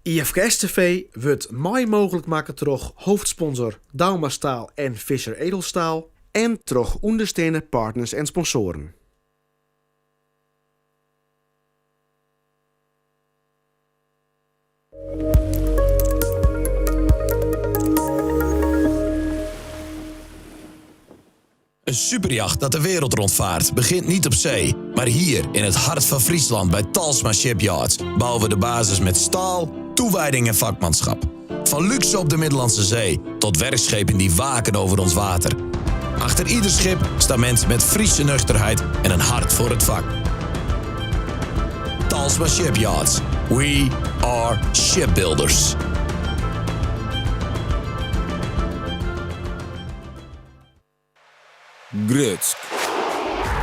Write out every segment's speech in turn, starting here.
IFKS TV wurdt mei mooglik makke troch hoofdsponsor Douma Staal en Visser Edelstaal en troch ûndersteande partners en sponsoaren. Een superjacht dat de wereld rondvaart begint niet op zee, maar hier in het hart van Friesland bij Talsma Shipyards bouwen we de basis met staal, toewijding en vakmanschap. Van luxe op de Middellandse Zee tot werkschepen die waken over ons water. Achter ieder schip staan mensen met Friese nuchterheid en een hart voor het vak. Talsma Shipyards. We are shipbuilders. Grutsk.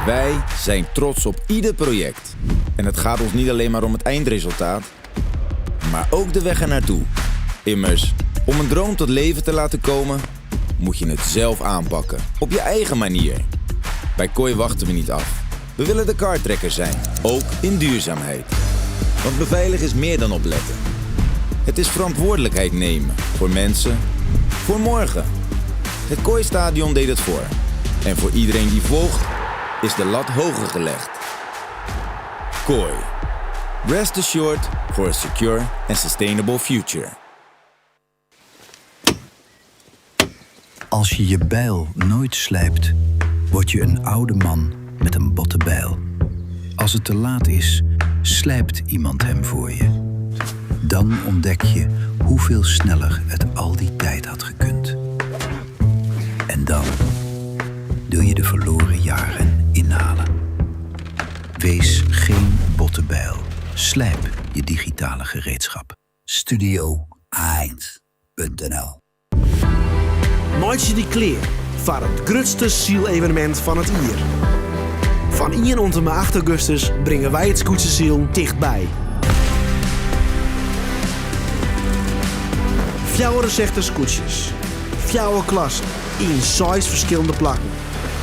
Wij zijn trots op ieder project. En het gaat ons niet alleen maar om het eindresultaat, maar ook de weg ernaartoe. Immers, om een droom tot leven te laten komen, moet je het zelf aanpakken. Op je eigen manier. Bij Kooi wachten we niet af. We willen de kartrekker zijn, ook in duurzaamheid. Want beveiligen is meer dan opletten. Het is verantwoordelijkheid nemen voor mensen, voor morgen. Het Kooistadion deed het voor. En voor iedereen die volgt, is de lat hoger gelegd. Kooi. Rest assured for a secure and sustainable future. Als je je bijl nooit slijpt, word je een oude man met een botte bijl. Als het te laat is, slijpt iemand hem voor je. Dan ontdek je hoeveel sneller het al die tijd had gekund. En dan wil je de verloren jaren inhalen. Wees geen botte bijl. Slijp je digitale gereedschap. Studio 1.nl Meitsje dy klear foar it grutste sylevenemint fan it jier. Fan 1 oant en mei 8 augustus bringe wy it skûtsjesilen tichtby. 64 skûtsjes, fjouwer klassen yn seis ferskillende plakken,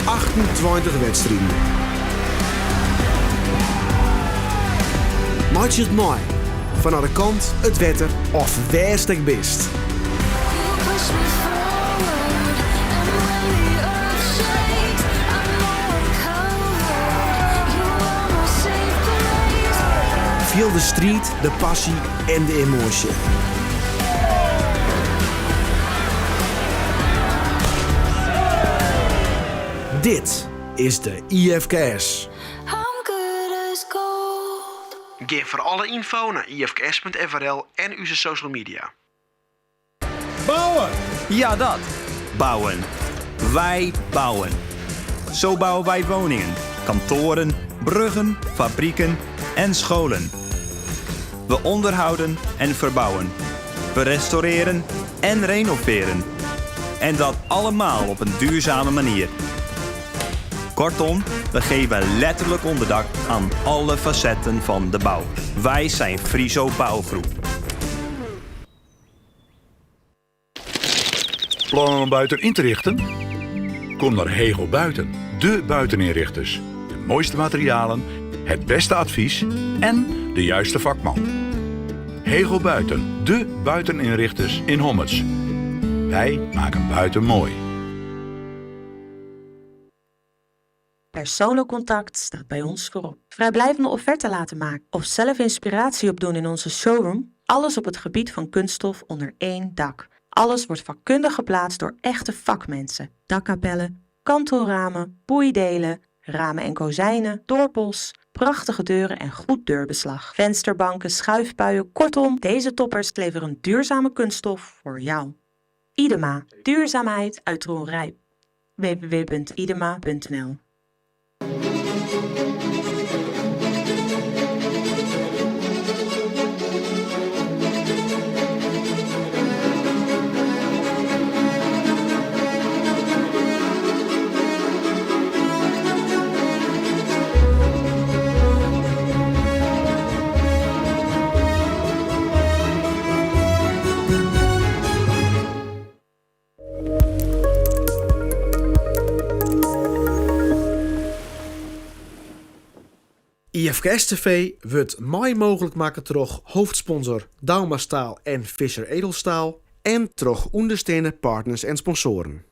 28 wedstriden. Meitsje it mei, fanôf de kant, it wetter of wêr'tst ek bist. Fiel de striid, de passy en de emoasje. Dit is de IFKS. Gean foar alle ynfo nei ifks.frl en ús social media. Bouwen! Ja, dat. Bouwen. Wij bouwen. Zo bouwen wij woningen, kantoren, bruggen, fabrieken en scholen. We onderhouden en verbouwen. We restaureren en renoveren. En dat allemaal op een duurzame manier. Kortom, we geven letterlijk onderdak aan alle facetten van de bouw. Wij zijn Friso Bouwgroep. Plannen om buiten in te richten? Kom naar Hegel Buiten, de buiteninrichters. De mooiste materialen, het beste advies en de juiste vakman. Hegel Buiten, de buiteninrichters in Hommerts. Wij maken buiten mooi. Persoonlijk contact staat bij ons voorop. Vrijblijvende offerte laten maken of zelf inspiratie opdoen in onze showroom. Alles op het gebied van kunststof onder één dak. Alles wordt vakkundig geplaatst door echte vakmensen. Dakkapellen, kantelramen, boeidelen, ramen en kozijnen, dorpels, prachtige deuren en goed deurbeslag. Vensterbanken, schuifpuien, kortom, deze toppers leveren duurzame kunststof voor jou. Idema, duurzaamheid uit Dronrijp. www.idema.nl IFKS TV wurdt mei mooglik makke troch hoofdsponsor Douma Staal en Visser Edelstaal en troch ûndersteande partners en sponsoaren.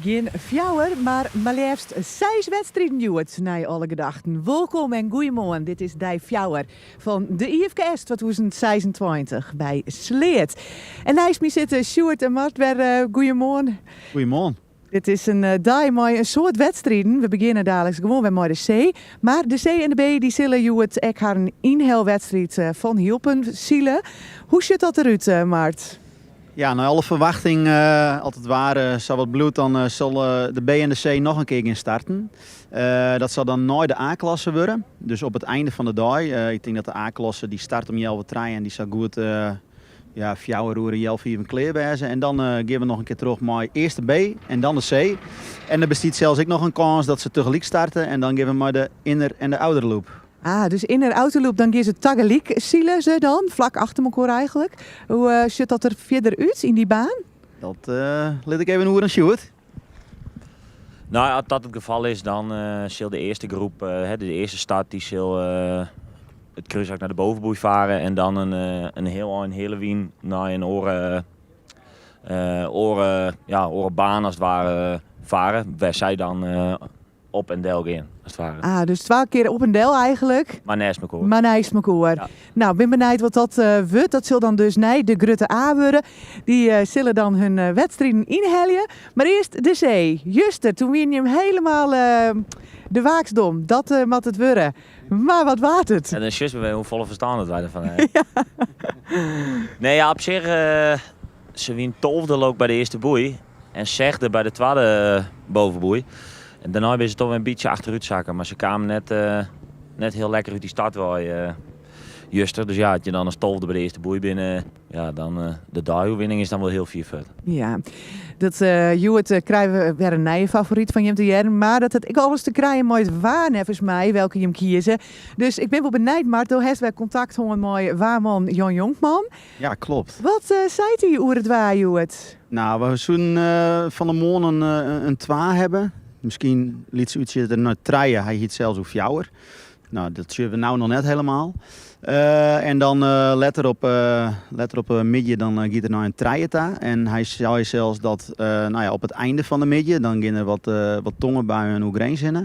Gjin fjouwer, mar mar leafst seis wedstriden hjoed, nei alle gedachten. Wolkom en goeiemoarn, dit is dei fjouwer fan de IFKS 2026 by Sleat. En neist my sitte Sjoerd en Mart wer. Goeiemoarn. Goeiemoarn. Dit is in dei mei in soad wedstriden. We begjinne daliks gewoan wer mei de C. Mar de C en de B dy sille hjoed ek harren ynhelwedstriid fan Hylpen sile. Hoe sjocht dat derút, Mart? Ja, nei alle ferwachting, as it waar sa wat bliuwt, dan sil de B en de C noch in kear gean starten. Dat sil dan nei de A-klasse wurde, dus op it einde fan de dei. Ik tink dat de A-klasse dy start om healwei trije en dy sil goed ja, fjouwer oere, healfiven klear wêze. En dan gean we noch in kear troch mei earst de B en dan de C. En der bestiet sels ek noch in kâns dat se tegelyk starte en dan gean we mei de inner en de outerloop. Ah, dus inner outerloop, dan gean se tagelyk sile se dan, flak achter mekoar eigentlik. Hoe sjocht dat der fierder út yn dy baan? Dat lit ik even oer oan Sjoerd. Nou, as dat it gefal is, dan sil de earste groep, de earste start, dy sil it krúshak nei de bovenboei fare en dan in hiel ein heale wyn nei in oare, oare, ja, oare baan as it ware fare, wêr sy dan op en del gean, as it ware. Ah, dus twa kear op en del eigentlik. Mar neist mekoar. Mar neist mekoar. Ja. Nou, bin benijd wat dat wurdt. Dat sil dan dus nei de grutte A wurde. Dy sille dan hun wedstriden ynhelje. Mar earst de C. Juster, toen wienen jim helemaal de waaksdom. Dat moat it wurde. Mar wat waard it? En dan sjochst mar wer hoefolle ferstân dat wy derfan hawwe. Nee, ja, op sich, se wienen tolfde leau ik by de earste boei en sechde by de twadde bovenboei. En dêrnei binne se toch wer in bytsje achterút sakke, mar se kamen net, net hiel lekker út dy start wei juster. Dus ja, as je dan as tolfde by de earste boei binne, ja, dan de deioerwinning is dan wol hiel fier fuort. Ja, dat hjoed krije we wer in nije favoryt fan jim te hearren. Mar dat hat ek alles te krijen mei it waar neffens my, welke jim kieze. Dus ik bin wol benijd, Mart, do hast wer kontakt hân mei waarman Jan Jonkman. Ja, klopt. Wat seit hy oer it waar hjoed? Nou, we soenen fan 'e moarn in twa hawwe. Miskien lytse útsjitter nei trije, hy hie it sels oer fjouwer. Nou, dat sjogge we no noch net helemaal. En dan letter op, letter op 'e middei dan giet er nei in trije ta. En hy sei sels dat nou ja, op it einde fan de middei, dan gean der wat, wat tongerbuien oer Grins hinne.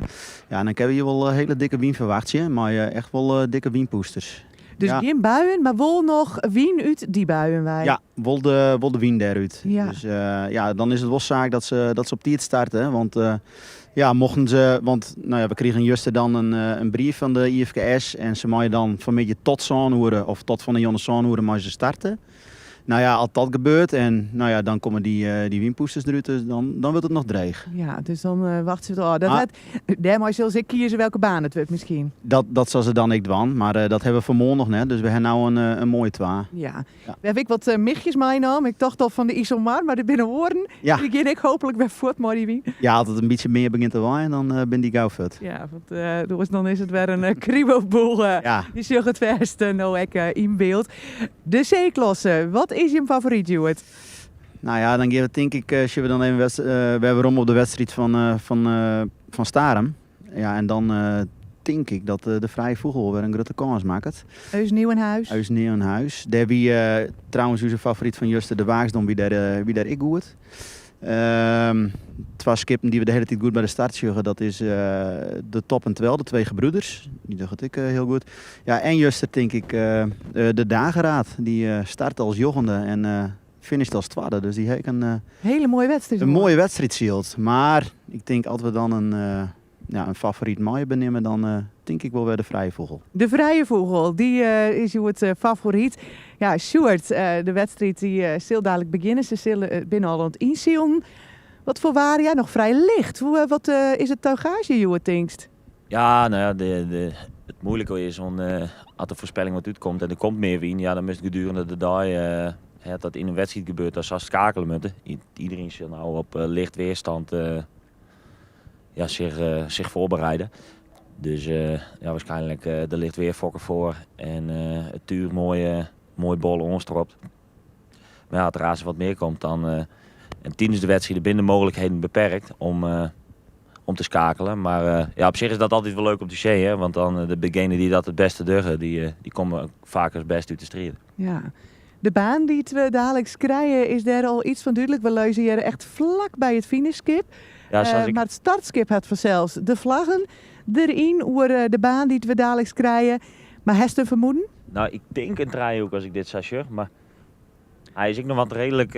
Ja, en dan kinne we hjir wol hiele dikke wyn ferwachtsje, mei echt wol dikke wynpûsters. Dus Ja. gjin buien, mar wol noch wyn út dy buien wei. Ja, wol de, wol de wyn dêrút. Ja. Dus ja, dan is it wol saak dat se, dat se op tiid starte. Want ja, mochten se, want nou ja, we krigen juster dan in, in brief fan de IFKS en se meie dan fanmiddei tot sân oere of tot fan de jûn sân oere meie se starte. Nou ja, as dat gebeurt en nou ja, dan komme dy, dy wynpûsters derút, dus dan, dan wurdt it noch dreech. Ja, dus dan wachtsje we it ôf. Dat Ah. hat, dêrmei sille se ek kieze welke baan it wurdt miskien. Dat, dat sil se dan ek dwaan, mar dat hawwe we fan moarn noch net, dus we hawwe no in, in moaie twa. Ja. Ja. We hawwe ek wat michjes meinaam. Ik tocht al fan de Iselmar, mar dit binne oaren. Ja. Dy gean ek hooplik wer fuort mei dy wyn. Ja, as it in bytsje mear begjint te waaien, dan binne dy gau fuort. Ja, want oars dan is it wer in kriebelboel. Ja. Je sjogge it fêst no ek yn byld. De C-klasse, wat is jim favoryt hjoed? Nou ja, dan gean we tink ik, sjogge we dan even wer werom op de wedstriid fan, fan, fan Starum. Ja, en dan tink ik dat de Frije Fûgel wol wer in grutte kâns makket. Eus Nieuwenhuis. Eus Nieuwenhuis. Dêr wie trouwens ús favoryt fan juster, de Waaksdom, wie dêr, wie dêr ek goed. Twa skippen dy't we de hiele tiid goed by de start sjogge, dat is de Top en Twel, de Twee Gebroeders. Dy dogge it ek hiel goed. Ja, en juster tink ik de Dageraad, dy start als njoggende en finisht as twadde. Dus dy ha ek in, Hiele moaie wedstriid. in moaie wedstriid syld. Mar ik tink as we dan in, ja, in favoryt meie beneame, dan tink ik wol wer de Frije Fûgel. De Frije Fûgel, dy is hjoed favoryt. Ja, Sjoerd, de wedstriid dy sil dadlik begjinne. Se sille binne al oan it ynsilen. Wat foar waar? Ja, noch frij licht. Hoe, wat is it tuigage hjoed, tinkst? Ja, no ja, de, de, it muoilike is om, as de foarspelling wat útkomt en der komt mear wyn, ja, dan moatst gedurende de dei, hè, dat yn in wedstriid gebeurt, dan silst skeakelje moatte. Iedereen sil no op licht weerstand ja, sich, sich voorbereiden. Dus ja, waarschijnlijk de licht weerfokker foar en it túch moai, moai bol oanstropt. Mar ja, as der aanst wat mear komt, dan en tidens de wedstriid binne de mooglikheden beperkt om te skeakeljen. Mar ja, op sich is dat altyd wol leuk om te sjen, hè, want dan degene dy't dat it bêste dogge, dy komme faak it bêste út de striid. Ja. De baan dy't we daliks krije, is dêr al iets fan dúdlik? We lizze hjir echt flak by it finishskip. Ja, sa't ik... Mar it startskip hat fansels de flaggen deryn oer de baan dy't we daliks krije. Mar hast in fermoeden? No, ik tink in trijehoek as ik dit sa sjoch, mar hy is ek noch wat reedlik,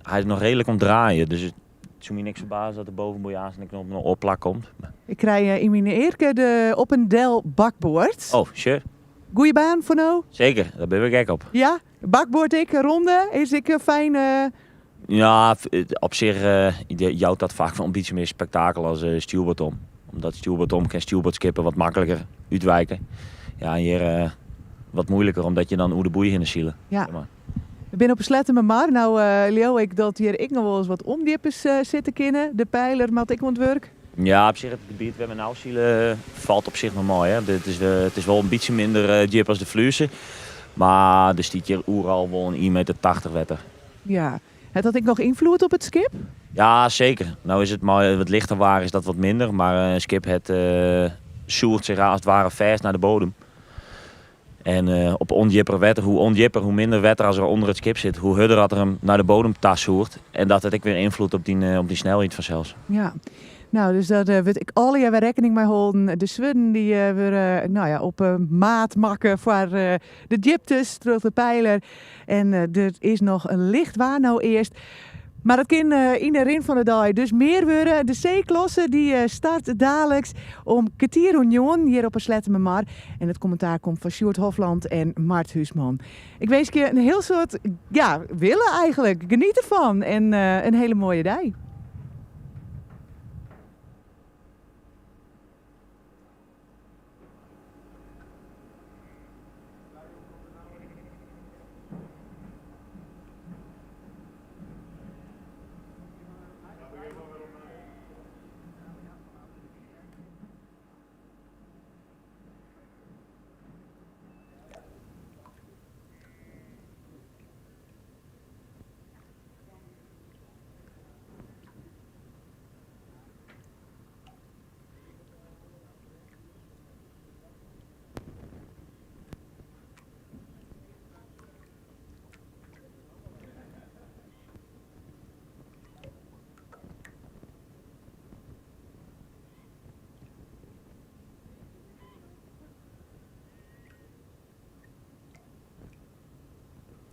hy is noch reedlik oan it draaien, dus it soe my niks ferbaze dat de bovenboei aanst ek noch op in oar plak komt. Ik krij yn myn earke de op en del bakboard. Oh, sure. Goeie baan foar no? Seker, dêr bin we gek op. Ja, bakboard ek, ronde is ek fijn. Ja, op sich jout dat faak wol in bytsje mear spektakel as stjoerboard om. Omdat stjoerboard om kin stjoerboardskippen wat makliker útwike. Ja, en hjir wat moeiliker omdat je dan oer de boei hinne sile. Ja. We binne op 'e Sleattemermar. No leau ik dat hjir ek noch wolris wat ûndjippers sitte kinne. De peiler moat ek oan it wurk. Ja, op sich it gebiet wêr't we no sile falt op sich noch mei. Hè. It is wol in bytsje minder djip as de Fluessen. Mar der stiet hjir oeral wol in ien meter tachtich wetter. Ja. Hat dat ek noch ynfloed op it skip? Ja, seker. No is it mei wat lichter waar is dat wat minder, mar in skip hat sûcht sich as it ware fêst nei de bodem. En op ûndjipper wetter, hoe ûndjipper, hoe minder wetter as der ûnder it skip sit, hoe hurder dat er him nei de bodem ta sûcht. En dat hat ek wer ynfloed op dyn snelheid fansels. Ja. No, dus dêr wurdt ek allegear wer rekkening mei holden. De swurden dy wurde no ja, op maat makke foar de djiptes troch de peiler. En der is noch in licht waar no earst. Mar dat kin yn de rin fan de dei dus mear wurde. De C-klasse dy start daliks om kertier oer njoggenen hjir op 'e Sleattemermar. En it kommentaar komt fan Sjoerd Hofland en Mart Huisman. Ik winskje in hiel soad ja, wille eigenlik. Geniet derfan en in hiele moaie dei.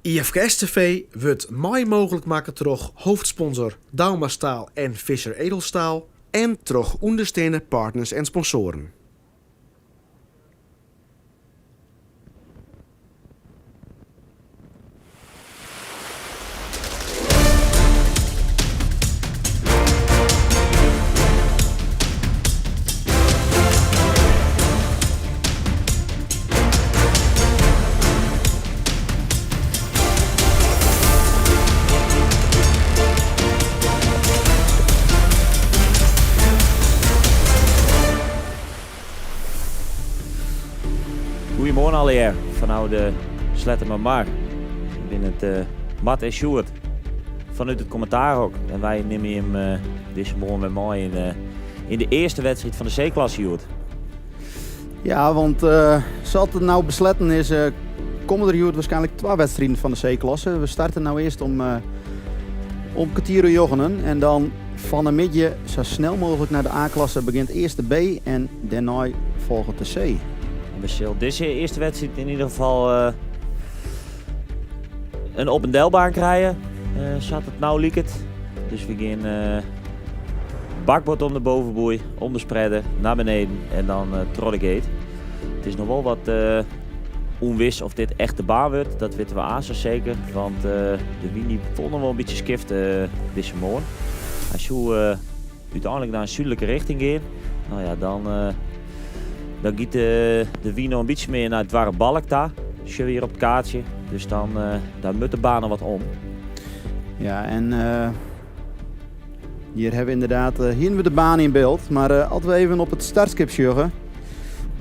IFKS TV wurdt mei mooglik makke troch hoofdsponsor Douma Staal en Visser Edelstaal en troch ûndersteande partners en sponsoaren. Goeiemoarn allegear fanôf de Sleattemermar. Binne it Mart en Sjoerd fanút it kommentaarhok. En wy nimme jim dizze moarn wer mei yn de earste wedstriid fan de C-klasse hjoed. Ja, want sa't it no besletten is, komme der hjoed waarskynlik twa wedstriden fan de C-klasse. We starte no earst om kertier oer njoggenen en dan fan 'e middei sa snel mooglik nei de A-klasse begjint earst de B en dêrnei folget de C. En we sille dizze earste wedstriid yn ieder gefal in op en delbaan krije, sa't it no liket. Dus we gean bakboard om de bovenboei, om de spreader, nei beneden en dan troch de gate. It is noch wol wat ûnwis oft dit echt de baan wurdt. Dat witte we aanst seker, want de wyn dy foel noch wol in bytsje skift dizze moarn. Hy soe úteinlik nei in súdlike richting gean. No ja, dan. Dan giet de, de wyn noch in bytsje mear nei it doarp Balk ta. Sjogge we hjir op it kaartsje. Dus dan, dan moat de baan noch wat om. Ja, en hjir hawwe we ynderdaad hiene we de baan yn byld. Mar as we even op it startskip sjogge,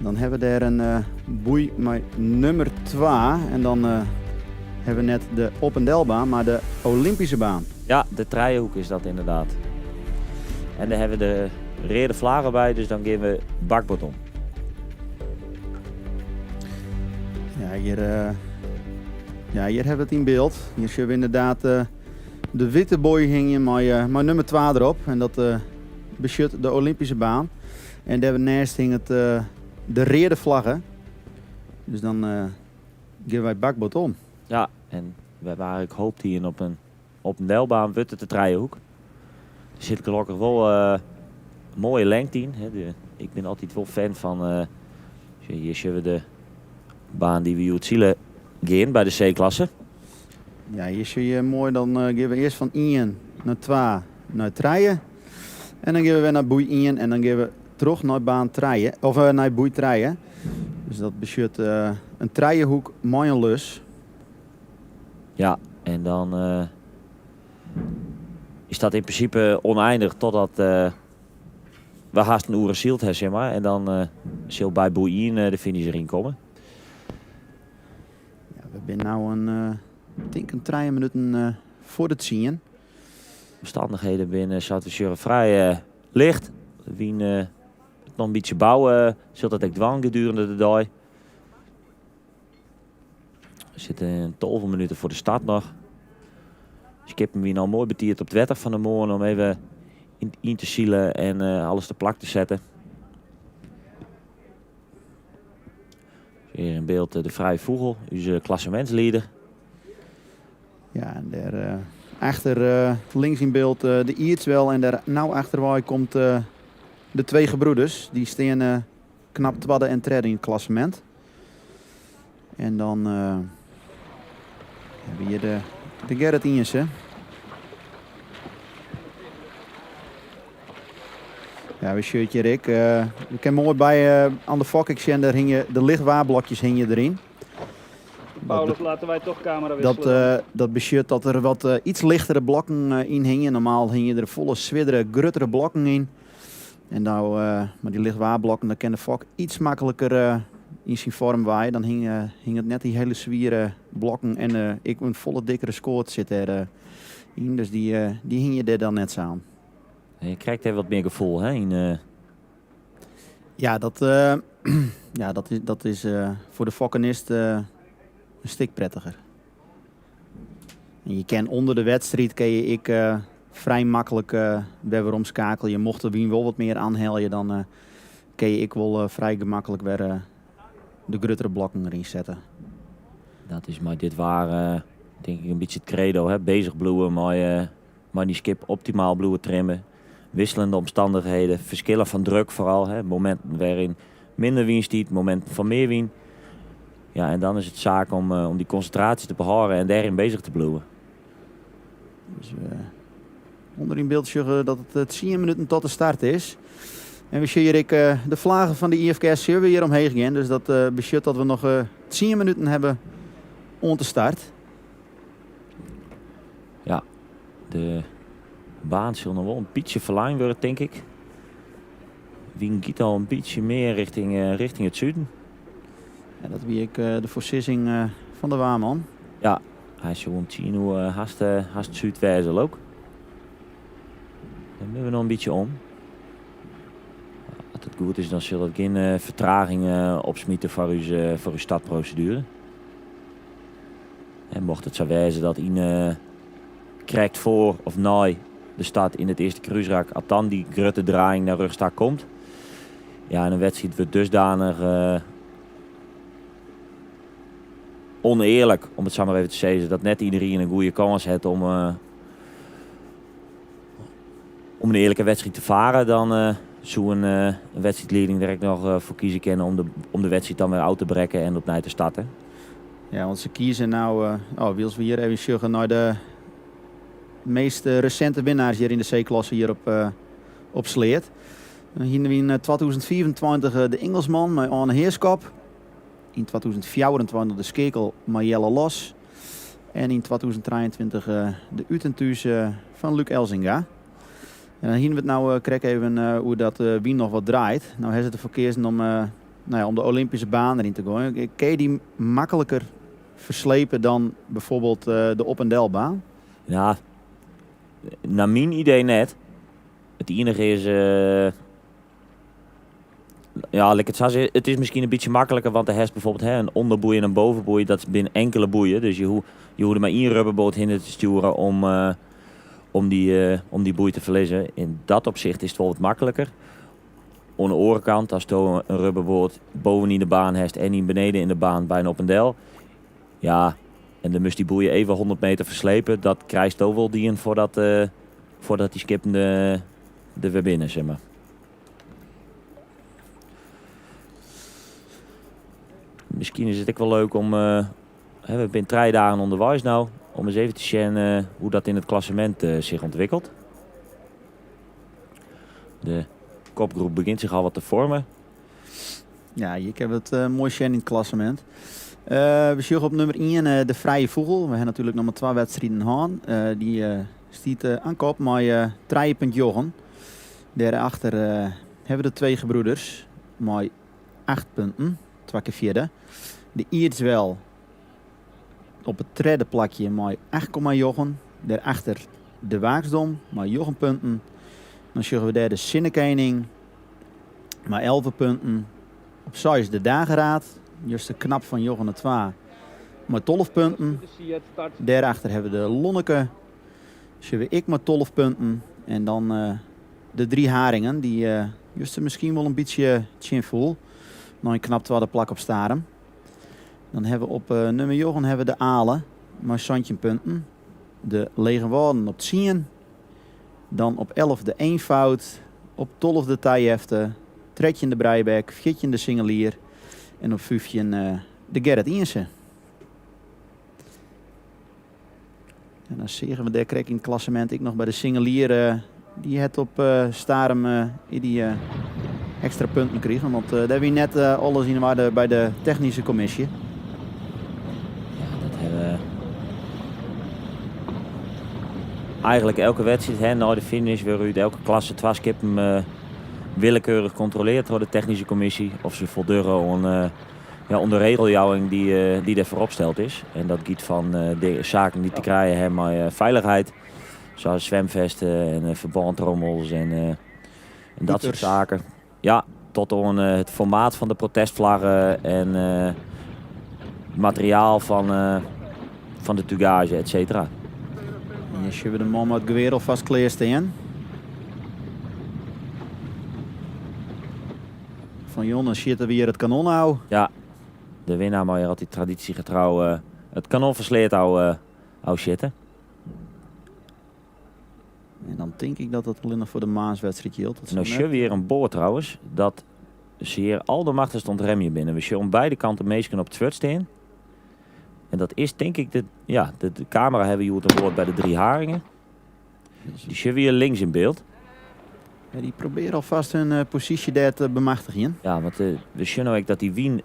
dan hawwe we dêr in boei mei nûmer 2. En dan hawwe we net de op- en delbaan, mar de Olympyske baan. Ja, de trijehoek is dat ynderdaad. En dêr hawwe we de reade flagge by, dus dan geane we bakboard om. Ja, hjir, ja, hjir hawwe we it yn byld. Hjir sjogge we ynderdaad de wite boei hingjen mei, mei nûmer 2 derop. En dat betsjut de Olympyske baan. En dêrneist hinget de reade flagge. Dus dan geane wy bakboard om. Ja, en we hawwe eigentlik hope hiene op in op en delbaan wurdt it de trijehoek. Der sit gelokkich wol in moaie lengte yn. Ik bin altyd wol fan fan, hjir sjogge we de baan dy't we hjoed sile gean by de C-klasse. Ja, hjir sjogge je moai, dan geane we earst fan 1 nei 2 nei 3. En dan geane we wer nei boei 1 en dan geane we troch nei baan 3, of nei boei 3. Dus dat betsjut in trijehoek mei in lus. Ja, en dan is dat yn prinsipe ûneinich totdat we hast in oere syld ha, sis mar. En dan sil by boei 1 de finish deryn komme. Ja, we binne no in, tink in 3 minuten foar de 10. Omstannichheden binne, sa't we sjogge, frij licht. De wyn noch in bytsje bouwe, sil dat ek dwaan gedurende de dei. We sitte in 12 minuten foar de start noch. Skippen wiene al moai betiid op it wetter fan 'e moarn om even yn te silen en alles te plak te setten. Hjir yn byld de Frije Fûgel, ús klassemintslieder. Ja, en dêr achter links yn byld de Ierdswel en dêr no achterwei komt de Twee Gebroeders. Dy steane knap twadde en tredde yn it klassemint. En dan hawwe we hjir de, de Gerrit Iense. Ja, we sjogge hjir ek. We kinne moai by oan de fok ek sjen, dêr hingje de lichtwaarblokjes hingje deryn. Paulus, laten wij toch camera wisselen. Dat, dat betsjut dat der wat iets lichtere blokken yn hingje. Normaal hingje der folle swierdere, gruttere blokken yn. En no, mei dy lichtwaarblokken, dan kin de fok iets makliker yn syn foarm wei. Dan hinget net dy hiele swiere blokken en ek in folle dikkere skoat sit dêr yn. Dus dy, dy hingje dêr dan net sa oan. Je krijt even wat mear gefoel, hè? Yn, Ja, dat, ja, dat is foar de fokkenist in stik prettiger. En je kin ûnder de wedstriid kin je ek frij maklik wer weromskeakelje. Mocht de wyn wol wat mear oanhelje, dan kin je ek wol frij gemaklik wer de gruttere blokken deryn sette. Dat is mei dit waar tink ik in bytsje it credo. Hè? Bezich bliuwe mei dy skip optimaal bliuwe trimmen. Wisseljende omstannichheden, ferskillen fan druk foaral. Hè? Mominten wêryn minder wyn stiet, mominten fan mear wyn. Ja, en dan is it saak om dy konsintraasje te behâlden en dêryn bezich te bliuwen. Dus ûnder yn byld sjogge we dat it 10 minuten tot de start is. En we sjogge hjir ek de flaggen fan de IFKS sjogge we hjir omheech gean. Dus dat betsjut dat we noch 10 minuten hawwe oant de start. Ja, de baan sil noch wol in bytsje ferlein wurde, tink ik. Wyn giet al in bytsje mear richting it suden. Ja, dat wie ek de foarsizzing fan de waarman. Ja, hy soe om 10 oere hast súd wêze, leau ik. Dan moatte we noch in bytsje om. As it goed is, dan sil dat gjin fertraging opsmite foar ús startproseduere. En mocht it sa wêze dat yn krekt foar of nei de start yn it earste krúsrak, as dan dy grutte draaiing nei rjochts ta komt, ja, en in wedstriid wurdt dusdanich ûnearlik, om it sa mar even te sizzen, dat net iderien in goede kâns hat om in earlike wedstriid te faren, dan soe in wedstriidlieding der ek noch foar kieze kinne om de wedstriid dan wer ôf te brekken en opnij te starten. Ja, want se kieze no, oh, wylst we hjir even sjogge nei de meast resinte winnaars hjir yn de C-klasse hjir op Sleat. Dan hiene we yn 2025 de Ingelsman mei Arne Heerskop. Yn 2024 de Skeakel mei Jelle Los. En yn 2023 de Ut en Thús fan Luc Elzinga. En dan hiene we it no krekt even oer dat de wyn noch wat draait. No ha se derfoar keazen om, no ja, om de Olympyske baan deryn te goaien. Kin je dy makliker ferslepe dan byfoarbyld de op- en delbaan? Ja, nei myn idee net. It iennige is, ja, lit ik it sa sizze, it is miskien in bytsje makliker, want do hast byfoarbyld hè, in ûnderboei en in bovenboei, dat binne inkelde boeien. Dus je je hoege mar ien rubberboat hinne te stjoeren om, om, dy, om dy boei te ferlizzen. Yn dat opsicht is it wol wat makliker. Oan de oare kant, asto in rubberboat bovenyn de baan hast en ien beneden yn de baan by in op en del, ja, en dan moatst dy boeien even 100 meter ferslepe, dat krijsto wol dien foardat, foardat dy skippen der wer binne, sis mar. Miskien is it ek wol leuk om, hè, we binne 3 dagen ûnderweis no, om ris even te sjen hoe't dat yn it klassemint sich ûntwikkelt. De kopgroep begjint sich al wat te foarmjen. Ja, hjir kinne we it moai sjen yn it klassemint. We sjogge op nûmer ien de Frije Fûgel. We ha natuerlik noch mar twa wedstriden hân. Dy stiet oan kop mei 3,9. Dêrachter ha we de Twee Gebroeders mei 8 punten, twa kear fjirde. De Ierdswel op it tredde plakje mei 8,9. Dêrachter de Waaksdom mei 9 punten. Dan sjogge we dêr de Sinnekening mei 11 punten. Op seis de Dageraad, juste knap fan njoggen nei twa mei 12 punten. Dêrachter ha we de Lonneke, sjogge we ek mei 12 punten. En dan de Drie Haringen, dy't juste miskien wol in bytsje tsjinfoel. Nei in knap twadde plak op Starum. Dan ha we op nûmer njoggen ha we de Ale mei 17 punten. De Lege Wâlden op tsien. Dan op 11 de Eenvoud, op 12 de Tijefte, 13 de Breibek, 14 de Singelier en op 15 de Gerrit Iense. En dan seagen we dêr krekt yn it klassemint ek noch by de Singelier. Dy hat op Starum dy ekstra punten krigen, want dêr wie net alles yn oarder by de technyske kommisje. Ja, dat ha we eigenlik elke wedstriid, hè, nei de finish wurde út elke klasse twa skippen willekeurich kontroleard troch de technyske kommisje oft se foldogge oan, ja, oan de regeljouwing dy't dêr foarop steld is. En dat giet fan de saken dy't te krijen ha mei feilichheid, sa as swimfesten en ferbântrommels en dat soart saken. Ja, tot oan it formaat fan de protestflagge en it materiaal fan de tugaazje, et cetera. En hjir sjogge we de man mei it gewear alfêst klear stean. Fan Jonne sjitte we hjir it kanon ôf. Ja, de winnaar mei altyd tradisjegetrou it kanon fan Sleat ôfsjitte. En dan tink ik dat dat allinnich foar de moarnswedstriid jildt. Dat No sjogge we hjir in boat trouwens, dat se hjir aldermachtichst oan it remjen binne. We sjogge oan beide kanten minsken op it swurd stean. En dat is tink ik, de, ja, de, de kamera ha we hjoed oan board by de Drie Haringen. Dy sjogge we hjir links yn byld. Ja, dy probearje alfêst hun posysje dêr te bemachtigjen. Ja, want we sjogge no ek dat dy wyn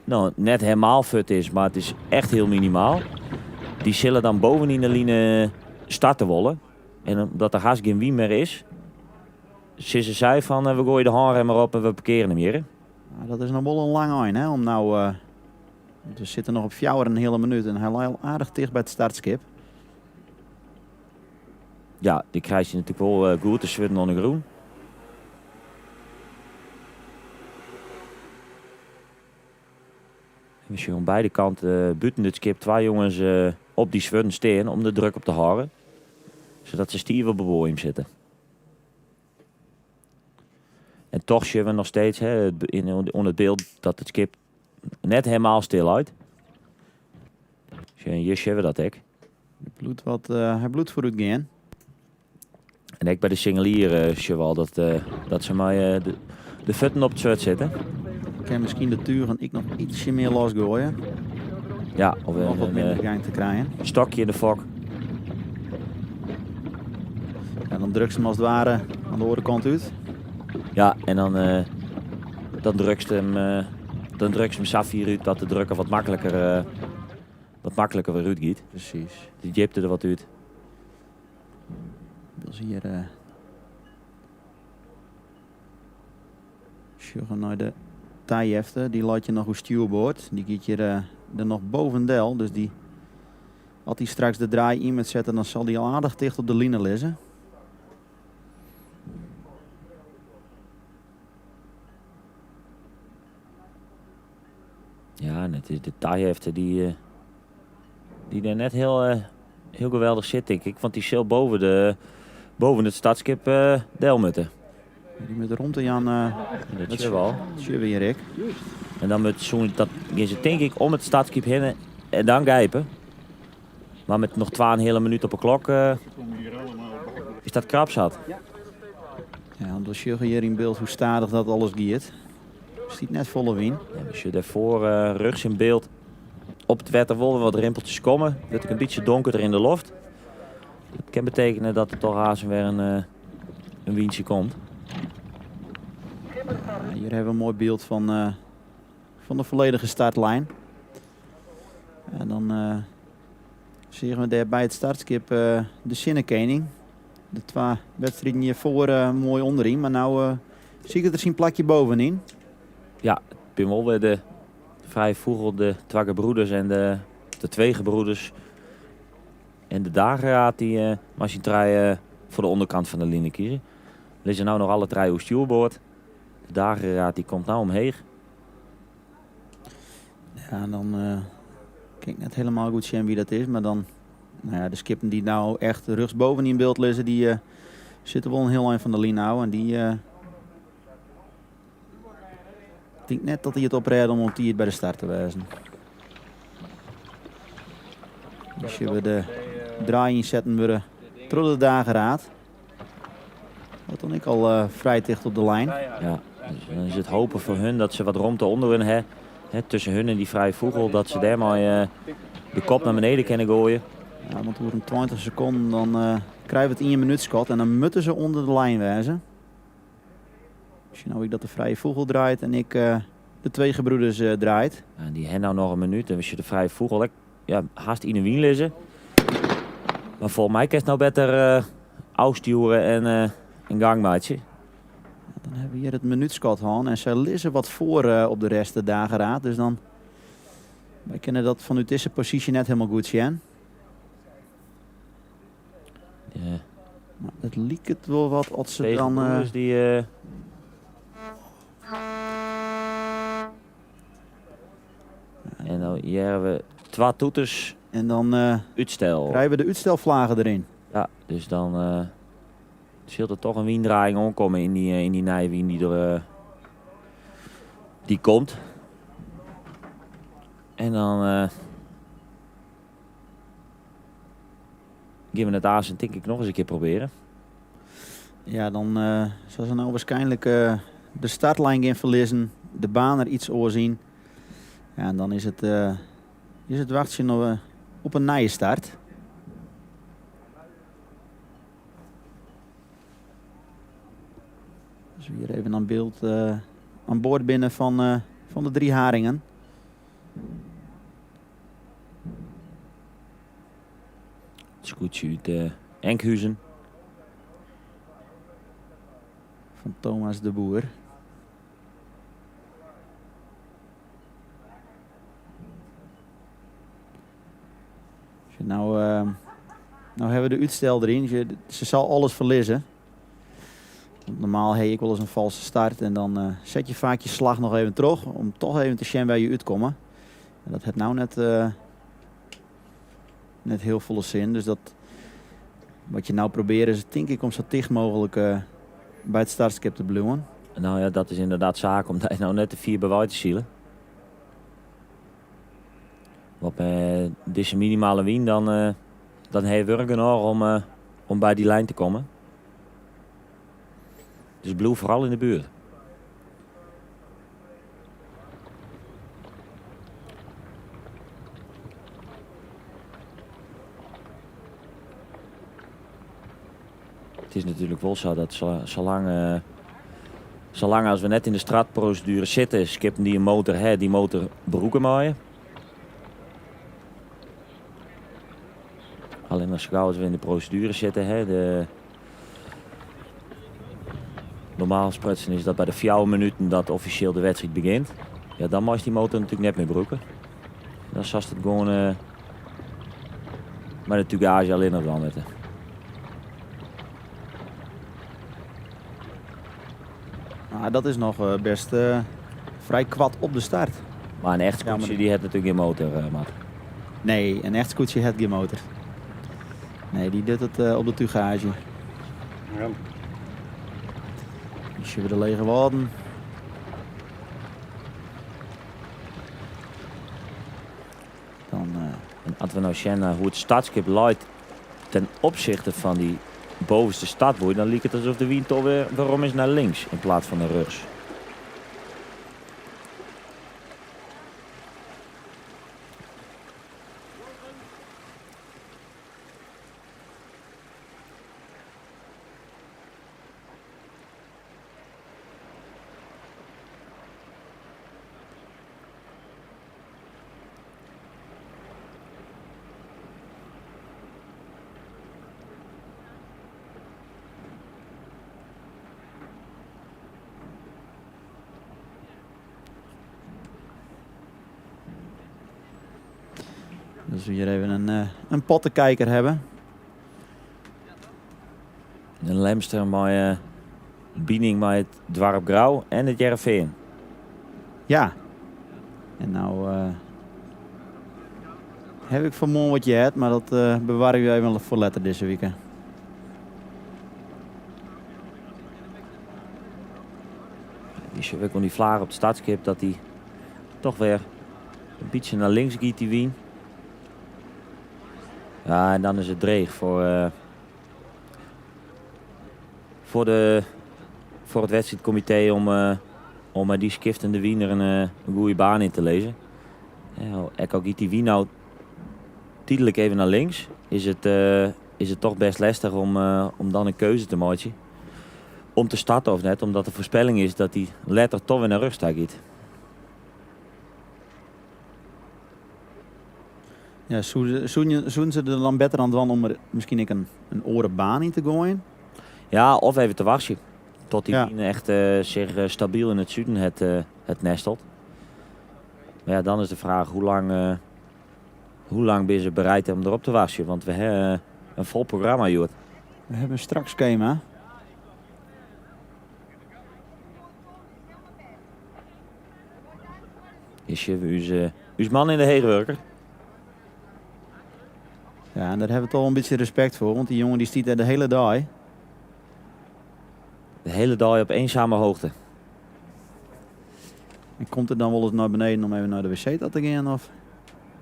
no, net helemaal fuort is, mar it is echt hiel minimaal. Dy sille dan bovenyn de line starte wolle. En omdat der hast gjin wyn mear is, sizze sy fan we goaie de hânrem mar op en we parkearje him hjir. Ja, dat is noch wol in lang ein, hè, om no, we sitte noch op fjouwer en in heale minút en hy lei al aardich ticht by it startskip. Ja, dy krijst je natuerlik wol goed te swurden oan de grûn. We sjogge oan beide kanten bûten it skip twa jonges op dy swurden stean om de druk op te hâlden, sadat se stiif op de boaiem sitte. En toch sjogge we noch steeds hè, oan it byld dat it skip net helemaal stil leit. Sjoch, hjir sjogge we dat ek. Hy bliuwt wat, hy bliuwt foarút gean. En ek by de Singelier sjogge we al dat se mei de fuotten op it swurd sitte. Kin miskien de tugen ek noch ytsje mear losgoaie. Ja, of Noch wat in minder gang te krijen. stokje yn de fok. En dan drukt se him as it ware oan de oare kant út. Ja, en dan, uh, dan drukst him, uh, dan drukst him sa fier út dat de drukker wat makliker, uh, wat makliker wer útgiet. Presys. De djipte der wat út. Dus hjir uh, sjogge nei de tajefte. Dy leit hjir noch oer stjoerboard. Dy giet hjir uh, der noch bovendel. Dus dy, as dy straks de draai yn moat sette, dan sil dy al aardich ticht op de line lizze. Ja, en it is de tajefte dy, eh, dy dêr net hiel, eh, hiel geweldich sit, tink ik. Want dy sil boven, de, boven it startskip uh, del moatte. Dy moat romte jaan. Uh, dat is wel. Sjogge we hjir ek. En dan moat soe dat gean se tink ik om it startskip hinne en dan gijpen. Mar met noch twa en in heale minút op 'e klok uh, is dat krap zat. Ja, dan sjogge we hjir yn byld hoe stadich dat alles giet. Stiet net folle wyn. Ja, we sjogge dêrfoar uh, rjochts yn byld op it wetter wol wat rimpeltsjes komme. Wurdt ek in bytsje donkerder yn de loft. Dat kin betekenje dat der toch aanst wer in, uh, in wyntsje komt. Ja, hjir hawwe we in moai byld fan, uh, fan de folledige startlijn. En dan uh, seagen we dêr by it startskip uh, de Sinnekening. De twa wedstriden hjirfoar uh, moai ûnderyn, mar no uh, siket er syn plakje bovenyn. Ja, it binne wol wer de Frije Fûgel, de twa gebroeders en de, de twee gebroeders. En de Dageraad dy uh, mei syn trije foar de ûnderkant fan de line kieze. Lizze no noch alle trije oer stjoerboard. De Dageraad dy komt no omheech. Ja, en dan uh, kin ik net hielendal goed sjen wa dat is, mar dan, no ja, de skippen dy't no echt rjochtsboven yn byld lizze, dy uh, sitte wol in hiel ein fan de line ôf. En dy uh, tink net dat dy it oprêde om op tiid by de start te wêzen. Dan sjogge we de draai ynsetten wurde troch de Dageraad. Wat dan ek al uh, frij ticht op de lijn. Ja, dus dan is it hopen foar hun dat se wat romte ûnder hun ha. Hè, tusken hun en dy Frije Fûgel, dat se dêrmei uh, de kop nei beneden kinne goaie. Ja, want oer in 20 sekonden dan uh, krije we it ien minút skot en dan moatte se ûnder de lijn wêze. Ik zie nou ek dat de Frije Fûgel draait en ek uh, de twee gebroeders uh, draait. En dy ha no noch in minút en we sjogge de Frije Fûgel ek ja, hast yn 'e wyn lizze. Mar folgens my kinst no better uh, ôfstjoere en uh, in gang meitsje. Ja, dan hawwe we hjir it minútskot hân en sy lizze wat foar uh, op de rest de Dageraad. Dus dan wy kinne dat fanút dizze posysje net hielendal goed sjen. Ja. Mar it liket wol wat as se dan... Uh, dy, uh... En dan hearre we twa toeters. En dan uh, útstel. Krije we de útstelflagge deryn. Ja, dus dan uh, sil der toch in wyndraaiïng oankomme yn dy, yn dy nije wyn dy't der uh, dy komt. En dan uh, gean we it aanst tink ik noch ris in kear probearjen. Ja, dan uh, sil se no wierskynlik uh, de startlijn gean ferlizzen, de baan der yts oars yn. Ja, en dan is it wachtsjen op, op in nije start. Dus hjir even oan byld oan board binne fan, fan de Drie Haringen. Skûtsje út uh, Enkhuzen. Fan Thomas de Boer. No, uh, no hawwe we de útstel deryn. Se sil alles ferlizze. Want normaal ha ik wolris in falske start en dan uh, set je faak je slach noch even troch om toch even te sjen wêr't je útkomme. En dat hat no net, uh, net hiel folle sin. Dus dat, wat je no probearje is tink ik om sa ticht mooglik uh, by it startskip te bliuwen. No ja, dat is ynderdaad saak om dêr no net te fier by te silen. Want mei dizze minimale wyn dan, uh, dan ha je wurk genôch om, uh, om by dy lijn te kommen. Dus bliuw foaral yn de buert. It is natuerlik wol sa dat salang uh, Salang as we net yn de startproseduere sitte, skippen dy't in motor ha, dy motor brûke meie. Allinnich sa gau as we yn de proseduere sitte, hè, de normaal sprutsen is dat by de fjouwer minuten dat offisjeel de wedstriid begjint. Ja, dan meist dy motor natuerlik net mear brûke. Dan silst it gewoan uh, mei de tugaazje allinnich dwaan moatte. Nou, dat is noch eh, best eh, frij koart op de start. Mar in echt skûtsje dy hat natuerlik gjin motor, eh, Mart. Nee, in echt skûtsje hat gjin motor. Nee, dy docht it op de tugaazje. Ja. Dan sjogge we de Lege Wâlden. Dan, en as we no sjen nei hoe't it startskip leit ten opsichte fan dy bovenste startboei, dan liket it asof de wyn toch wer werom is nei links yn plaats fan nei rjochts. Dus we hjir even in, eh, in pottekijker hawwe. In Lemster mei uh, bining mei it doarp Grou en it Hearrenfean. Ja. En no uh, ha ik fan 'e moarn wat heard, mar dat uh, bewarje we even foar letter dizze wike. Dy sjoch ik oan dy flaach op it startskip dat dy toch wer in bytsje nei links giet, dy wyn. Ja, en dan is it dreech foar, uh, foar, de, foar it wedstriidkomitee om, uh, om mei dy skiftende wyn der in, uh, in goede baan yn te lizzen. Ja, ek al giet dy wyn no tydlik even nei links, is it, uh, is it toch best lestich om, uh, om dan in keuze te meitsjen. Om te starten of net, omdat de foarspelling is dat dy letter toch wer nei rjochts ta giet. Ja, soenen se der dan better oan dwaan om der miskien ek in, in oare baan yn te goaien? Ja, of even te wachtsjen. Tot dy wyn echt uh, sich eh, stabyl yn it suden het, uh, het nestelt. Mar ja, dan is de fraach hoe lang, uh, hoe lang binne se bereid om derop te wachtsjen? Want we hawwe in fol programma hjoed. We hawwe in strak skema. Hjir sjogge we ús, ús man yn de heechwurker. Ja, en dêr hawwe we toch in bytsje respekt foar, want dy jonge dy stiet dêr de hiele dei. De hiele dei op eensame hoogte. En komt er dan wolris nei beneden om even nei de wc ta te gean? Of?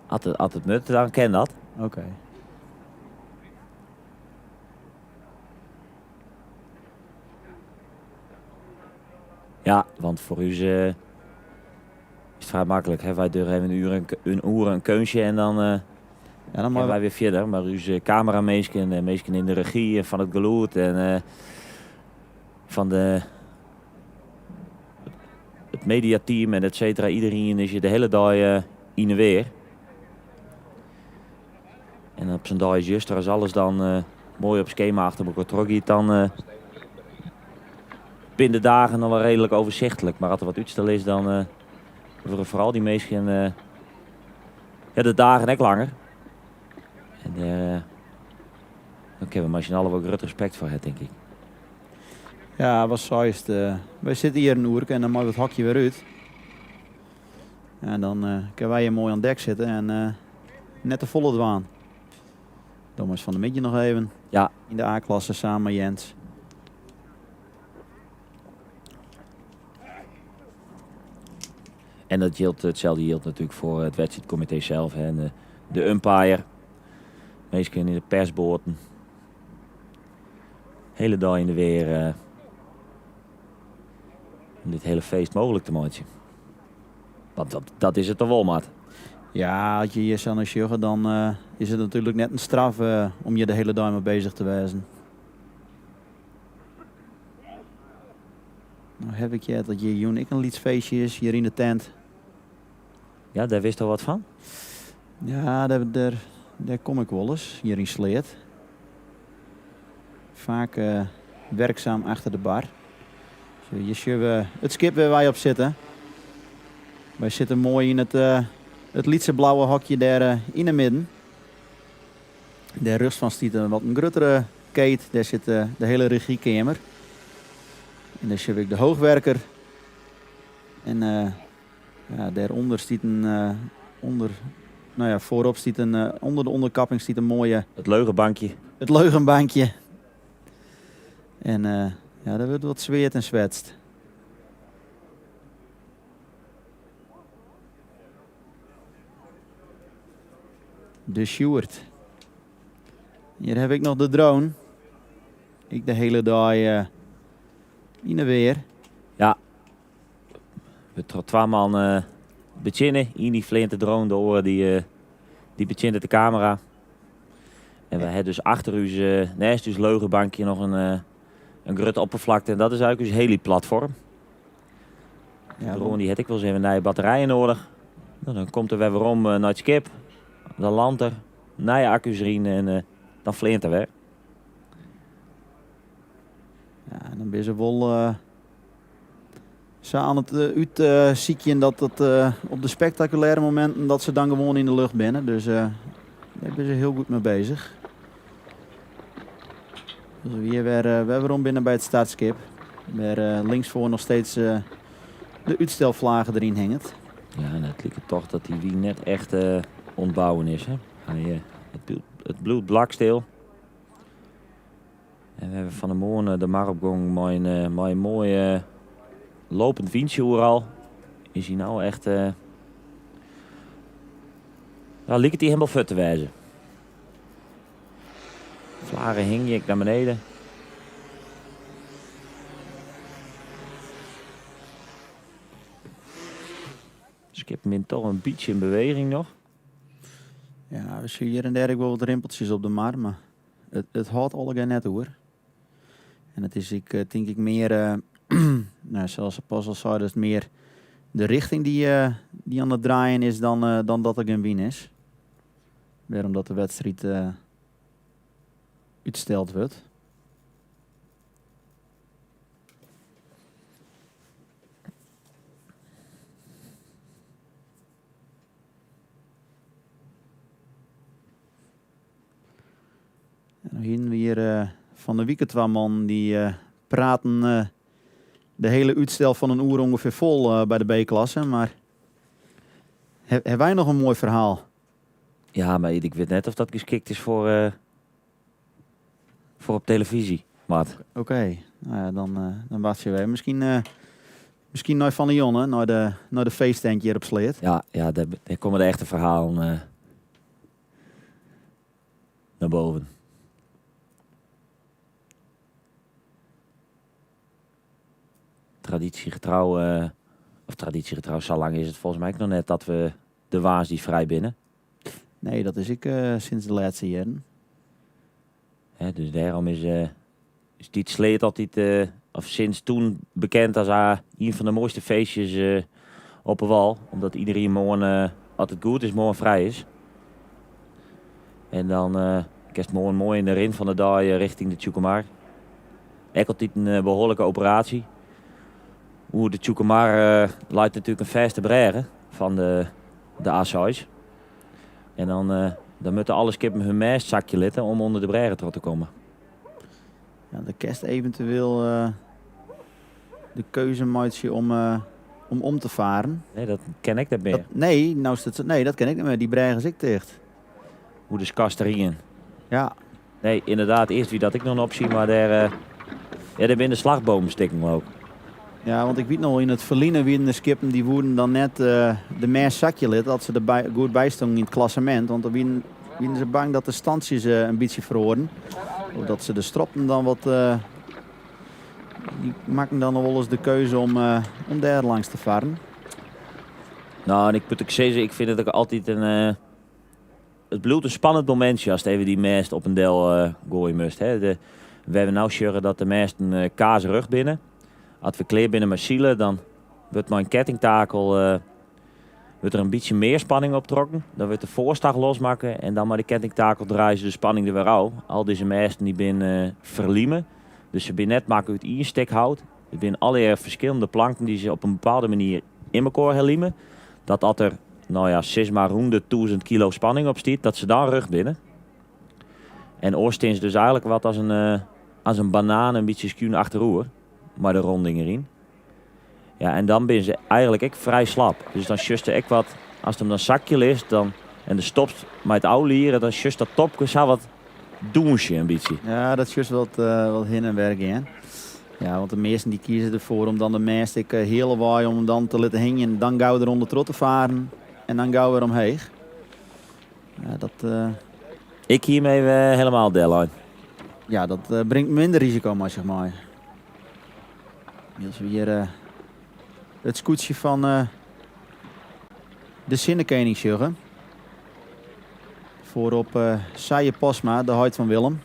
As it, as it moat, dan kin dat. Oké. Ja, want foar ús uh, is it frij maklik. Hè? Wy dogge even in oere in, oere in keunstje en dan, uh, ja, dan gean wy wer fierder. Mar ús kameraminsken en minsken yn de regy en fan it gelûd en uh, fan de, it mediateam en et cetera. Iderien is hjir de hiele dei uh, yn 'e weer. En op sa'n dei as juster, as alles dan uh, moai op skema achter elkoar trochgiet, dan uh, binne de dagen noch wol reedlik oersichtlik. Mar as der wat útstel is, dan uh, wurde foaral dy minsken uh, ja, de dagen ek langer. En dêr dan kinne we mei syn allen wol grut respekt foar ha, tink ik. Ja, wat seist? Uh, wy sitte hjir in oerke en dan mei it hokje wer út. En dan uh, kinne wy hjir moai oan dek sitte en uh, net te folle dwaan. Thomas fan 'e middei noch even. Ja. Yn de A-klasse samen mei Jens. En dat jildt, itselde jildt natuerlik foar it wedstriidkomitee sels. Hè. En de, de umpire, minsken yn de persboaten. Hiele dei yn de weer uh, om dit hiele feest mooglik te meitsjen. Want dat, dat is it toch wol, Mart? Ja, as je hjir sa nei sjogge, dan uh, is it natuerlik net in straf uh, om hjir de hiele dei mei beuzich te wêzen. Nou haw ik heard dat hjir jûn ek in lyts feestje is, hjir yn de tent. Ja, dêr witsto wat fan? Ja, dêr, dêr, dêr kom ik wolris, hjir yn Sleat. Faak werkzaam achter de bar. Hjir sjogge we it skip wêr't wy op sitte. Wy sitte moai yn it, it lytse blauwe hokje dêr yn 'e midden. Dêr rjochts fan stiet in wat in gruttere keet. Dêr sit de hiele regiekamer. En dêr sjogge we ek de hoogwerker. En ja, dêrûnder stiet in ûnder, no ja, foarop stiet in ûnder de ûnderkapping stiet in moaie. It leugenbankje. It leugenbankje. En ja, dêr wurdt wat sweard en swetst. De Sjoerd. Hjir haw ik noch de drone. Ik de hiele dei yn 'e weer. Ja. Wurdt troch twa man betsjinne. Ien dy fleant de drone, de oare dy, dy betsjinnet de kamera. En we ha dus achter ús, neist ús leugenbankje noch in, in grutte opperflakte. En dat is eigentlik ús heliplatform. Ja, de drone dy hat ek wolris even nije batterijen nedich. No, dan komt er wer werom nei it skip. Dan landt er, nije akku's deryn en dan fleant er wer. Ja, en dan binne se wol sa oan it útsykjen dat dat op de spektakulêre mominten dat se dan gewoan yn de lucht binne. Dus dêr binne se hiel goed mei beuzich. Dus we hjir wer, wer werom binne by it startskip. Wêr links foar noch steeds de útstelflage deryn hinget. Ja, en it liket toch dat dy wyn net echt oan it bouwen is. Hè? Hy, it bliuwt blakstil. En we hawwe fan 'e moarn de mar opgongen mei in, mei in moai lopend wyntsje oeral. Is hy no echt. Ja, liket hy hielendal fuort te wêzen. Flage hingje ek nei beneden. Skip binne toch in bytsje yn beweging noch. Ja, we sjogge hjir en dêr ek wol wat rimpeltsjes op de mar, mar it, it hâldt allegear net oer. En it is ek, tink ik, mear, no, sa pas al sei, dat it mear de richting dy't, dy't oan it draaien is dan, dan dat der gjin wyn is. Wêrom dat de wedstriid útsteld wurdt. En dan hienen we hjir fan de wike twa mannen dy't praten de hiele útstel fan in oere ûngefear fol by de B-klasse. Mar hawwe wy noch in moai ferhaal? Ja, mar ik wit net oft dat geskikt is foar, foar op telefyzje. Mar. Oké, no ja, dan, dan wachtsje we. Miskien, miskien nei fan 'e jûn, nei de, nei de feesttent hjir op Sleat. Ja, ja dêr, dêr komme de echte ferhalen nei boven. Traditiegetrouw, of traditiegetrouw, sa lang is it folgens my ek noch net dat we de woansdei frij binne. Nee, dat is ek sinds de lêste jierren. Hè, dus dêrom is, is dit Sleat altyd, of sinds toen bekend as ien fan de moaiste feestjes op 'e wâl. Omdat iderien moarn, as it goed is, moarn frij is. En dan kinst moarn moai yn de rin fan de dei richting de Tsjûkemar. Ek altyd in behoarlike operaasje. Oer de Tsjûkemar leit natuerlik in fêste brêge fan de, de A6. En dan, dan moatte alle skippen hun mêst sakje litte om ûnder de brêge troch te kommen. Ja, dan kinst eventueel de keuze meitsje om, om om te faren. Nee, dat ken ik net mear. Dat, nee, no is it, nee, dat ken ik net mear. Dy brêge is ek ticht. Oer de Skarsterrien. Ja. Nee, ynderdaad, earst wie dat ek noch in opsje, mar dêr, ja, dêr binne de slachbomen stikken ook. Ja, want ik wit noch yn it ferline wienen de skippen dy woenen dan net de mêst sakje litte as se der by, goed by stonden yn it klassemint, want dan wienen, wienen se bang dat de standsjes in bytsje feroaren. Of dat se de stroppen dan wat, dy makken dan noch wolris de keuze om, om dêr langs te farren. No, en ik moat ek sizze, ik fyn it ek altyd in, it bliuwt in spannend momintsje ast even dy mêst op en del goaie moatst. Hè. De, wêr we no sjogge dat de mêsten kaarsrjocht binne. As we klear binne mei silen, dan wurdt mei in kettingtakel wurdt der in bytsje mear spanning optrokken. Dan wurdt de foarstach losmakke en dan mei de kettingtakel draaie se de spanning der wer ôf. Al dizze mêsten dy binne ferlime, dus se binne net makke út ien stik hout. It binne allegear ferskillende planken dy't se op in bepaalde manier yn mekoar herlime. Dat as der, no ja, sis mar rûn de 1000 kilo spanning op stiet, dat se dan rjocht binne. En oars stean se dus eigenlik wat as in, as in banaan in bytsje skún achteroer, mei de ronding deryn. Ja, en dan binne se eigenlik ek frij slap. Dus dan sjochst ek wat, ast him dan sakje litst dan, en do stopst mei it ôflieren, dan sjochst dat topke sa wat dûnsje in bytsje. Ja, dat sjochst wat, wat hinne en wer gean. Ja, want de measten dy kieze derfoar om dan de mêst ek healwei om him dan te litten hingjen, dan gau der ûndertroch te faren en dan gau wer omheech. Ja, dat, Ik hie him even helemaal dellein. Ja, dat bringt minder risiko mei sich mei. Wylst we hjir it skûtsje fan de Sinnekening sjogge. Foarop Sije Postma, de heit fan Willem.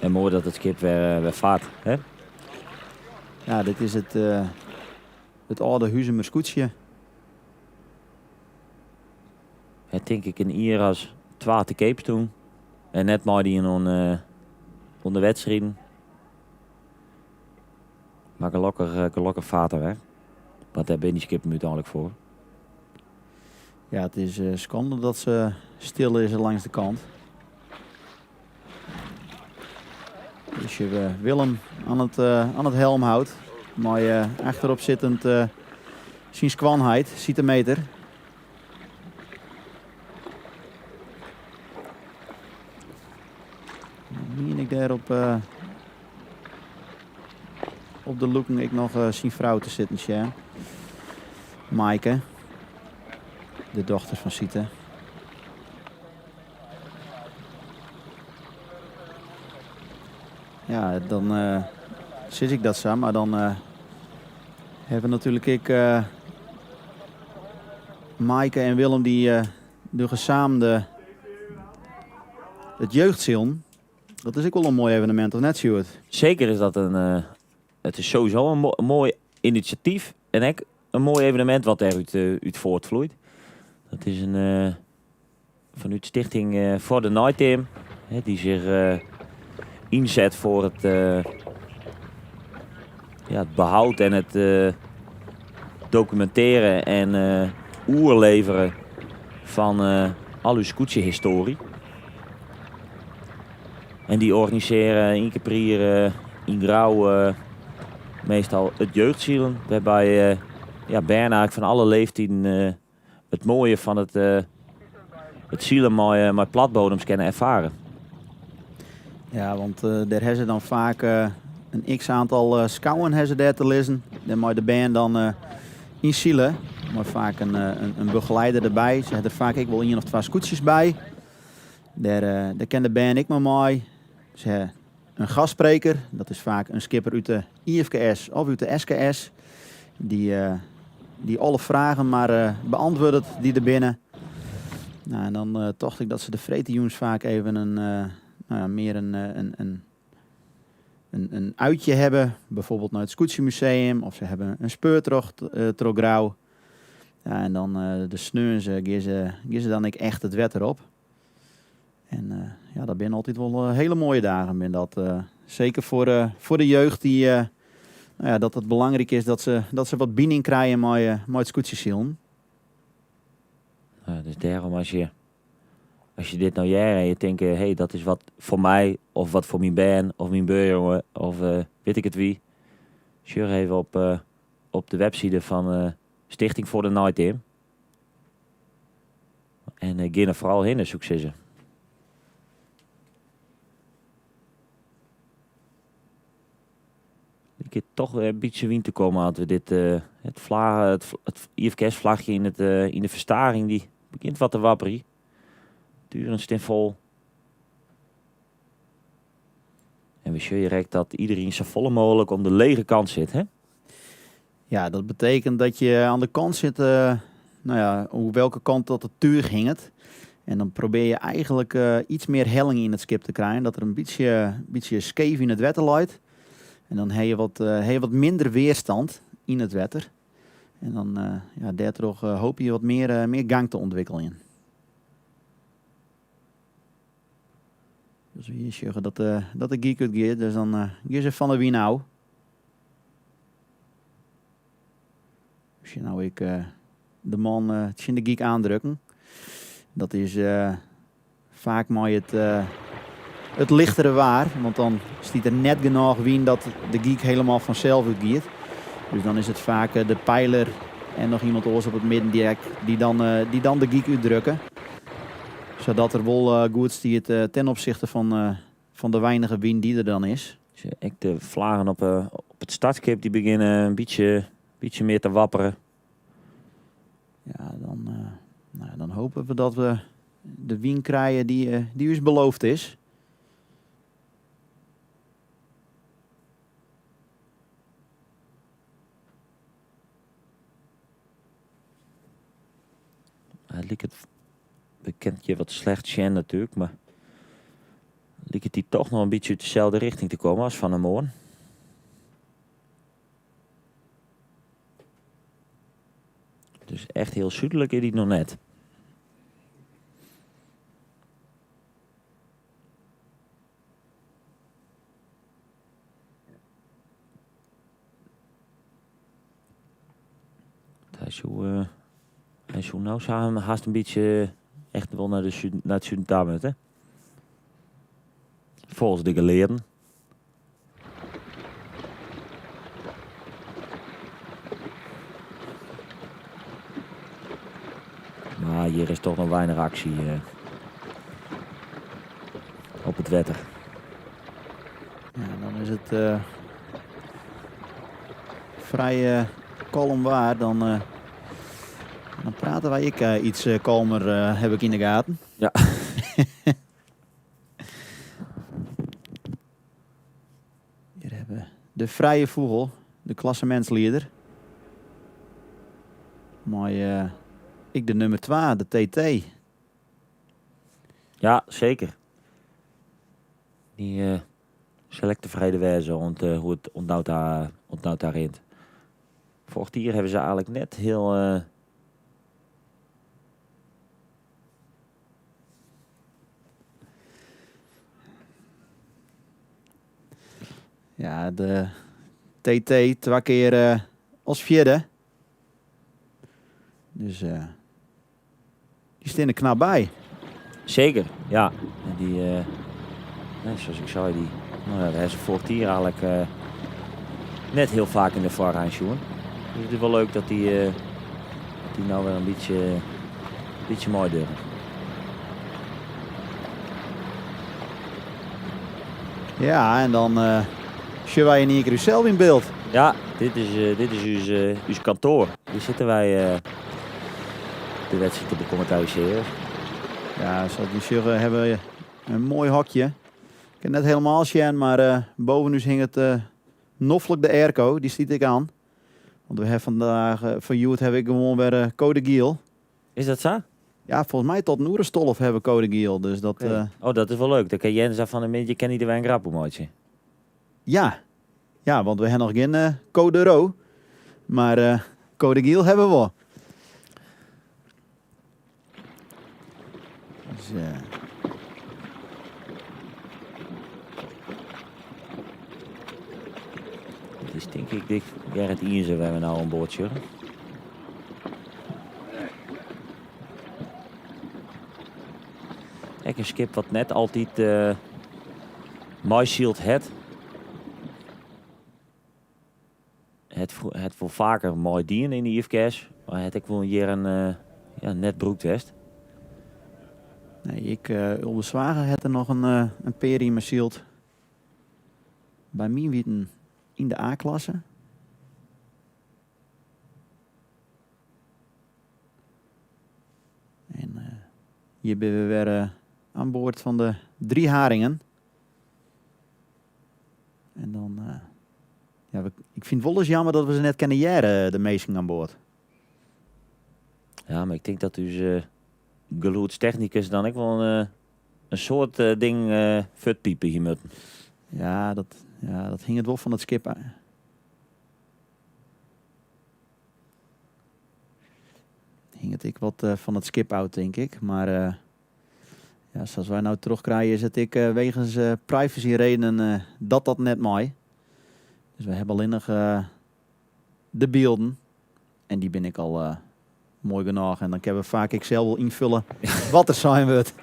En moai dat it skip wer fart, hè? Ja, dit is it, it âlde Huzumer skûtsje. Het tink ik in jier as twa te keap stûn. En net meidien oan, oan de wedstriden. Mar gelokkich, gelokkich fart er wer. Want dêr binne dy skippen úteinlik foar. Ja, it is skande dat se stil lizze langs de kant. Dus je Willem oan it helmhout. Mei achterop sittend syn skoanheit, Siete Meter. Mien ik dêr op de lûken ek noch syn frou te sitten sjen. Maaike, de dochter fan Siete. Ja, dan sis ik dat sa, mar dan hawwe we natuerlik ek Maaike en Willem dy dogge samen de, it jeugdsilen. Dat is ek wol in moai evenemint, of net Sjoerd? Seker is dat in, it is sowieso in moai inisjatyf en ek in moai evenemint wat dêrút út fuortfloeit. Dat is in fanút Stichting Foar de Neiteam, dy't sich ynset foar it, ja, it behoud en it dokumintearjen en oerleverjen fan al ús skûtsjehistoarje. En dy organisearje ien kear per jier yn Grou meastal it jeugdsilen, wêrby ja, bern eigenlik fan alle leeftiden it moaie fan it, it silen mei, mei platbodems kinne erfare. Ja, want dêr ha se dan faak in x-aantal skouwen ha se dêr te lizzen. Dêr mei de bern dan yn sile. Mei faak in begeleider derby. Se ha der faak ek wol ien of twa skûtsjes by. Dêr, dêr kin de bern ek mei mei. Se ha in gastspreker, dat is faak in skipper út de IFKS of út de SKS, dy, dy alle fragen mar beantwurdet dy't der binne. Nou, en dan tocht ik dat se de freedtejûns faak even in, nou ja, mear in uitje hawwe. Bijvoorbeeld nei it Skûtsjemuseum of se hawwe in speurtocht troch Grou. Ja, en dan de sneons gean se, gean se dan ek echt it wetter op. En ja, dat binne altyd wol hiele moaie dagen binne dat. Seker foar de jeugd dy, nou ja, dat it belangryk is dat se wat bining krije mei it skûtsjesilen. Ja, dus dêrom as je dit no hearre en je tinke, hé, dat is wat foar my of wat foar myn bern of myn buorjonge of wit ik it wie, sjoch even op de webside fan Stichting Foar de Neiteam. En gean der foaral hinne, soe ik sizze. Liket toch wer in bytsje wyn te kommen as we dit, it fla, it, it IFKS-flachje yn it, yn de ferstaging, dy begjint wat te wapperjen. Turen stean fol. En we sjogge direkt dat iedereen sa folle mooglik om de lege kant sit, hè? Ja, dat betekent dat je aan de kant zit, nou ja, hoe welke kant dat het tuig hinget. En dan probearje je eigenlik iets mear helling yn it skip te krijen, dat er in bytsje, bytsje skeef yn it wetter leit. En dan ha je wat, ha je wat minder weerstand yn it wetter. En dan, ja, dêrtroch hoopje je wat mear, mear gang te ûntwikkeljen. Dus we hjir sjogge dat de, dat de gyk útgiet, dus dan gean se fan de wyn ôf. Sjoch no ek de man tsjin de gyk aandrukken. Dat is faak mei it, it lichtere waar, want dan stiet der net genôch wyn dat de gyk helemaal fansels útgiet. Dus dan is it faak de peiler en noch iemand oars op it middendek dy't dan, dy't dan de gyk útdrukke. Sadat er wol goed stiet ten opzichte fan, fan de weinige wyn dy't der dan is. Ek de flaggen op, op it startskip dy begjinne in bytsje, bytsje mear te wapperen. Ja, dan, nou, dan hoopje we dat we de wyn krije dy't, dy't ús beloofd is. It liket bekend je wat slecht sjen natuerlik, mar liket dy toch noch in bytsje út deselde rjochting te kommen as fan 'e moarn. Dus echt hiel súdlik is dy noch net. Hy soe, hy soe no sa hast in bytsje echt wol nei de suden, nei it suden ta moatte. Folgens de gelearden. Mar hjir is toch noch weinich aksje op it wetter. Ja, dan is it frij kalm waar. Dan, dan prate wy ek iets kalmer, haw ik yn de gaten. Ja. Hjir hawwe we de Frije Fûgel, de klassemintslieder. Mei ek de nûmer 2, de TT. Ja, seker. Dy sil ek tefreden wêze oant hoe't it oant no ta, oant no ta rint. Foarich jier hawwe se eigenlik net hiel. Ja, de TT twa kear as fjirde. Dus dy stean der knap by. Seker, ja. En dy, nee, sa as ik sei, dy, no ja, dêr ha se foarich jier eigenlik net hiel faak yn de foarrein sjoen. Dus it is wol leuk dat dy, dat dy no wer in bytsje, bytsje meidogge. Ja, en dan sjogge wy yn ien kear ússels yn byld. Ja, dit is, dit is ús, ús kantoar. Hjir sitte wy de wedstriid te bekommentarisearjen. Ja, sa't je sjogge hawwe we in moai hokje. Ik kin net helemaal sjen, mar boven ús hinget noflik de airco. Dy stiet ek oan. Want we hawwe fandaach, foar hjoed hawwe we gewoan wer code giel. Is dat sa? Ja, folgens my tot in oere as 12 hawwe we code giel. Dus dat, Oké. Oh, dat is wol leuk. Dan kin Jens dan fan 'e middei kin hy der wer in grap oer meitsje. Ja. Ja, want we hawwe noch gjin code rood. Mar code giel hawwe we wol. Dus, Dit is tink ik dik Gerrit Ienze wêr't we no oan board sjogge. Ek in skip wat net altyd uh, meisyld hat. Het, het wol faker meidien yn de IFKS, mar hat ek wol in jierren uh, ja, net brûkt west. Nee, ik, uh, Ulbe Zwager hat der noch in, in pear yn syld. By myn witten yn de A-klasse. En hjir binne we wer oan board fan de Drie Haringen. En dan, ja, ik fyn it wolris jammer dat we se net kinne hearre, de minsken oan board. Ja, mar ik tink dat ús, gelûdstechnikus dan ek wol in soad dingen fuortpipe hie mutten. Ja, dat, ja, dat hinget wol fan it skip ôf. Hinget ek wat fan it skip ôf, tink ik. Mar ja, sa't wy no trochkrije is it ek wegens privacyredenen dat dat net mei. Dus we hawwe allinnich de bylden. En dy binne ek al moai genôch. En dan kinne we faak ek sels wol ynfolje wat der sein wurdt.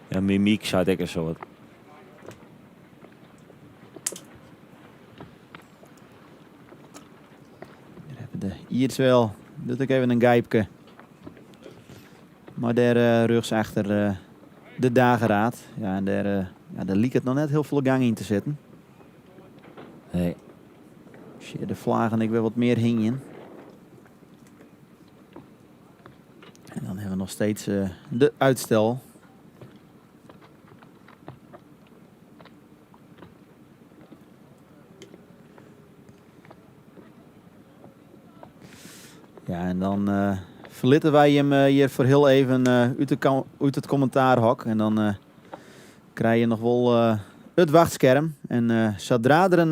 Ja, mimyk seit ek in soad. Hjir hawwe we de ierdswel. Docht ek even in gijpke. Mar dêr rjochts achter de dageraad. Ja, en dêr, ja, dêr liket noch net hiel folle gang yn te sitten. Nee. Sjoch de flagen ek wer wat mear hingjen. En dan hawwe we noch steeds de uitstel. Ja, en dan ferlitte wy jim hjir foar hiel even út it kommentaarhok. En dan krije je noch wol it wachtskerm. En sadra der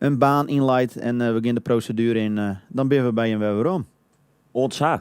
in baan yn leit en we gean de proseduere yn, dan binne we by jim wer werom. Oant sa!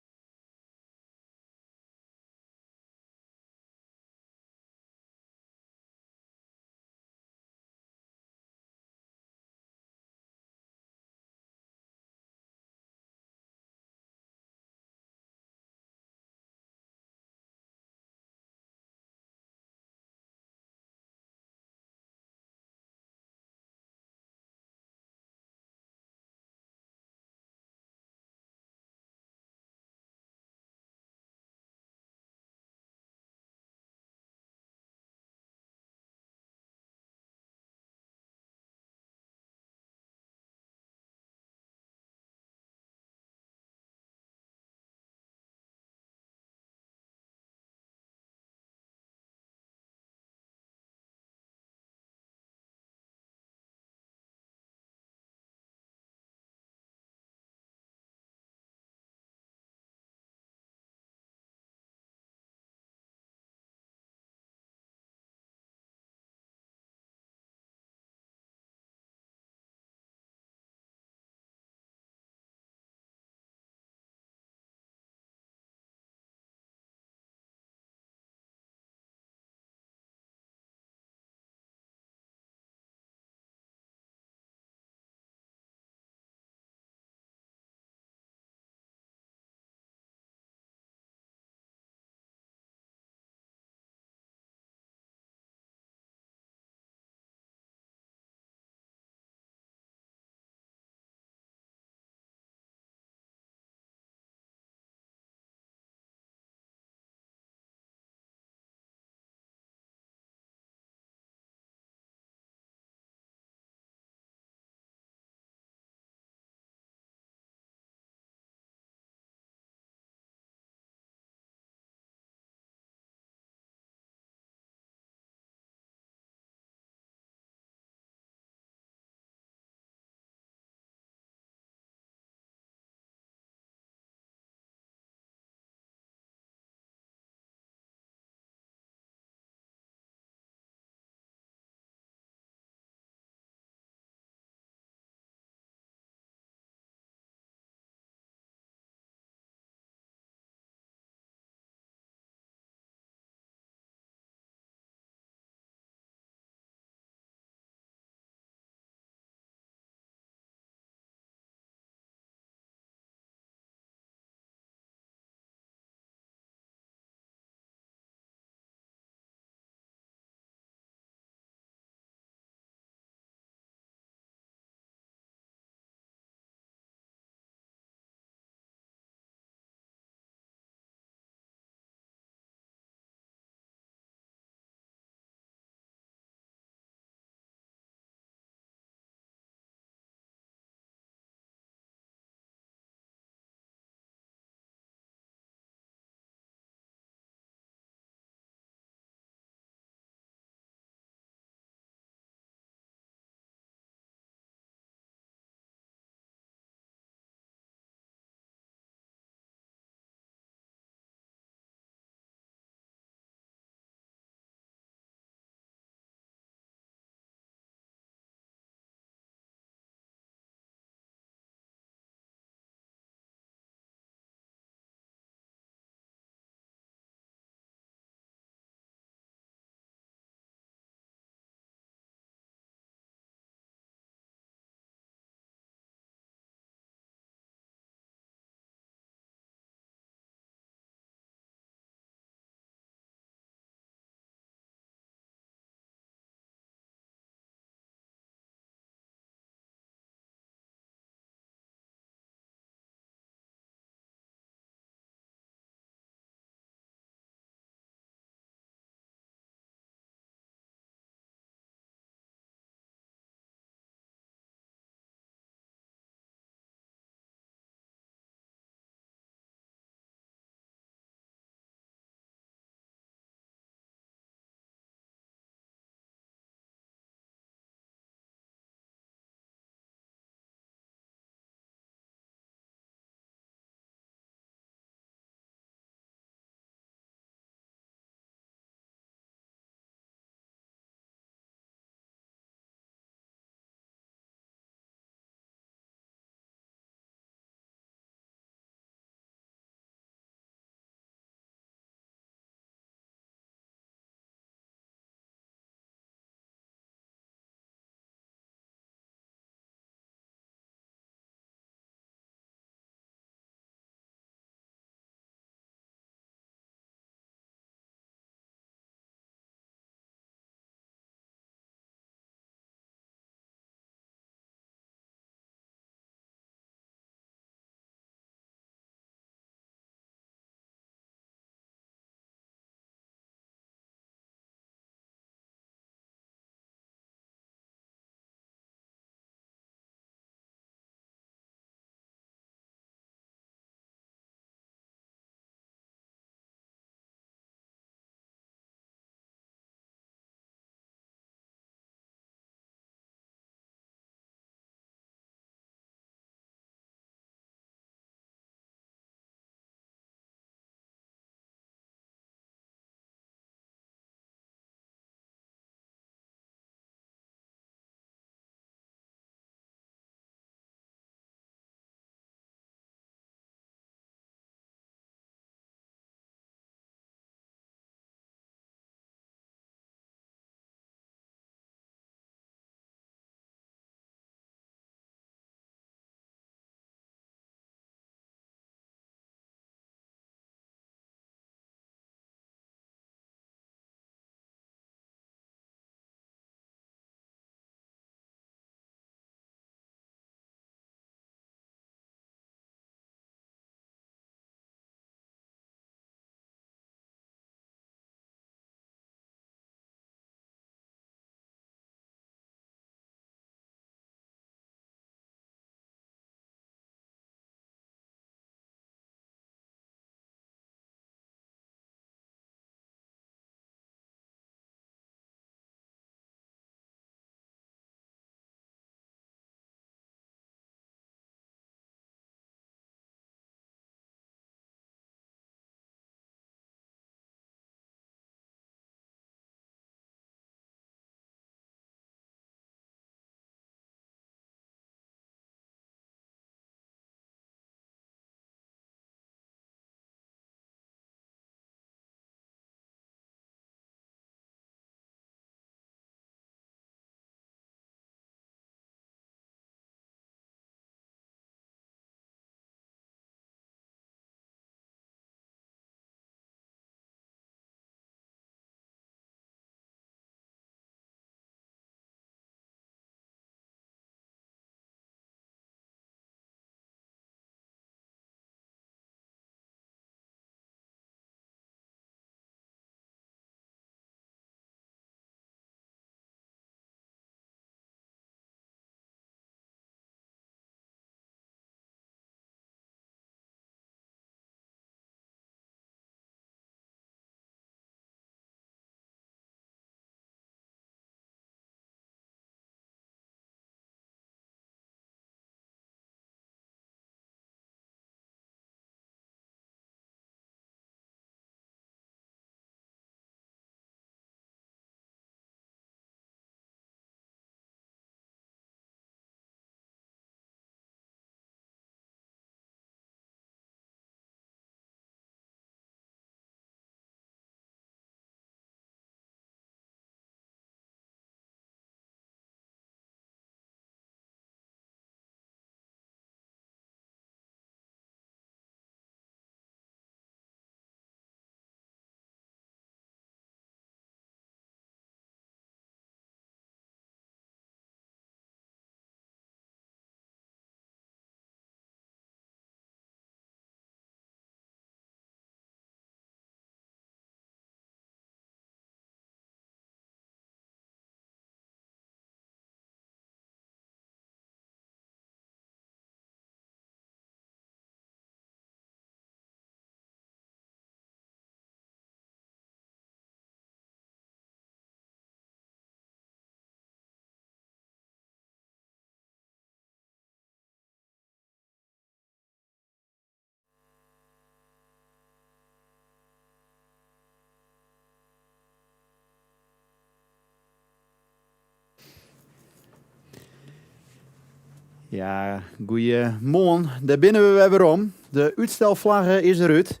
Ja, goeiemoarn. Dêr binne we wer werom. De útstelflagge is derút.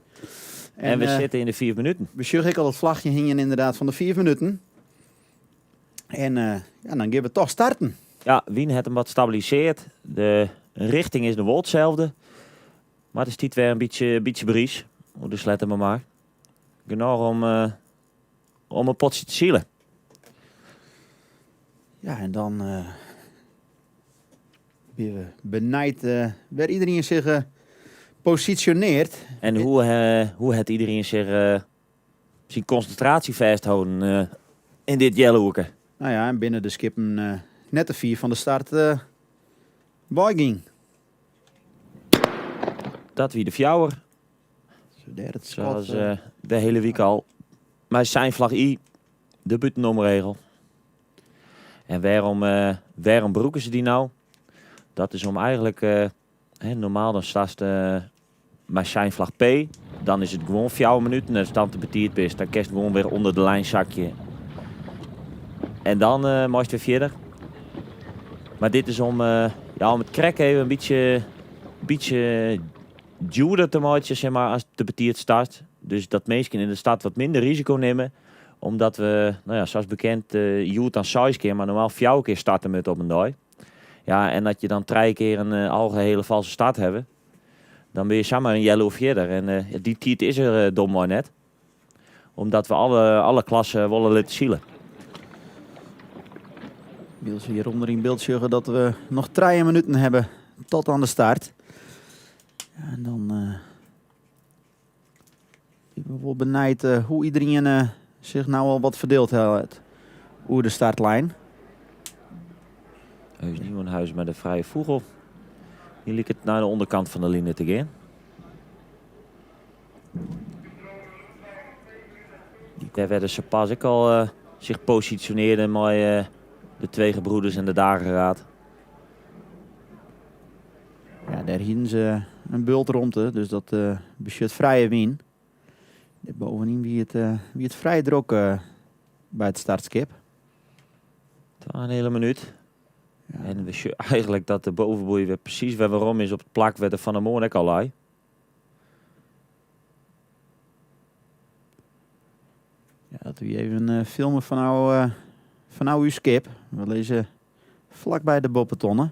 En we sitte yn de 5 minuten. We sjogge ek al it flachje hingjen inderdaad fan de 5 minuten. En ja, dan gean we toch starten. Ja, wyn hat him wat stabilisearre. De richting is noch wol itselde. Mar it stiet wer in bytsje bries. Oer de Sleattemermar. Genôch om in potsje te silen. Ja, en dan binne we benijd wêr iderien sich posisjonearret. En hoe hat iderien sich syn konsintraasje fêstholden yn dit healoerke? Nou ja, en binne de skippen net te fier fan de start weigien. Dat wie de fjouwer. Zo dêr it skot, Zoals de hiele wike al. Mei seinflach Y, de bûtenomregel. En wêrom brûke se dy no? Dat is om eigentlik, hè, normaal dan startst mei seinflach P. Dan is it gewoan 4 minuten. As dan te betiid bist, dan kinst gewoan wer ûnder de lijn sakje. En dan meist wer fierder. Mar dit is ja, om it krekt even in bytsje djoerder te meitsjen, zeg maar, as te betiid start. Dus dat minsken yn de start wat minder risiko nimme. Omdat we, nou ja, zoals bekend, hjoed dan 6 kear, mar normaal 4 kear starte moatte op in dei. Ja, en as je dan 3 kear in algehele falske start hawwe, dan binne je samar in healoer fierder. En dy tiid is der domwei net. Omdat we alle klassen wolle litte sile. Wylst we hjir ûnder yn byld sjogge dat we noch 3 minuten hawwe tot oan de start. Ja, en dan ik bin wol benijd hoe iderien sich no al wat ferdield hat oer de startlijn. Eus Nieuwenhuis mei de Vrije Fûgel. Dy liket nei de ûnderkant fan de line te gean. Dêr werden se pas ek al sich posisjonearre mei de Twee Gebroeders en de Dageraad. Ja, dêr hienen se in bult romte, dus dat betsjut frije wyn. Bovendien wie it frij drok by it startskip. In hiele minút. En we sjogge eigentlik dat de bovenboei wer presys wer werom is op it plak wêr't er fan 'e moarn ek al lei. Ja, dat wie even filmen fanôf ús skip. We lizze flakby de boppetonne.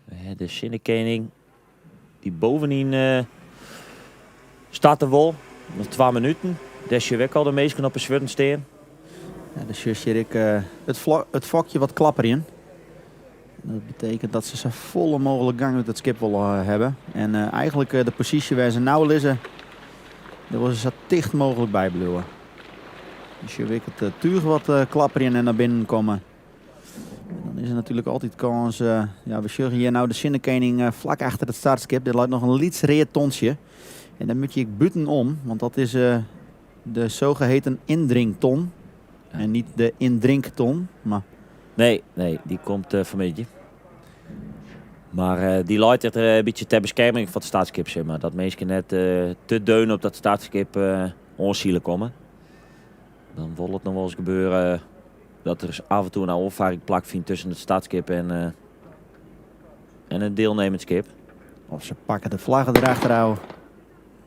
We hawwe de Sinnekening dy't bovenyn starte wol. Noch 2 minuten. Dêr sjogge we ek al de minsken op 'e swurden stean. Ja, dêr sjochst hjir ek it fokje wat klapperjen. Dat betekent dat se sa folle mooglik gang út it skip wolle hawwe. En eigentlik de posysje wêr't se no lizze, dêr wolle se sa ticht mooglik by bliuwe. Dan sjogge we ek it túch wat klapperjen en nei binnen komme. En dan is der natuerlik altyd kâns, ja, we sjogge hjir no de Sinnekening flak achter it startskip. Der leit noch in lyts read tontsje. En dan moat je ek bûtenom, want dat is de zogeheten indrington. En niet de indrinkton, mar... Nee, nee, dy komt fanmiddei. Mar dy leit der in bytsje ter beskerming fan it startskip, zeg maar. Dat minsken net te deun op dat startskip oansile komme. Dan wol it noch wolris gebeure dat der af en toe in oanfarring plakfynt tusken it startskip en in dielnimmend skip. Of se pakke de flagge derachterôf.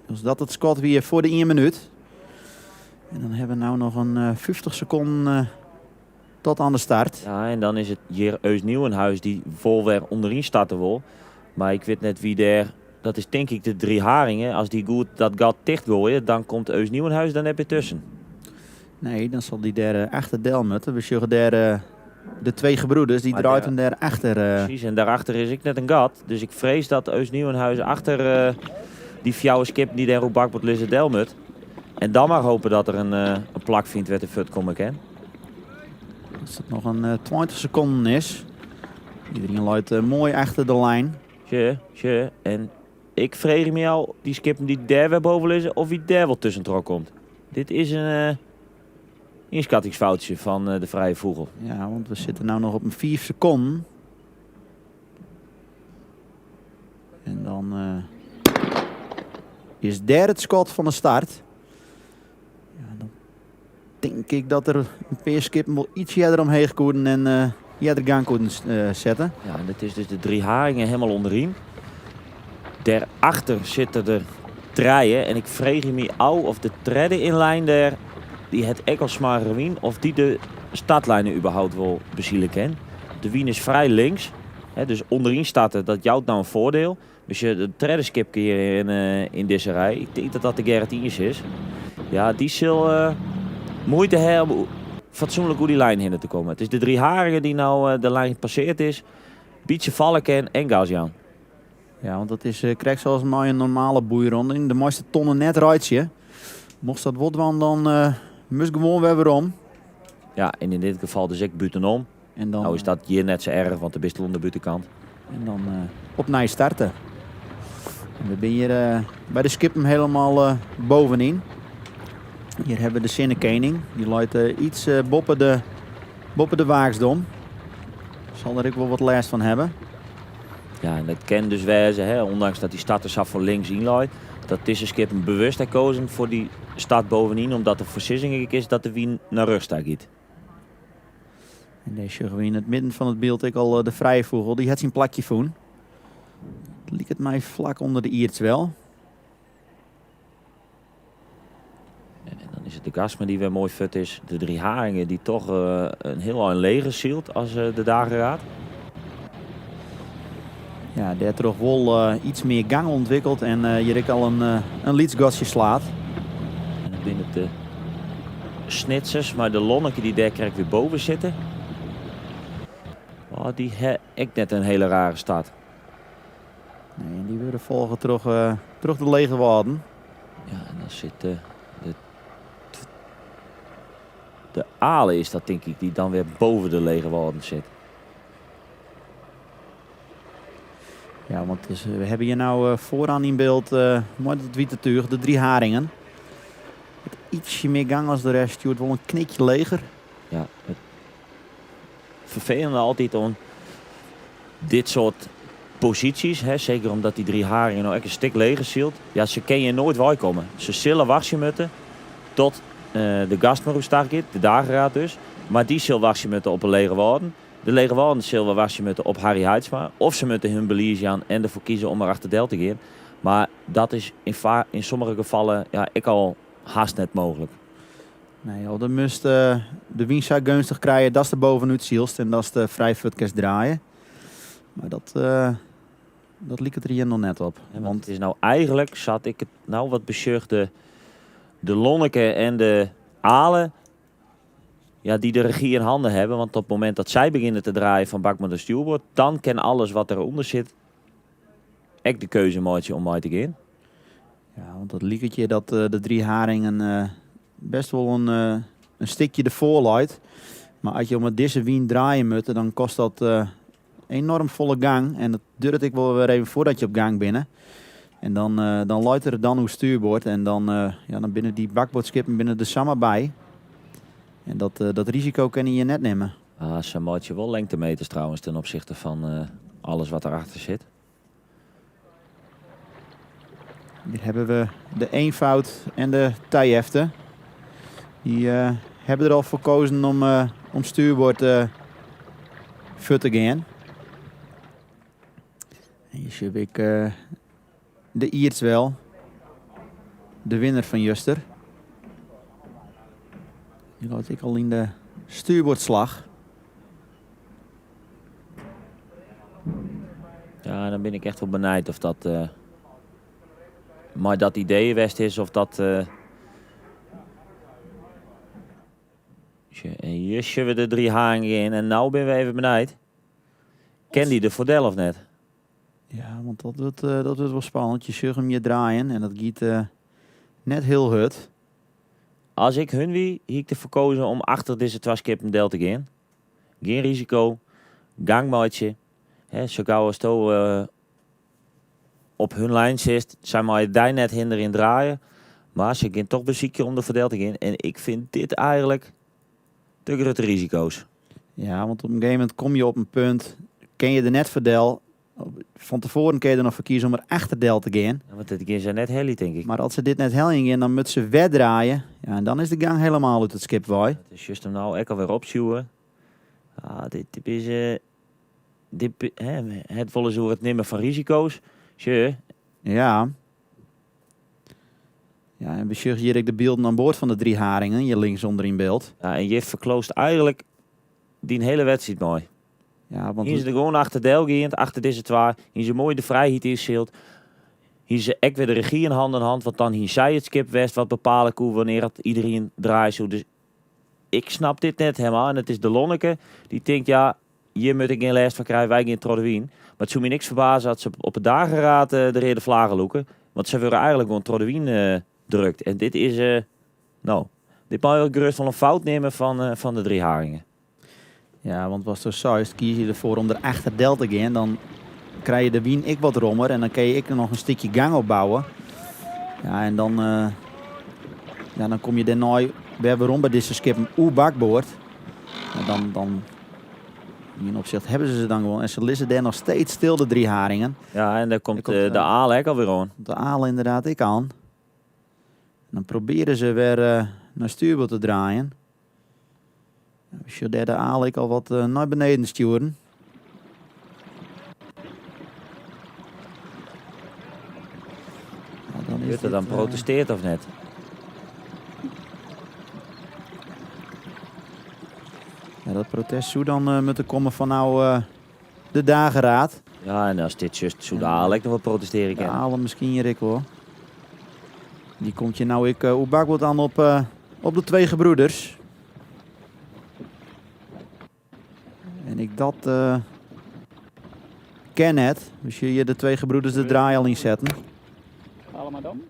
Dus dat it skot wie foar de ien minút. En dan hawwe we no noch in 50 sekonden tot oan de start. Ja, en dan is it hjir Eus Nieuwenhuis dy't wol wer ûnderyn starte wol. Mar ik wit net wie dêr, dat is tink ik de Drie Haringen. As dy goed dat gat tichtgoaie, dan komt Eus Nieuwenhuis der net mear tusken. Nee, dan sil dy dêr achter del moatte. We sjogge dêr de Twee Gebroeders, dy Mar draait dêr him dêr achter. Presys, en daarachter is ek net in gat. Dus ik frees dat Eus Nieuwenhuis achter dy fjouwer skippen dy't dêr oer bakboard lizze del moat. En dan mar hope dat er in plak fynt wêr't er fuort komme kin. As it noch in 20 sekonden is. Iderien leit moai achter de lijn. Sjoch, sjoch. En ik freegje my ôf, dy skippen dy't dêr wer boven lizze, of wie dêr wol tuskentroch komt. Dit is in ynskattingsfoutsje fan de Vrije Fûgel. Ja, want we sitte no noch op in 5 sekonden. En dan is dêr it skot fan de start. Ja, dan tink ik dat der in pear skippen wol iets earder omheech koenen en. earder gang koenen sette. Ja, en dat is dus de Drie Haringen helemaal onderin. Daarachter zitten er trije. En ik freegje my ôf of de tredde in lijn dêr, dy hat ek al smoarge wyn, of dy de startlijnen überhaupt wol besile kin. De wyn is frij links, hè, dus onderin starte, dat jout nou in foardiel. Dus je, de tredde skipke hjir yn dizze rij, ik tink dat dat de Gerrit Iens is. Ja, dy sil muoite hawwe om fatsoenlik oer dy lijn hinne te kommen. It is de Drie Haringen dy't no de lijn passeard is. Bytsje falle kin en gas jaan. Ja, want dat is krekt sa as mei in normale boeironding. Do meist de tonne net reitsje. Mochtst dat wol dwaan, dan moatst gewoan wer werom. Ja, en yn dit gefal dus ek bûtenom. En dan, Nou is dat hjir net sa erch, want do bist al oan de bûtenkant. En dan opnij starte. En we binne hjir by de skippen hielendal bovenyn. Hjir hawwe we de Sinnekening. Dy leit iets boppe de Waaksdom. Sil der ek wol wat lêst fan hawwe. Ja, en dat kin dus wêze, hè, ûndanks dat dy starter sa foar links yn leit, dat dizze skippen bewust ha kozen foar dy start bovenyn, omdat de foarsizzing ek is dat de wyn nei rjochts ta giet. En dêr sjogge we yn it midden fan it byld ek al de Frije Fûgel. Dy hat syn plakje fûn. It liket my flak ûnder de Ierdswel. En dan is it de Gastmer dy't wer moai fuort is. De Drie Haringen dy't toch in hiel ein leger sylt as de Dageraad. Ja, dêrtroch wol iets mear gang ûntwikkeld en hjir ek al in lyts gatsje slaat. En dan binne it de Snitsers mei de Lonneke dy't dêr krekt wer boven sitte. Oh, dy ha ek net in hiele rare start. Nee, en dy wurde folge troch de Lege Wâlden. Ja, en dan sit de Ale is dat tink ik, dy't dan wer boven de Lege Wâlden sit. Ja, want dus, we hawwe hjir no foaroan yn byld mei dat wite túch, de Drie Haringen. It ytsje mear gang as de rest, stjoert wol in knikje leger. Ja, it ferfelende altyd oan dit soart posysjes, hè, seker omdat dy Drie Haringen no ek in stik leger sylt. Ja, se kinne hjir noait weikomme. Se sille wachtsje moatte tot de Gastmer oerstach giet, de Dageraad dus. Mar dy sil wachtsje moatte op 'e Lege Wâlden. De Lege Wâlden sil wer wachtsje moatte op Harry Haitsma. Of se moatte hun belies jaan en derfoar kieze om der achter del te gean. Mar dat is yn sommige gefallen, ja, ek al hast net mooglik. Nee, al dan moatst de wyn sa geunstich krije datst der bovenút sylst en datst frij fuort kinst draaie. Mar dat liket der hjir noch net op. Ja, want it is no eigenlik, sa't ik it no wat besjoch, de Lonneke en de Ale, ja, dy't de regy yn hannen hawwe. Want op it momint dat sy begjinne te draaien fan bakboard nei stjoerboard, dan kin alles wat derûnder sit ek de keuze meitsje om mei te gean. Ja, want dat liket je dat de Drie Haringen best wol in stikje derfoar leit. Mar as je om dizze wyn draaie moatte, dan kost dat enorm folle gang. En dat duorret ek wol wer even foardat je op gang binne. En dan leit er dan oer stuurboard en ja, dan binne dy bakboardskippen binne der samar by. En dat risiko kinne je net nimme. Ah, se meitsje wol lengtemeters trouwens ten opzichte fan alles wat derachter sit. Hjir hawwe we de Eenvoud en de Tijefte. Dy hawwe der al foar kozen om stuurboard fuort te gean. En hjir sjoch ik de Ierdswel, de winner fan juster. Dy leit ek al yn de stuurboardslach. Ja, dan bin ik echt wol benijd of dat mei dat idee west is of dat. En hjir sjogge we de Drie Haringen yn en no binne we even benijd. Kin dy der foardel of net? Ja, want dat wurdt wol spannend. Je sjogge him hjir draaien en dat giet net hiel hurd. As ik hun wie, hie ik derfoar kozen om achter dizze twa skippen del te gean. Gjin risiko, gang meitsje. Hè, sa gau as do op hun lijn sitst, sy meie dy net hinderjen draaie. Mar se gean toch besykje om der foar del te gean. En ik fyn dit eigenlik te grutte risiko's. Ja, want op in gegeven momint komme je op in punt, kin je der net foar del. Fan tefoaren kin je der noch foar kieze om der achter del te gean. Ja, want dit gean se net helje, tink ik. Mar as se dit net heljen gean, dan moatte se wer draaie. Ja, en dan is de gang hielendal út it skip wei. It is just him no ek alwer opsjoen. Ah, dit is, dit, hè, het wolris oer it nimmen fan risiko's. Sjoch. Ja. Ja, en we sjogge hjir ek de bylden oan board fan de Drie Haringen, hjir links ûnder yn byld. Ja, en hjir ferkloost eigenlik dyn hiele wedstriid mei. Ja, want Hier se der gewoan achter del geand, achter dizze twa. Hier se moai de frijheid ynsyld. Hier se ek wer de regie in handen hand, want dan hie sy it skip west wat bepale koe wannear it iderien draaie soe. Dus ik snap dit net helemaal. En it is de Lonneke die tinkt, ja, hjir moat ik gjin lêst fan krije, wy gean troch de wyn. Mar it soe my niks ferbaze as se op 'e dageraad de reade flagge lûke. Want sy wurde eigenlik gewoan troch de wyn drukt. En dit is, no, dit mei jo gerust wol in fout nimme fan de Drie Haringen. Ja, want watsto seist, kies je derfoar om der achter del te gean, dan krije je de wyn ek wat rommer en dan kin je ek noch in stikje gang opbouwe. Ja, en dan, ja, dan kom je dêrnei wer werom by dizze skippen oer bakboard. En dan yn ien opsicht hawwe se se dan gewoan. En se lizze dêr noch steeds stil, de Drie Haringen. Ja, en dêr komt de aal ek alwer oan. De aal inderdaad ek oan. En dan probearje se wer nei stuurboard te draaien. We sjogge dêr de aal ek al wat nei beneden stjoeren. Ja, dan is Wurdt der dan dit, protesteard of net? Ja, dat protest soe dan moatte komme fan nou de dageraad. Ja, en as dit just soe de aal ek noch wat protestearje De kinne. aal miskien hjir ek wol. Dy komt hjir nou ek oer bakboard oan op de Twee Gebroeders. En ik dat ken net. We sjogge hjir de Twee Gebroeders de draai al ynsetten. Allemaal dan.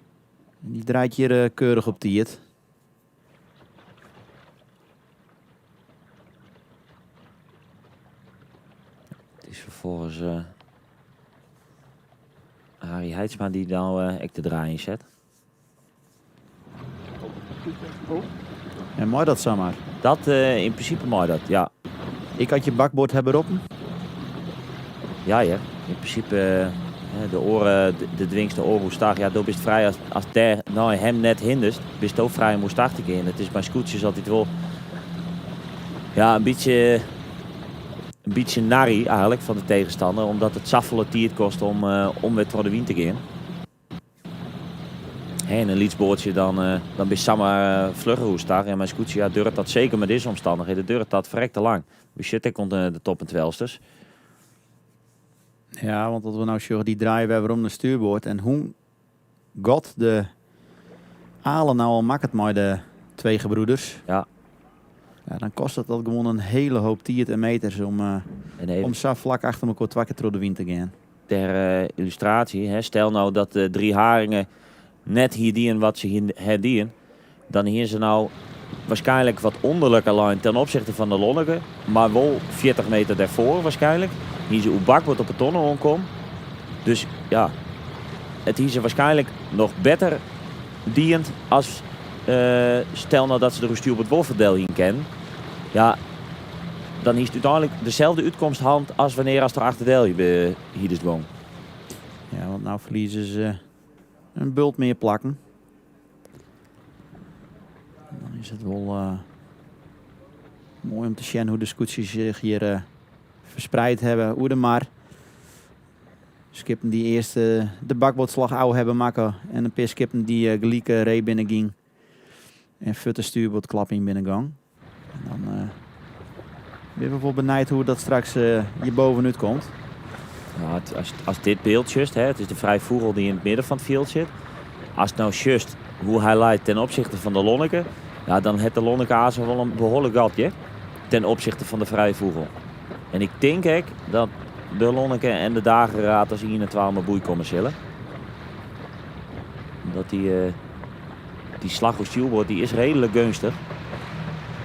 En dy draait hjir keurich op tiid. It is ferfolgens Harry Heitsma dy't no ek de draai ynset. En mei dat samar? Dat yn prinsipe mei dat, ja. Ik had je bakboard hebben roppen? Ja, ja. Yn prinsipe de oare, de dwingste oar oerstag, ja, do bist frij as dêr nei him net hinderst, bist do frij om oerstag te gean. It is by skûtsjes altyd wol, ja, in bytsje narry eigenlik fan de tegenstander, omdat it safolle tiid kostet om wer troch de wyn te gean. Hè, in in lyts boatsje dan bist samar flugger oerstag. En mei skûtsje, ja, duorret dat seker mei dizze omstannichheden, duorret dat ferrekte lang. We sitte ek oan de top en twelsters. Ja, want as we nou sjogge, dy draaie wer werom nei stuurboard. En hoe God de alen nou al makket mei de Twee Gebroeders. Ja. Ja, dan kostet dat gewoan in hiele hoop tiid en meters En even om sa flak achter mekoar twa kear troch de wyn te gean. Ter illustratie, hè, stel nou dat de Drie Haringen net hier dien wat se hier ha dien, dan hiene se nou waarskynlik wat ûnderliker lein ten opzichte fan de Lonneke, mar wol 40 meter dêrfoar waarskynlik. Hiene se oer bakboard op 'e tonne oankommen. Dus ja, it hie se waarskynlik noch better dien as stel nou dat se der oer stjoerboard wol ferdel hiene kinnen. Ja, dan hiest úteinlik deselde útkomst hân as wannear as der achterdel hierdest gong. Ja, want nou ferlieze se in bult mear plakken. En dan is it wol moai om te sjen hoe't de skûtsjes sich hjir ferspreid hawwe oer de mar. Skippen dy't earst de bakboardslach ôf hawwe makke en in pear skippen dy't gelyk ree binne gien en fuort de stuurboardklap yn binne gong. En dan binne we wol benijd hoe't dat straks hjir bovenút komt. Ja, it, as, as dit byld sjochst, hè, it is de Vrij Fûgel dy't yn it midden fan it fjild sit. Ast no sjochst hoe't hy leit ten opsichte fan de Lonneke, ja, dan hat de Lonneke aanst wol in behoarlik gat, ten opsichte fan de Vrij Fûgel. En ik tink ek dat de Lonneke en de Dageraad as ien en twa om 'e boei komme sille. Omdat dy slach oer stjoerboard dy is reedlik geunstich.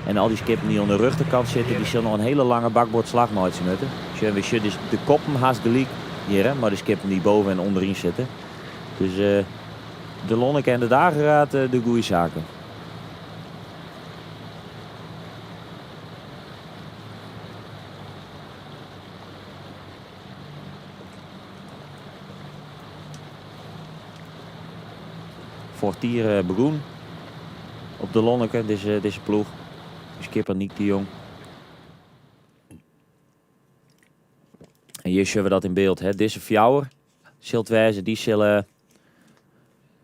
En al dy skippen dy't oan de rjochterkant sitte, dy sille noch in hiele lange bakboardslach meitsje moatte. Sjoch, we sjogge dus de koppen hast gelyk hjir, hè, mei de skippen dy't boven en ûnderyn sitte. Dus de Lonneke en de Dageraad de goede saken. Fortier begûn op de Lonneke, dizze ploech. Skipper Niek de Jong. En hjir sjogge we dat yn byld. Hè. Dizze fjouwer sil it wêze, dy sille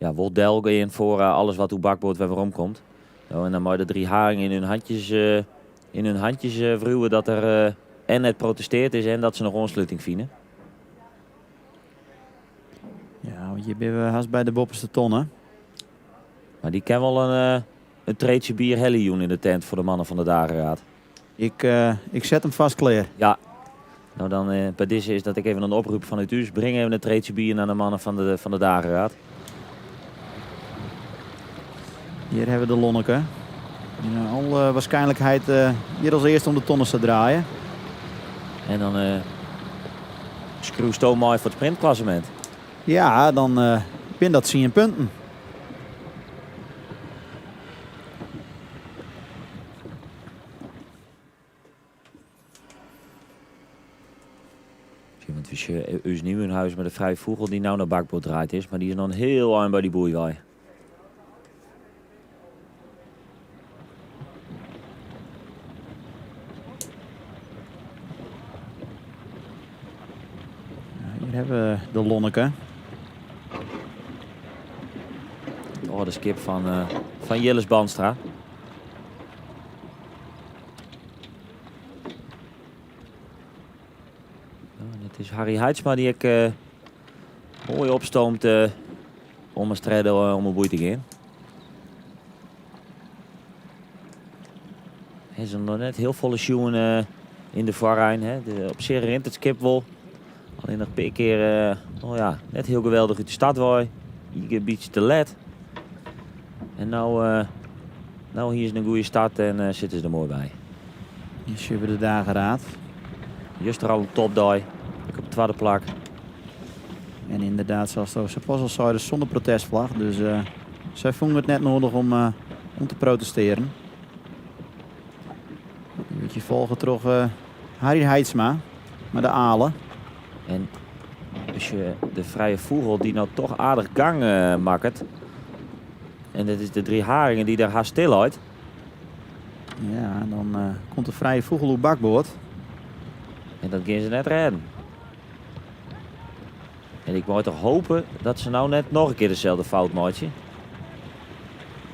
ja, wol delgean foar alles wat oer bakboard wer werom komt. No, en dan mei de drie haringen yn hun handjes, yn hun handjes wriuwe dat der en net protesteard is en dat se noch oansluting fine. Ja, want hjir binne we hast by de boppeste tonne. Mar dy kin wol in, in treetsje bier helje jûn yn de tent foar de mannen fan de dageraad. Ik, ik set him fêst klear. Ja. No dan by dizze is dat ek even in oprop fanút ús. Bring even in treetsje bier nei de mannen fan de dageraad. Hjir hawwe we de Lonneke. Yn alle waarskynlikheid hjir as earste om de tonne te draaien. En dan skriuwsto mei foar it sprintklassemint. Ja, dan binne dat tsien punten. Want we sjogge ús Nieuwenhuis mei de Frije Fûgel dy't no nei bakboard draaid is, mar dy is noch in hiel ein by dy boei wei. Hjir hawwe we de Lonneke. It âlde skip fan, fan Jilles Bandstra. It is Harry Heidsma dy't ek moai opstoomt om as tredde om 'e boei te gean. Hy is noch net hiel folle sjoen yn de foarein. Hè. Op sich rint it skip wol. Allinnich in pear kear no ja, net hiel geweldich út de start wei. In bytsje te let. En no, no hiene se in goede start en sitte se der moai by. Hjir sjogge we de dageraad. Juster al in topdei, ek op it twadde plak. En ynderdaad, sa ast pas al sei, sûnder protestflagge. Dus sy fûnen it net nedich om, om te protestearjen. Dy wurdt hjir folge troch Harry Heidsma mei de Ale. En as je de Frije Fûgel dy't no toch aardich gang makket. En dat is de Drie Haringen dy't der hast stil leit. Ja, en dan komt de Frije Fûgel oer bakboard. En dat gean se net rêden. En ik mei toch hope dat se no net noch in kear deselde fout meitsje.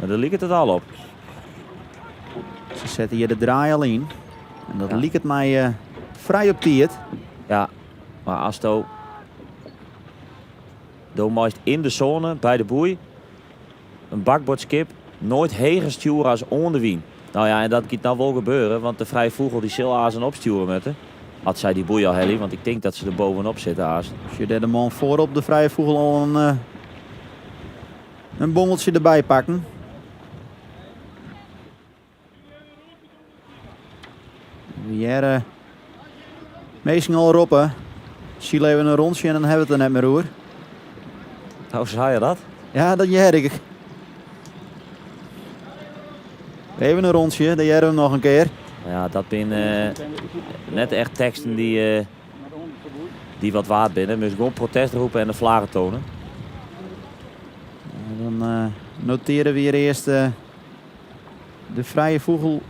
Mar dêr liket it al op. Se sette hjir de draai al yn. En dat liket my frij op tiid. Ja, mar asto do meist yn de sône by de boei in bakboardskip noait heger stjoere as oan de wyn. No ja, en dat giet no wol gebeuren, want de Frije Fûgel dy sil aansen opstjoere moatte. As sy dy boei al helje, want ik tink dat se der bovenop sitte aansen. Sjoch dêr de man foarop de Frije Fûgel al in, in bongeltsje derby pakken. We hearre minsken al roppen. Syl even in rûntsje en dan hawwe we it der net mear oer. Hoe sei je dat? Ja, dat hear ik. Even in rûntsje, dan hearre we noch in kear. Ja, dat binne net echt teksten dy't, dy't wat waard binne. Moatst gewoan protest roppe en de flagge toane. Dan notearje we hjir earst de Frije Fûgel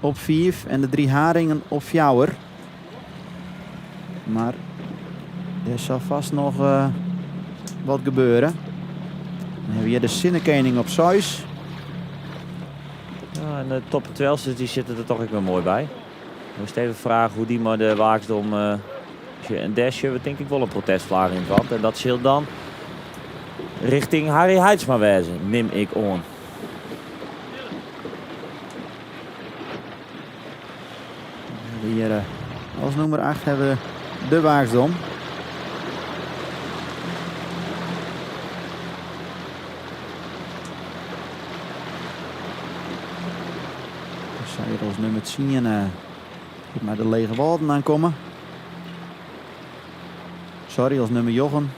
op fiif en de Drie Haringen op fjouwer. Mar der sil fêst noch wat gebeure. Dan hawwe we hjir de Sinnekening op seis. Ja, en de top 12 dy sitte der toch ek wer moai by. Moast even frage hoe't dy mei de Waaksdom. En dêr sjogge we tink ik wol in protestflagge yn it En dat sil dan rjochting Harry Heidsma wêze, nim ik oan. Hjir as nûmer 8 hawwe we de Waaksdom. Dan hjir as nûmer 10 mei de Lege Wâlden oankomme. Sorry, as nûmer njoggen.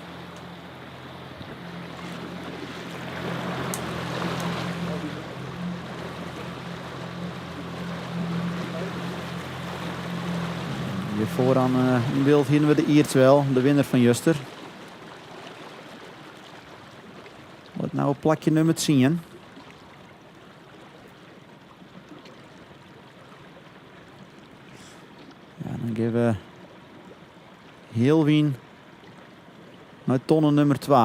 Hjir foaroan yn byld hiene we de Ierdswel, de winner fan juster. Wat no op plakje nûmer 10. Ja, dan geane we Healwyn nei tonne nummer 2.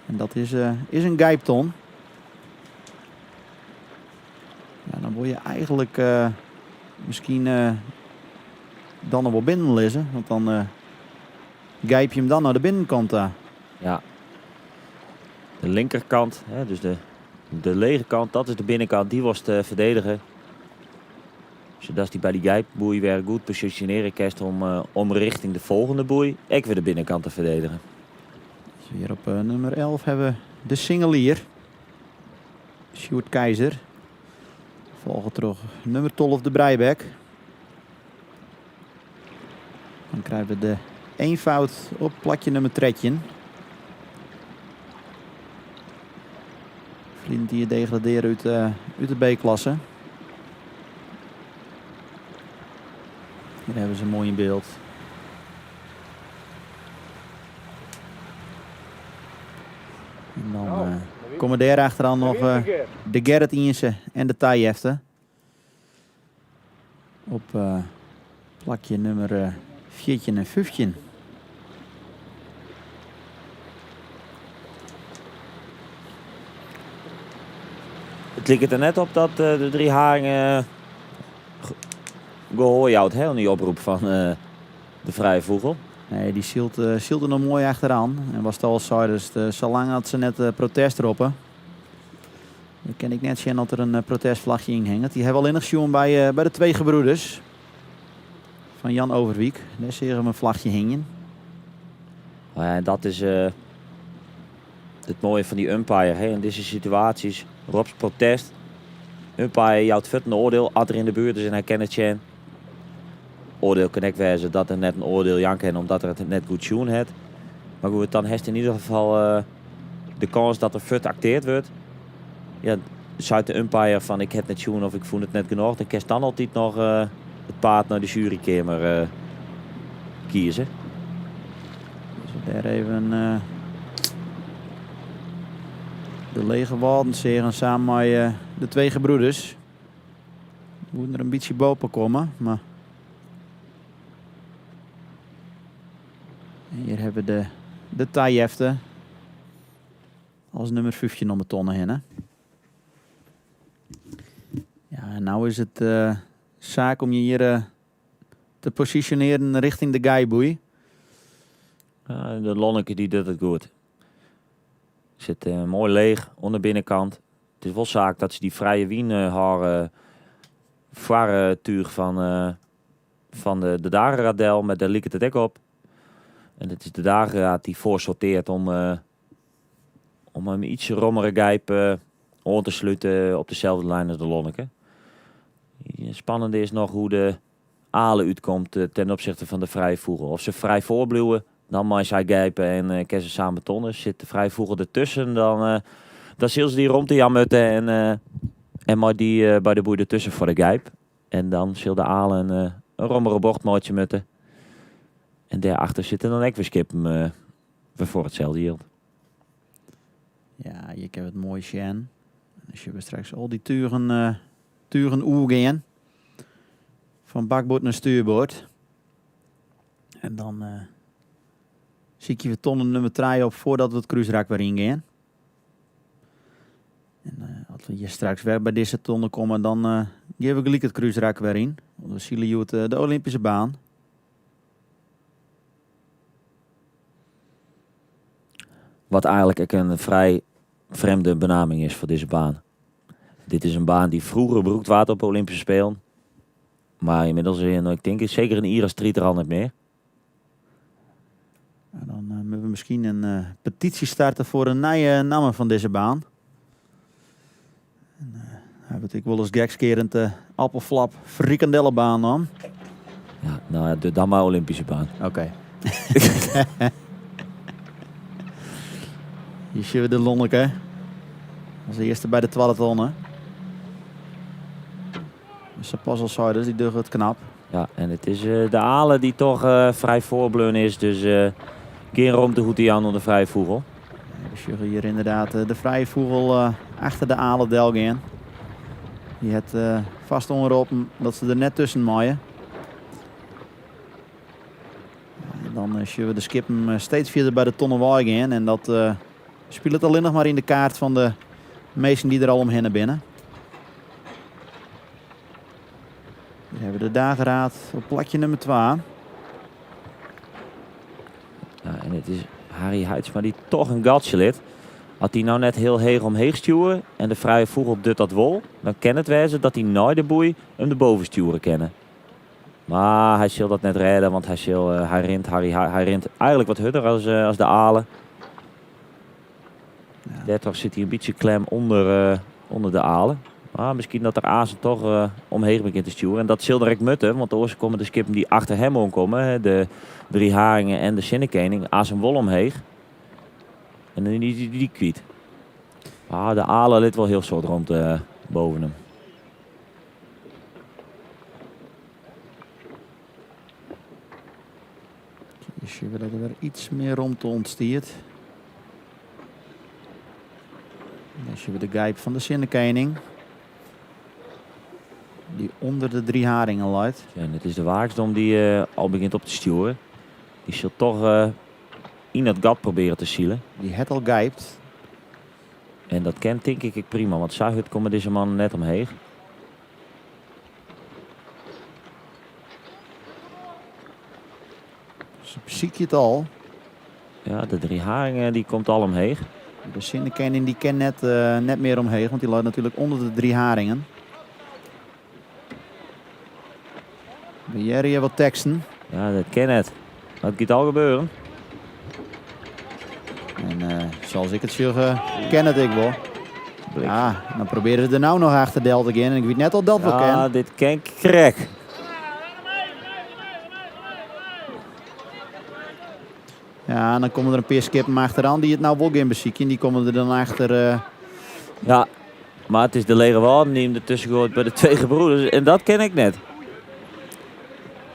En dat is, eh, is in gijpton. Ja, dan wol je eigenlijk eh, miskien eh, dan noch wol binnen lizze. Want dan eh, gijp je him dan nei de binnenkant ta. Ja. De linkerkant, hè, dus de lege kant, dat is de binnenkant, die was te verdedigen. Zodat die bij die gijpboei weer goed positioneren kerst om richting de volgende boei ook weer de binnenkant te verdedigen. Dus hier op nummer 11 hebben we de singelier. Sjoerd Keizer. Folge troch nummer 12 de Breibek. Dan krije we de eenvoud op plakje nummer 13. Vrienden die degraderen uit de B-klasse. Hier hebben ze mooi in beeld. En dan komen daar achteraan nog de Gerrit Iense en de Tijefte. Op plakje nummer 14 en 15. Het lijkt er net op dat de drie haringen gehoor houdt, hè, die oproep van de vrije vogel. Nee, die zielt er nog mooi achteraan. En was het al zo, dus zolang had ze net protest roepen. Dan ken ik net zien dat er een protestvlagje in hangt. Die hebben we al in gezien bij de twee gebroeders. Van Jan Overwiek. Daar zie je hem een vlagje hingen. Nou ja, en dat is het mooie van die umpire. Hè? In deze situaties, Rob's protest. Umpire jouwt vet een oordeel, als er in de buurt is en hij kent het zien. Oordeel kan ik wijzen dat er net een oordeel janken omdat er het net goed tune het. Maar goed, dan heeft in ieder geval de kans dat er fut acteerd wordt. Ja, zuid de umpire van ik heb net tune of ik voel het net genoeg. Dan kerst dan altijd nog het paard naar de jurykamer kiezen. Dus daar even de lege Waldenseer samen met de twee gebroeders. We moeten er een beetje boven komen, maar en hier hebben we de Tijefte als nummer 15 om de tonnen heen. Hè? Ja, en nou is het zaak om je hier te positioneren richting de gijboei. Ja, de Lonneke die doet het goed. Zit mooi leeg onder de binnenkant. Het is wel zaak dat ze die vrije wien haar vaartuig van de Dageraadel, met daar liep het ook op. En het is de Dageraad die voorsorteert om een iets rommere gijp aan te sluiten op dezelfde lijn als de Lonneke. Het spannende is nog hoe de alen uitkomt ten opzichte van de vrije vogel. Of ze vrij voorbluwen, dan mag zij gijpen en kunnen ze samen tonnen. Zit de vrije vogel ertussen, dan zullen ze die rond de jammutten en maar die bij de boer ertussen voor de gijp. En dan zullen de alen een rommere bochtmaatje mutten. En daarachter zitten dan ook weer skippen voor hetzelfde geld. Ja, je hebt het mooi zien. Als je straks al die turen oer gaan. Van bakboord naar stuurboord. En dan zie ik je weer tonnen nummer 3 op voordat we het kruisrak weer ingaan. En als we hier straks weer bij deze tonnen komen, dan geven we gelijk het kruisrak weer in. Want we zien hier de Olympische baan. Wat eigenlijk ook een vrij vreemde benaming is voor deze baan. Dit is een baan die vroeger gebruikt werd op de Olympische Spelen. Maar inmiddels, in, ik denk zeker in Ira Street er al niet meer. En dan moeten we misschien een petitie starten voor een nieuwe naam van deze baan. En heb het ik wel eens gekskerend de appelflap frikandellenbaan dan. Ja, nou ja, de dan maar Olympische baan. Oké. Hier zien we de Lonneke. Als eerste bij de toilettonnen. Dus ze pas al zeiden, die doen het knap. Ja, en het is de Alen die toch vrij voorbleun is. Dus geen ruimte goed die aan onder de vrije vogel. Ja, we zien hier inderdaad de vrije vogel achter de Alen del gaan. Die het vast onderop dat ze er net tussen maaien. Dan sjogge we de skippen steeds fierder by de tonne wei gean. En dat spilet allinnich mar yn de kaart fan de minsken dy't der al omhinne binne. Hier hebben we de dageraad op plakje nummer 2. Ja, en it is Harry Haitsma dy't toch in gatsje lit. As hy no net hiel heech omheech stjoere en de frije fûgel docht dat wol, dan kin it wêze dat hy nei de boei him de boven stjoere kinne. Mar hy sil dat net rêde, want hy, sil, eh, hy, rint, Harry, hy rint eigenlik wat hurder as, eh, as de Ale. Ja. Dêrtroch sit hy in bytsje klem ûnder, uh, ûnder de Ale. Mar miskien dat er aansen toch uh, omheech begjint te stjoeren. En dat sil der ek mutte, want oars komme de skippen dy't achter him oankomme, de Drie Haringen en de Sinnekening, aansen wol omheech. En dan is dy dy kwyt. Ah, de Ale lit wol hiel soad romte eh, boven him. Sjogge we dat der wer iets mear romte ûntstiet. Dan sjogge we de gijp fan de Sinnekening. Dy't ûnder de Drie Haringen leit. En it is de Waaksdom dy't uh, al begjint op te stjoeren. Dy sil toch uh, yn dat gat probearje te silen. Dy hat al gypt. En dat kin tink ik prima, want sa hurd komme dizze mannen net omheech. Se besykje it al. Ja, de Drie Haringen dy komt al omheech. De Sinnekening dy kin net, uh, net mear omheech, want dy leit natuerlik ûnder de Drie Haringen. We hearre hjir wat teksten. Ja, dat kin net. Dat giet al gebeuren. En uh, sa ik it sjoch, kin it ek wol. Ja, dan probearje se der no noch achter del te gean. En ik wit net oft dat wol kin. Ja, dit kin krekt. Ja, en dan komme der in pear skippen achteroan dy't it no wol gean besykjen. Dy komme der dan achter. Uh... Ja, mar it is de Lege Wâlden dy't him dertusken goait by de Twee Gebroeders. En dat kin ek net.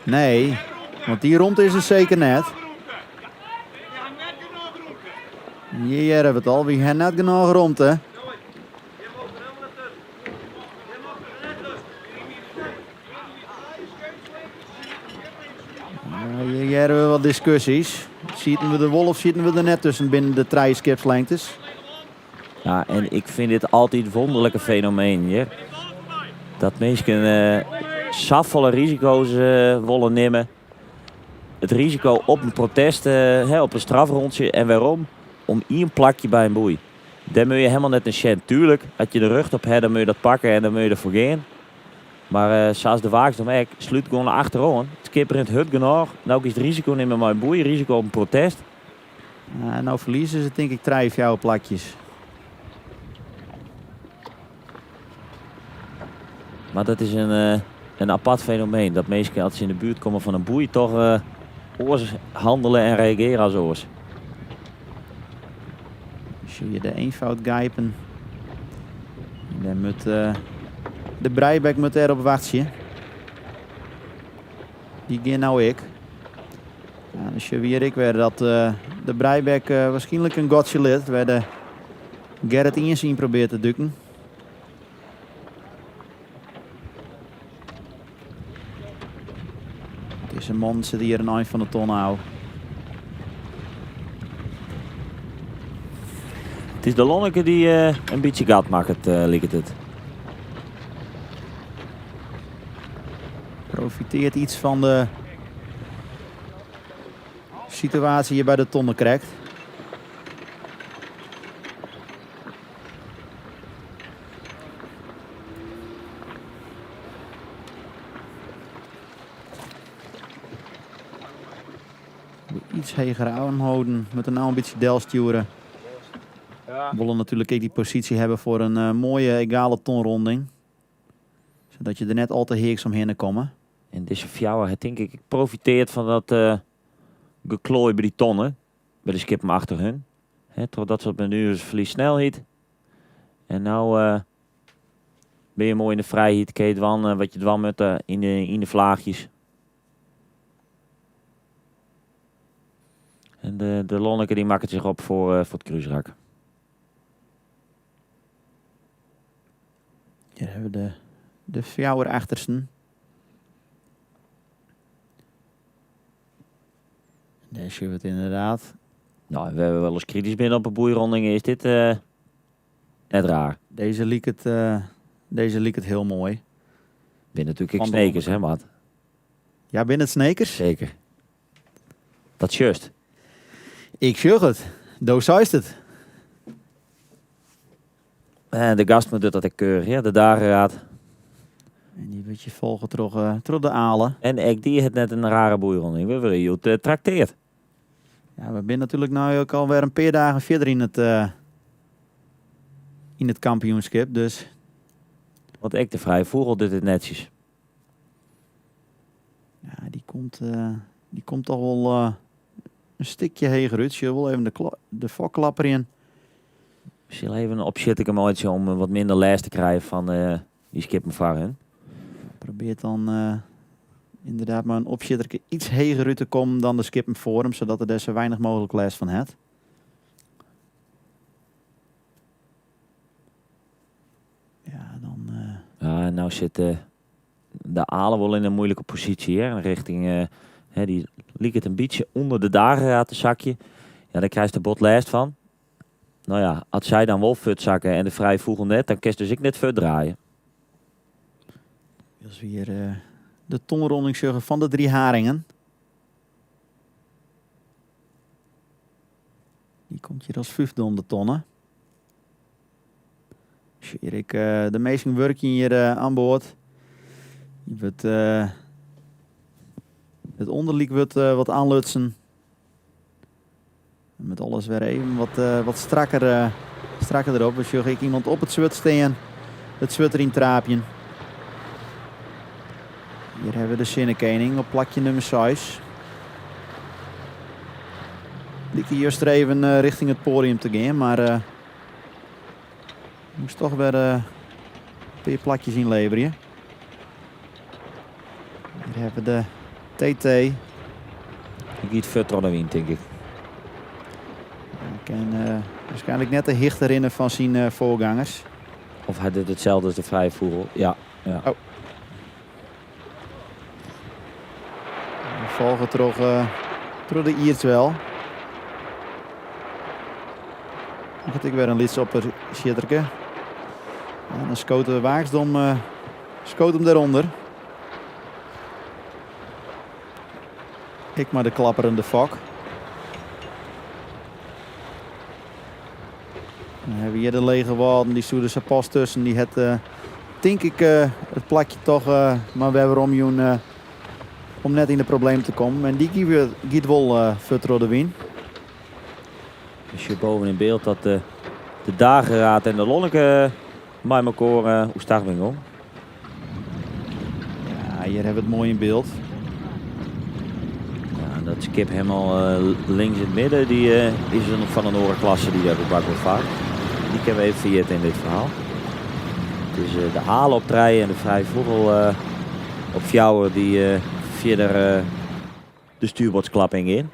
Nee, want dy romte is der seker net. Hjir hearre we it al, wy ha net genôch romte. Hjir hearre we wat diskusjes. Sieten we der wol of sieten we der net tusken binnen de trije skipslengtes? Ja, en ik fyn dit altyd wûnderlike fenomeen hjir. Dat minsken uh, safolle risiko's uh, wolle nimme. It risiko op in protest, uh, op in strafrûntsje en wêrom? Om ien plakje by in boei. Dêr moatte je hielendal net nei sjen. Tuerlik, as je der rjocht op ha, dan moatte je dat pakke en dan moatte je derfoar gean. Mar sa as de Waaksdom ek, slút gewoan achteroan. It skip rint hurd genôch. No giest risiko nimme mei in boei, risiko op in protest. No ferlieze se tink ik trije, fjouwer plakjes. Mar dat is in, uh, in apart fenomeen. Dat minsken as se yn de buert komme fan in boei toch uh, oars hannelje en reagearje as oars. Sjogge je de eenvoud gijpen. Dan moat uh, de Breibek moat dêrop wachtsje. Dy gean no ek. Ja, dan sjogge we hjir ek wer dat uh, de Breibek uh, wierskynlik in gatsje lit. Wêr't de Gerrit iens yn probearret te duken. Dizze man sit hjir in ein fan de ton ôf. It is de Lonneke dy't uh, in bytsje gat makket, uh, liket it. Profitearret iets fan de situaasje hjir by de tonne krekt. Iets heger oanholden, moat der no in bytsje delstjoere. Wolle natuerlik ek dy posysje hawwe foar in uh, moaie egale tonronding. Sadat je der net al te heaks omhinne komme. En dizze fjouwer hat tink ik profitearre fan dat uh, gekloai by dy tonne. By de skippen achter hun. Hè, troch dat soart manoeuvres ferlies snelheid. En no uh, binne je moai yn de frijheid. Kinne je dwaan uh, wat je dwaan moatte yn de flaachjes. En de Lonneke dy makket sich op foar it krúsrak. Hjir hawwe we de fjouwer achtersten. Dêr sjogge we it inderdaad. Nou, we hebben wel eens kritisch binnen op een boeironding. Is dit net raar? Deze liek het heel mooi. Bin natuurlijk ek Snekers, hè, maat? Ja, bin it Snekers? Zeker. Dat is juist. Ik sjoch it. Do seist it. En de gast doet dat ik keurig, ja, de dageraad. En die wordt je volgen troch de alen. En ik die het net een rare boeironding. We worden je trakteerd. Ja, we zijn natuurlijk nu ook alweer een paar dagen verder in het kampioenschap, dus... Want ik de vrije vogel doet het netjes. Ja, die komt toch wel een stukje heger uit. Je wil even de fokklapper in. Misschien even een opzet ik hem ooit om wat minder last te krijgen van die skippen varen. Probeert dan inderdaad maar een opzitter iets heger uit te komen dan de skippen voor hem, zodat er daar zo weinig mogelijk last van heeft. Ja, dan Ja, nou zit de Alen wel in een moeilijke positie, hè? Richting, hè, die liep het een beetje onder de dageraad te zakje. Ja, daar krijgt de bot last van. Nou ja, als zij dan wel fut zakken en de vrije vogel net, dan kan dus ik net fut draaien. Dat is weer de tongronding zeggen van de drie haringen. Die komt hier als vijfde om de tonnen. Erik, de meesten werken hier aan boord. Je wordt het onderliek wordt wat aanlutsen. En met alles weer even wat strakker erop. Dus ik iemand op het zwut staan. Het zwut erin traapje. Hier hebben we de Zinnekening op plakje nummer 6. Liet hij juist even richting het podium te gaan, maar moest toch weer een paar plakjes inleveren. Hier hebben we de TT. Ik giet vet de wind, denk ik. Ik ken waarschijnlijk net de hicht herinneren van zijn voorgangers. Of hij doet hetzelfde als de vrije vogel. Ja, ja. Oh. We volgen terug de Ierts wel. Dan gaat ik weer een liedje op het schitterke. En dan scoot de Waagsdom scoot hem daaronder. Ik maar de klapperende fok. Dan hebben we hier de lege walden, die zoeden ze pas tussen. Die het denk ik het plakje toch maar we hebben om om net in de probleem te komen. En die giet wel voor de win. Dus je boven in beeld dat de dageraad en de Lonneke bij elkaar hoe staat het, hoor? Ja, hier hebben we het mooi in beeld. Ja, en dat skip helemaal links in het midden, die is er nog van een orenklasse die daar op bakboord vaart. Die kunnen we even vergeten in dit verhaal. Het is de halen op treien en de vrije vogel op fjouwer die verder de stuurboordsklapping in.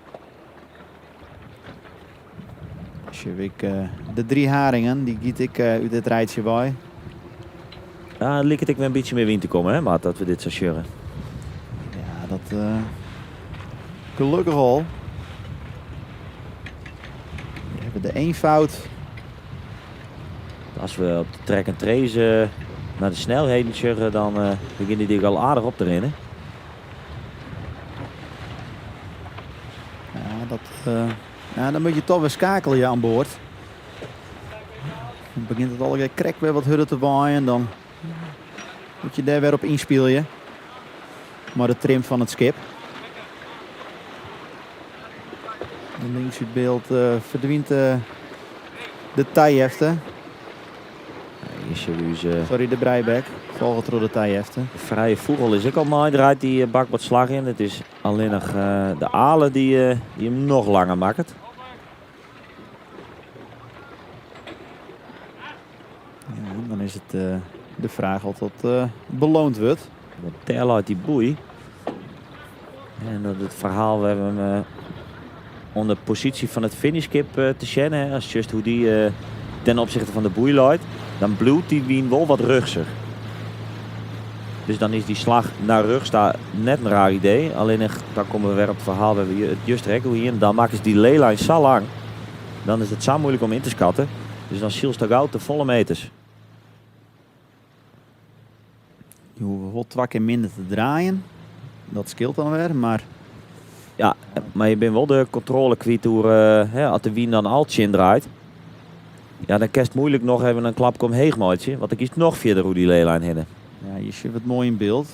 Ik de drie haringen, die giet ik uit dit rijtje bij. Ja, het lijkt het ik weer een beetje meer wind te komen, hè, maar dat we dit zo sjurren. Ja, dat gelukkig al. We hebben de eenvoud. Als we op de track en trace naar de snelheden sjurren, dan beginnen die al aardig op te rennen. Ja, dan moet je toch weer schakelen ja, aan boord. Dan begint het al een krek weer wat harder te waaien. Dan moet je daar weer op inspelen. Maar de trim van het schip. En links uit beeld verdwijnt de tijhefte. Is er dus Sorry, de breibek. Volgens door de tijhefte. De vrije vogel is ook al mooi. Draait die bak wat slag in. Het is alleen nog de alen die hem nog langer maakt. Ja, dan is het de vraag of dat beloond wordt. Want tel uit die boei. En dat het verhaal, we hebben hem om de positie van het finishkip te kennen. Hè. Als just hoe die ten opzichte van de boei loopt, dan bloedt die wien wel wat rugser. Dus dan is dy slach nei rjochts ta net in raar idee. Allinnich dan komme we wer op it ferhaal wêr't we it juster ek oer hienen. Dan makkest dy leelijn sa lang, dan is it sa muoilik om yn te skatten. Dus dan sylst al gau te folle meters. Je hoege wol twa kear minder te draaien. Dat skeelt dan wer, mar... Ja, mar je binne wol de kontrôle kwyt oer, hè, as de wyn dan al tsjin draait. Ja, dan kinst muoilik noch even in klapke omheech meitsje, want dan giest noch fierder oer dy leelijn hinne. Ja, hjir sjogge we it moai yn byld.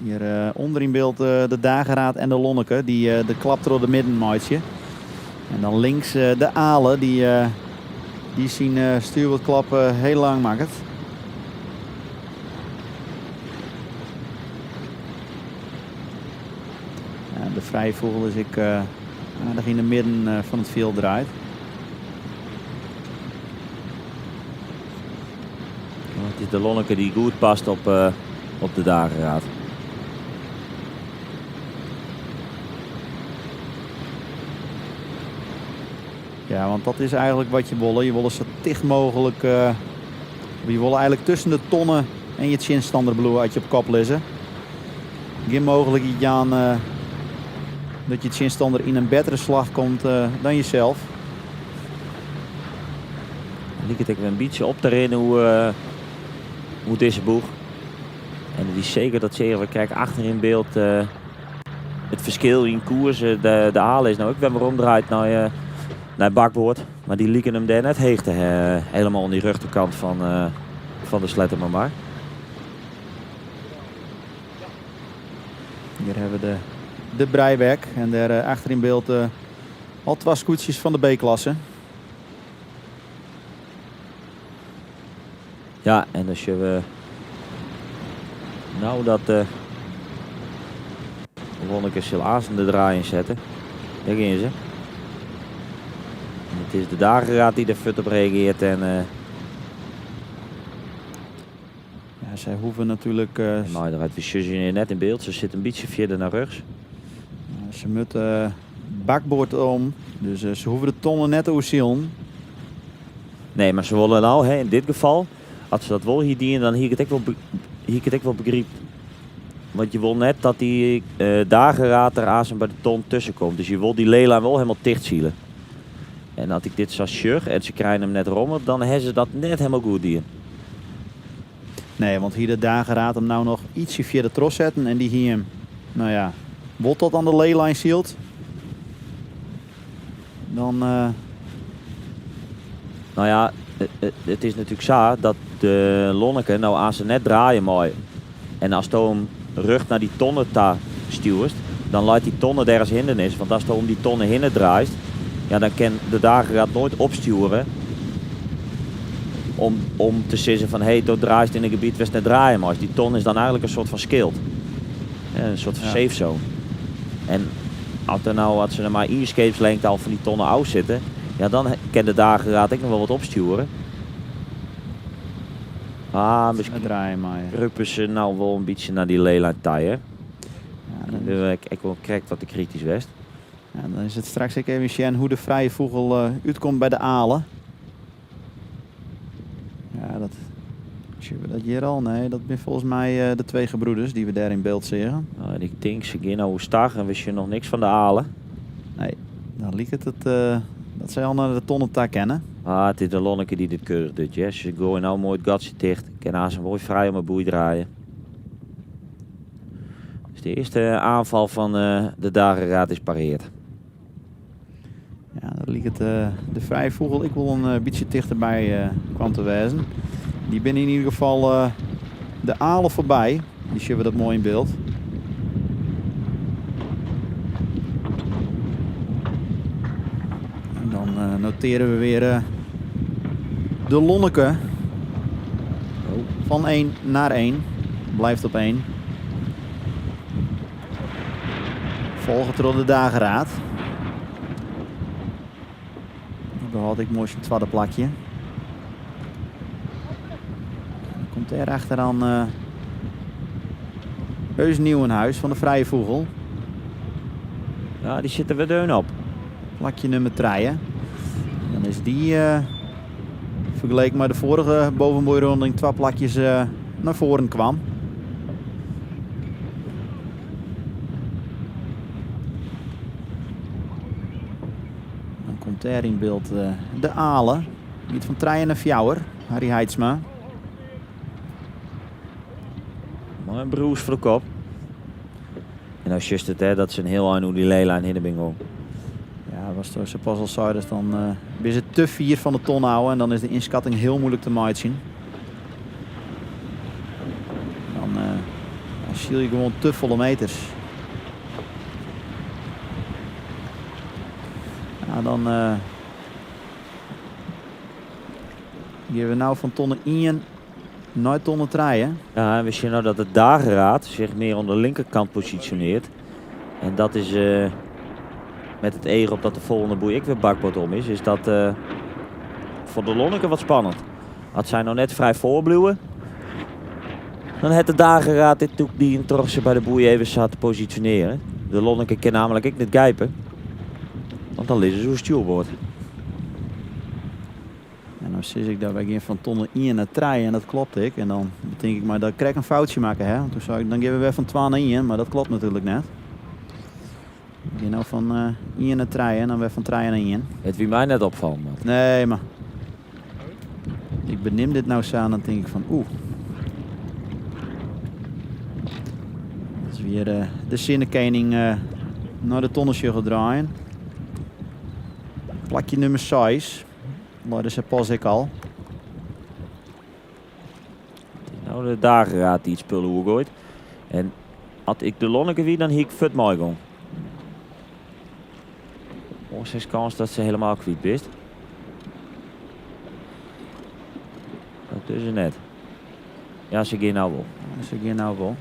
Hjir ûnder yn byld de Dageraad en de Lonneke dy't de klap troch de midden meitsje. En dan links de Ale dy't syn stjoerboardklap hiel lang makket. Ja, de Vrije Fûgel is ek aardich yn de midden fan it fjild draaid. It is de Lonneke dy't goed past op, op de Dageraad. Ja, want dat is eigenlik wat je wolle. Je wolle sa ticht mooglik, je wolle eigenlik tusken de tonne en je tsjinstanner bliuwe as je op kop lizze. Gjin mooglikheid jaan dat je tsjinstanner yn in bettere slach komt dan jesels. Liket ek wer in bytsje op te rinnen oer, oer dizze boech. En it is seker dat seagen we krekt achter yn byld it ferskil yn koers. De Ale is no ek wer weromdraaid nei, nei bakboard. Mar dy liken him dêr net heech te helemaal oan dy rjochterkant fan, fan de Sleattemermar. Hjir hawwe we de, de Brijwek en dêr achter yn byld al twa skûtsjes fan de B-klasse. Ja, en dan sjogge we no dat de Lonneke sil aansten de draai ynsette. Dêr gean se. En it is de Dageraad dy't der fuort op reagearret en Ja, sy hoege natuerlik. Mei de sjogge net yn byld, se sit in bytsje fierder nei rjochts. Se moatte bakboard om, dus se hoege de tonne net te oersilen. Nee, mar se wolle no, hè, yn dit gefal, as se dat wol hie dien, dan hie ik it ek wol, hie ik it ek wol begrypt. Want je wol net dat dy Dageraad der aansten by de ton tusken komt. Dus je wol dy leelijn wol helemaal tichtsile. En as ik dit sa sjoch en se krije him net romme, dan hawwe se dat net helemaal goed dien. Nee, want hie de Dageraad him no noch ytsje fierder trochsetten en dy hie him, no ja, wol tot oan de leelijn syld, dan. No ja, it is natuerlik sa dat de Lonneke no aansten net draaie mei. En asto him rjocht nei dy tonne ta stjoerst, dan leit dy tonne dêr as hindernis. Want asto om dy tonne hinne draaist, ja, dan kin de Dageraad noait opstjoere om, om te sizzen fan hé, do draaist yn in gebiet wêr'tst net draaie meist. Dy ton is dan eigenlik in soart fan skild. In soart fan safe zone. En as der no, as se der mar ien skeepslengte al fan dy tonne ôf sitte, ja, dan kin de Dageraad ek noch wol wat opstjoere. Ah, miskien draaie mei. Ruppe se no wol in bytsje nei dy leelijn ta, hè? Ja, dan binne we ek wol krekt wat te kritysk west. Ja, dan is it straks ek even sjen hoe't de Vrije Fûgel útkomt by de Ale. Ja, dat sjogge we dat hjir al? Nee, dat binne folgens my de Twee Gebroeders dy't we dêr yn byld seagen. Nou, en ik tink se gean no oerstag en we sjogge noch niks fan de Ale. Nee, dan liket it dat sy al nei de tonne ta kinne. Ah, it is de Lonneke dy't it keurich docht, hear. Se goaie no moai it gatsje ticht. Kin aansten moai frij om 'e boei draaie. Dus de earste oanfal fan de Dageraad is pareard. Ja, dat liket de Vrije Fûgel ek wol in bytsje tichterby kwam te wêzen. Dy binne yn ieder gefal de Ale foarby. Dy sjogge we dat moai yn byld. En dan notearje we wer de Lonneke. Fan 1 nei 1. Bliuwt op 1. Folge troch de Dageraad. Dy behâldt ek moai syn twadde plakje. Dan komt dêr achteroan Eus Nieuwenhuis fan de Vrije Fûgel. Ja, dy sit der wer deun op. Plakje nûmer 3. Dan is dy fergeleken mei de foarige bovenboeironding twa plakjes nei foaren kwam. Komt dêr yn byld de Ale. Giet fan trije nei fjouwer. Harry Heitsma. Mei in brûs foar de kop. En nou sjochst it hè, dat se in hiel ein oer dy leelijn hinne binne gong. Ja, watsto sa pas al seidest, dan uh, binne se te fier fan de ton ôf en dan is de ynskatting hiel muoilik te meitsjen. Dan uh, dan sile je gewoan te folle meters. Ja, dan uh, gean we no fan tonne 1 nei tonne 3. Ja, en we sjogge no dat de dageraad sich mear oan de linkerkant posisjonearret. En dat is uh, met it each op dat de folgjende boei ek wer bakboard om is, is dat uh, foar de Lonneke wat spannend. As sy no net frij foarbliuwe, dan hat de dageraad dit tûk dien troch se by de boei even sa te posisjonearjen. De Lonneke kin nammentlik ek net gijpe, want dan lizze se oer stjoerboard. En dan sis ik dat wy gean fan tonne 1 nei 3 en dat klopt ek. En dan betink ik my dat ik krekt in foutsje makke ha. Want doe sei ik dan gean we wer fan 2 nei 1, mar dat klopt natuerlik net. We gean no fan 1 nei 3 en dan wer fan 3 nei 1. It wie my net opfallen, Mart. Nee, mar ik beneam dit no sa en dan tink ik fan oeh. Dat is wer de sinnekening nei de tonnestjugger draaien. Plakje nûmer 6. Mar dus pas ik al. It is no de dageraad dy't it spul oergoait. En as ik de Lonneke wie, dan hie ik fuort meigong. Oars is kâns dat se helemaal kwyt bist. Dat is er net. Ja, se gean no wol. Se gean no wol.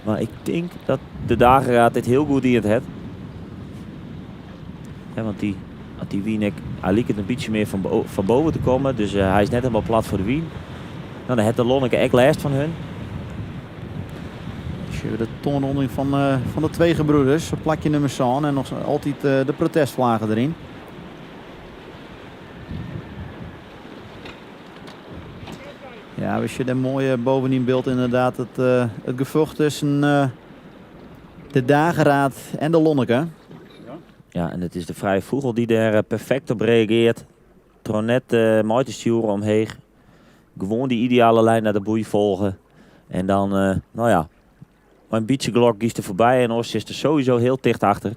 Mar ik tink dat de dageraad dit hiel goed dien hat. Ja, want dy, as dy wyn ek, hy liket in bytsje mear fan boven te kommen, dus uh, hy is net hielendal plat foar de wyn. No, dan hat de Lonneke ek lêst fan hun. Sjogge we de tonronding fan de twee gebroeders op plakje nûmer 7 en noch altyd de protestflaggen deryn. Ja, we sjogge dêr moai boven yn byld ynderdaad it gefjocht tusken de Dageraad en de Lonneke. Ja, en it is de Frije Fûgel dy't dêr perfekt op reagearret. Troch net mei te stjoeren omheech. Gewoan dy ideale lijn nei de boei folge. En dan, no ja, mei in bytsje gelok giest der foarby en oars sitst der sowieso hiel ticht achter.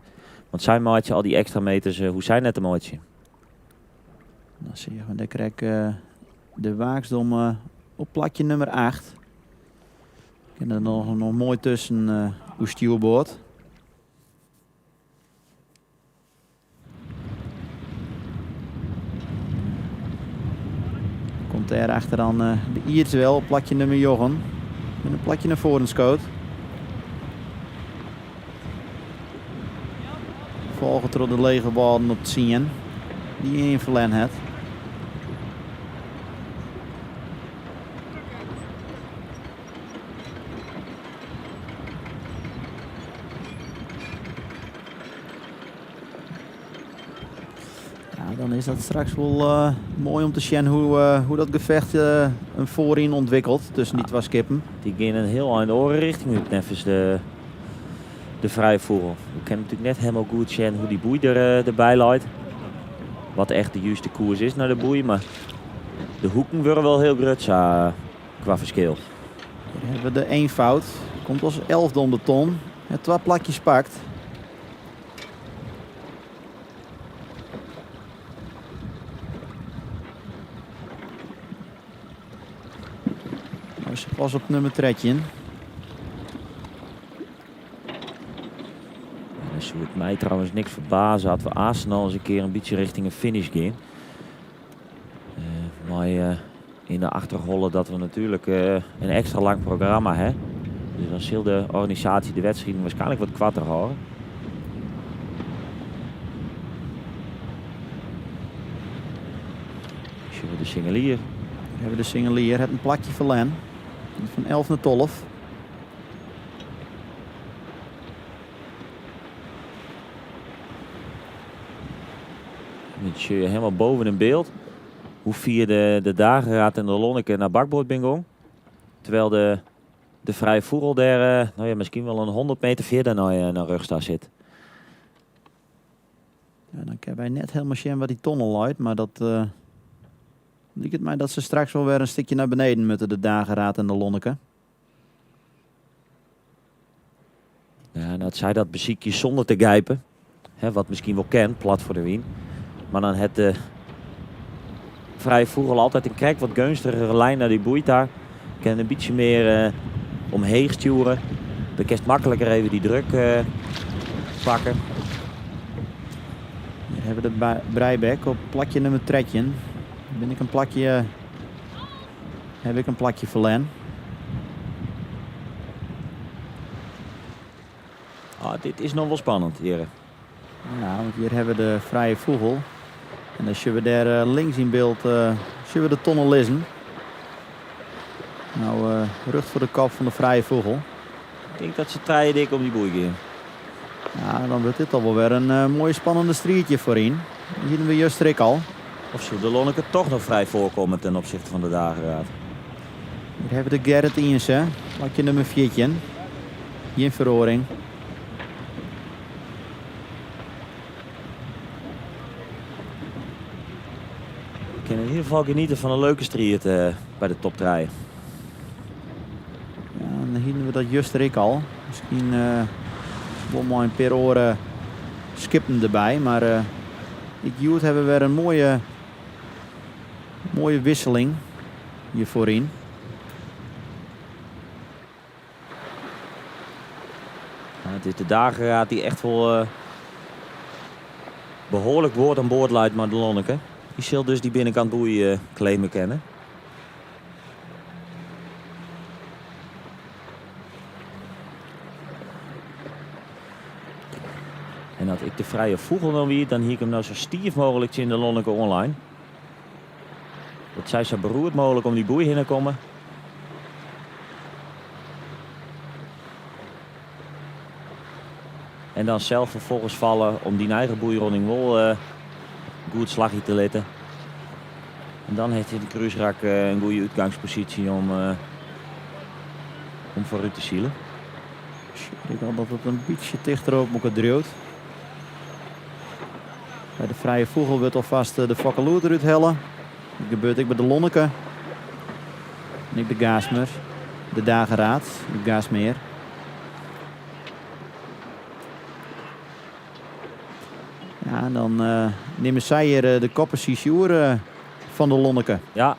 Want sy meitsje al dy ekstra meters, hoege sy net te meitsjen. Dan seagen we dêr krekt de Waaksdom op plakje nûmer 8. Kin der noch moai tusken oer stjoerboard. Komt dêr achter dan de Ierdswel op plakje nûmer njoggen. En in plakje nei foaren skood. Folge troch de Lege Wâlden op tsien. Dy't ien ferlern hat. Ja, dan is dat straks wol moai om te sjen hoe dat gefjocht him foaryn ûntwikkelt tusken dy twa skippen. Dy gean in hiel ein oare rjochting út neffens de Frije Fûgel. We kinne natuerlik net hielendal goed sjen hoe't dy boei derby leit. Wat echt de juste koers is nei de boei, mar de hoeken wurde wol hiel grut sa kwa ferskil. Hjir hawwe we de Eenvoud. Komt as elfde om de ton. Hat twa plakjes pakt. No, se pas op nûmer 13. Dan soe it my trouwens niks ferbaze as we aanst ris in kear in bytsje rjochting in finish gean. Mei yn de achterholle dat we natuerlik in ekstra lang programma ha. Dus dan sil de organisaasje de wedstriden wierskynlik wat koarter hâlde. Sjogge we de Singelier. Hjir hawwe we de Singelier, hat in plakje ferlern. Fan 11 nei 12. Dan sjogge je hielendal boven yn byld hoe fier de Dageraad en de Lonneke nei bakboard binne gong. Terwijl de Frije Fûgel dêr no ja, miskien wol in 100 meter fierder nei rjochts ta sit. Ja, dan kinne wy net helemaal sjen wat die tonnel leit, mar dat uh, liket my dat se straks wol wer in stikje nei beneden moatte, de Dageraad en de Lonneke. Ja, dat sy dat besykje sûnder te gijpen. Hè, wat miskien wol kin, plat foar de wyn. Mar dan hat de Frije Fûgel altyd in krekt wat geunstigere lijn nei dy boei ta. Kin in bytsje mear omheech stjoere. Dan kinst makliker even dy druk pakke. Hjir hawwe we de Breibek op plakje nûmer 13. Bin ik in plakje, haw ik in plakje ferlern. Ah, dit is noch wol spannend, hjir. Ja, want hjir hawwe we de Frije Fûgel. En dan sjogge we dêr eh, links yn byld uh, sjogge we de tonne lizzen. Nou, uh, rjocht foar de kop fan de Frije Fûgel. Ik tink dat se trije dik om dy boei gean. Ja, dan wurdt dit al wol wer in uh, moaie spannende striid hjir foaryn. Dy hiene we juster ek al. Of soe de Lonneke toch noch frij foarkomme ten opsichte fan de Dageraad? Hjir hawwe we de Gerrit Iense, plakje nûmer 14. Gjin feroaring. We kinne yn ieder gefal geniete fan in leuke striid eh, by de top 3. Ja, dan hiene we dat juster ek al. Miskien uh, wol mei in pear oare skippen derby, mar uh, ek hjoed hawwe we wer in moaie, moaie wikseling hjir foaryn. Ja, it is de Dageraad dy't echt wol uh, behoarlik board oan board leit mei de Lonneke. Dy sil dus dy binnenkant boei uh, claime kinne. En as ik de Frije Fûgel no wie, dan hie ik him no sa stiif mooglik tsjin de Lonneke oanlein. Dat sy sa beroerd mooglik om dy boei hinne komme. En dan sels ferfolgens falle om dyn eigen boeironding wol uh, goed slagje te litten. En dan hat de krúsrak uh, in goede útgangsposysje om, uh, om foarút te silen. Ik al dat it in bytsje tichter op elkoar driuwt. By de Frije Fûgel wurdt alfêst de fokkeloer derút helle. Dat gebeurt ek by de Lonneke. En ek de Gaastmer, de Dageraad, de Gaastmeer. Ja, en dan uh, nimme sy hjir eh, de kopposysje oer uh, fan de Lonneke. Ja,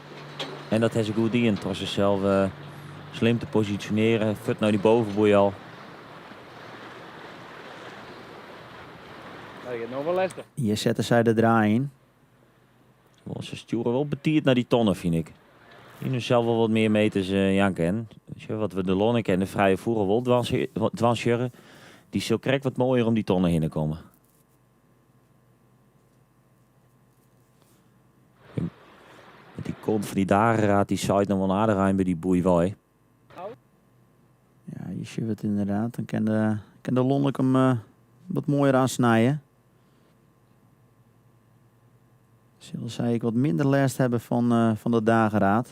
en dat ha se goed dien troch sels uh, slim te posisjonearjen. Fuort nei dy bovenboei al. Hjir sette sy de draai yn. Wol, se stjoere wol betiid nei dy tonne, fyn ik. Yn sels wol wat mear meters uh, jaan kin. Sjoch, wat we de Lonneke en de Frije Fûgel wol dwaan sjogge, dy sil krekt wat moaier om dy tonne hinne komme. Dy kont fan dy Dageraad dy seit noch wol in aardich ein by dy boei wei. Ja, je sjocht it ynderdaad. Dan kin de, kin de Lonneke him uh, wat moaier oansnije. Sille sy ek wat minder lêst hawwe fan, uh, fan de Dageraad.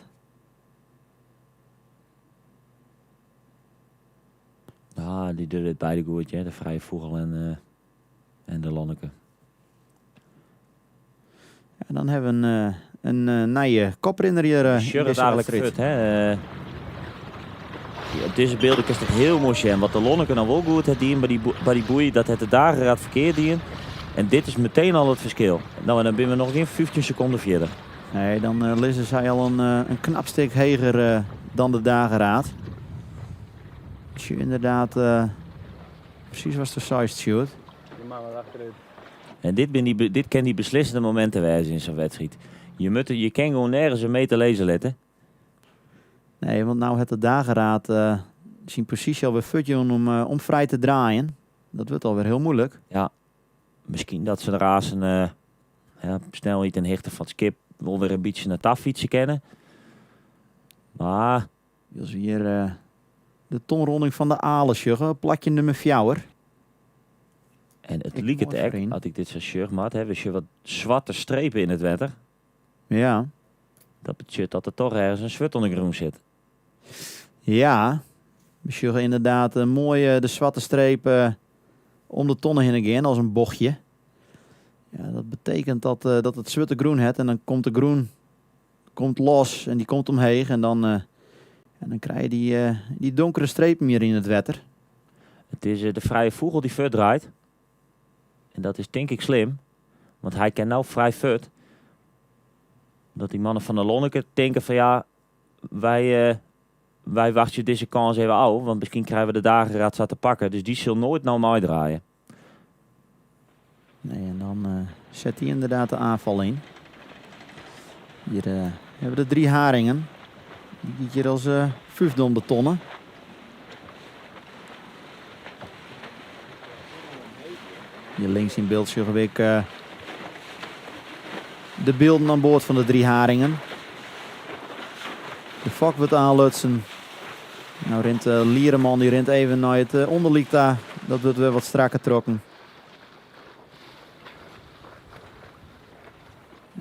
Ah, dy dogge it beide goed, hè? De Frije Fûgel en, uh, en de Lonneke. Ja, dan hawwe we in, eh, in eh, nije koprinner hjir eh, Sjoch it eigentlik fuort, hè? Op dizze bylden kinst it hiel moai sjen. Wat de Lonneke dan wol goed hat dien by dy, by dy boei, dat hat de Dageraad ferkeard dien. En dit is meteen al it ferskil. No, en dan binne we noch gjin 15 sekonden fierder. Nee, dan uh, lizze sy al in, uh, in knap stik heger uh, dan de Dageraad. Sjoch ynderdaad presys watst seist, Sjoerd. En dit, bin dy, dit kin dy beslissende mominten wêze yn sa'n wedstriid. Je, mutte, je kin gewoan nergens in meter lizze litte. Nee, want no hat de Dageraad uh, syn posysje alwer fuortjûn om, uh, om frij te draaien. Dat wurdt alwer hiel muoilik. Ja, miskien dat se der aanst uh, ja, snelheid en hichte fan it skip wol wer in bytsje nei ta fytse kinne. Mar As we hjir uh, de tonronding fan de Ale sjogge, plakje nûmer 4. En it liket ek, as ik dit sa sjoch, Mart, hè, we sjogge wat swarte strepen yn it wetter. Ja. Dat betsjut dat der toch ergens in swurd oan de grûn sit. Ja, we sjogge ynderdaad in moaie de swarte streep om de tonne hinne gean as in bochtje. Ja, betekent dat, dat it swarte grûn hat en dan komt de grûn komt los en dy komt omheech en dan, en dan krije je dy, dy donkere strepen hjir yn it wetter. It is de frije fûgel dy't fuortdraait. En dat is tink ik slim, want hy kin no frij fuort. Dat dy mannen fan de Lonneke tinke fan ja, wy, wy wachtsje dizze kâns even ôf, want miskien krije we de Dageraad sa te pakken. Dus dy sil noait no meidraaie. Nee, en dan uh, zet hij inderdaad de aanval in. Hier uh, hebben we de drie haringen. Die giet hier als uh, vijfde om de tonnen. Hier links in beeld sjogge we ek de bylden oan board fan de Drie Haringen. De fok wurdt oanlutsen. No rint de liereman dy rint even nei it ûnderlyk ta. Dat wurdt wer wat strakker trokken.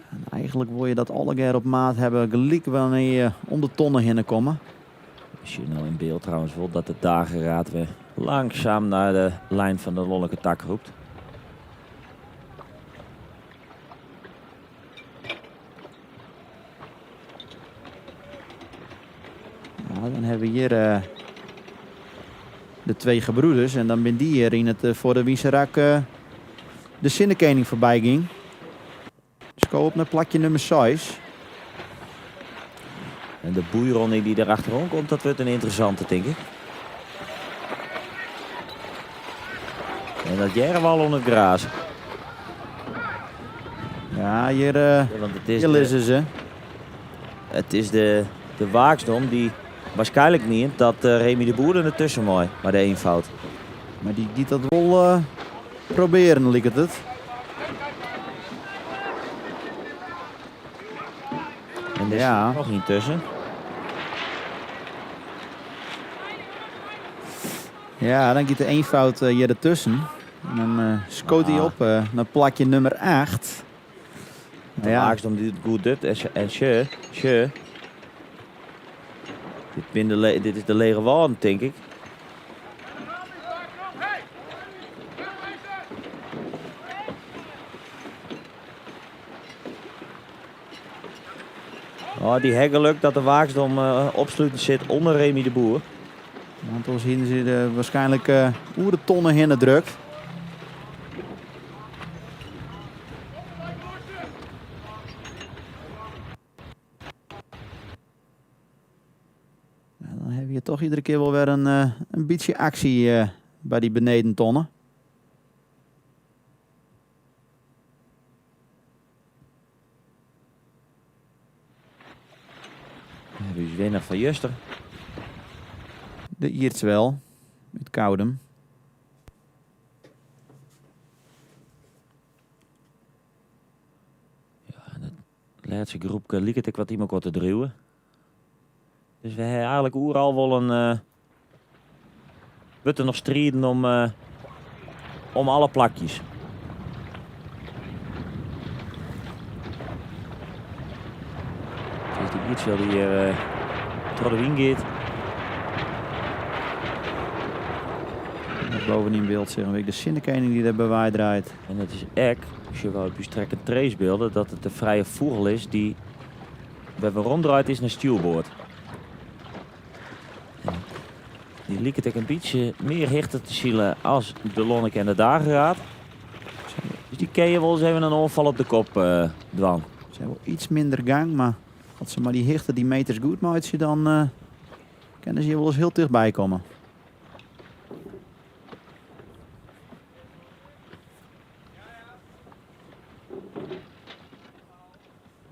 En eigenlik wol je dat allegear op maat hawwe, gelyk wannear't je om de tonne hinne komme. We sjogge no yn byld trouwens wol dat de Dageraad wer langsaam nei de lijn fan de Lonneke ta krûpt. Ja, dan hawwe we hjir uh, de twee gebroeders en dan binne dy hjir yn it uh, foar de wynse rak uh, de Sinnekening foarby gyng. Sko op nei plakje nûmer 6. En de boeironde dy't der achteroan komt, dat wurdt in ynteressante, tink ik. En dat hearre we al oan it graas. Ja, hjir, uh, ja, want it is hjir lizze se. It is de, de Waaksdom dy't waarskynlik mient dat uh, Remy de Boer der tusken mei, mei de eenvoud. Mar dy giet dat wol uh, probearjen, liket it. En der ja. noch yntusken. Ja, dan giet de eenvoud hjir dertusken. En dan uh, skoot hy ah. op uh, nei plakje nûmer 8. De ja. Waaksdom dy't it goed docht en sjoch, sjoch. Dit, binne de, dit is de Lege Wâlden, tink ik. Oh, dy ha geluk dat de Waaksdom uh, opsluten sit ûnder Remy de Boer. Want oars hiene se der waarskynlik uh, oer de tonne hinne drukt. Ja, dan hawwe je toch iedere kear wol wer in, uh, in bytsje aksje uh, by dy benedentonne. Wie winner fan juster? De Iertswel út Koudum. Ja, en it lêste groepke liket ek wat yn elkoar te driuwen. Dus we hawwe eigenlik oeral wol in. Uh, wurdt der noch striden om, uh, om alle plakjes. Het is de Iertswel dy't hjir uh, troch de wyn giet. Bovenyn byld sjogge we ek de Sinnekening dy't der by wei draait. En it is ek, sjogge we op ús track and trace bylden, dat it de frije fûgel is dy't wer weromdraaid is nei stjoerboard. Dy liket ek in bytsje mear hichte te silen as de Lonneke en de Dageraad. Dus dy kinne je wol ris even in oanfal op de kop uh, dwaan. Se hawwe wol iets minder gang, mar as se mar dy hichte, dy meters goed meitsje, dan uh, kinne se hjir wolris hiel tichtby komme.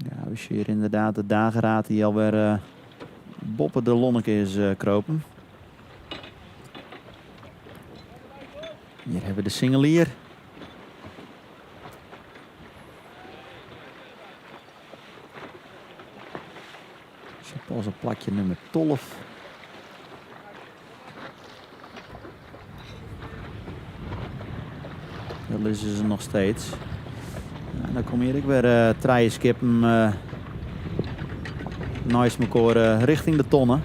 Ja, we sjogge hjir ynderdaad de Dageraad dy't alwer uh, boppe de Lonneke is uh, kropen. Hjir hawwe we de Singelier. Sit pas op plakje nûmer 12. Dêr lizze se noch steeds. Ja, dan komme hjir ek wer uh, trije skippen uh, neist elkoar uh, rjochting de tonne.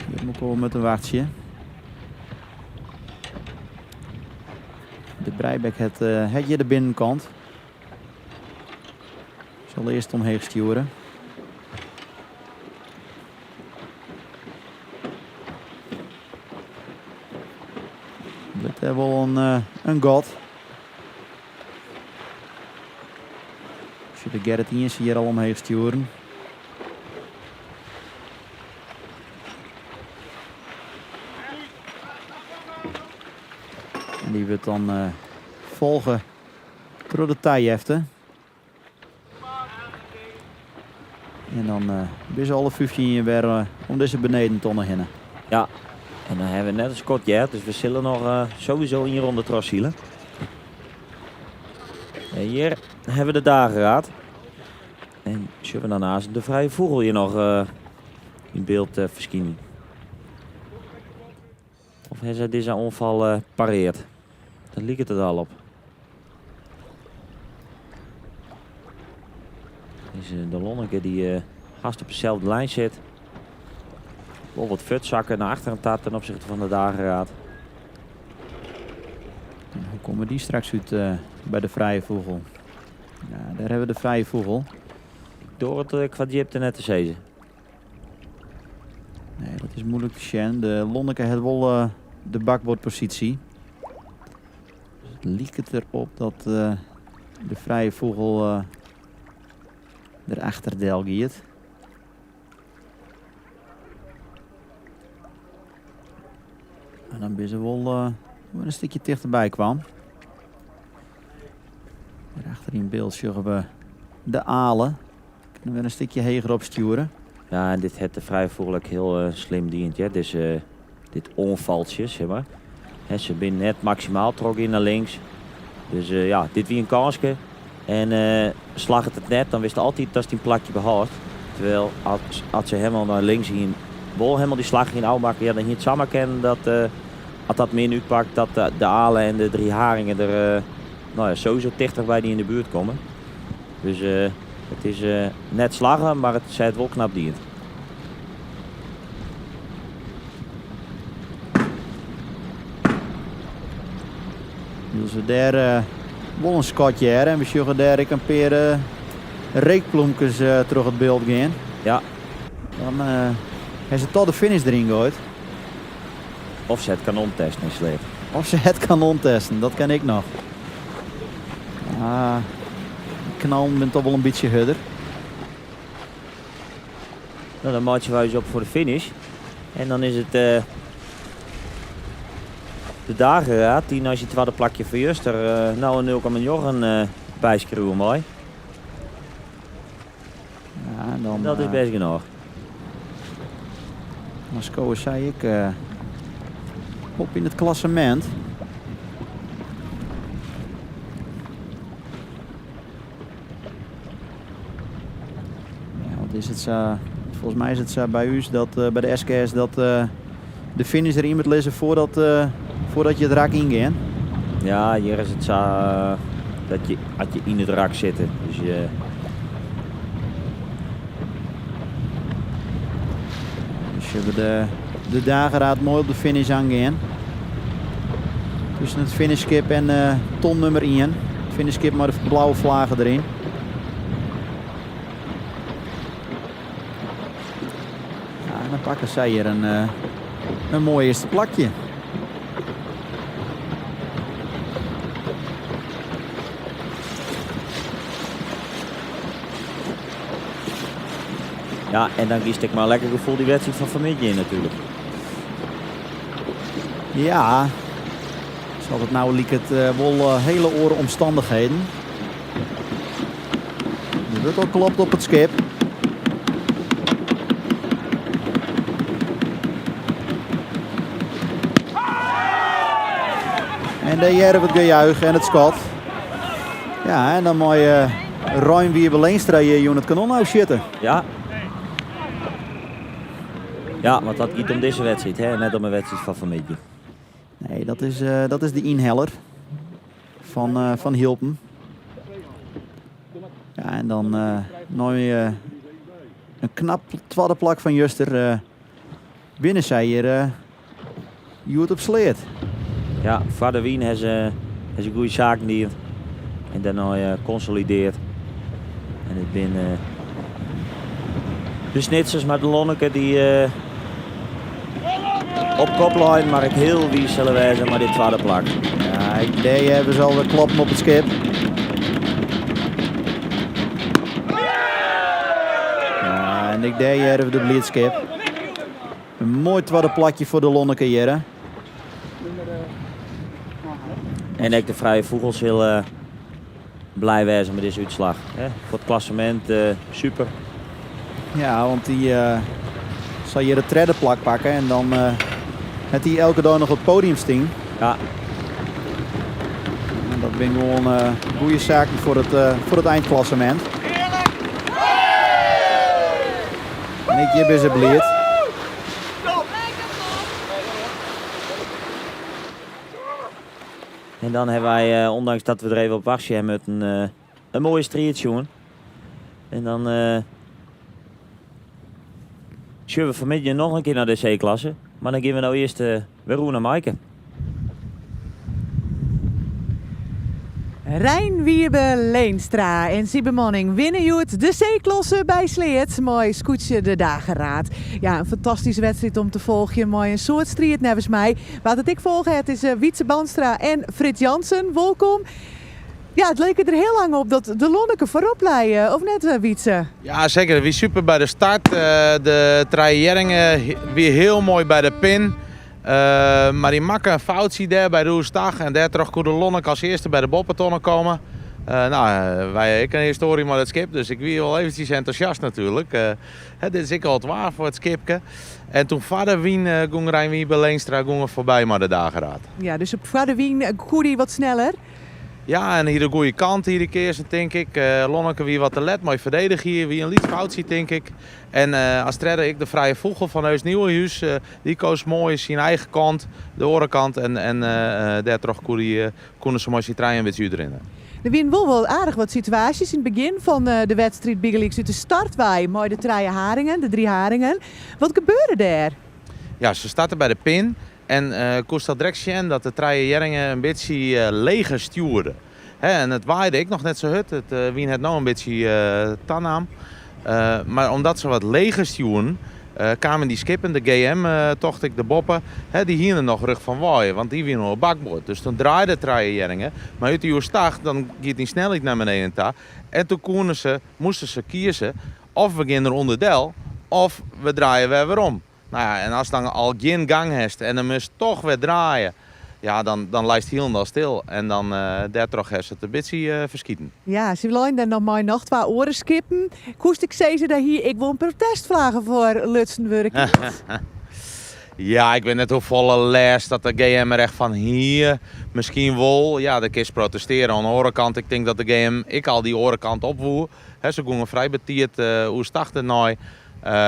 Hjir elkoar moatte wachtsje. De Breibek hat uh, hjir de binnenkant. Sil earst omheech stjoere. Dit is wol in gat. Sjoch de Gerrit Iens hjir al omheech stjoeren. En dy wurdt dan uh, folge troch de tajefte. En dan uh, binne se alle 15 wer uh, om dizze benedentonne hinne. Ja, en dan hawwe we net in skot heard, dus we sille noch uh, sowieso ien ronde trochsile. En hjir hawwe we de dageraad. En sjogge we daarnaast de vrije fûgel hjir noch yn byld ferskinen. Of ha sy dizze oanfal pareard? Dêr liket it al op. Is de Lonneke dy't hast op deselde lijn sit. Wol wat fuortsakke nei achteren ta ten opsichte fan de dageraad. En hoe komme dy straks út by de frije fûgel? Ja, dêr hawwe we de frije fûgel. Ik doar it kwa djipte net te sizzen. Nee, dat is moeilik te sjen. De Lonneke hat wol uh, de bakboardposysje. Dus it liket derop dat uh, de frije fûgel uh, der achter del giet. En dan binne se wol uh, in stikje tichterby kwam. Achter yn byld sjogge we de alen. Kinne we in stikje heger opstjoere. Ja, en dit hat de frije fûgel ek hiel uh, slim dien. Ja. Dus, uh, dit oanfaltsje, sis mar. Hè, se binne net maksimaal trochgien nei links. Dus uh, ja, dit wie in kânske. En uh, slagget it net, dan witst altyd datst dyn plakje behâldst. Terwijl as se helemaal nei links gien, wol helemaal dy slach yn ôfmakke, ja, dan hie it samar kinnen dat uh, as dat min útpakt, dat de, de alen en de drie haringen der uh, nou ja, sowieso tichter by dy yn de buert komme. Dus uh, it is uh, net slagge, mar it set wol knap dien. Dus we dêr uh, wol in skotje hearre en we sjogge dêr ek in pear uh, reekplomkes uh, troch it byld gean. Ja. Dan uh, ha se toch de finish deryn goaid. Of se het kanon testen yn Sleat. Of se het kanon testen, dat kin ek noch. Ah, knallen binne toch wol in bytsje hurder. Nou, dan meitsje wy ús op foar de finish. En dan is it uh, de dageraad dy't nei syn twadde plakje fan juster uh, no in 0,9 uh, byskriuwe mei. Ja, dan, dat is bêst genôch. Dan skowe sy ek uh, op yn it klassemint. Ja, wat is it sa? Folgens my is it sa by ús dat uh, by de SKS dat uh, de finish deryn moat lizze foardat, uh, foardat je it rak yngean. Ja, hjir is it sa dat je, as je yn it rak sitte. Dus je... Dus we de dageraad moai op de finish oangean. Tusken it finishskip en uh, ton nummer 1. It finishskip mei de blauwe flagge deryn. Ja, en dan pakke sy hjir in, uh, in moai earste plakje. Ja, en dan giest ek mei in lekker gefoel dy wedstriid fan fanmiddei yn natuerlik. Ja, sa't it no liket uh, wol uh, hiele oare omstannichheden. Der wurdt al klopt op it skip. En dêr hearre we it gejuich en it skot. Ja, en dan mei uh, Rein Wiebe Leenstra hjir jûn it kanon ôfsjitte. Ja. Ja, want dat giet om dizze wedstriid, hè? net om in wedstriid fan fanmiddei. Nee, dat is de ynheller fan Hylpen. Ja, en dan nei in knap twadde plak fan juster binne sy hjir hjoed op Sleat. Ja, foar de wyn ha se Is goede saken dien. En dêrnei konsolideard. En it binne de Snitsers mei de Lonneke dy't op kop leinen, mar ek hiel wiis sille wêze mei dit twadde plak. Ja, ik dêr hawwe se alwer kloppen op it skip. Ja, en ek dêr hearre we de blydskip. In moai twadde plakje foar de Lonneke hjirre. En ek de Frije Fûgel sil blij wêze mei dizze útslach. Foar it klassemint super. Ja, want dy sil hjir it tredde plak pakke en dan hat hy elke dei noch op it podium stien. Ja. En dat binne gewoan goede saken foar it eindklassement. En ek hjir binne se bliid. En dan hawwe wy, ûndanks dat we der even op wachtsje hawwe moatten, in moaie striid sjoen. En dan sjogge we fanmiddei noch in kear nei de C-klasse. Mar dan gean we no earst wer oer nei Maaike. Rein Wiebe Leenstra en syn bemanning winne hjoed de C-klasse by Sleat mei skûtsje De Dageraad. Ja, in fantastyske wedstriid om te folgjen mei in soad striid neffens my. Wa't it ek folge hat is Wietse Bandstra en Frits Jansen. Wolkom. Ja, it like der hiel lang op dat de Lonneke foarop lei, of net Wietse? Ja, seker. It wie super by de start. De trije Hjerringen wie hiel moai by de pin. Mar dy makke in foutsje dêr by de oerstach en dêrtroch koe de Lonneke as earste by de boppetonne komme. No, wy ha ek in histoarje mei dat skip, dus ik wie wol eventsjes entûsjast natuerlik. Dit is ek al it waar foar it skipke. En toen foar de wyn gong Rein Wiebe Leenstra gong er foarby mei de Dageraad. Ja, dus foar de wyn koe dy wat sneller. Ja, en hie de goede kant hie de keazen, tink ik. Lonneke wie wat te let mei ferdedigjen, wie in lyts foutsje, tink ik. En as tredde ek de Frije Fûgel fan Eus Nieuwenhuis. Dy koos moai syn eigen kant, de oare kant. En dêrtroch koe dy, koene se mei syn trijen in bytsje útrinne. Der wienen wol wol aardich wat situaasjes yn it begjin fan de wedstriid, bygelyks út de startwei mei de trije haringen, de drie haringen. Wat gebeurde dêr? Ja, se starten by de pin en koest al direkt sjen dat de trije hjerringen in bytsje leger stjoerden. En it waaide ek noch net sa hurd, it wyn hat no in bytsje tanaam. Mar omdat se wat leger stjoerden, kamen dy skippen, de GM tocht ik, de boppe, dy hiene noch rjocht fan waaie, want dy wiene oan bakboard. Dus toen draaide trije hjerringen, mar út dy oerstach, dan giet dyn snelheid nei beneden ta. En toen koene se, moasten se kieze, of we gean der ûnderdel, of we draaie wer werom. No ja, en ast dan al gjin gang hast en dan moatst toch wer draaie, ja, dan, dan leist hielendal stil. En dan dêrtroch hast it in bytsje ferskiten. Ja, se leinen dêr noch mei noch twa oare skippen. Koest ek sizze, dêr hie ek wol in protestflagge foar lutsen wurde kind? Ja, ik wit net hoefolle lêst dat de GM er echt fan hie. Miskien wol. Ja, dan kinst protestearje. Oan de oare kant, ik tink dat de GM ek al dy oare kant op woe. Se gongen frij betiid oerstach dêrnei.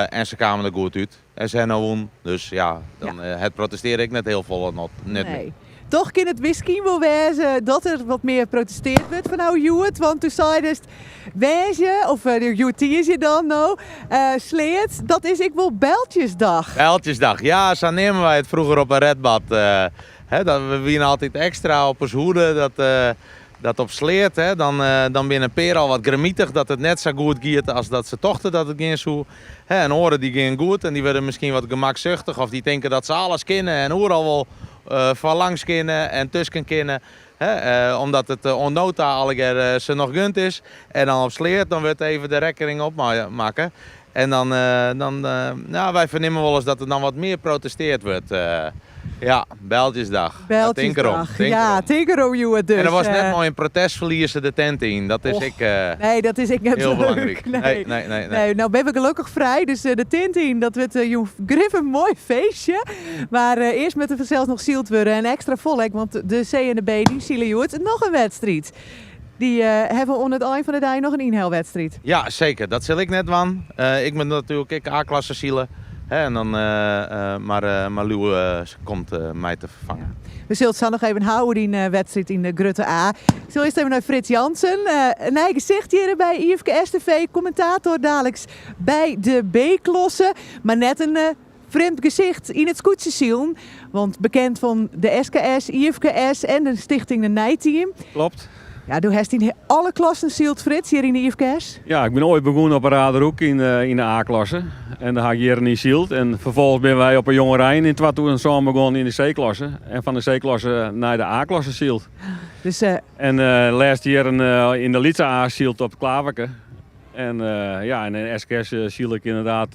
En se kamen der goed út. En se ha no wûn. Dus ja, dan het protestearjen ek net hiel folle nut mear. Nee. Toch kin it miskien wol wêze dat der wat mear protesteard wurdt fan no hjoed. Want do seidest woansdei, of hjoed tiisdei dan no, Sleat, dat is ek wol Bijltjesdag. Bijltjesdag, ja, sa neame wy it froeger op 'e Redbad. dat we wiene altyd ekstra op ús hoede dat Dat op Sleat, hè, dan, dan binne in pear al wat grimmitich dat it net sa goed giet as dat se tochten dat it gean soe. Hè, en oaren dy gean goed en dy wurde miskien wat gemaksuchtich of dy tinke dat se alles kinne en oeral wol foar langs kinne en tusken kinne. Hè, omdat it oant no ta allegear se noch gund is. En dan op Sleat, dan wurdt even de rekkening opmakke. En dan, dan, ja, wy fernimme wolris dat der dan wat mear protesteard wurdt. Ja, Bijltjesdag. Tink erom. Tink ja, tink erom hjoed dus. En der was net mei in protest ferliezer de tent yn. Dat is ek Nee, dat is ek net hiel belangryk. Nee. Nee, nee, nee, nee. Nou binne we gelokkich frij, dus de tint yn, dat wurdt jûn grif in moai feestje. Mar earst moat der fansels noch syld wurde en ekstra folk, want de C en de B dy sile hjoed noch in wedstriid. Dy hawwe oan it ein fan de dei noch in ynhelwedstriid. Ja, seker. Dat sil ik net dwaan. Ik moat natuerlik ek A-klasse sile. Hè, en dan, mar, mar Liuwe komt my te ferfangen. We sille it sa noch even ha oer dyn wedstriid yn de grutte A. Ik sil earst even nei Frits Jansen. In nij gesicht hjir by IFKS TV. Kommentator daliks by de B-klasse. Mar net in. Frjemd gesicht yn it skûtsjesilen, want bekend fan de SKS, IFKS en de stichting De Nijteam. Klopt. Ja, do hast yn alle klassen syld, Frits, hjir yn de IFKS. Ja, ik bin oait begûn op 'e Raderhoek yn de A-klasse. En dêr ha ik jierren yn syld. En ferfolgens binne wy op 'e Jongerein yn 2007 begûn yn de C-klasse. En fan de C-klasse nei de A-klasse syld. Dus, En lêste jierren yn de lytse A syld op it Klaverke. En ja, en in SKS syl ik ynderdaad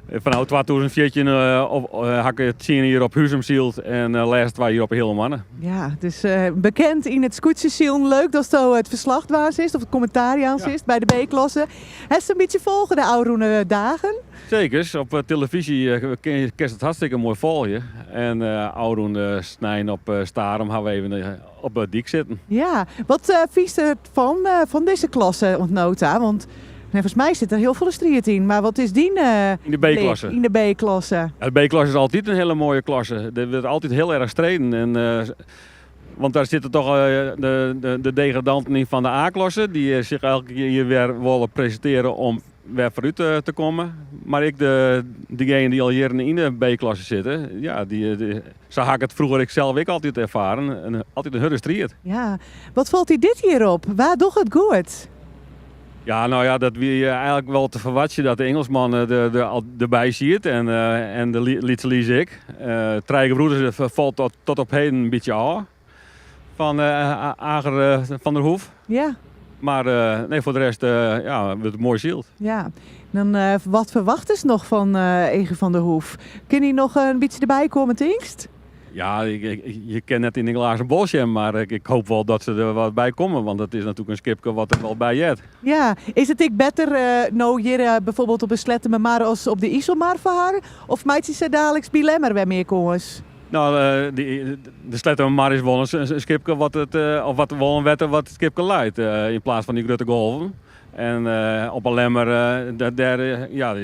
fanôf 2014 ha ik tsien jier op Huzum syld en lêste twa jier op 'e Heale Moanne. Ja, dus bekend yn it skûtsjesilen. Leuk datsto it ferslach dwaan silst of it kommentaar jaan silst by de B-klasse. Hast in bytsje folge de ôfrûne dagen? Sekers, op telefyzje kinst it hartstikke moai folgje. En ôfrûne snein op Starum ha we even op de dyk sitten. Ja, wat fynst der fan, fan dizze klasse oant no ta? Want neffens my sit der hiel folle striid yn. Mar wat is dyn Yn de B-klasse. Yn de B-klasse. Ja, de B-klasse is altyd in hiele moaie klasse. Der wurdt altyd hiel erch streden. En, want dêr sitte toch de degradanten yn fan de A-klasse, dy't sich elke kear wer wolle presintearje om wer foarút te kommen. Mar ek de, diegenen dy't al jierren yn de B-klasse sitte, ja, dy, dy, sa ha ik it froeger ek sels ek altyd erfaren. In, altyd in hurde striid. Ja, wat falt dy dit jier op? Wa docht it goed? Ja, no ja, dat wie eigenlik wol te ferwachtsjen dat de Ingelsman der, der al derby siet en, en de Lytse Lies ek. Trije Gebroeders falt tot, tot op heden in bytsje ôf fan Ager van der Hoef. Ja. Mar nee, foar de rest ja, wurdt it moai syld. Ja, dan wat ferwachtest noch fan Ager van der Hoef? Kin hy noch in bytsje derby komme, tinkst? Ja, je kin net yn in glazen bol sjen, mar ik hoop wol dat se der wat by komme, want it is natuerlik in skipke wat der wol by heart. Ja, is it ek better no hjir bijvoorbeeld op de Sleattemermar as op de Iselmar foar har? Of meitsje se daliks by Lemmer wer mear kâns? No, de Sleattemermar is wol in skipke wat it, of wat wol in wetter wat it skipke leit, yn plaats fan dy grutte golven. En op 'e Lemmer, dêr, ja,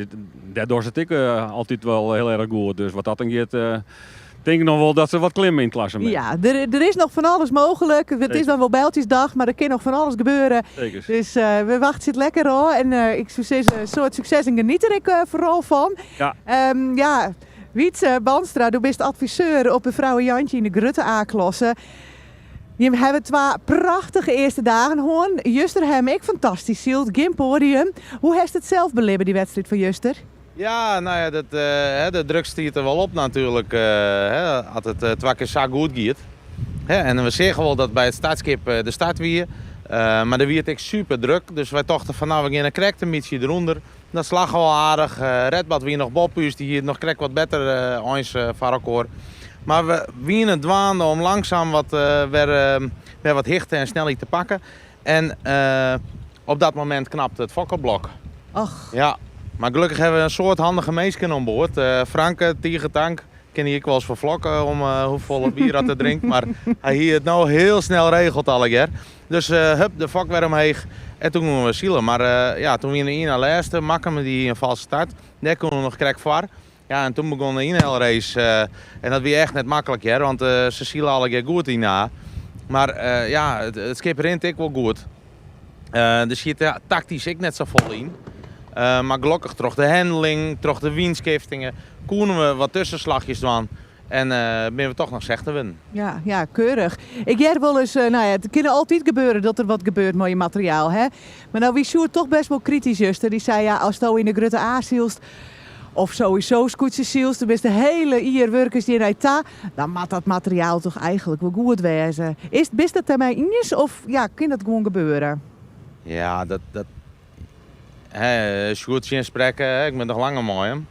dêr docht it ek altyd wol hiel erch goed. Dus wat dat oangiet, tink ik noch wol dat se wat klimme yn it klassemint. Ja, der, der is noch fan alles mooglik. It is dan wol bijltjesdag, mar der kin noch fan alles gebeure. Zeker. Dus we wachtsje it lekker ôf. En ik soe sizze, in soad sukses en geniet der ek foaral fan. Ja. Ja, Wietse Bandstra, do bist adviseur op de Vrouwe Jantje yn de grutte A-klasse. Jim hawwe twa prachtige earste dagen hân. Juster ha jim ek fantastysk syld, gjin poadium. Hoe hast it sels belibbe, dy wedstriid fan juster? Ja, no ja, dat, hè, de druk stiet der wol op natuerlik, hè, as it twa kear sa goed giet. Hè, en we seagen wol dat by it startskip de start wie, mar der wie it ek super druk. Dus wy tochten fan no, we geane krekt in bytsje derûnder. Dat slagge wol aardich. Redbad wie noch boppe ús, dy hie it noch krekt wat better eins foar elkoar. Mar we wiene dwaande om langsum wat, wer, wer wat hichte en snelheid te pakken. En op dat momint knapte it fokkeblok. Och. Ja, mar gelokkich hawwe we in soad handige minsken oan board. Franke, tige tank. Kin hy ek wolris ferflokke om hoefolle bier dat er drinkt, mar hy hie it no hiel snel regeld allegear. Dus hup, de fok wer omheech en toen gongen we silen. Mar ja, toen wiene we ien nei lêste, Makkum dy hie in falske start. Dêr koene we noch krekt foar. Ja, en toen begûn de ynhelrace en dat wie echt net maklik hear, want se sile allegear goed yn A. Mar ja, it skip rint ek wol goed. Der siet taktysk ek net safolle yn. Mar gelokkich troch de handling, troch de wynskiftingen, koene we wat tuskenslachjes dwaan en binne we toch noch sechde wurden. Ja, ja, keurich. Ik hear wolris, no ja, it kin altyd gebeure dat der wat gebeurt mei je materiaal, hè. Mar no wie Sjoerd toch best wol kritysk juster. Dy sei, ja, asto yn de grutte A sylst, of sowieso skûtsjesylst, do bist de hiele jier wurkest hjir nei ta, dan moat dat materiaal toch eigenlik wol goed wêze. Is, bist it dêrmei iens of ja, kin dat gewoan gebeure? Ja, dat, dat, hè, Sjoerd tsjinsprekke, hè, ik bin noch langer mei him.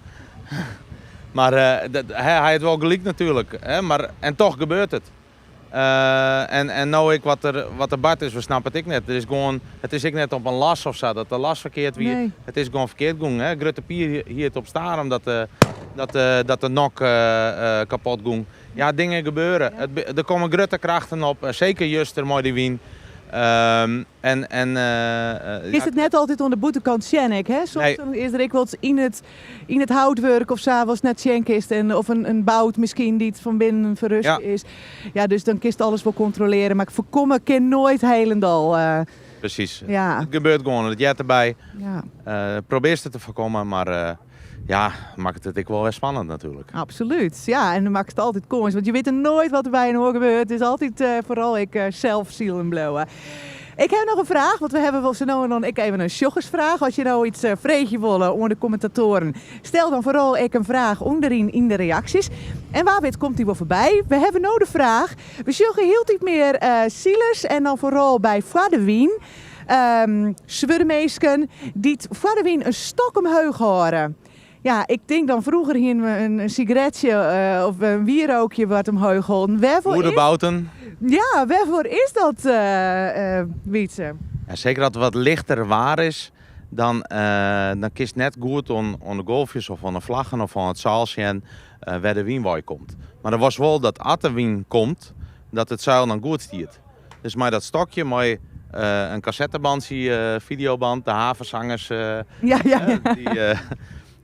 Mar dat, hè, hy hat wol gelyk natuerlik, hè, mar en toch gebeurt it. En, en no ek wat der, wat der bard is, we snappe it ek net. Der is gewoan, it is ek net op in las of sa, dat de las ferkeard wie. Nee. It is gewoan ferkeard gong. Hè. Grutte Pier hie it op Starum dat de, dat de, dat de nok kapot gong. Ja, dingen gebeure. It, der komme grutte krachten op, seker juster mei dy wyn. En, en, Kinst it net altyd oan de bûtenkant sjen ek, hè? Soms dan is der ek wat yn it, yn it houtwurk of sa watst net sjen kinst. En, of in, in bout miskien dy't fan binnen ferrust is. Ja, dus dan kinst alles wol kontrolearje. Mar foarkomme kin noait hielendal. Presys. Ja. It gebeurt gewoan, it heart derby. Ja. Probearst it te foarkommen, mar. Ja, makket it ek wol wer spannend natuerlik. Absolút, ja. En dan makkest altyd kâns, want je witte noait wat der by in oar gebeurt. Dus altyd foaral ek sels silen bliuwe. Ik ha noch in fraach, want we hawwe wol sa no en dan ek even in sjoggersfraach. As je no iets freegje wolle oan de kommentatoaren, stel dan foaral ek in fraach ûnderyn yn de reaksjes. En wa wit komt dy wol foarby. We hawwe no de fraach, we sjogge hieltyd mear silers en dan foaral by foar de wyn. Swurde minsken dy't foar de wyn in stok omheech hâlde. Ja, ik tink dan froeger hiene we in sigaretsje of in wierookje wat omheech holden. Wêrfoar is, Goede ja, wêrfoar is dat, Wietse? Ja, seker as it wat lichter waar is, dan, dan kinst net goed oan de golfjes of oan de flaggen of oan it seil sjen wêr de wyn wei komt. Mar der was wol dat as de wyn komt, dat it seil dan goed stiet. Dus mei dat stokje, mei in kassettebandsje, fideoband, de havenzangers,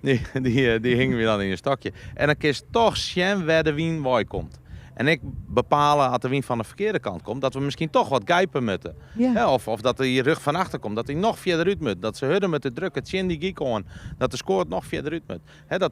dy hingen we dan yn in stokje. En dan kinst toch sjen wêr de wyn wei komt. En ek bepale as de wyn fan de ferkearde kant komt, dat we miskien toch wat geipe moatte. Of dat de rug fan achter komt, dat hy noch fierder út moat. Dat se hurder moatte drukke tsjin dy gyk oan, dat de skoat noch fierder út moat.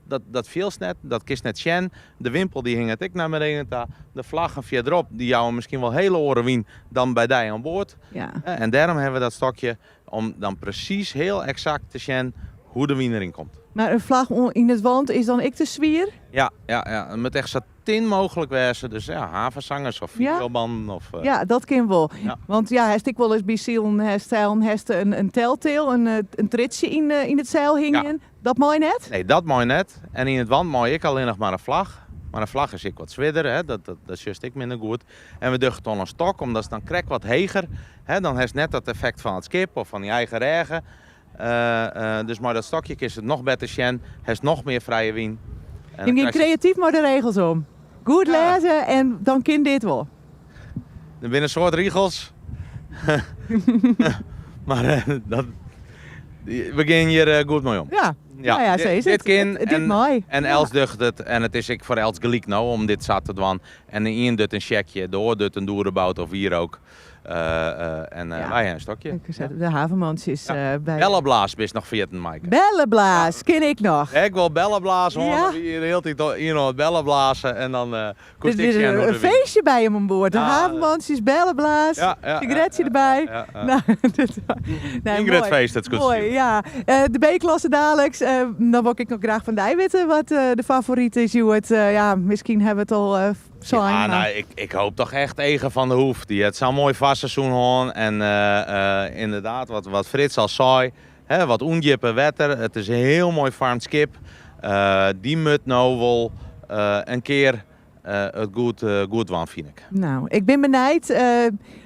Dat, dat fielst net, dat kinst net sjen. De wimpel dy hinget ek nei beneden ta. De flaggen fierderop dy jouwe miskien wol hele oare wyn dan by dy oan board. En dêrom hawwe we dat stokje om dan presys hiel eksakt te sjen hoe de wyn deryn komt. Mar in flach yn it want is dan ek te swier? Ja, ja, ja. It moat echt sa tin mooglik wêze. Dus ja, havenzangers of fideobannen. Of, Ja, dat kin wol. Want ja, hast ek wolris by silen, hast seilen, hast in telltale, in triedsje yn it seil hingjen. Dat mei net? Nee, dat mei net. En yn it want mei ek allinnich mar in flach. Mar in flach is ek wat swierder, hè? Dat sjochst ek minder goed. En we dogge it oan in stok, omdat it dan krekt wat heger. Hè? Dan hast net dat effekt fan it skip of fan dyn eigen rêge. Dus mei dat stokje kinst it noch better sjen, hast noch mear frije wyn. En dan Jim gean kreatyf mei de regels om. Goed lêze en dan kin dit wol. Der binne in soad rigels. Mar dat, we gean hjir goed mei om. Ja, nou ja, sa is it. Dit kin Dit mei. En elts docht it en it is ek foar elts gelyk no om dit sa te dwaan. En de ien docht in sjekje, de oar docht in doerebout of wierook. En wy hawwe in stokje. De havenmantsjes by. Belleblaas bist noch ferjitten, Maaike. Belleblaas, kin ik noch. Ik wol belleblaas hân. Wie de hiele tiid ien oan it belleblazen en dan koest ik sjen hoe In feestje by him oan board. De havenmantsjes, belleblaas, sigaretsje derby. Nou, In grut feest, it skûtsje. Moai, ja. De B-klasse daliks. Dan wol ik noch graach fan dy witte wat de favoryt is hjoed. Ja, miskien hawwe we it al sein. Ja, nou, ik hoop toch echt Ege van der Hoef. Dy hat sa'n moai farseizoen hân. En ynderdaad, wat Frits al sei, hè, wat ûndjippe wetter. It is in hiel moai farrend skip. Dy moat no wol in kear it goed dwaan, fyn ik. Nou, ik bin benijd.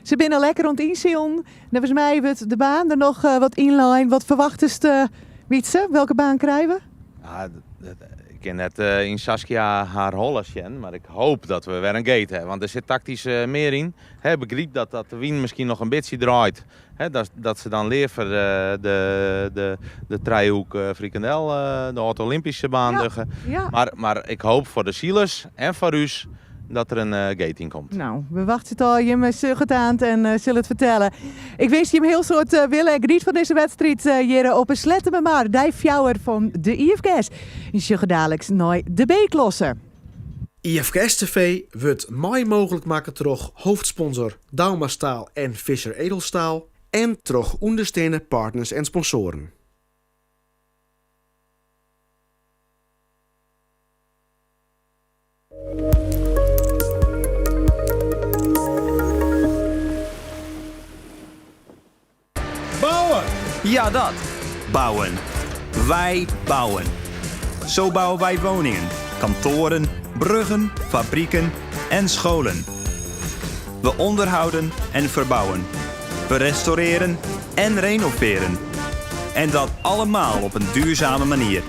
Se binne lekker oan it ynsilen. Neffens my wurdt de baan der noch wat ynlein. Wat ferwachtest, Wietse? Welke baan krije we? Ja, ik kin net yn Saskia har holle sjen, mar ik hoop dat we wer in gate hawwe. Want der sit taktysk mear yn. Hè, begryp dat de wyn miskien noch in bytsje draait. Hè, dat se dan leaver de trijehoek frikandel, de âld-Olympyske baan dogge. Mar ik hoop foar de silers en foar ús dat der in gate yn komt. Nou, we wachtsje it ôf. Jimme sjogge it oan en sille it fertelle. Ik winskje jim hiel soad wille en geniet fan dizze wedstriid hjir op 'e Sleattemermar, dei fjouwer fan de IFKS. We sjogge daliks nei de B-klasse. IFKS TV wurdt mei mooglik makke troch hoofdsponsor Douma Staal en Visser Edelstaal en troch ûndersteande partners en sponsoaren. Bouwen! Ja, dat. Bouwen. Wy bouwen. Zo bouwen wij woningen, kantoren, bruggen, fabrieken en scholen. We onderhouden en verbouwen. We restaureren en renoveren. En dat allemaal op een duurzame manier.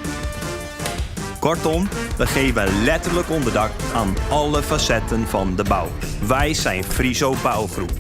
Kortom, we geven letterlijk onderdak aan alle facetten van de bouw. Wij zijn Friso Bouwgroep.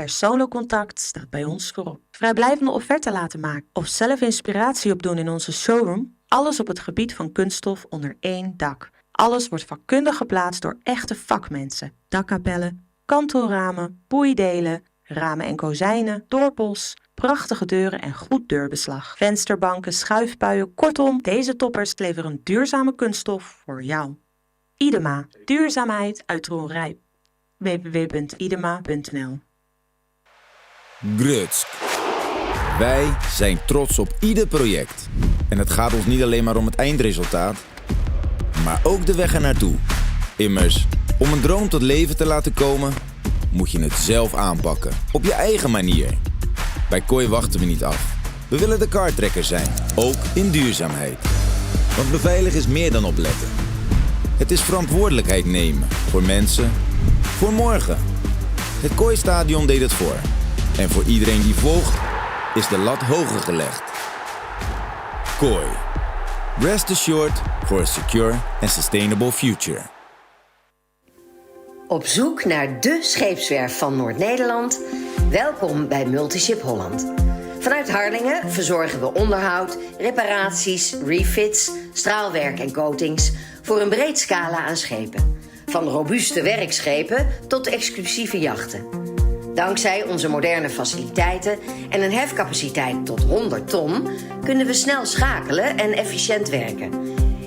Persoonlijk contact staat bij ons voorop. Vrijblijvende offerte laten maken of zelf inspiratie opdoen in onze showroom? Alles op het gebied van kunststof onder één dak. Alles wordt vakkundig geplaatst door echte vakmensen. Dakkapellen, kantelramen, boeidelen, ramen en kozijnen, dorpels, prachtige deuren en goed deurbeslag. Vensterbanken, schuifpuien, kortom, deze toppers leveren duurzame kunststof voor jou. Idema, duurzaamheid uit Rijp. www.idema.nl Grutsk. Wij zijn trots op ieder project. En het gaat ons niet alleen maar om het eindresultaat, maar ook de weg ernaartoe. Immers, om een droom tot leven te laten komen, moet je het zelf aanpakken. Op je eigen manier. Bij Kooi wachten we niet af. We willen de kartrekker zijn, ook in duurzaamheid. Want beveiligen is meer dan opletten. Het is verantwoordelijkheid nemen voor mensen, voor morgen. Het Kooistadion deed het voor. En voor iedereen die volgt, is de lat hoger gelegd. Kooi. Rest assured for a secure and sustainable future. Op zoek naar dé scheepswerf van Noord-Nederland? Welkom bij Multiship Holland. Vanuit Harlingen verzorgen we onderhoud, reparaties, refits, straalwerk en coatings voor een breed scala aan schepen. Van robuuste werkschepen tot exclusieve jachten. Dankzij onze moderne faciliteiten en een hefcapaciteit tot 100 ton kunnen we snel schakelen en efficiënt werken.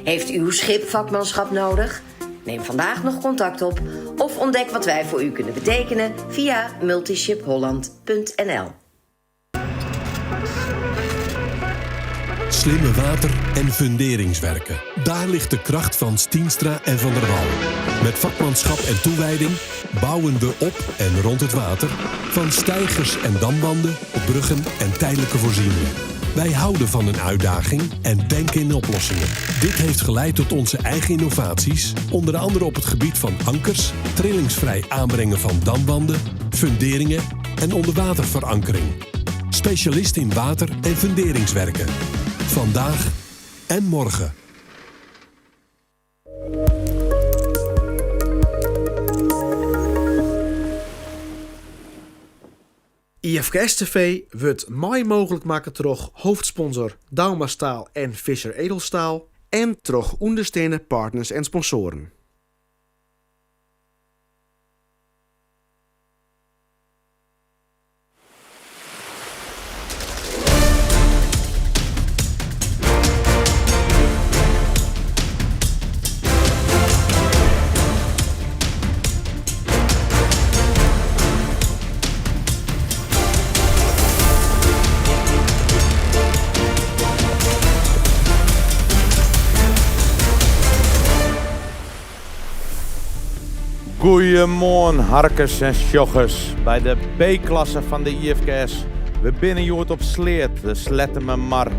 Heeft uw schip vakmanschap nodig? Neem vandaag nog contact op of ontdek wat wij voor u kunnen betekenen via multishipholland.nl. Slimme water- en funderingswerken. Daar ligt de kracht van Stienstra en Van der Wal. Met vakmanschap en toewijding bouwen we op en rond het water. Van steigers en damwanden, bruggen en tijdelijke voorzieningen. Wij houden van een uitdaging en denken in oplossingen. Dit heeft geleid tot onze eigen innovaties, onder andere op het gebied van ankers, trillingsvrij aanbrengen van damwanden, funderingen en onderwaterverankering. Specialist in water- en funderingswerken. Vandaag en morgen. IFKS TV wurdt mei mooglik makke troch hoofdsponsor Douma Staal en Visser Edelstaal en troch ûndersteande partners en sponsoaren. Goeiemoarn harkers en sjoggers by de B-klasse fan de IFKS. We binne hjoed op Sleat, de Sleattemermar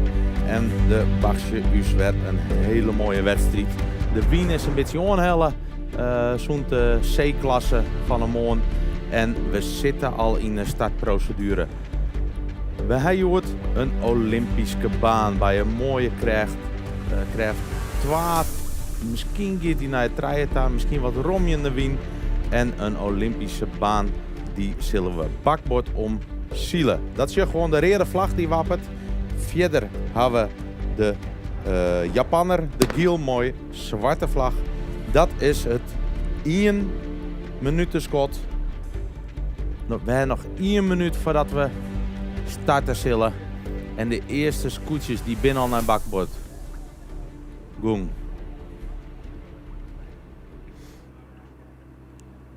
en der wachtsje ús wer in hiele moaie wedstriid. De wyn is in bytsje oanhelle uh, sûnt de C-klasse fan 'e moarn en we sitte al yn de startproseduere. We ha hjoed in Olympyske baan by in moaie krêft, uh, krêft 2. Miskien giet dy nei trije ta, miskien wat romjende wyn. En in Olympyske baan, dy sille we bakboard om sile. Dat is gewoan de reade flagge dy't wapperet. Fierder ha we de uh, Japanner, de giel mei swarte flagge. Dat is it ien minuteskot. We ha noch ien minút foardat we starte sille. En de earste skûtsjes dy binne al nei bakboard. Gong.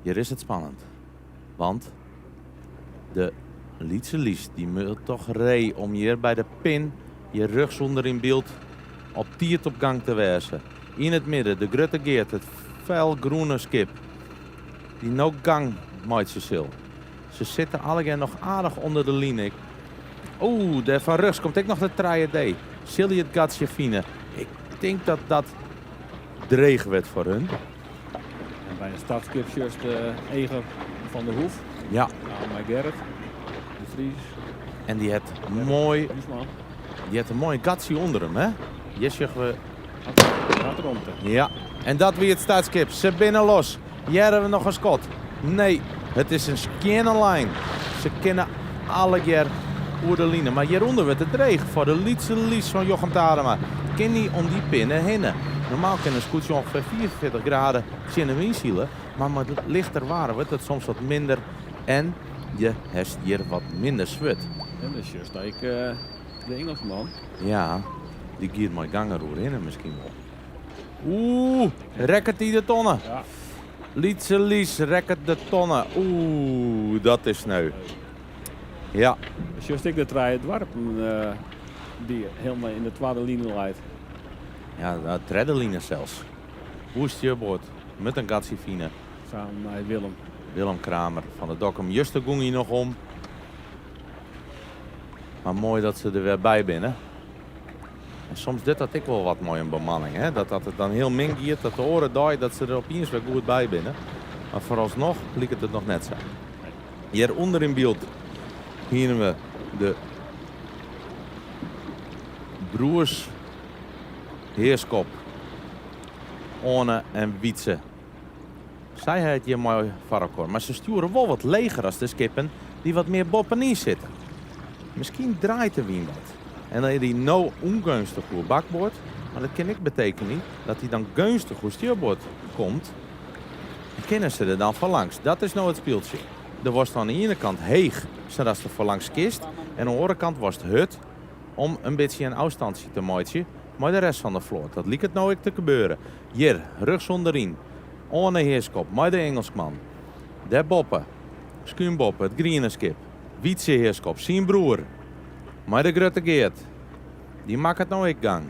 Hjir is it spannend. Want de Lytse Lys dy moat dochs ree om hjir by de pin hjir rjochtsûnder yn byld op tiid op gang te wêzen. Yn it midden de Grutte Geart, it felgroene skip, dy't no gang meitsje sil. Se sitte allegear noch aardich ûnder de line. Oeh, dêr fan rjochts komt ek noch de 3D. Sil hy it gatsje fine? Ik tink dat dat dreech wurdt foar hun. En by it startskip sjochst de Eger van der Hoef. Ja. Nou, mei Gerrit, de Vries. En dy hat moai, dy hat in moai gatsje ûnder him, hè? Hjir sjogge we. Hat romte. Ja, en dat wie it startskip. Se binne los. Hearre we noch in skot? Nee, it is in skjinne lijn. Se kinne allegear oer de line. Mar hjirûnder wurdt it dreech foar de Lytse Lys fan Jochem Tadema. Kin hy om dy pinne hinne? Normaal kin in skûtsje ûngefear 45 graden tsjin de wyn sile, mar mei lichter waar wurdt it soms wat minder en je hast hjir wat minder swurd. En dan sjochst ek de Ingelsman. Ja, dy giet mei gang der oerhinne miskien wol. Oeh, rekket hy de tonne? Ja. Lytse Lys rekket de tonne. Oeh, dat is sneu. Ja. Sjochst ek de trije doarpen dy't hielendal yn de twadde line leit. Ja, de tredde line sels. Oer stjurboard, moat in gatsje fine. Samen mei Willem. Willem Kramer fan de Dokkum. Juster gong hy noch om. Mar moai dat se der wer by binne. En soms docht dat ek wol wat mei in bemanning. Hè? Dat dat it dan hiel min giet, dat de oare dei dat se der opiens wer goed by binne. Mar foaralsnoch liket it noch net sa. Hjir ûnder yn byld hiene we de broers Heerskop, Oane en Wietse. Sy ha it hjir moai foar elkoar, mar se stjoere wol wat leger as de skippen dy't wat mear boppenyn sitte. Miskien draait de wyn wat en dan is dy no ûngeunstich oer bakboard, mar dat kin ek betekenje dat hy dan geunstich oer stjurboard komt en kinne se der dan foarlangs. Dat is no it spyltsje. Der worst oan de iene kant heech sadatst der foarlangs kinst en oan de oare kant worst hurd om in bytsje in ôfstantsje te meitsjen mei de rest fan de float. Dat liket no ek te gebeuren. Hjir, rjochts ûnderyn, Oane Heerskop mei de Ingelskman. Dêrboppe, skún boppe, it griene skip, Wietse Heerskop, syn broer, mei de Grutte Geart. Dy makket no ek gang.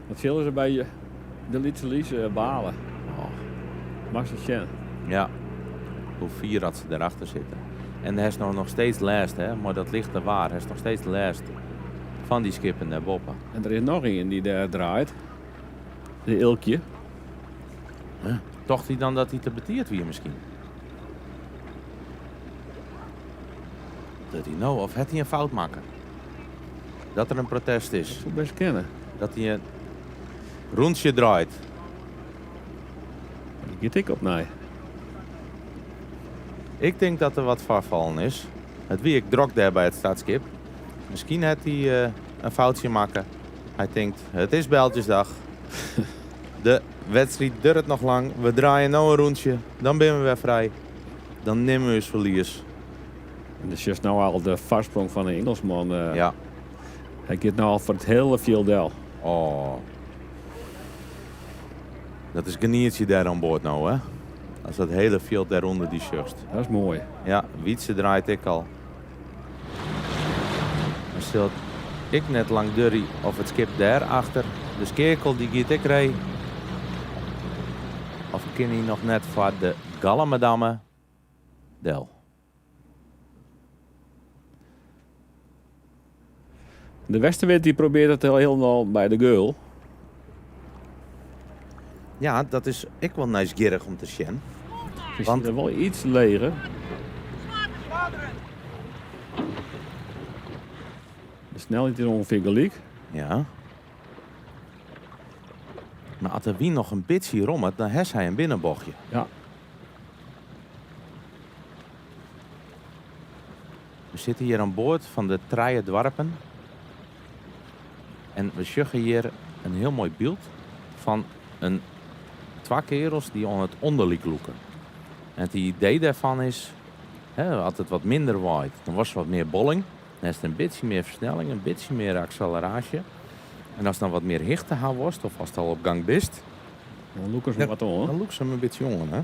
Wat sille se by de Lytse Lys bale? Moatst ris sjen. Ja, hoe fier dat se derachter sitte. En hast no noch steeds lêst, hè, mei dat lichte waar, hast noch steeds lêst fan dy skippen dêrboppe. En der is noch ien dy't dêr draait. De Ilkje. Huh? Tocht hy dan dat hy te betiid wie miskien? Dat hy no, of hat hy in fout makke? Dat der in protest is. Dat soe best kinne. Dat hy in rûntsje draait. Dy giet ek opnij. Ik tink dat der wat foarfallen is. It wie ek drok dêr by it startskip. Miskien hat hy in foutsje makke. Hy tinkt, it is Bijltjesdag. De wedstriid duorret noch lang. We draaie no in rûntsje, dan binne we wer frij. Dan nimme we ús ferlies. En dan sjochst no al de foarsprong fan de Ingelsman. Ja. Hy giet no al foar it hiele fjild del. Oh. Dat is genietsje dêr oan board no, hè? As dat hiele fjild dêrûnder dy sjochst. Dat is moai. Ja, Wietse draait ek al. Dan sil it ek net lang duorje of it skip dêr achter de skeakel dy giet ek ree. Of kin hy noch net foar de Galamadammen del? De Westerwind dy probearret it hielendal by de geul. Ja, dat is ek wol nijsgjirrich om te sjen. Want er wol iets leger. De snelheid is ûngefear gelyk. Ja. Mar as de wyn noch in bytsje rommet, dan hat hy in binnenbochtje. Ja. We sitte hjir oan board fan de Trije Doarpen. En we sjogge hjir in hiel moai byld fan in twa kearels dy't oan it ûnderlyk lûke. En it idee dêrfan is, hè, as it wat minder waait, dan worst wat mear bolling. Dan hast in bytsje mear fersnelling, in bytsje mear akseleraasje. En ast dan wat mear hichte ha wolst, of ast al op gang bist, Dan lûke se him wat oan. Dan lûke se him in bytsje oan, hè.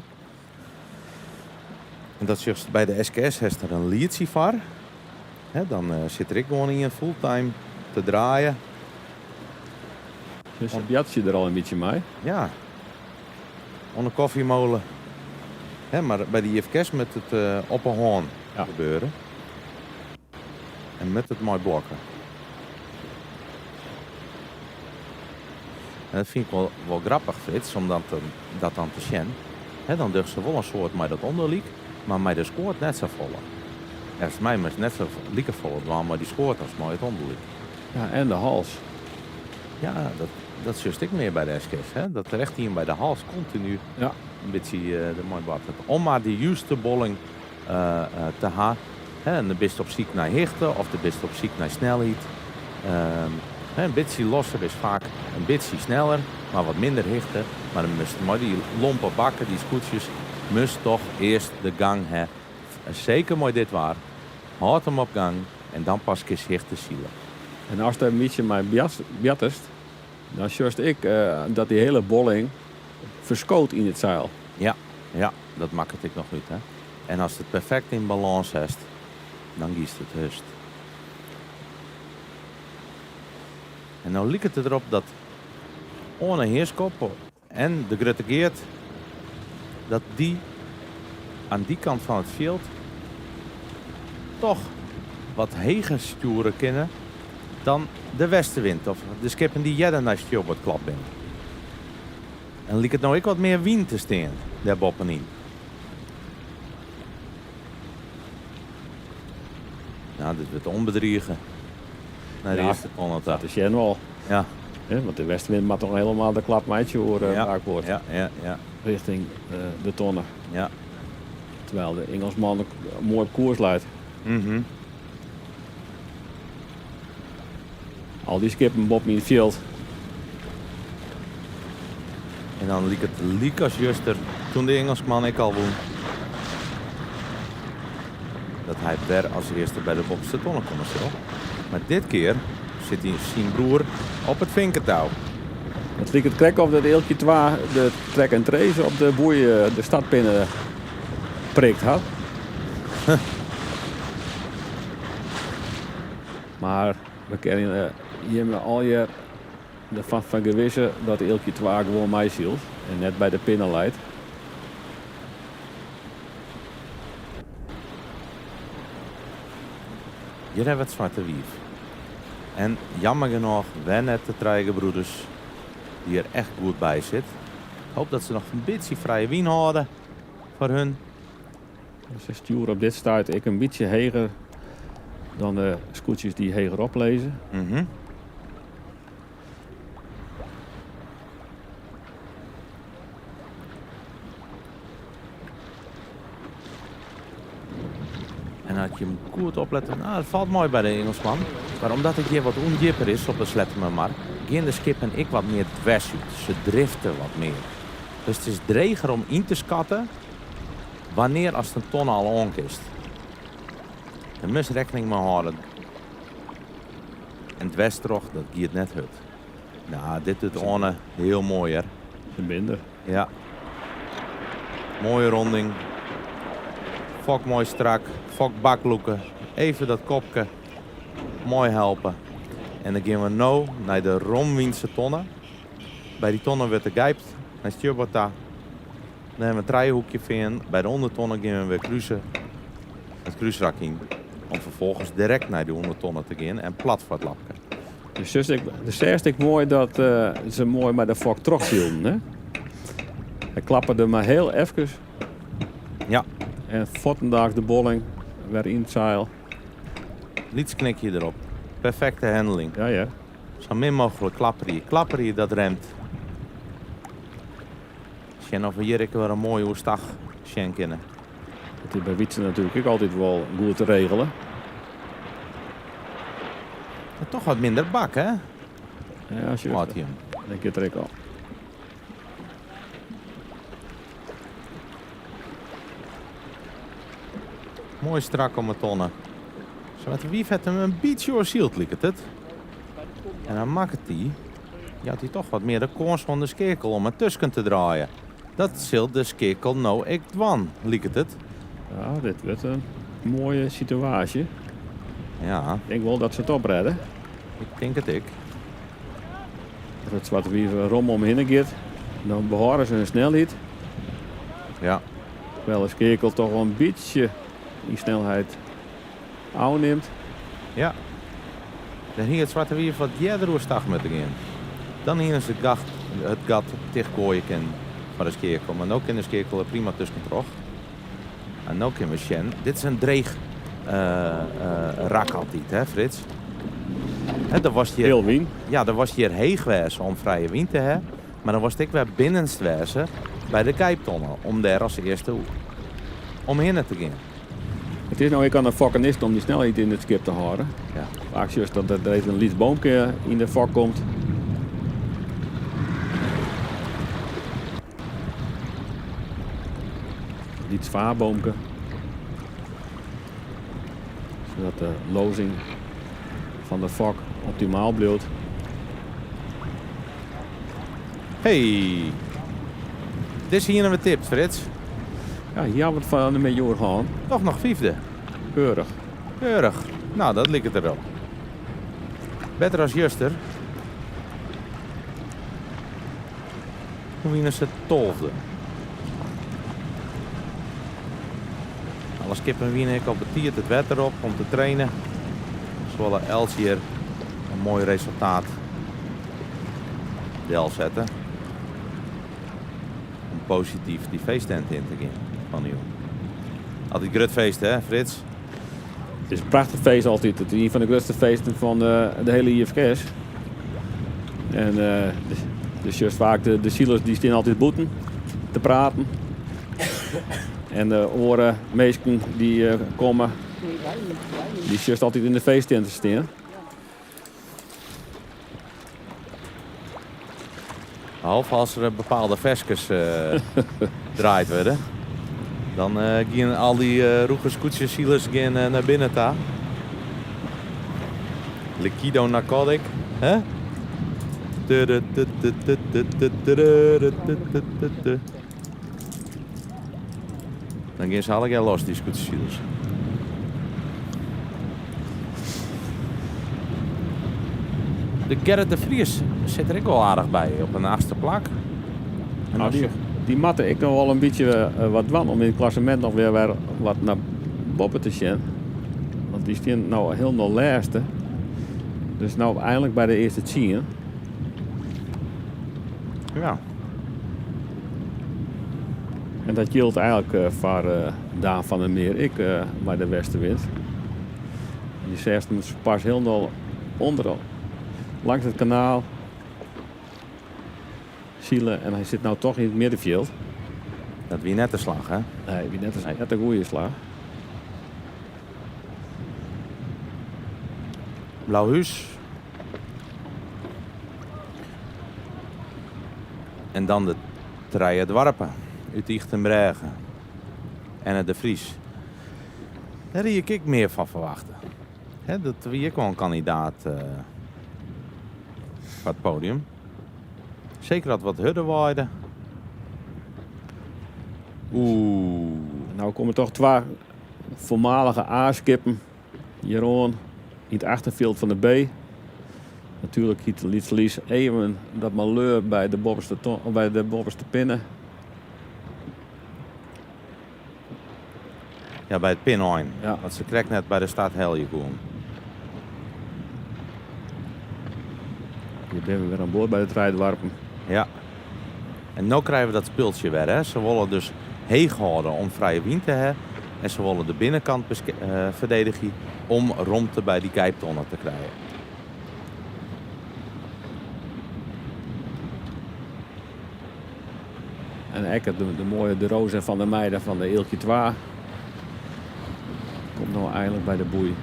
En dat sjochst by de SKS hast der in lietsje foar. Hè, dan sit der ek gewoan ien fulltime te draaien. Dus se bjatsje der al in bytsje mei. Ja. Oan de kofjemole. Hè, mar by de IFKS moat it op 'e hân gebeure. En moat it mei blokken. En dat fyn ik wol, wol grappich, Frits, om dat, dat dan te sjen. Hè, dan dogge se wol in soad mei dat ûnderlyk, mar mei de skoat net safolle. Neffens my moatst net sa likefolle dwaan mei dy skoat as mei it ûnderlyk. Ja, en de hals. Ja, dat, dat sjochst ek mear by de SKS. Hè? Dat der echt ien by de hals kontinu in bytsje dermei boartet. Om mar dy juste bolling. te ha. En dan bist op syk nei hichte of dan bist op syk nei snelheid. In bytsje losser is faak in bytsje sneller, mar wat minder hichte. Mar dan moatst mei dy lompe bakken, dy skûtsjes, moatst toch earst de gang ha. Seker mei dit waar. Hâld him op gang en dan pas kinst hichte sile. En ast der in bytsje mei boartest, dan sjochst ek dat dy hiele bolling ferskoot yn it seil. Ja, ja, dat makket ek noch út, hè. En ast it perfekt yn balâns hast, dan giest it hurdst. En no liket it derop dat Oane Heerskop en de Grutte Geart dat dy aan dy kant fan it fjild toch wat heger stjoere kinne dan de westenwind of de skippen dy't earder nei stjoerboard klapt binne. En liket no ek wat mear wyn te stean dêr boppenyn. Nou, dit wurdt ûnbedrige nei de earste tonne ta. Dat is sjen wol. Ja. Want de westenwind moat toch helemaal de klap meitsje oer bakboard. Ja. Richting de tonne. Ja. Terwijl de Engelsman moai op koers leit. Al dy skippen boppen yn it fjild. En dan liket it lykas juster, toen de Ingelskman ek al wûn, dat hy wer as earste by de boppeste tonne komme sil. Mar dit kear sit syn broer op it finketou. It liket krekt of dat Eelkje 2 de track en trace op de boei de startpinne prikt hat. Mar we kinne jimme allegear derfan fergewisse dat Eelkje 2 gewoan meisylt en net by de pinne leit. Hjir hawwe we it Swarte Wief. En jammer genôch wer net de trije gebroeders dy't der echt goed by sit. Ik hoop dat se noch in bytsje frije wyn hâlde foar hun. Se stjoere op dit stuit ek in bytsje heger dan de skûtsjes dy't hegerop lizze. En as je him goed oplette, nou, dat falt moai by de Ingelsman. Mar omdat it hjir wat ûndjipper is op de Sleattemermar, gean de skippen ek wat mear dwers út. Se drifte wat mear. Dus it is dreger om yn te skatten wannear ast in tonne al oankinst. Dêr moatst rekkening mei hâlde. En dwers troch, dat giet net hurd. Nou, dit doet Oane hiel moai, hear. Minder. Ja. Moaie ronding. Fok moai strak. Fok baklûke. Even dat kopke moai helpe. En dan gean we no nei de romwynse tonne. By dy tonne wurdt der gypt nei stjoerboard ta. Dan hawwe we in trijehoekje fearn. By de ûndertonne gean we wer kruse it krúsrak yn. Om ferfolgens direkt nei de ûndertonne te gean en plat foar it lapke. De seachst ek moai dat se moai mei de fok trochsylden, hè? Hy klappe der mar heel efkes. Ja. En fuortendaliks de bolling wer yn it seil. Lyts knikje derop. Perfekte handling. Ja, ja. Sa min mooglik klapperje. Klapperje, dat remt. Sjen oft we hjir ek wer in moaie oerstach sjen kinne. Dat is by Wietse natuerlik ek altyd wol goed te regelen. Maar toch wat minder bak, hè? Ja, sjoch. Laat hij hem. Dat giet der ek al. Moai strak om 'e tonne. Swarte Wief hat him in bytsje oersyld, liket it. En dan makket hy, jout hy toch wat mear de kâns oan de skeakel om er tusken te draaien. Dat sil de skeakel no ek dwaan, liket it. Ja, dit wurdt in moaie situaasje. Ja. Ik denk wol dat se it oprêde. Ik tink it ek. As it Swarte Wief rom omhinne giet, dan behâlde se hun snelheid. Ja. Terwijl de skeakel toch wel in bytsje yn snelheid ôfnimt. Ja. Dêr hie it Swarte Wief wat earder oerstach moatte gean. Dan hiene se it gat tichtgoaie kinnen foar de skeakel. Mar no kin de skeakel der prima tuskentroch. En no kinne we sjen, dit is in dreech rak altyd, hè Frits? Hè, dan was hjir, Heel wyn. Ja, dan was hjir heech wêze om frije wyn te hawwen. Mar dan was ek wer binnenst wêze by de gyptonne om dêr as earste omhinne te gean. It is no ek oan de fokkenist om dy snelheid yn it skip te hâlden. Ja. Faak sjochst dat der even in lyts boomke yn de fok komt. Lyts vaarboomke. Sadat de lozing fan de fok optimaal bliuwt. Hey! Dizze hiene we tipt, Frits. Ja, hjir hawwe we it fan 'e middei oer hân. Toch noch fyfde. Keurich. Keurich. No, dat liket derop. Better as juster. Doe wiene se tolfde. Alle skippen wiene ek al betiid it wetter op om te trainen. Se wolle elts jier in moai resultaat delsette om posityf dy feesttent yn te gean fan de jûn. Altyd grut feest, hè, Frits? It is in prachtich feest altyd. It is ien fan de grutste feesten fan de hiele IFKS. En dus sjochst faak de silers dy stean altyd bûten te praten. En de oare minsken dy't komme, dy sjochst altyd yn de feesttinte stean. Behalve as der bepaalde ferskes draaid wurde. Dan gean al dy rûge skûtsjesilers gean nei binnen ta. Liquido Narcotic, hè? Dan gean se allegear los, dy skûtsjesilers. De Gerrit de Vries sit der ek wol aardich by, op in achtste plak. En nou, dy, dy moatte ek noch wol in bytsje eh, wat dwaan om yn it klassemint noch wer, wer wat nei boppe te sjen. Want dy stean no hielendal lêste. Dus no einlik by de earste tsien. Ja. En dat jildt eigenlik eh, foar eh, Daan van der Meer ek eh, by de Westerwind. Dy seachst him pas hielendal ûnder langs it kanaal sile en hy sit no toch yn it middenfjild. Dat wie net de slach, hè? Nee, wie net, net de goede slach. Blauhús. En dan de Trije Doarpen út Ychtenbrêge en it De Vries. Dêr hie ik ek mear fan ferwachte. Dat wie ek wol in kandidaat foar it podium. Seker as it wat hurder waaide. Oeh. No komme toch twa foarmalige A-skippen hjiroan yn it achterfjild fan de B. Natuerlik hiet Lytse Lies even dat maleur by de boppeste, by de boppeste pinne. Ja, by it pinein. Ja. Want se krekt net by de start helje koene. Hjir binne we wer oan board by de Trije Doarpen. Ja. En no krije we dat spultsje wer. Hè. Se wolle dus heech hâlde om frije wyn te hawwen. En se wolle de binnenkant ferdedigje om romte by dy gijptonne te krijen. En ek de, de moaie De Roos en Van der Meijden fan de Eelkje 2 komt no einlik by de boei.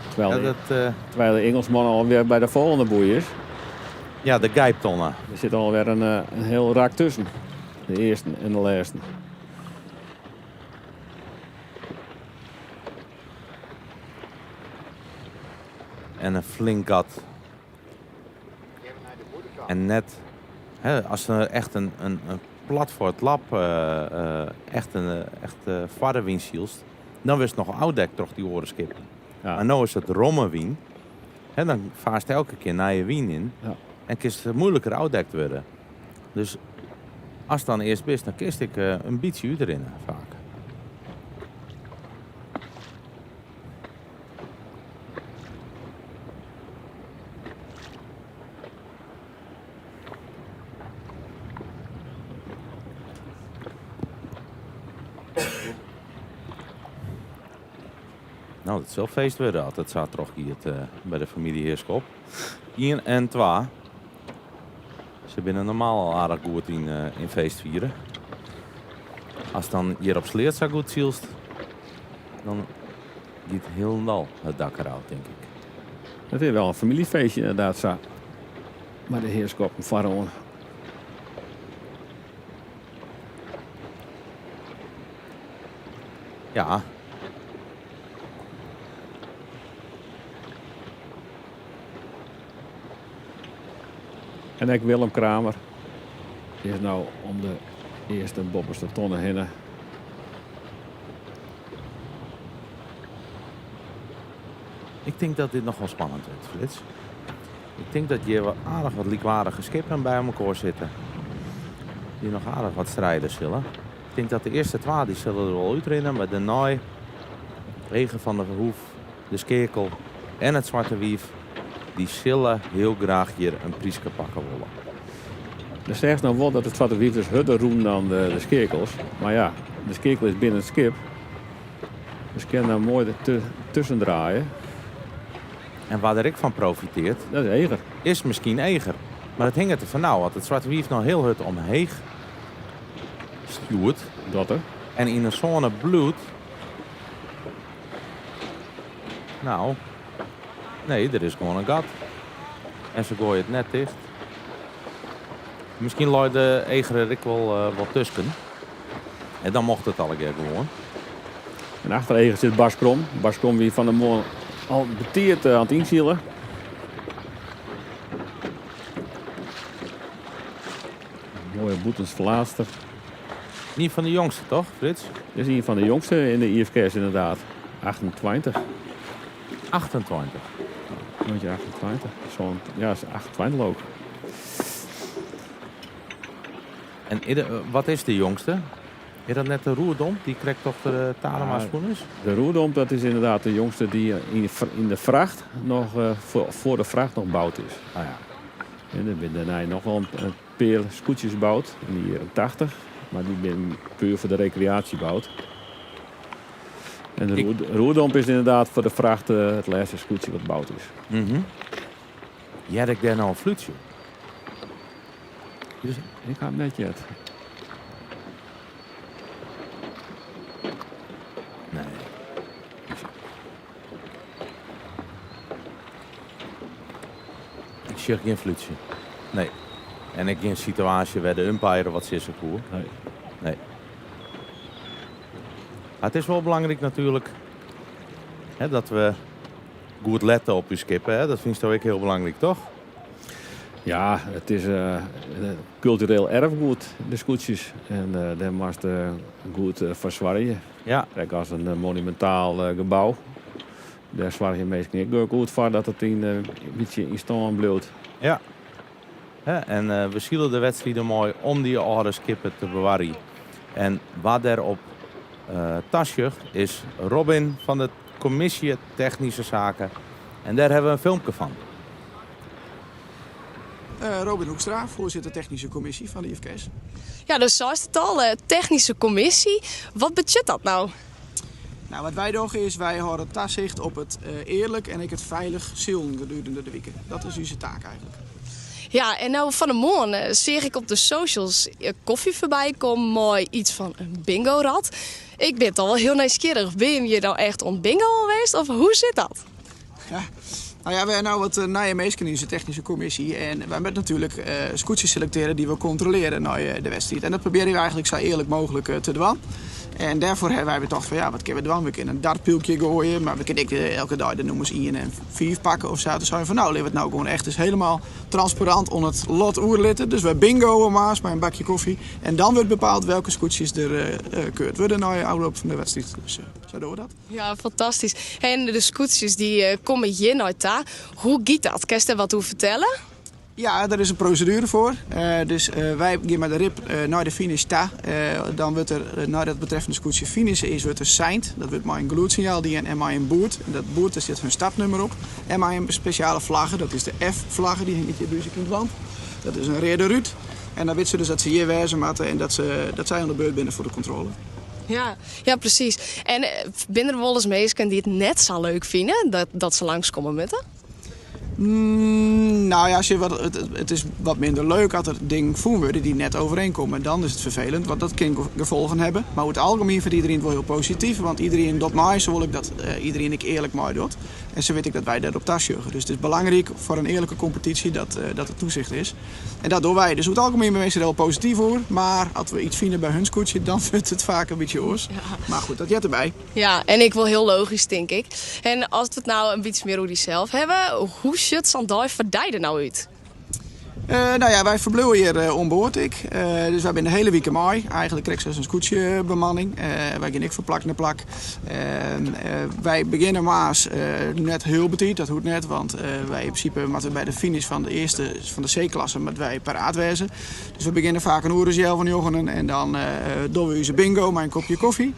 Terwijl, Ja, de, dat, eh, terwijl de Engelsman alweer by de folgjende boei is. Ja, de gijptonne. Der sit alwer in, eh, in hiel rak tusken. De earsten en de lêsten. En in flink gat. En net, hè, as der echt in, in, in plat foar it lab, eh, eh, echt in echt foar de wyn sylst, dan wurdst noch ôfdekt troch dy oare skippen. Mar no is it romme wyn, hè, dan faarst elke kear nije wyn yn en kinst moeilijker ôfdekt wurde. Dus ast dan earst bist, dan kinst ek in bytsje útrinne faak. No, dat sil feest wurde as it sa trochgiet by de famylje Heerschop. Ien en twa. Se binne normaal al aardich goed yn, yn feestfieren. Ast dan hjir op Sleat sa goed sylst. Dan giet hielendal it dak derôf, tink ik. Dat is wel in famyljefeestje inderdaad sa. Mei de hearskoppen foaroan. Ja. En ek Willem Kramer is no om de earste boppeste tonne hinne. Ik tink dat dit noch wol spannend wurdt, Frits. Ik tink dat hjir aardich wat lykwaardige skippen by elkoar sitte. Dy't noch aardich wat stride sille. Ik tink dat de earste twa dy sille der wol útrinne, mar dêrnei Eger van der Hoef, de Skeakel en it Swarte Wief, dy sille hiel graach hjir in pryske pakke wolle. Do seachst no wol dat it Swarte Wief dus hurder rûn dan de Skeakels. Mar ja, de Skeakel is binnen it skip. Dus kin daar moai tusken draaie. En wa der ek fan profiteart, Dat is Eger. is miskien Eger. Mar it hinget der fan ôf, as it Swarte Wief no hiel hurd omheech stjoert Dat er. en yn 'e sône bliuwt. No, nee, der is gewoan in gat. En se goaie it net ticht. Miskien leit de Eger der ek wol wat tusken. En dan mocht it allegear gewoan. En achter Eger sit Bas Krom. Bas Krom wie fan 'e moarn al betiid oan it ynsilen. Moaie bûtensflaatster. Ien fan de jongste, toch, Frits? Is ien fan de jongste yn de IFKS inderdaad. 28. 28? 28. Zo'n, ja, 28 ook. En wat is de jongste? Is dat net de Roerdomp, dy't krekt troch de Talema swommen is? De Roerdomp, dat is inderdaad de jongste dy't yn de fracht noch, foar de fracht noch boud is. Ah, ja. En der binne dêrnei noch wol in pear skûtsjes boud yn de jierren 80, mar dy binne puer foar de rekreaasje boud. En de Roerdomp is inderdaad foar de fracht it lêste skûtsje wat boud is. Mm -hmm. Hear ik dêr no in flútsje? Dus ik ha it net heard. Nee. Ik sjoch gjin flútsje. Nee. En ek gjin situaasje wêr't de umpire wat sizze koe. Nee. Nee. Mar it is wol belangryk natuerlik hè, dat we goed lette op ús skippen. Hè? Dat fynsto ek hiel belangryk, toch? Ja, it is kultureel erfgoed, de skûtsjes. En dêr moatst goed foar soargje. Ja. Krekt as in monumintaal gebou. Dêr soargje minsken ek goed foar dat it in bytsje yn stân bliuwt. Ja. En we sile de wedstriden mei om dy âlde skippen te bewarjen. En wa dêrop tasjocht is Robin fan de Kommisje Technyske Saken. En dêr hawwe we in filmke fan. Robin Hoekstra, foarsitter Technyske Kommisje fan de IFKS. Ja, do seist it al, Technyske Kommisje. Wat betsjut dat no? Nou, wat wy dogge is wy hâlde tasicht op it earlik en ek it feilich silen gedurende de wike. Dat is ús taak eigentlik. Ja, en no fan 'e moarn seach ik op de socials kofje foarby kommen mei iets fan in bingorad. Ik bin toch wol hiel nijsgjirrich. Binne jim hjir no echt oan bingoën west of hoe sit dat? Ja, nou ja, we hawwe no wat nije minsken yn ús technyske kommisje en wy moatte natuerlik skûtsjes selektearje dy't we kontrolearje nei de wedstriid. En dat probearje we eigentlik sa earlik mooglik te dwaan. En dêrfoar hawwe wy betocht fan ja, wat kinne we dwaan? We kinne in dartpylkje goaie, mar we kinne ek elke dei de nûmers ien en fiif pakke of sa. Toen seinen we fan nou, litte we it no gewoan echt eens helemaal transparant oan it lot oerlitte. Dus wy bingowe moarns mei in bakje kofje en dan wurdt bepaald welke skûtsjes der keurd wurde nei ôfloop fan de wedstriid. Dus sa dogge we dat. Ja, fantastysk. En de skûtsjes dy komme hjir nei ta. Hoe giet dat? Kinst dêr wat oer fertelle? Ja, der is in proseduere foar. Dus wy gean mei de rip nei de finish ta. Dan wurdt der, neidat it betreffende skûtsje finishe is, wurdt der seind. Dat wurdt mei in gelûdssinjaal dien en mei in boerd. En dat boerd, dêr stiet hun startnummer op. En mei in spesjale flagge, dat is de F-flagge, dy hinget hjir by ús ek yn it want. Dat is in reade rút. En dan witte se dus dat se hjir wêze moatte en dat sy oan de beurt binne foar de kontrôle. Ja, ja presys. En binne der wolris minsken dy't it net sa leuk fine dat, dat se langskomme moatte? Mm, nou ja, wat, it is wat minder leuk as der dingen fûn wurde dy't net overeenkomme. Dan is it ferfelend, want dat kin gefolgen hawwe. Mar oer it algemien fynt iderien it wol hiel posityf, want iderien docht mei. Se wol ek dat eh, iderien ek earlik meidocht. En sa wit ek dat wy dêrop tasjogge. Dus it is belangryk foar in earlike kompetysje dat, eh, dat der toesicht is. En dat dogge wy. Dus oer it algemien binne minsken der wol posityf oer. Mar as we iets fine by hun skûtsje, dan wurdt it faak in bytsje oars. Mar goed, dat heart derby. Ja, en ek wol hiel logysk, tink ik. En as we it no in bytsje mear oer dysels hawwe, hoe sjocht sa'n dei foar dy der no út? Eh, nou ja, wy ferbliuwe hjir eh, oan board ek. Eh, dus wy binne de hiele wike mei. Eigentlik krekt sa as in skûtsjebemanning. Wy gean ek fan plak nei plak. Ehm, wy begjinne moarns net hiel betiid, dat hoecht net, want wy yn prinsipe moatte by de finish fan de earste fan de C-klasse moatte wy paraat wêze. Dus we begjinne faak in oere as healwei njoggenen en dan dogge we ús bingo mei in kopje kofje.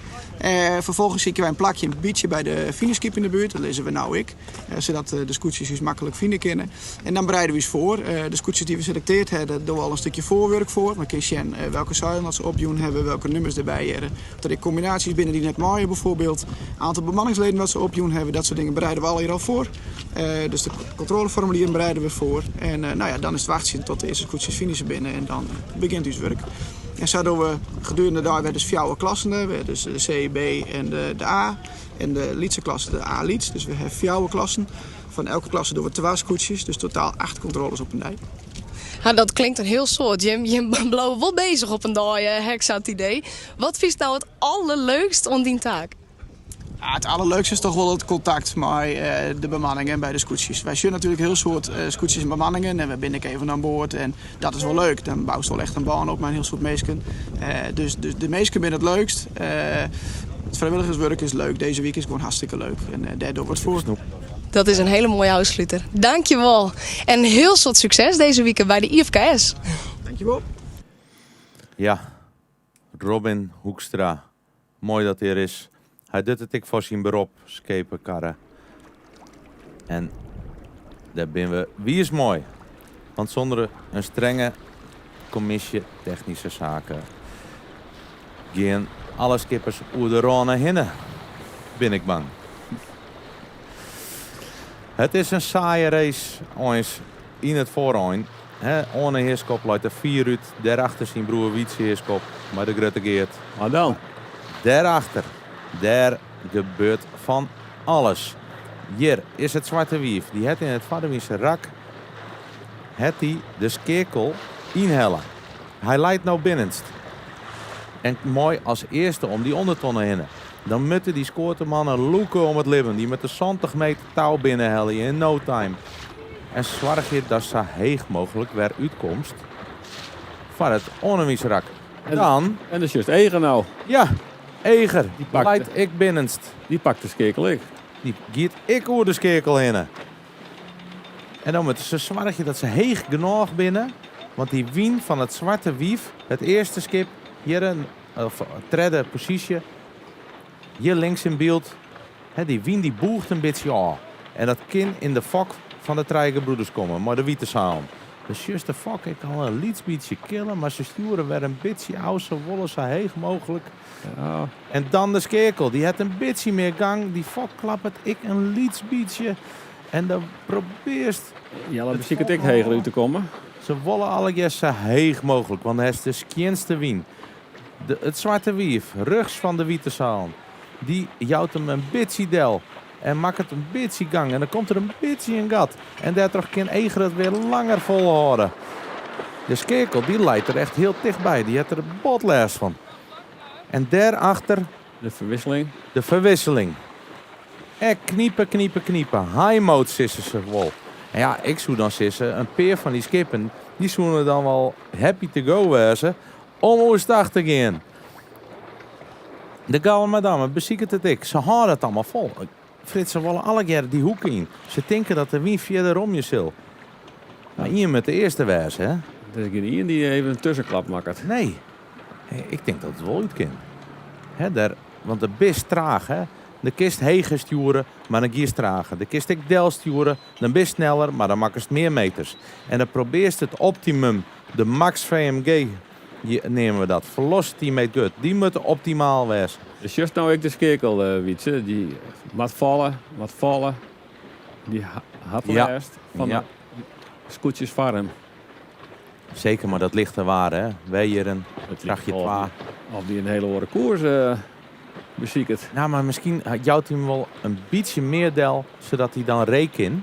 Ferfolgens sykje wy in plakje in bytsje by de finishskip yn de buert, dat lizze we no ek, sadat de skûtsjes ús maklik fine kinne. En dan bereide we ús foar. De skûtsjes dy't we selektearre hawwe, dêr dogge we al in stikje foarwurk foar. Dan kinst sjen welke seilen dat se opjûn hawwe, welke nûmers derby hearre. Oft der ek kombinaasjes binne dy't net meie bijvoorbeeld. Aantal bemanningsleden wat se opjûn hawwe, dat soart dingen bereide we allegear al foar. Dus de kontrôleformulieren bereide we foar. En nou ja, dan is it wachtsjen tot de earste skûtsjes finishe binne en dan begjint ús wurk. En sa dogge we gedurende de dei wer dus fjouwer klassen. We dus de C, B en de A. En de lytse klasse de A lyts. Dus we hawwe fjouwer klassen. Fan elke klasse dogge we twa skûtsjes, dus totaal acht kontrôles op in dei. Ja, dat klinkt in hiel soad. Jim, jim bliuwe wol bezich op in dei, ha ik sa it idee. Wat fynst no it allerleukst oan dyn taak? Ja, it allerleukste is toch wol it kontakt mei de bemanningen by de skûtsjes. Wy sjogge natuerlik hiel soad skûtsjes en bemanningen en wy binne ek even oan board en dat is wol leuk. Dan boust wol echt in bân op mei in hiel soad minsken. Dus de minsken binne it leukst. It frijwilligerswurk is leuk. Dizze wike is gewoan hartstikke leuk en dêr dogge we it foar. Dat is in hiele moaie ôfsluter. Dankjewol en hiel soad sukses dizze wike by de IFKS. Dankjewol. Ja, Robin Hoekstra. Moai dat hy der is. Hy docht it ek foar syn berop, skepen karre. En dêr binne we wiis mei. Want sûnder in strenge kommisje technyske saken gean alle skippers oer de râne hinne, bin ik bang. It is in saaie race eins yn it foarein. Oane Heerschop leit der fier út. Dêrachter syn broer Wytse Heerschop mei de grutte Geert. Mar dan? Dêrachter, dêr gebeurt fan alles. Hjir is it Swarte Wief. Dy hat yn it foarewynse rak hat hy de skeakel ynhelle. Hy leit no binnenst. En mei as earste om dy ûndertonne hinne. Dan moatte dy skoatemannen lûke om it libben. Dy moatte 70 meter tou binnenhelje in no time. En soargje datst sa heech mooglik wer útkomst foar it oanewysrak. Dan. En dan sjochst Eger no. Ja, Eger. Dy pakt, leit ek binnenst. Dy pakt de skeakel ek. Dy giet ek oer de skeakel hinne. En dan moatte se soargje dat se heech genôch binne, want dy wyn fan it Swarte Wief, it earste skip hjir, of tredde posysje, hjir links yn byld, dy wyn dy bûcht in bytsje ôf. En dat kin yn de fok fan de Trije Gebroeders komme, mei de wite seilen. Dan sjochst de fok ek al in lyts bytsje kille, mar se stjoere wer in bytsje ôf, se wolle sa heech mooglik. En dan de skeakel, dy hat in bytsje mear gang, dy fok klappet ek in lyts bytsje. En dan probearst. Jelle besiket ek heger út te kommen. Se wolle allegear sa heech mooglik, want dan hast de skjinste wyn. De, it Swarte Wief, rjochts fan de wite seilen, dy jout him in bytsje del en makket in bytsje gang. En dan komt der in bytsje in gat. En dêrtroch kin Eger it wer langer folhâlde. De skeakel dy leit der echt hiel tichtby, dy hat der bot lêst fan. En dêrachter. De ferwisseling. De ferwisseling. Ek knipe, knipe, knipe. High mode sizze se wol. En ja, ik soe dan sizze, in pear fan dy skippen, dy soene dan wol happy to go wêze om oerstach te gean. De Gouden Madame besiket it ek. Se hâlde it allemaal fol. Frits, se wolle allegearre dy hoeke yn. Se tinke dat de wyn fierder romje sil. Mar ien moat de earste wêze, hè? Der is gjin ien dy't even in tuskenklap makket. Nee. Ik tink dat it wol út kin. Hè, der, want do bist traach, hè? Do kinst heger stjoere, mar dan giest trager. Do kinst ek delstjoere, dan bist sneller, mar dan makkest mear meters. En dan probearst it optimum, de max VMG neame we dat, velocity made good, dy moat optimaal wêze. Sjochst no ek de skeakel, Wytse? Dy moat falle, moat falle. Die hat lêst fan de skûtsjes foar him. Seker, mar dat lichte waar, hè? Weijeren, krachtje twa. Of dy in hiele oare koers besiket. Nou, mar miskien jout hy him wol in bytsje mear del, sadat hy dan ree kin.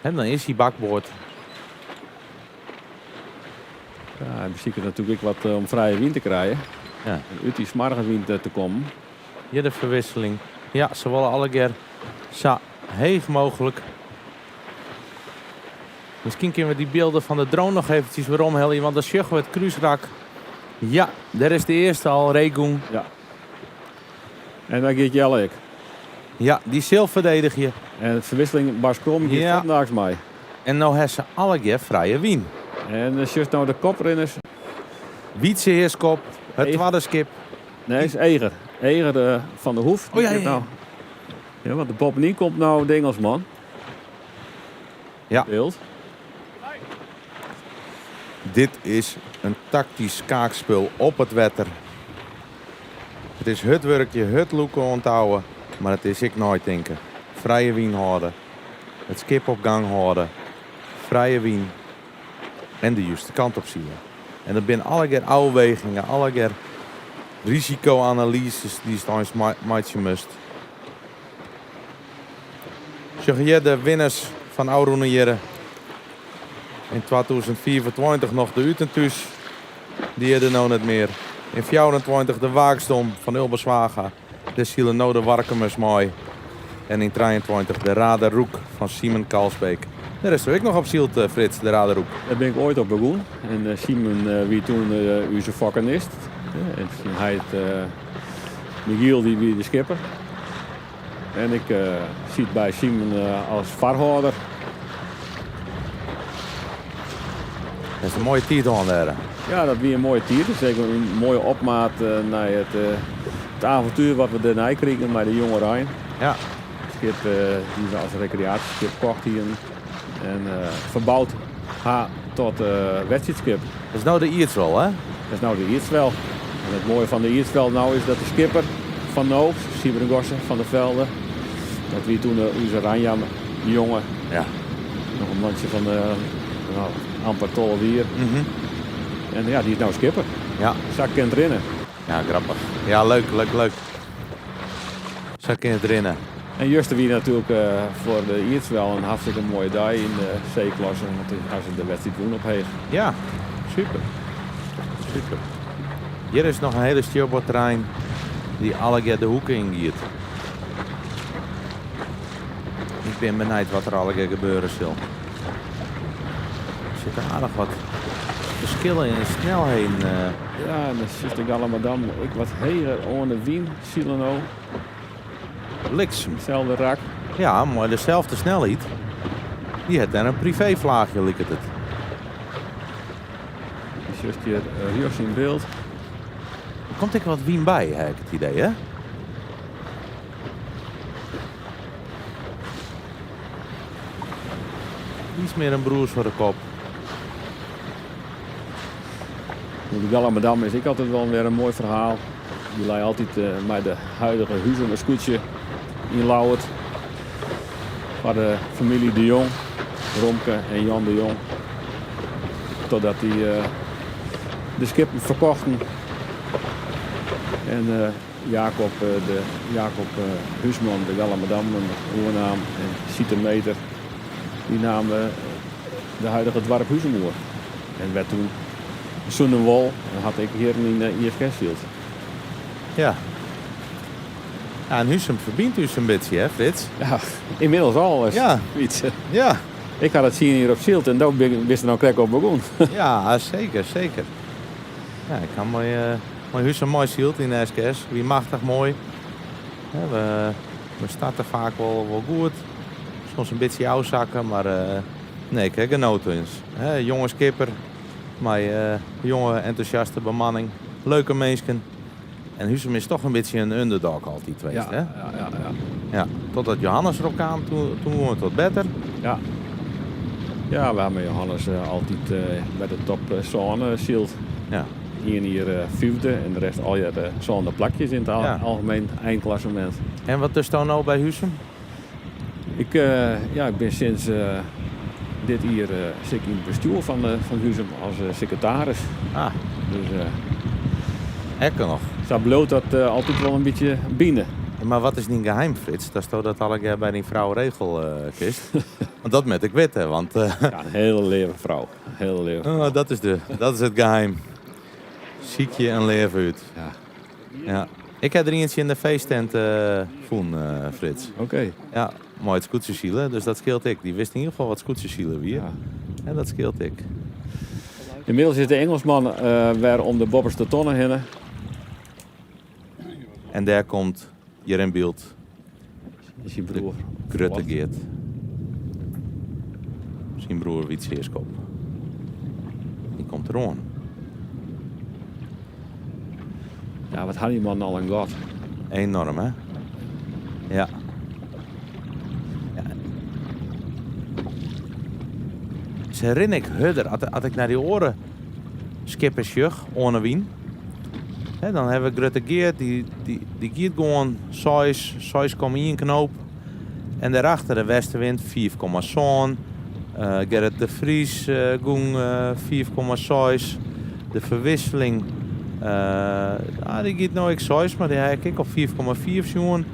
Hè, dan is hy bakboard. Ja, hy besiket natuerlik ek wat om frije wyn te krijen. Ja. En út dy smoarge wyn te kommen. Hjir de ferwisseling. Ja, se wolle allegear sa heech mooglik. Miskien kinne we dy bylden fan de drone noch eventsjes weromhelje, want dan sjogge we it krúsrak. Ja, dêr is de earste al, Regoen. Ja. En dan giet Jelle ek. Ja, dy sil ferdedigje. En ferwisseling Bas Krom giet Ja. fuortendaliks mei. En no ha se allegear frije wyn. En dan sjochst no de koprinners. Wietse Heerskop, it twadde skip. Nee, is Eger. Eger van der Hoef. Oh ja, ja, ja. Nou, ja, want de boppenyn komt no de Ingelsman. Ja. Byld. Dit is in taktysk skaakspul op it wetter. It is hurd wurkje, hurd lûke oan touwen, mar it is ek neitinke. Frije wyn hâlde, it skip op gang hâlde, frije wyn en de juste kant op sile. En dat binne allegear ôfwegingen, allegear risiko-analyzes dy'tst eins meitsje moatst. Sjogge hjir de winners fan ôfrûne jierren. Yn 2025 noch de Ut en Thús, dy is der no net mear. Yn 24 de Waaksdom fan Ulbe Zwaga, dêr sile no de Warkumers mei. En yn 23 de Raderoek fan Simon Kalsbeek. Dêr is der ek noch op syld, eh, Frits, de Raderoek. Dêr bin ik oait op begûn. En eh, Simon eh, wie toen ús fokkenist. En syn heit Michiel dy wie de skipper. En ik siet by Simon as foarhâlder. Dat is in moaie tiid oan dêr. Ja, dat wie in moaie tiid. Dat is ek in moaie opmaat nei it, it avontuer wat we dêrnei krigen mei de Jonge Rein. Ja. It skip dy't we as rekreaasjeskip kocht hienen en ferboud ha tot wedstriidskip. Dat is no de Ierdswel, hè? Dat is no de Ierdswel. En it moaie fan de Ierdswel no is dat de skipper fan no, Sybren Gosse van der Velde, dat wie toen ús Oranje jonge. Ja. Noch in mantsje fan no, amper 12 jier. En ja, dy is no skipper. Ja. Sa kin it rinne. Ja, grappich. Ja, leuk, leuk, leuk. Sa kin it rinne. En juster wie natuerlik foar de Ierdswel in hartstikke moaie dei yn de C-klasse, want toen ha se de wedstriid wûn op Heech. Ja, super. Super. Hjir is noch in hiele stjoerboardtrein dy't allegear de hoeke yn giet. Ik bin benijd wat der allegear gebeure sil. Der sitte aardich wat ferskillen yn de snelheden. Ja, en dan sjochst de Galamadam ek wat heger oan de wyn silen no. Bliksem. Selde rak. Ja, mei deselde snelheid. Dy hat dêr in privéflaachje, liket it. Dy sjochst hjir rjochts yn byld. Der komt ek wat wyn by, ha ik it idee, hè? Iets mear in brûs foar de kop. De Galamadam is ek altyd wol wer in moai ferhaal. Dy lei altyd mei de huidige Huzumer skûtsje yn Ljouwert. Foar de famylje De Jong, Romke en Jan de Jong. Totdat dy de skippen ferkochten. En Jacob, de Jacob Huisman, de Galamadam oernaam. En Siete Meter, dy naam de huidige doarp Huzum oer. En werd toen sûnder wol en hat ek hjir yn de IFKS syld. Ja. Ja, en Huzum ferbynt ús in bytsje, hè, Frits? Ja, ynmiddels al. Ja. Wietse. Ja. Ik ha dat tsien jier op syld en do bist der no krekt op begûn. Ja, seker, seker. Ja, ik ha mei, mei Huzum moai syld yn de SKS. Wie machtich moai. Ja, we starte faak wol, wol goed. Soms in bytsje ôfsakke, mar nee, ik ha genoten. Hè, jonge skipper mei jonge, entûsjaste bemanning. Leuke minsken. En Huzum is toch in bytsje in underdog altyd west, Ja, hè? ja. Ja, totdat Johannes derop kaam, toen toen gie it wat better. Ja. Ja, we ha mei Johannes altyd by de top sân syld. Ja. Ien jier fyfde en de rest allegear sânde plakjes yn it algemeen einklassemint. En wat dochsto no by Huzum? Ik, ja, ik bin sinds dit jier sit ik yn it bestjoer fan, fan Huzum as sekretaris. Ah. Dus, Ek noch. Sa bliuwt dat altyd wol in bytsje bine. Mar wat is dyn geheim, Frits, datsto dat allegear by dyn frou regelje kinst? Want dat moat ik witte, want... Ja, in hiele leave frou. In hiele leave frou. Oh, dat is, de, dat is it geheim. Sykje in leave út. Ja. Ja. Ik ha der ientsje yn de feesttent fûn, Frits. Oké. Ja, mei it skûtsjesilen, dus dat skeelt ek. Dy wist yn ieder gefal wat skûtsjesilen wie. En dat skeelt ek. Ynmiddels is de Engelsman wer om de boppeste tonne hinne. En dêr komt hjir yn byld Is syn broer. De grutte Geert. Syn broer Wytse Heerschop. Dy komt deroan. Ja, wat hat dy man al in gat. Enorm, hè? Ja. ja. Se rinne ek hurder. As ik nei dy oare skippen sjoch, oan 'e wyn. Hè, dan hawwe we Grutte Geert, dy, dy, dy giet gewoan 6, 6,1 knoop. En dêrachter de Westenwind 5,7. Uh, Gerrit de Vries uh, gong uh, 5,6. De Verwisseling, uh, ah, dy giet no ek 6, mar dy ha ik ek op 5,4 sjoen.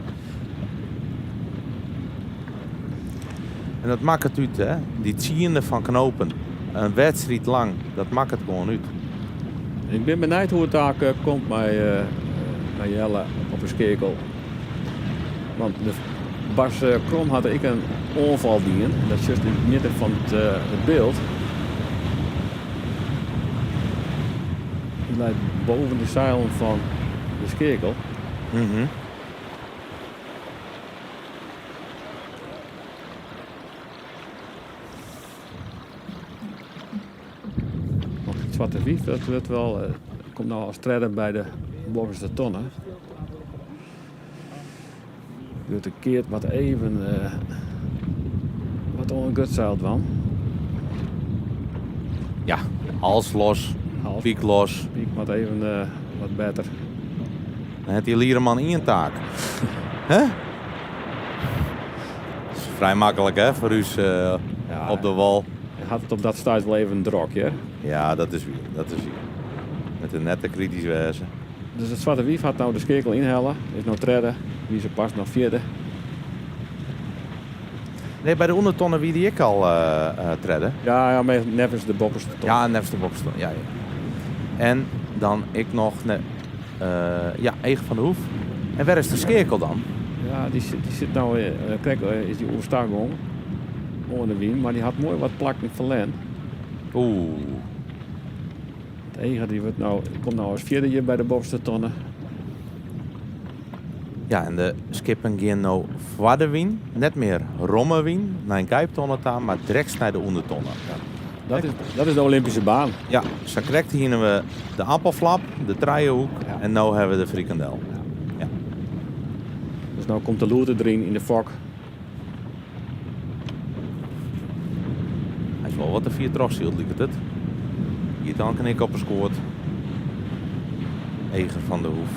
En dat makket út, hè? Dy tsiende fan knopen. In wedstriid lang, dat makket gewoan út. Ik bin benijd hoe't it taak eh, komt mei, uh, mei Jelle op 'e skeakel. Want de Bas eh, Krom hat ek in oanfal dien. Dat sjochst yn it midden fan it, it byld. Dy leit boven de seilen fan de skeakel. Mm -hmm. Want it Swarte Wief dat wurdt wel, eh, komt no as tredde by de boppeste tonne. Grutte Geert moat even uh, wat oan it grutseil dwaan. Ja, hals los, hals, pyk los. Pyk moat even uh, wat better. Dan hat dy liereman ien taak. Hè? Dat is frij maklik hè, foar ús uh, ja, op de wal. Hat it op dat stuit wol even drok, hear. Ja, dat is wier. Dat is wier. Moat net te kritysk wêze. Dus it Swarte Wief hat no de skeakel ynhelle, is no tredde, wie se pas noch fjirde. Nee, by de ûndertonne wie dy ek al uh, tredde. Ja, ja, mar neffens de boppeste tonne. Ja, neffens de boppeste tonne, ja, ja. En dan ek noch, ne, uh, ja, Eger van der Hoef. En wêr is de skeakel dan? Ja, dy, dy sit no, krekt is dy oerstag gong oan de wyn, mar dy hat moai wat plakken ferlern. Oeh. Het Eger die wurdt no, komt no as fjirde hjir by de boppeste tonne. Ja, en de skippen gean no foar de wyn, net mear romme wyn, nei in gijptonne ta, mar direkt nei de ûndertonne. Ja, dat is, dat is de Olympische baan. Ja, sa krekt hiene we de appelflap, de trijehoek ja. en no hawwe we de frikandel. Ja. ja. Dus no komt de loert deryn yn de fok. Hy is wol wat te fier trochsyld, liket it. Giet dan knik op 'e skoat. Eger van der Hoef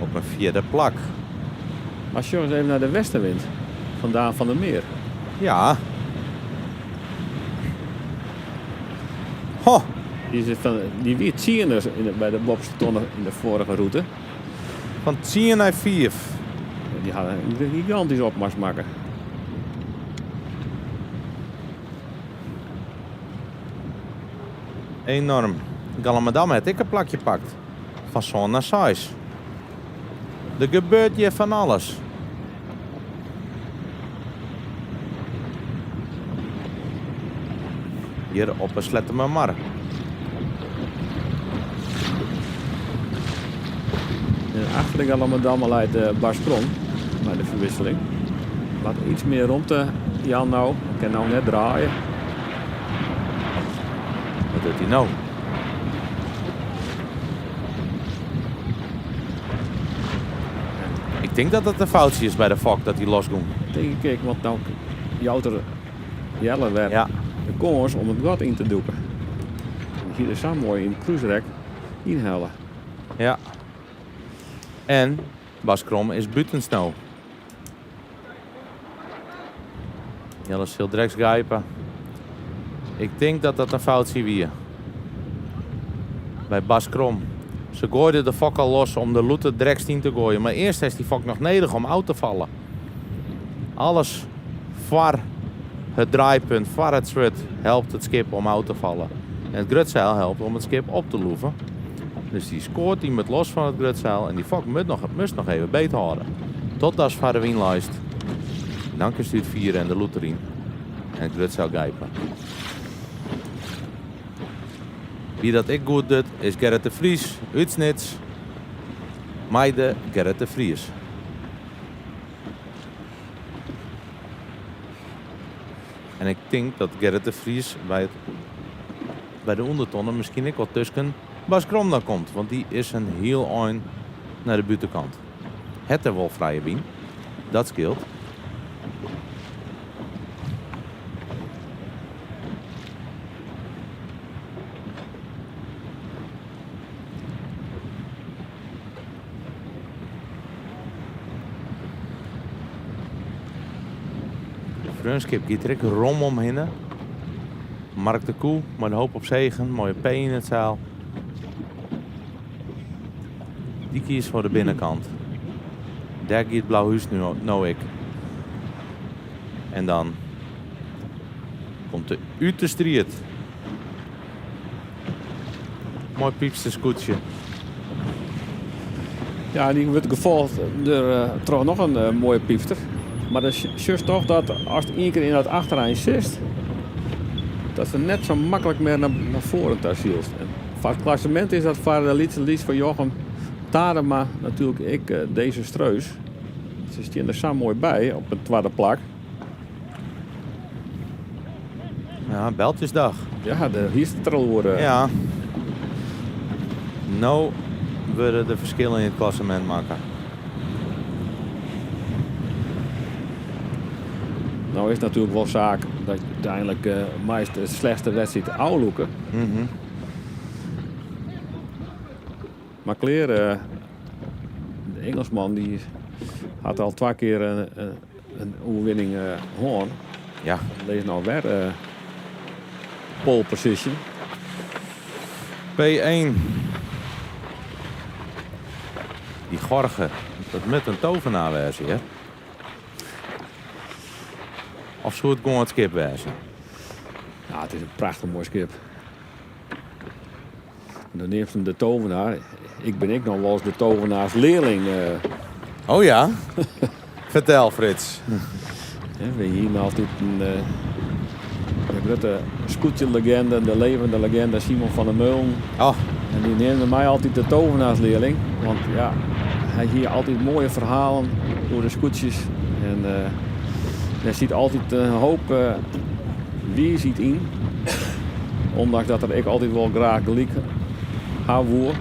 op in fjirde plak. Mar sjoch ris even nei de westenwind fan Daan van der Meer. Ja. Ho! Dy, is fan, dy wie tsiende by de boppeste tonne yn de foarige rûte. Fan tsien nei fiif. Dy hat in gigantyske opmars makke. Enorm. Galamadam hat ek in plakje pakt. Fan sân nei seis. Der gebeurt hjir fan alles. Hjir op 'e Sleattemermar. En achter de Galamadammen leit eh, Bas Krom mei de Verwisseling. Wat iets mear romte jaan no. Kin no net draaie. Wat docht hy no? Ik tink dat it in foutsje is by de fok dat hy losgong. Tink ik ek, want no jout er Jelle wer ja. de kâns om it gat yn te dûken. Hie er sa moai yn it krúsrek ynhelle. Ja. En Bas Krom is bûten no. Jelle sil dreks geipe. Ik tink dat dat in foutsje wie. By Bas Krom. Se goaide de fok al los om de lûte dreks yn te goaien, mar earst hast dy fok noch nedich om ôf te fallen. Alles foar it draaipunt, foar it swurd, helpt it skip om ôf te fallen. En it grutseil helpt om it skip op te loeven. Dus dy skoat dy moat los fan it grutseil en dy fok moat noch, moast noch even beet hâlde. Tot datst foar de wyn leist. Dan kinst útfiere en de lût deryn en it grutseil geipe. Wie dat ek goed docht is Gerrit de Vries út Snits mei de Gerrit de Vries. En ik tink dat Gerrit de Vries by, it, by de ûndertonne miskien ek wol tusken Bas Krom dan komt, want dy is in hiel ein nei de bûtenkant. Het der wol frije wyn, dat skeelt. Freonskip giet der ek rom omhinne. Mark de Koe mei de Hoop op Zegen, mei in P yn it seil. Dy kiest foar de binnenkant. Dêr giet Blauhús no ek. En dan komt de út de striid. Moai pypste skûtsje. Ja, dy wurdt gefolgd der eh, troch noch in eh, moaie pypster. Mar dan sjochst toch dat ast ien kear yn dat achterein sitst, dat se net sa maklik mear nei foaren ta sylst. En foar it klassemint is dat foar de lytse Lies fan Jochem Tadema natuerlik ek eh, desastreus. Se stean der sa moai by op it twadde plak. Ja, Beltjesdag. Ja, dêr hiest it der al oer. Ja. No wurde de ferskillen yn it klassemint makke. No is it natuerlik wol saak dat je úteinlik meist de slechtste wedstriid ôflûke. Mar klear, de Ingelsman dy hat al twa kear in oerwinning hân. Ja. Lizze no wer pole position. P1. Dy Gorge, dat moat in tovenaar wêze, hear. Of soe it gewoan it skip wêze? Ja, it is in prachtich moai skip. En dan neamst him de tovenaar. Ik bin ek noch wolris de tovenaarslearling. Oh ja? Fertel, Frits. We hiene altyd in de grutte skûtsjelegende, de levende legende Simon van der Meulen. Oh. En dy neamde my altyd de tovenaarslearling. Want ja, hy hie altyd moaie ferhalen oer de skûtsjes. En dêr siet altyd in hoop wiisheid yn. Ondanks dat er ek altyd wol graach gelyk ha woe.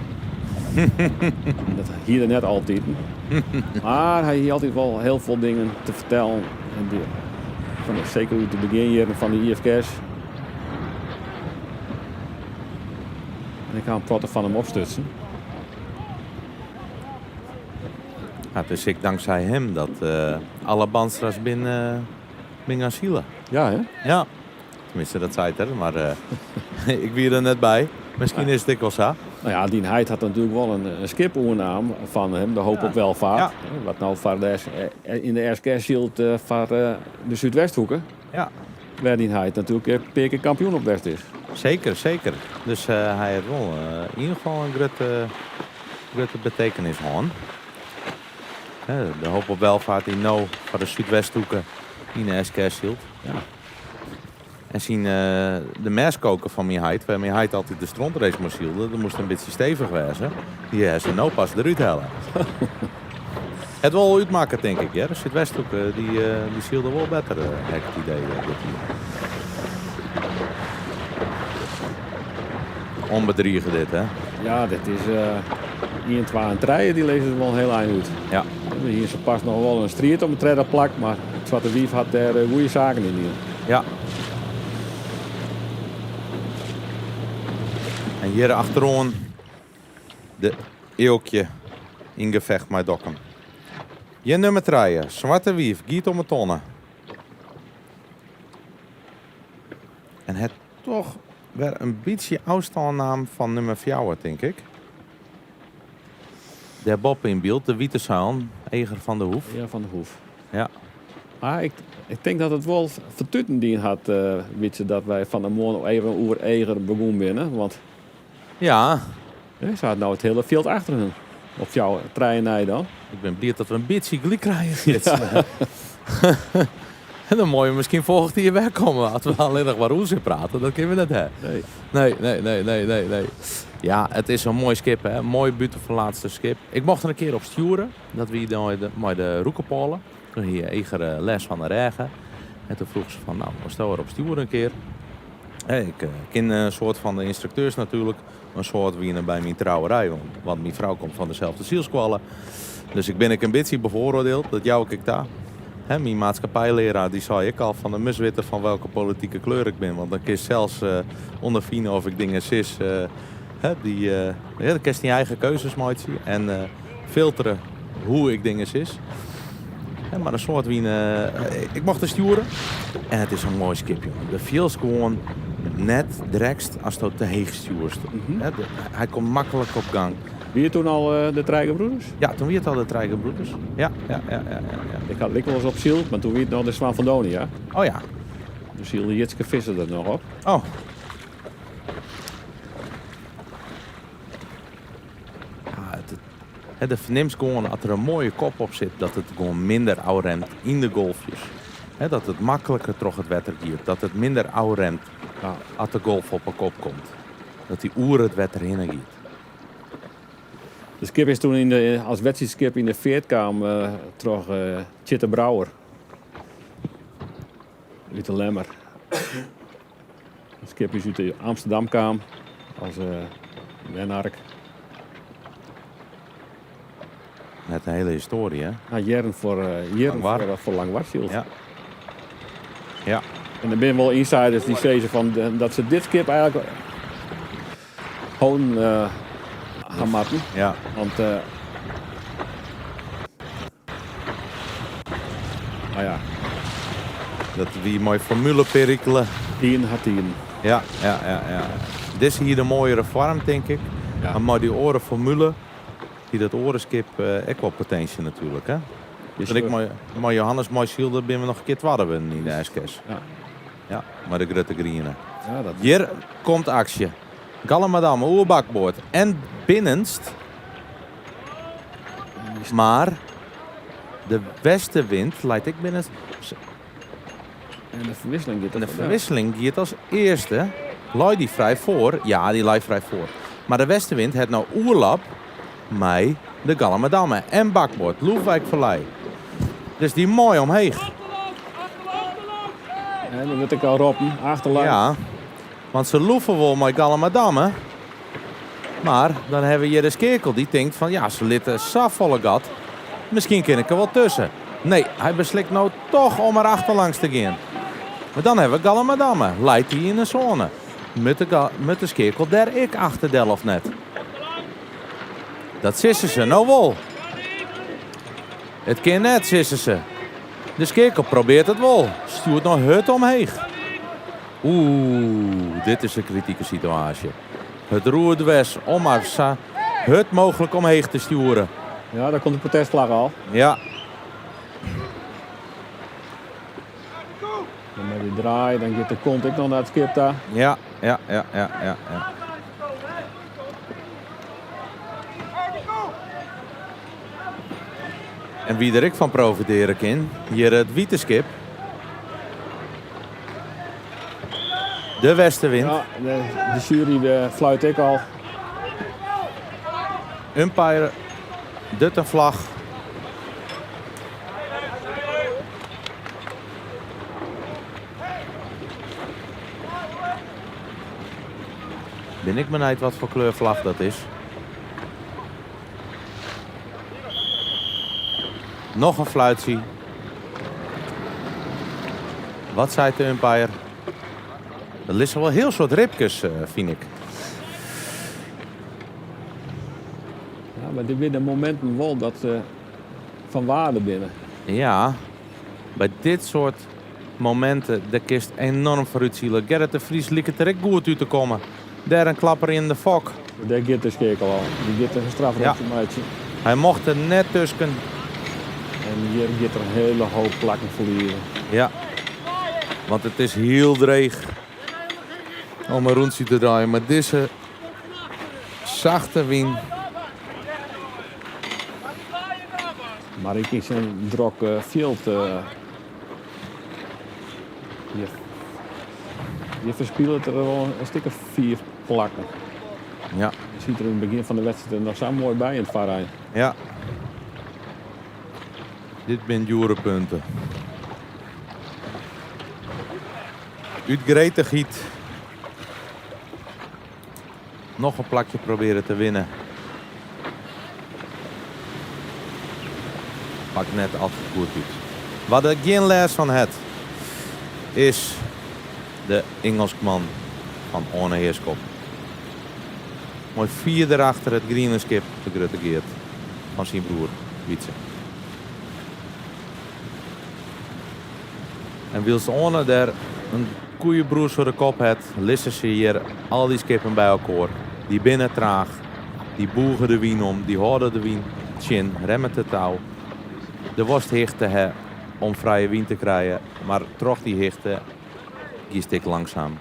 Dat hie er net altyd. Mar hy hie altyd wol hiel folle dingen te fertellen. En dy, fan, seker út de begjinjierren fan de IFKS. En ik ha in protte fan him opstutsen. Ja, it is ek tanksij him dat alle Banstra's bin, bin gaan silen. Ja, hè? Ja. Tenminste, dat seit er, mar ik wie der net by. Miskien is it ek wol sa. No ja, dyn heit hat natuerlik wol in skip oernaam fan him, de Hoop op Welvaart. Wat no foar de, yn de SKS sylt foar de Súdwesthoeke. Ja. Wêr dyn heit natuerlik in pear kear kampioen op west is. Seker, seker. Dus hy hat wol yn ieder gefal in grutte, grutte betekenis hân. De Hoop op Welvaart dy't no foar de Súdwesthoeke yn de SKS sylt. Ja. En syn, de mêstkoker fan myn heit, wêr myn heit altyd de strontrace mei sylde, dat moast in bytsje stevich wêze, dy ha se no pas derút helle. Het wol útmakke, tink ik, hear. De Súdwesthoeke, dy, dy sylde wol better, ha ik it idee, dit jier. Onbedrige dit, hè? Ja, dit is 1, 2 en 3, dy lizze der wol in hiel ein út. Ja. Hjir is pas noch wol in striid om it tredde plak, mar it Swarte Wief hat dêr goede saken yn dien. Ja. En hjir achteroan de Eelkje yn gefecht mei Dokkum. Hjir nummer trije, Swarte Wief, giet om 'e tonne. En hat toch wer in bytsje ôfstân naam fan nummer fjouwer, tink ik. Dêr boppe yn byld, de wite seilen, Eger van der Hoef. Ja, van der Hoef. Ja. Mar ik, ik tink dat it wol fertuten dien hat, uh, Wietse, dat wy fan 'e moarn even oer Eger begûn binne. Want ja. Se hat no it hiele fjild achter hun. Op fjouwer, trije nei dan. Ik bin bliid dat we in bytsje gelyk krije. Ja. En dan moatte we miskien folgjend jier wer komme. As we allinnich mar oer prate, dat kinne we net ha. Nee. Nee, nee, nee, nee, nee, nee. Ja, it is in moai skip, hè. Moai bûtenferlaatste skip. Ik mocht der in kear op stjoere. Dat wie mei de Roekepôle. Toen hie Eger lêst fan de rêge. En toen froech se fan, no, wolsto derop stjoere in kear? Ik kin in soad fan de ynstrukteurs natuerlik. In soad wiene by myn trouwerij, want myn frou komt fan deselde sylskoalle. Dus ik bin ek in bytsje bevooroordeeld, dat jou ik ek ta. Hè, myn maatskippijlearaar dy sei ek al fan de moatst witte fan welke politike kleur ik bin, want dan kinst sels ûnderfine of ik dingen sis, hè, dy, ja, dan kinst dyn eigen keuzes meitsje en filtere hoe ik dingen sis. Hè, mar in soad wiene, ik mocht der stjoere en it is in moai skip, jonge. Do fielst gewoan net drekst asto te heech stjoerst. Hè, hy komt maklik op gang. Wie it toen al de Trije Gebroeders? Ja, toen wie it al de Trije Gebroeders. Ja, ja, ja, ja, ja, ja. Ik ha ek wolris op syld, mar toen wie it noch de Swan van Donia. Oh ja. Toen sylde Jitske Visser der noch op. Oh. Ja, it, hè, do fernimst gewoan as der in moaie kop op sit, dat it gewoan minder ôfremt yn de golfjes. Hè, dat it makliker troch it wetter giet, dat it minder ôfremt as de golf op 'e kop komt. Dat dy oer it wetter hinne giet. De skip is toen yn de, as wedstriidskip yn de feart kaam troch Tjitte Brouwer út de Lemmer. It skip is út Amsterdam kaam as wenark. Net in hiele histoarje, hè? Ja, jierren foar, jierren foar, foar Langwar syld. Ja. Ja. En der binne wol insiders dy't sizze fan dat se dit skip eigentlik holden ha moatten. Ja. Want uh, nou ja. Dat wie mei formuleperikelen. Tien hat tien. Ja, ja, ja, ja. Dizze hie de moaiere foarm, tink ik. Ja. Mar mei dy oare formule hie dat oare skip ek wol potinsje natuerlik, hè? Want ik mei, mei Johannes mei sylde binne we noch in kear twadde wurden yn de SKS. Ja. Ja, mei de grutte griene. Ja, dat... Hjir komt aksje. Galamadammen oer bakboard en binnenst. Mar de westenwind leit ek binnenst. En de ferwisseling giet En de ferwisseling giet as earste. Lei dy frij foar? Ja, dy lei frij foar. Mar de westenwind hat no oerlap mei de Galamadammen en bakboard Loefwijkvallei. Dus dy mei omheech. En dan wurdt ek al roppen, achterlangs. Ja, want se loefe wol mei Galamadammen. Mar dan hawwe we hjir de skeakel dy't tinkt fan ja, se litte safolle gat, miskien kin ik der wol tusken. Nee, hy beslikt no toch om er achterlangs te gean. Mar dan hawwe we Galamadammen, leit dy yn 'e sône. Moat de skeakel dêr ek achterdel of net? Dat sizze se no wol. It kin net, sizze se. De skeakel probearret it wol, stjoert noch hurd omheech. Oeh, dit is in kritike situaasje. It roer dwers om mar sa hurd mooglik omheech te stjoeren. Ja, daar komt de protestflagge al. Ja. En mei dy draai, dan giet de kont ek noch nei it skip ta. Ja, ja, ja, ja, ja, ja. En wie der ek fan profitearje kin, hjir it wite skip. De westenwind. Ja, de jury fluit ek al. Umpire docht in flach. Bin ik benijd wat foar kleur flach dat is. Noch in fluitsje. Wat seit de umpire? Der lizze wol hiel soad ripkes, fyn ik. Ja, mar dit binne de mominten wol dat se fan wearde binne. Ja, by dit soart. Mominten, dêr kinst enoarm foarút sile. Gerrit de Vries liket der ek goed út te kommen. Dêr in klapper yn de fok. Dêr giet de skeakel al. Dy giet in strafrûntsje meitsjen. Hy mocht der net tusken. En hjir giet er in hiele hoop plakken ferlieze. Ja, want it is hiel dreech om in rûntsje te draaien mei dizze sachte wyn. Mar ek yn sa'n drok fjild. Hjir, hjir ferspilet er wol in stik of fiif plakken. Ja. Siet er yn it begjin fan de wedstriid der noch sa moai by yn it foarein. Ja. Dit binne djoere punten. Ut gretichheid noch in plakje probearje te winnen. Pakt net altyd goed út. Wa der gjin lêst fan hat, is de Ingelskman fan Oane Heerschop. Mei fier derachter it griene skip, de Grutte Geart, fan syn broer Wietse. En wylst Oane dêr in koeiebrûs foar de kop hat, lizze se hjir al dy skippen by elkoar. Dy binne traach, dy bûge de wyn om, dy hâlde de wyn tsjin, remmet it tou. Der wolst hichte ha om frije wyn te krijen, mar troch dy hichte giest ek langsaam.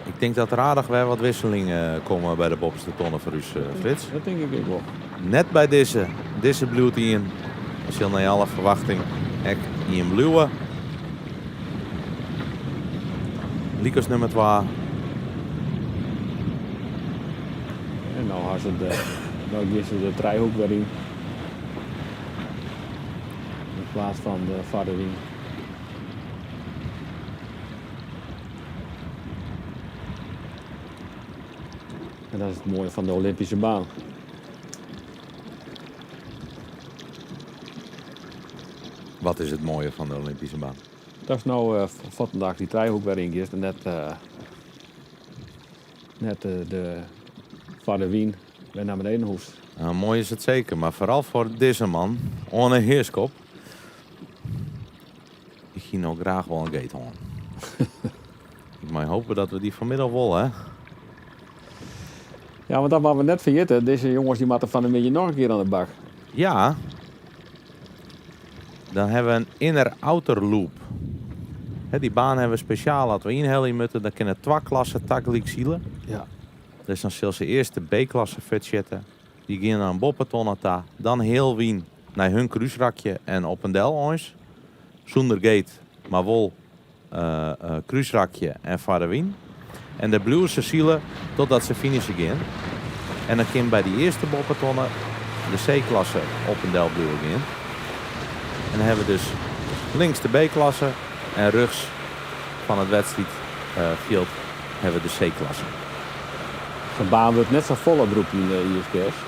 Ik tink dat der aardich wer wat wisselingen komme by de boppeste tonne foar ús, Frits. Dat tink ik ek wol. Net by dizze. Dizze bliuwt ien en sil nei alle ferwachting ek ien bliuwe. Lykas nummer twa. En no ha se de, no gean se de trijehoek wer yn. Yn plaats fan de farre wyn. En dat is it moaie fan de Olympyske baan. Wat is it moaie fan de Olympyske baan? Datst no uh, fuortendaliks dy trijehoek wer yn giest en net, uh, net uh, de foar de wyn wer nei beneden hoechst. Nou, moai is it seker, mar foaral foar dizze man, Oane Heerschop. Ik hie no graach wol in gate hân. Ik mei hope dat we dy fanmiddei wol, hè? Ja, want dat moatte we net ferjitte. Dizze jonges dy moatte fan 'e middei noch in kear oan de bak. Ja. Dan hawwe we in inner-outer loop. Hè, dy baan hawwe we spesjaal at we ynhelje moatte, dan kinne twa klassen tagelyk sile. Ja. Dus dan sil se earst de B-klasse fuortsjitte. Dy gean dan boppe tonne ta, dan heal wyn nei hun krúsrakje en op en del eins. Sûnder gate, mar wol krúsrakje en foar de wyn. En dêr bliuwe se sile totdat se finishe gean. En dan kin by dy earste boppetonne de C-klasse op en del bliuwe gean. En dan hawwe we dus links de B-klasse en rjochts fan it wedstriidfjild hawwe we de C-klasse. Sa'n baan wurdt net sa folle brûkt yn de IFKS.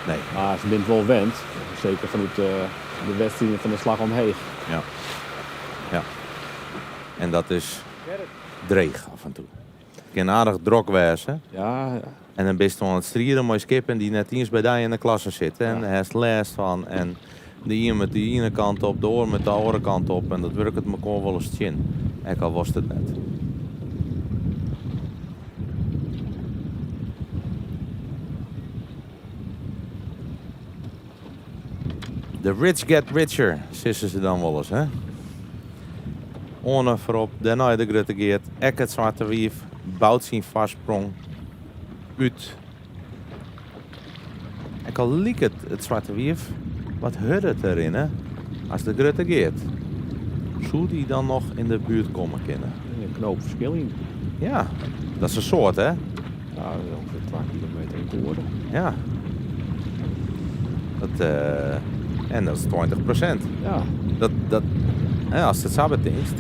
Nee. Mar se binne it wol wend, seker fanút de wedstriden fan de Slach om Heech. Ja. Ja. En dat is dreech af en toe. It kin aardich drok wêze. Ja, ja. En dan bist oan it striden mei skippen dy't net iens by dy yn de klasse sitte. En dêr hast lêst fan. En de ien moat de iene kant op, de oar moat de oare kant op. En dat wurket mekoar wolris tsjin. Ek al wolst it net. The rich get richer, sizze se dan wolris, hè? Oane foarop, dêrnei de Grutte Geart. Ek it Swarte Wief bout syn foarsprong út. Ek al liket it Swarte Wief wat hurder te rinnen as de Grutte Geart. Soe dy dan noch yn de buert komme kinne? In knoop ferskil yn. Ja, dat is in soad, hè? Ja, dat is ûngefear 2 kilometer yn 't oere. Ja. Dat, eh, en dat is 20%. Ja. Dat, dat, hè, ast it sa betinkst,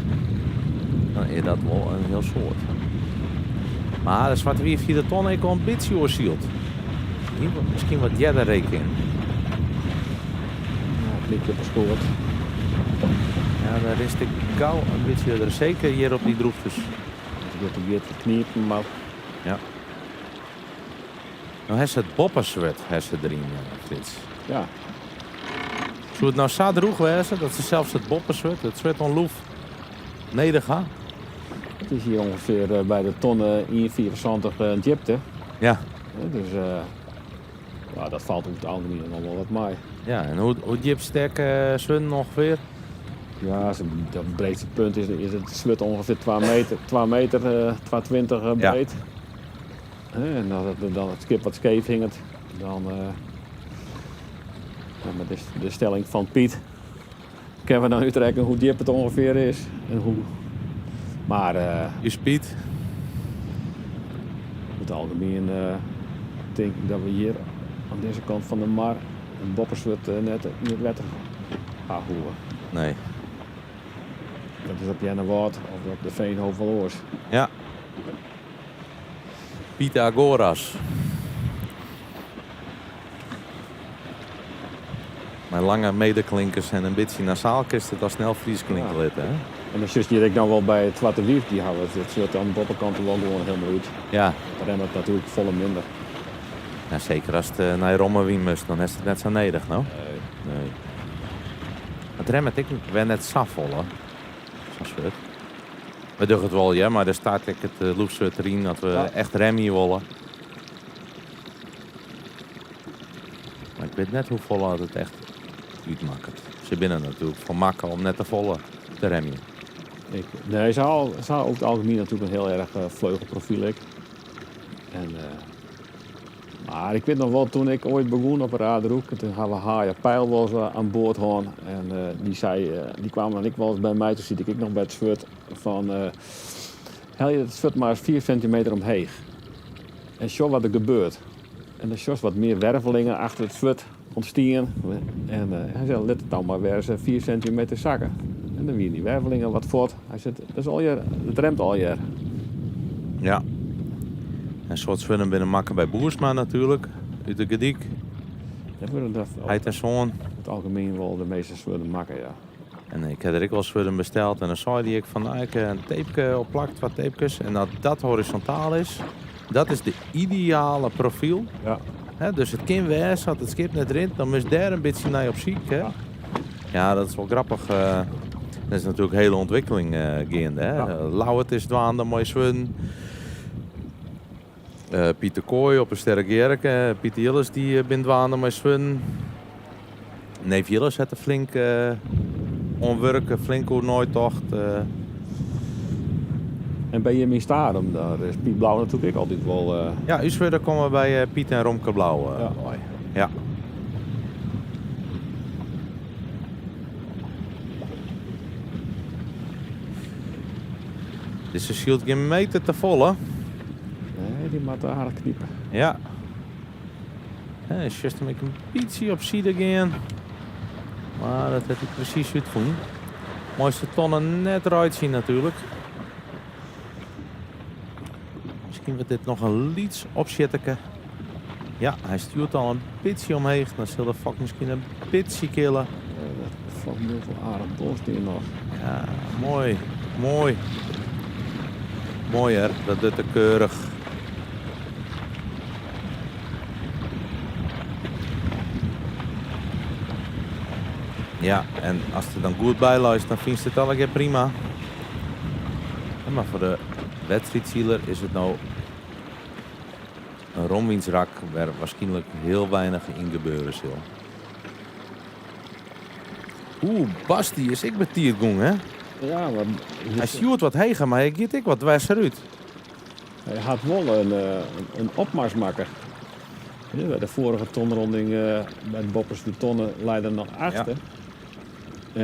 dan is dat wol in hiel soad. Mar de Swarte Wief hie de tonne ek al in bytsje oersyld. Hie miskien wat earder rekken. Ja, klikje op 'e skoat. Ja, dan rinst ik gau in bytsje hurder. Seker hjir op dy drûchtes. As ik it giet knipen moat. Ja. No ha se it boppeswurd ha se deryn, Frits. Ja. Soe it no sa drûch wêze dat se sels it boppeswurd, it swurd oan loef, nedich ha? It is hjir ûngefear by de tonne 1,75 djipte. Ja. Dus ja, dat falt oer it algemien noch wol wat mei. Ja, en hoe, hoe djip stekke swurden ûngefear? Ja, dat breedste punt is, is it swurd ûngefear 2 meter, 2 meter, 2,20 breed. Ja. En dan, dan it skip wat skeef hinget, dan met de, de stelling fan Piet kinne we dan útrekkenje hoe djip it ûngefear is. En hoe, mar... Is Piet? Oer it algemien tink ik dat we hjir oan dizze kant fan de mar in boppeswurd net yn it wetter ha hoege. Nee. Dat is op Earnewâld of op de Veenhoop wol oars. Ja. Pythagoras. Mei lange medeklinkers en in bytsje nasaal kinst it al snel Frysk klinke litte. Hè? En dan sjochst hjir ek noch wol by it Swarte Wief, dy hawwe it swurd oan de boppekant wol gewoan hielendal út. Ja. Dat remmet natuerlik folle minder. Ja, seker ast nei romme wyn moatst, dan hast it net sa nedich, no? Nee. Nee. It remmet ek wer net safolle, sa'n swurd. We dogge it wol, ja, mar der start ek it loefswurd deryn dat we echt remje wolle. Mar ik wit net hoefolle it echt útmakket. Se binne natuerlik foar makke om net te folle te remjen. Ik, nee, se ha, se ha oer it algemien natuerlik in hiel erch fleugelprofyl ek. En, mar ik wit noch wol, toen ik oait begûn op Raarderhoek, toen ha we Haaie Pijl wol ris oan board hân. En dy sei, dy kwam dan ek wol ris by my, toen siet ik ek noch by it swurd, fan helje it swurd mar ris 4 sintimeter omheech. En sjoch wat der gebeurt. En dan sjochst wat mear wervelingen achter it swurd ûntstean. En hy sei, lit it dan mar wer ris 4 sintimeter sakke. En dan wiene dy wervelingen wat fuort. Hy sei, dat is allegear, dat remt allegear. Ja. In soad swurden binne makke by Boersma natuerlik, út de Gerdyk. Heit en soan. Oer it algemien wol de measte swurden makke, ja. En ik ha der ek wol swurden besteld en dan sei dy ek fan, nou, ik ha in tapeke opplakt, twa tapekes. En dat dat horizontaal is, dat is de ideale profyl. Ja. Hè, dus it kin wêze, as it skip net rint, dan moatst dêr in bytsje nei op syk. Hè? Ja. dat is wol grappich. Uh, dat is natuerlik hiele ûntwikkeling uh, geande. Hè? Ja. Lauwert is dwaande mei swurden. Uh, Pieter Kooi op 'e Sterre Gerke. Pieter Jilles dy bin dwaande mei swurden. Neef Jilles hat der flink oan wurke, flink oer neitocht. En by jim yn Starum, daar is Piet Blauw natuerlik ek altyd wol. Ja, ús swurden komme by Piet en Romke Blauw wei. Ja. Dizze sylt gjin meter te folle. Nee, dy moat aardich knipe. Ja. Sjochst him ek in bytsje op side gean. Mar dat hat hy presys útfûn. Meist de tonne net reitsje natuerlik. Miskien wurdt dit noch in lyts opsjitteke. Ja, hy stjoert al in bytsje omheech. Dan sil de fok miskien in bytsje kille. De fok bliuwt wol aardich bos stean noch. Ja, moai, moai. Moai hear, dat docht er keurich. Ja, en ast der dan goed by leist, dan fynst it allegear prima. Mar foar de wedstriidsiler is it no in romwynsrak wêr waarskynlik hiel weinich yn gebeure sil. Oeh, Bas dy is ek betiid gong, hè? Ja, mar... Hy stjoert wat heger, mar hy giet ek wat dwerser út. Hy hat wol in, in opmars makke. By de foarige tonronding by de boppeste tonne lei er noch achter. Ja.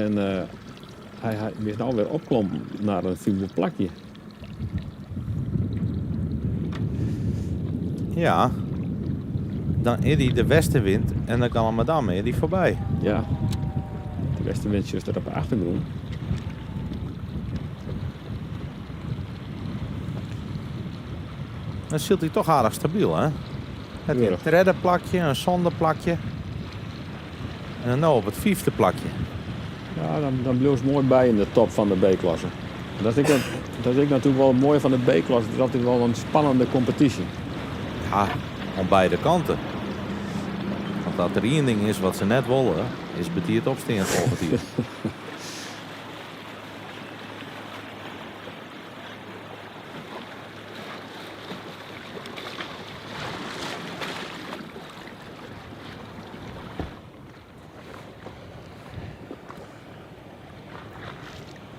En hy, hy is no wer opklommen nei in fyfde plakje. Ja, dan is dy de westenwind en dan kan Madame is dy foarby. Ja, de westenwind sjochst der op de achtergrûn. Dan sylt hy toch aardich stabyl, hè? Het in tredde plakje, in sânde plakje. En dan no op it fyfde plakje. Ja, dan, dan bliuwst moai by yn de top fan de B-klasse. Dat is ek, dat is ek natuerlik wol moai fan de B-klasse. Het is altyd wol in spannende kompetysje. Ja, oan beide kanten. Want as der ien ding is wat se net wolle, Is betiid opstean folget jier.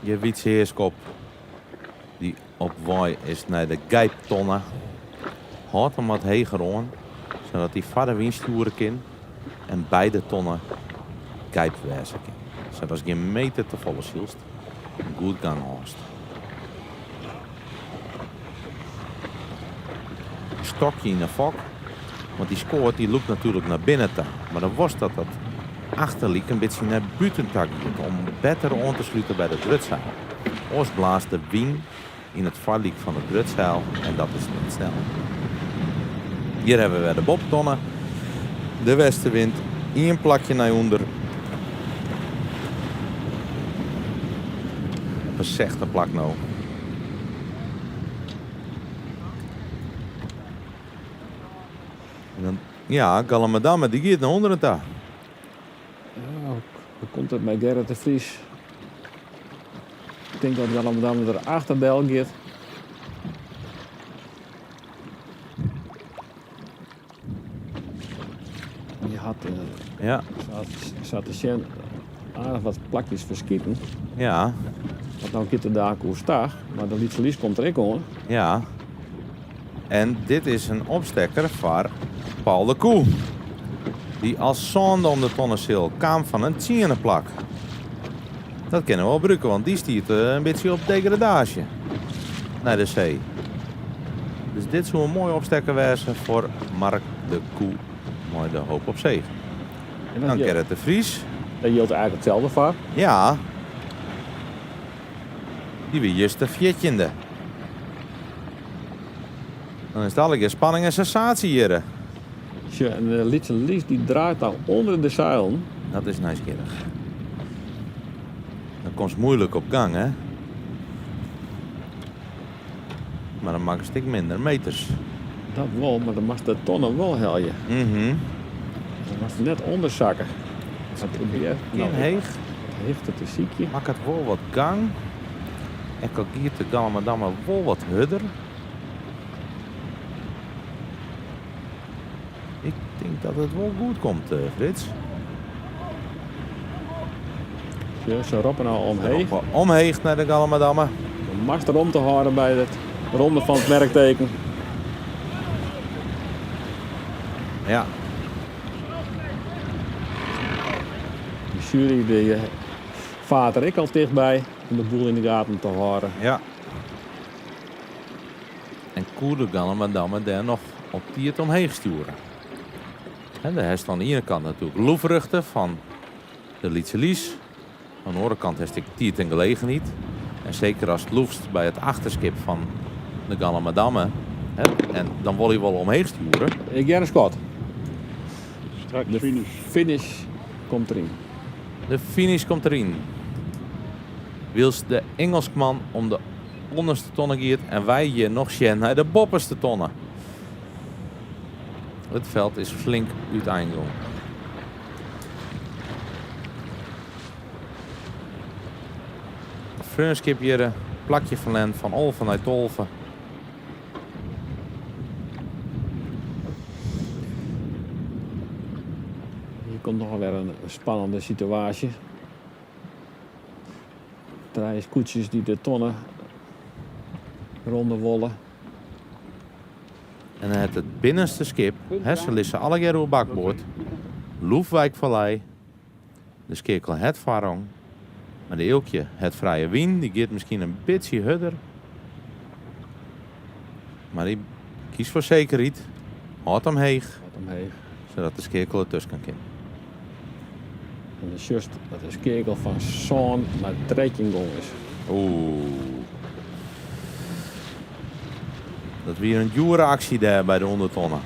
Hjir Wytse Heerskop, dy't op wei is nei de Gijptonne, hâldt him wat heger oan, sadat hy foar de wyn stjoere kin en by de tonne gyp wêze kin, sadatst gjin meter te folle sylst en goed gang hâldst. In stokje yn 'e fok, want dy skoat dy lûkt natuerlik nei binnen ta, mar dan wolst dat dat achterlyk in bytsje nei bûten ta giet om better oan te sluten by de grutseil. Oars blaast de wyn yn it foarlyk fan it grutseil en dat is net snel. Hjir hawwe we wer de boppetonne, de westenwind, ien plakje nei ûnder. Op in sechde plak no. En dan, ja, Galamadammen, dy giet nei ûnderen ta. Ja, hoe komt it mei Gerrit de Vries? Ik tink dat Galamadammen der achter del giet. Je hat ja. sa te sjen aardich wat plakjes ferskiten. Ja. Want no giet de daak oerstach, mar de Lytse Lys komt der ek oan. Ja. En dit is in opstekker foar Paul de Koe. Dy't as sânde om de tonne sil, kaam fan in tsiende plak. Dat kinne we wol brûke, want dy stiet in bytsje op degradaasje nei de C. Dus dit soe in moaie opstekker wêze foar Mark de Koe mei de hoop op sege. En dan Gerrit de Vries. Dêr jildt eigentlik itselde foar. Ja. Dy wie juster fjirtjinde. Dan is it allegear spanning en sensatie hjirre. Sjoch, en de Lytse Lys dy draait dan ûnder de seilen. Dat is nijsgjirrich. Dan komst moeilik op gang, hè? Mar dan makkest ek minder meters. Dat wol, mar dan moatst de tonne wol helje. Mhm. Dan moatst net ûndersakke. Dat probear Kin heech. Wat hichte te sykjen. Makket wol wat gang. Ek al giet de Galamadammen wol wat hurder. Ik tink dat it wol goed komt, eh, Frits. Ja, se roppe no omheech. Roppe omheech nei de Galamadammen. De mast om te hâlden by it ronde fan it merkteken. Ja. De sjuery dy eh, faart der ek al tichtby om de boel yn de gaten te hâlden. Ja. En koe de Galamadammen dêr noch op tiid omheech stjoere. En dêr hast oan de iene kant natuerlik loefruchten fan de Lytse Lys. Oan de oare kant hast ek tiid en gelegenheid. En seker ast loefst by it achterskip fan de Galamadammen. Hè, en dan wol hy wol omheech stjoere. Ik hear in skot. Straks De finish. finish komt deryn. De finish komt deryn. Wylst de Ingelskman om de ûnderste tonne giet en wy hjir noch sjen nei de boppeste tonne. It feld is flink úteingong. Freonskip hjirre, plakje ferlern fan 11 nei 12. Hjir komt noch wer in spannende situaasje. Trije skûtsjes dy't de tonne ronde wolle. En dan hat it binnenste skip, hè, se lizze allegear oer bakboard, Loefwijkvallei, de skeakel hat foarrang, mar de Eelkje hat frije wyn, dy giet miskien in bytsje hurder. Mar dy kiest foar sekerheid, hâldt omheech, Hâldt omheech. sadat de skeakel dertusken kin. En dan sjochst dat de skeakel fan sân nei 13 gong is. Oeh. Dat wie in djoere aksje dêr by de ûndertonne.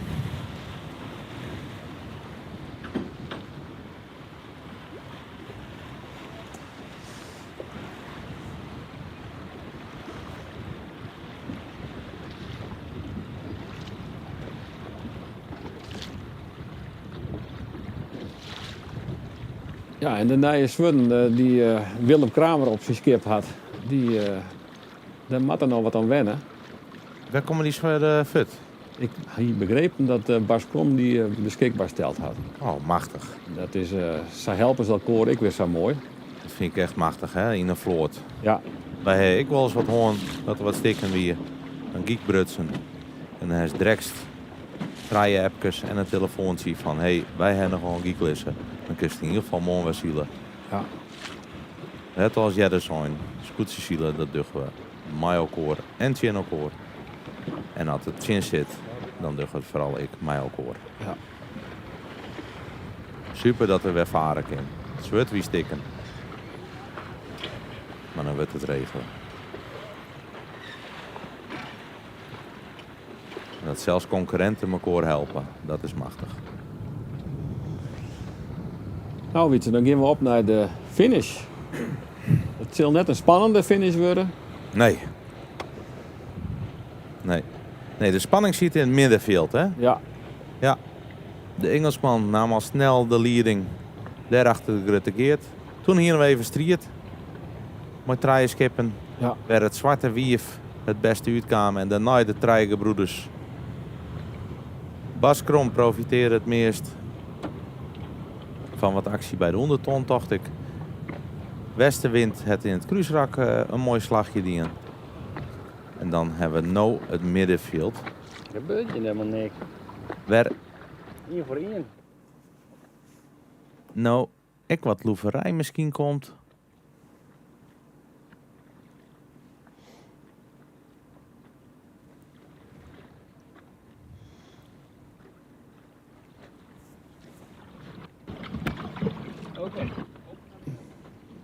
Ja, en de nije swurden dy't Willem Kramer op syn skip hat, dy, dêr moat er noch wat oan wenne. Wêr komme dy swurden fuort? Ik hie begrepen dat Bas Krom dy beskikber steld hat. Oh, machtich. Dat is, sa helpe se elkoar ek wer sa moai. Dat fyn ik echt machtich, hè, yn in float. Ja. Wy ha ek wolris wat hân dat der wat stikken wie, in gyk brutsen. En dan hast drekst trije appkes en in telefoantsje fan hé, wy ha noch wol in gyk lizzen. Dan kinst yn ieder gefal moarn wer sile. Ja. Net as earder sein, skûtsjesile dat dogge we mei elkoar en tsjin elkoar. En as it tsjin sit, dan dogge we it foaral ek mei elkoar. Ja. Super dat der wer fare kin. It swurd wie stikken. Mar dan wurdt it regele. En dat sels konkurrinten mekoar helpe, dat is machtich. No Wietse, dan gean we op nei de finish. It sil net in spannende finish wurde. Nee. Nee. Nee, de spanning sit yn it middenfjild, hè? Ja. Ja. De Ingelsman naam al snel de lieding. Dêrachter de Grutte Geart. Toen hiene we even striid mei trije skippen. Ja. Wêr it Swarte Wief it bêste útkaam en dêrnei de trije gebroeders. Bas Krom profitearre it meast fan wat aksje by de ûnderton, tocht ik. Westenwind hat yn it krúsrak in moai slachje dien. En dan hawwe we no it middenfjild. Der gebeurt hjir helemaal niks. Wêr Ien foar ien. no ek wat loeferij miskien komt. Oké.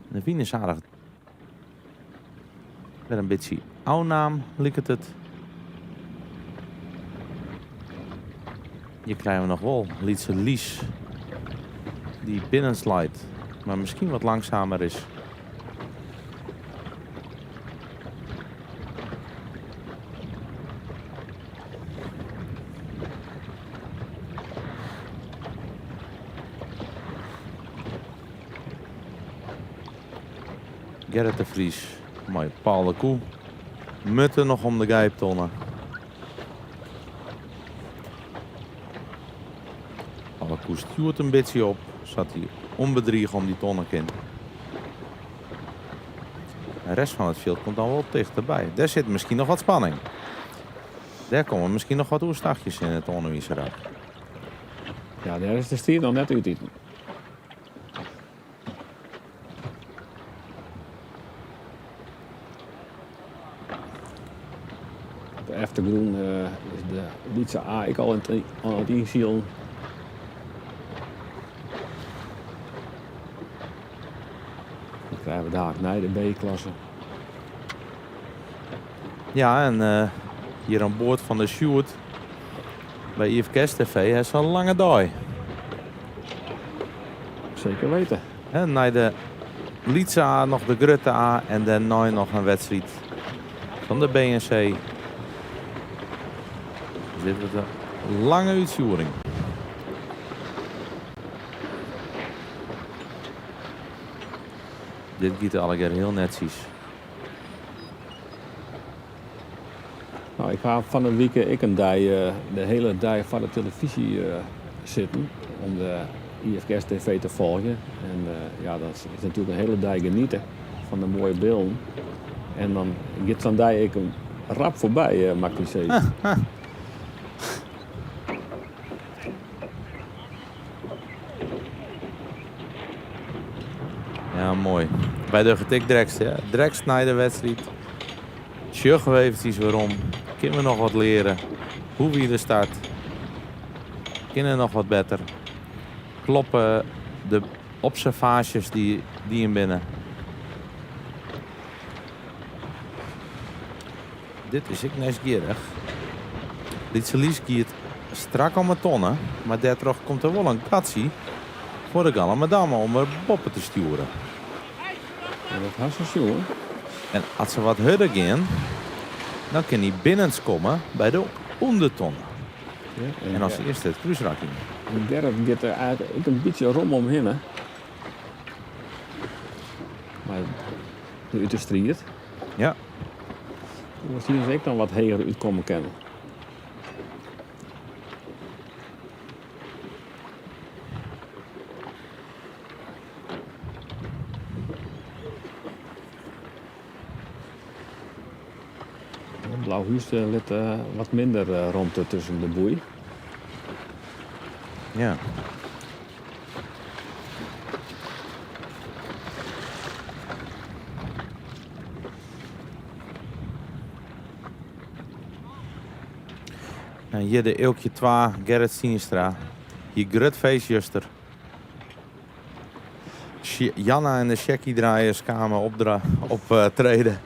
De wyn is aardich wer in bytsje ôfnaam, liket it. Hjir krije we noch wol Lytse Lies dy't binnensleit, mar miskien wat langsumer is. Gerrit de Vries mei Paul de Koe mutte noch om de gijptonne. Paul de Koe stjoert in bytsje op, sadat hy ûnbedrige om dy tonne kin. De rest fan it fjild komt dan wol tichterby. Dêr sit miskien noch wat spanning. Dêr komme miskien noch wat oerstachjes yn it oanwiisrak. Ja, dêr is de striid noch net útiten. Op de eftergrûn is de lytse A ek al oan it ynsilen. Dan krije we dalik nei de B-klasse. Ja, en hjir oan board fan de Sjoerd by IFKS TV ha se in lange dei. Zeker weten. Hè, nei de lytse A noch de grutte A en dêrnei noch in wedstriid fan de B en C. Dus dit wurdt in lange útstjoering. Dit giet allegear hiel netsjes. No, ik ha fan 'e wike ek in dei, de hiele dei foar de telefyzje sitten om de IFKS TV te folgjen. En ja, dat is natuerlik in hiele dei geniete fan de moaie bylden. En dan giet sa'n dei ek rap foarby, moat ik dy sizzen. Ja, moai. Wy dogge it ek drekst, hè. Drekst nei de wedstriid. Sjogge we eventsjes werom. Kinne we noch wat leare? Hoe wie de start? Kin der noch wat better? Kloppe de observaasjes dy't dien binne? Dit is ek nijsgjirrich. Lytse Lies giet strak om 'e tonne, mar dêrtroch komt der wol in gatsje foar de Galamadammen om er boppe te stjoeren. En dat ha se sjoen. En as se wat hurder gean, dan kin hy binnens komme by de ûndertonne. Ja, en as earste it krúsrak yn. En Gerrit giet der eigentlik ek in bytsje rom omhinne. Út de striid. Ja. Miskien is ek dan wat heger útkomme kinne. Blauhús lit wat minder romte tusken de boei. Ja. En hjir de Eelkje 2, Gerrit Stienstra. Hjir grut feest juster. Janna en de sjekkie-draaiers kamen optreden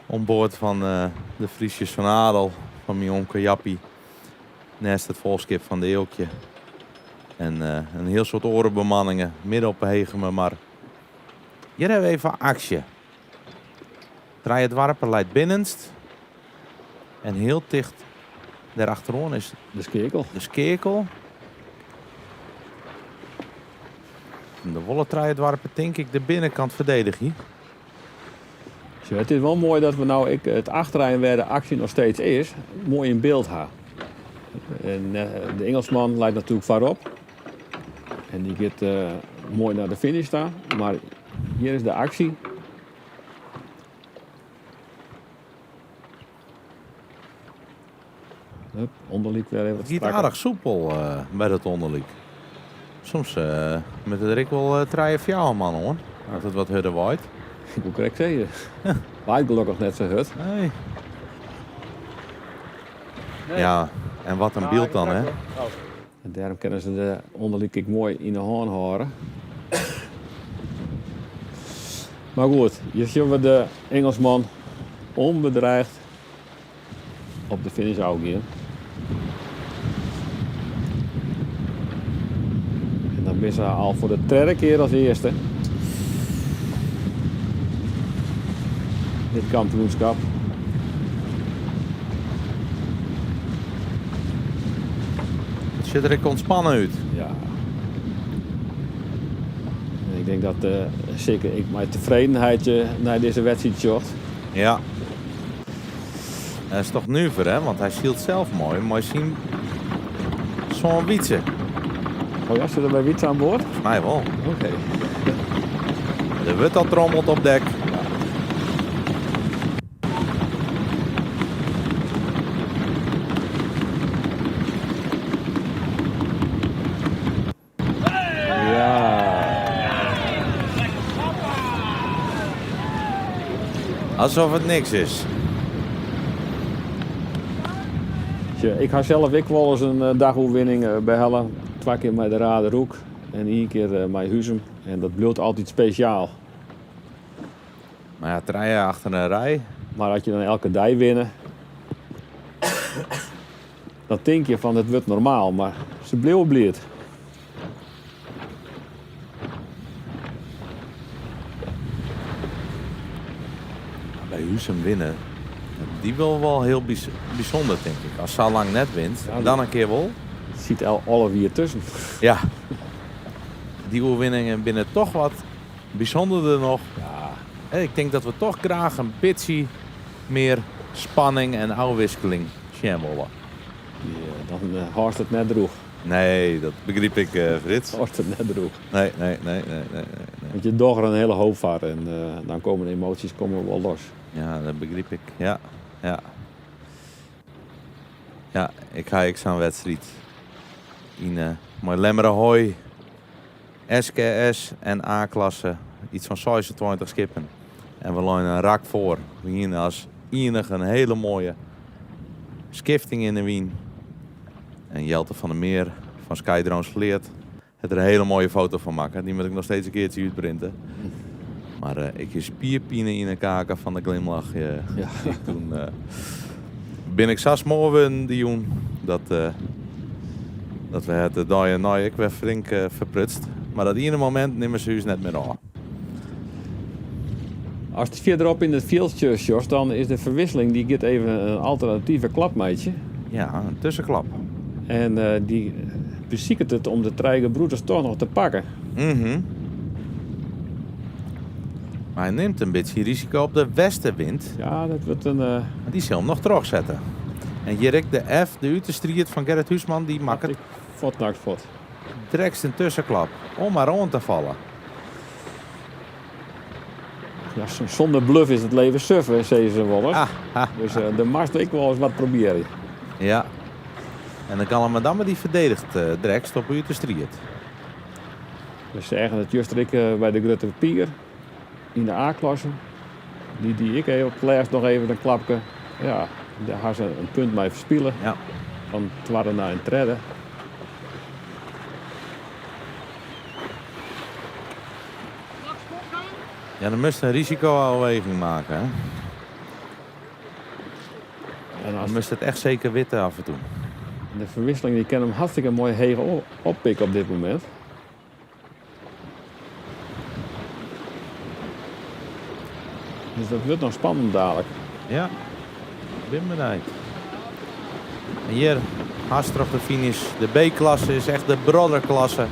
oan board fan de Friesjes van Adel fan myn omke Jappie. Neist it folchskip fan de Eelkje. En in hiel soad oare bemanningen midden op 'e Hegemer Mar. Hjir hawwe we even aksje. Trije Doarpen leit binnenst. En hiel ticht dêrachteroan is de skeakel. De skeakel. En de wolle trije doarpen tink ik de binnenkant ferdedigje. Zo, it is wol moai dat we no ek it achterein wêr de aksje noch steeds is, moai yn byld ha. En de Ingelsman leit natuerlik foarop. En dy giet moai nei de finish ta. Mar hjir is de aksje. Hup, ûnderlyk wer even wat It giet strakker. aardich soepel by dat ûnderlyk. Soms moatte der ek wol trije, fjouwer man oan, as it wat hurder waait. Ik woe krekt sizze. Waait gelokkich net sa hurd. Nee. Ja, en wat in byld dan, hè? En dêrom kinne se de ûnderlyk ek moai yn de hân hâlde. Mar goed, hjir sjogge we de Ingelsman ûnbedreigd op de finish ôfgean. En dan binne se al foar de tredde kear as earste. Dit kampioenskap. It sjocht der ek ûntspannen út. Ja. En ik denk dat seker ek mei tefredenheid nei dizze wedstriid sjocht. Ja. Dat is toch nuver, hè? Want hy sylt sels moai mei syn soan Wietse. Oh ja, sit er by Wietse oan board? Folgens my wol. Oké. Der wurdt al trommeld op dek. Alsof it niks is. Ik ha sels ek wolris in dagoerwinning behelle. Twa kear mei de Raderoek en ien kear mei Huzum. En dat bliuwt altyd spesjaal. Mar ja, trije achter in rij. Mar as je dan elke dei winne, dan tink je fan it wurdt normaal, mar se bliuwe bliid. By Huzum winne, dy wol wol hiel bysûnder tink ik. As sa lang net wint, dan in kear wol. Sit al 11 jier tusken. Ja, dy oerwinningen binne toch wat bysûnderder noch. Ik tink dat we toch graach in bytsje mear spanning en ôfwikseling sjen wolle. Dan hâldst it net droech. Nee, dat begryp ik, Frits. Hâldst it net droech. Nee, nee, nee, nee, nee, nee. Want je dogge er in hiele hoop foar en dan komme de emoasjes komme wol los. Ja, dat begryp ik. Ja, ja. Ja, ik ha ek sa'n wedstriid yn mei Lemmer Ahoy. SKS en A-klasse, iets fan 26 skippen. En we leine in rak foar. We hiene as ienige in hiele moaie skifting yn de wyn. En Jelte van der Meer fan Skydrones Sleat hat der in hiele moaie foto fan makke. Dy moat ik noch steeds in keartsje útprinte. Mar ik hie spierpine yn 'e kaken fan de glimlach. Ja. Toen bin ik sa smoar wurden dy jûn dat, dat we it de dei dêrnei ek wer flink ferprutst. Mar dat iene momint nimme se ús net mear ôf. Ast fierderop yn it fjildsje sjochst, dan is de ferwisseling dy giet even in alternative klap meitsje. Ja, in tuskenklap. En dy besiket it om de trije gebroeders toch noch te pakken. Mhm. Maar hy nimt in bytsje risiko op de westenwind. Ja, dat wurdt in... Want dy sil him noch trochsette. En hjir ek de F, de út de striid fan Gerrit Huisman, dy makket... Fuort nakt fuort. Drekst in tuskenklap om mar oan te fallen. Ja, sûnder bluff is it leven suf, sizze se wolris. Dus der moatst ek wolris wat probearje. Ja. En de Galamadammen dy ferdediget drekst op út de striid. We seagen it juster ek by de Grutte Pier yn de A-klasse. Dy die ek even op it lêst noch even in klapke. Ja, dêr ha se in punt mei ferspile. Ja. Fan twadde nei in tredde. Ja, dan moatst in risiko-ôfweging meitsje. Hè? En Dan moatst it echt seker witte af en toe. De ferwisseling dy kin him hartstikke moai heech oppikke op dit momint. Dus dat wurdt noch spannend dadelijk. Ja, bin benijd. En hjir, hast troch de finish. De B-klasse is echt de brotherklasse.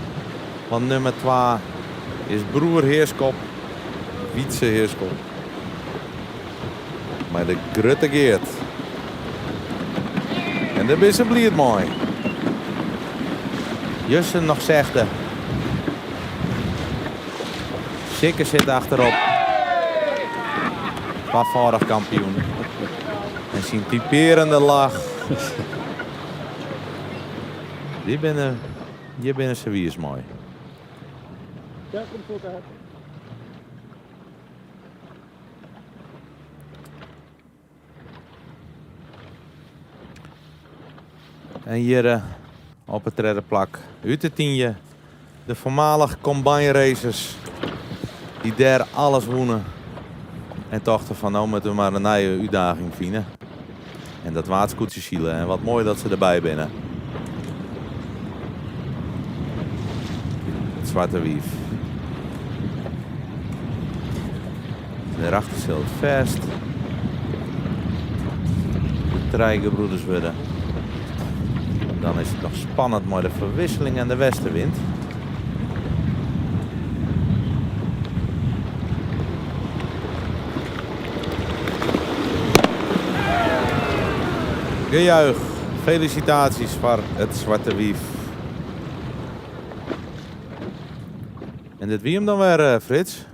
Want nûmer 2 is broer Heerskop, Wietse Heerskop. Mei de grutte Geert. En dêr binne se bliid mei. Juster noch sechde. Sikke sit achterop. Twafâldich kampioen. En syn typearjende lach. Dy binne, hjir binne se wiis mei. Ja, komt goed uit. En hjir op it tredde plak út de Tynje de foarmalich combine racers dy't dêr alles wûnen en tochten fan no moatte we mar in nije útdaging fine. En dat waard skûtsjesilen en wat moai dat se derby binne. It Swarte Wief. Dêrachter sil it fêst de trije gebroeders wurde. Dan is it noch spannend mei de ferwisseling en de westenwind. Gejuich, felisitaasjes foar it Swarte Wief. En dit wie him dan wer, eh, Frits.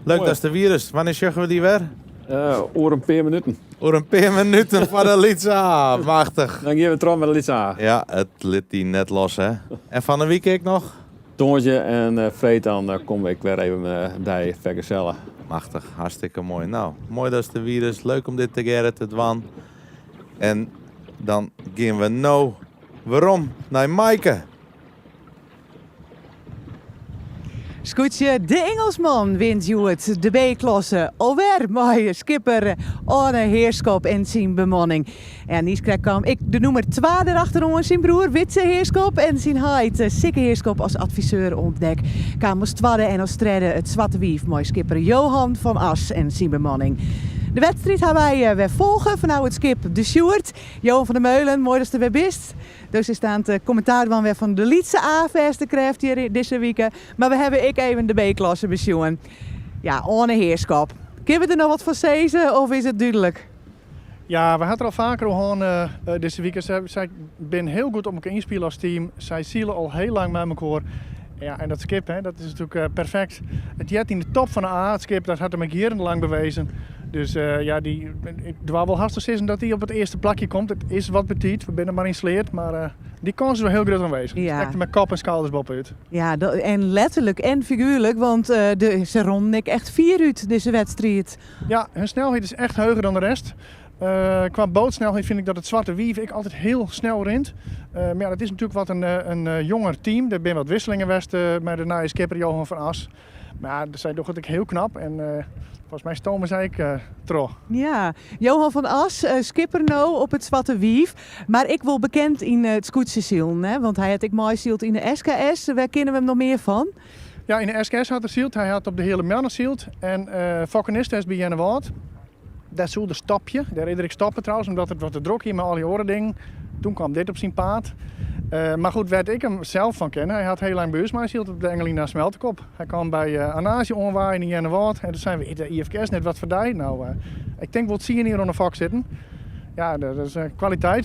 Leuk Moai. datst der wiest. Wannear sjogge we dy wer? Uh, oer in pear minuten. Oer in pear minuten foar de Lytse A. Machtich. Dan gean we troch mei de Lytse A. Ja, it lit dy net los, hè. En fan 'e wike ek noch? Tongersdei en freed dan kom ik wer even dy fergeselle. Machtich, hartstikke moai. No, moai datst der wiest. Leuk om dit tegearre te dwaan. En dan gean we no werom nei Maaike. Skûtsje De Engelsman wint hjoed de B-klasse alwer mei skipper Arne Heerschop en syn bemanning. En niiskrekt kaam ek de nûmer 2 derachteroan, syn broer Witse Heerschop en syn heit Sikke Heerschop as adviseur oan it dek. Kaam as twadde en as tredde it Swarte Wief mei skipper Johan van As en syn bemanning. De wedstriid ha wy wer folge fanôf it skip De Sjoerd. Johan van der Meulen, moai datst der wer bist. Do silst it kommentaar dwaan wer fan de lytse A-fêste krêft hjir dizze wike. Mar we hawwe ek even de B-klasse besjoen. Ja, Arne Heerschop. Kinne we der noch wat fan sizze of is it dúdlik? Ja, we ha it der al faker oer hân eh, dizze wike. Sy binne hiel goed op elkoar ynspile as team. Sy sile al hiel lang mei elkoar. Ja, en dat skip, hè, dat is natuerlik eh, perfekt. It heart yn de top fan de A, it skip, dat hat him ek jierrenlang bewezen. Dus eh, ja, dy, ik doar wol hast te sizzen dat dy op it earste plakje komt. It is wat betiid, we binne mar yn Sleat, mar eh, dy kâns is wol hiel grut oanwêzich. Ja. Stekt der mei kop en skouders boppe-út. Ja, en letterlik en figuerlik, want de, se rûnen ek echt fier út dizze wedstriid. Ja, hun snelheid is echt heger dan de rest. Kwa bootsnelheid fyn ik dat it Swarte Wief ek altyd hiel snel rint. Mar ja, dat is natuerlik wat in jonger team. Der binne wat wisselingen west mei de nije skipper Johan van As. Mar ja, sy dogge it ek hiel knap en folgens my stome sy ek troch. Ja, Johan van As, skipper no op it Swarte Wief, mar ek wol bekend yn it skûtsjesilen, hè? Want hy hat ek meisyld yn de SKS. Wêr kinne we him noch mear fan? Ja, yn de SKS hat er syld. Hy hat op de Heale Moanne syld en fokkenist by Earnewâld. Dêr soe er stopje. Dêr is er ek stoppe trouwens, omdat it wat te drok hie mei al dy oare dingen. Toen kwam dit op syn paad. Mar goed, wêr't ik him sels fan ken, hy hat hiel lang by ús meisyld op de Engelina Smeltekop. Hy kaam by Anazie oanwaaien yn Earnewâld en doe seinen we, is de IFKS net wat foar dy? No, ik tink wol tsien jier oan de fok sitten. Ja, dat is kwaliteit.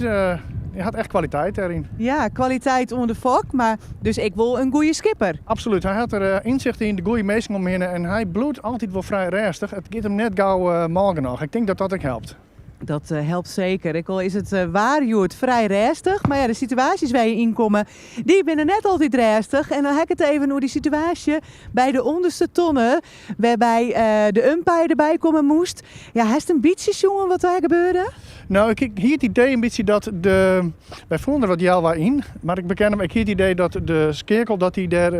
Hy hat echt kwaliteit dêryn. Ja, kwaliteit oan de fok, mar dus ek wol in goede skipper. Absolút, hy hat der ynsicht yn, de goede minsken om him hinne en hy bliuwt altyd wol frij rêstich. It giet him net gau mâl genôch. Ik tink dat dat ek helpt. Dat helpt seker. Ek al is it waar hjoed frij rêstich, mar ja, de situaasjes wêr je yn komme, dy binne net altyd rêstich. En dan ha ik it even oer dy situaasje by de ûnderste tonne, wêrby de umpire derby komme moast. Ja, hast in bytsje sjoen wat dêr gebeurde? No, ik hie it idee in bytsje dat de. Wy foelen der wat healwei yn, mar ik beken him, ik hie it idee dat de skeakel dat hy dêr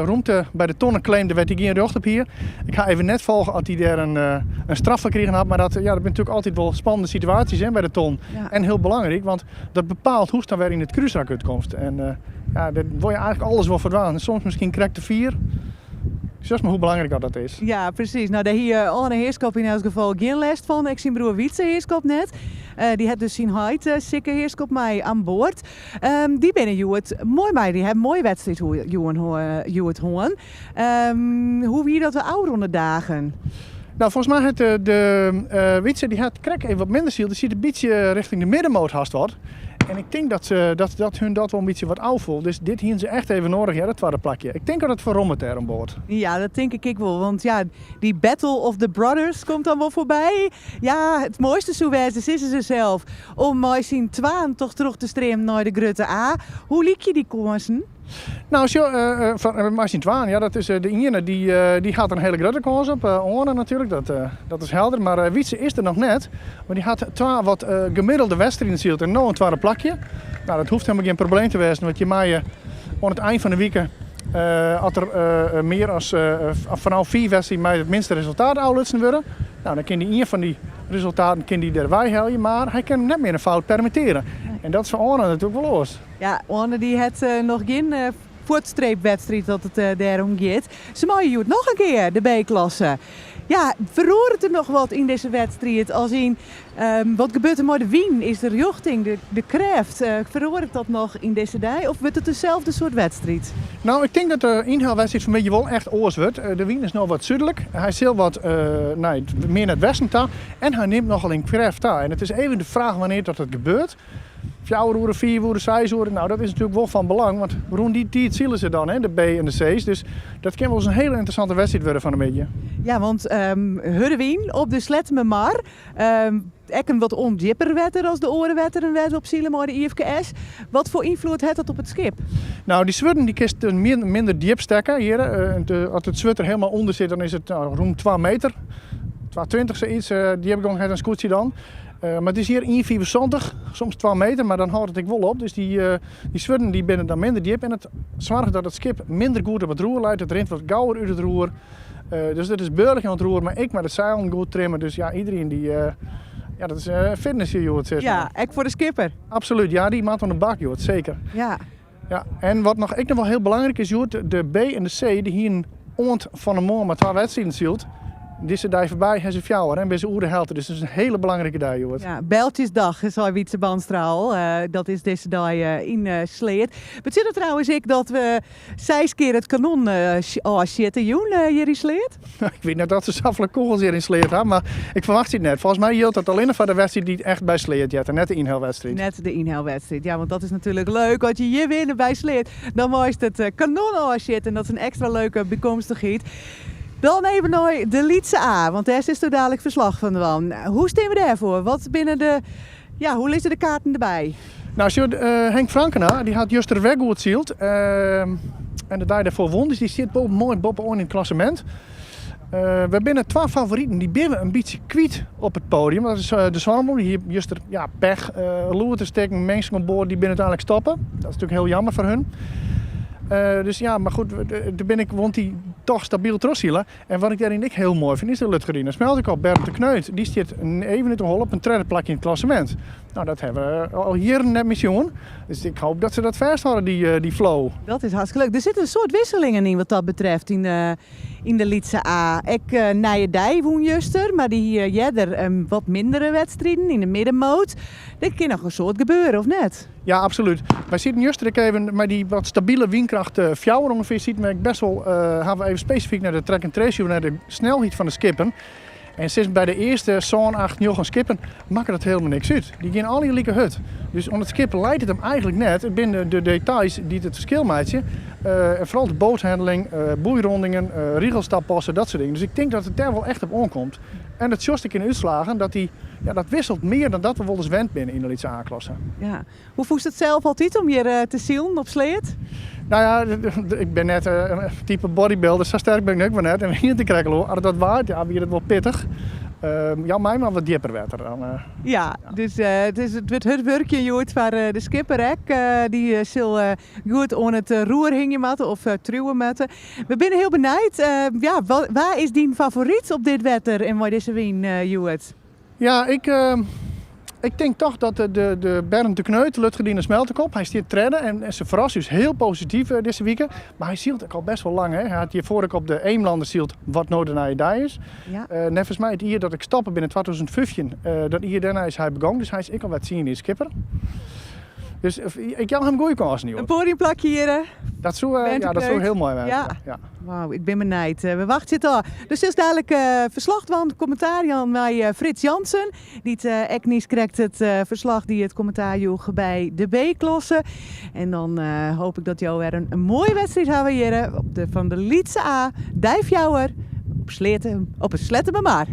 rûmte by de tonne claimde wêr't hy gjin rjocht op hie. Ik ha even net folge at hy dêr in straf foar krigen hat, mar dat, ja, dat binne natuerlik altyd wol spannende situaasjes hè, by de ton. Ja. En hiel belangryk, want dat bepaalt hoe'tst dan wer yn it krúsrak útkomst. En ja, dêr wol je eigentlik alles wol foar dwaan. Soms miskien krekt te fier. Sjochst mar hoe belangryk dat dat is. Ja, presys. No, dêr hie Arne Heerschop yn elts gefal gjin lêst fan. Ek syn broer Wietse Heerschop net. Dy hat dus syn heit Sikke Heerschop mei aan board. Dy binne hjoed moai mei. Dy hawwe in moaie wedstriid hjoed hân. Hoe wie dat de ôfrûne dagen? No, folgens my hat de Wietse dy hat krekt even wat minder syld. Dy siet in bytsje richting de middenmoot hast wat. En ik tink dat, ze, dat, dat hun dat wol in bytsje wat ôffoel. Dus dit hienen se echt even noadich, ja, dat twadde plakje. Ik tink dat it ferrommet dêr oan board. Ja, dat tink ik ek wol. Want ja, dy Battle of the Brothers komt dan wol foarby. Ja, it moaiste soe wêze, sizze se sels, om mei syn twaen toch troch te streamen nei de grutte A. Hoe lykje dy kânsen? No, sjoch, mei syn twaen, ja, dat is de iene dy, dy hat in hiele grutte kâns op, Oane natuerlik, dat, dat is helder. Mar Wietse is der noch net, want dy hat twa wat gemiddelde wedstriden syld en no in twadde plakje. No, dat hoecht helemaal gjin probleem te wêzen, want je meie oan it ein fan de wike, as der mear as fanôf fiif wedstriden mei it minste resultaat ôflutsen wurde. No, dan kin dy ien fan dy resultaten kin dy derwei helje, mar hy kin net mear in fout permittearje. En dat is foar Oane natuerlik wol oars. Ja, Oane dy hat noch gjin fuotstreepwedstriid as it dêrom giet. Se meie hjoed noch in kear de B-klasse. Ja, feroaret der noch wat yn dizze wedstriid? As yn, wat gebeurt der mei de wyn? Is de rjochting, de krêft, feroaret dat noch yn dizze dei? Of wurdt it deselde soart wedstriid? No, ik tink dat de ynhelwedstriid fan 'e middei wol echt oars wurdt. De wyn is no wat súdlik. Hy sil wat nei, mear nei it westen ta. En hy nimt nochal yn krêft ta. En it is even de fraach wannear't dat it gebeurt. Fjouwer oere, fiif oere, seis oere, no dat is natuerlik wol fan belang, want rûn dy tiid sile se dan, hè, de B en de C's. Dus dat kin wolris in hiele ynteressante wedstriid wurde fan 'e middei. Ja, want hurde wyn op de Sleattemermar, ek in wat ûndjipper wetter as de oare wetteren wêr't we op sile mei de IFKS. Wat foar ynfloed hat dat op it skip? No, dy swurden dy kinst minder djip stekke hjir. As it swurd der helemaal ûnder sit, dan is it rûn twa meter, 2,20 sayts, djipgong hat in skûtsje dan. Mar it is hjir 1,75, soms 2 meter, mar dan hâldt it ek wol op. Dus dy, dy swurden dy binne dan minder djip en it soarget dat it skip minder goed op it roer leit. It rint wat gauwer út it roer. Dus it is beurlich oan it roer, mar ek mei de seilen goed trimme. Dus ja, iderien dy, ja, dat is fitness hjir hjoed, sis mar. Ja, ek foar de skipper. Absolút, ja, dy moat oan de bak hjoed, seker. Ja. Ja, en wat noch ek noch wol hiel belangryk is hjoed, de B en de C dy hienen oant fan 'e moarn mar twa wedstriden syld. Dizze dei foarby ha se fjouwer en binne se oer de helte, dus it is in hiele belangrike dei hjoed. Ja, Bijltjesdag, sei Wietse Bandstra al. Dat is dizze dei yn Sleat. Betsjut dat trouwens ek dat we seis kear it kanon ôfsjitte jûn hjir yn Sleat? Ik wit net oft se safolle kûgels hjir yn Sleat ha, mar ik ferwachtsje it net. Folgens my jildt dat allinne foar de wedstriid dy't echt by Sleat heart en net de ynhelwedstriid. Net de ynhelwedstriid, ja, want dat is natuerlik leuk. As je hjir winne by Sleat, dan meist it kanon ôfsjitte en dat is in ekstra leuke bykomstichheid. Dan even nei de lytse A, want dêr silsto dalik ferslach fan dwaan. Hoe stean we dêrfoar? Wat binne de, ja, hoe lizze de kaarten derby? No, sjoch, Henk Frankena, dy hat juster wer goed syld. En de dei dêrfoar wûn, dus dy stiet wol moai boppe-oan yn it klassemint. We binne twa favoriten, dy binne we in bytsje kwyt op it podium. Dat is de Swanneblom, dy hie juster ja, pech, loer te stikken, minsken oan board dy binne úteinlik stoppe. Dat is natuerlik hiel jammer foar hun. Dus ja, mar goed, der binne ek guon dy't toch stabyl trochsile. En wat ik dêryn ek hiel moai fyn is de Lutgerine Smeltekop, Bernd de Kneut. Dy stiet even út de holle op in tredde plakje yn it klassemint. No, dat hawwe we al jierren net mear sjoen. Dus ik hoop dat se dat fêsthâlde, dy flow. Dat is hartstikke leuk. Der sitte in soad wisselingen yn wat dat betreft yn. Yn de lytse A. Ek Nije Dei wûn juster, mar dy hie earder wat mindere wedstriden yn de middenmoot. Der kin noch in soad gebeure, of net? Ja, absolút. Wy sieten juster ek even mei dy wat stabile wynkracht fjouwer ûngefear, sieten we ek best wol, hawwe we even spesifyk nei de track and trace sjoen, nei de snelheid fan de skippen. En sinds by de earste sân, acht, njoggen skippen makket dat hielendal niks út. Dy gean allegear like hurd. Dus oan it skip leit it him eigentlik net. It binne de details dy't it ferskil meitsje. En foaral de boathandling, boeirondingen, rigels tapasse, dat soart dingen. Dus ik tink dat it dêr wol echt op oankomt. En dat sjochst ek yn de útslagen, dat dy, ja, dat wisselt mear dan dat we wolris wend binne yn de lytse A-klasse. Ja. Hoe fûnst it sels altyd om hjir te silen op Sleat? Nou ja, ik bin net in type bodybuilder, sa sterk bin ik ek wol net. En wie it krekt al, as dat waait, ja, wie it wol pittich. Jou my mar wat djipper wetter dan. Ja, dus it is, it wurdt hurd wurkjen hjoed foar de skipper ek. Dy sil goed oan it roer hingje moatte of triuwe moatte. We binne hiel benijd. Ja, wa is dyn favoryt op dit wetter en mei dizze wyn hjoed? Ja, ik, ik tink toch dat de, de, de Bernd de Kneut, Lutgerdine Smeltekop, hy stiet tredde en, en se ferrast ús hiel posityf dizze wike. Mar hy sylt ek al best wol lang. Hè. Hy hat hjirfoar ek op de Eemlander syld, wat no de Nije Dei is. Ja. Neffens my it jier dat ik stoppe bin, in 2015, dat jier dêrnei is hy begûn. Dus hy is ek al wer tsien jier skipper. Dus ik jou him goede kânsen hjoed. In podiumplakje hjir. Dat soe, ja, dat soe hiel moai wêze. Ja. Ja. Wauw, ik bin benijd. We wachtsje it ôf. Dus silst dadlik ferslach dwaan, kommentaar jaan mei Frits Jansen, dy't ek niiskrekt it ferslach die, it kommentaar joech by de B-klasse. En dan hoop ik dat jo wer in moaie wedstriid hawwe hjir op de fan de lytse A, dei fjouwer, op Sleat, op 'e Sleattemermar.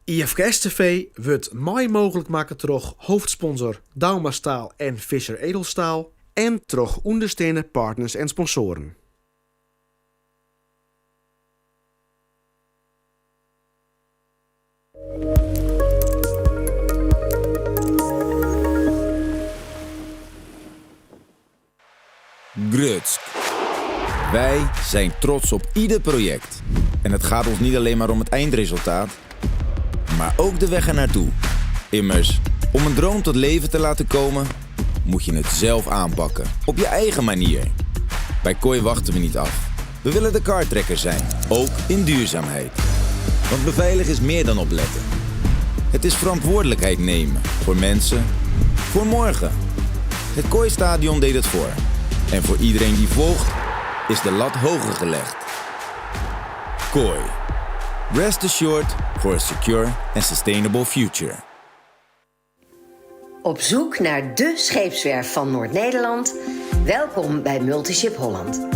IFKS TV wurdt mei mooglik makke troch hoofdsponsor Douma Staal en Visser Edelstaal en troch ûndersteande partners en sponsoaren. Grutsk. Wij zijn trots op ieder project. En het gaat ons niet alleen maar om het eindresultaat, maar ook de weg ernaartoe. Immers, om een droom tot leven te laten komen, moet je het zelf aanpakken. Op je eigen manier. Bij Kooi wachten we niet af. We willen de kartrekker zijn, ook in duurzaamheid. Want beveiligen is meer dan opletten. Het is verantwoordelijkheid nemen voor mensen, voor morgen. Het Kooistadion deed het voor. En voor iedereen die volgt, is de lat hoger gelegd. Kooi. Rest assured for a secure and sustainable future. Op zoek naar dé scheepswerf van Noord-Nederland? Welkom bij Multiship Holland.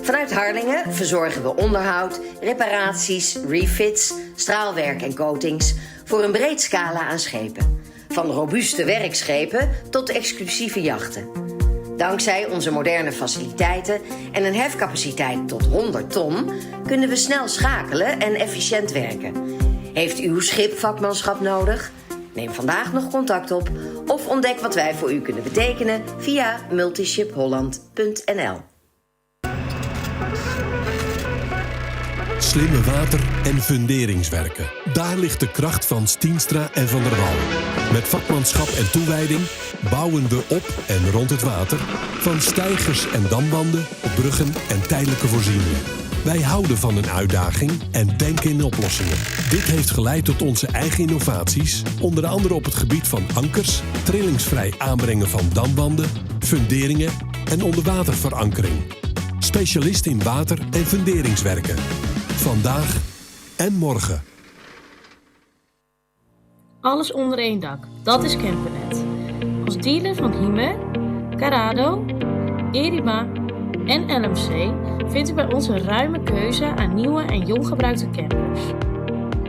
Vanuit Harlingen verzorgen we onderhoud, reparaties, refits, straalwerk en coatings voor een breed scala aan schepen. Van robuuste werkschepen tot exclusieve jachten. Dankzij onze moderne faciliteiten en een hefcapaciteit tot 100 ton kunnen we snel schakelen en efficiënt werken. Heeft uw schip vakmanschap nodig? Neem vandaag nog contact op of ontdek wat wij voor u kunnen betekenen via multishipholland.nl. Slimme water- en funderingswerken. Daar ligt de kracht van Stienstra en Van der Wal. Met vakmanschap en toewijding bouwen we op en rond het water. Van steigers en damwanden, bruggen en tijdelijke voorzieningen. Wij houden van een uitdaging en denken in oplossingen. Dit heeft geleid tot onze eigen innovaties, onder andere op het gebied van ankers, trillingsvrij aanbrengen van damwanden, funderingen en onderwaterverankering. Specialist in water- en funderingswerken. Vandaag en morgen. Alles onder één dak, dat is Campernet. Als dealer van Hymer, Carado, Eriba en LMC vindt u bij ons een ruime keuze aan nieuwe en jong gebruikte campers.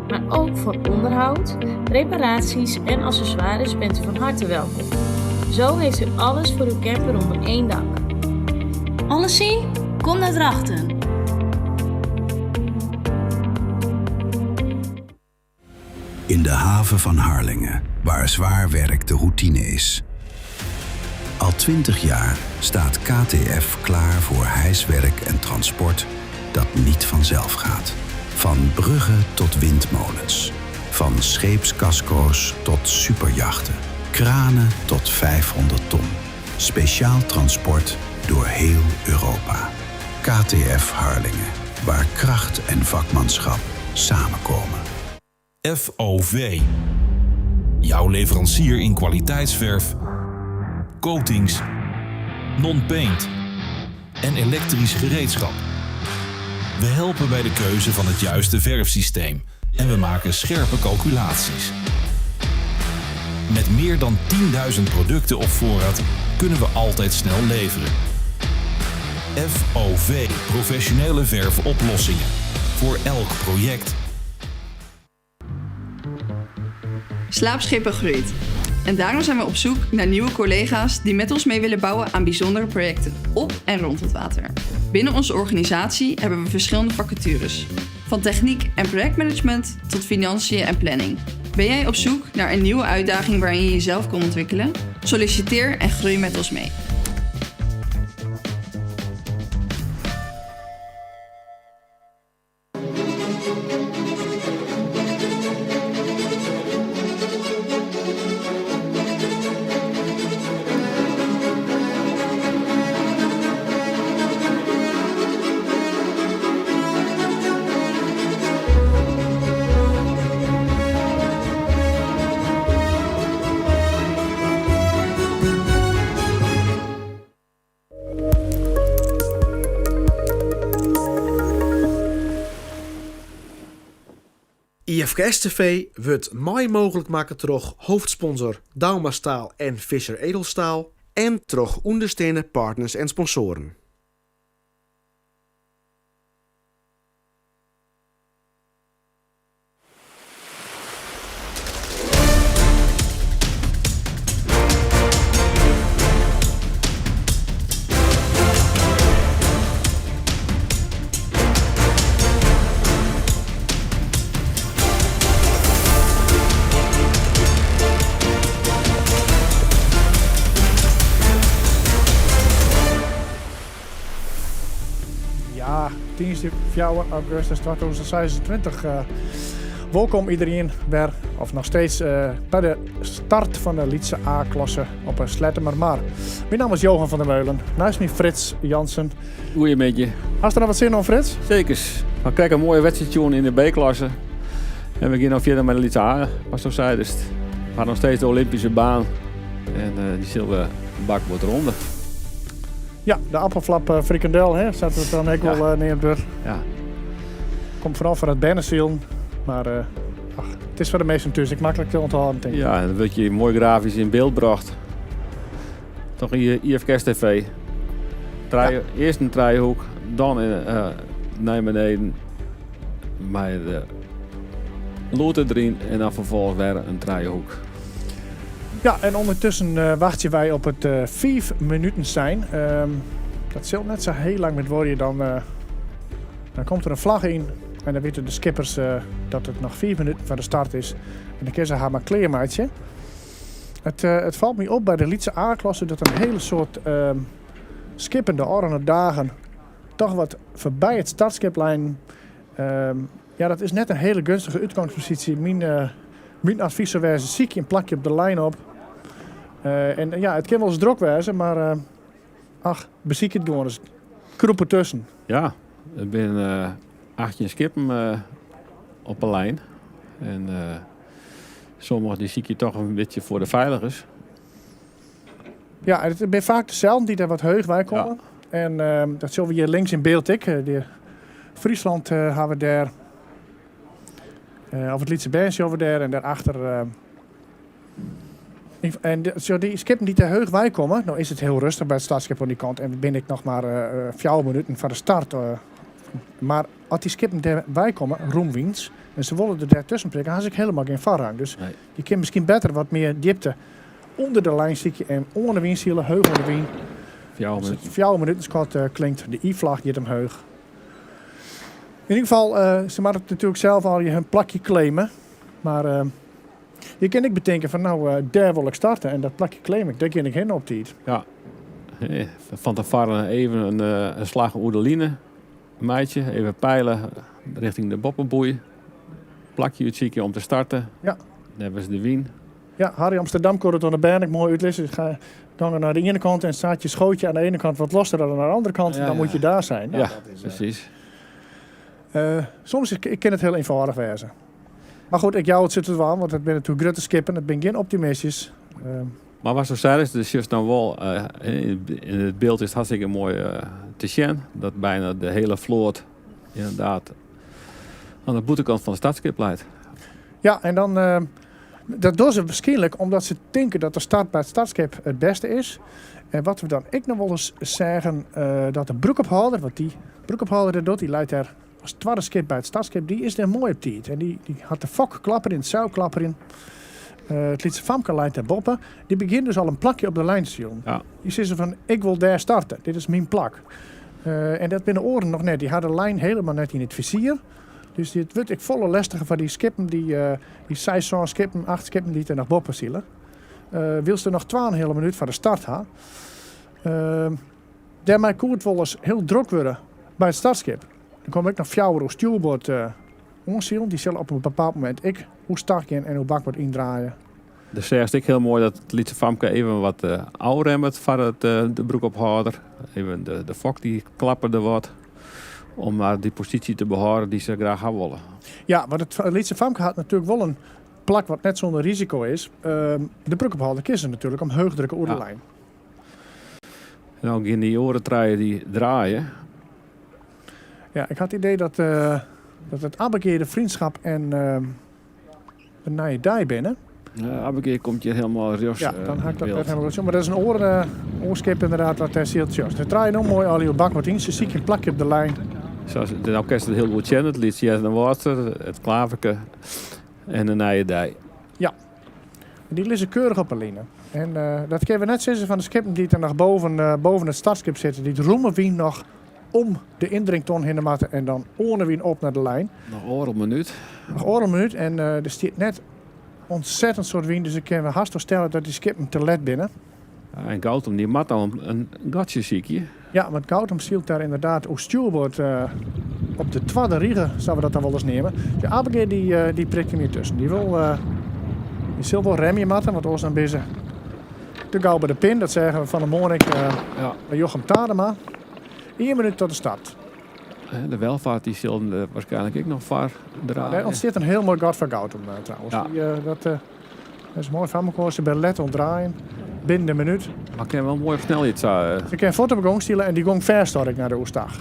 Maar ook voor onderhoud, reparaties en accessoires bent u van harte welkom. Zo heeft u alles voor uw camper onder één dak. Alles zien? Kom naar Drachten. In de haven van Harlingen, waar zwaar werk de routine is. Al 20 jaar staat KTF klaar voor hijswerk en transport dat niet vanzelf gaat. Van bruggen tot windmolens. Van scheepscasco's tot superjachten. Kranen tot 500 ton. Speciaal transport door heel Europa. KTF Harlingen, waar kracht en vakmanschap samenkomen. FOV. Jouw leverancier in kwaliteitsverf, coatings, non-paint en elektrisch gereedschap. We helpen bij de keuze van het juiste verfsysteem en we maken scherpe calculaties. Met meer dan 10.000 producten op voorraad kunnen we altijd snel leveren. FOV Professionele Verfoplossingen. Voor elk project. Slaapschepen groeit. En daarom zijn we op zoek naar nieuwe collega's die met ons mee willen bouwen aan bijzondere projecten op en rond het water. Binnen onze organisatie hebben we verschillende vacatures. Van techniek en projectmanagement tot financiën en planning. Ben jij op zoek naar een nieuwe uitdaging waarin je jezelf kan ontwikkelen? Solliciteer en groei met ons mee. IFKS TV wurdt mei mooglik makke troch hoofdsponsor Douma Staal en Visser Edelstaal en troch ûndersteande partners en sponsoaren. Ja, tiensde 4 augustus 2026. Uh, welkom iedereen weer, of nog steeds, uh, bij de start van de Lytse A-klasse op een Sleattemermar. Mijn naam is Johan van der Meulen, naast mij Frits Jansen. Goeiemiddei. Hast der noch wat sin oan, Frits? Sekers. We krije in moaie wedstriid yn de B-klasse. En we geane no fierder mei de Lytse A, watsto seidest. Mar noch steeds de Olympyske baan. En uh, dy sille we bakboard ronde. Ja, de appelflap uh, frikandel, hè, sa't it dan ek ja. wol uh, neamd wurdt. Ja. Komt foaral foar it bernesilen, mar uh, ach, it is foar de minsken thús ek maklik te ûnthâlden, tink ik. Ja, en dan wurdt je moai grafysk yn byld brocht. Troch IFKS TV. Trije, Earst in trijehoek, dan nei beneden mei de lûd deryn en dan ferfolgens wer in trijehoek. Ja, en ûndertusken wachtsje wy op it 5 minuten sein. Dat sil net sa hiel lang mear duorje, dan, dan komt der in flagge yn en dan witte de skippers dat it noch 5 minuten foar de start is. En dan kinne se har mar klearmeitsje. It, it falt my op by de lytse A-klasse dat in hiele soad skippen de ôfrûne dagen toch wat foarby it startskip leinen. Ja, dat is net in hiele geunstige útgangsposysje. Myn, myn advys soe wêze, sykje in plakje op de lijn op. En ja, it kin wolris drok wêze, mar ach, besykje it gewoan ris. Krûp dertusken. Ja, der binne 18 skippen op 'e lijn. En sommige dy sykje toch in bytsje foar de feiligens. Ja, it binne faak deselden dy't der wat heech wei komme. En dat sjogge we hjir links yn byld ek. De Friesland hawwe we dêr. Of it Lytse Bern sjogge we dêr en dêrachter. En sjoch, dy skippen dy't der heech wei komme, no is it hiel rêstich by it startskip oan dy kant en bin ik noch mar 4 minuten foar de start. Mar as dy skippen dêr wei komme, rûmwyns, en se wolle der dêr tusken prikke, ha se ek hielendal gjin foarrang. Dus je kinne miskien better wat mear djipte ûnder de lijn sykje en oan de wyn sile, heech oan de wyn. 4 minuten. 4 minuten skot klinkt, de I-flach giet omheech. Yn ieder gefal, se moatte natuerlik sels al hun plakje claime. Mar je kinne ek betinke fan no, dêr wol ik starte en dat plakje claim ik, dêr gean ik hinne op tiid. Ja, fan tefoaren even in slach oer de line meitsje, even peile rjochting de boppeboei. Plakje útsykje om te starten. Ja. Neffens de wyn. Ja, Harry Amsterdam kon it oan de bern ek moai útlizze. Ga dan naar de ene kant en staat je schootje aan de ene kant wat losser dan aan de andere kant. Dan moet je daar zijn. Nou, Ja, dat is, presys. Soms is, kin it hiel ienfâldich wêze. Mar goed, ik jou it se te dwaan, want it binne natuerlik grutte skippen. It binne gjin optimistjes. Mar watsto seist, do sjochst dan wol, yn it byld is it hartstikke moai te sjen, dat byna de hiele float ynderdaad oan de bûtenkant fan it startskip leit. Ja, en dan, dat dogge se wierskynlik omdat se tinke dat de start by it startskip it bêste is. En wat we dan ek noch wolris seagen, dat de broekophâlder, wat dy broekophâlder dêr docht, dy leit dêr as twadde skip by it startskip, dy is dêr moai op tiid. En dy hat de fok klapperjen, it seil klapperjen. It lytse famke leit dêr boppe. Dy begjint dus al in plakje op de lijn te silen. Dy sizze fan, ik wol dêr starte, dit is myn plak. En dat binne de oaren noch net. Dy ha de lijn hielendal net yn it fizier. Dus it wurdt ek folle lestiger foar dy skippen, dy seis, sân skippen, acht skippen dy't der noch boppe sile. Wylst der noch twaenheale minút foar de start ha. Dêrmei koe it wolris hiel drok wurde by it startskip. Der komme ek noch fjouwer oer stjoerboard oansilen. Dy sille op in bepaald momint ek oerstach gean en oer bakboard yndraaie. Do seachst ek hiel moai dat it lytse famke even wat ôfremmet foar de broekophâlder. Even de fok dy klapperde wat om mar dy posysje te behâlden dy't se graach ha wolle. Ja, want it lytse famke hat natuerlik wol in plak wat net sûnder risiko is. De broekophâlder kin se natuerlik omheech drukke oer de lijn. En dan gean dy oare trije dy draaie. Ja, ik ha it idee dat, dat it Abbegea, de Vriendschap en de Nije Dei binne. Ja, Abbegea komt hjir hielendal rjochts. Ja, dan ha ik dat net hielendal goed sjoen. Mar dat is in oar, oar skip ynderdaad wat dêr sylt. Sjoch, se draaie no moai allegear bakboard yn. Se sykje in plakje op de lijn. Sa, no kinst it hiel goed sjen, it Lytse Earnewâldster, it Klaverke en de Nije Dei. Ja, dy lizze keurich op 'e line. En dat kinne we net sizze fan de skippen dy't der noch boven, boven it startskip sitte, dy't rûme wyn noch om de yndrington hinne moatte en dan oan de wyn op nei de lijn. Noch oardel minút. Noch oardel minút en der stiet net ontzettend soad wyn, dus ik kin we hast wol stelle dat dy skippen te let binne. Ja, en Goutum dy moat dan in gatsje sykje. Ja, want Goutum sylt dêr ynderdaad oer stjoerboard op de twadde rige, sa't we dat dan wolris neame. De Abbegea dy, dy prikt him hjir tusken. Dy wol, dy sil wol remje moatte, want oars dan binne se te gau by de pin. Dat seagen we fan 'e moarn ek by Jochem Tadema. Ien minút tot de start. De Welvaart dy sil waarskynlik ek noch foar draaie. Dêr ûntstiet in hiel moai gat foar Goutum trouwens. Ja. Dy, dat, dat is moai foar mekoar. Se binne let oan it draaien. Binnen de minút. Mar kin wol moai op snelheid sa. Se kin fuort op gong sile en dy gong fêst ik nei de oerstach.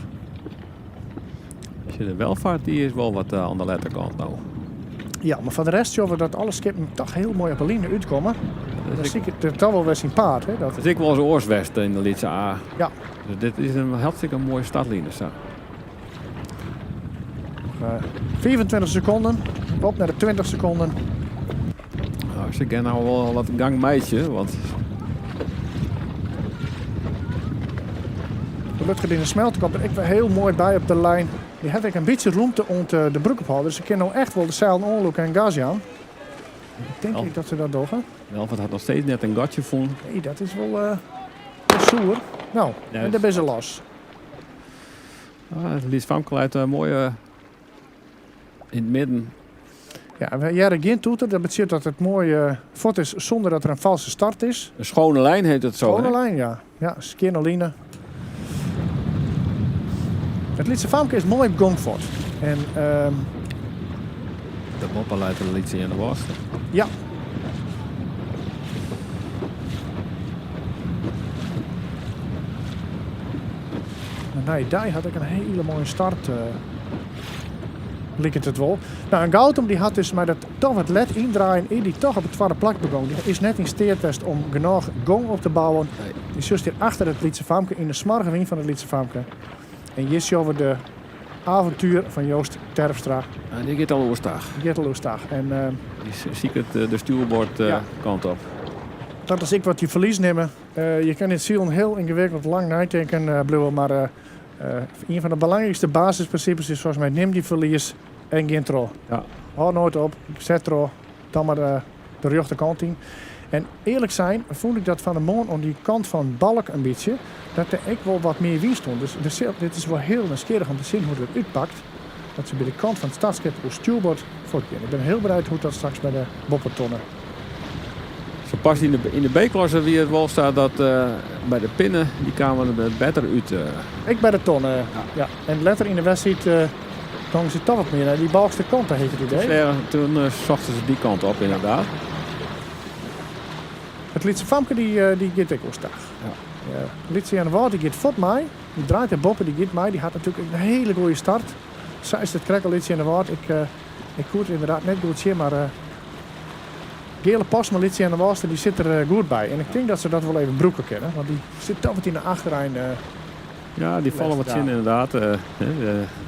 De Welvaart dy is wol wat oan de lette kant no. Ja, mar foar de rest sjogge we dat alle skippen toch hiel moai op 'e line útkomme. Dan zie ik it toch wol wer syn paad. Hè, dat is ek wolris oars west yn de lytse A. Ja. Dus dit is in hartstikke moaie startline sa. Noch 25 sekonden, op nei de 20 sekonden. Nou, se gean no wol wat gang meitsje, want De Lutgerdine Smelt komt der ek wer hiel moai by op de lijn. Dy hat ek in bytsje rûmte oant de broekophâlder, dus se kin no echt wol de seilen oanlûke en gas jaan. Ik tink ek dat se dat dogge. Welford hat noch steeds net in gatsje fûn. Nee, dat is wol uh, soer. No, en dêr binne se los. Ah, it lyts famke leit uh, moai uh, yn it midden. Ja, we hearre gjin toeter. Dat betsjut dat it moai uh, fuort is sûnder dat der in falske start is. In schone lijn heet it zo. Schone lijn, ja. Ja, skjinne line. It lytse famke is moai op gong fuort. En, De boppe leit in lytse yn de wâlste. Ja. Maar nee, dy hat ek in hiele moaie start. Liket it wol. Nou, en Goutum dy hat dus mei dat toch wat let yndraaien, is dy toch op it twadde plak begûn. Dy is net yn steat west om genôch gong op te bouwen. Dy sjochst hjir achter it lytse famke, yn de smoarge wyn fan it lytse famke. En hjir sjogge we de avontuer fan Joost Terpstra. En dy giet al oerstag. Dy giet al oerstag. En, dy siket de stjoerboard kant op. Dat is ek wat je ferlies nimme. Je kinne yn it silen hiel yngewikkeld lang neitinken bliuwe, mar ien fan de belangrykste basisprinsipes is folgens my nim dy ferlies en gean troch. Ja. Hâld noait op, set troch, dan mar de rjochte kant yn. En earlik sein fûn ik dat fan 'e moarn oan dy kant fan Balk in bytsje, dat der ek wol wat mear wyn stond. Dus der sil, dit is wol hiel nijsgjirrich om te sjen hoe't it útpakt, dat se by de kant fan it startskip oer stjoerboard fuortgean. Ik bin hiel benijd hoe't dat straks by de boppetonne. Sa pas yn de B-klasse wie it wol sa dat by de pinne, dy kamen der better út. Ek by de tonne, ja. En letter yn de wedstriid gongen se toch wat mear nei dy Balkster kant, ha ik it idee. Toen sochten se dy kant op, ynderdaad. It lytse famke dy giet ek oerstag. Ja. Lytse Earnewâld dy giet fuort mei. Dy draait dêr boppe, dy giet mei. Dy hat natuerlik in hiele goede start. Sa is it krekt al Lytse Earnewâld. Ik, ik koe it ynderdaad net goed sjen, mar Geale Postma, Lytse Earnewâldster, dy sit der goed by. En ik tink dat se dat wol even brûke kinne, want dy sit toch wat yn de achterein. Ja, dy falle wat tsjin ynderdaad.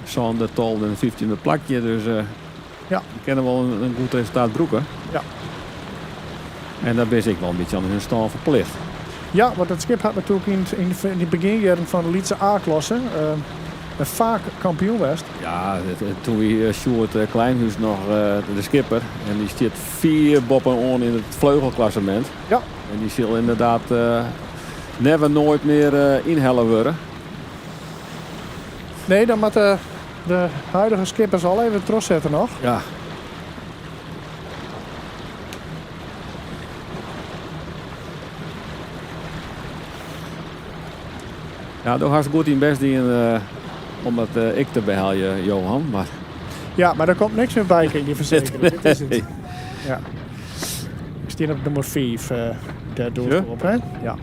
Sânde, tolfde en fyftjinde plakje. Dus ja. dy kinne wol in goed resultaat brûke. Ja. En dêr binne se ek wol in bytsje oan hun stân ferplicht. Ja, want dat skip hat natuerlik yn de begjinjierren fan de lytse A-klasse faak kampioen west. Ja, toen wie Sjoerd Kleinhuis noch de skipper. En dy stiet fier boppe-oan yn it fleugelklassemint. Ja. En dy sil ynderdaad never noait mear ynhelle wurde. Nee, dan moatte de huidige skippers al even trochsette noch. Ja. Ja, do hast goed dyn bêst dien om dat ek te beheljen, Johan. Mar... Ja, mar der komt niks mear by, kin ik dy fersekerje. Dit is it. Ja. Ik stean op nûmer 5, dêr doe ik op, hè? Ja.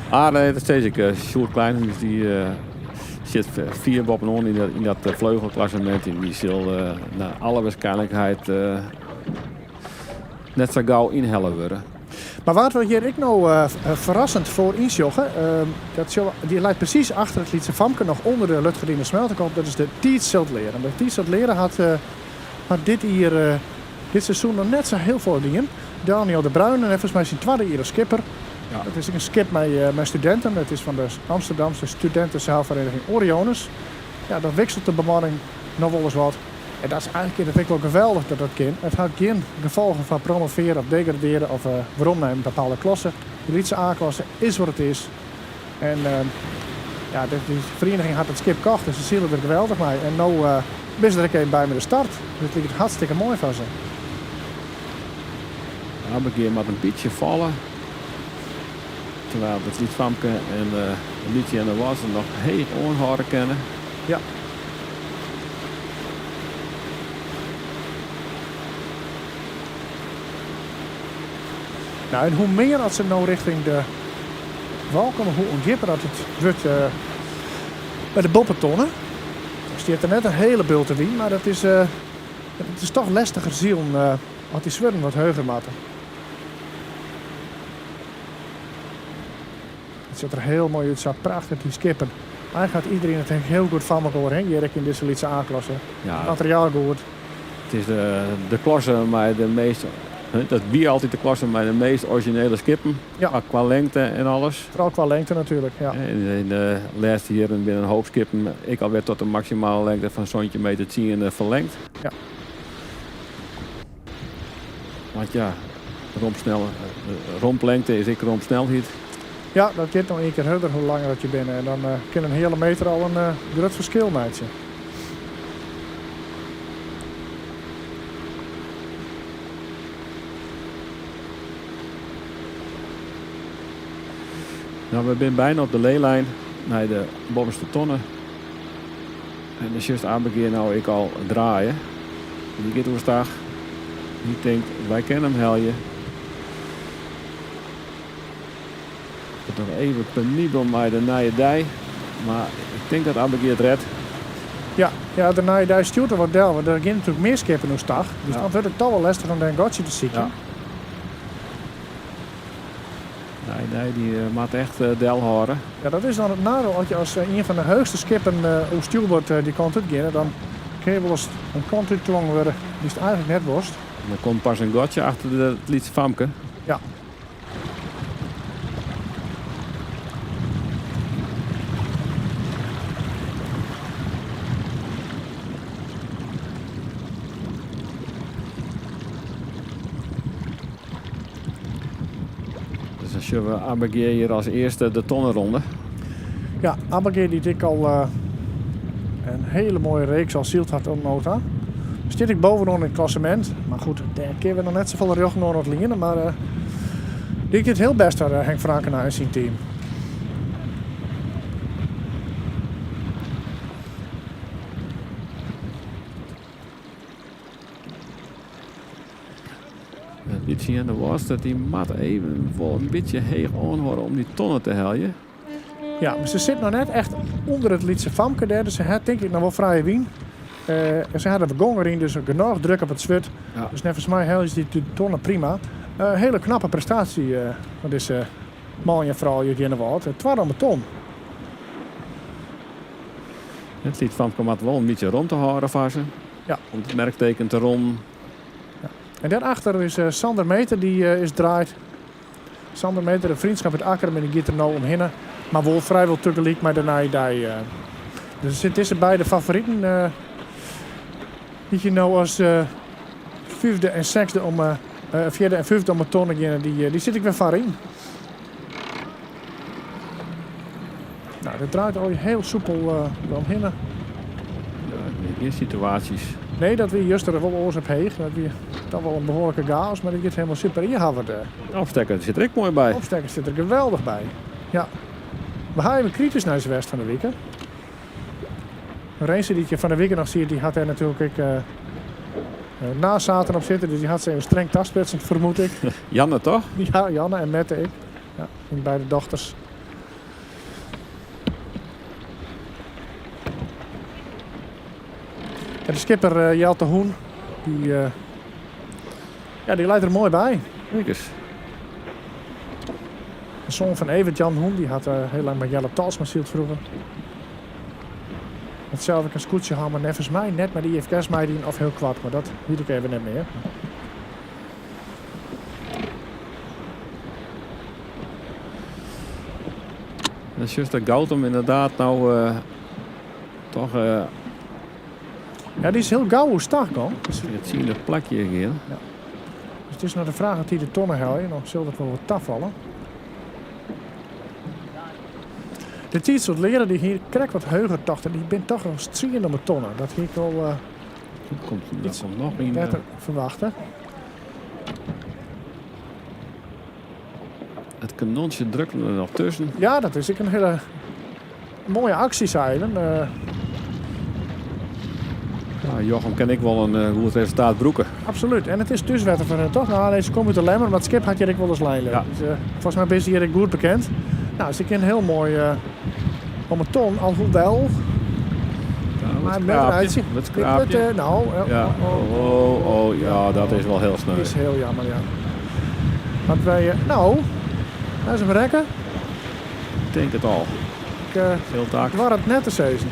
Ah, nee, dat sis ik. Sjoerd Kleinhuis dy sit fier boppe-oan yn dat fleugelklassemint. En dy sil nei alle waarskynlikheid net sa gau ynhelle wurde. Mar wat we hjir ek no ferrassend foar ynsjogge, dat sjogge we, dy leit presys achter it lytse famke noch ûnder de Lutgerdine Smeltekop, dat is de Tiid Sil 't Leare. De Tiid Sil 't Leare hat hat dit jier, dit seizoen noch net sa hiel folle dien. Daniel de Bruin, neffens my syn twadde jier as skipper. Dat is ek in skip mei studinten, it is fan de Amsterdamse Studentenzeilvereniging Orionis. Ja, dan wikselt de bemanning noch wolris wat. En dat is eigentlik is it ek wol geweldich dat dat kin. It hat gjin gefolgen foar promovearje of degradearje of werom nei in bepaalde klasse. De lytse A-klasse is wat it is. En ja, dy ferieniging hat it skip kocht en se sile der geweldich mei. En no binne se der ek even by mei de start. Dus it liket hartstikke moai foar se. Abbegea moat in bytsje falle. Terwijl it lyts famke en Lytsje en de Wassen noch heech oanhâlde kinne. Ja. Nou, en hoe mear as se no richting de wâl komme, hoe ûndjipper dat it wurdt by de boppetonne. Der stiet der net in hiele bulte wyn, mar dat is. It is toch lestiger silen as dy swurden wat heger moatte. It sjocht der hiel moai út, sa prachtich dy skippen. Eigentlik hat iderien it hiel goed foar mekoar, hè, hjir ek yn dizze lytse A-klasse. Ja. Materiaal goed. It is de klasse mei de meast, dat wie altyd de klasse mei de meast orizjinele skippen. Ja. Kwa lengte en alles. Foaral kwa lengte natuerlik, ja. Yn de lêste jierren binne in hoop skippen ek alwer tot de maksimale lengte fan santjin meter tsien ferlengd. Ja. Want ja, romplengte is ek rompsnelheid. Ja, dat giet noch ien kear hurder hoe langer dat je binne. En dan kin in heale meter al in grut ferskil meitsje. No, we binne byna op de leelijn nei de boppeste tonne. En dan sjochst Abbegea no ek al draaien. Dy giet oerstach. Dy tinkt, wy kinne him helje. It noch even penibel mei de nije dei, mar ik tink dat Abbegea it rêdt. Ja, ja, de nije dei stjoert der wat del, want der gean natuerlik mear skippen oerstach. Dus dan wurdt it toch wol lestich om dêr in gatsje te sykjen. Nee, nee, dy moat echt delhâlde. Ja, dat is dan it neidiel. As je as ien fan de heechste skippen oer stjoerboard dy kant út geane, dan kinne je wolris in kant út twongen wurde dy'tst eigentlik net wolst. Dan komt pas in gatsje achter it lytse famke. Ja. Dus dan sjogge we Abbegea hjir as earste de tonne ronde. Ja, Abbegea dy't ek al in hiele moaie reeks al syld hat oant no ta. Stiet ek bovenaan yn it klassemint. Mar goed, dêr kinne we noch net safolle rjochten oan ûntliene. Mar dy giet hiel bêst foar Henk Frankena en syn team. It lytsje Earnewâldster dy moat even wol in bytsje heech oanhâlde om dy tonne te heljen. Ja, mar se sit noch net echt ûnder it lytse famke dêr, dus se hat tink ik noch wol frije wyn. En se hat der gong deryn, dus genôch druk op it swurd. Dus neffens my helje se dy tonne prima. Hiele knappe prestaasje fan dizze manlju en froulju út Earnewâld. Twadde om 'e ton. It lyts famke moat wol in bytsje romte hâlde foar se. Ja. Om it merkteken te ronnen. Ja. En dêrachter is Sander Meter, dy is draaid. Sander Meter, de vriendschap út Akkrum, en dy giet der no omhinne. Mar wol frijwol tagelyk mei de nije dei. Dus sit dizze beide favoriten dy't je no as fyfde en sechsde om fjirde en fyfde om 'e tonne geane, dy sit ek wer foaryn. Nou, dat draait al hiel soepel deromhinne. Ja, gjin situaasjes. Nee, dat wie juster wol oars op Heech. Dat wie toch wol in behoarlike chaos, mar dit giet hielendal super. Hjir hawwe we de Opstekker sit der ek moai by. Opstekker sit der geweldich by. Ja. We ha even kritysk nei se west fan de wike. Renze dy't hjir fan de wike noch siet, dy hat dêr natuerlik ek nazaten op sitten. Dus dy hat se even streng tasprutsen, fermoed ik. Janne toch? Ja, Janne en Mette ek. Ja, myn beide dochters. En de skipper Jelte Hoen, dy, ja, dy leit der moai by. Kijk eens. De soan fan Evert Jan Hoen, dy hat hiel lang mei Jelle Talsma syld froeger. Hat sels ek in skûtsje hân, mar neffens my net mei de IFKS meidien of hiel koart, mar dat wit ik even net mear. Dan sjochst dat Goutum inderdaad no toch. Ja, dy is hiel gau oerstach gong. It tsiende plakje gean. Ja. Dus it is noch de fraach oft dy de tonne helje, dan sil dat wol wat tafalle. De tiid so't leare, dy hie krekt wat heger tocht en dy bin toch as tsiende om 'e tonne. Dat hie ik wol Komt, dat komt noch yn. better ferwachte. It kanontsje drukt der noch tusken. Ja, dat is ek in hiele moaie aksje, zeilen. Ja, Jochem kin ek wol in goed resultaat brûke. Absolút. En it is thúswetter foar him, toch? No, nee, se komme út de Lemmer, mar it skip hat hjir ek wolris lein. Ja. Dus, folgens my binne se hjir ek goed bekend. No, se kin hiel moai om 'e ton, alhoewel. Maar met uitje. Wat skraapje. Nou, Ja. oh, Oh, oh, ja, dat is wel heel sneu. Dat is heel jammer, ja. Want wij, nou, daar is hem rekken. Ik denk het al. Ik, Veel taak. het was het net te season.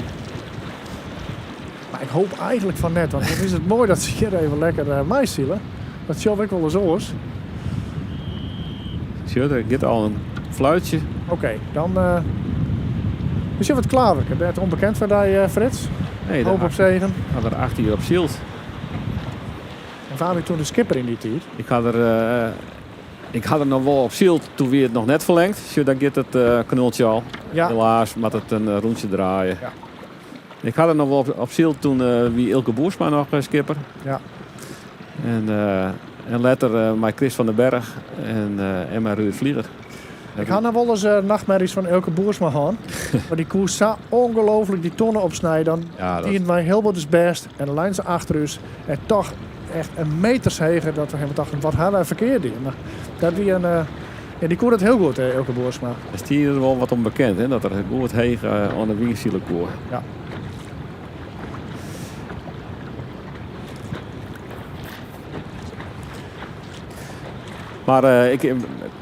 Maar ik hoop eigenlijk van net, want dan is het mooi dat ze hier even lekker mais zielen. Dat show ik wel eens oors. Zie je, er gaat al een fluitje. Oké, dan. Is je wat klaver? Ben het onbekend voor die, Frits? Nee, Hoop daar- op zegen. Had er 18 uur op zielt. En waar ik toen de skipper in die tijd? Ik had er, ik had er nog wel op zielt toen weer het nog net verlengd. Zie je, dan gaat het knultje al. Ja. Helaas, moet het een rondje draaien. Ja. Ik had er nog wel op zielt toen wie Ilke Boersma nog skipper. Ja. En later met Chris van den Berg en met Ruud Vlieger. Ik had nog wel eens nachtmerries van Elke Boersma gehad. maar die koers zo ongelooflijk die tonnen opsnijden. Dan Ja, dat- die mij heel wat is best. En de lijn ze achter ons. En toch echt een meters hegen dat we helemaal dachten, wat hebben wij verkeerd hier? Maar dat die een, ja, die koer het heel goed, hè, Elke Boersma. Is die er wel wat onbekend, hè? Dat er goed heeg aan de wingzielen koer. Ja. Maar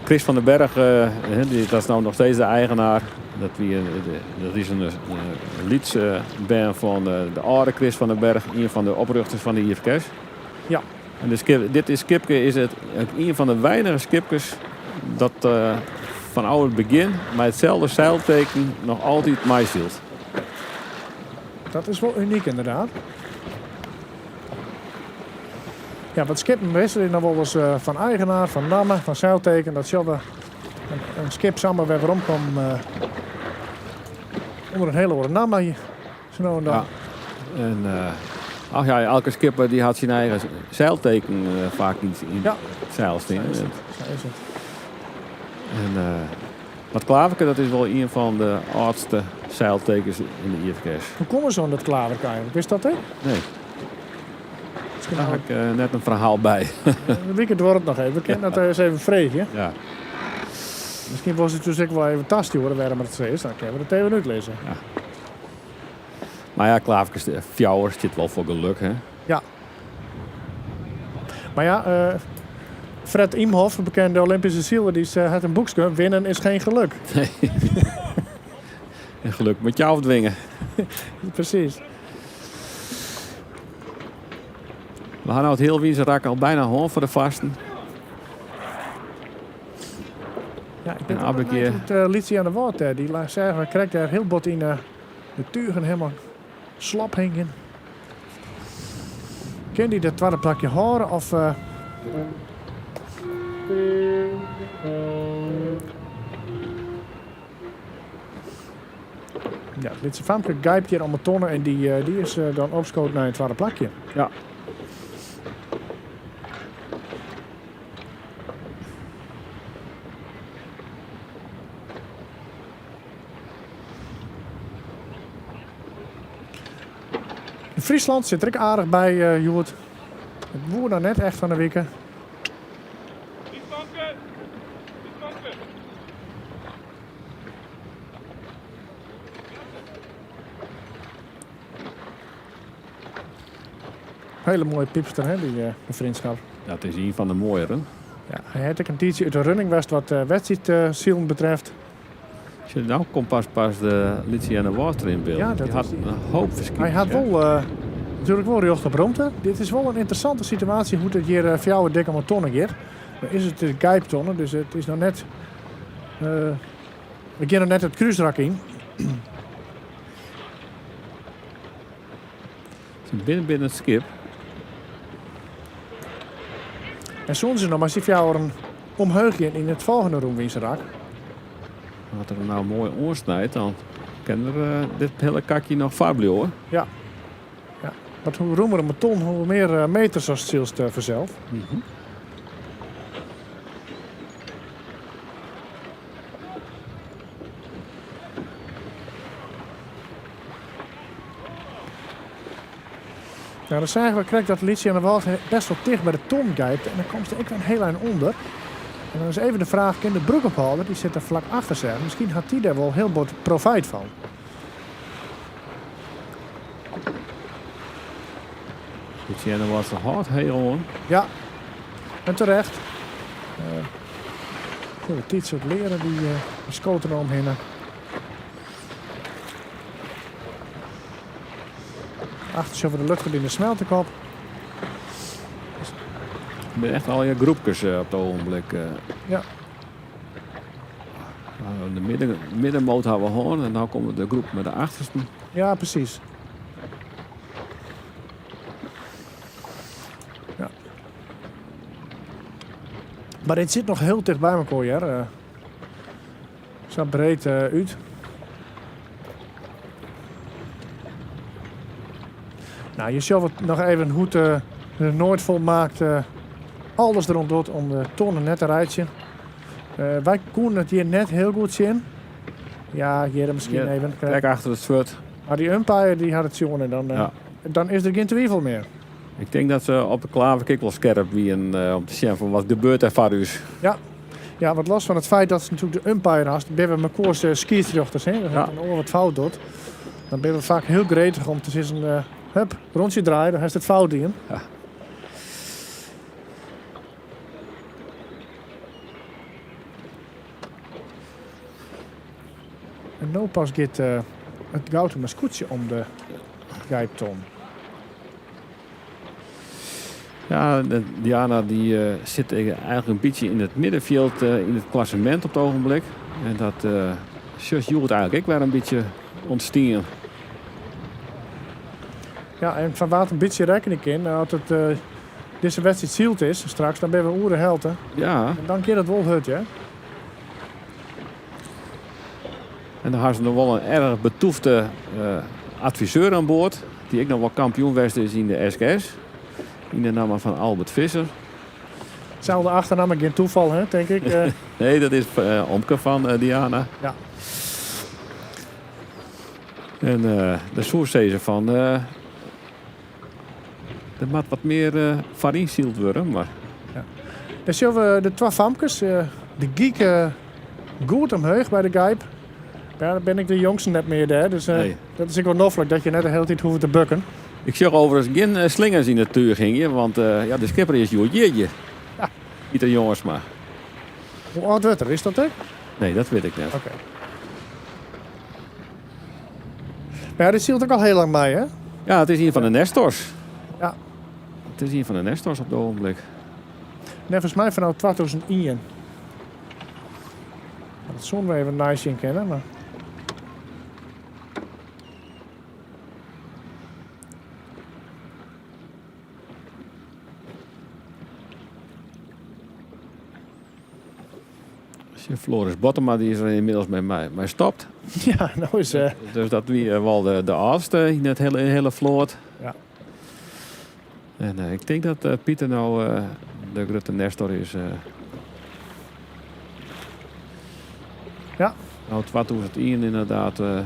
Chris van den Berg, hè, dat is nou nog steeds de eigenaar. Dat, wie, de, dat is een Leeds band van de oude Chris van den Berg, een van de oprichters van de IFKS. Ja. En de skip, dit is skipke is het, een van de weinige skipkes dat van oude begin met hetzelfde zeilteken nog altijd maishield. Dat is wel uniek inderdaad. Ja, wat skippen wisselen dan wel eens van eigenaar, van namen, van zeilteken. Dat zullen we een skip samen weer waarom kwam onder een hele andere naam. Zo nou en dan. Ja. En ach ja, elke skipper die had zijn eigen zeilteken vaak in Ja. het zeil staan. Zo is het. Zo is het. En wat klaverke, dat is wel een van de oudste zeiltekens in de IFKS. Hoe komen ze aan dat klaverke eigenlijk? Wist dat, hè? Nee. Misschien Daar nou- heb ik net een verhaal bij. De weekend wordt het nog even. We kunnen dat eens even vregen. Ja. Misschien was het dus ook wel even tastje horen waarom het zo is. Dan kunnen we het even uitlezen. Ja. Maar ja, klaverkes, de fjouwer zit wel voor geluk, hè? Ja. Maar ja, Fred Imhoff, een bekende Olympische ziel, die had een boekje. Winnen is geen geluk. Nee. En geluk moet je afdwingen. Precies. We gaan nou het heel Wienserak al bijna hoor voor de vasten. Ja, ik En ben af een keer. Het liet aan de water. Die laat zeggen, krijgt daar heel bot in de tugen helemaal slap hingen. Ken die dat tweede plakje horen of... Ja, het Litse Famke gijpt hier om de tonnen en die is dan opgeschoten naar het tweede plakje. Ja. In Friesland zit er ook aardig bij, Joert. Het woer nou net echt van de wieken. Hele mooie piepster, hè, die de vriendschap. Ja, het is een van de mooiere. Ja, hij had ook een tijdje uit de running west wat wedstrijd betreft. Als je nou komt pas de Litsi en de Water in beeld. Ja, dat die is had die. een hoop verschil. Hij had wel, natuurlijk wel recht op rondte. Dit is wel een interessante situatie hoe het hier voor jou dik om tonnen gaat. Dan is het de gijptonnen, dus het is nog net... we gaan er net het kruisrak in. Het is binnen het schip. En soms is nog maar jou een omheugje in het volgende roemwinsrak. Wat er nou mooi oorsnijdt, dan kan er dit hele kakje nog vaar hoor. Ja. Ja. Want hoe roemer een ton, hoe meer meters als het zilst vanzelf. Nou, dan zagen we krijg dat Lietje aan de Wal best wel dicht bij de ton kijkt. En dan komt ze ook weer een heel eind onder. En dan is even de vraag, kan de broek ophalen? Die zit er vlak achter zich. Misschien had die daar wel heel wat profijt van. Luciana was de hâldt heech oan. Ja, en terecht. Uh, de tiid soort leren die uh, skoten omhinne. Achter sjogge we de lucht in de smeltekop. Er zijn echt al je groepjes op het ogenblik. Ja. Nou, de middenmoot hebben we gewoon en dan komt de groep met de achtersten. Ja, precies. Ja. Maar dit zit nog heel dicht bij elkaar, hè? Zo breed uit. Nou, je ziet het nog even hoe het de nooit volmaakt alles erop doet om de tonnen net te rijden. Wij konden het hier net heel goed zien. Ja, hier misschien even. Kijk achter het zwart. Maar die umpire die had het zien en dan, Ja. dan is er geen twijfel meer. Ik denk dat ze op de klaver wel scherp wie en om te zien van wat gebeurt er voor u. Ja. Ja, wat los van het feit dat ze natuurlijk de umpire had, ben we met koers scheidsrechters, hè? Dat ja. een oor wat fout doet. Dan ben we vaak heel gretig om te zeggen, hup, rondje draaien, dan heeft het fout in. Ja. En nu pas gaat het gouden mascootje om de gijpton. Ja, Diana die zit eigenlijk een beetje in het middenveld in het klassement op het ogenblik. En dat Sjors Joert eigenlijk ook weer een beetje ontstaan. Ja, en van wat een beetje reken ik in. Als het deze wedstrijd zielt is straks, dan ben we oeren held, hè? Ja. En dan keer dat wel hut, hè? En dan hadden ze nog wel een erg betoefde adviseur aan boord. Die ik nog wel kampioen was is in de SKS. In de naam van Albert Visser. Hetzelfde achternaam, geen toeval, hè, denk ik. Nee, dat is Omke van Diana. Ja. En de soort ze van... er moet wat meer varinzield worden, maar... Ja. Dan zien we de twee famkes. De geek goed omhoog bij de Gijp. Ja, dan ben ik de jongste net meer daar. Dus nee. Dat is ook wel noffelijk dat je net de hele tijd hoeft te bukken. Ik zag overigens geen slingers in de tuur gingen, want ja, de skipper is Joertje. Ja. Niet de jongens maar. Hoe oud werd er? Is dat ook? Nee, dat weet ik net. Oké. Okay. Maar ja, dit zielt ook al heel lang bij, hè? Ja, het is een van de Nestors. Ja. Het is een van de Nestors op het ogenblik. Nee, volgens mij vanaf 2001. Dat zullen we even nice in kennen, maar... Floris Bottema die is er inmiddels met mij, maar stopt. Ja, nou is... Dus dat wie wel de oudste in het hele vloot. Ja. En ik denk dat Pieter nou de grote Nestor is. Ja. Nou, 2001 inderdaad. Nou,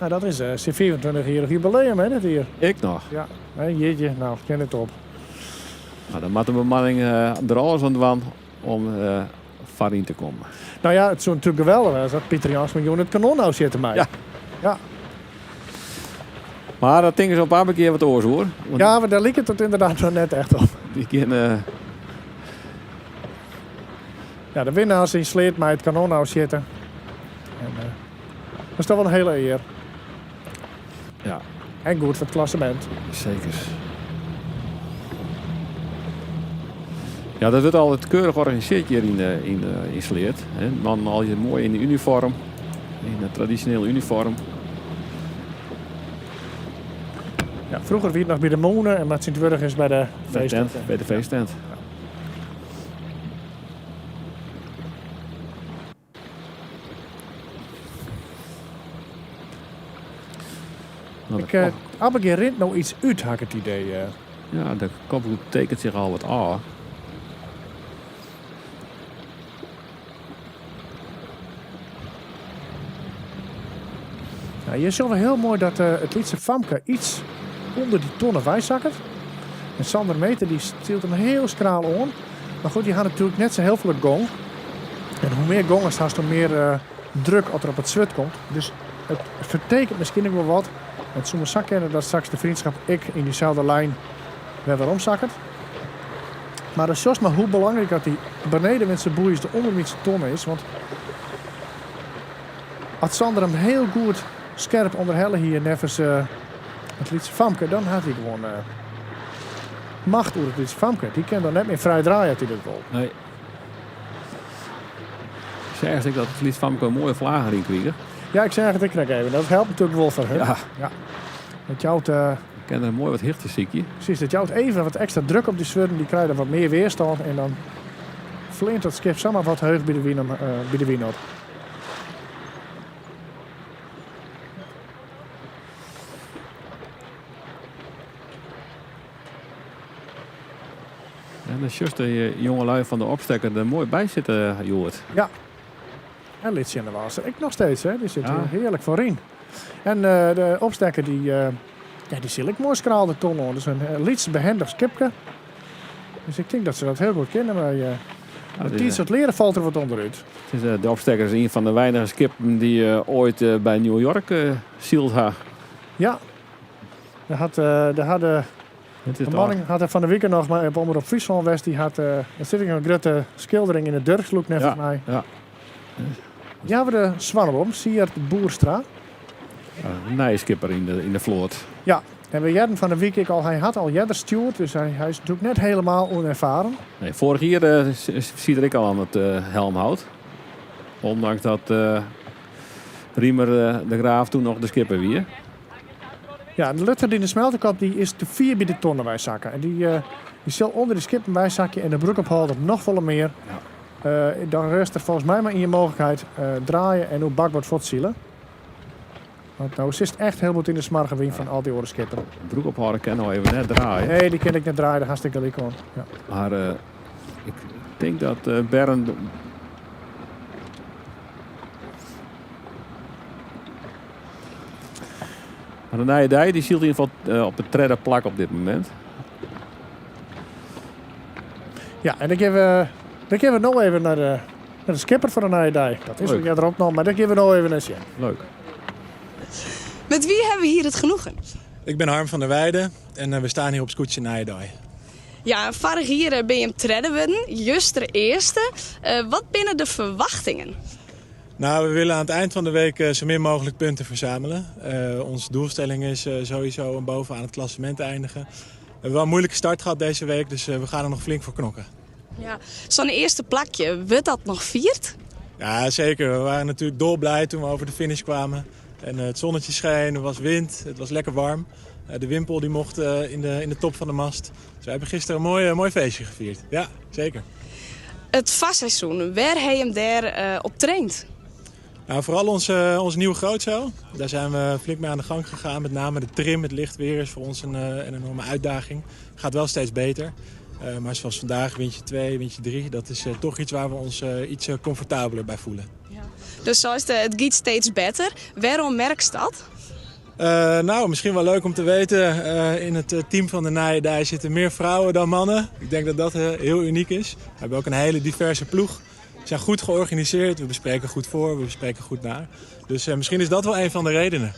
dat is zijn 24-jarig jubileum, hè, dat hier. Ik nog. Ja, hey, jeetje, nou, ken het op. Nou, dan moet de bemanning er alles aan doen om in te komen. Nou ja, het zou natuurlijk geweldig zijn dat Pieter Jans met het kanon nou zitten mij. Ja. Ja. Maar dat ding is op een paar keer wat oors hoor. Want ja, maar daar liep het inderdaad nog net echt op. Die kan, Ja, de winnaars in Sleert mij het kanon nou zitten. En, dat is toch wel een hele eer. Ja. En goed voor het klassement. Zeker. Ja, dat wordt altijd keurig georganiseerd hier in Sleert. Hè. Man al je mooi in de uniform. In het traditionele uniform. Ja, vroeger wie het nog bij de Monen en met Sint-Wurg is bij de feesttent. Bij de feesttent. Ja. Nou, Ik, Abigail rint nou iets uit, had ik het idee. Ja, de kopgroep tekent zich al wat af. Nou, hier zien we heel mooi dat het Lietse Famke iets onder die tonnen wijzakkert. En Sander Meter die stielt hem heel skraal aan. Maar goed, die gaat natuurlijk net zo heel veel gong. En hoe meer gongen straks, hoe meer druk als er op het zwut komt. Dus het vertekent misschien ook wel wat. Het zou me kennen dat straks de vriendschap ik in diezelfde lijn wer weromsakket. Mar dan sjochst mar hoe belangryk dat dy benedenwindse boei's de ûnderwynse tonne is, want as Sander him hiel goed skerp ûnderhelle hie neffens it lytse famke, dan hat hy gewoan macht oer it lytse famke. Dy kin dan net mear frij draaie as hy dat wol. Nee. Seachst ek dat it lytse famke in moaie flage deryn krige? Ja, ik seach it ek krekt even. Dat helpt natuerlik wol foar him. Ja. Ja. Dat jout... Kin der moai wat hichte sykje. Precies, dat jout even wat ekstra druk op dy swurden. Dy krije dan wat mear weerstân en dan fleant dat skip samar wat heech by de wyn, by de wyn op. En dan sjochst de jongelui fan de opstekker der moai by sitte, Joerd. Ja. En lit sjen de was ek noch steeds, hè. Dy sit ja. hearlik foaryn. En uh, de opstekker dy, uh, ja, dy sil ek moai skraal de ton oan. Dus in uh, lyts behendich skipke. Dus ik tink dat se dat hiel goed kinne. Mar uh, ja, tiid it learen falt der wat ûnderút. Het is, de opstekker is een van de weinige skippen die ooit by New York syld ha. Ja. Daar hat, daar hadden de bemanning hat er fan de wike noch mei op Omrop Fryslân west. Dy hat, der sit ek in grutte skildering yn de Durkslûk neffens ja, my. Ja. Dy hawwe de Swannebom, Sierd Boerstra. In nije skipper yn de, yn de float. Ja, en we hearden fan de wike ek al, hy hat al earder stjoerd, dus hy, hy is natuerlik net helemaal onervaren. Nee, foarich jier uh, siet er ek al oan it uh, helmhout. Ondanks dat uh, Riemer de Graaf toen noch de skipper wie. Ja, de Lutgerdine Smeltekop dy is te fier by de tonne weisakke. En dy, uh, dy sil ûnder de skippen weisakje en de broekophâlder noch folle mear. Ja. Uh, dan rest der folgens my mar ien mooglikheid, uh, draaie en oer bakboard fuortsile. Want no sitst echt hiel bot yn de smoarge wyn fan al dy oare skippen. Broekophâlder kin no even net draaie. Nee, dy kin ek net draaie, dêr hast ek gelyk oan. Ja. Mar uh, ik tink dat uh, Bernd Mar de Nije Dei dy sylt yn ieder gefal eh, op it tredde plak op dit momint. Ja, en dan gean we, dan gean we no even nei de, nei de skipper fan de Nije Dei. Dat is Leuk. al earder opnommen, mar dêr gean we no even nei sjen. Leuk. Met wie hebben we hier het genoegen? Ik ben Harm van der Weijden en eh, we staan hier op Skûtsje Nije Dei. Ja, foarich jier eh, binne jim tredde wurden, juster earste. Uh, wat binne de ferwachtingen? Nou, we willen aan het eind van de week eh, zo min mogelijk punten verzamelen. Uh, onze doelstelling is uh, sowieso om bovenaan het klassement te eindigen. We hebben wel een moeilijke start gehad deze week, dus we gaan er nog flink voor knokken. Ja, Zo'n earste plakje, wurdt dat noch fierd? Ja, zeker. We waren natuurlijk dolblij toen we over de finish kwamen. En het zonnetje scheen, er was wind, het was lekker warm. De wimpel die mocht in de top van de mast. Dus we hebben gisteren een mooi, mooi feestje gevierd. Ja, zeker. It farseizoen, wêr ha jim dêr op traind? Nou, vooral onze, ons nieuwe grootzeil. Daar zijn we flink mee aan de gang gegaan. Met name de trim, het licht weer is voor ons een enorme uitdaging. Gaat wel steeds beter. Maar zoals vandaag, windje 2, windje 3, dat is toch iets waar we ons iets comfortabeler bij voelen. Ja. Dus zoals de, it giet steeds better. Wêrom merkst dat? Nou, misschien wel leuk om te weten. In het team van de Nije Dei zitten meer vrouwen dan mannen. Ik denk dat dat heel uniek is. We hebben ook een hele diverse ploeg. We zijn goed georganiseerd. We bespreken goed voor, we bespreken goed na. Dus misschien is dat wel een van de redenen.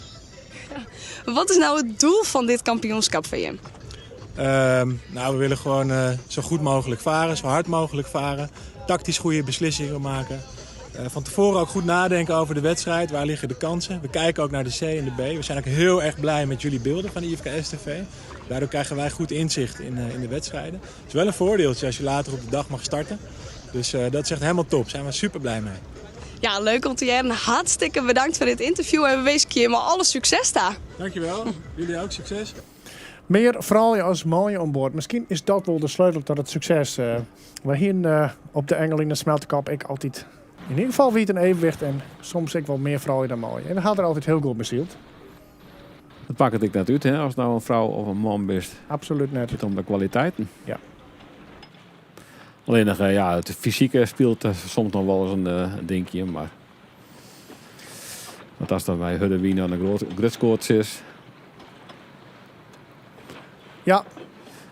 Ja. Wat is nou het doel van dit kampioenschap van je? Nou, we willen gewoon zo goed mogelijk varen, zo hard mogelijk varen. Tactisch goede beslissingen maken. Van tevoren ook goed nadenken over de wedstrijd. Waar liggen de kansen? We kijken ook naar de C en de B. We zijn ook heel erg blij met jullie beelden van de IFKS TV. Daardoor krijgen wij goed inzicht in de wedstrijden. Het is wel een voordeeltje als je later op de dag mag starten. Dus dat is echt helemaal top. Daar zijn we super blij mee. Ja, leuk om te hearren. Hartstikke bedankt foar dit ynterview en we winskje jimme alle sukses ta. Dankjewel. Jullie ook succes. Mear froulju as manlju oan board. Miskien is dat wol de sleutel ta it sukses. We hiene op de Engeline Smeltekop ek altyd yn ieder gefal wie it in evenwicht en soms ek wol mear froulju dan manlju. En we ha der altyd hiel goed mei syld. Dat makket ek net út, hè, ast no in frou of in man bist. Absolút net. It giet om de kwaliteiten. Ja. Allinnich, ja, it fysike spilet soms noch wolris in dinkje, mar want ast dan by hurde wyn oan de grutskoat sitst. Ja.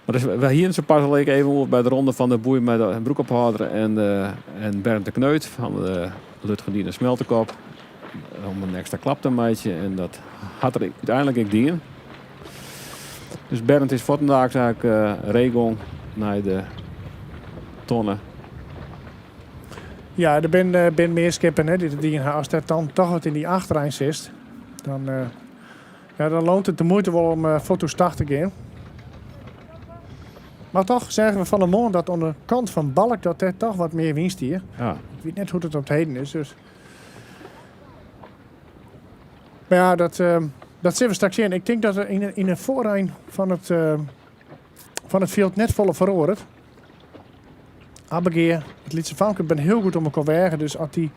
Mar dus, we hiene se pas al even oer by de ronde fan de boei mei de broekophâlder en Bernd de Kneut fan de Lutgerdine Smeltekop om in ekstra klap te meitsjen en dat hat er úteinlik ek dien. Dus Bernd is fuortendaliks eigenlijk ree gong nei de tonne. Ja, der binne mear skippen hè, dy't it dien ha. As der dan toch wat yn dy achterein sitst, dan, ja, dan loont it de muoite wol om fuort oerstach te gean. Mar toch seagen we fan 'e moarn dat oan de kant fan Balk dat dêr toch wat mear wyn stie. Ja. Ik wit net hoe't it op 't heden is. Dus. Mar ja, dat, dat sille we straks sjen. Ik tink dat der yn de foarein fan it fjild net folle feroaret. Abbegea, it lytse famke, binne hiel goed oan elkoar weage. Dus as dy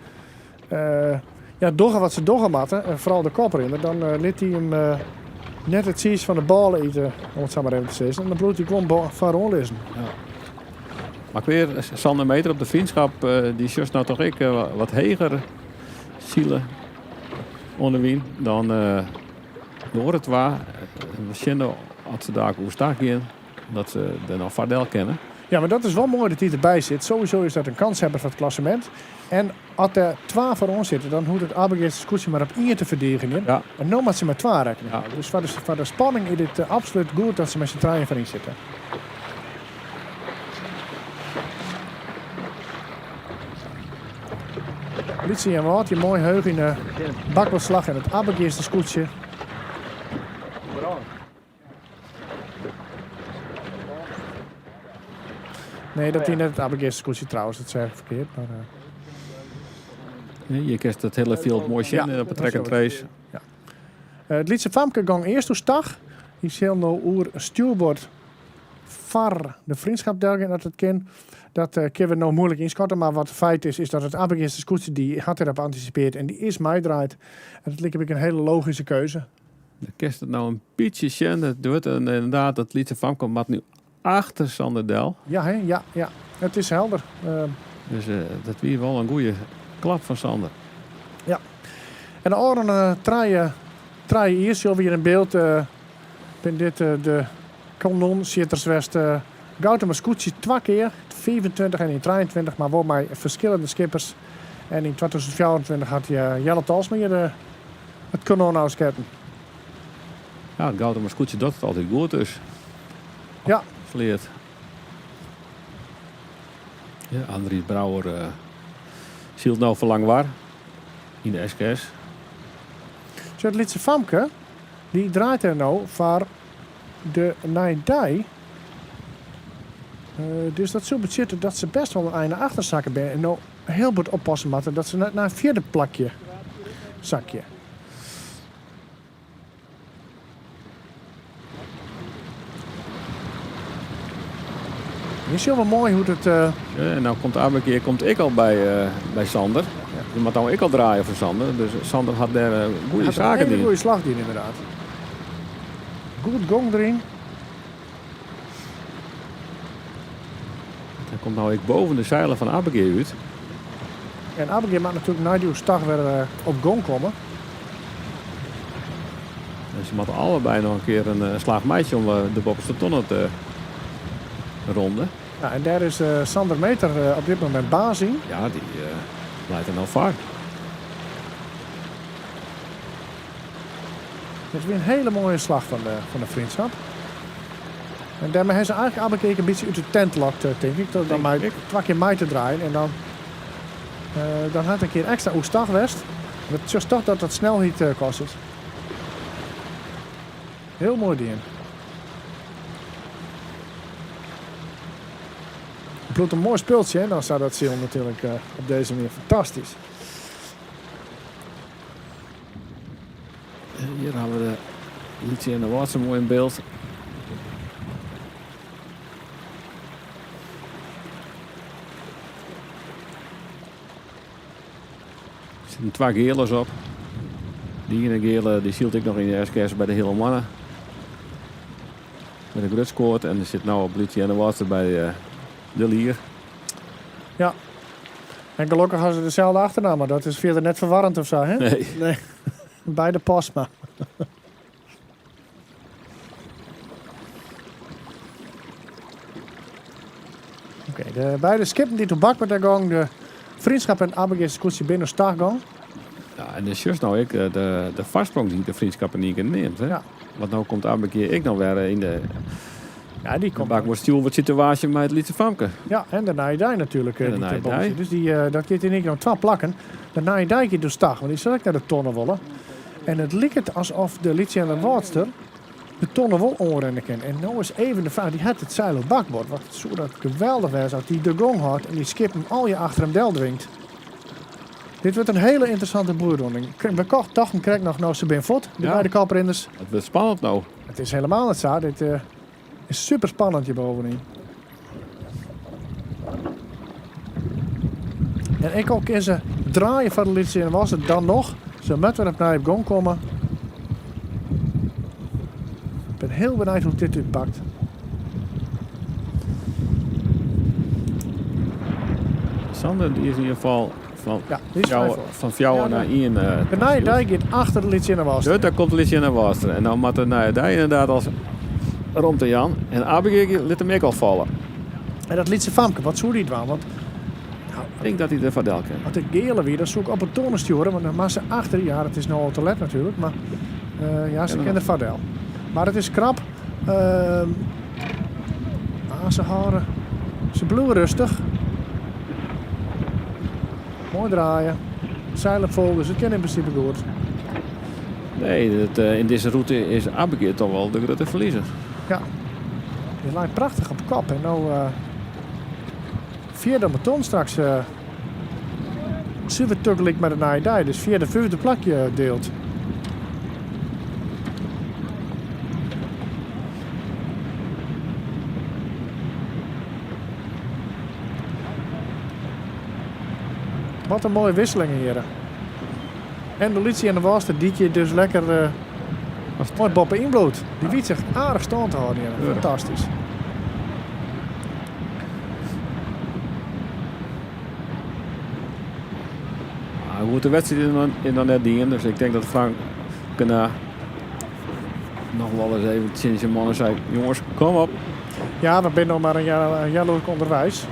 ja, dogge wat se dogge moatte, en foaral de koprinner, dan lit dy him net it tsiis fan de bôle ite, om it sa mar even te sizzen. En dan bliuwt hy gewoan foaroan lizzen. Ja. Mar ik weer Sander Meter op de Vriendschap, dy sjochst no toch ek wat heger sile oan de wyn dan de oare twa. We sjen as se daar oerstach gean, dat se der noch foar kinne. Ja, mar dat is wol moai dat hy derby sit. Sowieso is dat in kanshebber foar it klassemint. En as der twa foaroan sitte, dan hoecht it Abbegeaster skûtsje mar op ien te ferdigenjen. Ja. En no moat se mei twa rekkening hâlde. Dus foar de spanning is dit absolút goed dat se mei syn trijen foaryn sitte. Lytse Earnewâld, hjir moai heech yn de bakboardslach en it Abbegeaster skûtsje. Nee, dat wie net it Abbegeaster skûtsje trouwens, dat sei ik ferkeard. Mar, uh... Je kinst it hiele fjild moai sjen ja, op de track and trace. Ja. It lytse famke gong earst oerstach. Dy sil no oer stjoerboard foar de Vriendschap delgean as it kin. Dat uh, kinne we no moeilik ynskatte, mar wat feit is, is dat it Abbegeaster skûtsje dy hat derop antisipearre en dy is meidraaid. En dat liket my in hiele logyske keuze. Dan kinst it no in bytsje sjen. It wurdt ynderdaad dat lytse famke moat nu achter Sander del. Ja, hè? Ja. It is helder. Dus dat wie wol in goede klap fan Sander. Ja. En de ôfrûne 3 jier sil we hjir yn byld bin dit de kanonsjitters west. Uh, Goutumer skûtsje twa kear, 25 en yn 23, mar wol mei ferskillende skippers. En yn 2024 hat Jelle Talsma hjir it kanon ôfsketten. Ja, it Goutumer skûtsje docht it altyd goed dus. Ja. Sleat. Ja, Andries Brouwer sylt no foar Langwar yn de SKS. Sjoch, it lytse famke, dy draait der no foar de nije dei. Dus dat soe betsjutte dat se best wol in ein nei achter sakke binne en no hiel bot oppasse moatte dat se net nei in fjirde plakje sakje. Hjir sjogge we moai hoe't it. Ja, en no komt Abbegea komt ek al by Sander. Dy moat no ek al draaie foar Sander. Dus Sander hat dêr goede Hat saken in hiele dien. goede slach dien, ynderdaad. Goed gong deryn. Hy komt no ek boppe de seilen fan Abbegea út. En Abbegea moat natuerlik nei dy oerstach wer op gong komme. En se moatte allebei noch in kear in slach meitsje om de boppeste tonne te ronden. Ja, en dêr is Sander Meter op dit momint baas yn. Ja, dy leit der no foar. Dit wie in hiele moaie slach fan de Vriendschap. En dêrmei ha se eigentlik Abbegea in bytsje út de tent lokt, tink ik. Dan mei twa kear mei te draaien en dan hat in kear ekstra oerstach west. It is toch dat dat snelheid kostet. Hiel moai dien. It bliuwt in moai spultsje, hè? Dan sa dat silen natuerlik op dizze manier fantastysk. Hjir ha we de Lytse Earnewâldster moai yn byld. Der sitten twa gealers op. Dy iene geale dy sylt ek noch yn de SKS by de Heale Moanne. By de Grutskoat en der sit no op Lytse Earnewâldster by de Lier. Ja. En gelokkich ha se deselde achternamme. Dat is fierder net ferwarrend of sa, hè? Nee. Nee. Beide Postma. Oké, de beide skippen dy't op bakboard gong, de Vriendschap en Abbegea skûtsje binne oerstach gong. Ja, en de sjochst no ek de foarsprong dy't de Vriendschap in ien kear nimt. Hè? Ja. Want no komt Abbegea ek noch wer yn de. Ja, die komt. Bak stjoer wat situaasje mei it lytse famke. Ja, en de nije dei natuerlik. En de die nije ten boven dei. zit. Dus die, dat giet in één keer om twa plakken. De nije dei giet dus stag, want die sil ek nei de tonne wolle. En it liket alsof de Lytsjeweerwâldster de tonne wol oanrinne kin. En no is even de fraach, dy hat it seil op bakboard. Want it soe dat geweldich wêze as dy de gong hâldt en dy skippen allegear achter him del dwingt. Dit wurdt in hiele ynteressante boeirûning. We kocht tochten krekt noch, no se binne fuort, de Ja. beide koprinners. It wurdt spannend no. It is helemaal net sa. Dit is super spannend hjir bovenyn. En ek al kin se draaie foar de Lytsjeweerwâldster dan noch, se moat wer opnij op gong komme. Ik bin hiel benijd hoe't dit útpakt. Sander die is yn ieder gefal fan Ja, die is vrij fjouwer, foar. fan fjouwer Ja, nei ien. De nije dei giet achter de Lytsjeweerwâldster. Dus daar komt de Lytsjeweerwâldster. En dan moat de nije dei inderdaad als romte jaan. En Abbegea lit him ek al falle. En dat lytse famke, wat soe dy dwaan? Want Ik tink dat hy der foar del kin. As ik Geale wie, dan soe ik op 'e tonne stjoere, want dan moat se achter. Ja, it is no al te let natuerlik, mar ja, se Ja, kin der foar del. Mar it is krap. Ah, se hâlde. Se bliuwe rêstich. Moai draaie. Seil op fol, dus it kin yn prinsipe goed. Nee, dat, yn dizze rûte is Abbegea toch wol de grutte ferliezer. Ja. Dy leit prachtich op kop en no fjirde op 'e ton straks. Suver tagelyk mei de nije dei, dus fjirde, fyfde plakje dield. Wat in moaie wisselingen hjir. En de Lytsjeweerwâldster dy't hjir dus lekker moai boppe-yn bliuwt. Dy wit sich aardich stân te hâlden hjir. Ja. Fantastysk. Maar goed, de wedstrijd is nog net dien, dus ik denk dat Frank Kena noch wol ris even tsjin syn mannen sei: Jonges, kom op. Ja, we binne noch mar in healoerke ûnderweis.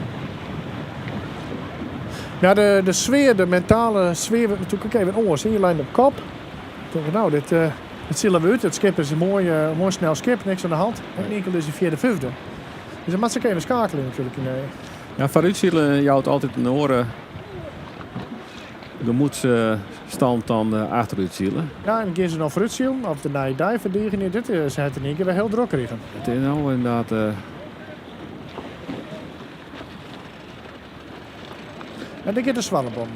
Ja, de sfear, de mentale sfear wurdt natuerlik ek even oars. Je leine op kop. Ik tink, no, dit, dit sile we út. It skip is in moai, moai snel skip, niks oan de hand. En inkeld is hy fjirde, fyfde. Dus dan moat se ek even skeakelje natuerlik. Ja, foarútsilen jout altyd in oare gemoedsstand dan achterútsile. Ja, en gean se no foarútsilen of de nije dei ferdigenje? Dit is het yn ien kear wer hiel drok krigen. It is no ynderdaad. En dêr giet de Swellebom.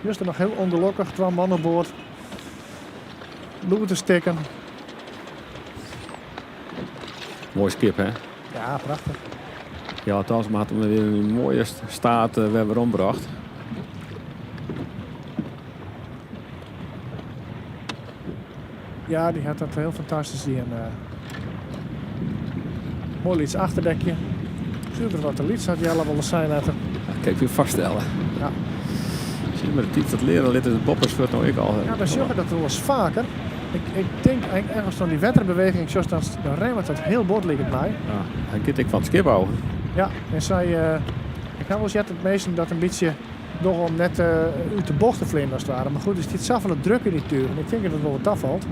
Juster noch hiel ûngelokkich, twa man oan board. Lûd te stikken. Moai skip, hè? Ja, prachtich. Ja, althans, mar hat him wer yn in moaie steat wer werombrocht. Ja, dy hat dat hiel fantastysk dien. Moai lyts achterdekje. Suver wat te lyts hat Jelle wol ris sein letter. Ja, kin ik my foarstelle. Ja. Sjoch mar, de tiid dat leare lit it boppeswurd no ek al. Ja, dan sjogge we dat wol ris faker. Ik tink ergens oan dy wetterbeweging, sjochst dan, dan remmet dat hiel bot liket my. Ja, hy giet ek fan it skip ôf. Ja, en sy, ik ha wolris heard dat minsken dat in bytsje dogge om net út de bocht te fleanen as it ware. Mar goed, der stiet safolle druk yn dy tugen. Ik tink dat it wol wat tafalt.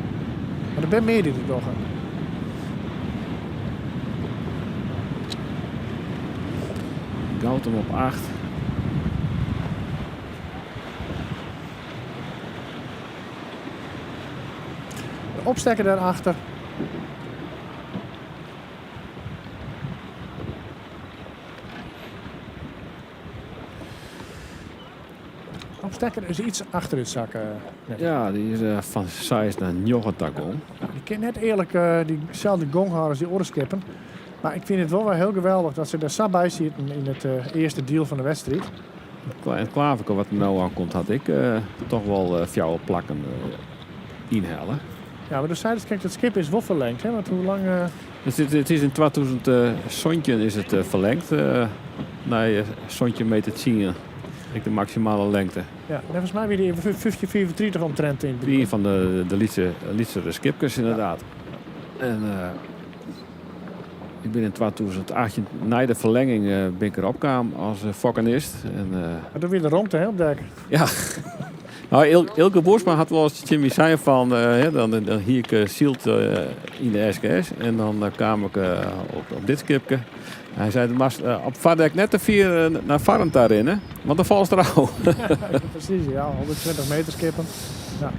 Mar der binne mear dy't it dogge. Goutum op 8. De opstekker daarachter. Opstekker is iets achteruit zakken. Net. Ja, dy is fan 6 nei 9 ta gong. Dy kin net earlik dyselde gong hâlde as dy oare skippen. Mar ik fyn it wol wer hiel geweldich dat se der sa by sieten yn it earste diel fan de wedstriid. En Klaverke wat der no oan komt, hat ek toch wol fjouwer plakken ynhelle. Ja, mar do seidest krekt, it skip is wol ferlingd, hè? Want hoe lang... It is yn 2017 is it ferlingd nei 17 meter tsien. Ek de maksimale lingte. Ja, neffens my wie dy 1535 omtrint yn. Ien fan de lytsere skipkes ynderdaad. En ik bin yn 2018 nei de ferlenging bin ik der opkaam as fokkenist. En, Mar doe wie der romte, hè, op dek? Ja. Nou, Eelke Boersma hat wolris tsjin my sein fan, dan hie ik syld yn de SKS en dan kaam ik op dit skipke. Hy sei, moatst op foardek net te fier nei foaren ta rinne, want dan falst derôf. Presys, ja, 120 meter skippen. Ja.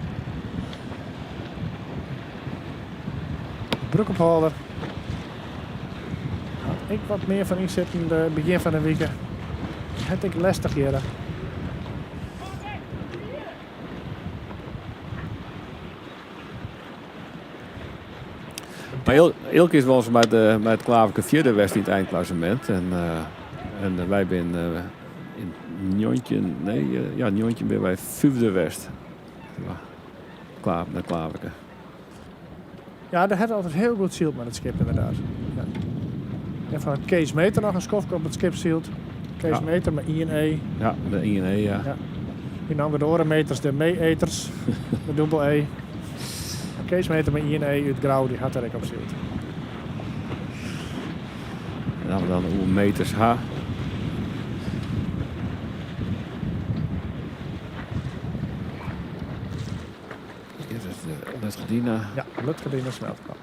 Broekophâlder. Hat ek wat mear fan ynsitten de begjin fan de wike. Hat ek lestich hjirre. Mar Eelke is wolris mei it Klaverke fjirde west yn it einklassemint. En, en wy binne yn 19, nee, ja, 19 binne wy fyfde west. Klaar, mei Klaverke. Ja, dêr hat altyd hiel goed syld mei it skip ynderdaad. Ja. En fan Kees Meter noch in skoftke op it skip syld. Kees Meter mei ien E. Ja, de ien E, ja. Ja. Hy naam de oare meters de mee-eters, de dûbel E. Kees Meter mei ien E út Grou, dy hat der ek op syld. En as we dan oer meters ha. Dit is de Lutgerdina. Ja, Lutgerdina Smeltkop.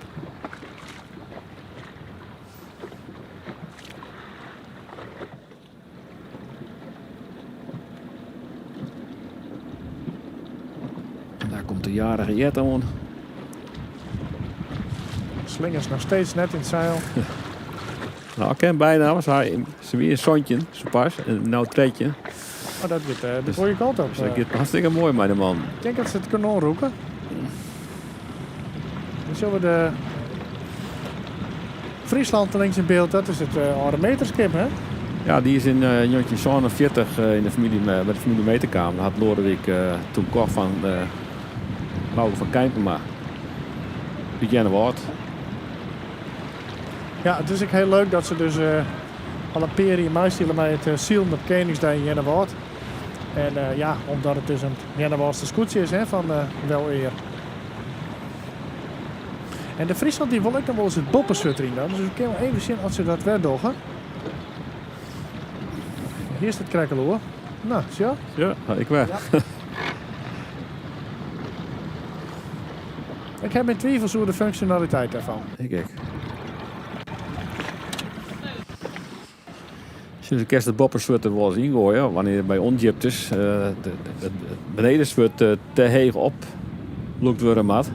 En daar komt de jarige Jet oan. Slingers noch steeds net yn it seil. Nou, ik ken bijna, want se wie in 17, se pas, en no 13. Oh, dat giet de goede kant op. Dus dat giet hartstikke moai mei de man. Ik tink dat se it kanon rûke. Dan sjogge we de Friesland links yn byld. Dat is it âlde meterskip, hè? Ja, dy is yn 1947 yn de famylje, by de famylje Meter kaam. Dat hat Loadewyk toen kocht fan Bouke van Keimpema út Earnewâld. Ja, it is ek hiel leuk dat se dus al in pear jier meisile mei it silen op Keningsdei yn Earnewâld. En ja, omdat it dus in Earnewâldster skûtsje is hè, fan welear. En de Friesland dy wol ek noch wolris it boppeswurd yn dan, dus we kinne wol even sjen oft se dat wer dogge. Hjir is it krekkeloer. No, sjoch. Ja, ik wer. Ja. Ik ha myn twivels oer de funksjonaliteit dêrfan. Ik ek. Sjoch, kinst it boppeswurd der wolris yngoaie, wannear by ûndjiptes it benedenswurd te heech oplûkt wurde moat.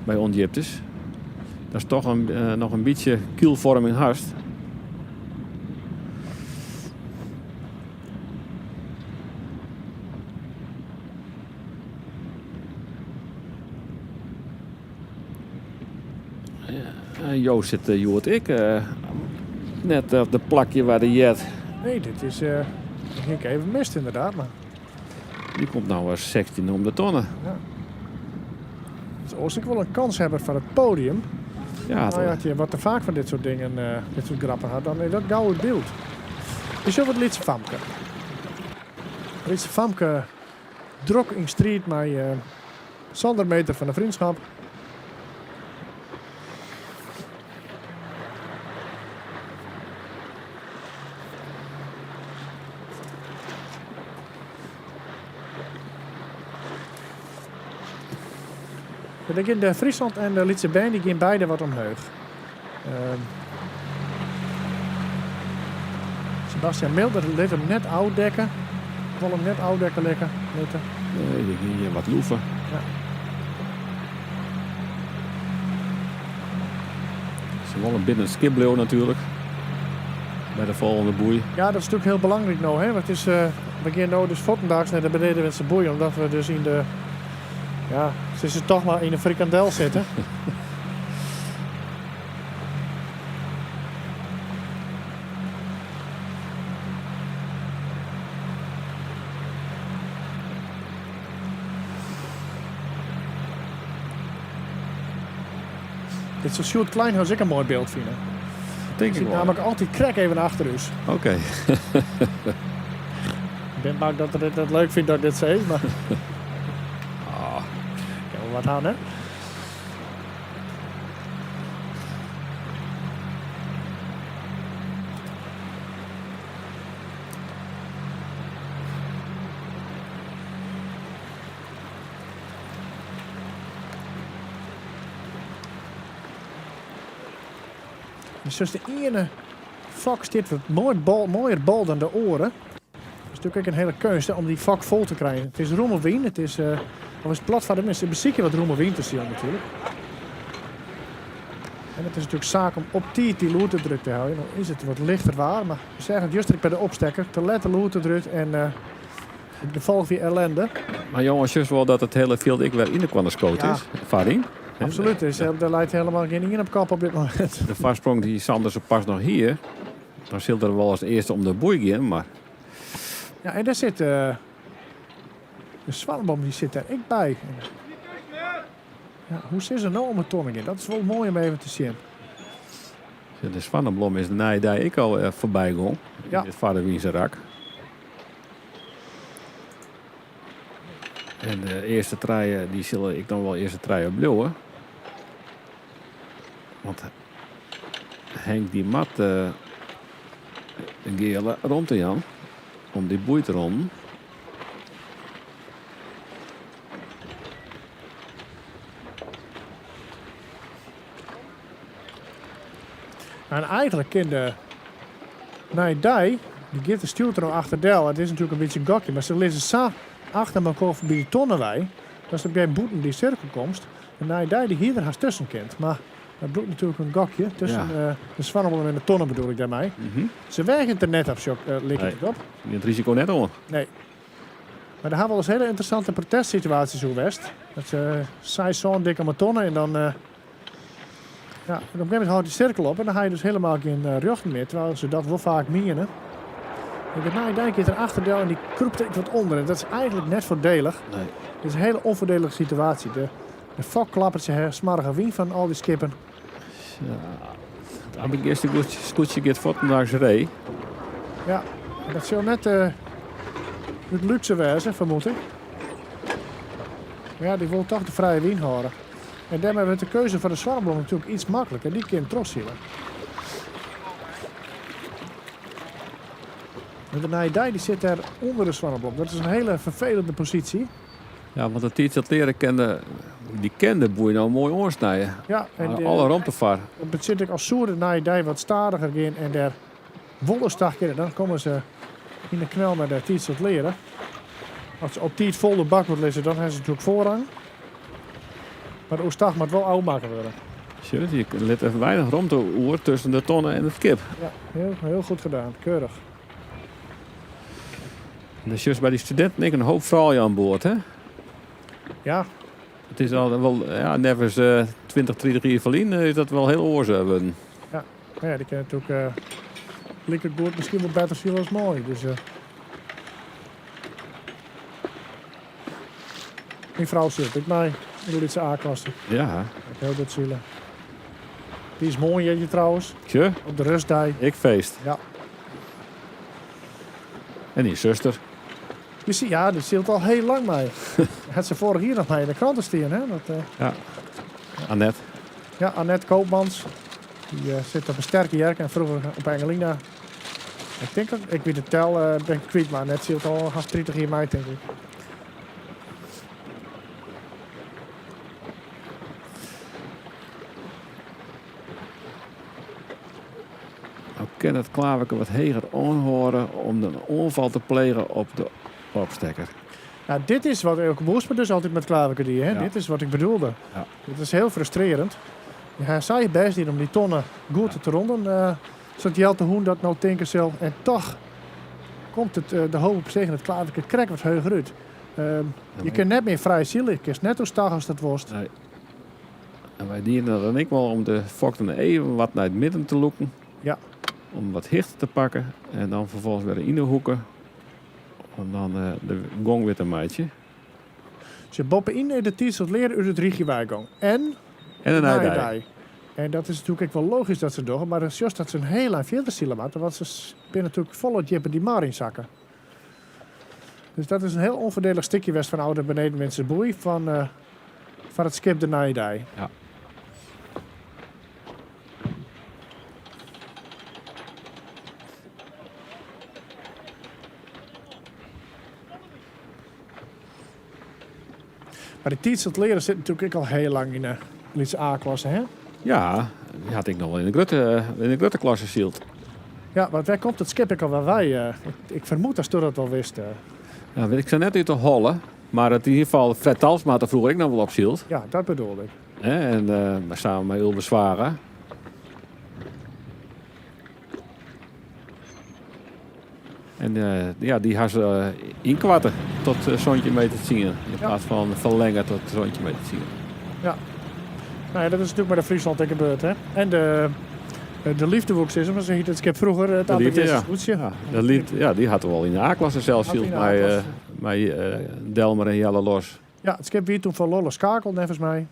By ûndjiptes. Datst toch noch in bytsje kylfoarming hast. Jo sitte hjoed ek net op de plakje waar de jet. Nee, dit is hie ik even mist ynderdaad. Mar... Dy komt no as 16 om de tonne. Ja. It is oars ek wol in kanshebber foar it podium. Ja, Nou ja, as je wat te faak fan dit soart dingen, dit soart grappen ha, dan is dat gau út byld. Wy sjogge it lytse famke. It lytse famke drok yn striid mei Sander Meter fan de Vriendschap. Dan gean de Friesland en de Lytse Bern dy gean beide wat omheech. Sebastian Milder lit him net ôfdekke. Wol him net ôfdekke litte. Nee, dy gie hjir wat loefe. Ja. Se wolle binnen it skip bliuwe natuerlik. By de folgjende boei. Ja, dat is natuerlik hiel belangryk no. Hè? Want it is, we gean no dus fuortendaliks nei de benedenwindse boei, omdat we dus yn de, ja, se sizze toch mar yn de frikandel sitte. Dit sil Sjoerd Kleinhuis ek in moai byld fine. Tink ik Sit wol. nammentlik altyd krekt even achter ús. Oké. Ik bin bang dat er dit net leuk fynt dat ik dit sis, mar. Ah, kin wol wat ha, hè? Dus de iene fok stiet wat moai bol, moaier bol dan de oare. Dat is natuerlik ek in hiele keunst hè, om dy fok fol te krijen. It is romme wyn, it is, uh, of is plat foar de minsten. Besykje wat romme wyn te silen natuerlik. En it is natuerlik saak om op tiid dy lûd derút te heljen. Dan is it wat lichter waar, mar we seagen it juster ek by de opstekker. Te let de lûd derút en uh, it gefolch wie ellende. Mar jonges, sjochst wol dat it hiele fjild ek wer yn de koarne skood Ja. is. Foaryn. Absoluut, dus, uh, der leit helemaal gjin ien op kop op dit momint. De foarsprong dy't Sander sa pas noch hie, dan sil er wol as earste om de boei gean, mar Ja, en dêr sit uh, de Swanneblom dy sit dêr ek by. Ja, hoe sille se no om 'e tonne gean? Dat is wol moai om even te sjen. De Swanneblom is de nije dei ek al eh, foarby gong. Ja. Yn it Farderwynse rak. En de earste trije, dy sille ek noch wol earste trije bliuwe. Want Henk dy moat uh, Geale romte jaan om dy boei te ronnen. En eigentlik kin de nije dei, dy giet de stjoert der no achterdel. It is natuerlik in bytsje in gokje, mar se lizze sa achter mekoar by de tonne wei, datst op gjin bûten dy sirkel komst. De nije dei dy hie der hast tusken kind, mar dat bliuwt natuerlik in gokje. Tusken Ja. eh, de Swanneblom en de tonne bedoel ik dêrmei. Se weagje it der net op, sjoch, eh, liket Nee. it op. Gean it risiko net oan. Nee. Mar der ha wolris hiele ynteressante protestsituaasjes oer west. Dat se seis, sân dik om 'e tonne en dan... eh, ja, op in gegeven momint hâldt dy sirkel op en dan ha je dus hielendal gjin eh, rjochten mear, terwijl se dat wol faak miene. En de nije dei giet der achterdel en dy krûpt der ek wat ûnder. En dat is eigentlik net foardielich. Nee. Het is in hiele ûnfoardielige situaasje. De fok klappert se smoarge wyn fan al dy skippen. Ja. It Abbegeaster skûtsje giet fuortendaliks ree. Ja, dat sil net uh, út lúkse wêze, fermoed ik. Mar ja, dy wol toch de frije wyn hâlde. En dêrmei wurdt de keuze foar de Swanneblom natuerlik iets makliker. Dy kin trochsile. En de nije dei dy sit dêr ûnder de Swanneblom. Dat is in hiele ferfelende posysje. Ja, want de tiid dat learen kende, dy kin de boei no moai oansnije. Ja, en de, alle romte foar. Dat betsjut ek as soe de nije dei wat stadiger gean en dêr wol in stach kinne, dan komme se yn de knel mei de tiid dat learen. As se op tiid fol de bakboard lizze, dan ha se natuerlik foarrang. Mar de oerstach moat wol ôfmakke wurde. Sjoch, je litte weinich romte oer tusken de tonne en it skip. Ja, hiel, hiel goed gedaan. Keurich. En dan sjochst by dy studinten ek in hoop froulju oan board, hè? Ja. It is al wol, ja, neffens uh, 20, 30 jier ferlyn is dat wol hiel oars eh, wurden. Ja, ja dy kinne natuerlik uh, like goed, miskien wol better sile as manlju. Dus, uh, myn frou sylt ek mei yn de lytse A-klasse. Ja. Ek hiel goed sile. Dy is moarn jierdei trouwens. Tje. Op de rêstdei. Ek feest. Ja. En dyn suster. Dy, ja, dy sylt al hiel lang mei. Hat se foarich jier noch mei yn de krante stean, hè? Dat, uh... Ja. Annette. Ja, Annette Koopmans. Dy uh, sit op in sterke jerk en froeger op Engelina. Ik tink dat, ik wit de tel, uh, bin ik kwyt, mar Annette sylt al hast 30 jier mei, tink ik. No kin it klaverke wat heger oanhâlde om de oanfal te plegen op de opstekker. Nou, dit is wat Eelke Boersma dus altyd mei klaverke die. Hè? Ja. Dit is wat ik bedoelde. Ja. Dit is hiel frustrearjend. Hy sei bêst hier om dy tonne goed te ronden. Uh, sa't Jelte Hoen dat no tinke sil. En toch komt it, uh, de hoop op sich en it klaverke krekt wat heger út. Uh, je kin net mear frij sile. Je kinst net oerstach ast dat wolst. Nee. En wy dienen dat dan ek wol om de fokten even wat nei it midden te lûken. Ja. Om wat hichte te pakken en dan ferfolgens wer yn de hoeke. Om dan eh, de gong wer te meitsjen. Se boppe-yn de tiid dat learen út it rychje weigong. En, En de nije nije dei. dei. En dat is natuerlik ek wol logysk dat se dogge, mar dan sjochst dat se in hiel ein fierder sile moatte, want se binne natuerlik folle djipper dy mar ynsakke. Dus dat is in hiel ûnfoardielich stikje west fan oude benedenwindse boei fan, uh, foar it skip de nije dei. Ja. Mar dy tiid dat learen sit natuerlik ek al hiel lang yn de lytse A-klasse, hè? Ja, Die had ik noch wol yn de grutte klasse syld. Ja, want wêr komt it skip ek alwer wei? Ik fermoed datsto dat wol wist. Ja, wit ik sa net út de holle. Mar it yn ieder gefal, Fred Talsma hat der froeger ek noch wol op syld. Ja, dat bedoelde ik. Hè, en samen mei Ulbe Zwaga. En ja, dy ha se ynkoarte tot 17 meter 10. In plaats fan ferlinge tot 17 meter 10. Ja. Nou ja, dat is natuerlik mei de Friesland ek gebeurd, hè? En de Liefdewoeks is, mar sa hiet it skip froeger, it De Liefde, ja. skûtsje. Ja, de Liefde, ja, dy hat wol yn de A-klasse sels Hat syld yn de mei, A-klasse. mei Delmer en Jelle Los. Ja, it skip wie toen fan Lolle Skakel, neffens my.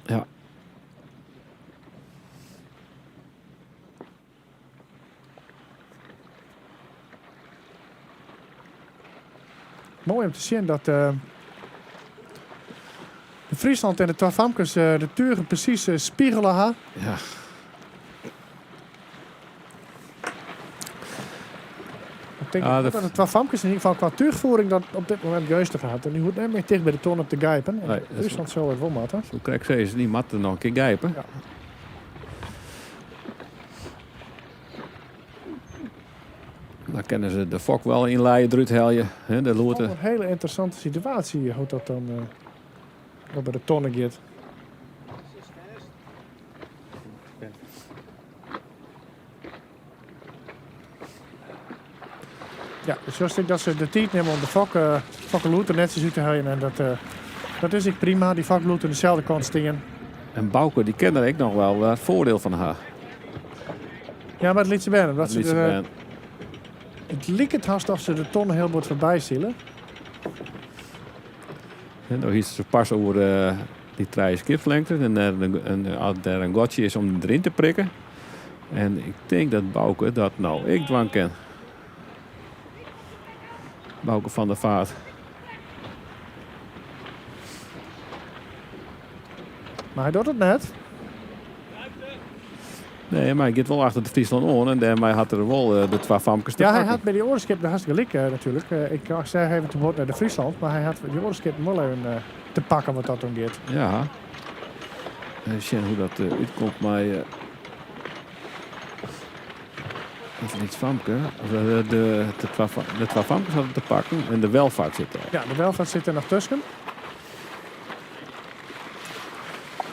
Ja. Moai om te sjen dat eh, de Friesland en de twa famkes eh, de tugen presys eh, spegele ha. Ja. Ik tink Ja, dat de twa famkes yn ieder gefal kwa túchfiering dat op dit momint geunstiger hat. En dy hoecht net mear ticht by de tonne te gijpen. En Nee, dat is Friesland sil it wol moatte. Soe krekt sizze, dy moatte noch in kear gijpen. Ja. Dan kinne se de fok wel yn Leien derút helje. Hè, de loerte. Een hele ynteressante situaasje hoe't dat dan eh, by de tonne giet. Ja, dus just ik dat se de tiid nimme om de fok, fokkeloet netsjes út te heljen. En dat is ek prima. Dy fok bliuwt oan deselde kant stean. En Bouke, dy kin der ek noch wol it foardiel fan ha. Ja, mar it lytse bern. Omdat It se lytse der, bern. It liket hast oft se de tonne hiel bot foarby sile. En no hiest se pas oer dy trije skipslengte. En as der in gatsje is om deryn te prikken. En ik tink dat Bouke dat no ek dwaan kin. Bouke van der Vaart. Mar hy docht it net. Nee, mar hy giet wol achter de Friesland oan en dêrmei hat er wol de twa famkes te Ja, hy pakken. hat by dy oare skippen hast gelyk natuerlik. Ik seach even te bot nei de Friesland, mar hy hat dy oare skippen wol even te pakken wat dat oangiet. Ja. Even sjen hoe't dat útkomt mei it lyts famke. Of de twa famkes hat er te pakken en de welvaart sit der. Ja, de welvaart sit der noch tusken.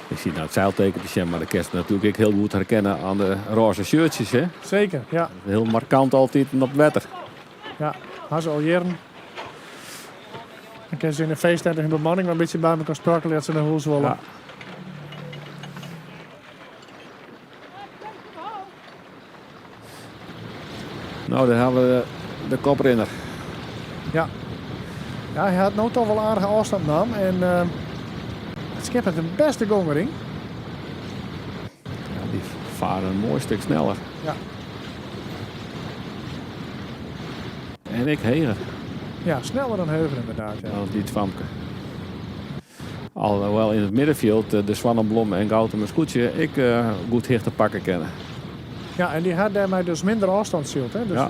Ik siet nei it seilteken te sjen, mar dat kinst natuerlik ek hiel goed herkenne oan de rôze shirtsjes. Hè? Seker, ja. Hiel markant altyd op it wetter. Ja, ha se al jierren. Dan kinne se yn de feesttent hun bemanning wol in bytsje by mekoar sprokkelje as se nei hûs wolle. Ja. No, dêr ha we de koprinner. Ja. Ja, hy hat no toch wol aardige ôfstân naam en it skip hat in bêste gongering. Ja, dy fare in moai stik sneller. Ja. En ek heger. Ja, sneller dan heger ynderdaad. Ja. Dan it famke. Alhoewel yn it middenfjild de Swanneblom en Goutum Skûtsje ek goed hichte pakke kinne. Ja, en dy hat dêrmei dus minder ôfstân syld. Hè? Dus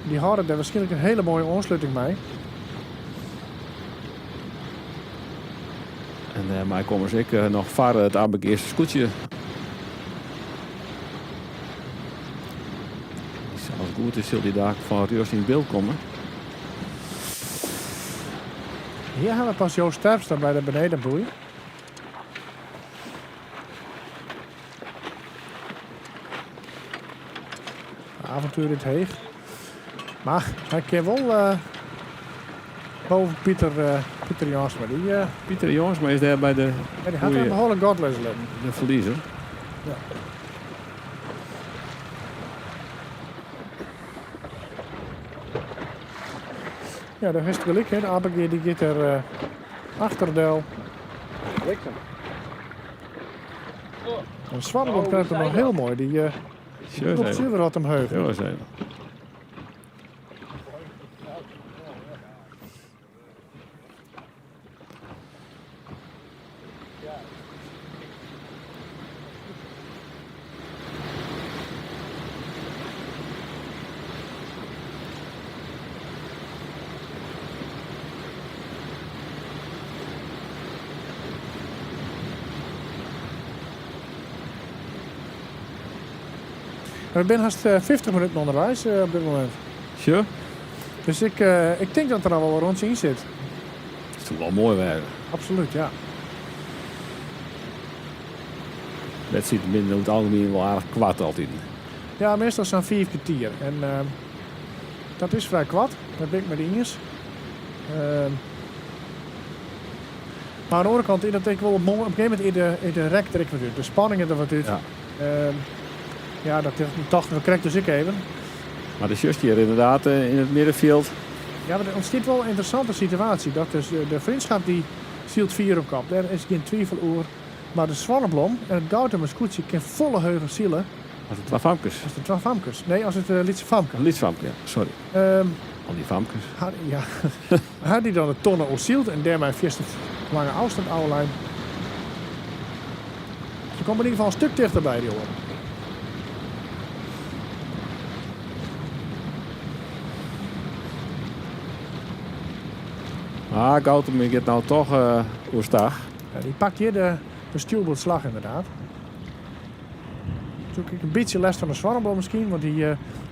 dy hâlde dêr wierskynlik in hiele moaie oansluting mei. En dêrmei komme se ek noch foar it Abbegeaster skûtsje. As it goed is, sil dy dalik fan rjochts yn byld komme. Hjir ha we pas Joost Terpstra by de benedenboei. Avontuur yn it Heech. Mar hy kin wol boppe Pieter Jansma. Dy, Pieter Jansma is dêr by de Ja, dy hat in goeie behoarlik gat lizze litten. De ferliezer. Ja. Ja, dêr hast gelyk, hè. De Abbegea dy giet der achterdel. Bliksem. En Swanneblom krijt him noch hiel moai. Dy Sjoch komt even. suver wat omheech. Sjoch ris even. We binne hast 50 minuten ûnderweis op dit momint. Sjoch. Dus ik, ik tink dat der al wol in rûntsje yn sit. Dat soe wel moai wêze. Absolút, ja. Wedstriden binne oer it algemien wol aardich koart altyd. Ja, meastal sa'n fiif kertier. En dat is frij koart, dat bin ik mei dy iens. Mar oan de oare kant is dat ek wol moai. Op in gegeven momint is de, is de rek der ek wat út. De spanning is der wat út. Ja. Ja, dat tochten we krekt dus ek even. Mar de sjochst hjir ynderdaad yn it middenfjild. Ja, mar der ûntstiet wol in ynteressante situaasje. Dat dus de Vriendschap dy sylt fier op kop. Dêr is gjin twivel oer. Mar de Swanneblom en it Goutumer skûtsje kin folle heger sile. As de twa famkes. As de twa famkes. Nee, as it lytse famke. Lyts famke, ja. Sorry. Al dy famkes. Har, ja. Har dy dan de tonne oersyld en dêrmei fierste lange ôfstân ôflein. Se komme yn ieder gefal in stik tichterby dy oaren. Ah, Goutum giet no toch oerstach. Ja, dy pakt hjir de, de stjoerboardslach ynderdaad. Natuerlik ek in bytsje lêst fan de Swanneblom miskien, want dy,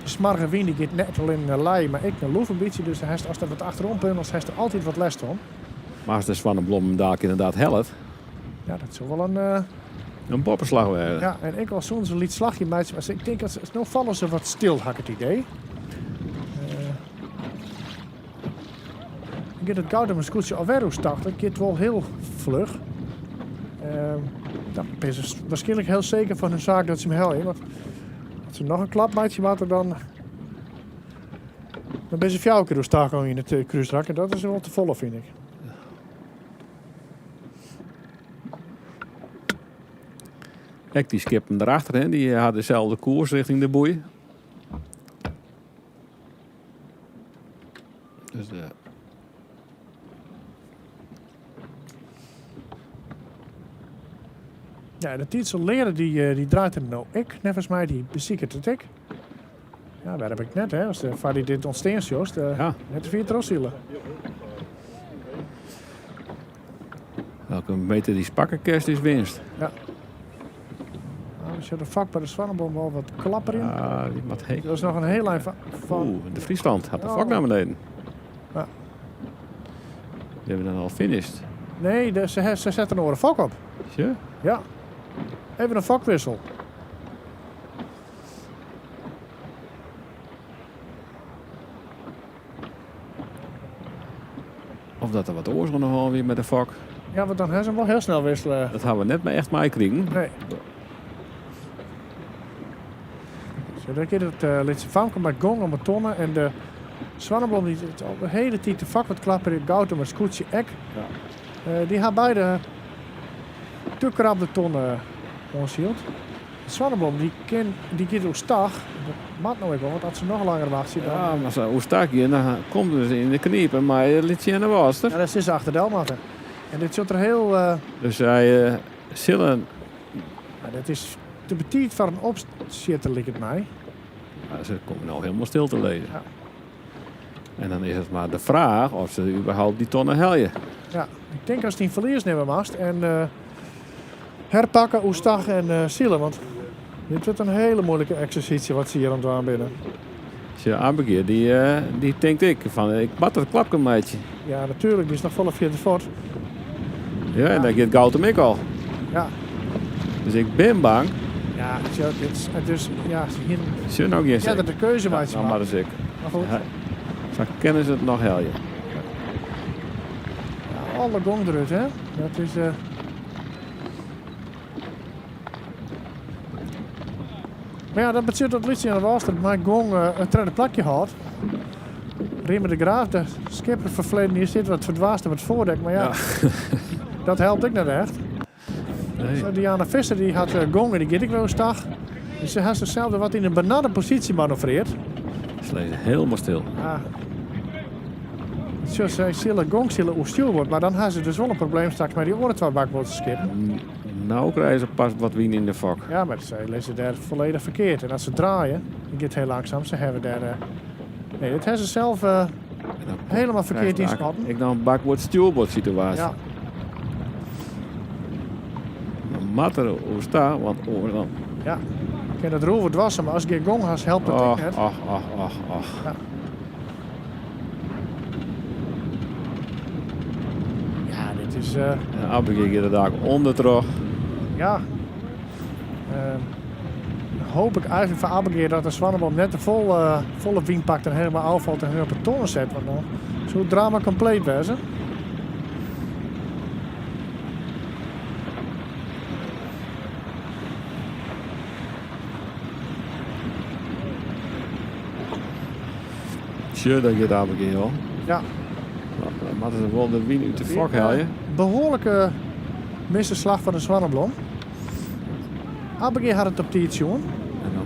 dy smoarge wyn dy giet net allinnich nei lij, mar ek nei loef in bytsje. Dus hast, ast der wat achteroan pundelst, hast der altyd wat lêst fan. Mar as de Swanneblom daalk ynderdaad hellet. Ja, dat soe wol in... In boppeslach wêze. Ja, en ek al soene se in lyts slachje meitsje, mar ik tink dat se, no falle se wat stil, ha ik it idee. Dan giet it Goudumer skûtsje alwer oerstach. Dat giet wol hiel fluch. Dan binne se waarskynlik hiel seker fan hun saak dat se him helje. Want as se noch in klap meitsje moatte, dan, dan binne se fjouwer kear oerstach gong yn it krúsrak. En dat is wol te folle, fyn ik. Ek dy skippen derachter, hè, dy ha deselde koers rjochting de boei. Dus de Ja, de Tietzel dy, dy draait der no ek, neffens my. Dy besiket it ek. Ja, dêr heb ik net, hè. As de foar dy dit ûntstean sjochst, ja. net te fier trochsile. Elke meter dy'tst pakke kinst is winst. Ja. Nou, we zetten vak by de Swanneblom wol wat klapperjen. Ah, dy moat heech. Dat is noch in hiel ein fan. Oeh, de Friesland hat de fok nei beneden. Ja. Die hawwe dan al finished. Nee, de, se, se sette in oare fok op. Sjoch? Ja. Even in fokwissel. Of dat der wat oars oan de hân wie mei de fok. Ja, want dan ha se him wol hiel snel wissele. Dat ha we net mear echt meikrigen. Nee. Zo, dan giet it uh, lytse famke mei gong om 'e tonne en de Swanneblom dy it al de hiele tiid de fok wat klapperje, Goutum it skûtsje ek. Ja. Uh, dy ha beide te krap de tonne oansyld. De Swanneblom dy kin, dy giet oerstach. Dat moat no ek wol, want as se noch langer wachtsje dan... Ja, mar as se oerstach gean, dan komt se yn de knipe mei it Lytsje en de Wâldster. Ja, dan sille se achterdel moatte. En dit sjocht der hiel... Dus sy sille... Ja, dat is te betiid foar in opsjitter, liket my. Ja, se komme no hielendal stil te lizzen. Ja. En dan is it mar de fraach oft se überhaupt dy tonne helje. Ja, ik tink ast dyn ferlies nimme moatst en uh, herpakke, oerstach en uh, sile. Want dit wurdt in hiele muoilike eksersysje wat se hjir oan it dwaan binne. Sjoch, Abigail, dy, uh, dy tinkt ek fan ik moat dat klapke meitsje. Ja, natuerlik, dy is noch folle fierder fuort. Ja, en dan giet Goutum ek al. Ja. Dus ik bin bang. Ja, sjoch, dit is, dus, ja, se hienen Sjoch, no gean se. earder de keuze meitsje Ja, no moatte se ek. Maar goed. Ja, sa kinne se it noch helje. Ja, alle gong derút, hè? Dat is. Uh... Mar ja, dat betsjut dat Lytsje en de Wâldster mei gong uh, it tredde plakje hâldt. Riemer de Graaf, de skipper fan ferleden jier, sit wat ferdwaasd op it foardek. Mar ja, ja. dat helpt ek net echt. Nee. Diana Visser dy hat eh, gong en dy giet ek wer oerstach. Dus se hat sichsels wat yn in benarde posysje manoeuvrearre. Se lizze hielendal stil. Ja. Sjoch, sy sille gong sille oerstjoerd, mar dan ha se dus wol in probleem straks mei dy oare twa bakboardskippen. No krije se pas wat wyn yn de fok. Ja, mar sy lizze dêr folledich ferkeard. En as se draaie, dan giet it hiel langsum. Se hawwe dêr. Eh, nee, dit ha se sels uh, hielendal ferkeard ynskatten. Ek noch in bakboard-stjoerboard situaasje. Ja. Dan moat er oerstach, want oars dan. Ja. Kin dat roer dwassen, mar as ik gjin gong hast, helpt dat ek Och, net. och, och, och, och. Ja. Ja, dit is... En Abbegea giet der daar ûndertroch. Ja. Hoop ik eigentlik foar Abbegea dat de Swanneblom net te fol, folle wyn pakt en helemaal ôffalt en him op de toan set. Want dan soe it drama kompleet wêze. Sjoch, dat giet Abbegea al. Ja. Dan moatte se wol de wyn út de fok helje. Behoarlike misse slach fan de Swanneblom. Abbegea hat it op tiid sjoen. En dan,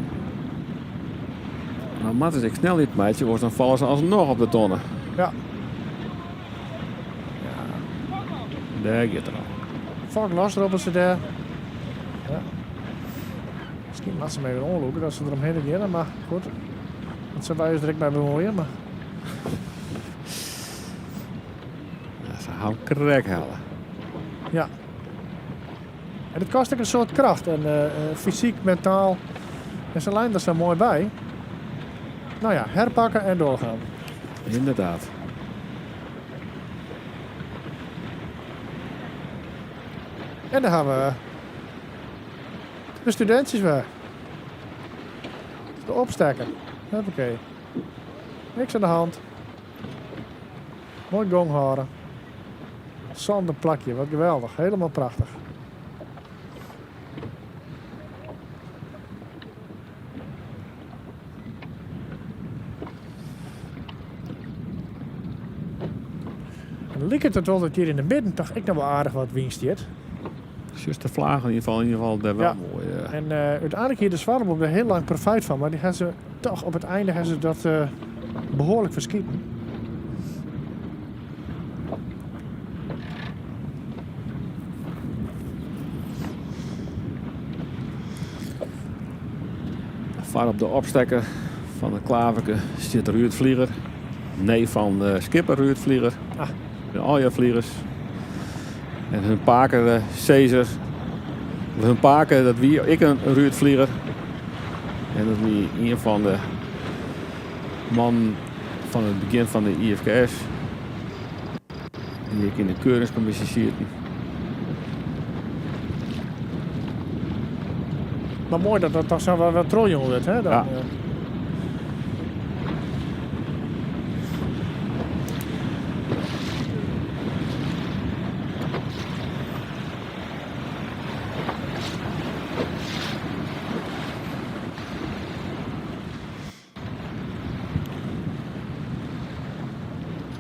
dan moatte se ek snelheid meitsje, oars dan falle se alsnoch op de tonne. Ja. Dêr giet er al. Fok los roppe se dêr. Ja. Miskien moat se him even oanlûke dat se der omhinne geane, mar goed. Dat sille wy ús der ek mei bemuoien, mar. Ja, se ha him krekt helle. Ja. En it kostet ek in soad kracht en fysyk, mentaal. En se leine der sa moai by. No ja, herpakke en doorgaan. Inderdaad. En dan ha we de studentsjes wer. De opstekker. Huppakee. Niks oan de hand. Moai gong hâlde. Sânde plakje, wat geweldich. Helemaal prachtich. En liket it wol dat hjir yn de midden toch ek noch wol aardich wat wyn stiet. Sjochst de flagen yn ieder geval, yn ieder geval dêr wel Ja. moai. En úteinlik hie de Swanneblom der hiel lang profyt fan, mar dy ha se toch op it einde ha se dat behoarlik ferskiten. Foar op de opstekker fan de Klaverke stiet Ruurd Vlieger. Neef fan de skipper Ruurd Vlieger. Ah. De alje Vliegers. En hun paker Caesar. Hun paker, dat wie ek in Ruurd Vlieger. En dat wie ien fan de mannen fan it begjin fan de IFKS. Dy't ek yn de keuringskommisje sieten. Mar moai dat dat dan sa wer trochjûn wurdt, hè? Dan, Ja.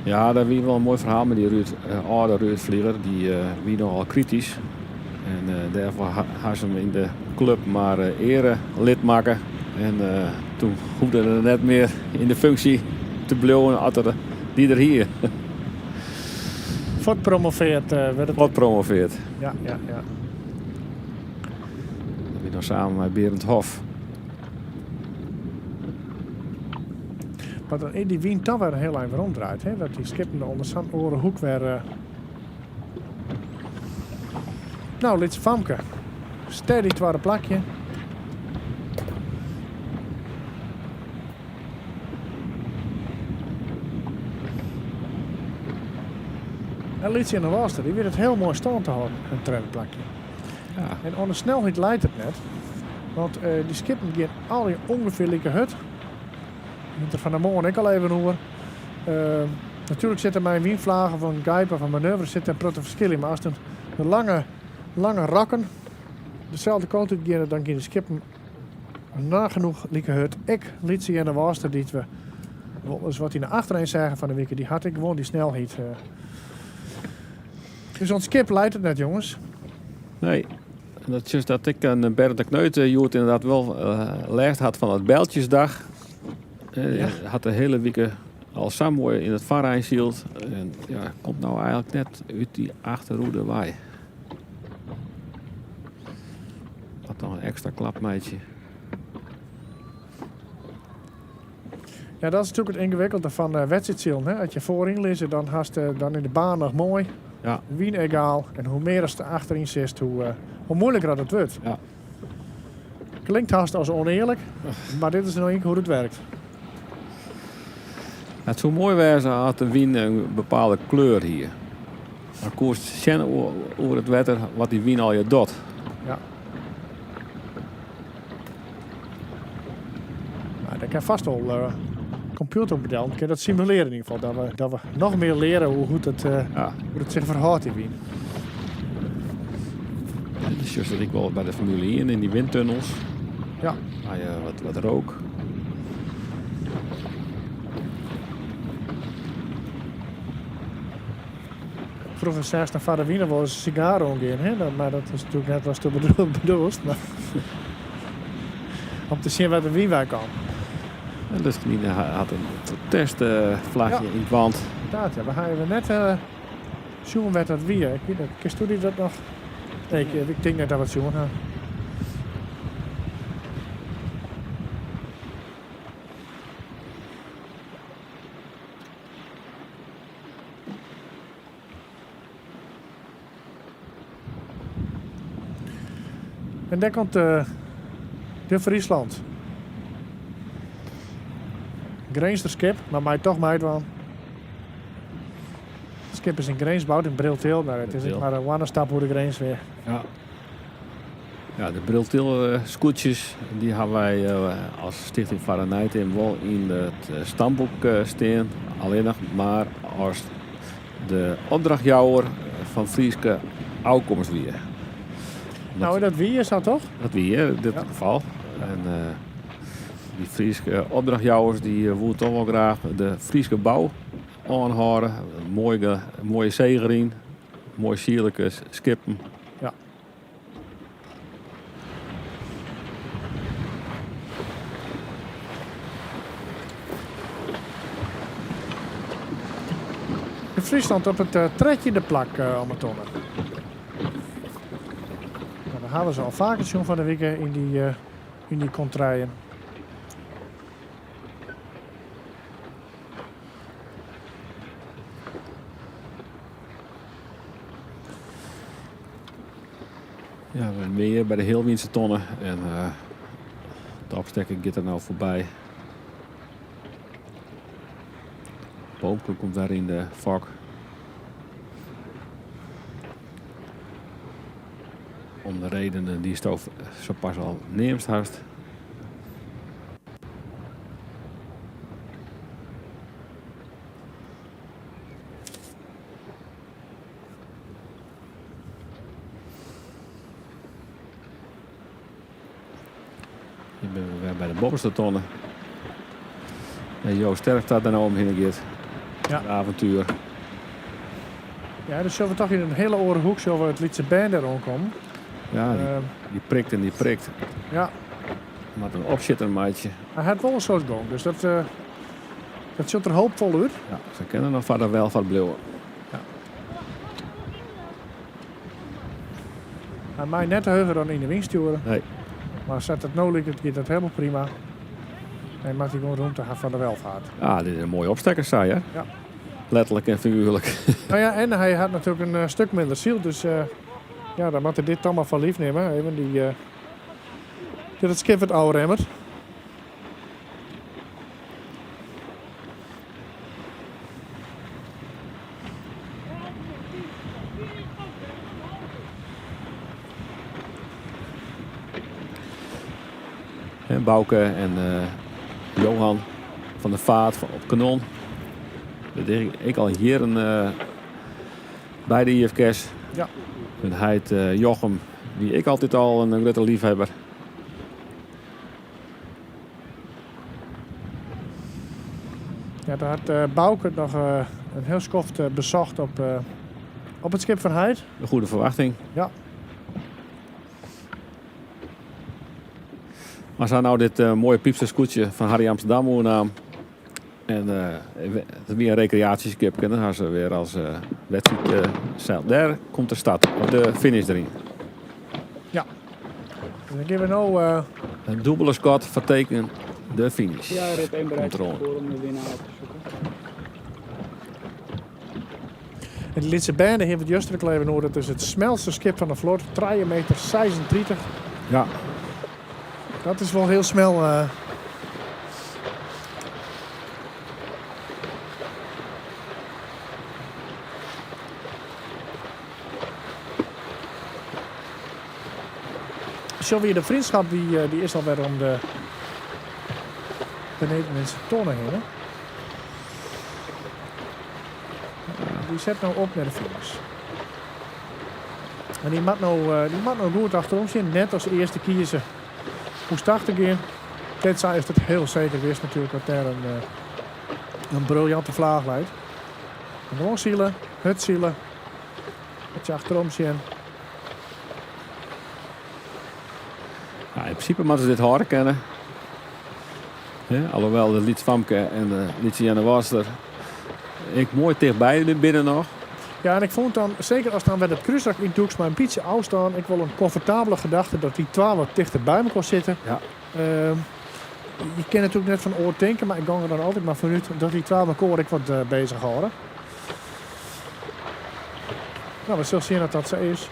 Ja, dat wie wol in moai ferhaal mei dy Ruurd, âlde Ruurd Vlieger. Dy wie nochal kritysk. En dêrfoar ha se him yn de klup mar earelid makke. En toen hoegde er net mear yn de funksje te bliuwen as er dy der hie. Fuortpromoveerd wurdt it. Fuortpromoveerd. Ja, ja, ja. Dat wie dan samen mei Berend Hof. Mar dan is dy wyn toch wer in hiel ein weromdraaid, hè? Dat dy skippen ûnder sa'n oare hoek wer. No, lytse famke. Steady twadde plakje. En lytse in de Waster, dy wit it hiel moai stân te hâlden, in tredde plakje. Ja. En oan de snelheid leit it net, want dy skippen gean allegear ûngefear like hurd. We der fan 'e moarn ek al even oer. Natuerlik sit der mei in wynflaach of in gybe of in manoeuvre sit der in protte ferskil yn. Mar as de lange, lange rokken deselde kant út geane, dan gean de skippen nagenoeg like hurd. Ek lytse Earnewâldster dy't we wolris wat yn de achterein seagen fan de wike, dy hat ek gewoan dy snelheid. Dus oan it skip leit it net, jonges. Nee. Dat is dat ik en Bernd de Kneut hjoed ynderdaad wol lêst hat fan it Bijltjesdag. Ja. Hat de hiele wike al sa moai yn it foarein syld. En ja, komt no eigentlik net út dy achterhoede wei. Moat noch in ekstra klap meitsje. Ja, dat is natuerlik it yngewikkelde fan uh, wedstriidsilen. Hè? As je foaryn lizze, dan hast uh, dan yn de baan noch moai. Ja. Wyn egaal. En hoe mear ast achteryn sitst, hoe, uh, hoe moeilijker dat it wurdt. Ja. Klinkt hast as onearlik, mar dit is no ynk hoe't it werkt. It soe moai wêze as de wyn in bepaalde kleur hie. Dan koest sjen oer it wetter wat dy wyn allegear docht. Ja. Nou, dêr kin fêst wol uh, kompjûtermodellen kin dat simulearje yn ieder gefal. Dat we, dat we noch mear leare hoe goed it, uh, ja. hoe it sich ferhâldt, dy wyn. Dat sjochst dat ek wol by de Formule 1 yn dy windtunnels. Ja. Mei uh, wat, wat rook. Froeger seachst dan foar de wyn wol ris in sigaar oangean, hè? Dat, mar dat is natuerlik net watsto bedoelst. Mar om te sjen wêr't de wyn wei kaam. En dus Nina hat in protestflagje ja. yn it want. Inderdaad, ja. We ha even net uh, sjoen wêr't dat wie. Ik weet net, kinsto dy dat noch? Nee, ik, ik tink net dat we it sjoen ha. En dêr komt de, de Friesland. Grinzer skip, mar mei toch meidwaan. It skip is yn Grins boud, yn Briltil. No, it is mar in hoannestap oer de grins wer. Ja. Ja, de Briltil-skûtsjes dy ha wy as Stichting Foar de Neiteam wol yn it stamboek stean. Allinnich mar as de opdrachtjouwer fan Fryske ôfkomst wie. No, dat wie sa toch? Dat wie yn dit gefal. En dy Fryske opdrachtjouwers dy woene toch wol graach de Fryske bou oanhâlde. Moaie, moaie seegering, moaie sierlike skippen. Ja. De Friesland op it trettjinde plak om 'e tonne. No, dêr hawwe se al faker sjoen fan de wike yn dy, yn dy kontrijen. Ja, we binne hjir by de Healwynse tonne en uh, de opstekker giet der no foarby. Boomke komt wer yn de fok. Om de redenen dy'tsto sapas al neamd hast. Hjir binne we wer by de boppeste tonne. En Joost Sterk dat der no omhinne giet. Ja. Avontuer. Ja, dus sjogge we toch yn in hiele oare hoek sjogge we it lytse bern dêr oankommen. Ja, dy, dy prikt en dy prikt. Ja. Moat in opsjitter meitsje. Hy hat wol in soad gong, dus dat, uh, dat sjocht der hoopfol út. Ja, se kinne noch foar de welfart bliuwe. Ja. Hy mei net heger dan yn de wyn stjoere. Nee. Mar sa't it no liket, giet dat hielendal prima. En moat hy gewoan romte ha foar de welfart. Ja, dit is in moaie opstekker, sa ja. Ja. Letterlik en figuerlik. No ja, en hy hat natuerlik in stik minder syld, dus uh, ja, dan moat er dit dan mar foar lief nimme. Even dy, uh, dat it skip wat ôfremmet. En Bouke en uh, Johan van der Vaart op Kanon. Dat is ek al jierren uh, by de IFKS. Ja. Hun heit uh, Jochem wie ek altyd al in grutte leafhebber. Ja, dêr hat uh, Bouke noch uh, in hiel skoft uh, besocht op, op it skip fan heit. De Goede Verwachting. Ja. Mar se ha no dit moaie Pypster skûtsje fan Harry Amsterdam oernaam. En it wie in rekreaasjeskip en dan ha se wer as wedstriid seild. Dêr komt de start, of de finish deryn. Ja. En dan gean we no. In dûbele skot foar teken de finish. Ja, rit 1 Komt deroan. om de winnaar op te zoeken. En de lytse bern hiene we it juster ek al even oer. Dat is it smelste skip fan de flot, 3 meter 36. Ja. Dat is wol hiel smel. Zo weer de vriendschap die, die is alweer om de, de Nederlandse tonnen heen. Die zet nou op naar de finish. En die moet nou, die moet nou goed achterom zien. Net als eerste kiezen hoe start te gaan. Tenzij is het heel zeker wist natuurlijk dat daar een briljante vlaag leidt. En gewoon zielen, het zielen. Het je achterom zien. Ja, in principe moeten ze dit horen kennen. Ja, alhoewel de Liets Famke en de Lietse Janne Waster ik mooi dichtbij binnen nog. Ja, en ik vond dan, zeker als dan met het kruisrak in doeks, maar een beetje afstaan, ik wil een comfortabele gedachte dat die 12 dichter bij me kon zitten. Ja. Je kent natuurlijk net van oor denken, maar ik ga er dan altijd maar vanuit dat die 12 elkaar ik wat bezig houden. Nou, we zullen zien dat dat zo is.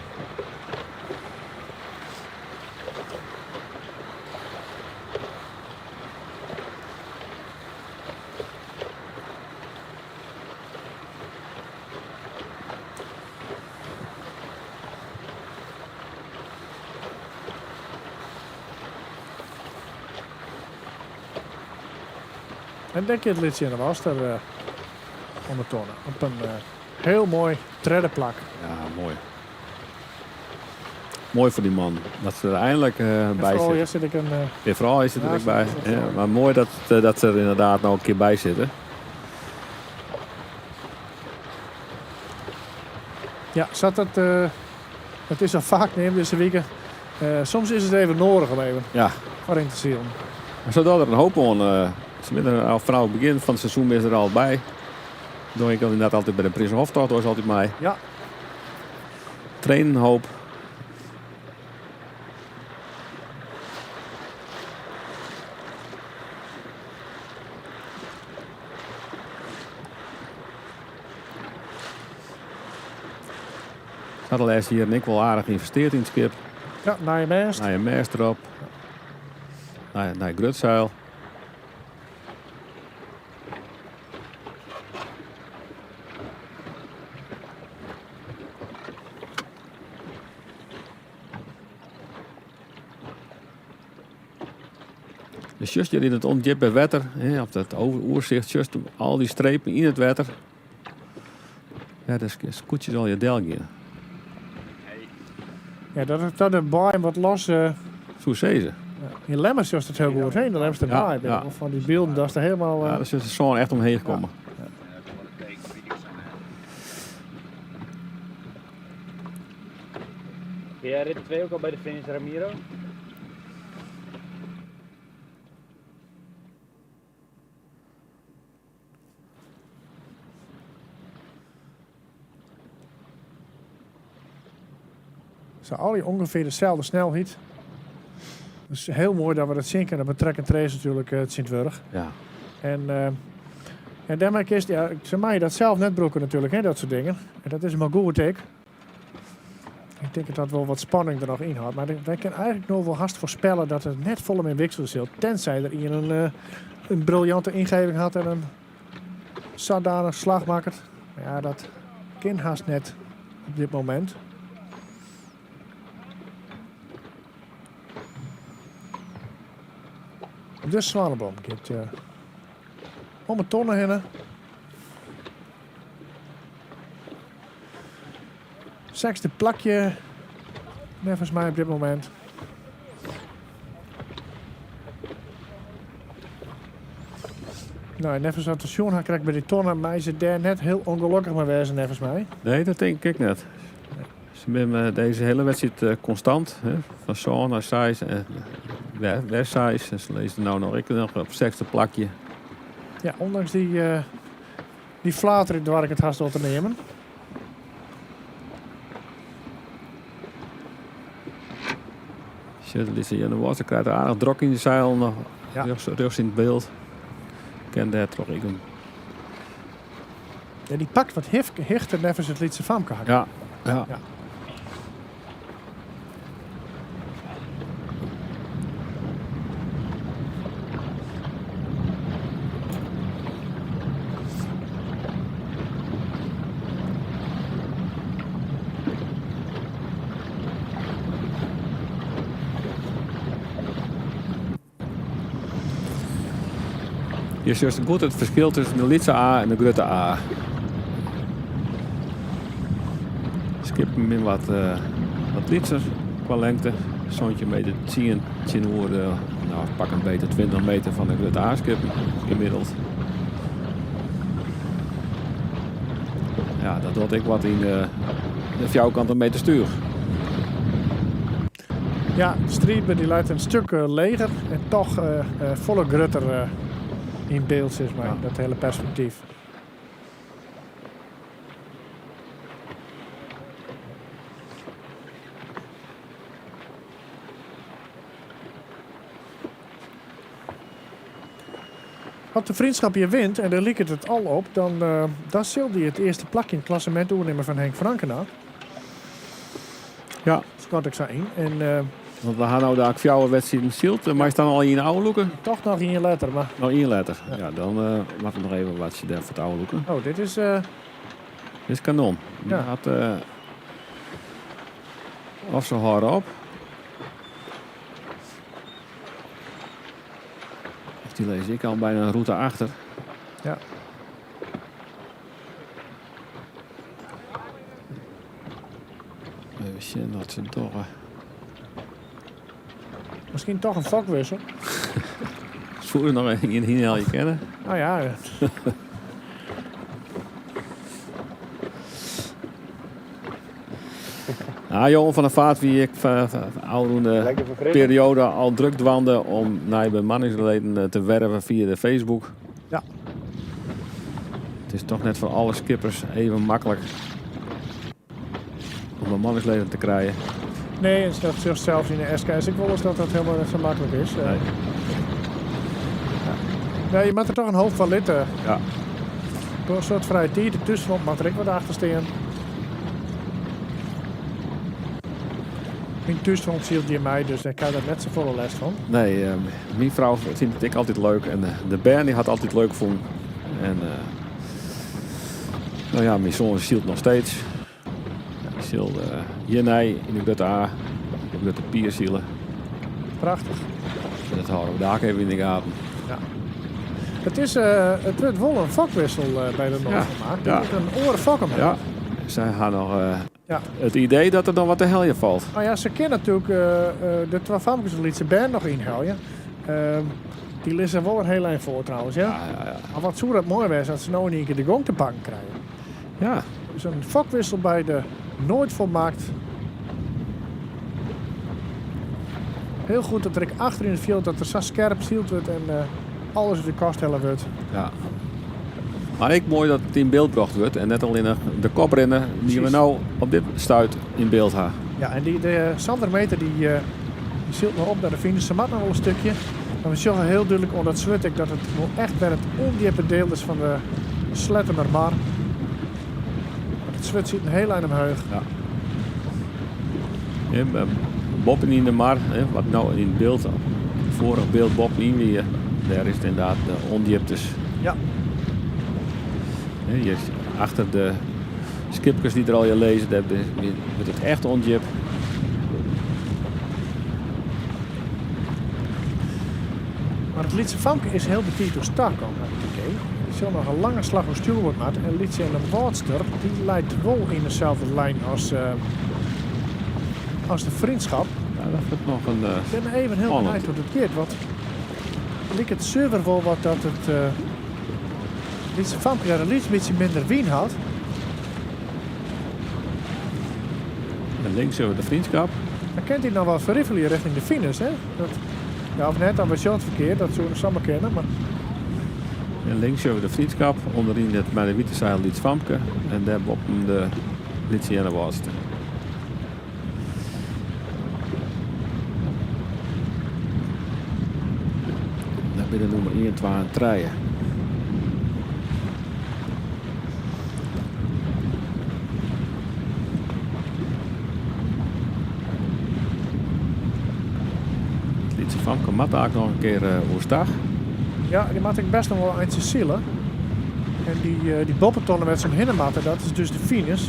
En denk je het liedje in de was daar om de tonnen. Op een heel mooi tredde plak. Ja, mooi. Mooi voor die man. Dat ze er eindelijk bij vooral zitten. hier zit ik een, Ja, vooral is het er ja, ook bij. zit ik Ja, een- maar mooi dat ze er inderdaad nou een keer bij zitten. Ja, zat dat, het is al vaak neem deze weken. Soms is het even nodig om even Ja. voor in te zien. Maar zodat er een hoop aan. Ze zijn er al vanaf het begin van het seizoen is er al bij. Doe ik inderdaad altijd bij de Prinsenhoftocht, was altijd mij. Ja. Trainen een hoop. Had de laatste hier en ik wel aardig geïnvesteerd in het schip. Ja, naar je mast. Naar je mast erop. Naar je grutzeil. Dus juist hier in het ondiepe water, hè, op dat oerzicht, juist al die strepen in het water. Ja, dat is koetjes al je delgje. Ja, dat is dat de baai wat los. Zo zei ze. Ja. In Lemmers is dat heel goed, hè? De Lemmers de Ja, baai. ja. Van die beelden, dat is er helemaal. Ja, daar is de zon echt omheen gekomen. Ja. Ben jij rit 2 ook al bij de finish, Ramiro? Ze alle ongeveer dezelfde snelheid. Dus heel mooi dat we dat zien kunnen. We trekken trace natuurlijk het Sint-Wurg. Ja. En daarmee is, ja, ze mij dat zelf net broeken natuurlijk, hè, dat soort dingen. En dat is maar goed, ik. Ik denk dat dat wel wat spanning er nog in had. Maar wij kunnen eigenlijk nog wel haast voorspellen dat het net vol in wissel zit. Tenzij er iemand een briljante ingeving had en een zodanig slag maakt. Maar ja, dat kan haast net op dit moment. De Zwanenboom gaat om een tonnen heen. Zesde plakje, volgens mij op dit moment. Nou, en even zo'n station gaan krijg ik bij die tonnen, maar is het daar net heel ongelukkig mee wezen, volgens mij. Nee, dat denk ik net. Ze hebben deze hele wedstrijd constant. Hè? Van zo'n naar size en weer size. En ze lezen nou nog, ik nog op zesde plakje. Ja, ondanks die flater waar ik het haast wil te nemen. Shit, Lisa Janne Water krijgt aardig drok in de zeil nog. Ja. Rechts in het beeld. Ken daar toch ik hem. Ja, die pakt wat hichter nevens het Lietse Famke hakken. Ja, ja. Ja. Je sjochst goed it ferskil tusken de lytse A en de grutte A. Skippen binne wat, uh, wat lytser kwa lengte. 17 meter 10 tsjinoer de, nou, pak in beet 20 meter fan de grutte A-skippen gemiddeld. Ja, dat docht ek wat yn de, de fjouwerkante meter stuur. Ja, de Striidber dy leit in stik leger en toch folle grutter yn byld, sis mar, dat hiele perspektyf. As de Vriendschap hjir wint, en dêr liket it al op, dan, dan sil dy it earste plak yn it klassemint oernimme fan Henk Frankena. Ja. Skat ik sa yn. En, Want we ha no dalik fjouwer wedstriden syld. Meist dan al ien ôflûke? Toch noch ien letter. Mar... Noch ien letter. Ja, dan uh, moatte we noch even wat dêr foar it ôflûken. Oh, dit is... Uh... Dit is kanon. Ja. Hat, uh, of se hâlde op. Of dy lizze ek al byna in rûte achter. Ja. Even sjen wat se dogge. Miskien toch in fokwissel. Soe der noch ien ynhelje kinne? Oh ja. Nou, Johan van der Vaart wie ek ôfrûne perioade al drok dwaande om nije bemanningsleden eh, te werven fia de Facebook. Ja. It is toch net foar alle skippers even maklik om bemanningsleden te krijen. Nee, en dat sjochst sels yn de SKS ek wolris dat dat hielendal net sa maklik is. Nee. Ja. Ja, je moatte der toch in hoop foar litte. Ja. In soad frije tiid, de thúsfront moat der ek wat achter stean. Myn thúsfront sylt hjir mei, dus dêr krij ik net safolle lêst fan. Nee, uh, myn frou fynt it ek altyd leuk en de bern dy ha it altyd leuk fûn. En uh, no ja, myn soan sylt noch steeds. Hy sil uh, hjirnei yn de grutte A, de grutte pier sile. Prachtich. En dat hâlde we dalik even yn de gaten. Ja. It, is, uh, it wurdt wol in fokwissel uh, by de Noord Ja. Ja. In oare fokker. Ja. Sy ha noch uh, ja. it idee dat der noch wat te heljen falt. Nou ja, se kinne natuerlik de twa famkes de lytse bern noch ynhelje. Ehm, dy lizze wol in hiel ein foar trouwens. Ja? Ja, ja, ja. Mar wat soe dat moai wêze as se no yn ien kear de gong te pakken krije. Ja. Dus in fokwissel by de Nooit Volmaakt. Hiel goed dat der ek achter yn it fjild dat der sa skerp syld wurdt en uh, alles út de kast helle wurdt. Ja. Mar ek moai dat it yn byld brocht wurdt en net allinnich de koprinner dy't we no op dit stuit yn byld ha. Ja, en dy, de Sander Meter dy, uh, dy sylt noch op nei de finish. Se moat noch wol in stikje. Mar we sjogge hiel dúdlik oan dat swurd ek dat it wol echt wer it ûndjippe diel is fan de Sleattemermar. Want it swurd sit in hiel ein omheech. Ja. Ja, boppen yn de mar, wat no yn it byld, foarich byld boppen wie, dêr is it ynderdaad de ûndjiptes. Ja. Hjir achter de skipkes dy't der allegear lizze, dêr wurdt it echt ûndjip. Mar it lytse famke is hiel betiid oerstag kaam, ha ik it idee. Dy sil noch in lange slach oer stjoerboard moatte en Lytsje en de Wâldster dy leit wol yn deselde lijn as, uh, as de Vriendschap. Ja, dat wurdt noch in uh, Ik bin even hiel benijd hoe't it giet, want liket suver wol wat dat it uh, lytse famke dêr in lyts bytsje minder wyn hat. En links hebben we de Vriendschap. Dan kin dy noch wat ferrifelje rjochting de finish, hè? Dat, ja, of net, dan wurdt it ferkeard, dat soe samar kinne, mar... En links hebben we de Vriendschap, ûnderyn it mei de wite seil Lyts Famke en dêr boppen de Lytse Earnewâldster. Dat binne de nûmer 1, 2 en 3. It lytse famke moat eigentlik noch in kear eh, oerstag. Ja, dy moat ek bêst noch wol in eintsje sile. En dy, eh, dy boppetonne wêr't se omhinne moatte, dat is dus de finish.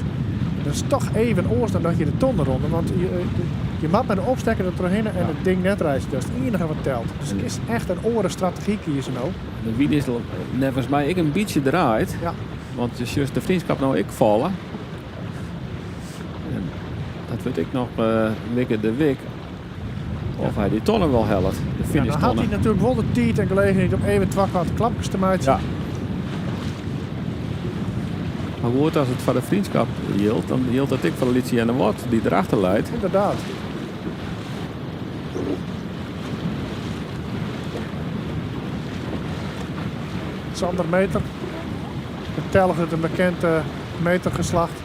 Dat is toch even oars dan dat je de tonne ronde, want je, eh, Je moat mei de opstekker der trochhinne en it ding net reitsje. Dat is it iennige wat telt. Dus it is echt in oare strategy kieze no. De wyn is neffens my ek in bytsje draaid. Ja. Want je sjochst de Vriendschap no ek falle. En dat wurdt ek noch wikke de wik. Of hy dy tonne wol hellet. De Ja, dan finishtonne. hat hy natuerlik wol de tiid en gelegenheid om even twa koarte klapkes te meitsjen. Ja. Mar goed, as it foar de Vriendschap jildt, dan jildt dat ek foar de Lytse Earnewâld dy't derachter leit. Ynderdaad. Sander Meter. De telg út in bekend metergeslacht.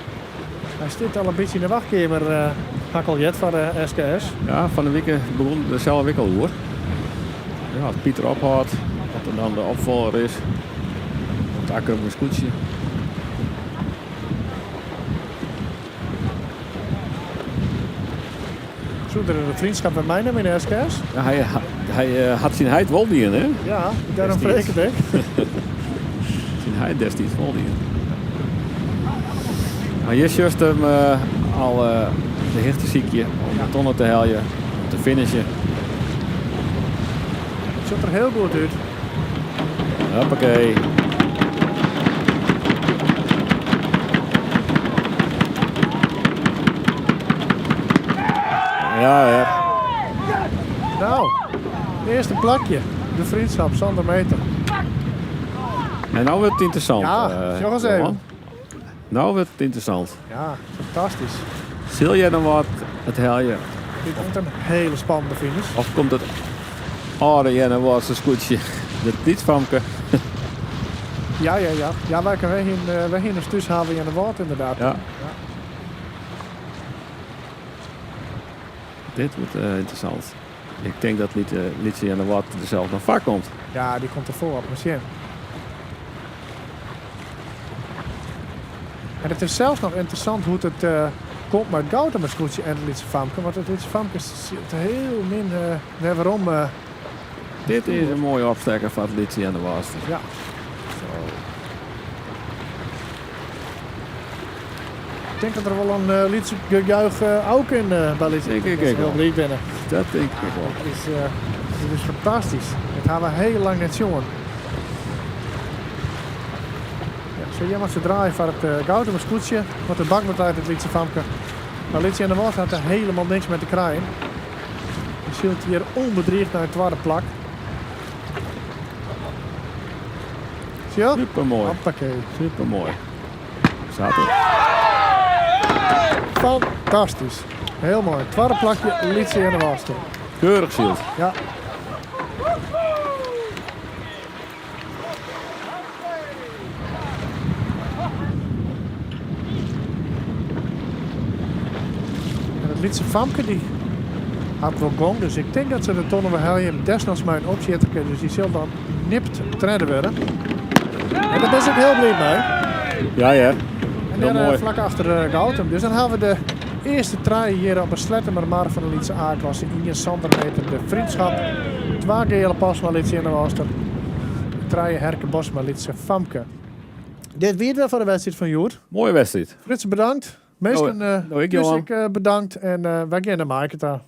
Hy stiet al in bytsje yn de wachtkeamer, ha ik al heard foar de SKS. Ja, fan 'e wike begûn der sels ek al oer. Ja, as Pieter ophâldt, wat er dan de opfolger is. It Akkrumer skûtsje. Soe er de Vriendschap wer meinimme yn de SKS? Ja, hy, hy hat syn heit wol dien, hè? Ja, dêrom frege ik it ek. Syn heit destiids wol dien. Mar hjir sjochst him al de hichte sykje om de tonne te heljen, om te finishen. It sjocht der hiel goed út. Hoppakee. Ja, ja. Nou, earste plakje. De Vriendschap, Sander Meter. En no wurdt it ynteressant. Ja, sjoch ris even. Johan. No wurdt it ynteressant. Ja, fantastysk. Sil Earnewâld it helje? Dit wordt in hiele spannende finish. Of komt it âlde Earnewâldse skûtsje, de Lyts Famke? Ja, ja, ja. Ja, wy wy hiene wy hiene thús hawwe Earnewâld ynderdaad. Ja. Dit wurdt ynteressant. Ik tink dat Lytse Earnewâld der sels noch foar komt. Ja, dy komt der foar, mar sjen. En it is sels noch ynteressant hoe't it komt mei it Goutumer skûtsje en it Lytse Famke, want it Lytse Famke sit hiel min wer werom. Dit is in moaie opstekker foar it Lytse Earnewâldster. Ja. Zo. Ik tink dat der wol in lyts gejuich ook in by Lytse Tink ik dat se ek hiel wol. bliid binne. Dat tink ik ek wol. Dit is fantastysk. Dit ha we hiel lang net sjoen. Ja, sa hjir moat se draaie foar it Goutumer skûtsje, want de bak moat uit it Lytse Famke. Mar Lytse Earnewâld hat der hielendal niks mei te krijen. Dy sylt hjir ûnbedriigd nei it twadde plak. Sjoch. Supermoai. Hoppakee. Supermoai. Sa it. Fantastysk. Hiel moai. Twadde plakje Lytse Earnewâldster. Keurich syld. Ja. En it lytse famke dy hat wol gong, dus ik tink dat se de tonne wol helje. Desnoods mei in opsjitterke, dus dy sil dan nipt tredde wurde. En dêr bin ik hiel bliid mei. Ja, ja. En Hiel dêr moai. flak achter Goutum. Dus dan hawwe we de earste trije hjir op 'e Sleattemermar fan de lytse A-klasse. Ien Sander Meter de Vriendschap, twa Geale Postma Lytse Earnewâldster, trije Herke Bosma Lytse Famke. Dit wie it wer foar de wedstriid fan hjoed. Moaie wedstriid. Frits bedankt. Minsken, No, ik dus Johan. ik bedankt en wy gean nei Maaike ta.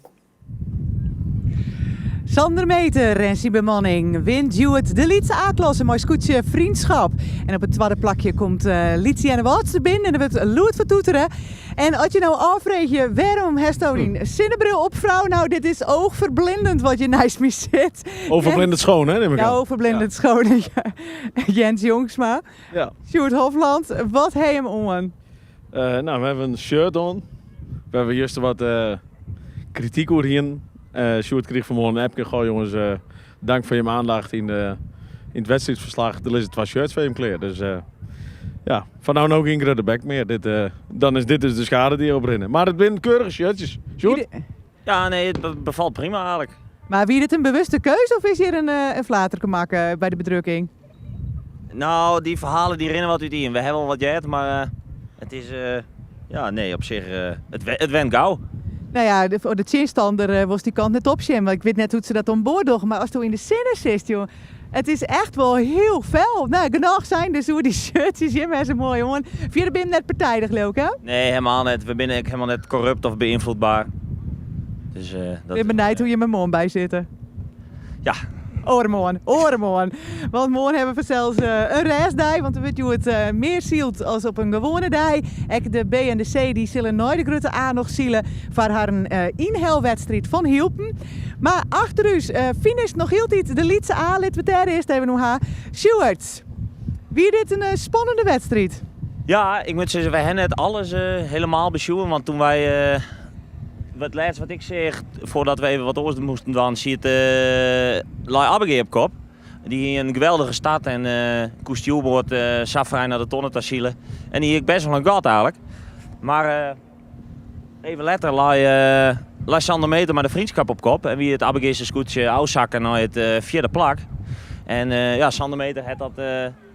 Sander Meter en syn bemanning wint hjoed de lytse A-klasse mei skûtsje Vriendschap. En op it twadde plakje komt Lytse Earnewâldster binnen en der wurdt lûd foar toetere. En as je no ôffreegje wêrom hasto dyn sinnebril op frou, nou dit is oogverblindend wat hjir neist my sit. Oogverblindend schoon hè, nim ik Ja, oan. oogverblindend schoon. Jens Jongsma. Ja. Sjoerd Hofland, wat ha jim oan? Nou, we hawwe in shirt oan. We hawwe juster wat krityk oer hân. Sjoerd krige fan 'e moarn in appke. Goh jonges, dank foar jim oandacht yn yn it wedstriidferslach. Der lizze twa shirts foar jim klear. Dus ja, fan no no gjin grutte bek mear. Dit, dan is dit dus de skade dy't je oprinne. Mar it binne keurige shirtjes. Sjoerd? Ja, nee, it befalt prima eigentlik. Mar wie dit in bewuste keuze of is hjir in flaterke makke by de bedrukking? Nou, dy ferhalen dy rinne wat útien. We hawwe wol wat heard, mar it is, ja, nee, op sich, it went gau. Nou ja, de, de tsjinstanner wolst dy kant net op sjen, want ik wit net hoe't se dat oan board dogge. Mar asto yn de sinne sitst, joh, it is echt wol hiel fel. Nou, genôch sein dus oer dy shirtsjes. Jim hawwe se moai oan. Fierder binne net partijdich, leau ik, hè? Nee, helemaal net. We binne ek helemaal net korrupt of beïnvloedbaar. Dus, dat Bin benijd hoe't jimme der moarn by sitte. Ja. Oaremoarn, oaremoarn. Want moarn hawwe we fansels in rêstdei, want der wurdt hjoed mear syld as op in gewoane dei. Ek de B en de C dy sille nei de grutte A noch sile foar harren ynhelwedstriid fan Hylpen. Mar achter ús finisht noch hieltyd de lytse A. Litte we it dêr earst even oer ha. Sjoerd, wie dit in spannende wedstriid? Ja, ik moat sizze, wy ha net alles helemaal besjoen, want toen wy it lêste wat ik seach, foardat we even wat oars moasten dwaan, siet lei Abbegea op kop. Dy hie in geweldige start en koe stjoerboard sa frij nei de tonne ta sile. En dy hie ek best wol in gat eigentlik. Mar even letter lei, lei Sander Meter mei de Vriendschap op kop en wie it Abbegeaster skûtsje ôfsakke nei it fjirde plak. En ja, Sander Meter hat dat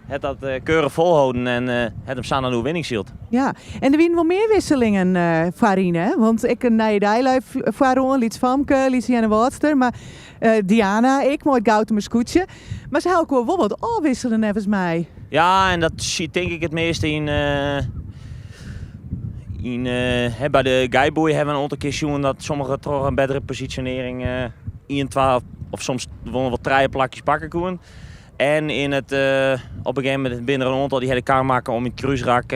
hat dat keurich folholden en hat him sa nei de oerwinning syld. Ja, en der wiene wol mear wisselingen foaryn, hè? Want ek in nije dei lei foaroan, Lyts Famke, Lytse Earnewâldster, mar Diana ek mei it Goutumer skûtsje. Mar se ha elkoar wol wat ôfwissele neffens my. Ja, en dat siet tink ik it measte yn, yn hè, by de geiboei hawwe we in oantal kear sjoen dat sommige troch in bettere posisjonearring ien, twa of soms wol wat trije plakjes pakke koene. En yn it, op in gegeven momint binne der in oantal dy ha de kar makke om yn it krúsrak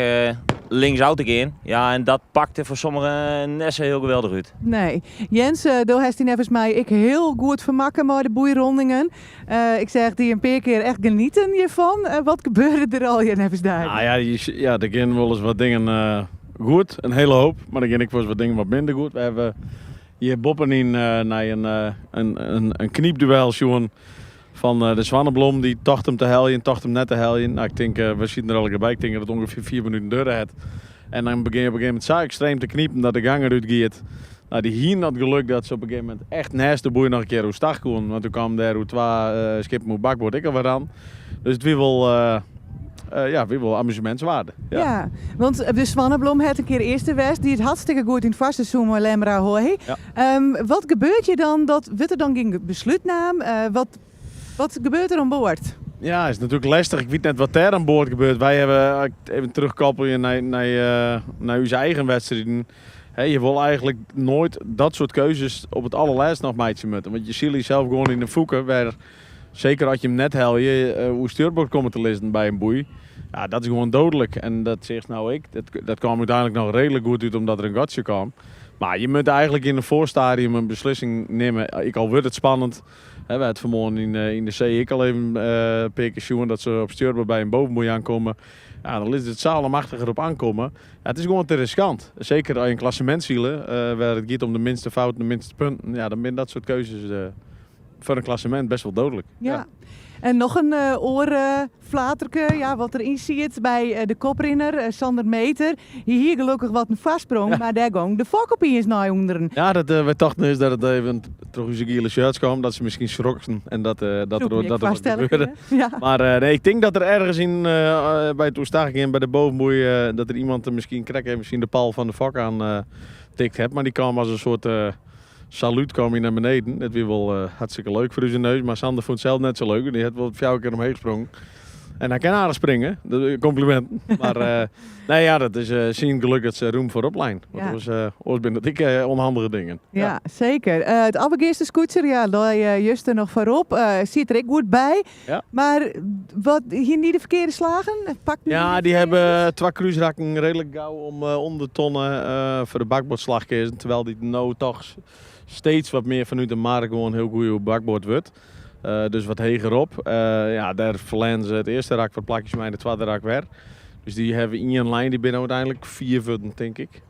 links ôf te gean. Ja, en dat pakte foar sommigen net sa hiel geweldich út. Nee. Jens, do hast dy neffens my ek hiel goed fermakke mei de boeirondingen. Ik seach dy in pear kear echt genieten hjirfan. Wat gebeurde der allegear neffens dy? Nou ja, ja, der gean wolris wat dingen goed, in hiele hoop. Mar der gean ek wolris wat dingen wat minder goed. We hawwe hjir boppenyn nei in knypduel sjoen Fan de Swanneblom, dy tocht him te heljen, tocht him net te heljen. Nou, ik tink, we sieten der allegear by, ik tink dat it ûngefear 4 minuten duorre hat. En dan begjin je op in gegeven momint sa ekstreem te knipen dat de gang derút giet. Nou, dy hienen dat geluk dat se op in gegeven momint echt nêst de boei noch in kear oerstach koenen. Want toen kamen dêr oer twa skippen oer bakboard ek alwer an. Dus it wie wol, ja, wie wol amusementswaarde. Ja. Ja, want de Swanneblom hat in kear earste west, die it hartstikke goed yn it foarseizoen mei Lemmer Ahoy. Ja. Wat gebeurt hjir dan? Dat, wurdt der dan gjin beslút naam? Wat, wat gebeurt der oan board? Ja, is natuerlik lestich. Ik wit net wat dêr oan board gebeurt. Wy hawwe, even terugkoppelje nei, nei, nei ús eigen wedstriden. Hè, je wol eigentlik noait dat soart keuzes op it allerlêst noch meitsje moatte. Want je sile jesels gewoan yn de foeken wêr, seker as je him net helje, oer stjoerboard komme te lizzen by in boei. Ja, dat is gewoan dodelijk. En dat seachst no ek. Dat, dat kaam úteinlik noch reedlik goed út omdat der in gatsje kaam. Mar je moatte eigentlik yn in foarstadium in beslissing nimme, ek al wurdt it spannend. We ha it fanmoarn yn de see ek al even in pear kear sjoen dat se op stjoerboard by in bovenboei aankomme. Ja, dan lit it sa allemachtiger op aankomme. Ja, it is gewoan te riskant. Seker as je in klassemint sile, wêr it giet om de minste fouten, de minste punten. Ja, dan binne dat soart keuzes foar in klassemint best wol dodelijk. Ja. En noch in oare flaterke, ja, wat deryn siet by de koprinner, Sander Meter. Hy hie gelokkich wat in foarsprong, mar dêr gong de fok opiens nei ûnderen. Ja, dat, wy tochten earst dat it even troch ús giele shirts kwam, dat se miskien srokten en dat, dat der, dat der wat gebeurde. Ja. Mar nee, ik tink dat der ergens yn, by it oerstach gean, by de bovenboei, dat der iemand miskien krekt even tsjin de pal fan de fok aan tikt hat. Mar dy kaam as in soart salút kaam hy nei beneden. Dat wie wol hartstikke leuk foar ús neus, mar Sander fûn it sels net sa leuk. Dy hat wol fjouwer kear omheech sprongen. En hy kin aardich springe, komplimenten. Mar nee, ja, dat is syn geluk dat se rûm foarop lein. Want oars, oars binne dat ek ûnhandige dingen. Ja, seker. It Abbegeaster skûtsje, ja, lei juster noch foarop. Siet der ek goed by. Ja. Mar wat, hienen dy de ferkearde slagen? Pakten Ja, dy hawwe twa krúsrakken reedlik gau om ûnder de tonne foar de bakboardslach keazen. Terwijl dy no toch steeds wat mear fanút de mar gewoan hiel goed oer bakboard wurdt. Dus wat heger op. Ja, dêr ferlern se it earste rak wat plakjes mei en de twadde rak wer. Dus dy hawwe ien lijn, dy binne úteinlik 4 wurden, tink ik.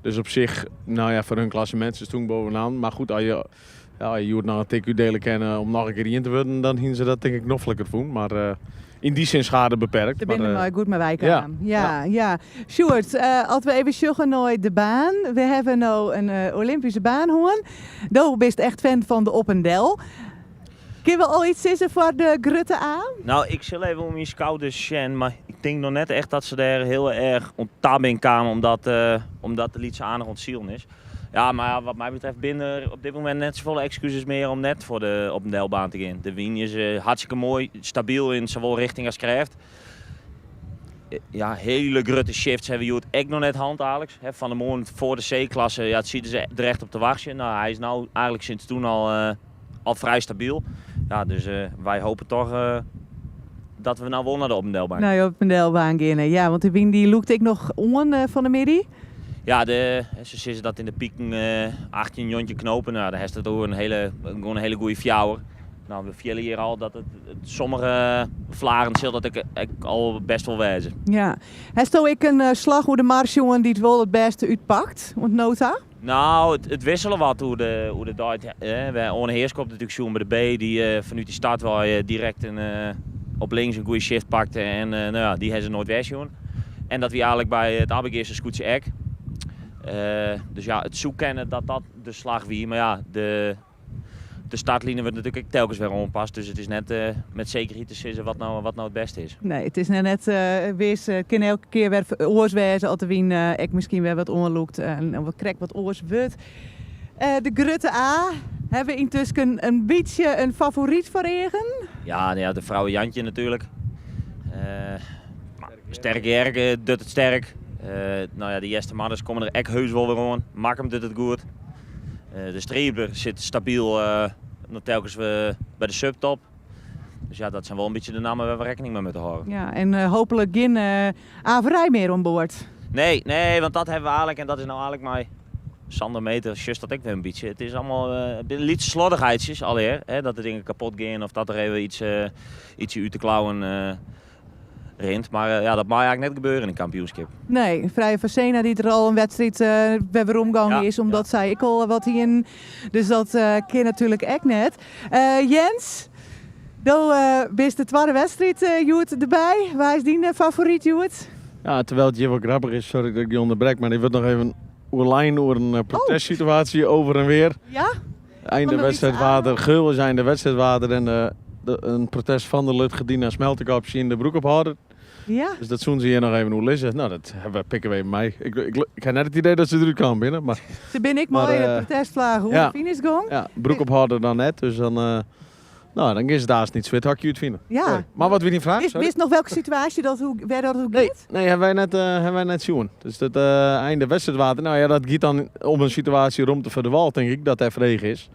Dus op sich, nou ja, foar hun klassemint se stûn bovenaan. Mar goed, as je, ja, as je hjoed noch in tik útdele kinne om noch in kear ien te wurden, dan hienen se dat tink ik nofliker fûn. Mar uh, yn dy sin schade beperkt. Der binne mar goed mei wei kaam. Ja, ja. Sjoerd, as we even sjogge nei de baan. We hawwe no in Olympyske baan hân. Do bist echt fan fan de op en del. Kinne we al iets sizze foar de grutte A? Nou, ik sil even om myn skouders sjen, mar ik tink noch net echt dat se dêr hiel erch oan ta binne kaam omdat, omdat de lytse A noch oan it silen is. Ja, mar ja, wat my betreft binne der op dit momint net safolle ekskuses mear om net foar de op en delbaan te gean. De wyn is hartstikke moai, stabyl yn sawol richting as krêft. ja, hele grutte shifts hawwe we hjoed ek noch net hân Alex. Fan de moarn foar de C-klasse, ja, it sieten se der echt op te wachtsjen. Nou, hy is no eigentlik sinds toen al, al frij stabyl. Ja, dus wy hopen toch dat we no wol nei de op en delbaan. Nei op en delbaan geane, ja, want de wyn dy lûkt ek noch oan fan 'e middei. Ja, de, se sizze dat yn de piken 18, 19 knopen. Nou, dan hast it oer in hele, gewoan in hele goede fjouwer. Nou, we fiele hjir al dat it, sommige flagen sil dat ek, ek al best wol wêze. Ja. Hasto ek in slach oer de mar sjoen dy't wol it bêste útpakt oant no ta? Nou, it wissele wat oer de, oer de dei. We ha Oane Heerschop natuerlik sjoen by de B, dy't fanút dy start wei direkt in, op links in goede shift pakte en nou ja, dy ha se noait wer sjoen. En dat wie eigentlik by it Abbegeaster skûtsje ek. Dus ja, it soe kinne dat dat de slach wie, mar ja, de, de startline wurdt natuerlik ek telkens wer oanpast, dus it is net met sekerheid te sizzen wat no, wat no it bêste is. Nee, it is net wis. It kin elke kear wer oars wêze as de wyn ek miskien wer wat oanlûkt en wat krekt wat oars wurdt. De grutte A, hawwe we yntusken in bytsje in favoryt foar eagen? Ja, nou ja, de Vrouwe Jantje natuerlik. Sterke Jerke docht it sterk. No ja, de Eastermarders komme der ek heus wol wer oan. Makkum docht it goed. De Streber sit stabyl noch telkens by de subtop. Dus ja, dat zijn wol in bytsje de nammen wêr't we rekkening mei moatte hâlde. Ja, en hooplik gjin averij mear oan board. Nee, nee, want dat hawwe we eigentlik en dat is no eigentlik mei Sander Meter sjochst dat ek wer in bytsje. It is allemaal binne lytse sloddichheidsjes allegear, hè, dat de dingen kapot gean of dat der even iets, ietsje út de klauwen rint. Mar ja, dat mei eigentlik net gebeuren yn in kampioenskip. Nee, Frije Vassena dy't der al in wedstriid wer weromgong is, omdat sy ek al wat hienen. Dus dat kin natuerlik ek net. Jens, do bist de twadde wedstriid hjoed derby. Wa is dyn favoryt hjoed? Ja, terwijl it hjir wol grappich is, sorry dat ik dy ûnderbrek, mar der wurdt noch even oerlein oer in protestsituaasje over en weer. Ja? Einde wedstrijd water, geul is einde wedstrijd water en in protest fan de Lutgerdina Smeltekop tsjin de broekophâlder. Ja. Dus dat soene se hjir noch even oerlizze. No, dat hawwe we, pikke we even mei. Ik, ik, ik ha net it idee dat se derút kaam binne, mar... Se binne ek mei de protestflaggen oer de finish gong. Ja, broekophâlder dan net, dus dan... No, dan gean se daar niet swithokje útfine. Ja. Sorry. Mar wat wie dyn fraach? Wist, wist noch welke situaasje dat, hoe, wêr dat oer giet? Nee, hawwe wy net, hawwe wy net sjoen. Dus dat einde wedstriidwater, no ja, dat giet dan om in situaasje romte foar de wal, tink ik, dat dêr frege is.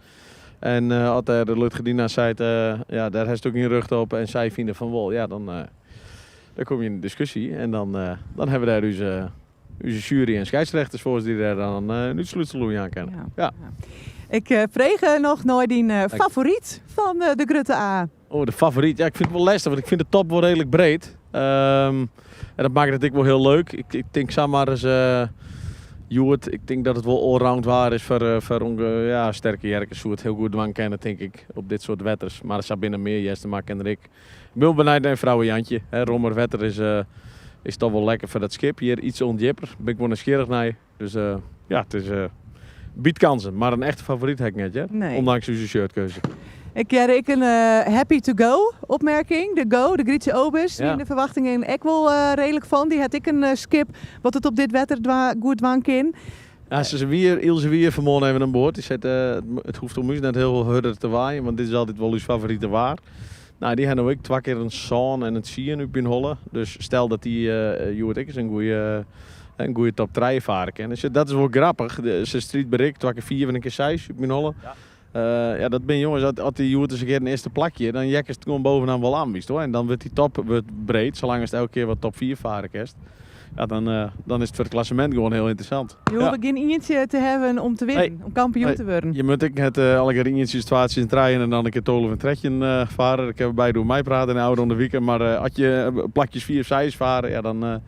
En as dêr de Lutgerdina seit, ja, dêr hast ook gjin rjocht op en sy fine fan wol, ja, dan, dan komme je yn in diskusje en dan, dan hawwe we dêr ús, ús sjuery en skeidsrechters foar dy't dêr dan in útslútsel oer jaan kinne. Ja. Ik frege noch nei dyn favoryt fan de grutte A. Oh, de favoryt. Ja, ik fyn it wol lestich, want ik fyn de top wol reedlik breed. En dat makket it ek wol hiel leuk. Ik, ik tink samar ris hjoed, ik tink dat it wol allround waar is foar, foar ja, Sterke Jerke soe it hiel goed dwaan kinne, tink ik, op dit soart wetters. Mar sa binne mear, Eastermar ken der ek. Ik bin wol benijd nei Vrouwe Jantje. Hè, rommer wetter is, is toch wol lekker foar dat skip. Hjir iets ûndjipper, bin ik wol nijsgjirrich nei. Dus ja, it is biedt kansen. Mar in echte favoryt ha ik net, hear. Nee. Ondanks ús shirtkeuze. Ik hearde ek in happy to go opmerking. De go, de Grietje Obus, ja. de ferwachtingen ek wol reedlik fan. Dy hat ek in skip wat it op dit wetter goed dwaan kin. Ja, se wie, Ilse wie fanmoarn even oan board. Dy sei, it hoecht om ús net hiel hurder te waaien, want dit is altyd wol ús favorite waar. No, dy ha no ek twa kear in sân en in tsien út myn holle. Dus stel dat dy hjoed ek ris in goeie, in goeie top trije fare kin. Dus dat is wol grappich. Se striid berikt twa kear fiif en in kear seis út myn holle. Ja, dat binne jonges, as dy hjoed ris in kear in earste plakje, dan jekkest gewoan bovenaan wol aan, witst wol. En dan wurdt dy top wurdt breed, salang ast elke kear wat top fiif fare kinst. Ja, dan, dan is it foar it klassemint gewoan hiel ynteressant. Je hoege gjin ientsje te hawwen om te winnen, om kampioen te wurden. Je moatte ek net allegear ientsjes, twaatsjes en trijen en dan in kear tolve en trettjin fare. Dêr kinne we beide oer meiprate yn de ôfrûne wike. Mar as je plakjes fiif, seis fare, ja, dan,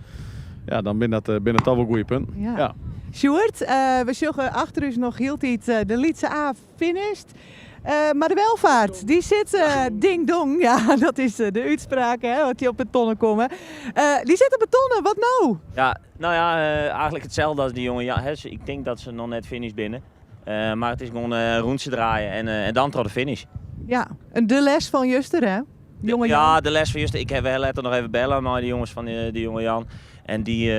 ja, dan binne dat, binne dat toch wol goede punten. Ja. Ja. Sjoerd, we sjogge achter ús noch hieltyd de lytse A finished. Mar de welvaart, dy sit ding dong, ja, dat is de útspraak, hè, as dy op de tonne komme. Dy sit op de tonne, wat no? Ja, no ja, eigentlik itselde as dy jonge Jan. Hè, ik tink dat se noch net finished binne. Mar it is gewoan in rûntsje draaie en dan troch de finish. Ja, en de les fan juster, hè? Jonge Jan. Ja, de les fan juster. Ik ha letter noch even belle mei de jonges fan de jonge Jan. En dy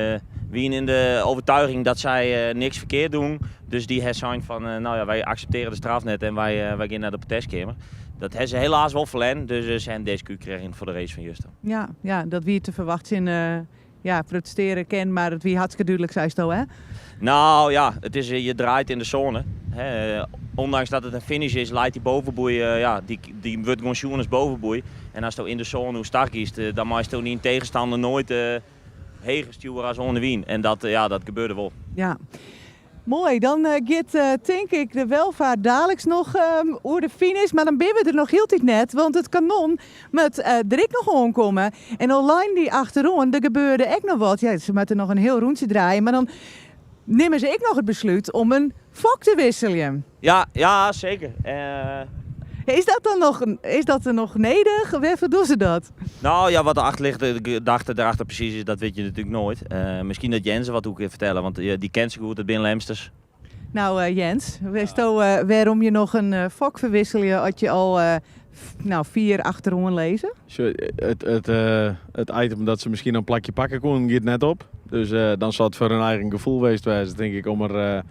wiene yn de overtuiging dat sy niks ferkeard doen. Dus dy ha sein fan, no ja, wy akseptearje de straf net en wy, wy gean nei de protestkeamer. Dat ha se helaas wol ferlern, dus se ha in DSQ krigen foar de race fan juster. Ja, ja, dat wie te ferwachtsjen. Ja, protestearje kin, mar it wie hartstikke dúdlik, seisto, hè? Nou ja, het is, je draait in de zone. Hè. Ondanks dat het een finish is, leit die bovenboei, ja, die wordt gewoon sjoen als bovenboei. En als je in de zone hoe start kiest, dan mag je niet een tegenstander nooit heger sturen als onder wien. En dat, ja, dat gebeurde wel. Ja. Mooi, dan gaat denk ik de welvaart dadelijk nog over de finish. Maar dan ben we er nog heel tijd net, want het kanon moet er ook nog aankomen. En online die achterom, er gebeurde ook nog wat. Ja, ze moeten nog een heel rondje draaien, maar dan nemen ze ook nog het besluit om een fok te wisselen. Ja, ja, zeker. Is dat dan nog, is dat er nog nedig? Waarvoor doen ze dat? Nou ja, wat de achterliggende gedachte erachter precies is, dat weet je natuurlijk nooit. Misschien dat Jens er wat ook kan vertellen, want die kent ze goed, het binnen Lemsters. Nou, Jens, weet je waarom je nog een fok verwissel je als je al 4 achterom lezen? Zo, het item dat ze misschien een plakje pakken kon, gaat net op. Dus dan zal het voor hun eigen gevoel geweest zijn, denk ik, om er...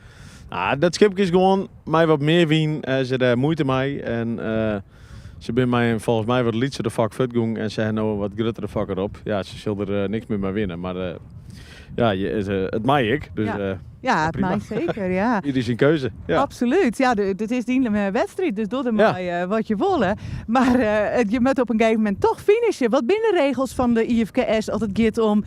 dat schipje is gewoon mij wat meer wien. Ze hebben moeite mee. En ze zijn mij volgens mij wat lietser de vak futgoen en ze hebben nou wat grotere vak erop. Ja, ze zullen er niks meer mee winnen. Maar ja, je, het het maai ik. Dus, Ja, het prima. maai zeker, ja. Ieder zijn keuze. Ja. Absoluut. Ja, dit is die wedstrijd, dus doe er maar wat je wil. Hè. Maar je moet op een gegeven moment toch finishen. Wat binnen de regels van de IFKS als het gaat om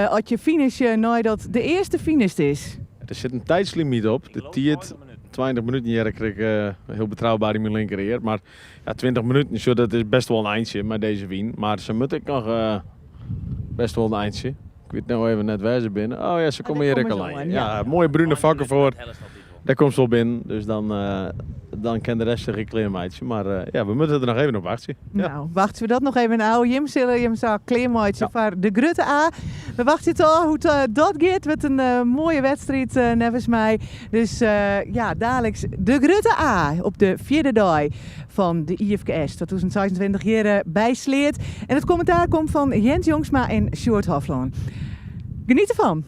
als je finishen nadat de eerste finish is? Er zit een tijdslimiet op. De tiert 20 minuten, ja, dat kreeg ik heel betrouwbaar in mijn linkereer. Maar ja, 20 minuten, zo, dat is best wel een eindje met deze wien. Maar ze moet ik nog best wel een eindje. Ik weet nou even net waar ze binnen. Oh ja, ze komen daar hier komen ze alleen. al in, Ja, ja. mooie brune vakken voor. Daar komt ze wel binnen. Dus dan kan de rest zich een kleermeidje. Maar ja, we moeten er nog even op wachten. Ja. Nou, wachten we dat nog even aan. Jim zullen Jim zou kleermeidje voor de Grutte A. We wachten het al hoe het dat gaat met een mooie wedstrijd, nevens mij. Dus ja, dadelijk de Grutte A op de 4e dag van de IFKS. 2026 hier bij Sleert. En het commentaar komt van Jens Jongsma en Sjoerd Hofland. Geniet ervan!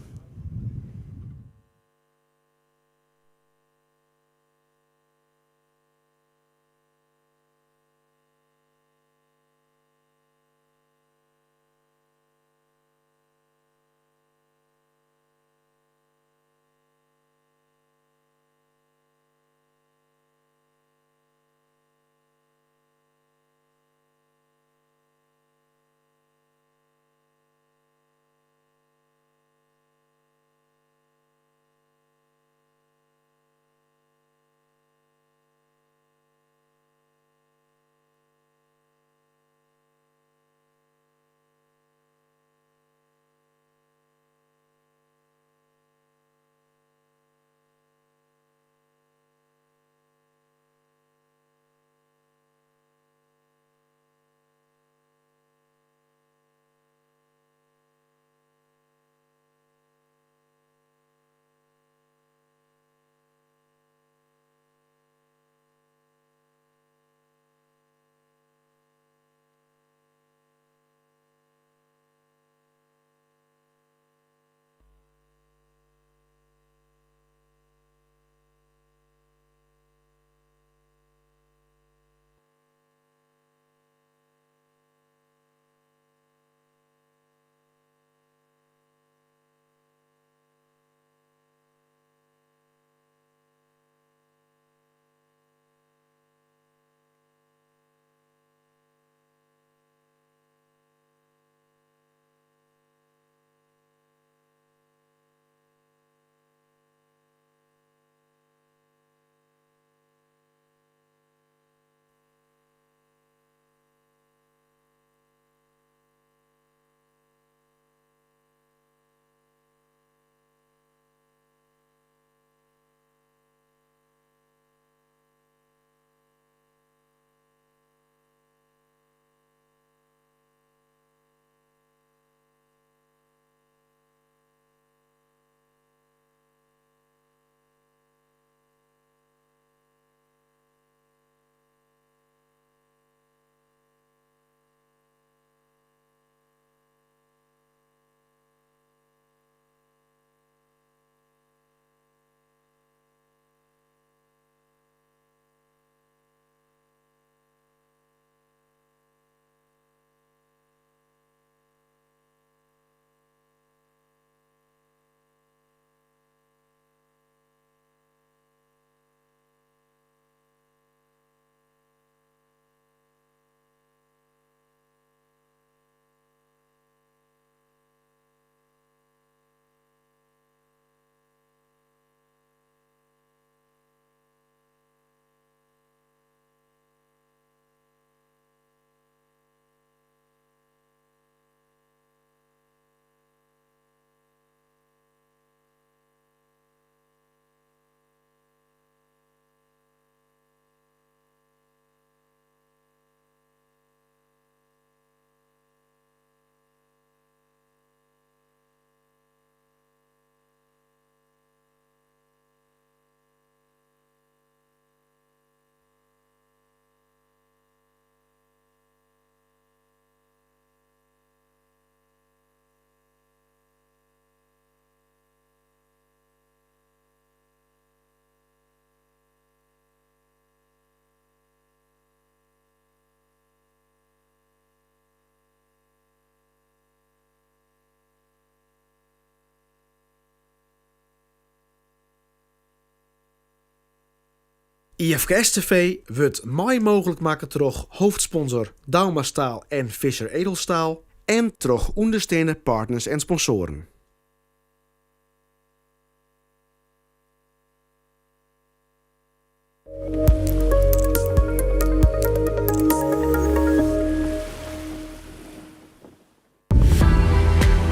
IFKS TV wurdt mei mooglik makke troch hoofdsponsor Douma Staal en Visser Edelstaal en troch ûndersteande partners en sponsoaren.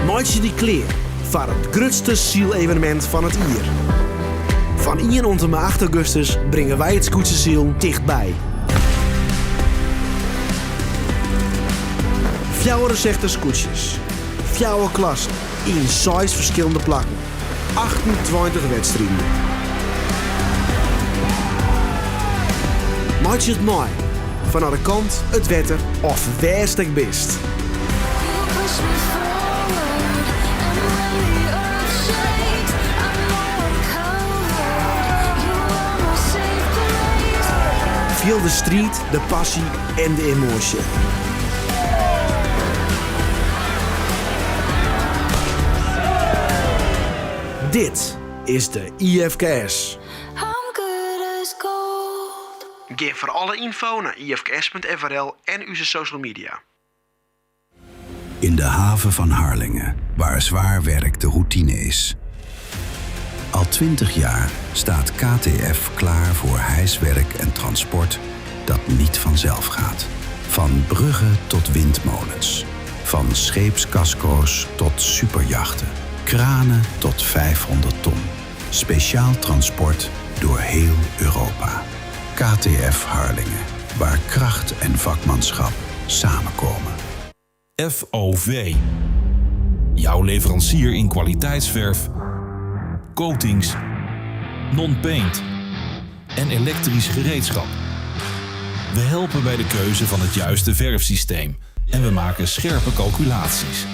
Meitsje dy klear foar it grutste sylevenemint fan it jier. Fan ien oant en mei acht augustus bringe wy it skûtsjesilen tichtby. 64 skûtsjes, fjouwer klassen yn seis ferskillende plakken, 28 wedstriden. Meitsje it mei, fanôf de kant, it wetter of wêr'tst ek bist. Fiel de striid, de passy en de emoasje. Dit is de IFKS. Gean foar alle ynfo nei ifks.frl en ús social media. In de haven van Harlingen, waar zwaar werk de routine is. Al 20 jaar staat KTF klaar voor hijswerk en transport dat niet vanzelf gaat. Van bruggen tot windmolens. Van scheepscasco's tot superjachten. Kranen tot 500 ton. Speciaal transport door heel Europa. KTF Harlingen, waar kracht en vakmanschap samenkomen. FOV. Jouw leverancier in kwaliteitsverf, coatings, non-paint en elektrisch gereedschap. We helpen bij de keuze van het juiste verfsysteem en we maken scherpe calculaties.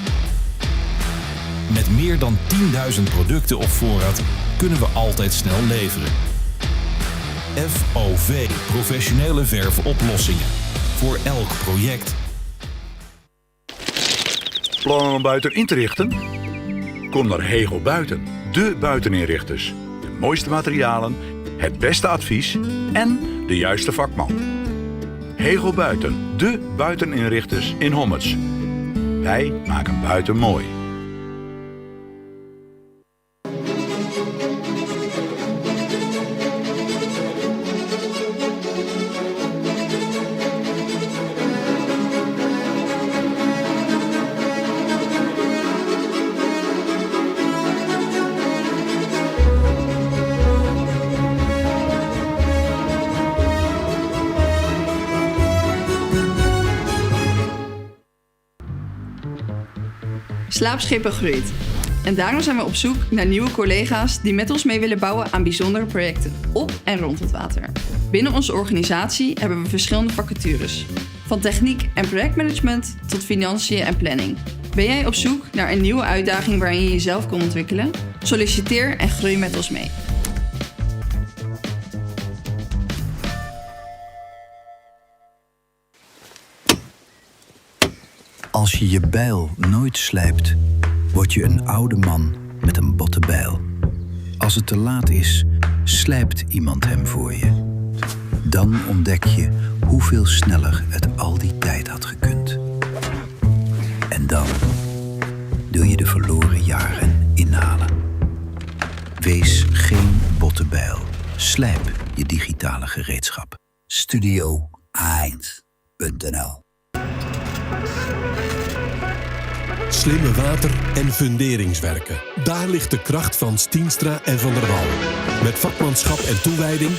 Met meer dan 10.000 producten op voorraad kunnen we altijd snel leveren. FOV Professionele Verfoplossingen. Voor elk project. Plannen om buiten in te richten? Kom naar Hegel Buiten, de buiteninrichters. De mooiste materialen, het beste advies en de juiste vakman. Hegel Buiten, de buiteninrichters in Hommerts. Wij maken buiten mooi. Slaapschepen groeit. En daarom zijn we op zoek naar nieuwe collega's die met ons mee willen bouwen aan bijzondere projecten op en rond het water. Binnen onze organisatie hebben we verschillende vacatures. Van techniek en projectmanagement tot financiën en planning. Ben jij op zoek naar een nieuwe uitdaging waarin je jezelf kan ontwikkelen? Solliciteer en groei met ons mee. Als je je bijl nooit slijpt, word je een oude man met een botte bijl. Als het te laat is, slijpt iemand hem voor je. Dan ontdek je hoeveel sneller het al die tijd had gekund. En dan wil je de verloren jaren inhalen. Wees geen botte bijl. Slijp je digitale gereedschap. Studio 1.nl Slimme water- en funderingswerken. Daar ligt de kracht van Stienstra en Van der Wal. Met vakmanschap en toewijding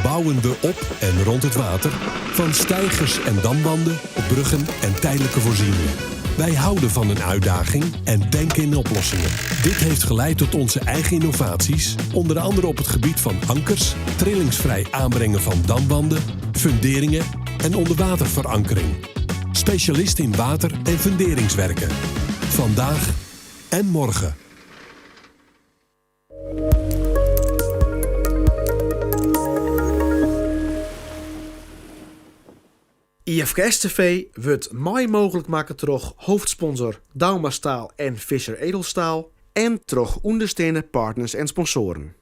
bouwen we op en rond het water. Van steigers en damwanden, bruggen en tijdelijke voorzieningen. Wij houden van een uitdaging en denken in oplossingen. Dit heeft geleid tot onze eigen innovaties, onder andere op het gebied van ankers, trillingsvrij aanbrengen van damwanden, funderingen en onderwaterverankering. Specialist in water- en funderingswerken. Vandaag en morgen. IFKS TV wurdt mei mooglik makke troch hoofdsponsor Douma Staal en Visser Edelstaal en troch ûndersteande partners en sponsoaren.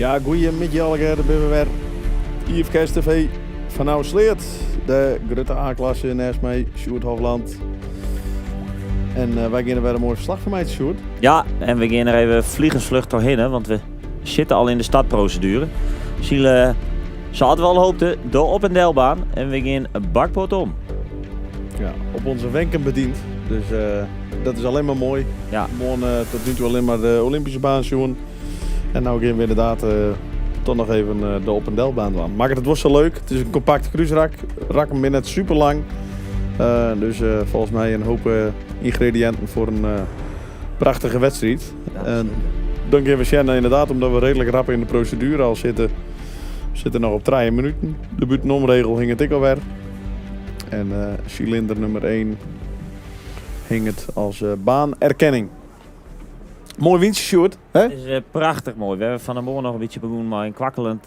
Ja, goeiemiddei allegear, dêr binne we wer. IFKS TV fanôf Sleat, de grutte A-klasse nêst my, Sjoerd Hofland. En eh, wy geane der wer in moai ferslach fan meitsje, Sjoerd. Ja, en we geane der even vliegensvlucht trochhinne, want we sitte al yn de startproseduere. Sile, sa't we al hoopten, de op- en delbaan. En we geane bakboard om. Ja, op onze wenken bediend. Dus eh, dat is allinne mar moai. Ja. Moarn eh, tot nu toe allinne mar de Olympische baan sjoen. En no geane we ynderdaad toch noch even de op- en delbaan dwaan. Mar it wol sa leuk. It is in kompakt krúsrak. Rakken binne net super lang. Dus folgens my in hoop yngrediïnten foar in prachtige wedstriid. En dan geane we sjen ynderdaad, omdat we reedlik rap yn de proseduere al sitte. We sitte noch op 3 minuten. De bûtenomregel hinget ek alwer. En silinder nûmer 1 hinget as baanerkenning. Moai wyntsje, Sjoerd. Hè? It is prachtich moai. We hawwe fan 'e moarn noch in bytsje begûn mei in kwakkeljend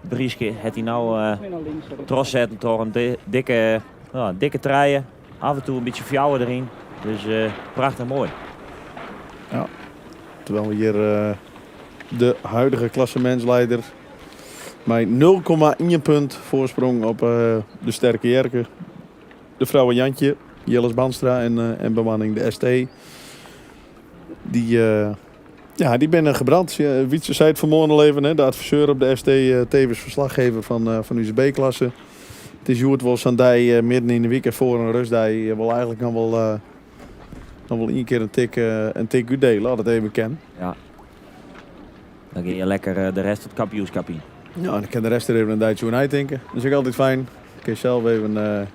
bryske. Hat hy no trochsetten troch in dikke, ja, dikke trije. Af en toe in bytsje fjouwer deryn. Dus prachtich moai. Ja, terwijl we hjir de huidige klassemintslieder mei 0,1 punt foarsprong op de Sterke Jerke. De Vrouwe Jantje, Jilles Bandstra en, en bemanning de ST. Dy, ja, dy binne gebrand. Wietse sei it fan 'e moarn al even, hè, de adviseur op de ST, tevens ferslachgever fan, fan ús B-klasse. It is hjoed wol sa'n dei midden yn de wike foar in rêstdei. Je wol eigentlik noch wol, noch wol ien kear in tik útdiele, as it even kin. Ja. Dan geane je lekker de rest it kampioenskip yn. Ja, dan kin de rest der even in deitsje oer neitinke. Dat is ek altyd fijn. Dan kin je sels even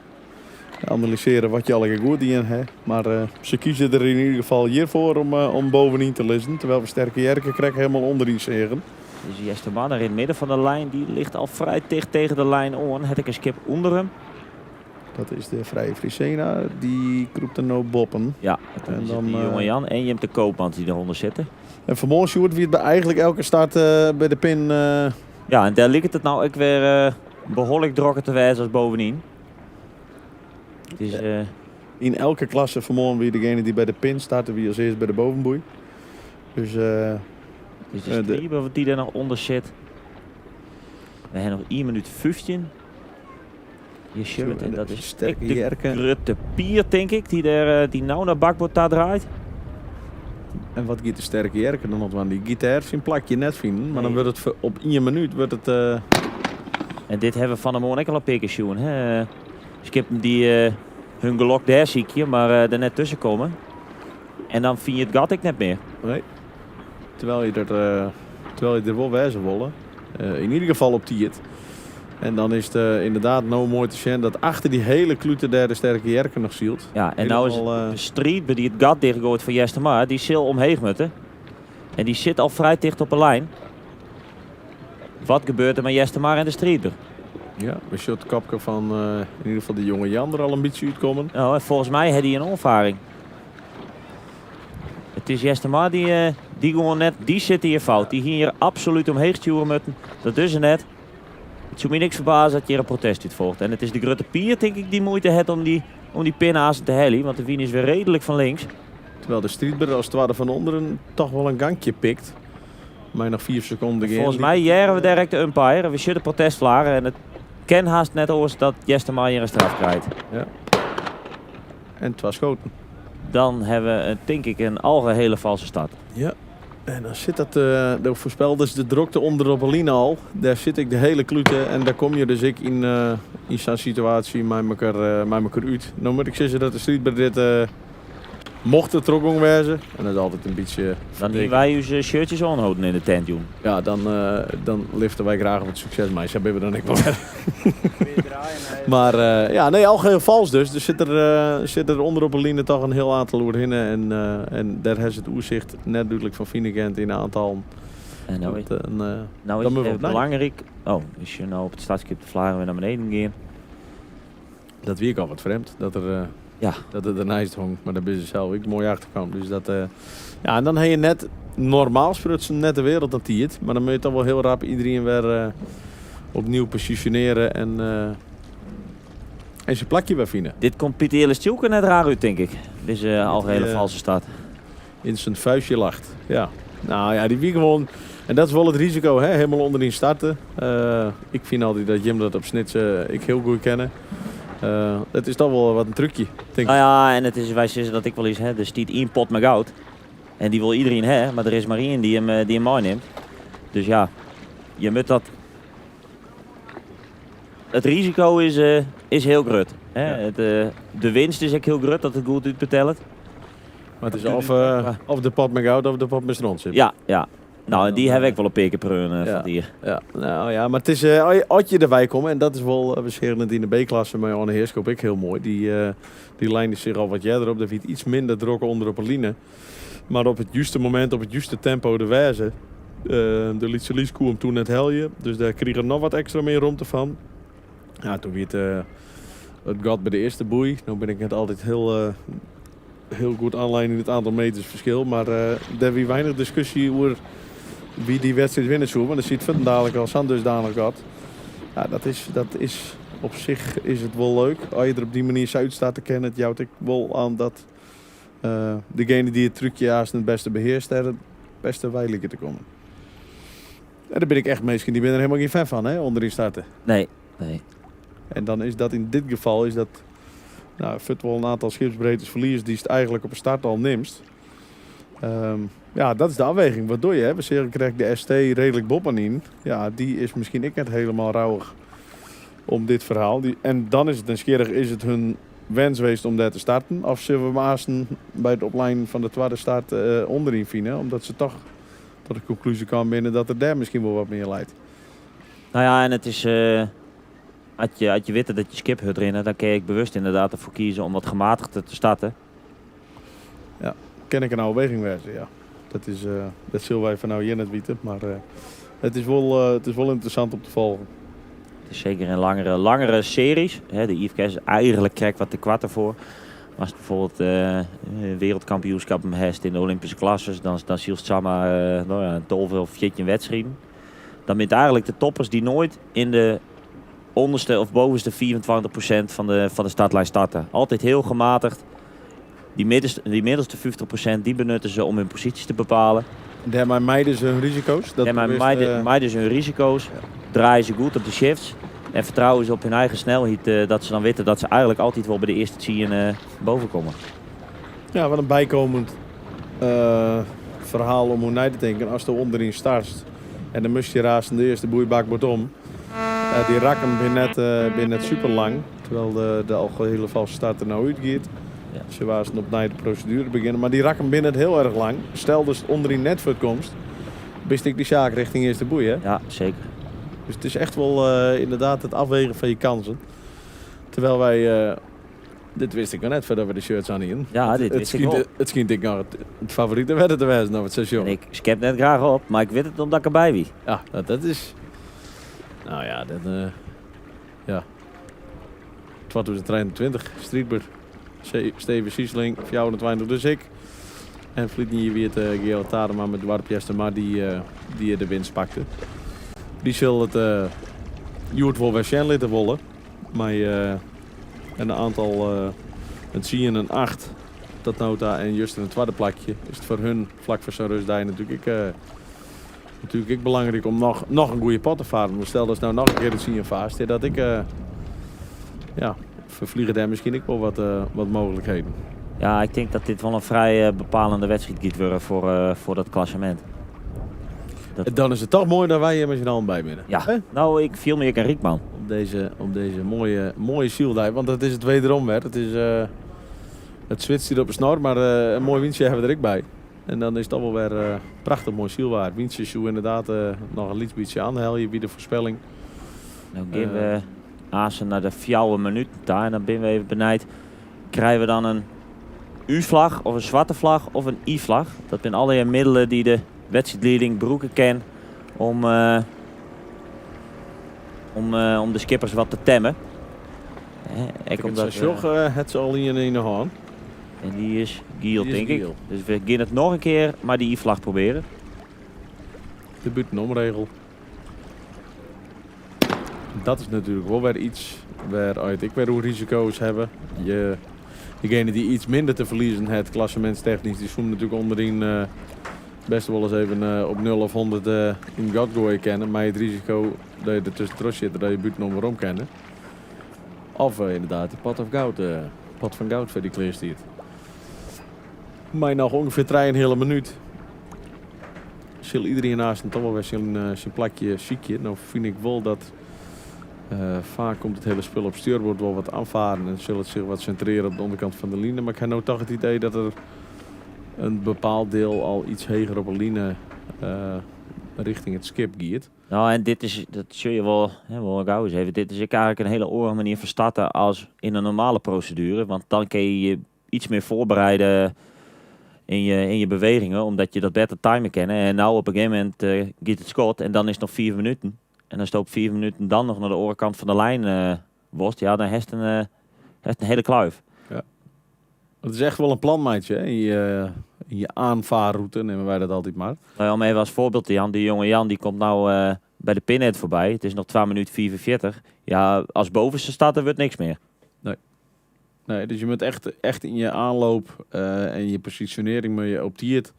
analysearje wat je allegear goed dien ha. Mar se kieze der yn ieder gefal hjirfoar om bovenyn te lizzen, terwijl we Sterke Jerke krekt hielendal ûnderyn seagen. Dus Jester Banner yn it midden fan de lijn, dy ligt al frij ticht tegen de lijn oan. Hat ek in skip ûnder him. Dat is de Frije Frisena, dy krûpt der no boppen. Ja, en dan de jonge Jan en Jim de Koopman dy't derûnder sitte. En fan 'e moarn Sjoerd wie it by eigentlik elke start by de pin. Ja, en dêr liket it no ek wer behoarlik drokker te wêzen as bovenyn. It is, Yn elke klasse fan 'e moarn wie degene dy't by de pin starte wie as earst by de bovenboei. Dus, is de striber dy't der noch ûnder sit. We hawwe noch 1 minút 15. Je sjogge en dat is ek de grutte Pier, tink ik, dy't der, dy't no nei bakboard ta draait. En wat giet de Sterke Jerke dan noch dwaan? Dy giet dêr syn plakje net finen, mar dan wurdt it op ien minút wurdt it. En dit hawwe we fan 'e moarn ek al in pear kear sjoen. Hè? Skippen dy't hun gelok dêr sykje, mar der net tusken komme. En dan fine je it gat ek net mear. Nee. Terwijl je der, terwijl je der wol wêze wolle. Yn ieder gefal op tiid. En dan is it ynderdaad no moai te sjen dat achter dy hiele klute dêr de Sterke Jerke noch sylt. Ja, en no is de striid dy't it gat dichtgoait foar Eastermar, dy sil omheech moatte. En dy sit al frij ticht op 'e lijn. Wat gebeurt der mei Eastermar en de striidber? Ja, we sjogge it kopke fan yn ieder gefal de jonge Jan der al in bytsje útkommen. No, en folgens my hat hy in oanfaring. It is Eastermar dy, dy gewoan net, dy sit hjir fout. Dy hie hjir absolút omheech stjoere moatten. Dat dogge se net. It soe my niks ferbaze dat hjir in protest út folget. En it is de grutte Pier, tink ik, dy't muoite hat om dy, om dy pin aansten te heljen. Want de wyn is wer reedlik fan links. Terwijl de striidber as twadde fan ûnderen toch wol in gankje pikt. Mei noch 5 sekonden te gean. Folgens my hearre we dêr ek de umpire. We sjogge de protestflagge en it kin hast net oars dat Eastermar hjir in straf krijt. Ja. En twa skoten. Dan hawwe we, tink ik, in algehele falske start. Ja. En dan sit dat, do foarspeldest de drokte ûnder op 'e line al. Dêr sit ek de hiele klute en dêr komme je dus ek yn, yn sa'n situaasje mei mekoar, mei mekoar út. No moat ik sizze dat de striidber dit, mocht it trochgong wêze, en dat is altyd in bytsje. Dan hiene wy ús shirtjes oanholden yn de tent jûn. Ja, dan, dan lifte wy graach wat sukses mei. Sa binne we dan ek wol wer. Mar ja, nee, algeheel fals dus. Der sit der, sit der ûnder op 'e line toch in hiel oantal oerhinne en, en dêr ha se it oersicht net dúdlik fan fine kind yn 'e oantallen. En no is, no is it belangryk. Oh, is je no op it startskip de flaggen wer nei beneden gean. Dat wie ek al wat frjemd, dat er, ja. dat er derneist hong. Mar dêr binne se sels ek moai achterkaam. Dus dat, ja, en dan ha je net, normaal sprutsen, net de wereld oan tiid. Mar dan moatte je toch wol hiel rap iderien wer opnieuw posisjonearje en, en syn plakje wer fine. Dit komt Pieter Jelle Stjoeke net raar út, tink ik. Dizze algehele falske start. In zijn vuistje lacht. Ja. Nou ja, dy wie gewoan. En dat is wol it risiko, hè, helemaal ûnderyn starte. Ik fyn altyd dat jim dat op Snits ek hiel goed kenne. Dat is toch wol wat in trúkje, tink ik. Nou ja, en it is, wy sizze dat ek wolris, hè, der stiet ien pot mei goud. En dy wol iderien ha, mar der is mar ien dy't him, dy't him meinimt. Dus ja, je moat dat. It risiko is, is hiel grut. Hè? Het, de winst is ek hiel grut dat it goed útbetellet. Mar it is of, of de pot mei goud of de pot mei stront. Ja, ja. Nou, en dy ha ik wol in pear kear preaun fan it jier. Ja, nou ja, mar it is, as je derby komme, en dat is wol, we seagen it yn de B-klasse mei Anne Heerschop ek hiel moai. Dy, dy lijnde sich al wat earder op, dêr wie it iets minder drok ûnder op 'e line. Mar op it juste momint, op it juste tempo der wêze. De Lytse Lys koe him toen net helje, dus dêr krige er noch wat ekstra mear romte fan. Ja, toen wie it it gat by de earste boei. No bin ik net altyd hiel, hiel goed oanlein yn it oantal meters ferskil, mar dêr wie weinich diskusje oer wie dy wedstriid winne soe, want der siet fuortendalik al sa'n dusdanich gat. Ja, dat is, dat is op sich is it wol leuk as je der op dy manier sa út starte kinne. It jout ek wol oan dat degene dy't it trúkje aanst it bêste behearst, dêr it bêste wei liket te kommen. En der binne ek echt minsken dy binne der helemaal gjin fan fan, hè, ûnderyn starte. Nee, nee. En dan is dat yn dit gefal is dat nou, fuort wol in oantal skipsbreedtes ferlies dy'tst eigenlik op 'e start al nimst. Ja, dat is de afweging. Wat doe je? Hè? We seagen krekt de ST reedlik boppenyn. Ja, dy is miskien ek net hielendal rouwich om dit ferhaal. Dy, en dan is it nijsgjirrich, is it hun wens west om dêr te starten? Of sille we him aansten by it oplijnen fan de twadde start ûnderyn fine, omdat se toch tot de konklúzje kaam binne dat der dêr miskien wol wat mear leit? Nou ja, en it is, as je, as je witte dat je skip hurd rinne, dan kin je ek bewust ynderdaad derfoar kieze om wat gematigder te starten. Ja, kin ek in ôfweging wêze, ja. Dat is, dat sille wy foar no hjir net witte, mar it is wol, it is wol ynteressant om te folgjen. It is seker in langere, langere series. Hè, de IFKS is eigenlik krekt wat te koart derfoar. Mar ast byfoarbyld wereldkampioenskappen hast yn de Olympyske klasses, dan, dan sylst samar no ja, in 12 of 14 wedstriden. Dan binne it eigenlik de toppers dy't noait yn de ûnderste of bovenste 25% fan de startlijn starte. Altyd hiel gematigd. Dy middenste, dy middelste 50% dy benutte se om hun posysjes te bepalen. Dêrmei mijde se hun risiko's? Dat Dêrmei mijde se hun risiko's, draaie se goed op de shifts en fertrouwe se op hun eigen snelheid dat se dan witte dat se eigenlik altyd wol by de earste tsien boven komme. Ja, wat in bykommend ferhaal om oer nei te tinken. Asto ûnderyn startst en dan moatst je raast de earste boei bakboard om. Dy rakken binne net super lang, terwyl de algehele valse start der no útgiet. Se woasten opnij de proseduere begjinne, mar dy rakken binne net hiel erch lang. Stel datst ûnderyn net fuortkomst, bist ek dy saak richting earste boei, hè? Ja, seker. Dus it is echt wol ynderdaad it afwegen fan je kansen. Terwyl wy, dit wist ik noch net foardat we de shirts oan hienen. Ja, dit wist ik wol. It skynt ek noch it favorite wetter te wêzen, of it seizoen. En ik skep net graach op, mar ik wit it omdat ik derby wie. Ja, dat is... Nou ja, dat... Ja. 2023, striidber. Steven Siesling, 24, dus ik. En ferline jier wie it Gerald Tadema mei Doarp Eastermar dy't de winst pakte. Dy sil it hjoed wol wer sjen litte wolle. Mei in oantal in tsien en acht tot no ta en juster in twadde plakje. Is it foar hun flak foar sa'n rustdei natuerlik ek Natuerlik ek belangryk om noch, noch in goede pot te faren. Want stel datst no noch in kear de tsien faarst, dat ek, ja, ferfliege dêr miskien ek wol wat, wat mooglikheden. Ja, ik tink dat dit wol in frij bepalende wedstriid giet wurde foar, foar dat klassemint. Dat... Dan is it toch moai dat wy hjir mei syn allen by binne. Ja, no, ik fiel my ek in ryk man. Op dizze, op dizze moaie, moaie syldei, want it is it wederom wer. It is, it swit stiet op 'e snor, mar in moai wyntsje hawwe we der ek by. En dan is it al wol wer prachtich moai sylwaar. Wyntsje soe ynderdaad noch in lyts bytsje oanhelje by de foarspelling. No gean we aansen nei de fjouwer minuten ta en dan binne we even benijd. Krije we dan in U-flach of in swarte flach of in I-flach? Dat binne allegear middelen dy't de wedstriidlieding brûke kin om, om, om de skippers wat te temmen. Ek omdat, sjoch, hat se al ien yn de hân. En dy is giel, tink ik. Dus we gean it noch in kear mei de I-flach probearjen. De bûtenomregel. Dat is natuerlik wol wer iets wêr't ek wer oer risiko's hawwe. Je, degene dy't iets minder te ferliezen hat, klassemintstechnysk, dy soe natuerlik ûnderyn. Best wol ris even op 0 of 100 yn it gat goaie kinne, mei it risiko dat je der tuskentroch sjitte, dat je bûtenom werom kinne. Of ynderdaad dy pot of goud, pot fan goud foar dy klear stiet. Mei noch ûngefear trijenheale minút sil iderien aansten toch wol wer syn plakje sykje. No fyn ik wol dat faak komt it hiele spul op stjoerboard wol wat oanfaren en sil it sich wat sintrearje op de ûnderkant fan de line. Mar ik ha no toch it idee dat der in bepaald diel al iets heger op 'e line rjochting it skip giet. Nou, en dit is, dat sil je wol, hè, wol gau ris even. Dit is ek eigenlik in hiele oare manier fan starten as yn in normale proseduere. Want dan kin je je iets mear foarbereide yn je bewegingen, omdat je dat better time kinne. En no op in gegeven momint giet it skot en dan is it noch fiif minuten. En ast op fiif minuten dan noch nei de oare kant fan de lijn wolst, ja, dan hast in hiele kluif. Ja. Het is echt wol in plan meitsje, hè? In je aanvaarroute neame wy dat altyd mar. Nou ja, om even as foarbyld te jaan, dy jonge Jan dy komt no by de pinhead foarby. It is noch 2 minuten 45. Ja, as bovenste starter wurdt niks mear. Nee. Nee, dus je moet echt, echt in je aanloop en je positionering moet je op tiid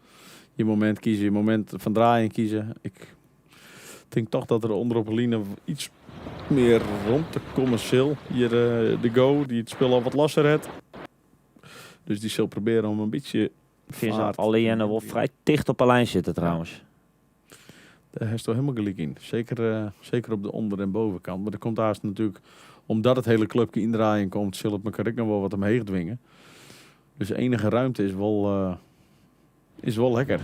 je momint kieze, je momint fan draaien kieze. Ik tink toch dat der ûnder op de line iets mear romte komme sil. Hjir de Go, dy't it spul al wat losser hat. Dus dy sil probearje om in bytsje Ik fyn se faart allegearre wol frij ticht op 'e lijn sitte trouwens. Dêr hasto hielendal gelyk yn. Seker, seker op de ûnder- en bovenkant. Mar der komt aanst natuerlik, omdat it hiele klupke yn draaien komt, sil it mekoar ek noch wol wat omheech dwinge. Dus enige ruimte is wol lekker.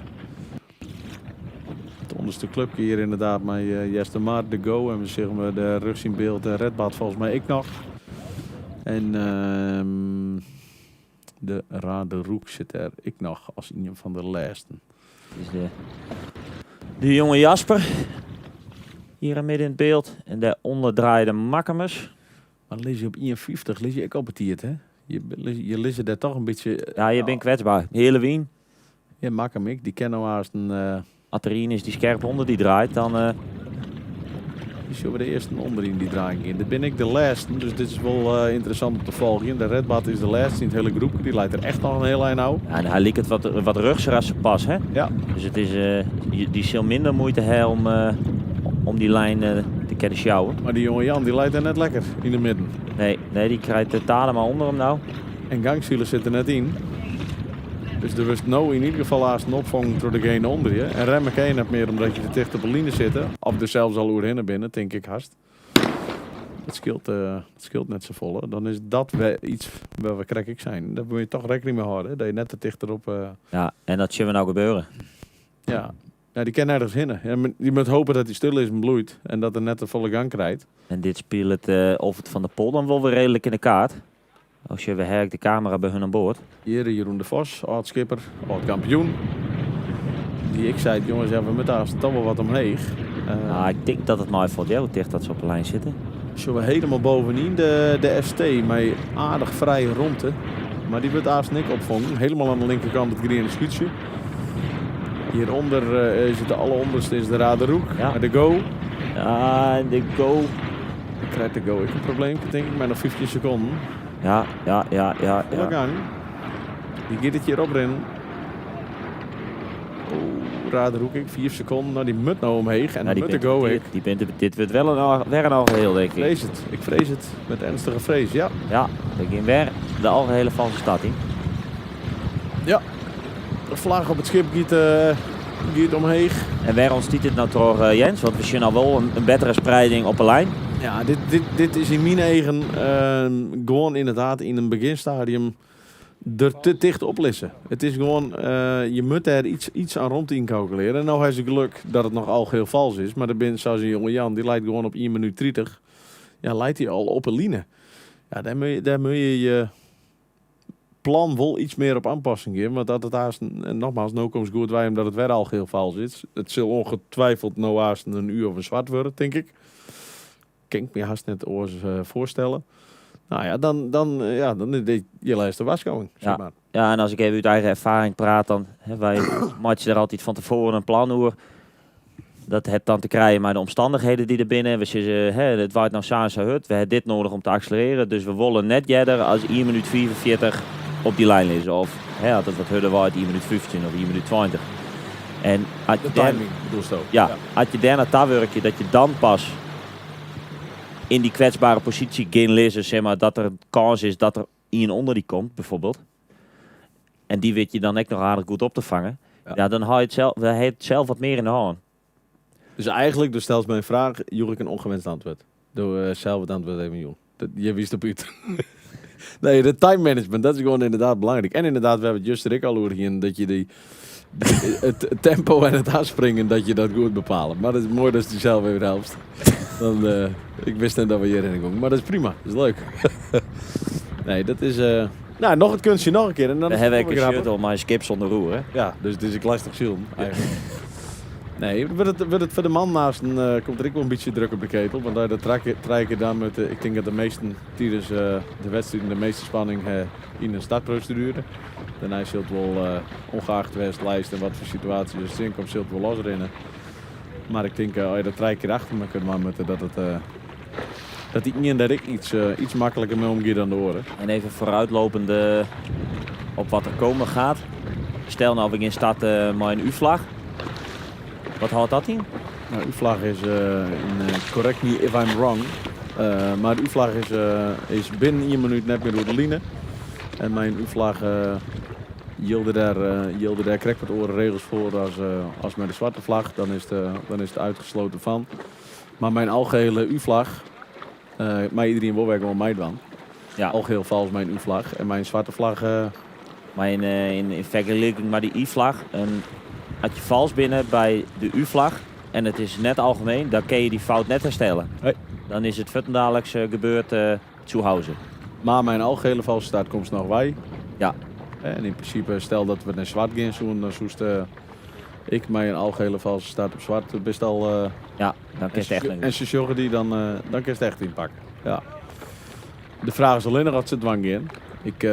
It ûnderste klupke hjir ynderdaad mei Jester Mar, de Go en we sjogge de rjochts yn byld Redbad folgens my ek noch. En de Rade Roek sit dêr ek noch as ien fan de lêsten. Is de jonge Jasper hjir midden yn it byld en dêrûnder draaie de Makkumers. Mar lizze je op 51, lizze je ek al betiid, hè? Je lizze dêr toch in bytsje... Ja, je binne kwetsber. Hiele wyn. Ja, Makkum ek. Dy kin no aanst in... As der ien is dy't skerp ûnder dy draait, dan... Dy sjogge we de earsten ûnder yn dy draaiing gean. Dit binne ek de lêsten, dus dit is wol ynteressant om te folgjen. De Redbad is de lêste yn it hiele groepke. Dy leit der echt noch in hiel ein ôf. Ja, en hy liket wat, wat rjochtser as se pas, hè? Ja. Dus it is, dy sil minder muoite ha om dy lijn te kinne sjouwen. Mar dy jonge Jan, dy leit der net lekker yn de midden. Nee, nee, dy krijt de Tadema ûnder him no. En gangsile sit der net yn. Dus der wurdst no yn ieder gefal aanst opfongen troch degene ûnder je. En remme kin je net mear omdat je te ticht op de line sitte. Of der sels al oerhinne binne, tink ik hast. Dat skeelt net safolle. Dan is dat wer iets wêr we krekt ek seinen. Dêr moatte je toch rekkening mei hâlde. Dat je net te ticht derop. Ja, en dat sjogge we no gebeuren. Ja. Ja, dy kin nergens hinne. Ja, je moat hope dat dy stil is en bloeit en dat er net de folle gang krijt. En dit spilet Olfert van der Pol dan wol wer reedlik yn de kaart. As je we ha ek de kamera by hun oan board. Hjir Jeroen de Vos, âld-skipper, âld-kampioen. Dy't ek seit, jonges, ja, we moatte aanst toch wol wat omheech. Ah, ik tink dat it meifalt, ja, hoe ticht dat se op de lijn sitte. Sjogge we hielendal bovenyn de ST mei aardich frije romte. Mar dy wurdt aanst ek opfongen. Hielendal oan de linkerkant it griene skûtsje. Hjirûnder is it de allerûnderste is de Rade Roek mei de Go. Ja, en de Go. Dan krijt de Go ek in probleemke, tink ik, mei noch 15 sekonden. Ja. Folle gang. Dy giet it hjir oprinnen. Oeh, Rade Roek ek, 5 sekonden. Nou, dy moat no omheech en Ja, dan die moat de bent Go dit, ek. Die bent, dit wurdt wel in, wer in algeheel, denk ik. Vrees het. Ik vrees het. Met ernstige vrees, ja. Ja, der gean wer de algehele valse start yn. Ja, de flagge op it skip giet omheech. En wêr ûntstiet dit no troch, Jens? Want we sjogge no wol in bettere spreiding op 'e lijn. Ja, dit is yn myn eagen gewoan ynderdaad yn in begjinstadium der te ticht op lizze. It is gewoan, je moatte dêr iets oan romte yn kalkulearje. En no ha se geluk dat it noch algeheel fals is, mar der binne sa as in jonge Jan, dy leit gewoan op ien minút 30, ja, leit hy al op 'e line. Ja, dêr moatte je je plan wol iets mear op oanpassing gean, want dat it aanst, en nogmaals, no komst goed wei omdat it wer algeheel fals is. It sil ongetwijfeld no aanst in U of in swart wurde, tink ik. Kin ik my hast net oars foarstelle. Nou ja, dan is dit je lêste warskôging, sis mar. Ja, en as ik even út eigen erfaring praat, dan, hè, wy meitsje der altyd fan tefoaren in plan oer. Dat hat dan te krijen mei de omstannichheden dy't der binne. We sizze, hè, it waait no sa en sa hurd. We ha dit nedich om te akselerearjen. Dus we wolle net earder as ien minút 45 op dy lijn lizze. Of, hè, as it wat hurder waait, ien minút 15 of ien minút 20. En as De timing bedoelsto? Ja, as je dêr nei ta wurkje, dat je dan pas yn dy kwetsbere posysje gean lizze, sis mar, dat der kâns is dat der ien ûnder dy komt, bijvoorbeeld. En dy wit je dan ek noch aardich goed op te fangen. Ja, dan ha je it sels, dan ha je it sels wat mear yn de hân. Dus eigenlijk, do stelst my in fraach, joech ik in ongewenst antwurd. Do sels it antwurd even jûn. Dat, je wist op út. Nee, de time management, dat is gewoan ynderdaad belangryk. En ynderdaad, we hawwe it juster ek al oer hân, dat je dy, it tempo en it ôfspringen, dat je dat goed bepale. Mar dat is moai datst dysels even helpst. Dan, ik wist net dat we hjirhinne gongen, mar dat is prima, dat is leuk. Nee, dat is, nou, noch it kunstje noch in kear. En dan We is it hawwe ek wol in grappich. shirt oan mei in skip sûnder roer, hè? Ja, dus it is ek lestich silen, eigenlijk. Nee, wurdt it, wurdt it foar de man naast, komt der ek wol in bytsje druk op de ketel. Want as je dat trije kear dwaan moatte, ik tink dat de measten tidens de wedstriden de measte spanning ha yn in startproseduere. Dêrnei sil it wol, ongeacht wêr'tst leist en wat foar situaasjes der tsjinkomt, sil it wol losrinne. Mar ik tink, as je dat trije kear achter mekoar dwaan moatte, dat it, dat dy ien dêr ek iets makliker mei omgiet dan de oare. En even vooruitlopende op wat der komen gaat. Stel nou, we gean starten mei in U-flach. Wat hâldt dat yn? Nou, U-flach is, in, correct me if I'm wrong, mar U-flach is binnen ien minút net mear oer de line. En mei in U-flach jilde dêr krekt wat oare regels foar as mei de swarte flach. Dan is it uitgesloten fan. Mar mei in algehele U-flach mei iderien wol wer gewoan meidwaan. Algeheel fals mei in U-flach en mei in swarte flach. Mar yn fergeliking mei de I-flach, as je fals binne by de U-flach en it is net algemeen, dan kinne je dy fout net herstelle. Nee. Dan is it fuortendaliks gebeurd zu Hause. Mar mei in algehele false start komst noch wei. Ja. En yn prinsipe, stel dat we nei swart gean soenen, dan soest ek mei in algehele false start op swart bist al. Ja, dan kinst echt En se sjogge dy, dan kinst echt ynpakke. Ja. De fraach is allinnich oft se dwaan gean. Ik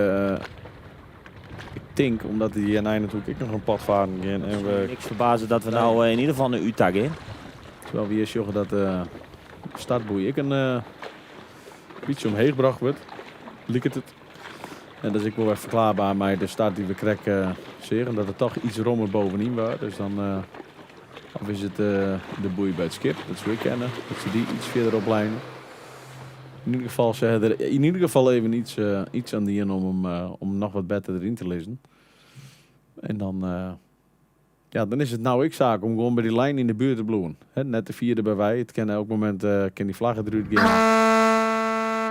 tink, omdat dy hjirnei natuerlik ek noch in pot faren gean. En we Niks ferbaze dat we no yn ieder gefal nei U ta gean. Terwyl we hjir sjogge dat de startboei ek in bytsje omheech brocht wurdt, liket it. En dat is ek wol wer ferklaarbaar mei de start dy't we krekt seagen, dat it toch iets rommer bovenyn waard. Dus dan, of is it de boei by it skip, dat soe ek kinne, dat se dy iets fierder opleine. Yn ieder gefal, se ha der yn ieder gefal even iets oan dien om him om noch wat better deryn te lizzen. En dan, ja, dan is it no ek saak om gewoan by dy lijn yn de buert te bliuwen. Hè, net te fier derby wei. It kin elk momint kin dy flagge derút gean.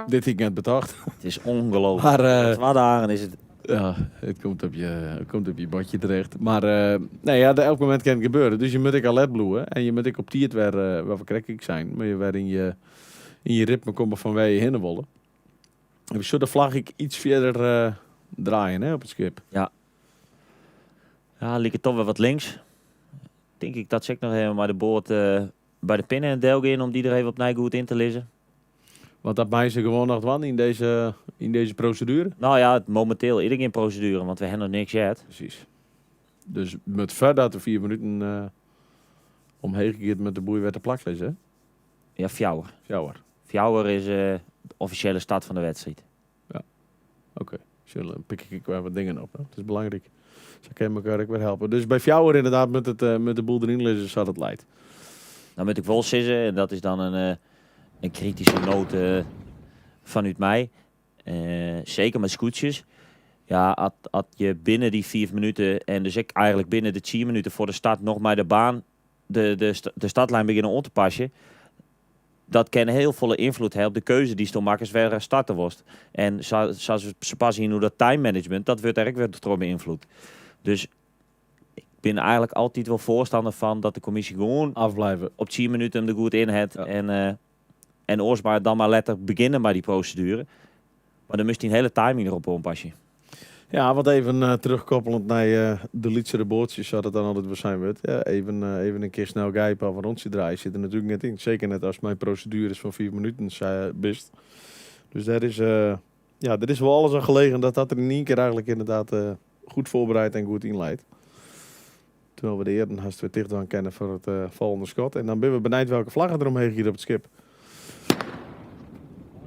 Dit hie ik net betocht. It is ongelooflik. Mar, 2 dagen is it. Ja, it komt op je, it komt op je bordje terecht. Mar nee, ja, elk momint kin it gebeure. Dus je moatte ek alert bliuwe. En je moatte ek op tiid wer, wat we krekt ek seinen, moatte je wer yn je ritme komme fan wêr je hinne wolle. En we sille de flagge ek iets fierder draaien, hè, op it skip. Ja. Ja, liket toch wer wat links. Tink ik dat se ek noch even mei de boat by de pinne del gean om dy der even opnij goed yn te lizzen. Want dat meie se gewoan noch dwaan yn dizze proseduere? Nou ja, mominteel is der gjin proseduere, want we ha noch niks heard. Presys. Dus moat foardat de 4 minuten omheech giet, moat de boei wer te plak lizze, hè? Ja, fjouwer. Fjouwer. Fjouwer is de offisjele start fan de wedstriid. Ja, oké. Sjoch, pik ik wer wat dingen op. Hè. Dat is belangryk. Sa kinne we elkoar ek wer helpe. Dus by fjouwer ynderdaad moat de boel deryn lizze sa't it leit. Dan moat ik wol sizze, en dat is dan in krityske noat fanút my, seker mei skûtsjes. Ja, at je binnen dy 5 minuten en dus ek eigenlik binnen de 10 minuten foar de start noch mei de baan de startlijn begjinne oan te pasjen, dat kin hiel folle ynfloed ha op de keuze dy'tsto makkest wêr starte wolst. En sa se pas yn oer dat time management, dat wurdt dêr ek wer troch beynfloed. Dus ik bin eigenlik altyd wol foarstanner fan dat de kommisje gewoan Afblijven. op 10 minuten him der goed yn hat en oars mar dan mar letter begjinne mei dy proseduere. Mar dan moatst dyn hiele timing derop oanpasse. Ja, want even terugkoppelend nei de lytsere boatsjes, sa't it dan altyd wol sein wurdt. Ja, even in kear snel gijpe of in rûntsje draaie sit der natuerlik net yn. Seker net ast mei prosedueres fan 5 minuten bist. Dus dêr is, ja, der is wol alles oan gelegen dat dat der yn ien kear eigenlik ynderdaad goed foarbereid en goed yn leit. Terwyl we de earen hast wer ticht dwaan kinne foar it folgjende skot. En dan binne we benijd welke flagge der omheech giet op it skip.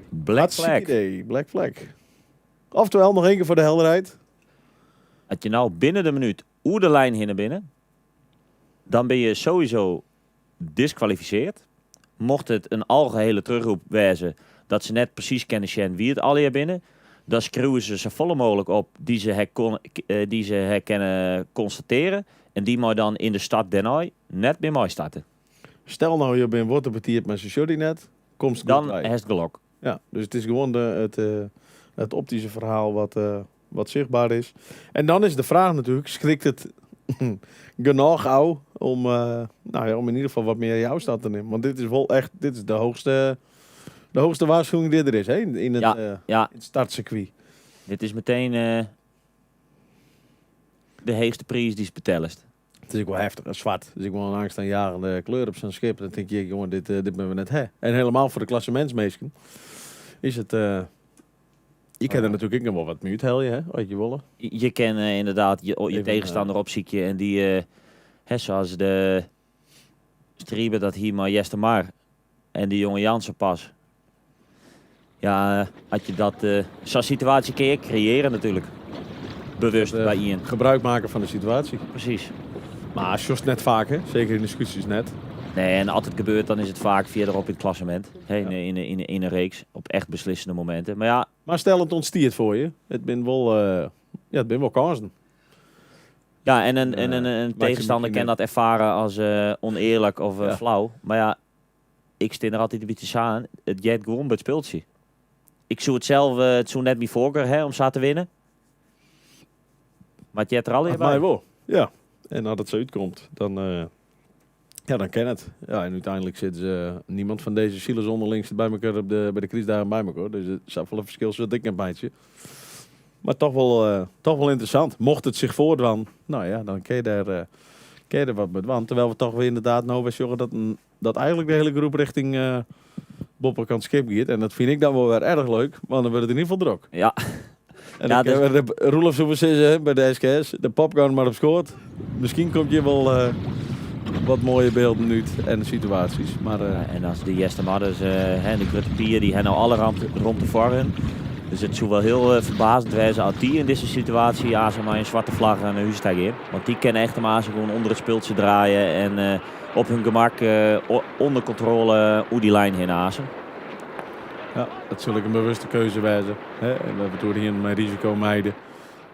Black flag. Hartstikke idee, black flag. Oftewel, noch ien kear foar de helderheid. As je no binnen de minút oer de lijn hinne binne. Dan bin je sowieso diskwalifiseard. Mocht it in algehele terugroep wêze dat se net presys kinne sjen wie it allegear binne, dan skriuwe se safolle mooglik op dy se dy se ha kinne konstateare en dy mei dan yn de start dêrnei net mear meistarte. Stel no jo binne wat te betiid mar se sjogge dy net, komst goed Dan wei. hast gelok. Ja, dus it is gewoan de, it, it optyske ferhaal wat, wat sichtber is. En dan is de fraach natuerlik, skrikt it genôch ôf om, nou ja, om yn ieder gefal wat mear ôfstân te nimmen? Want dit is wol echt, dit is de hoogste, de hoogste waarschuwing dy't der is, hè, yn it, Ja, ja. it startcircuit. Dit is meteen de heechste priis dy'tst betellest. It is ek wol heftich, swart. It is ek wol in angstaanjagende kleur op sa'n skip. Dan tink je, jonge, dit, dit moatte we net ha. En helemaal foar de klassemintsminsken is it. Je kinne der natuerlik ek noch wol wat mei úthelje, hè, as je wolle. Je kinne inderdaad je Even, tegenstander opsykje en dy, hè, sa as de Striebe dat hie mei Eastermar en de jonge Jansen pas. Ja, as je dat sa'n situaasje kin je kreëarje natuerlik. Bewust by ien. Gebruik maken van de situatie. Presys. Mar sjochst net faak, hè? Seker yn de skûtsjes net. Nee, en as it gebeurt, dan is it faak fierderop yn it klassemint. Hè, yn in reeks, op echt beslissende mominten. Mar ja. Mar stel it ûntstiet foar je. It binne wol, ja, it binne wol kânsen. Ja, en in tegenstander kin dat erfare as ûnearlik of flau. Mar ja, ik stean der altyd in bytsje sa oan. It heart gewoan by it spultsje. Ik soe it sels, it soe net myn foarkar ha om sa te winnen. Mar it heart der allegear By by. wol, ja. En as it sa útkomt, dan, ja, dan kin it. Ja, en úteinlik sitte se, niemand fan dizze silers ûnderling sit by elkoar op de, by de krystdagen by elkoar. Dus safolle ferskil sil it ek net meitsje. Mar toch wol ynteressant. Mocht it sich foardwaan, no ja, dan kin je dêr, kin je der wat mei dwaan. Terwijl we toch wer ynderdaad no wer sjogge dat eigenlik de hiele groep rjochting boppekant skip giet. En dat fyn ik dan wol wer erch leuk, want dan wurdt it yn ieder gefal drok. En dan kinne we de Roelof soe sizze by de SKS, de popcorn mar op skoat. Miskien komt hjir wol wat moaie bylden út en situaasjes. Mar, En as de Eastermarders en de Grutte Pier, dy ha no alle romte foar hun. Dus it soe wol hiel ferbazend wêze as dy yn dizze situaasje aanst mei in swarte flagge nei hûs ta gean. Want dy kinne echt him aanst gewoan ûnder it spultsje draaie en op hun gemak ûnder kontrôle oer dy lijn hinne azen. Ja, dat sil ek in bewuste keuze wêze. Hè? En dat we it oer hiene mei risiko mijden.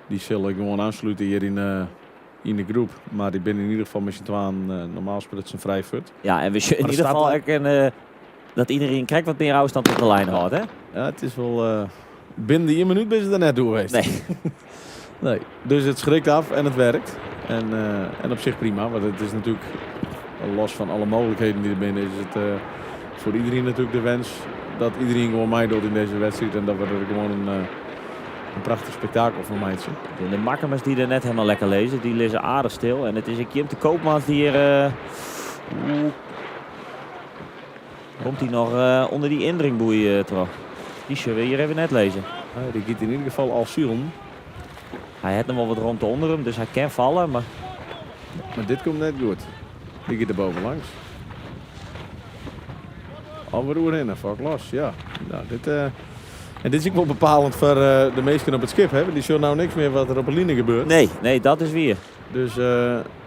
Dy sille gewoan oanslute hjir yn de groep. Mar dy binne yn ieder gefal mei syn twaen normaal sprutsen frij fuort. Ja, en we sjogge yn Mar der ieder staat gefal al ek in, dat iderien krekt wat mear ôfstân tot de lijn hâldt, hè? Ja, it is wol, binnen de ien minút binne se der net oer west. Nee. Nee, dus it skrikt ôf en it wurket. En op sich prima, want it is natuerlik, los fan alle mooglikheden dy't der binne, is it foar iderien natuerlik de wens dat iderien gewoan meidocht yn dizze wedstriid en dat we der gewoan in prachtich spektakel fan meitsje. De Makkumers dy't der net hielendal lekker lizze, dy lizze aardich stil. En it is ek Jim de Koopmans dy't hjir, oeh, komt hy noch ûnder dy yndringboei troch? Dy sjogge we hjir even net lizzen. Nee, dy giet yn ieder gefal al silen. Hy hat noch wol wat romte ûnder him, dus hy kin falle, mar Mar dit komt net goed. Dy giet der boven langs. Alwer oerhinne, fuck los, ja. Nou, dit, en dit is ek wol bepalend foar de minsken op it skip, hè? Want dy sjogge no niks mear wat der op de line gebeurt. Nee, nee, dat is wier. Dus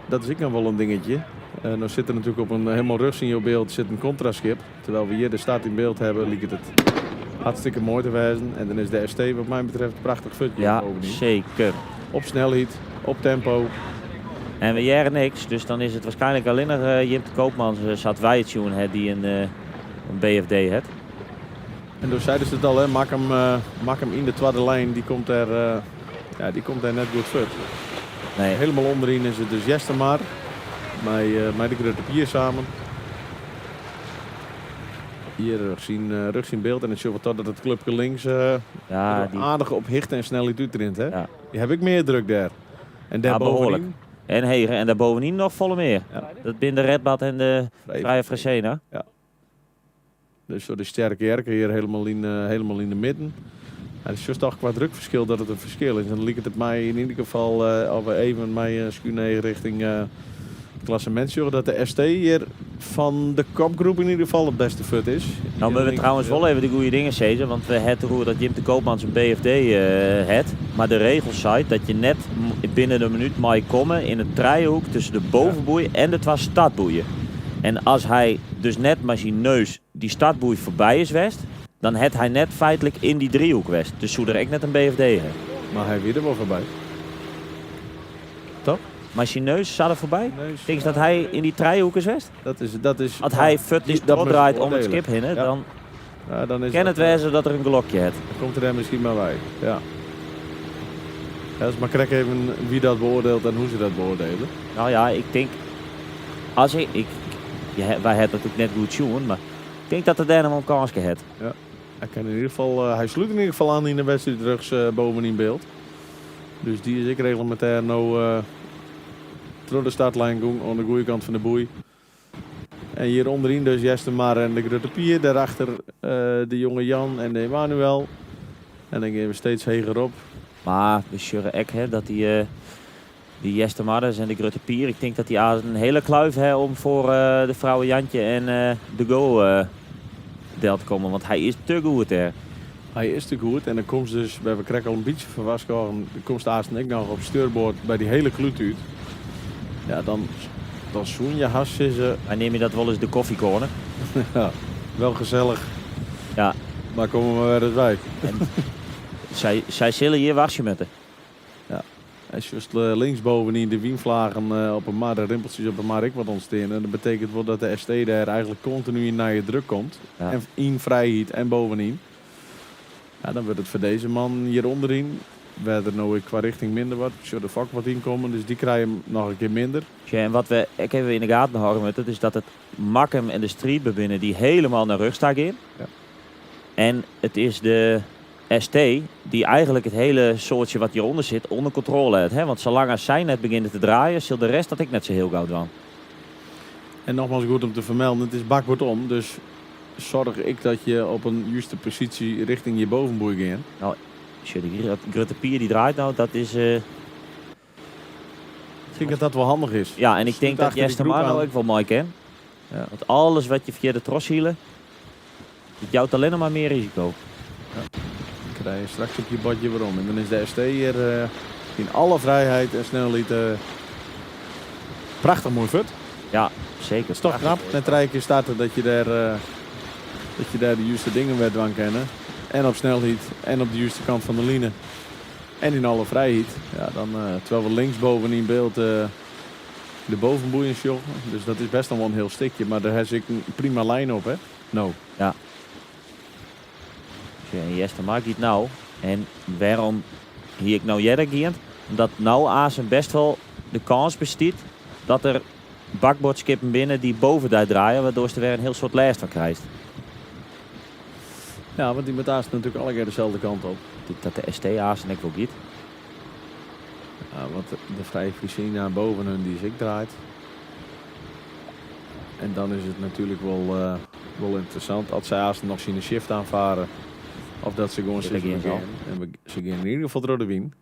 dat is ek noch wol in dingetje. No sit der natuerlik op in hielendal rjochts yn jo byld sit in kontraskip. Terwijl we hjir de start yn byld hawwe, liket it hartstikke moai te wêzen. En dan is de ST wat my betreft prachtich fuort hjir Ja, bovenyn. seker. Op snelheid, op tempo. En we hearre niks, dus dan is it wierskynlik allinnich Jim de Koopmans, sa't wy it sjoen ha, dy't in BFD hat. En doe seidest it al, hè, Makkum yn de twadde lijn, dy komt dêr, ja, dy komt dêr net goed fuort. Nee. Hielendal ûnderyn is it dus Eastermar mei de Grutte Pier samen. Hjir rjochts yn byld en dan sjogge we toch dat it klupke links Ja, die aardich op hichte en snelheid útrint. Hè? Ja. Dy ha ek mear druk dêr. En dêr Ja, behoarlik. bovenyn En heger. En dêr bovenyn noch folle mear. Ja. Dat binne de Redbad en de Vrije Frije Fresena. Ja. Dus zo de Sterke Jerke hjir hielendal yn de midden. En it is toch kwa drukferskil dat it in ferskil is. En dan liket it my yn ieder gefal of we even mei in skúne rjochting. klassemint sjogge dat de ST hjir fan de kopgroep yn ieder gefal it bêste fuort is. No moatte we trouwens wol even de goede dingen sizze, want we het deroer dat Jim de Koopmans in BFD het, mar de regel seit dat je net binnen de minuut mei komme yn in trijehoek tusken de bovenboei en de twa startboeien. En as hy dus net mei syn neus dy startboei foarby is west, dan het hy net feitlik yn dy driehoek west, dus soe er ek net in BFD ha. Mar hy wie der wol foarby. Toch? Mei syn neus sa der foarby? Tinkst dat hy yn dy trijehoek is west? Dat is, dat is, As hy fuort is dat trochdraait om it beoordelen. skip hinne, Ja. dan Ja, dan is kin dat, it wêze dat er in gelokje hat. Dan komt er dêr miskien mar wei. Ja. Ja, dat is mar krekt even wie dat beoordeelt en hoe se dat beoordelen. No ja, ik tink as ik, ik, je, wy ha it natuerlik net goed sjoen, mar ik tink dat er dêr noch wol in kânske hat. Ja, hy kin yn ieder gefal, hy slút yn ieder gefal oan yn de wedstriid rjochts boven yn byld. Dus dy is ek reglemintêr no troch de startlijn gong oan de goede kant fan de boei. En hjir ûnderyn dus Eastermar en de Grutte Pier. Dêrachter de jonge Jan en de Emanuel. En dan gean we steeds heger op. Mar we sjogge ek hè, dat dy, dy Eastermarders en de Grutte Pier, ik tink dat dy in hiele kluif ha om foar de Vrouwe Jantje en de Go del te kommen. Want hy is te goed dêr. Hy is te goed en dan komst dus, we hawwe krekt al in bytsje foarwarskôgen, dan komst aansten ek noch op steurboard by dy hiele klút út. Ja, dan, dan soene je hast sizze... Wy neame dat wolris de koffiecorner. Ja, wel gesellich. Ja. Mar komme mar wer ris wei. En sy, sy sille hjir wachtsje moatte. Ja. En sjochst linksbovenyn de wynflagen op 'e mar, de rimpeltsjes op 'e mar ek wat ûntstean. En dat betekent wol dat de ST dêr eigentlik kontinu yn nije druk komt. Ja. En yn frijheid en bovenyn. Ja, dan wurdt it foar dizze man hjir ûnderyn, wêr't der no ek kwa richting minder wat, sjoch de fok wat ynkommen, dus dy krije him noch in kear minder. Tja, en wat we ek even yn de gaten hâlde moatte, is dat it Makkum en de Striidber binne dy't helemaal nei rjochts ta gean. Ja. En it is de ST dy't eigentlik it hiele soartsje wat hjirûnder sit ûnder kontrôle hat. Hè? Want salang as sy net begjinne te draaien, sil de rest dat ek net sa hiel gau dwaan. En nogmaals goed om te vermelden, it is bakboard om, dus soarch ek dat je op in juste posysje richting je bovenboei gean. No, sjoch, dy Grutte Pier dy draait no, dat is... Ik tink dat dat wol handich is. Ja, en ik tink dat Achter die Eastermar groep no aan. ek wol mei kin. Ja. Want alles wat je fierder trochsile, dat jout allinnich mar mear risiko. Ja. Dan krije je straks op je bordje werom. En dan is de ST hjir yn alle frijheid en snelheid prachtich moai fuort. Ja, seker. Is toch knap, net trije kear starte dat je dêr, dat je dêr de juste dingen wer dwaan kinne. En op snelheid en op de juste kant fan de line. En yn alle frijheid. Ja, dan, terwyl we linksboven yn byld de bovenboeien sjogge. Dus dat is best noch wol in hiel stikje, mar dêr ha se ek in prima lijn op, hè? No. Ja. Sjoch, en Eastermar giet no. En wêrom hie ik no earder gien? Omdat no aansen best wol de kâns bestiet dat der bakboardskippen binne dy't boven dy draaie, wêrtroch'tst der wer in hiel soad lêst fan krijst. Ja, want dy moat aanst natuerlik allegear deselde kant op. Ik tink dat de ST aansten ek wol giet. Ja, want de Vrije Frisina boven hun die is ek draaid. En dan is it natuerlik wol, wol ynteressant as sy aansten noch tsjin de shift aanfare. Of dat se gewoan Sil sizze, ik we gean gean. En we, se gean yn ieder gefal troch de wyn.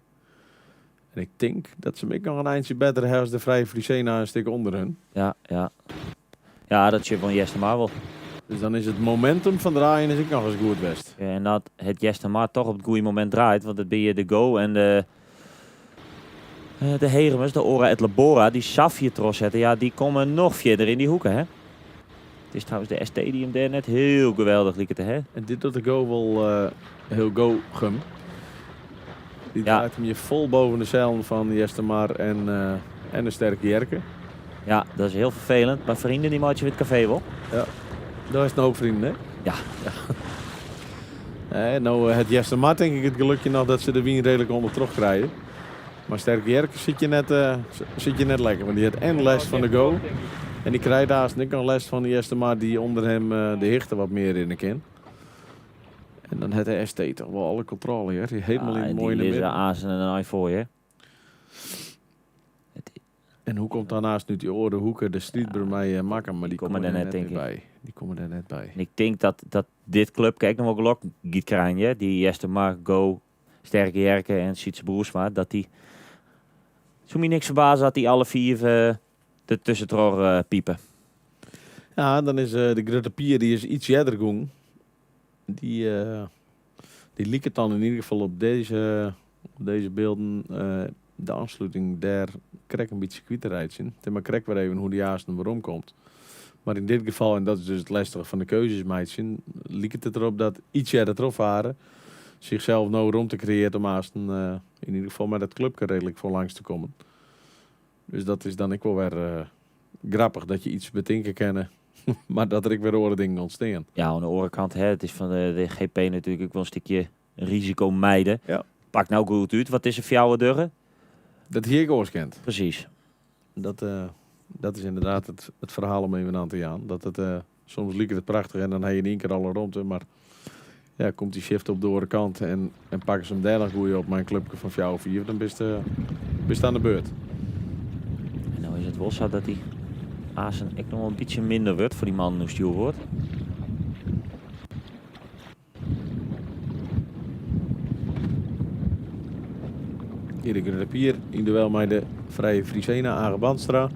En ik tink dat se him ek noch in eintsje better ha as de Vrije Frisina in stik ûnder hun. Ja, ja. Ja, dat sjoch fan Eastermar wol. Dus dan is it momentum fan draaien is ek noch ris goed west. Ja, en dat het Eastermar toch op it goede momint draait, want it binne de Go en de, de Hegemers, de Ora et Labora, dy't sa fier trochsette, ja, dy komme noch fierder yn dy hoeken, hè? It is trouwens de ST dy't him dêr net hiel geweldich liket te ha. En dit docht de Go wol hiel go-gum. Dy draait him hjir fol boven de seilen fan Eastermar en de Sterke Jerke. Ja, dat is hiel ferfelend. Mar freonen dy meitsje we it kafee wol. Ja, dêr is in hoop freonen, hè? Ja. Ja. Nee, no hat Eastermar tink ik it gelukje noch dat se de wyn reedlik ûnder troch krije. Mar Sterke Jerke sit je net lekker, want dy hat en lêst fan de Go. En dy krijt aanst ek noch lêst fan de Eastermar dy't ûnder him de hichte wat mear rinne kin. En dan hat de ST toch wol alle kontrôle, hear. Dy helemaal Ja, yn en moai dy yn de lizze midden. aanst en ein foar je. En hoe komt daarnaast nu die oare hoeken de striidber mei Makkum, mar dy komme komme der der net, net tink mear ik. by. Dy komme der net by. En ik tink dat dit klupke ek noch wol gelok giet krijen, hear. Dy Eastermar, Go, Sterke Jerke en Sytse Broersma, dat dy... It soe my niks ferbaze dat dy alle fiif... Der tuskentroch pipe. Ja, dan is de Grutte Pier die is iets earder gong. Dy, dy liket dan in ieder gefal op dizze, op dizze bylden de oansluting dêr krekt in bytsje kwyt te reitsjen. It is mar krekt wer even hoe't dy aansten werom komt. Mar yn dit gefal, en dat is dus it lestige fan de keuzes meitsjen, liket it derop dat iets earder trochfaren sichsels no romte kreëarret om aansten yn ieder gefal mei dat klupke reedlik foarlangs te kommen. Dus dat is dan ek wol wer grappich dat je iets betinke kinne, mar dat der ek wer oare dingen ûntstean. Ja, oan de oare kant, hè, it is fan de GP natuerlik ek wol in stikje risiko mijden. Ja. Pakt no goed út wat dizze fjouwer dogge. Dat hie ek oars kind. Presys. Dat, dat is ynderdaad it ferhaal om even oan te jaan. Dat it, soms liket it prachtich en dan ha je yn ien kear alle romte, mar ja, komt dy shift op de oare kant en, en pakke se him dêr noch goed op mei in klupke fan fjouwer, fiif, dan bist, bist oan de beurt. En no is it wol sa dat dy aansen ek noch wol in bytsje minder wurdt foar dy mannen oan stjoerboard. Hjir de Grutte Pier yn duel mei de Frije Frisena Age Bandstra.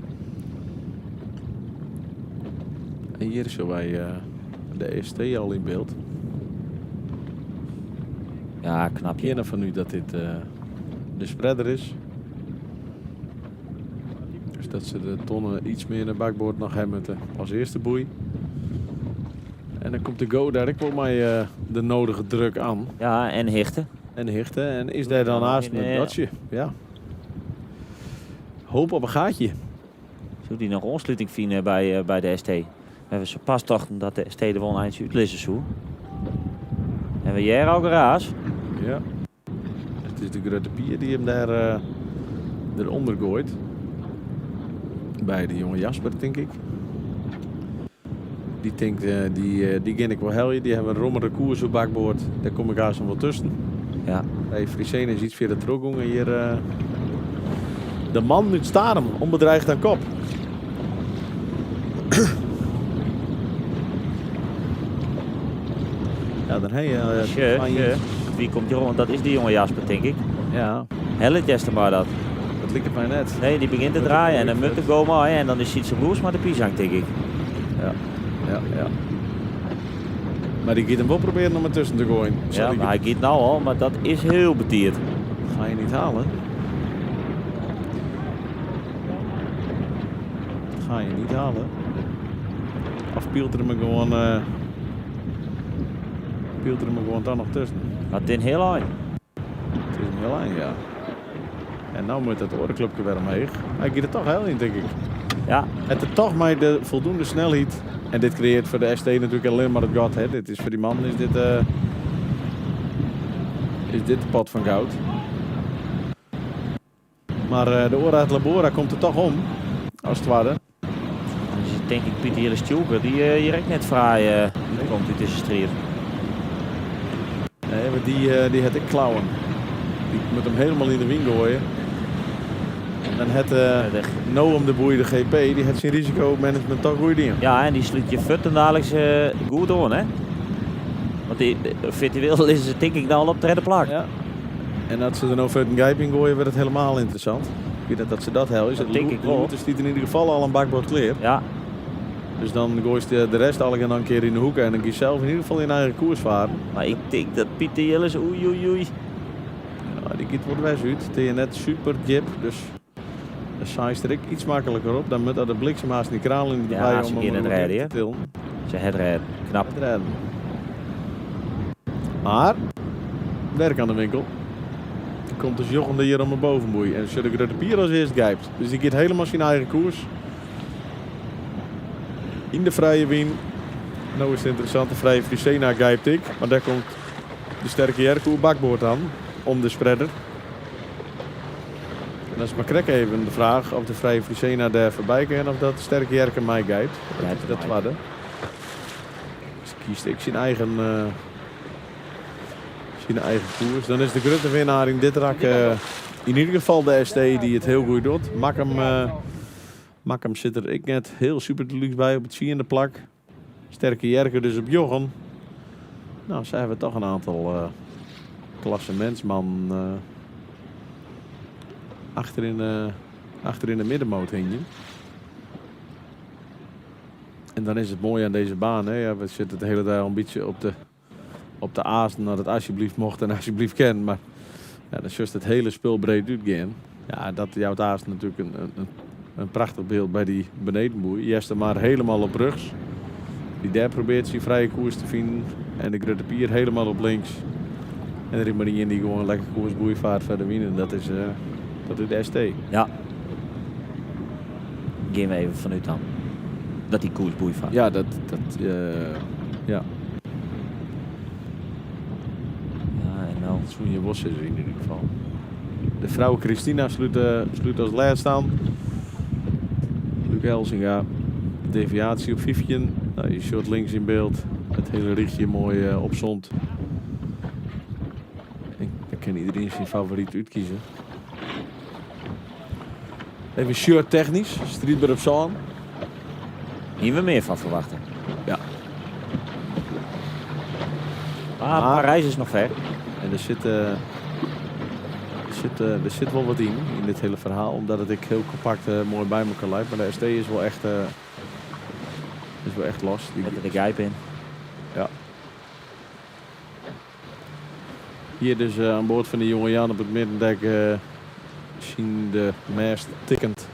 En hjir sjogge wy de ST al yn byld. Ja, knap. Gean derfan út dat dit de spreader is. Dus dat se de tonne iets mear nei bakboard noch ha moatte as earste boei. En dan komt de Go dêr ek wol mei de nodige druk oan. Ja, en hichte. En hichte. En is dêr dan aanst it gatsje? Ja. Hoop op in gaatje. Soe dy noch oansluting fine by de ST? We hawwe sapas tochten dat de ST der wol in eintsje útlizze soe. En we hearre al geraas. Ja. It is de Grutte Pier dy't him dêr derûnder goait. By de jonge Jasper, tink ik. Dy tinkt, dy gean ik wol helje. Dy hawwe in rommere koers op bakboard. Dêr kom ik aanst wol tusken. Ja. Hey, Frisena is iets fierder trochgongen hjir. De man út Starum, onbedreigd aan kop. Ja, dan ha je... Sjoch, wie komt hjir oan? Dat is dy jonge Jasper, tink ik. Ja. Hellet Jester mei dat? Dat liket my net. Nee, dy begjint te draaien en dan moat de go mei en dan is Sietse Broers mei de pisang, tink ik. Ja, ja, ja. Mar dy giet him wol probearjen om dertusken te goaien. Ja, mar hy giet no al, mar dat is hiel betiid. Ga je niet halen. Ga je niet halen. Of pielt er him gewoan, pielt er him gewoan dan noch tusken. It is in hiel ein. It is in hiel ein, ja. En no moat dat oare klupke wer omheech. Hy giet it toch heljen, tink ik. Ja. It er toch mei de foldoende snelheid. En dit kreëarret foar de ST natuerlik allinne mar it gat. Hè. Dit is foar dy mannen is dit, is dit de pot fan goud. Mar de Ora et Labora komt der toch om as twadde. Dan is it tink ik Pieter Jelle Stjoelker dy't hjir ek net fraai útkomt út dizze striid. Nee, mar dy hat ek klauwen. Dy moat him hielendal yn de wyn goaie. En dan hat no om de boei de GP, dy hat syn risikomanagement toch goed dien. Ja, en dy slút je fuortendaliks goed oan, hè? Want dy, virtueel lizze se tink ik no al op it tredde plak. Ja. En as se der no fuort in gijp yn goaie, wurdt it hielendal ynteressant. Ik wit net dat se dat helje. Dat tink ik wol. Der stiet yn ieder gefal al in bakboard klear. Ja. Dus dan goaist de rest allegear noch in kear yn de hoeke en dan giest sels yn ieder gefal yn eigen koers faren. Mar ik tink dat Pieter Jilles oei oei oei. Ja, dy giet wol dwers út. It is net super djip, dus dan seist der ek iets makliker op. Dan moat dat de bliksem haast yn de kraan derby Ja, se om gean him it oer rêden, te hear. tillen. Se het rêden. Knap. Het rêden. Mar werk oan de winkel. Der komt dus Jochum hjir om 'e bovenboei en sjoch de Grutte Pier as earst gijpt. Dus dy giet hielendal syn eigen koers. Yn de frije wyn. No is it ynteressant, de Frije Frisena gijpt ek, mar dêr komt de Sterke Jerke oer bakboard oan, om de spreader. En dan is mar krekt even de fraach oft de Frije Frisena dêr foarby kin of dat de Sterke Jerke meigijpt. Dat is de twadde. Dus kiest ek syn eigen, syn eigen koers. Dan is de grutte winnaar yn dit rak yn ieder gefal de ST dy't it hiel goed docht. Makkum, Makkum sit der ek net hiel super deluxe by op it tsiende plak. Sterke Jerke dus op njoggen. No, sa hawwe we toch in oantal klassemintsmannen achteryn, achteryn de middenmoot hingjen. En dan is it moaie oan dizze baan, hè, ja, we sitte de hiele dei al in bytsje op de, op de azen dat it asjebleaft mocht en asjebleaft kin. Mar ja, dan sjochst it hiele spul breed útgean. Ja, dat jout aanst natuerlik in, in prachtich byld by dy benedenboei. Eastermar helemaal op rjochts. Dy't dêr probearret syn frije koers te finen. En de Grutte Pier helemaal op links. En der is mar ien dy't gewoan lekker koersboei fart foar de wyn. En dat is, dat is de ST. Ja. Gean we even fanút dan. Dat dy koersboei fart. Ja, dat, dat ja. Ja, en no. Dat soene je wol sizze yn ieder gefal. De Frouwe Christina slút, slút as lêste oan. Luc Elsinga, deviatie op 15. Nou, je sjocht links yn byld it hiele rychje moai opsomd. En dan kin iderien syn favoryt útkieze. Even shirt technysk, striidber op sân. Hiene we mear fan ferwachte. Ja. Maar Parys is noch fer. En der sit, der sit, der sit wol wat yn, yn dit hiele ferhaal. Omdat it ek hiel kompakt moai by elkoar leit. Mar de ST is wol echt, is wol echt los. Met de gijp yn. Ja. Hjir dus oan board fan de Jonge Jan op it middendek tsjin de mêst tikkend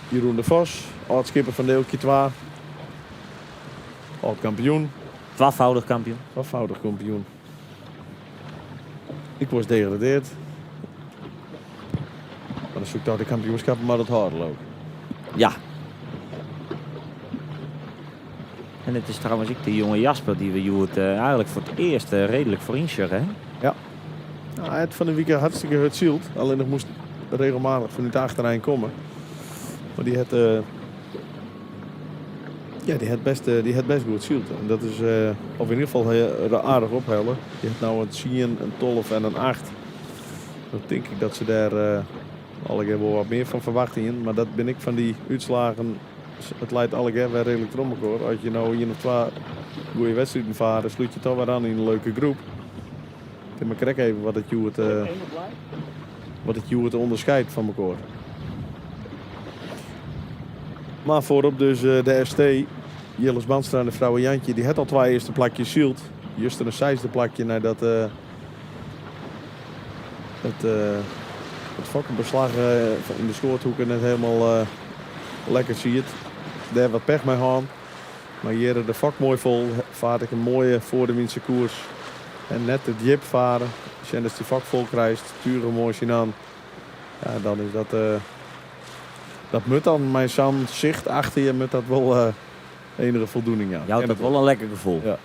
Jeroen de Vos, âld-skipper fan de Eelkje 2, âld-kampioen. Twafâldich kampioen. Twafâldich kampioen. Ik was degradeard. Mar dan soe ik toch de kampioenskappen mar dat hâlde leau ik. Ja. En it is trouwens ek de jonge Jasper dy't we hjoed eigenlik foar it earst reedlik foaryn sjogge. Hè? Ja. Nou, hy hat fan 'e wike hartstikke hurd syld. Allinnich moast regelmatich fanút de achterein komme. Mar dy hat, ja, dy hat bêst, dy hat bêst goed syld. En dat is, of yn ieder gefal aardich ophelle. Dy hat no in tsien, in 12 en in acht. Dan tink ik dat se dêr allegear wol wat mear fan ferwachte hienen. Mar dat bin ik fan dy útslagen. It leit allegear wer reedlik troch mekoar. As je no ien of twa goede wedstriden fare, slút je toch wer oan yn in leuke groep. It is mar krekt even wat it hjoed, wat it hjoed ûnderskeidt fan mekoar. Mar foarop dus de ST. Jilles Bandstra en de Frouwe Jantje, dy hat al twa earste plakjes syld. Juster in seisde plakje neidat it, it fokkebeslach yn de skoathoeke net helemaal lekker siet. Dêr wat pech mei hân. Mar hjir de fok moai fol, faart ek in moaie foardewynse koers. En net te djip fare, sjen datst dy fok fol krijst, tuge moai syn an. Ja, dan is dat, dat moat dan mei sa'n sicht achter je moat dat wol enige foldoening jaan. Jout dat wol in lekker gefoel. Ja.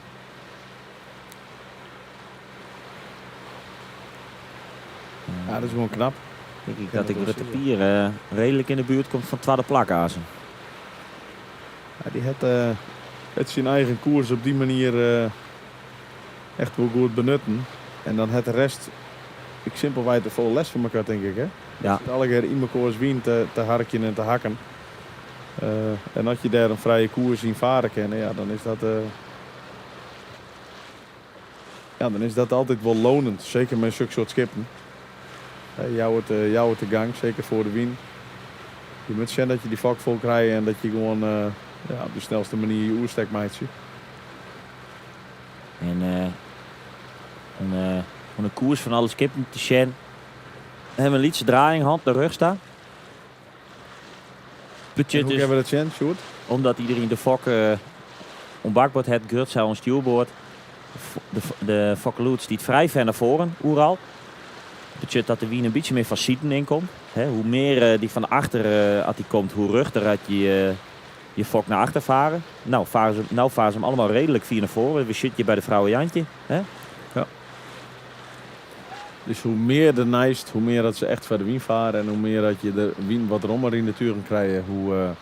Ja, dat is gewoan knap. Tink ik dat de Grutte Pier reedlik yn de buert komt fan twadde plak aansen. Ja, dy hat it syn eigen koers op dy manier echt wol goed benutten. En dan hat de rest ek simpelwei te folle lêst fan mekoar, tink ik. Hè? Ja. Sit allegear yn mekoars wyn te harkjen en te hakken. En as je dêr in frije koers yn fare kinne, ja, dan is dat. Ja, dan is dat altyd wol lonend, seker mei sok soart skippen. Jou it, jou it de gang, seker foar de wyn. Je moatte sjen dat je dy fok fol krije en dat je gewoan ja, op de snelste manier je oerstek meitsje. En om, om de koers fan alle skippen te sjen, hawwe we in lytse draaiing hân nei rjochts ta. En hoe kinne we dat sjen, Sjoerd? Omdat iderien de fok oan bakboard hat, grut seil oan stjoerboard. De, de fokkeloed stiet frij fer nei foaren, oeral. Dat betsjut dat de wyn in bytsje mear fan siden ynkomt. Hoe mear dy fan achter at dy komt, hoe rjochter at je je fok nei achter fare. No fare se, no fare se him allegear reedlik fier nei foaren. We sitte hjir by de Frouwe Jantje. Hè? Ja. Dus hoe mear der neist, hoe mear dat se echt foar de wyn fare en hoe mear dat je de wyn wat rommer yn de tugen krije, hoe,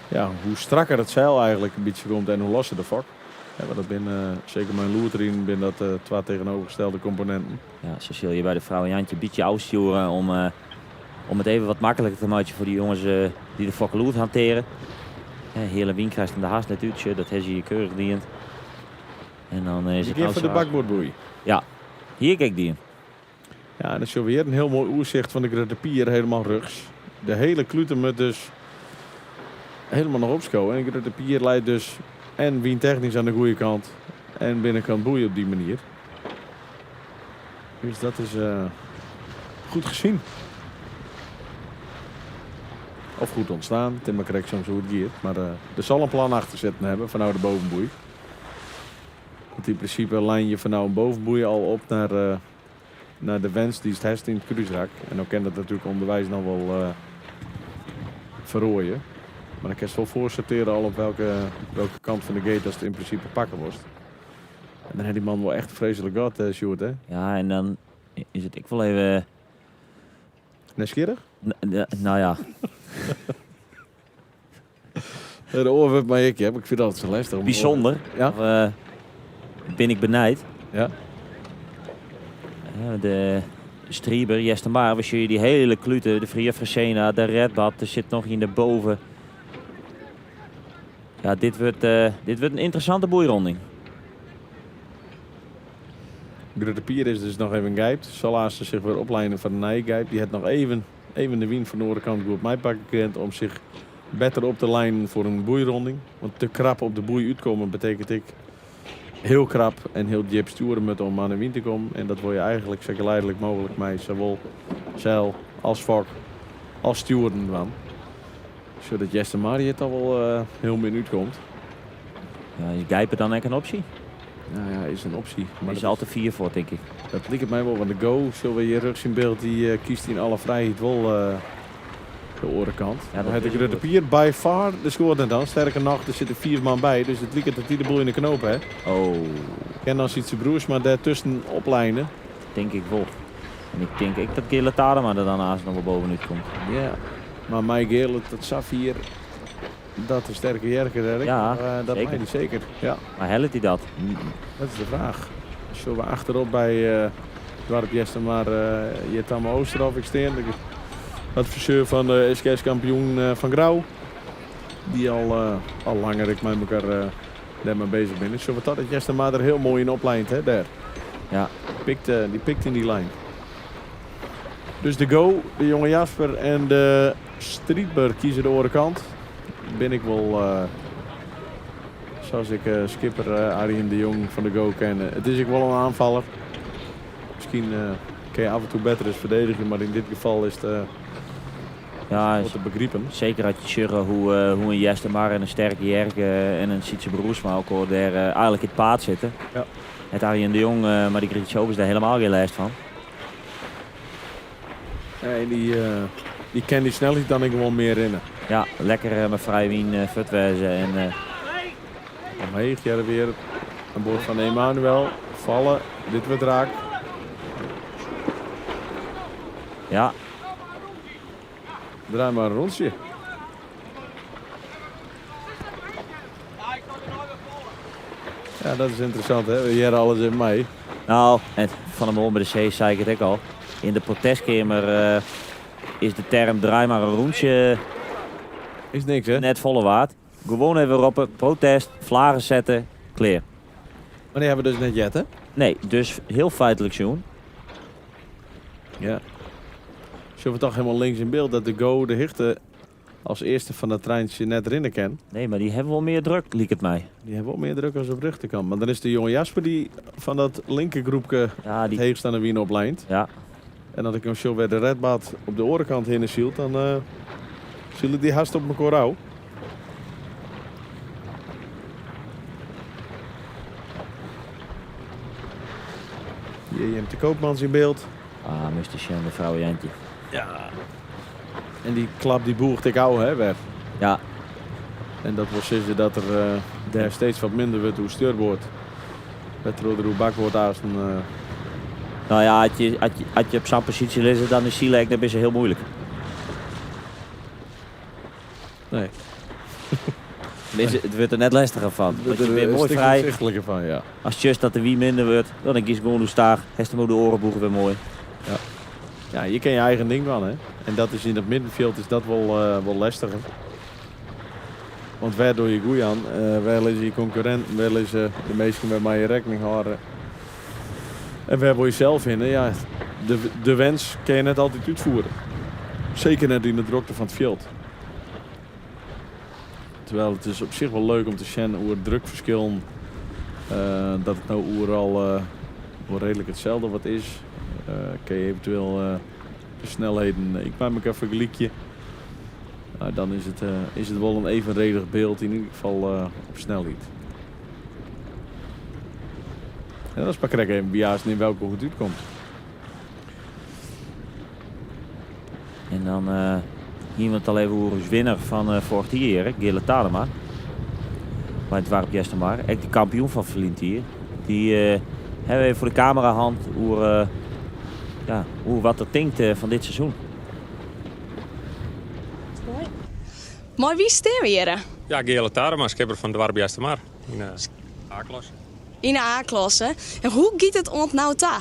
ja, hoe strakker it seil eigenlik in bytsje komt en hoe losser de fok. Ja, want dat binne, seker mei in loed deryn, binne dat twa tegenovergestelde komponenten. Ja, sa sille je by de Frouwe Jantje in bytsje ôfstjoere om, om it even wat makliker te meitsjen foar de jonges dy't de fokkeloed hanteare. Heale wyn krijst him der hast net út, sjoch, dat ha se hjir keurich dien. En dan is it Dy gean foar de bakboardboei. Ja, hie ik ek dien. Ja, en dan sjogge we hjir in hiel moai oersicht fan de Grutte Pier, helemaal rjochts. De hiele klute moat dus. Helemaal noch opskowe. En Grutte Pier leit dus en wyntechnysk oan de goede kant en binnenkant boei op dy manier. Dus dat is goed gezien. Of goed ontstaan, it is mar krekt soms hoe't it giet. Mar der sil in plan achter sitten hawwe fanôf de bovenboei. Want yn prinsipe lijn je fanôf in bovenboei al op nei, nei de wens dy'tst hast yn it krúsrak. En dan kin dat natuerlik ûnderweis noch wol feroarje. Mar dan kinst wol foarsortearje al op welke, welke kant fan de gate datst yn prinsipe pakke wolst. En dan hat dy man wol echt freeslik gat, Sjoerd, hè? Ja, en dan is it ek wol even... Nijsgjirrich? Nou ja. De oar wurdt my ek, ja, ik fyn it altyd sa lestich. Om Bysûnder. Ja. Of, bin ik benijd. Ja. De Strieber, Eastermar, we sjogge dy hiele klute, de Fria Fresena, de Redbad, der sit noch ien derboven. Ja, dit wurdt, dit wurdt in ynteressante boeironding. Grutte Pier is dus noch even gypt. Sil aanst sich wer oplijnen foar de nije gyp. Dy hat noch even, even de wyn fan de oare kant goed meipakke kind om sich better op te lijnen foar in boeironding. Want te krap op de boei útkomme betekent ek hiel krap en hiel djip stjoere moatte om oan de wyn te kommen. En dat wol je eigenlik sa geleidelijk mooglik mei sawol seil as fok as stjoeren dwaan. Sadat Eastermar hjir toch wol hiel min útkomt. Ja, is gype dan ek in opsje? Nou ja, is in opsje. Maar is al te fier foar, tink ik. Dat liket my wol, want de Go, sjogge we hjir rjochts yn byld, dy kiest yn alle frijheid wol de oare kant. Ja, Dan hat de dat is Grutte goed. Pier by far de skoat net dan. Sterker noch, der sitte fiif man by, dus it liket dat dy de boel yn de knoop ha. Oh. Kin dan Sytse Broersma dêrtusken oplijne? Tink ik wol. En ik tink ek dat Geerle Tadema der dan aanst noch wol bovenút komt. Ja, mar mei Geerle tot safier dat de Sterke Jerke der ek Ja, noch, dat zeker. mei dy seker. Ja. Mar hellet hy dat? Dat is de fraach. Sjogge we achterop by doarp Eastermar hjir Tamme Oosterhof ek stean. De adviseur fan de SKS-kampioen fan Grou. Dy al, al langer ek mei elkoar dêrmei bezich binne. Sjogge we toch dat Eastermar der hiel moai yn oplijnt, hè, dêr. Ja. Pikt, dy pikt yn dy lijn. Dus de Go, de jonge Jasper en de Striidber kieze de oare kant. Bin ik wol, sa as ik skipper Arjen de Jong fan de Go ken. It is ek wol in oanfaller. Miskien kin je af en toe better ris ferdedigje, mar yn dit gefal is it Ja, wol te begripen. Seker as je sjogge hoe, hoe in Eastermar en in Sterke Jerke en in Sytse Broersma elkoar dêr eigenlik yn it paad sitte. Ja. Het Arjen de Jong, mar dy kriget sowieso dêr helemaal gjin lêst fan. Nee, dy, dy kin dy snelheid dan ek gewoan mear rinne. Ja, lekker mei frije wyn fuort wêze en. Omheech hearre wer oan board fan Emanuel. Falle, dit wurdt raak. Ja. Draai mar in rûntsje. Ja, dat is ynteressant, hè? We hearre alles even mei. Nou, en fan 'e moarn by de see sei ik it ek al. Yn de protestkeamer is de term draai mar in rûntsje Is niks, hè? net folle waard. Gewoan even roppe, protest, flaggen sette, klear. Mar dy hawwe we dus net heard, hè? Nee, dus hiel feitlik sjoen. Ja. Sjogge we toch hielendal links yn byld dat de Go de hichte as earste fan dat treintsje net rinne kin. Nee, mar dy hawwe wol mear druk, liket my. Dy hawwe wol mear druk as op rjochterkant. Mar dan is de jonge Jasper dy fan dat linkergroepke Ja, dy it heechst oan de wyn oplijnt. Ja. En as ik no sjoch wêr de Redbad op de oare kant hinne sylt, dan sile dy hast op mekoar ôf. J.M. de Koopmans yn byld. Ah, moatst sjen, de frou Jantje. Ja. En dy klap dy bûcht ek ôf, hè, wer. Ja. En dat wol sizze dat der dêr steeds wat minder wurdt oer steurboard. Wêrtroch der oer bakboard aansten. Nou ja, as je, as je, as je op sa'n posysje lizze, dan is sile ek net mear sa hiel muoilik. Nee. Tenminste, it wurdt der net lestiger fan. Het Want wurdt je er bent een moai stik frij. ynsichtliker fan, ja. As sjochst dat de wyn minder wurdt, dan giest gewoan oerstaach. Hast him oer de oare boech wer moai. Ja. Ja, je kin je eigen ding dwaan, hè. En dat is yn it middenfjild is dat wol, wol lestiger. Want wêr doch je goed oan? Wêr lizze je konkurrinten? Wêr lizze de minsken wêrmei je rekkening hâlde? En wêr wol je sels hinne? Ja, de wens kin je net altyd útfiere. Seker net yn de drokte fan it fjild. Terwijl it is op sich wol leuk om te sjen oer drukferskillen dat it no oeral wol reedlik itselde wat is. Kinne je eventueel de snelheden ek mei mekoar fergelykje. Dan is it, is it wol in evenredich byld, yn ieder gefal op snelheid. En dat is mar krekt even by yn welke hoek it útkomt. En dan uh, hiene we it al even oer ús winner fan uh, foarich jier, Geale Tadema. By it doarp Eastermar. Ek de kampioen fan ferline jier. Dy uh, hawwe we even foar de kamera hân oer, uh, ja, oer wat er tinkt fan dit seizoen. Mei wie stean we hjir? Ja, Geale Tadema, skipper fan doarp Eastermar yn de A-klasse. Yn de A-klasse. En hoe giet it oant no ta?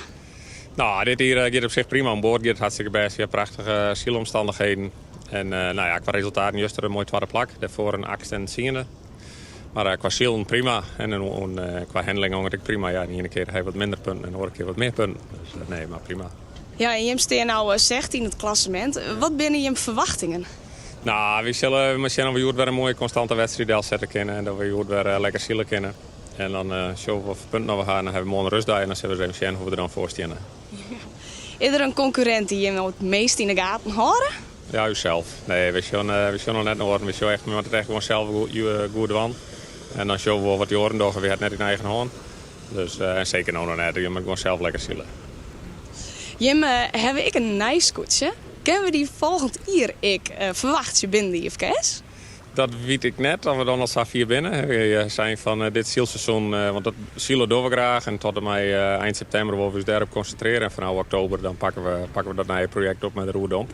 Nou, dit jier giet op sich prima. Oan board giet it hartstikke bêst. We ha prachtige sylomstannichheden. En nou ja, kwa resultaten juster in moai twadde plak. Dêrfoar in achtste en tsiende. Mar kwa silen prima. En kwa handling gong it ek prima. Ja, de iene kear ha je wat minder punten en de oare kear wat mear punten. Dus nee, mar prima. Ja, en jim stean no sechde yn it klassemint. Wat binne jim ferwachtingen? Nou, wy sille mar sjen oft we hjoed wer in moaie konstante wedstriid delsette kinne en dat we hjoed wer lekker sile kinne. En dan sjogge we watfoar punten we ha en dan hawwe we moarn in rêstdei en dan sille we ris even sjen hoe't we der dan foar steane. Is der in konkurrint dy't jim no it meast yn de gaten hâlde? Ja, ússels. Nee, wy sjogge wy sjogge noch net nei oaren. Wy sjogge echt, we moatte it echt gewoan sels goed dwaan. En dan sjogge we wol wat dy oaren dogge. Wy ha it net yn eigen hân. Dus, en seker no noch net. Je moatte gewoan sels lekker sile. Jim hawwe ek in nij skûtsje. Kinne we dy folgjend jier ek ferwachtsje binnen de IFKS? Dat wit ik net, oft we dan al sa fier binne. We seinen fan dit sylseizoen, want dat sile dogge we graach. En tot en mei ein septimber wolle we ús dêrop konsintrearje. En fanôf oktober dan pakke we, pakke we dat nije projekt op mei de Roerdomp.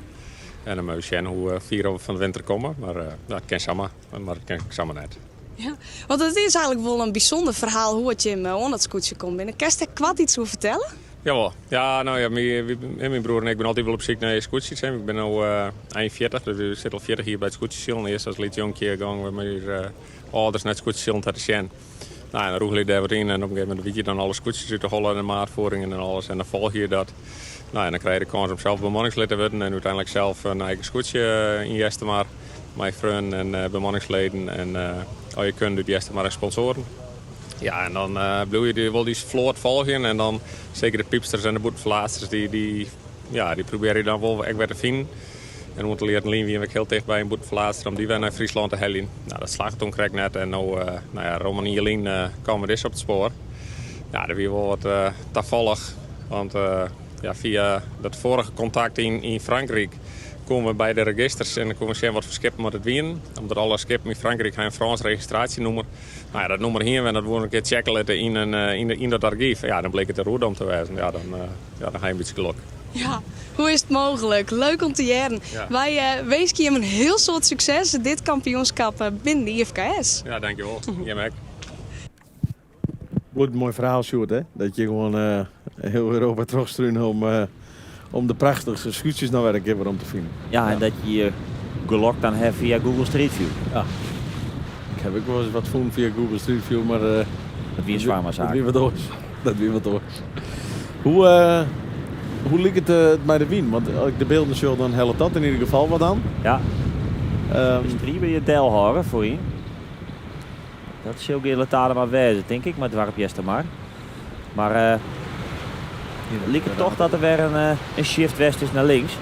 En dan moatte we sjen hoe fier we fan de winter komme. Mar dat kin samar, mar dat kin samar net. Ja, want it is eigenlik wol in bysûnder ferhaal hoe at jim oan dat skûtsje kommen binne. Kinst dêr koart iets oer fertelle? Jawol. Ja, no ja, myn broer en ik binne altyd wol op syk nei skûtsjes. Ik bin no ein 40, dus ik sit al 40 jier by it skûtsjesilen. Earst as lyts jonkje gongen we mei ús âlders nei it skûtsjesilen ta te sjen. No, en dan rûgelje je dêr wat yn en op in gegeven momint wit je dan alle skûtsjes út de holle en de maatvoeringen en alles. En dan folgje je dat. No, en dan krije je de kâns om sels bemanningslid te wurden en úteinlik sels in eigen skûtsje yn Eastermar. Mei freonen en bemanningsleden en al je kunde út Eastermar en sponsoaren. Ja, en dan bliuwe je wol dy float folgjen en dan seker de pypsters en de bûtenferlaatsters, dy, dy, ja, dy probearje je dan wol ek wer te finen. En in oantal jierren lyn wiene we ek hiel ticht by in bûtenferlaatster om dy wer nei Fryslân te heljen. Nou, dat slagge toen krekt net en no, nou ja, rom in jier lyn kamen we dizze op it spoar. Ja, dat wie wol wat tafallich, want ja, fia dat foarige kontakt yn, yn Frankryk koene we by de registers en dan koene we sjen wat foar skippen wat it wienen. Omdat alle skippen yn Frankryk ha in Frânsk registraasjenûmer. Nou ja, dat nûmer hiene we en dat woene we in kear checke litte yn, in, yn, yn dat argyf. Ja, dan bliek it de Roerdomp te wêzen. Ja, dan, ja, dan ha je in bytsje gelok. Ja, hoe is it mooglik? Leuk om te hearren. Ja. Wy winskje jim in hiel soad sukses dit kampioenskap binnen de IFKS. Ja, dankjewol. Jim ek. Bliuwt in moai ferhaal, Sjoerd, hè? Dat je gewoan hiel Europa trochstrune om, om de prachtichste skûtsjes noch wer in kear werom te finen. Ja, en dat je je gelok dan ha fia Google Street View. Ja. Ik ha ek wolris wat fûn fia Google Street View, mar... Dat wie in swarmasaak. Dat wie wat oars. Dat wie wat oars. Hoe, hoe liket it mei de wyn? Want as ik de bylden sjoch, dan hellet dat yn ieder gefal wat oan. Ja. Um, Stribe je delhâlde foaryn. Dat sil Geale Tadema wêze, tink ik, mei doarp Eastermar. Mar uh, liket toch dat der wer in, uh, in shift west is nei links.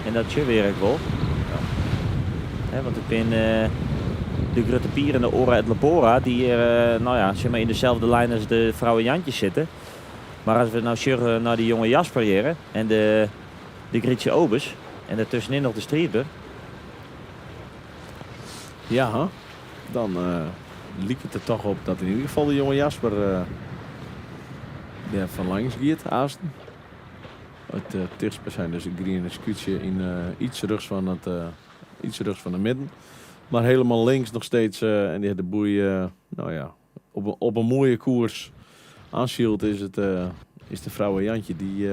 En dat sjoch wer ek wol. Ja. want it binne uh, de Grutte Pier en de Ora et Labora dy't hjir nou ja, sis mar yn deselde lijn as de Vrouwe Jantje sitte. Mar as we no sjogge nei de jonge Jasper hjir en de, de Grietje Obes en dêrtuskenyn noch de Striidber. Ja, dan liket it der toch op dat yn ieder gefal de jonge Jasper dêr fan langs giet, aansten. It tichtstbyzijnde is it griene skûtsje yn iets rjochts fan it iets rjochts fan de midden. Mar hielendal links noch steeds en dy hat de boei nou ja, op, op in moaie koers oansyld is it is de Vrouwe Jantje dy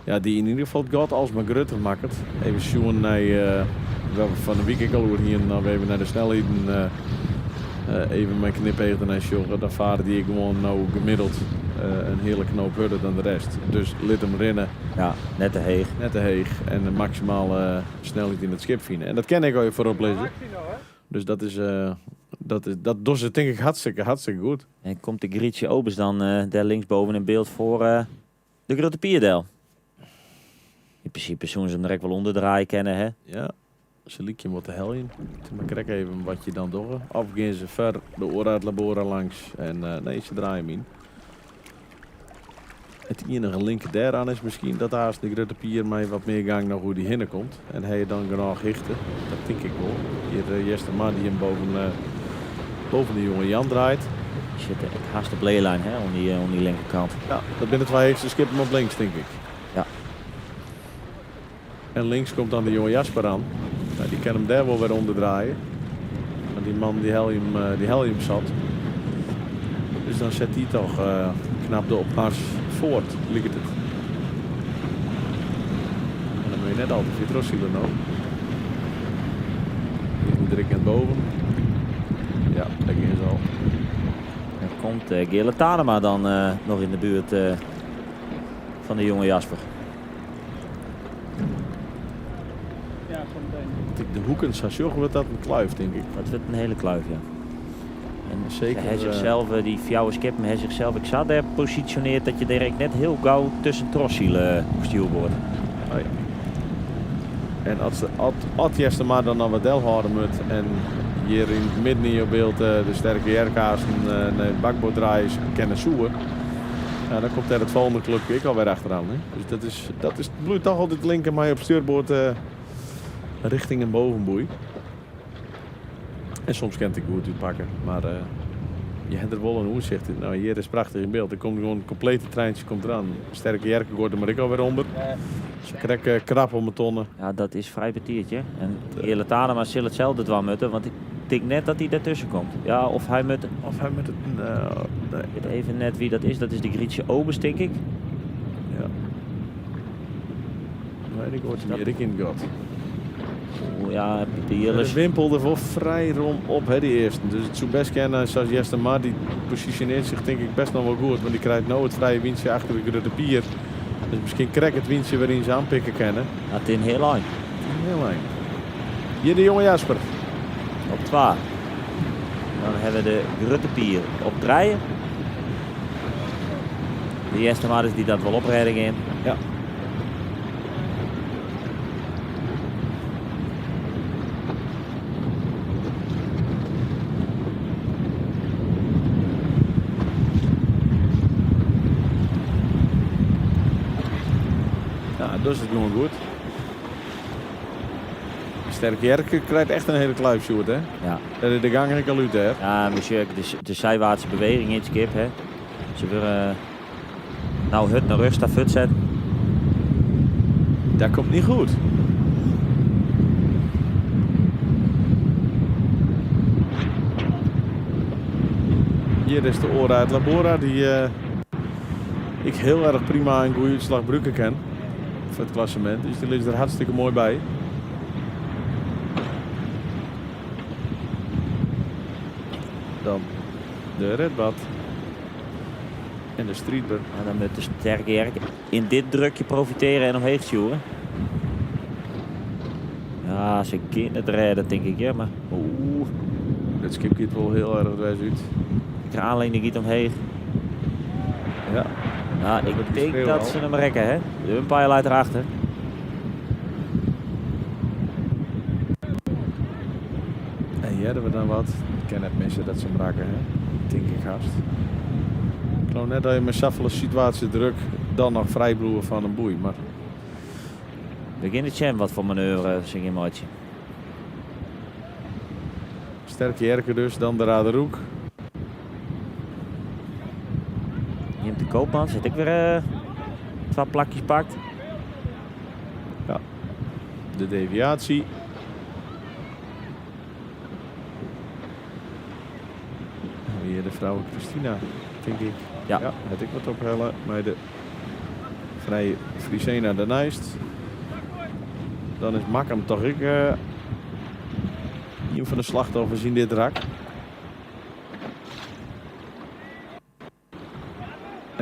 ja, dy yn ieder gefal it gat alsmar grutter makket. Even sjoen nei wêr't we fan de wike ek al oer hienen, dan even nei de snelheden even mei knipeach dernei sjogge, dan fare dy ek gewoan no gemiddeld. in heale knoop hurder dan de rest. Dus lit him rinne. Ja, net te heech. Net te heech en de maksimale snelheid yn it skip fine. En dat kin ek as je foarop lizze. Dus dat is, dat is, dat dogge se tink ik hartstikke, hartstikke goed. En komt de Grietje Obers dan dêr linksboven in byld foar de Grutte Pier del? Yn prinsipe soene se him der ek wol ûnder draaie kinne, hè? Ja, se lykje him wat te heljen. It is mar krekt even wat je dan dogge. Of gean se foar de Ora et Labora langs en nee, se draaie him yn. It iennige link dêraan is miskien dat aanst de Grutte Pier mei wat mear gang noch oer dy hinne komt. En ha je dan genôch hichte? Dat tink ik wol. Hjir Eastermar dy't him boven, boven de jonge Jan draait. Sit ek hast op leelijn hè, oan dy, oan dy linkerkant. Ja, dat binne de twa heechste skippen op links, tink ik. Ja. En links komt dan de jonge Jasper aan. Nou, dy kin him dêr wol wer ûnder draaie. Want dy man dy helje him, dy helje him sat. Dus dan set dy toch knap de opmars fuort, liket it. En dan moat je net al te fier trochsile no. Hier moet er net boven. Ja, dêr gean se al. Dan komt Geale Tadema dan noch yn de buert fan de jonge Jasper. As ik de hoeken sa sjoch, wurdt dat in kluif, tink ik. Dat wurdt in hiele kluif, ja. En Zeker, se ha sichsels, dy fjouwer skippen ha sichsels ek sa dêr posisjonearre dat je dêr ek net hiel gau tusken trochsile op stjoerboard. Nee. En as, as, as Eastermar dan noch wat delhâlde moat en hjir yn it midden yn jo byld de Sterke Jerke aansten nei bakboard draaie kinne soe, ja, dan komt dêr it folgjende klupke ek alwer achteroan. Hè? Dus dat is, dat is, bliuwt toch altyd linken mei op stuurboard richting in bovenboei. En soms kin it ek goed útpakke, mar je ha der wol in oersicht yn. No, hjir is prachtich yn byld. Der komt gewoan in komplete treintsje komt deroan. Sterke Jerke goait der mar ek alwer ûnder. Se krekt krap om 'e tonne. Ja, dat is frij betiid, hear. En Geale Tadema sil itselde dwaan moatte, want ik tink net dat hy dêrtusken komt. Ja, of hy moat... Of hy moat it... Nee. Ik wit even net wie dat is. Dat is de Grietje Obers, tink ik. Ja. Nee, dy goait him hjir ek yn it gat. Oeh, ja, Pieter Jilles. De wimpel der wol frij rom op, hè, dy earsten. Dus it soe best kinne, sa as Eastermar, dy posisjonearret sich tink ik best noch wol goed, want dy krijt no it frije wyntsje achter de Grutte Pier. Dus miskien krekt it wyntsje wêryn se oanpikke kinne. Dat is in hiel ein. In hiel ein. Hjir de jonge Jasper. Op twa. Dan hawwe we de Grutte Pier op trije. De Eastermarders dy't dat wol oprêde gean. Ja. Ja, dus is it gewoan goed. Sterke Jerke krijt echt in hiele kluif, Sjoerd, hè? Ja. Dêr is de gang ek al út, hè? Ja, mar de zijwaartse beweging yn it skip, hè. Se wurde no hurd nei rjochts ta fuortset. Dat komt net goed. Hjir is de Ora et Labora, dy't uh, ik hiel erch prima in goede útslach brûke kin foar it klassemint. Dus dy lizze der hartstikke moai by. Dan de Redbad en de Striidber. En dan moat de Sterke Jerk yn dit drukje profitearje en omheech stjoere. Ja, se kinne it rêde, tink ik. Ja, mar oeh. It skip giet wol hiel erch dwers út. De kraanline giet omheech. Ja. Nou, ik tink dat se him rekke, hè? De umpire leit erachter. En hearden we dan wat? Ik kin net misse dat se him rakke, hè? Tink ik hast. Ik leau net dat je mei safolle situaasje druk dan noch frij bliuwe fan in boei, mar... We gean it sjen wat foar manoeuvre se gean meitsjen. Sterke Jerke dus, dan de Raderoek. Jim de Koopman sit ek wer twa plakjes pakt. Ja, de deviatie. Hjir de frou Christina, tink ik. Ja. Ja, hat ek wat ophelle mei de Frije Frisena derneist. Dan is Makkum toch ek ien fan de slachtoffers yn dit rak.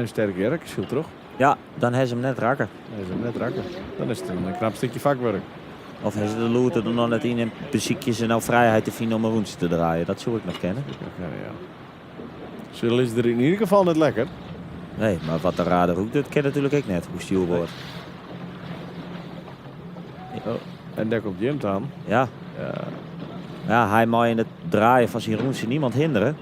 En Sterke Jerk sylt troch. Ja, dan ha se him net rakke. Dan ha se him net rakke. Dan is it in knap stikje fakwurk. Of ha se de loert der noch net yn en besykje se no frijheid te finen om in rûntsje te draaien. Dat soe ek noch kinne. Ja, ja. Se lizze der yn ieder gefal net lekker. Nee, mar wat de radar ook doet, kin natuerlik ek net. Hoe stjoerboard. Oh, en dêr komt Jim dan. Ja. Ja. Ja, hy mei yn it draaien fan syn rûntsje niemand hindere.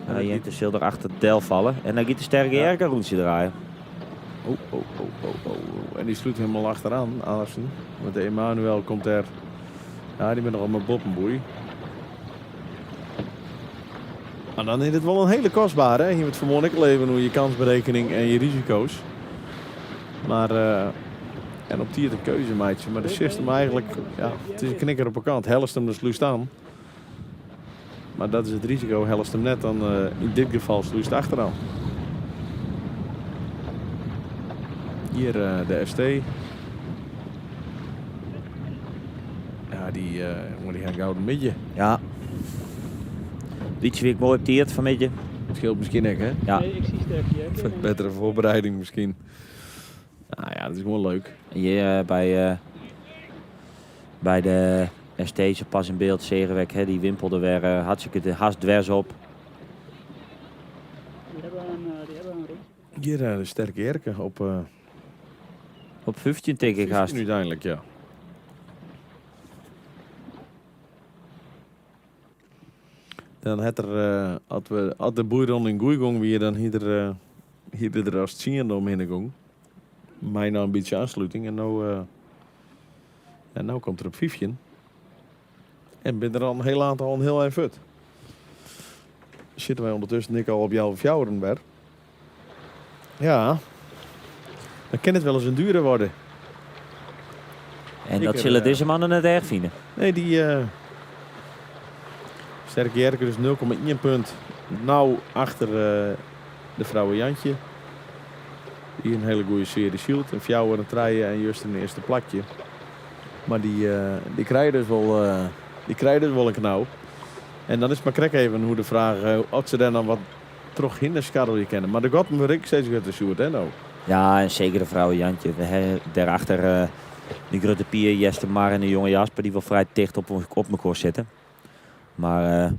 Ja, Jente sil der achter del falle. En dan giet de Sterke Jerk in rûntsje draaien. Oh, oh, oh, oh, oh. En dy slút hielendal achteroan, Andersen. Want de Emanuel komt dêr. Ja, dy binne noch op mei boppenboei. Maar dan is het wel een hele kostbare. Hè? Hier het vanmorgen ik al even hoe je kansberekening en je risico's. Maar en op die een keuze meitsje. Maar de system eigenlijk, ja, het is een knikker op de kant. Hellest hem de sluist aan. Maar dat is het risico. Hellest hem net, dan in dit geval sluist achteraan. Hier de ST. Ja, die, jongen, die gaan gouden midje. Ja. Lietje weer mooi op tiert van midje. Het scheelt misschien ook, hè? Ja. Nee, ik zie Sterke Jerk. Een betere voorbereiding misschien. Nou ja, dat is gewoon leuk. Hier bij de ST ze pas in beeld, Serenweg, hè, die wimpelde weer hartstikke de haast dwers op. Die hebben een rondje. Hier de Sterke Jerke op Op 15 denk ik haast. 15 uiteindelijk, ja. Dan het er als we, als de boeiron in Goeigong weer, dan hier er hier er als 10 omheen gong. Mij nou een beetje aansluiting en nou en nou komt er op 15. En ben er al een heel aantal een heel eind fut. Zitten wij ondertussen ik al op jouw fjouwen weer. Ja. Dan kan het wel eens een dure worden. En Ik dat heb, zullen deze mannen net erg vinden. Nee, die Sterke Jerke dus 0,1 punt. Nou achter de vrouwen Jantje. Die een hele goede serie shield. Een fjouwer, een treien en juist een eerste plakje. Maar die krijgen dus wel die krijgen dus wel een knauw. En dan is maar krek even hoe de vraag of ze daar dan wat terug in de scharrel kennen. Maar de god moet ik steeds weer te zoet, hè nou? Ja, en zeker de vrouwen Jantje. We hebben daarachter de Grutte Pier, Jester Mar en de jonge Jasper die wel vrij dicht op elkaar zitten. Maar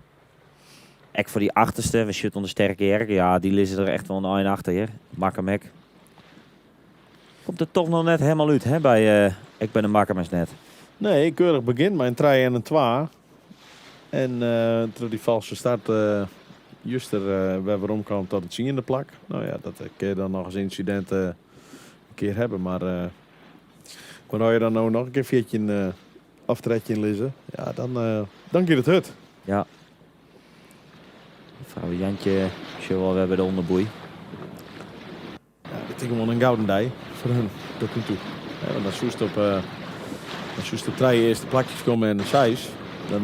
ek voor die achterste, we zitten onder Sterke Jerke, ja, die liggen er echt wel een eind achter hier. Makkermek. Komt er toch nog net helemaal uit, hè, bij ik ben de Makkermers net. Nee, keurig begin, maar een 3 en een 2. En door die valse start juist er waar we omkwamen tot het zien in de plak. Nou ja, dat kun je dan nog eens incident een keer hebben. Maar wanneer je dan nou nog een keer 14 aftrekje in lezen, ja, dan gaat het hut. Ja. Vrouw Jantje, zullen we hebben de onderboei. Ja, dit is gewoon een gouden dij voor hun tot nu toe. Ja, want als Soest op als Soest op 3 eerste plakjes komen en een 6, dan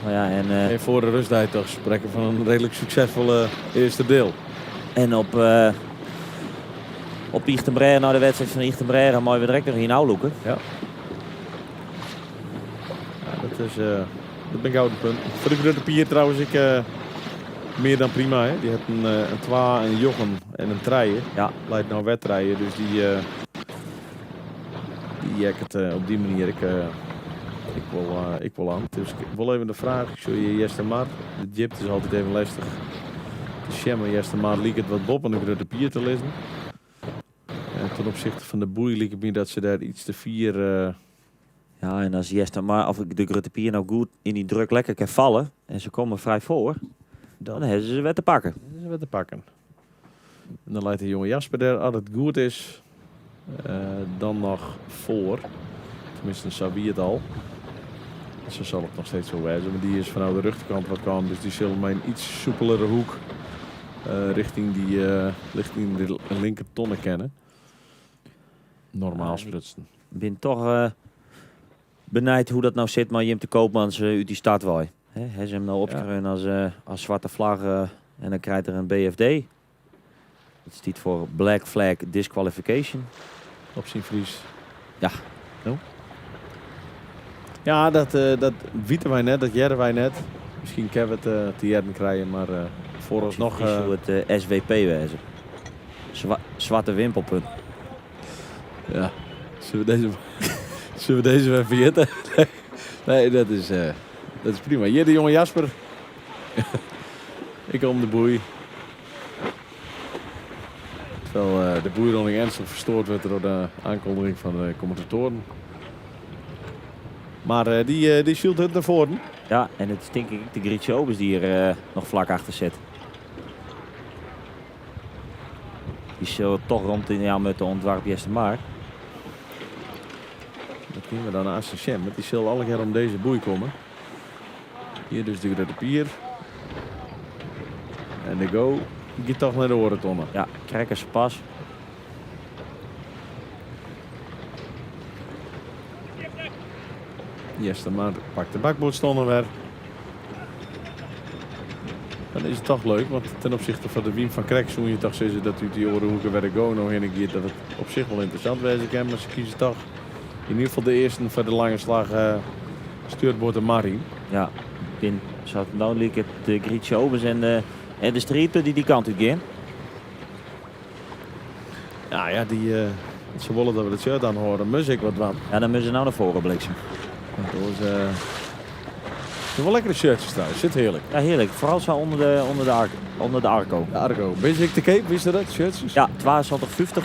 Nou ja, en en voor de rusttijd toch spreken van een redelijk succesvolle eerste deel. En op Ychtenbrêge, nou de wedstrijd van Ychtenbrêge, mogen we direct nog hier loeken. Ja. Ja, dat is dat ben ik gouden punt. Voor de Grutte Pier trouwens, ik meer dan prima. Hè? Die heeft een 2, een Jochem en een treien. Ja. Leidt nou wedrijden, dus die heb ik het op die manier. Ik wil aan. Dus ik wil even de vraag. Ik zul je Jester Mar. De jip is altijd even lastig. De Shemmer Jester Mar liep het wat bop en de Grutte Pier te lezen. En ten opzichte van de boei liep het me dat ze daar iets te vier Ja, en als Jester Mar of de Grutte Pier nou goed in die druk lekker kan vallen en ze komen vrij voor, dan hebben ze ze weer te pakken. Dan hebben ze weer te pakken. En dan leidt de jonge Jasper daar, als het goed is, dan nog voor. Tenminste, zo wie het al. Zo zal het nog steeds zo wijzen. Maar die is vanuit de rechterkant wat kwam. Dus die zullen mijn iets soepelere hoek richting de linker tonnen kennen. Normaal sprutsen. Ik ben toch benijd hoe dat nou zit, maar Jim de Koopmans uit die stad waai. Hè, hij is hem nou opgeruimd als zwarte vlag en dan krijgt er een BFD. Dat staat voor Black Flag Disqualification. Op zijn Fries. Ja. No? Ja, dat weten wij net, dat jerden wij net. Misschien kunnen we het te jerden krijgen, maar Vooralsnog... Soe it SWP wêze. Swarte wimpelpunt. Ja, zullen we deze, zullen we deze even vergeten? Nee, dat is, dat is prima. Hier de jonge Jasper. Ik om de boei. Terwijl de boeironding ernstig verstoord werd door de aankondiging van de commentatoren. Maar die zielt het naar voren. Ja, en het is denk ik de Grietje Obers die er nog vlak achter zit. Die zullen toch rond in ja, met de ontwerp Jesse Maar. Dat kunnen we dan naast de Sjem, want die zullen alle keer om deze boei komen. Hier dus de grote pier. En de go gaat toch naar de orentonnen. Ja, Krekkers pas. Jesse maar pakt de bakboordstonnen weer. Dan is het toch leuk, want ten opzichte van de Wiem van Krek zoen je toch zeggen dat u die orenhoeken bij de go nog in een dat het op zich wel interessant wezen kan, maar ze kiezen toch in ieder geval de eerste voor de lange slag stuurboord en marine. Ja, in zat nou liep het de Grietje Obers en de streeper die die kant uit gaan. Ja, ja, die, ze willen dat we het shirt aan horen, mus ik wat van. Ja, dan moeten ze nou naar voren bliksem. Dat was zijn wel lekkere shirtjes trouwens, zit heerlijk. Ja, heerlijk. Vooral zo onder de Arco. De Arco. Basic de Cape, wist je dat, shirtjes? Ja, 72,50.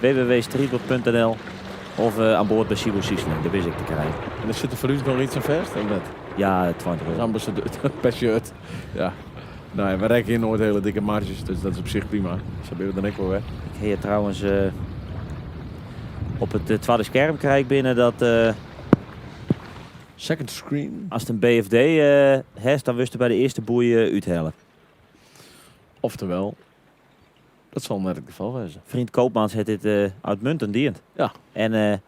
www.streetboard.nl of aan boord bij Sibo Siesling, daar wist ik te krijgen. En er zit er voor u nog iets aan vast, of net? Ja, 20 euro. Ambassadeur per shirt. Ja. Nou ja, we rekken hier nooit hele dikke marges, dus dat is op zich prima. Zo ben je dan ook wel, hè? Ik heb trouwens op het tweede scherm krijg ik binnen dat... Second screen. Als het een BFD heeft, dan wist je bij de eerste boei uithalen. Oftewel, dat zal net het geval zijn. Vriend Koopmans heeft dit uitmuntend dient. Ja. En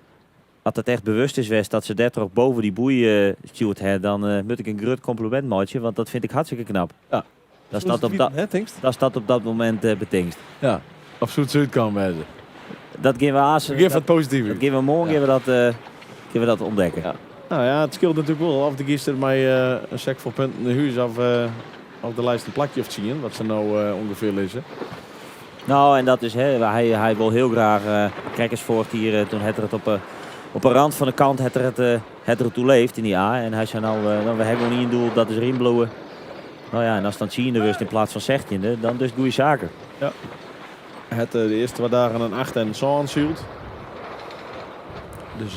als het echt bewust is geweest dat ze daar toch boven die boei stuurt, hè, dan moet ik een groot compliment maken, want dat vind ik hartstikke knap. Ja. Dat staat op dat, hè, Tingst? dat staat op dat moment betingst. Ja, of zoet zoet kan wezen. Dat gaan we aan. We geven het positief. Dat gaan we morgen Ja. gaan we dat, gaan we dat ontdekken. Ja. Nou ja, het scheelt natuurlijk wel. Of de gisteren mij een sek vol punten in huis of de lijst een plakje of zien, wat ze nou ongeveer lezen. Nou, en dat is, hè, hij wil heel graag Krekkersvoort hier, toen het er het op een rand van de kant het er het, het er toe leeft in die A. En hij zei nou, we hebben nog niet een doel, dat is Riembloeien. Nou ja, en als dan ziende was in plaats van zestiende, dan dus goede zaken. Ja. Het de eerste wat dagen een 8 en zo'n zielt. Dus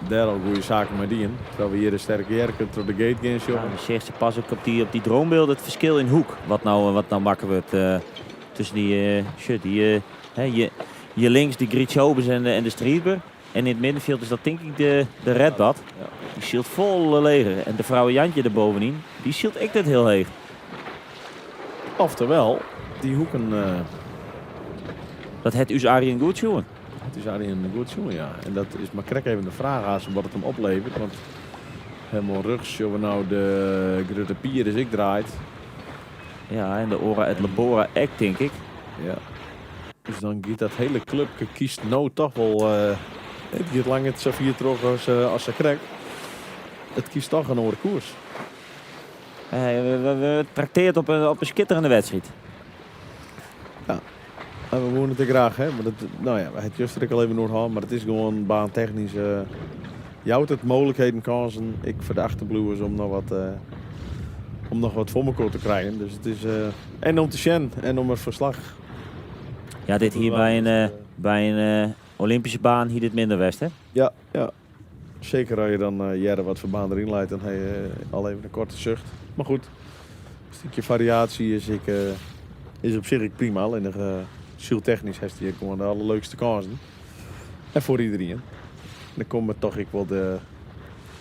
daar al goede zaken mee dienen. Terwijl we hier de sterke jerken door de gate gaan shoppen. Ja, dan zegt ze pas ook op die droombeelden het verschil in hoek. Wat nou makker wordt tussen die shit, die hè, je links de Grietje Obers en de Streetber. En in het middenveld is dat denk ik de Redbad. Ja. Die zielt vol leger. En de vrouwen Jantje erbovenin, die zielt ik dat heel heeg. Oftewel, die hoeken... Dat het is Arjen goed, jongen. Het is Arjen goed, jongen, ja. En dat is maar krek even de vraag aan wat het hem oplevert. Want helemaal rugs, joh, we nou de grote pier is ik draait. Ja, en de Ora et Labora act, denk ik. Ja. Dus dan gaat dat hele clubje kiest nou toch wel... het gaat lang het Safir terug als ze krek. Het kiest toch een andere koers. We trakteert op een schitterende wedstrijd. Ja. En we wonen het graag, hè. Maar dat, nou ja, het juist ik al even Noord-Holland, maar het is gewoon baantechnisch. Jouwt het mogelijkheden, kansen. Ik voor de achterbluwers om nog wat voor elkaar te krijgen. Dus het is en om te zien en om het verslag. Ja, dit hier bij een Olympische baan hier dit minder west, hè? Ja, ja. Zeker als je dan Jerre wat voor baan erin leidt, dan heb je al even een korte zucht. Maar goed, een stukje variatie is op zich prima. Alleen nog zieltechnisch heeft hij gewoon de allerleukste kansen. En voor iedereen. En dan komen toch ik wel de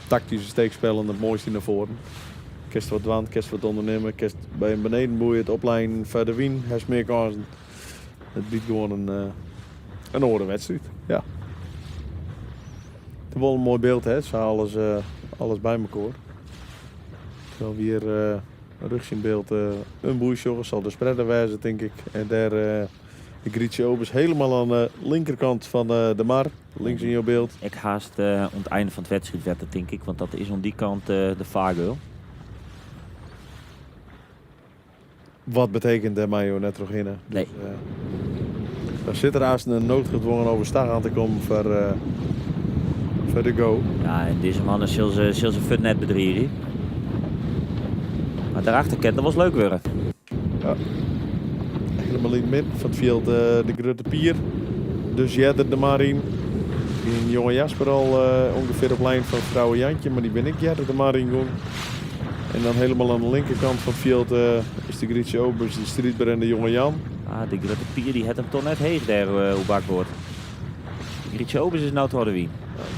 tactische steekspellen het mooiste naar voren. Kerst wat wand, kerst wat ondernemen, kerst bij een benedenboei het opleiden verder wien, heeft meer kansen. Het biedt gewoon een orenwedstrijd. Ja. Het is wel een mooi beeld, hè? Ze halen alles bij elkaar. Terwijl we hier rugs in beeld een boeisjogger zal de spreader wijzen, denk ik. En daar de Grietje Obers helemaal aan de linkerkant van de mar. Links in jouw beeld. Ik haast om het einde van het wedstrijd werd dat, denk ik. Want dat is aan die kant de vaargeul. Wat betekent dêr meie jo net trochhinne. Nee. Dus, dan sit der aanst in noodgedwongen overstag aan te kommen foar, foar de go. Ja, en dizze mannen sil se, sil se fuort net bedriigje. Mar daarachter kin it noch wolris leuk wurde. Ja. Helemaal yn it midden fan it fjild de Grutte Pier. Dus earder de mar yn. Dy jonge Jasper al ûngefear op lijn fan Frouwe Jantje, mar dy bin ek earder de mar yn gong. En dan helemaal aan de linkerkant fan it fjild is de Grietje Obers, de striidber en de jonge Jan. Ah, de Grutte Pier dy hat him toch net heech dêr oer bakboard. De Grietje Obers is no troch de wyn.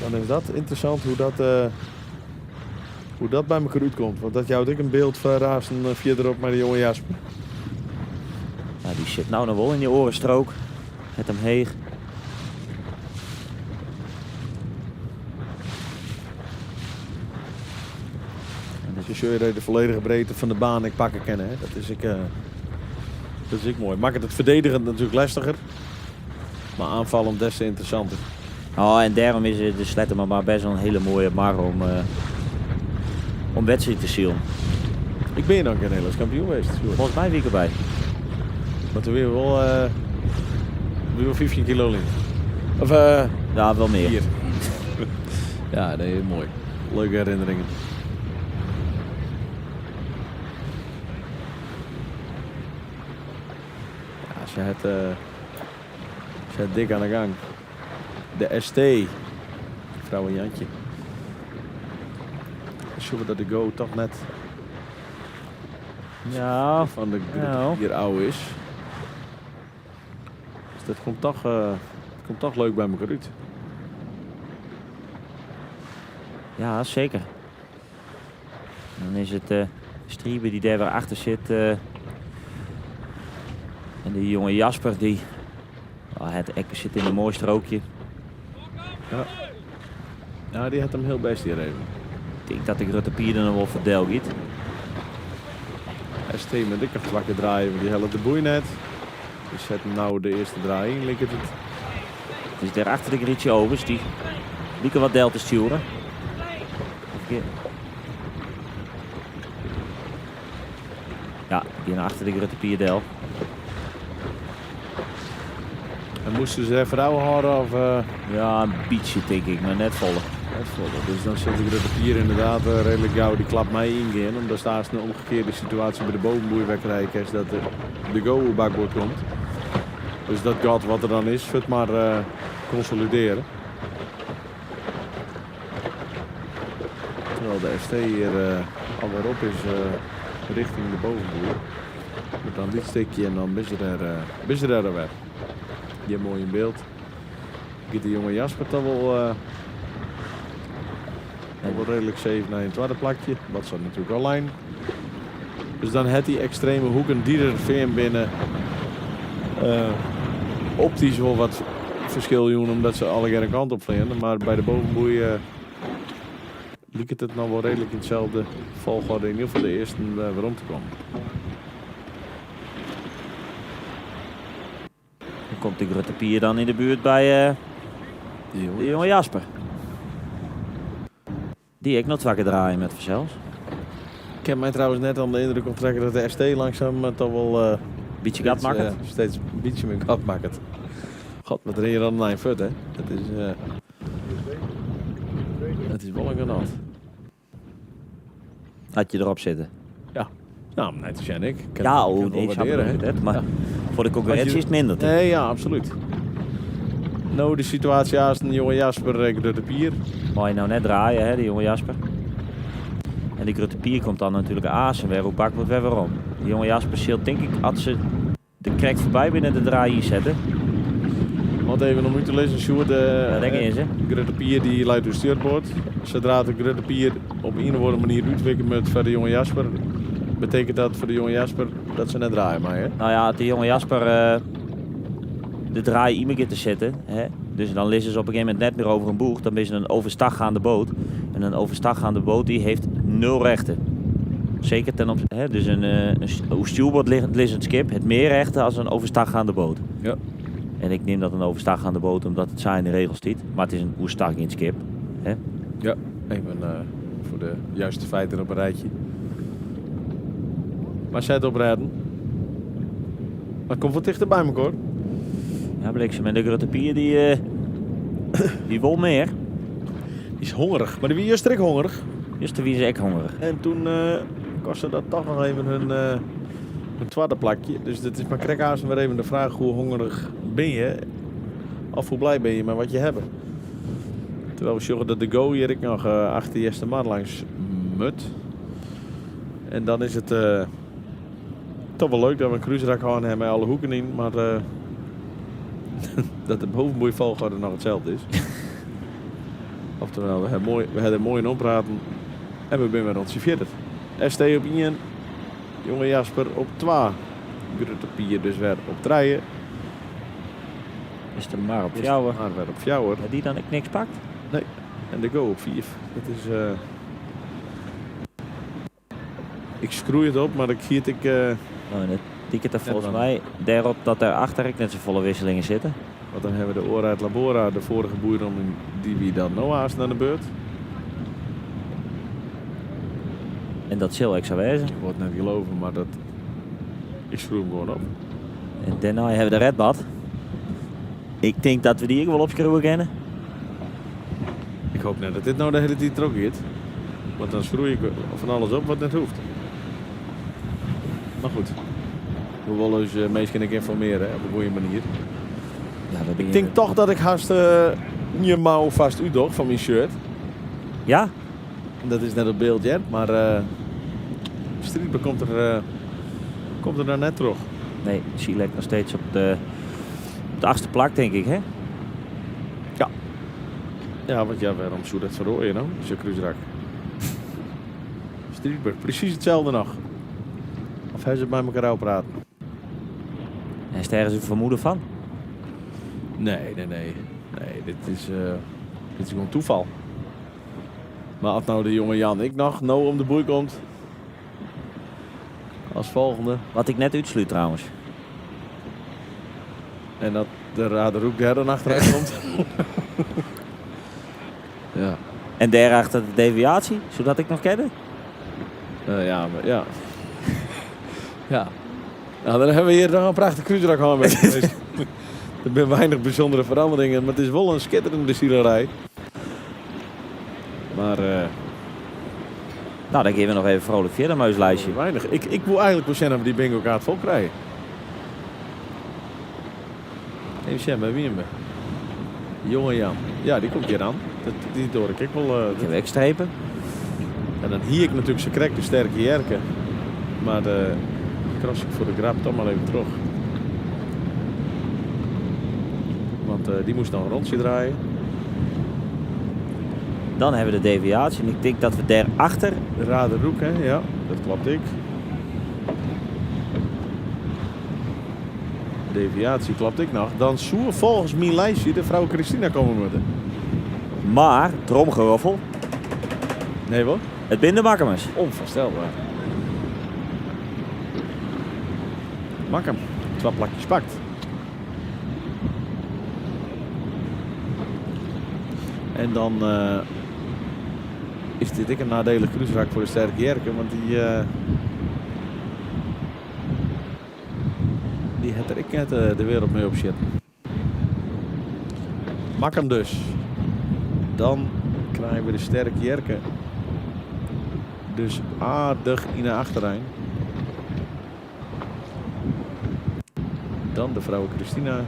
Dan is dat ynteressant hoe dat, hoe dat by mekoar útkomt. Want dat jout ek in byld foar aansten fierderop mei de jonge Jasper. Ja, dy sit no noch wol yn dy oare strook. Het him heech. Dus je zul je de volledige breedte van de baan ek pakken kennen. Hè? Dat is ek, dat is ek moai. Makket it ferdedigend natuerlik lestiger, mar aanvallend des te ynteressanter. Oh, en dêrom is de Sleattemer mar best wel in hiele moaie mar om, om wedstriid te silen. Ik bin noch gjin Nederlânsk kampioen west. Folgens my wie ik derby. Mar toen wie wol, wie wol 15 kilo lyn. Of, ja, wol mear. Hier. Ja, nee, moai. Leuke herinneringen. Ja, se hat, se hat dik oan de gang. De ST, Frouwe Jantje. Sjogge we dat de go toch net ja, fan de Grutte Pier ôf is. Dus dat komt toch, komt toch leuk by mekoar út. Ja, seker. Dan is it Striebe dy't dêr wer achter sit. En dy jonge Jasper dy oh, het ek sit yn in moai strookje. Ja. Ja, dy hat him hiel bêst hjir even. Ik tink dat de Grutte Pier der noch wol foar del giet. ST moat ek noch twa kear draaie, want dy hellet de boei net. Dy set him no de earste draai yn, liket it. It is dêr achter de Grietje Obers, dy like wat del te stjoeren. Ja, gean achter de Grutte Pier del. En moasten se dêr ôfhâlde of? Ja, in bytsje tink ik, mar net folle. Net folle. Dus dan sil de Grutte Pier ynderdaad reedlik gau dy klap mei yngean, omdat aanst in omgekearde situaasje by de bovenboei wer krije kinst dat de go oer bakboard komt. Dus dat gat wat der dan is, fuort mar konsolidearje. Terwijl de ST hier alwer op is richting de bovenboei. Met dan dit stikje en dan is er, is er er alwer. Hjir moai yn byld. Giet de jonge Jasper toch wol, wol reedlik safe nei in twadde plakje. Wat se natuerlik al lijn. Dus dan hat dy ekstreme hoeken dy't der fearn binne optysk wol wat ferskil jûn omdat se allegear in kant op fleane. Mar by de bovenboei liket it noch wol reedlik yn itselde folchoarder yn ieder gefal de earsten werom te kommen. Dan komt de Grutte Pier dan yn de buert by de jonge Jasper. Dy ek noch twa kear draaie moat fansels. Ik kin my trouwens net oan de yndruk ûnttrekke dat de ST langsum toch wol Bytsje gat makket. Steeds in bytsje mear gat makket. God, wat rinne je dan in ein fuort, hè? Dat is, dat is wol in genot. As je derop sitte. Ja, no, om nei te sjen ek. Ik Ja, kin oh, it wol nee, snap ik waarderen, net, hè. mar Ja. foar de konkurrinsje As je is it minder, tink ik. Nee, ja, absolút. No, de situaasje aanst jonge Jasper Grutte Pier. Mei je no net draaie, hè, dy jonge Jasper. En dy Grutte Pier komt dan natuerlik aansen wer oer bakboard wer werom. Dy jonge Jasper sil tink ik, as se der krekt foarby binne, de draai ynsette. Want even om út te lizzen, Sjoerd, Ja, dêr gean se. Grutte Pier dy leit oer stjurboard. Sadra't de Grutte Pier op ien of oare manier útwike moat foar de jonge Jasper, betekent dat foar de jonge Jasper dat se net draaie meie. No ja, as de jonge Jasper de draai yn begjint te setten, hè, dus dan lizze se op in gegeven momint net mear over in boech, dan binne se in overstaggaande boot. En in overstaggaande boot dy heeft nul rechten. Seker ten op, hè, dus in, in oer stjoerboard lizzend skip hat mear rechten as in overstaggaande boot. Ja. En ik neam dat in overstaggaande boot omdat it sa yn de regels stiet, mar it is in oerstaggeand skip. Hè? Ja, even foar de juiste feiten op in rijtje. Mar set oprêden. Maar het komt wat tichter bij elkaar. Ja, bliksem. En de Grutte Pier die, eh, die wol mear. Die is hongerig. Maar die wie juist ook hongerig. Juist wie is ook hongerig. En toen eh, kostte dat toch nog even hun, eh, hun tweede plakje. Dus dat is maar krekhaas weer even de vraag hoe hongerig ben je? Of hoe blij ben je met wat je hebt? Terwijl we zorgen dat de Go hier ik nog eh, achter Jester Mar langs mut. En dan is het eh, toch wel leuk dat we een cruiserak gaan hebben met alle hoeken in. Maar eh, dat de bovenboeivolgorde nog hetzelfde is. Oftewel, we hebben mooi, we hebben mooi in ompraten. En we zijn weer rond 40. ST op 1. Jonge Jasper op 2. Grutte Pier dus weer op 3. Is de maar op fjouwer. Maar weer op fjouwer. Die dan ik niks pakt? Nee. En de Go op 4. Dat is... eh, Ik schroei het op, maar ik giet ik... eh, Oh, dat ticket er Net volgens aan. mij daarop dat er achter ik net zo volle wisselingen zitten. Want dan hebben we de Ora uit Labora, de vorige boer om die wie dan Noah's naar de beurt. En dat zal ik zo wezen. Ik word net geloven, maar dat... Ik schroei hem gewoon op. En daarna hebben we de Redbad. Ik denk dat we die ook wel opschroeven kennen. Ik hoop net dat dit nou de hele tijd trok gaat. Want dan schroei ik van alles op wat net hoeft. Maar goed. We willen ons uh, meest kunnen informeren hè, op een goede manier. Ja, dat Ik denk toch dat ik haast eh, je mouw vast uitdog van mijn shirt. Ja? Dat is net op beeld, ja. Maar eh Streetber komt er, eh, komt er nou net terug. Nee, Silek nog steeds op de, op de achtste plak, denk ik, hè? Ja. Ja, want ja, waarom zou dat verrooien nou? Zo'n cruiserak. Streetberg, precies hetzelfde nog. Of hij ze bij elkaar al praten. En is er ergens een vermoeden van? Nee, nee, nee. Nee, dit is, eh, dit is gewoon toeval. Maar als nou de jonge Jan ik nog nou om de boei komt. Als volgende. Wat ik net uitsluit trouwens. En dat de Raderoek derde achteruit komt. ja. En daarachter de deviatie, zodat ik nog kennen? Eh, ja, maar ja. ja. Nou, dan hebben we hier nog een prachtig cruiserak aan met. Er zijn weinig bijzondere veranderingen, maar het is wel een schitterende zielerij. Maar... eh, Nou, dan gaan we nog even vrolijk verder, muislijstje. Weinig. Ik, ik wil eigenlijk wel zien of we die bingo kaart vol krijgen. Even zien, bij wie hem? Jonge Jan. Ja, die komt hier aan. Dat, die door ik wel. eh Ik heb wegstrepen. En dan hier ik natuurlijk zijn krek de sterke jerken. Maar de kras ik voor de grap toch maar even terug. Want eh, die moest dan een rondje draaien. Dan hebben we de deviatie en ik denk dat we daarachter... De Raderoek, hè? Ja, dat klopt ik. Deviatie klopt ik nog. Dan zoer volgens mijn lijstje de vrouw Christina komen moeten. Maar, tromgeroffel. Nee wat? Het binnen Makkumers. Onvoorstelbaar. Makkum. Twee plakjes pakt. En dan eh, is dit ik een nadelig cruiserak voor de Sterke Jerken. Want die, eh, die had er ik net eh, de wereld mee op zitten. Makkum dus. Dan krijgen we de Sterke Jerken. Dus aardig in de achterlijn. Dan de vrouw Christina.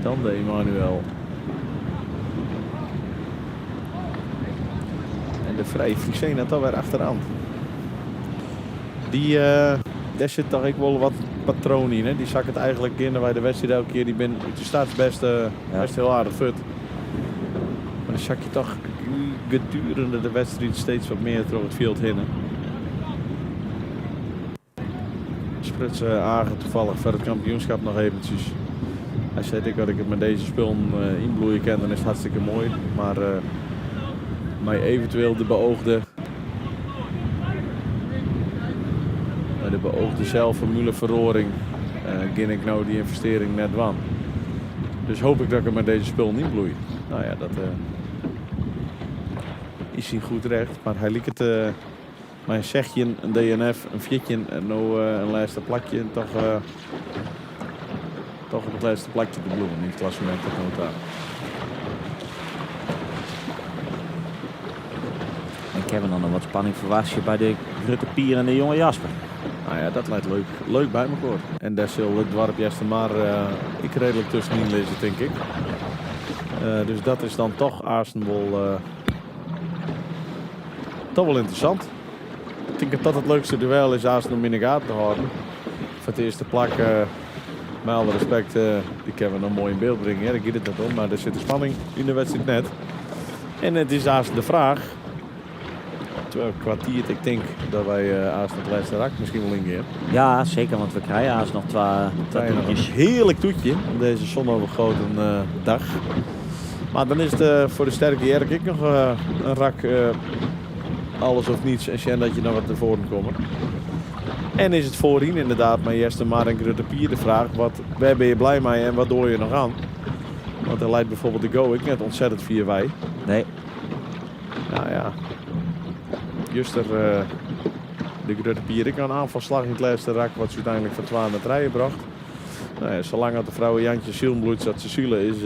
Dan de Emmanuel. En de Vrije Frisena toch weer achteraan. Die, eh, daar zit toch ik wel wat patroon in. Hè? Die zak het eigenlijk in bij de wedstrijd elke keer. Die ben de staat best, eh, best heel aardig fut. Maar dan zak je toch gedurende de wedstrijd steeds wat meer door het veld heen. hè. Spruts eh, Agen toevallig voor het kampioenschap nog eventjes. Hij zei ik dat ik het met deze spullen eh, inbloeien kan, dan is het hartstikke mooi. Maar, eh, maar eventueel de beoogde bij de beoogde zelfformule verroring eh gin ik nou die investering net wan. Dus hoop ik dat ik er met deze spul niet bloei. Nou ja, dat, eh, Yn syn goed recht, mar hy liket mei in sechtjin, in DNF, in 14 en no in lêste plakje en toch, toch op it lêste plakje te bliuwen yn it klassemint tot no ta. En kinne we dan noch wat spanning ferwachtsje by de Grutte Pier en de Jonge Jasper? Nou ja, dat leit leuk, leuk by mekoar. En dêr sil it doarp Eastermar ek reedlik tuskenyn lizze, tink ik. Dus dat is dan toch aansten wol, toch wol ynteressant. Ik tink dat dat it leukste duel is aansten om yn de gaten te hâlden. Foar it earste plak, mei alle respekt, dy kinne we noch moai yn byld bringe, dêr giet it net om. Mar der sit de spanning yn de wedstriid net. En it is aansten de fraach, Kwa tiid, ik tink dat wy aanst it lêste rak miskien wol yngean. Ja, seker, want we krije aanst noch twa toetjes. Een heerlijk toetje op deze zonovergoten dag. Maar dan is het foar de Sterke Jerk ek noch in rak alles of niets en sjen dat je noch wat nei foaren komme. En is it foaryn inderdaad mei Eastermar en Grutte Pier de fraach, wat, wêr binne je blij mei en wat doar je noch oan? Want der leit bijvoorbeeld de Go ek net ontzettend fier wei. Nee. Nou ja, juster de Grutte Pier ek noch in oanfalsslach yn it lêste rak, wat se úteinlik fan twa nei trije brocht. Nou ja, salang as de Vrouwe Jantje silen bliuwt sa't se sile, is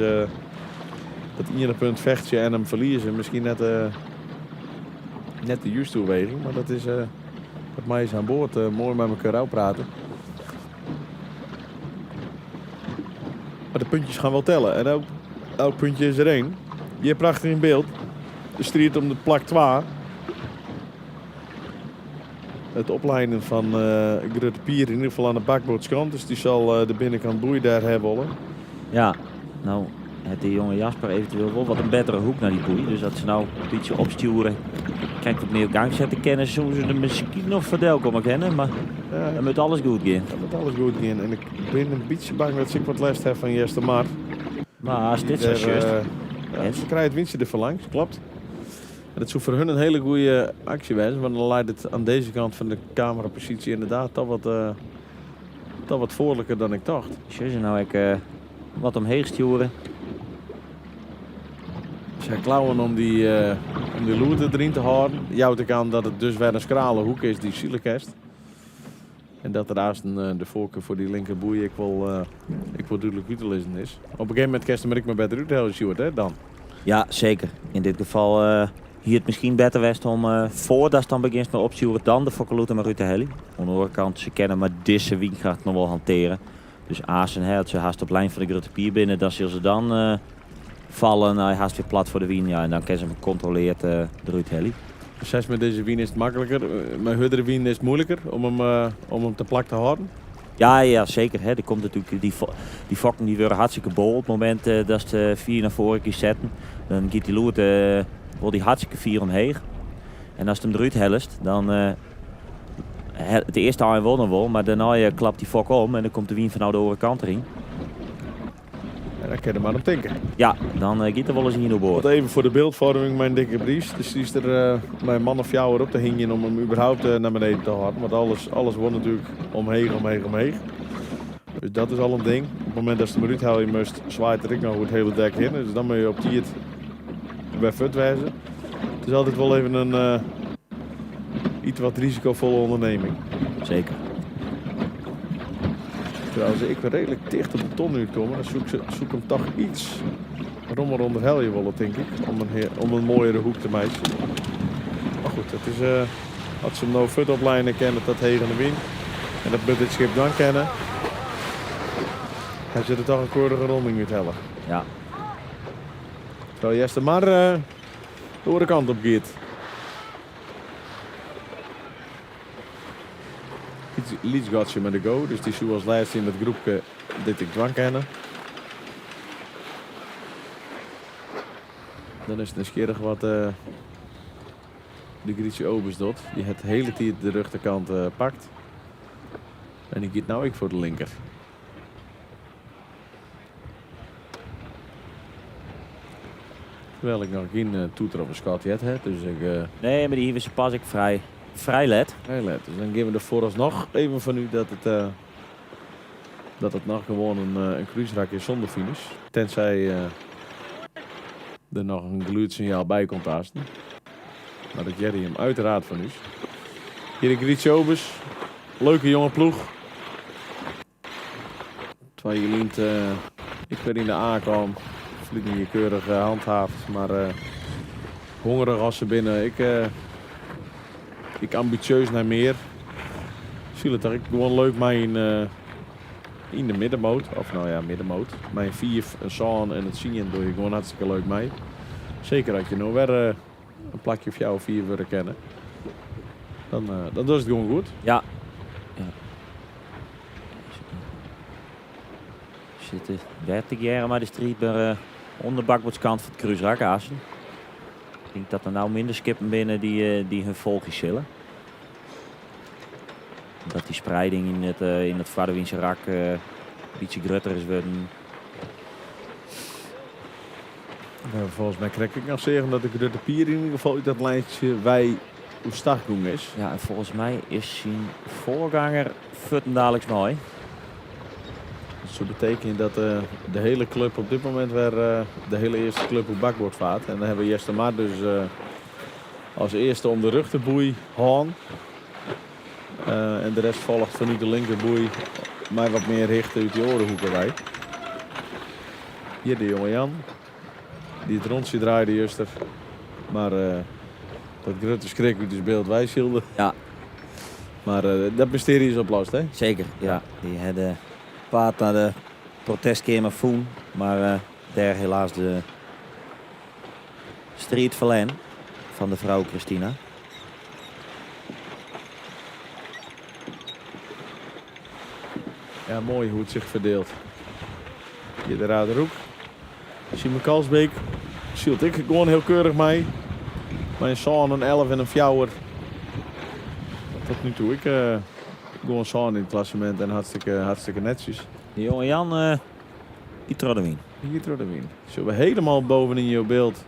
dat iene punt fechtsje en him ferlieze miskien net, net de juste oerweging, mar dat is dat meie se aan board moai mei mekoar ôfprate. Maar de puntjes gaan wel tellen. En elk puntje is er één. Hjir prachtich yn byld. De striid om de plak 2. It oplijnen fan Grutte Pier yn ieder gefal oan de bakboardskant. Dus dy sil de binnenkant boei dêr ha wolle. Ja, no hat de jonge Jasper eventueel wol wat in bettere hoek nei dy boei. Dus as se no in bytsje opstjoere, krekt wat mear op gang sette kinne, soene se der miskien noch foar del komme kinne. Mar dan moat alles goed gean. Dan moat alles goed gean. En ik bin in bytsje bang dat se ek wat lêst ha fan Eastermar. Mar as dit sa sjochst. Ja, se krije it wyntsje der foarlangs, klopt. En dat soe foar hun in hiele goede aksje wêze, want dan leit it oan dizze kant fan de kameraposysje ynderdaad toch wat, toch wat foarliker dan ik tocht. Sjoch se no ek wat omheech stjoere. Se ha klauwen om dy, om dy lûd deryn te hâlden. Jout ek oan dat it dus wer in skrale hoek is dy sile kinst. En dat der aansten de foarkar foar dy linkerboei ek wol, ek wol dúdlik út te lizzen is. Op in gegeven momint kinst him der ek mar better úthelje, Sjoerd, hè, dan? Ja, seker. Yn dit gefal hie it miskien better west om foardatst dan begjinst mei opstjoeren, dan de fokkeloet der mar út te heljen. Oan de oare kant, se kinne mei dizze wynkracht noch wol hanteare. Dus aansten, hè, as se hast op lijn fan de Grutte Pier binne, dan sil se dan falle nei hast wer plat foar de wyn. Ja, en dan kinne se him kontroleard derút helje. Seis mei dizze wyn is it makliker, mei hurdere wyn is it muoiliker om him, om him te plak te hâlden? Ja, ja, seker. Hè. Der komt natuerlik dy, dy fokken dy wurde hartstikke bol op it momint datst fier nei foaren kinst setten. Dan giet dy lûd wol dy hartstikke fier omheech. En ast him derút hellest, dan it earste ein wol noch wol, mar dêrnei klapt dy fok om en dan komt de wyn fanôf de oare kant deryn. En dan kin der mar om tinke. Ja, dan giet der wolris ien oerboard. Want even foar de byldfoarming, mei in dikke bries. Dus dy is der mei in man of fjouwer op te hingjen om him überhaupt nei beneden te hâlden. Want alles, alles wol natuerlik omheech, omheech, omheech. Dus dat is al in ding. Op it momint datst him derút helje moatst, swaait er ek noch oer it hiele dek hinne. Dus dan moatte je op tiid wer fuort wêze. It is altyd wol even in iets wat risikofolle ûnderneming. Seker. Terwijl se ek wer reedlik ticht op de ton útkomme, dan soe ik, soe ik him toch iets rommer ûnderhelje wolle, tink ik. Om in, om in moaiere hoek te meitsjen. Mar goed, it is, as se him no fuort oplijne kinne, dat hege wyn. En dat moat dit skip dan kinne. Hy sit der toch in keurige ronding úthelle. Ja. Terwijl Eastermar de oare kant op giet. Lyts gatsje mei de go, dus dy soe as lêste yn dat groepke dit ek dwaan kinne. Dan is it nijsgjirrich wat de Grietje Obers docht. Dy hat de hiele tiid de rjochterkant pakt. En dy giet no ek foar de linker. Terwijl ik noch gjin toeter of in skot heard ha, dus ik... Nee, mar dy hiene se pas ek frij, frij let. Frij let, dus dan gean we der foaralsnoch even fanút dat it, dat it noch gewoan in krúsrak is sûnder finish. Tenzij der noch in gelûdssinjaal by komt aansten. Mar dat hearre jim uiteraard fan ús. Hjir de Grietje Obers. Leuke jonge ploech. 2 jier lyn ek wer yn de A kaam. Ferline jier keurich handhaafd, mar hongerich as se binne. Ek, ek ambitieus nei mear. Sile toch ek gewoan leuk mei yn, yn de middenmoot. Of no ja, middenmoot. Mei in 5, in 7 en in 10 doe je gewoan hartstikke leuk mei. Seker as je no wer in plakje 4 of 5 wurde kinne. Dan, dan dochst it gewoan goed. Ja. Ja. Sitte wer tegearre mei de striidbere oan de bakboardskant fan it krúsrak, Assen. Ik tink dat der no minder skippen binne dy't hun folgje sille. Dat dy spreiding yn it foarderwynse rak in bytsje grutter is wurden. We hawwe folgens my krekt ek noch seagen dat de Grutte Pier yn ieder gefal út dat lijntsje wei oerstach gong is. Ja, en folgens my is syn foarganger fuortendaliks mei. Dat soe betekenje dat de hiele klup op dit momint wer de hiele earste klup oer bakboard faart. En dan hawwe we Eastermar dus as earste om de rjochterboei hân. En de rest folget fanút de linkerboei mei wat mear hichte út dy oare hoeke wei. Hjir de jonge Jan, dy't it rûntsje draaide juster, mar dat grutte skrik út ús byld weisylde. Ja. Mar dat mystearje is oplost, hè? Seker, ja. Dy ha de paad nei de protestkeamer fûn, mar dêr helaas de striid ferlern fan de frou Christina. Ja, moai hoe't it sich ferdielt. Hjir de Raderhoek. Simon Kalsbeek sylt ek gewoan hiel keurich mei. Mei in 7, in 11 en in 4. Tot nu toe ek gewoan 7 yn it klassemint en hartstikke, hartstikke netsjes. De jonge Jan, dy troch de wyn. Dy troch de wyn. Sjogge we helemaal boven yn jo byld.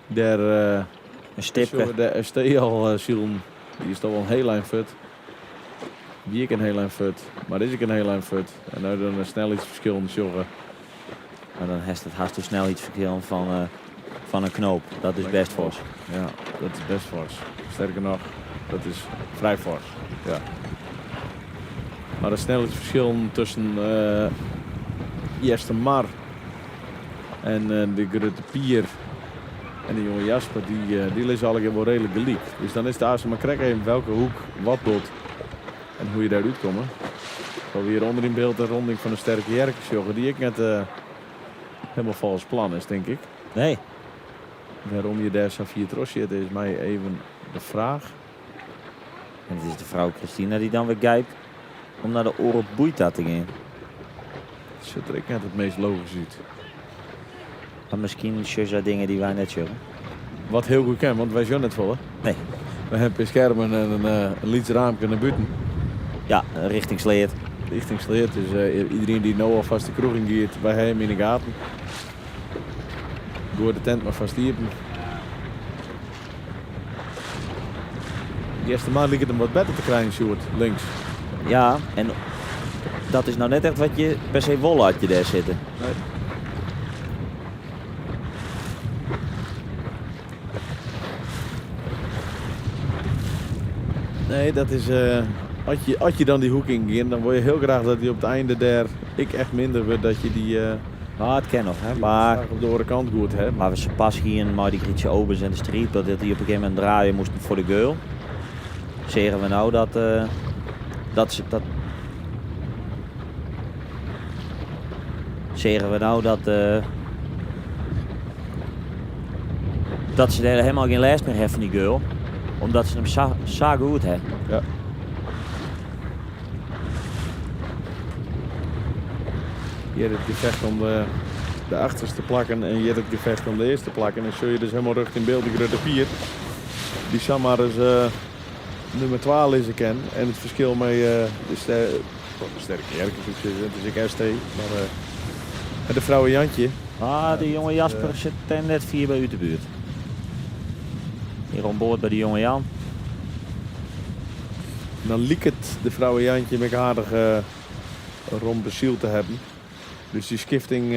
Dêr in stipke. Sjogge we de ST al silen. Dy is toch wol in hiel ein fuort. Wie ek in hiel ein fuort, mar is ek in hiel ein fuort. En no dan in snelheidsferskillen sjogge. Mar dan hast it hast de snelheidsferskillen fan in knoop. Dat is best fors. Ja, dat is best fors. Sterker noch, dat is frij fors. Ja. Mar de snelheidsferskillen tusken Eastermar en de Grutte Pier en de jonge Jasper, dy lizze allegear wol reedlik gelyk. Dus dan is it aanst mar krekt even welke hoek wat docht en hoe je dêr útkomme. Wat we hjir ûnder yn byld de ronding fan de Sterke Jerke sjogge, dy't ek net helemaal folgens plan is, tink ik. Nee. Wêrom je dêr sa fier troch sitte is my even de fraach. En it is de frou Christina dy't dan wer gijpt om nei de oare boei ta te gean. Dat sjocht der ek net it meast logysk út. Mar miskien sjogge sy dingen dy't wy net sjogge. Wat hiel goed kin, want wy sjogge net folle. Nee. We hawwe in pear skermen en in lyts raamke nei bûten. Ja, richting Sleat. Richting Sleat, dus iedereen dy't no alfêst de kroech yn giet, wy hawwe him yn 'e gaten. Goai de tent mar fêst iepen. Eastermar liket him wat better te krijen, Sjoerd, links. Ja, en dat is no net echt wat je per se wolle as je dêr sitte. Nee. Nee, dat is. As je dan dy hoek yn gean, dan wol je hiel graach dat dy op it einde dêr ek echt minder wurdt, dat je dy. No, it kin noch, hè, mar op de oare kant goed, hè. Mar we se pas hienen mei dy Grietje Obers en de striid, dat dy op in gegeven momint draaie moasten foar de geul. Seagen we no dat, dat se dat seagen we no dat, dat se dêr helemaal gjin lêst mear ha fan dy geul, omdat se him sa goed ha. Ja. Hjir it gefecht om de achterste plakken en hjir it gefecht om de earste plakken. En sjoch je dus helemaal rjocht yn byld de Grutte Pier, dy't samar ris nûmer 2 lizze kin. En it ferskil mei de Sterke Jerke, soe ik sizze, it is ek ST, mar de Vrouwe Jantje. Ah, de jonge Jasper sit dêr net fier by út de buert. Hjir oan board by de jonge Jan. Dan liket de Vrouwe Jantje him ek aardich rom besyld te hawwen. Dus dy skifting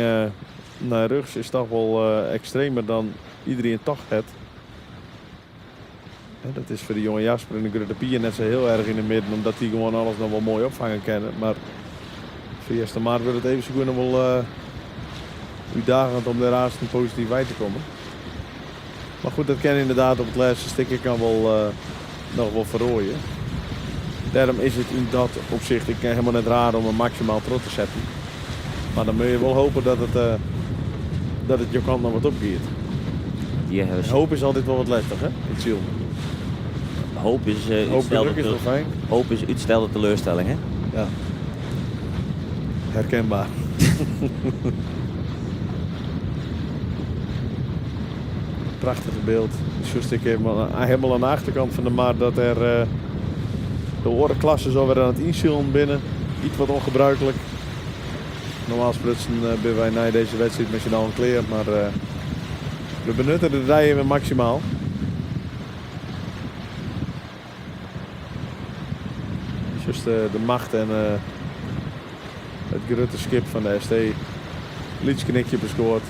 nei rjochts is toch wol ekstremer dan iedereen tocht hat. Dat is foar de jonge Jasper en de Grutte Pier net sa hiel erch yn 'e midden, omdat dy gewoan alles noch wol moai opfange kinne. Mar foar Eastermar wurdt it even sa goed noch wol útdagend om dêr aansten posityf wei te kommen. Mar goed, dat kin ynderdaad op it lêste stik ek noch wol, noch wol feroarje. Dêrom is it yn dat opsicht ek helemaal net raar om him maksimaal troch te setten. Mar dan moatte je wol hope dat it, dat it jo kant noch wat opgiet. Hoop is altyd wol wat lestich, hè, yn it silen. Hoop is, uh, Hoop geluk is wol fijn. Hoop is útstelde teleurstelling, hè? Ja. Herkenbaar. Prachtige byld. Sjochst ek helemaal oan de achterkant fan de mar dat der de oare klasses alwer oan it ynsilen binne. Iets wat ûngebruiklik. Normaal sprutsen binne wy nei dizze wedstriid mei syn allen klear, mar we benutte de dei even maksimaal. Sjochst de macht en it grutte skip fan de ST. Lyts knikje op 'e skoat.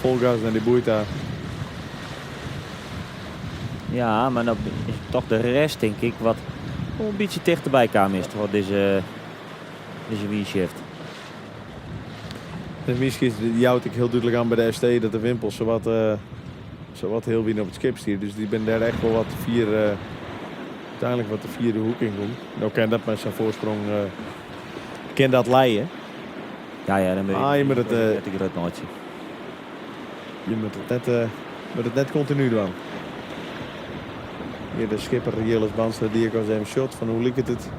Fol gas nei dy boei ta. Ja, mar no is toch de rest, tink ik, wat wol in bytsje tichterby kaam is troch dizze, dizze wynshift. De wynskift jout ek hiel dúdlik oan by de ST dat de wimpel sawat, sawat hiel wyn op it skip stiet. Dus dy binne dêr echt wol wat te fier, úteinlik wat te fier de hoek yn gong. No kin dat mei sa'n foarsprong, kin dat lije. Ja, ja, dan moat je, Ah, je moat it, net te grut meitsje. Je moat it net, moat it net kontinu dwaan. Hjir de skipper Jilles Bandstra die ek al even shot fan hoe liket it.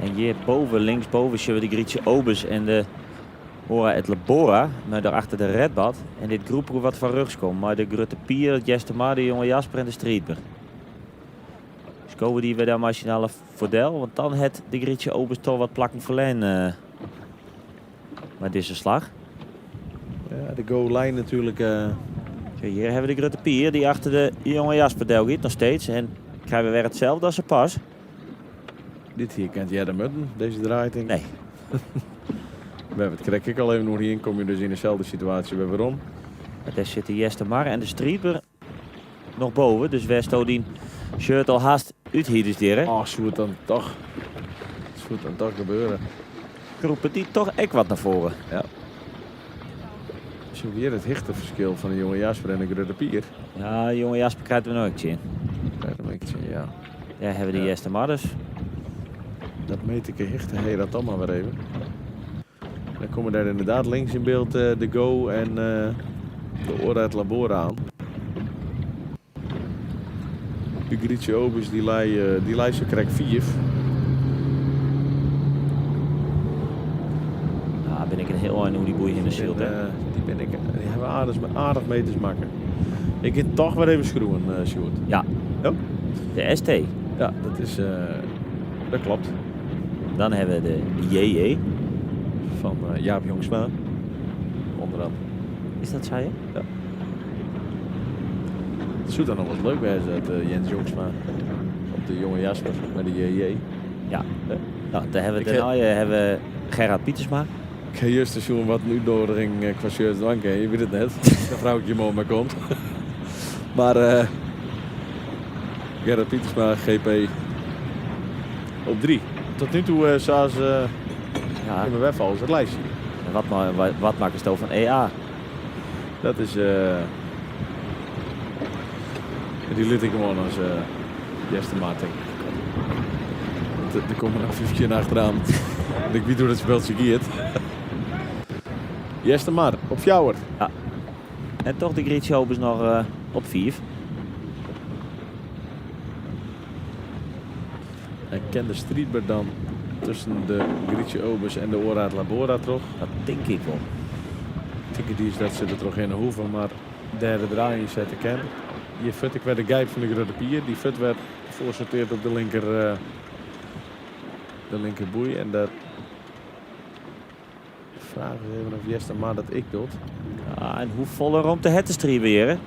En hjir boven, linksboven, sjogge we de Grietje Obes en de Ora et Labora, mei dêrachter de Redbad. En dit groepke wat fan rjochts komt, mei de Grutte Pier, it Eastermar, de Jonge Jasper en de Striidber. Skowe dy wer dêr mei syn allen foardel, want dan hat de Grietje Obes toch wat plakken ferlern mei dizze slach. Ja, de go-lijn natuerlik. Zo, hjir hawwe we de Grutte Pier, dy't achter de Jonge Jasper del giet, noch steeds. En krije we wer itselde as sapas. Dit hier kent earder mutten, dizze draai tink ik. Nee. We hawwe it krekt ek al even oer hien, kom je dus yn deselde situaasje wer werom. Dêr sitte Eastermar en de Striidber noch boven, dus wêr'tsto dyn shirt al hast út hiest hjir. Oh, soe it dan toch, soe it dan toch gebeure. Krûpe dy toch ek wat nei foaren. Ja. Sjoch hjir it hichteferskil fan de jonge Jasper en de Grutte Pier. Ja, de jonge Jasper krijt him no ek tsjin. Krijt him ek tsjin, ja. Dêr hawwe we de Ja. Eastermarders. Dat meet ik de hichte, hey, dat dan mar wer even. Dan komme dêr ynderdaad links yn byld de Go en de Ora et Labora oan. De Grietje Obes dy lei, dy lei sa krekt fiif. Ja, bin ik in hiel ein oer dy boei hinne syld, hè? Dy bin ik, dy hawwe aardich, aardich meters makke. Ik gean toch wer even skriuwen, Sjoerd. Ja. Ja? De ST. Ja, dat is, dat klopt. Dan hawwe we de JJ. Fan Jaap Jongsma, ûnder oaren. Is dat sa, ja? Ja. It soe dan noch wolris leuk wêze dat Jens Jongsma op de jonge Jasper mei de JJ. Ja. No, dêr hawwe we dêrnei hawwe we Gerard Pietersma. Ik ha juster sjoen wat in útnodiging kwa shirts dwaan kin. Je wit it net. Dan frou ik je moarn mei komt. Mar uh, Gerard Pietersma, GP op 3. Tot nu toe uh, sa uh, ja. in mijn volgens het lijstje. En wat, wat, wat makkest van EA? Dat is. Uh, dy lit ik gewoan as Eastermar, tink ik. Der komme noch 15 achteroan. Ik wit hoe't dat spultsje giet. Eastermar op fjouwer. Ja. En toch de Grietje Obes noch op fiif. En kin de Striidber dan tusken de Grietje Obes en de Ora et Labora troch? Dat tink ik wol. Tink ik is dat se der trochhinne hoege, mar dêr de draai yn sette kin. Hjir fut ik wer de gijp fan de Grutte Pier. Dy fut wer foarsorteard op de linker, de linkerboei. En dat fraach is even of Eastermar dat ek docht. Ja, en hoefolle romte hat de Striidber hjir?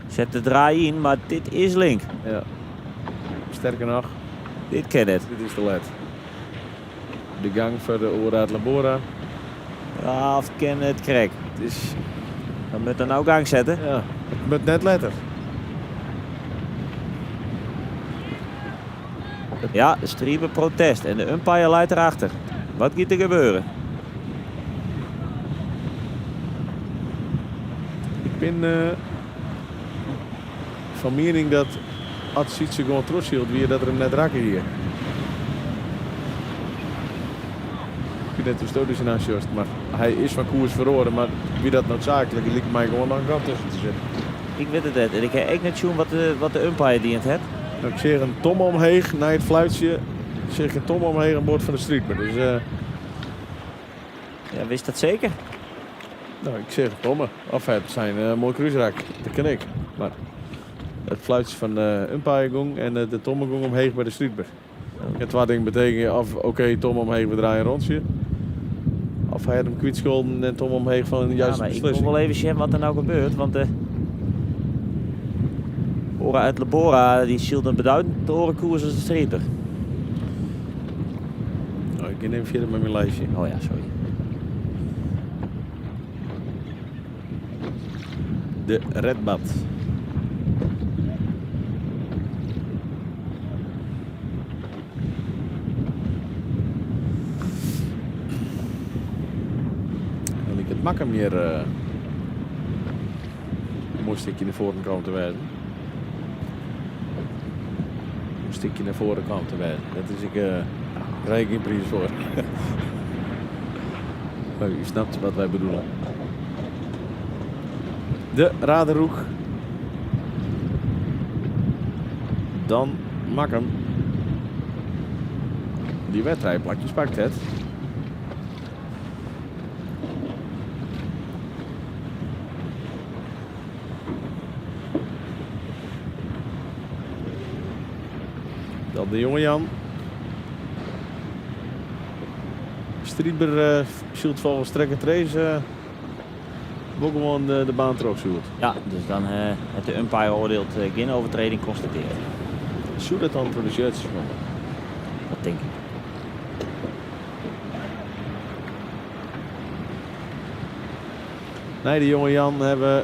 Set de draai yn, mar dit is link. Ja. Sterker noch, dit kin net. Dit is te let. De gang foar de Ora et Labora. Ja, of kin it krekt? It is... Dan moat er no gang sette. Ja, it moat net letter. Ja, de stripe protest en de umpire leit erachter. Wat giet der gebeuren? Ik bin fan miening dat as Sytse gewoan trochsyld wie dat er him net rakke hie. Ik wit net hoe'tsto der tsjinoan sjochst, mar hy is fan koers feroare, mar wie dat noodsaaklik? It like my gewoan noch in gat tusken te sitten. Ik wit it net en ik ha ek net sjoen wat de umpire dien hat. No, ik seach in tomme omheech nei it fluitsje, seach ik in tomme omheech oan board fan de Striper. Dus, Ja, witst dat seker? No, ik seach in tomme. Of hy hat sein moai krúsrak. Dat kin ek. Mar it fluitsje fan de umpire gong en de tomme gong omheech by de Striper. Kin twa dingen betekenje, of oké, tomme omheech, we draaie in rûntsje. Of hy hat him kwytskolden en tomme omheech fan in Ja, juiste mar ik wol beslissing. wol even sjen wat der no gebeurt, want de Ora et Labora dy sylt in beduidend oare koers as de Striper. Oh, ik gean even fierder mei myn lijstje. Oh ja, sorry. De Redbad. Dan liket Makkum hjir in moai stikje nei foaren kaam te wêzen. In stikje nei foaren kaam te wêzen. Dat is ek, krij ik gjin priis foar. Mar u snapt wat wy bedoele. De Raderoek. Dan Makkum. Dy wer trije plakjes pakt hat. Dan de jonge Jan. Striidber sylt folgens Track and Trace wol gewoan de baan trochsjoerd. Ja, dus dan hat de umpire oardield gjin overtreding konstatearre. Soe dat dan troch de shirtsjes komme? Dat tink ik. Nei de jonge Jan hawwe we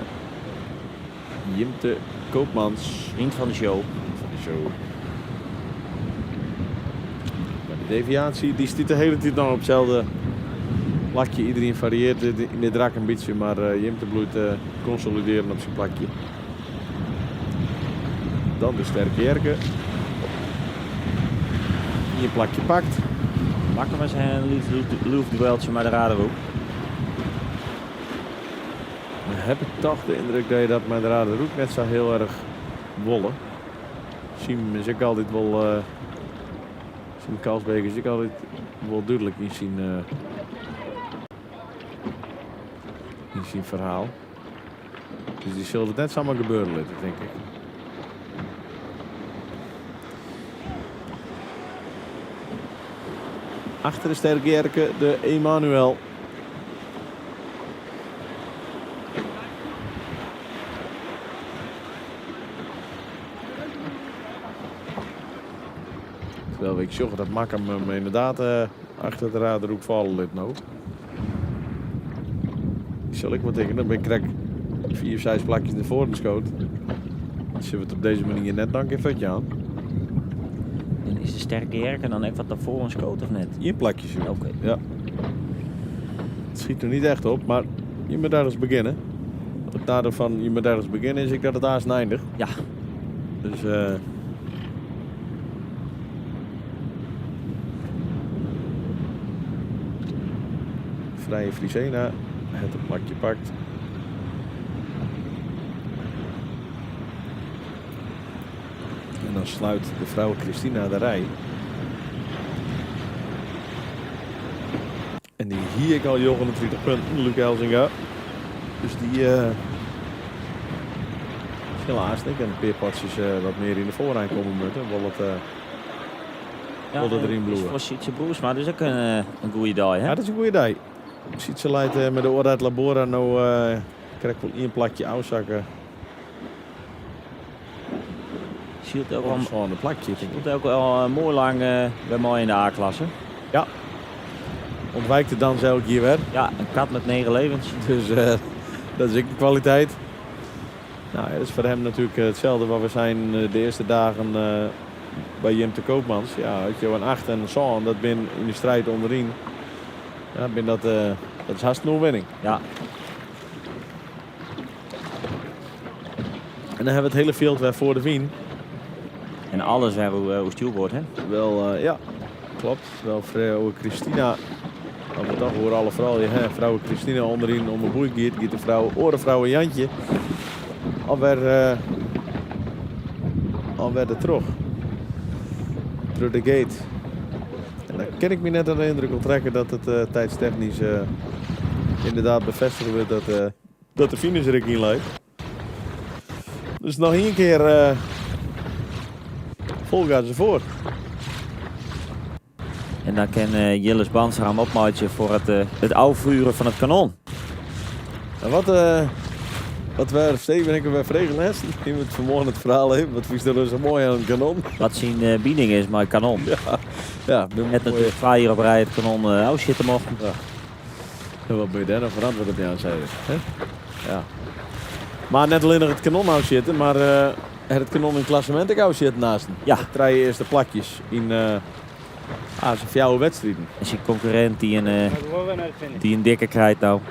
Jimte Koopmans. Vriend van de show. Vriend van de show. Maar de deviatie die stiet de hele tiid noch op itselde plakje. Iedereen varieert yn dit rak in bytsje, mar Jimte bliuwt konsolidearjen op syn plakje. Dan de Sterke Jerke. Ien plakje pakt. Makkum is in lyts loefdueltsje mei de Raderoek. Dan heb ik toch de indruk dat je dat mei de Raderoek net sa hiel erch wolle. Siem is ek altyd wol, Siem Kalsbeek is ek altyd wol dúdlik yn syn, yn syn ferhaal. Dus dy sil it net samar gebeure litte, tink ik. Achter de Sterke Jerke de Emanuel. Terwijl ik sjoch dat Makkum him ynderdaad achter de Raderoek falle lit no. Sil ik wol tinke, dan bin ik krekt fiif, seis plakjes nei foaren skood. Dan sille we it op dizze manier net noch in kear fuortjaan. En is de Sterke Jerke dan ek wat nei foaren skood of net? Ien plakje sjoen. Oké. Ja. It skyt noch net echt op, mar je moatte ergens begjinne. It neidiel fan je moatte ergens begjinne is ek dat it aanst eindiget. Ja. Dus Frije Frisena hat in plakje pakt. En dan sluit de vrouw Christina de rij. En dy hie ek al 39 punten, Luc Elzinga. Dus dy uh, sil aanst ek in pear potsjes uh, wat mear yn de foarein komme moatte. Wol it, uh, ja, wol it deryn bliuwe. Foar Sytse Broersma dus ek in goede dei, hè? Ja, dat is in goede dei. Sytse leit mei de Ora et Labora no krekt wol ien plakje ôfsakke. Sylt ook al, Op het plakje, tink ik. Sylt ook al moai lang by my yn de A-klasse. Ja. Ontwijkt de dans elk jier wer. Ja, in kat met negen levens. Dus dat is ek in kwaliteit. Nou, ja, dat is foar him natuerlik itselde wat we seinen de earste dagen. by Jimte Koopmans. Ja, as jo in 8 en in 7, dat bin yn de striid ûnderyn. Ja, bin dat, dat is hast in oerwinning. Ja. En dan hawwe we it hiele fjild wer foar de wyn. En alles wer oer stjoerboard, hè? Wel, ja, klopt. Wel vrouwe Christina, as we toch oer alle froulju ha, vrouwe Christina ûnderyn om 'e boei giet, giet de frou, oare vrouwe Jantje alwer, alwer dertroch. Troch de gate. En dan kin ik my net oan de yndruk ûnttrekke dat it tiidstechnysk ynderdaad befêstige wurdt dat, dat de finish der ek yn leit. Dus noch ien kear fol gas derfoar. En dan kin Jilles Bandstra him opmeitsje foar it, it ôffjoeren fan it kanon. En wat, wat wer Steven ek wer frege lêsten, hy moat fanmoarn it ferhaal even, wat fynst der sa moai oan it kanon? Wat syn bining is mei it kanon. Ja, ja. Net natuerlik twa jier op rij it kanon ôfsjitte mochten. Ja. En wat moat je dêr noch foar antwurd op jaan, sei er. Hè? Ja. Mar net allinnich it kanon ôfsjitte, mar hat it kanon yn it klassemint ek ôfsjitten aansten. Ja. Trije earste plakjes yn aansten fjouwer wedstriden. En syn konkurrint dy in, dy in dikke krijt no.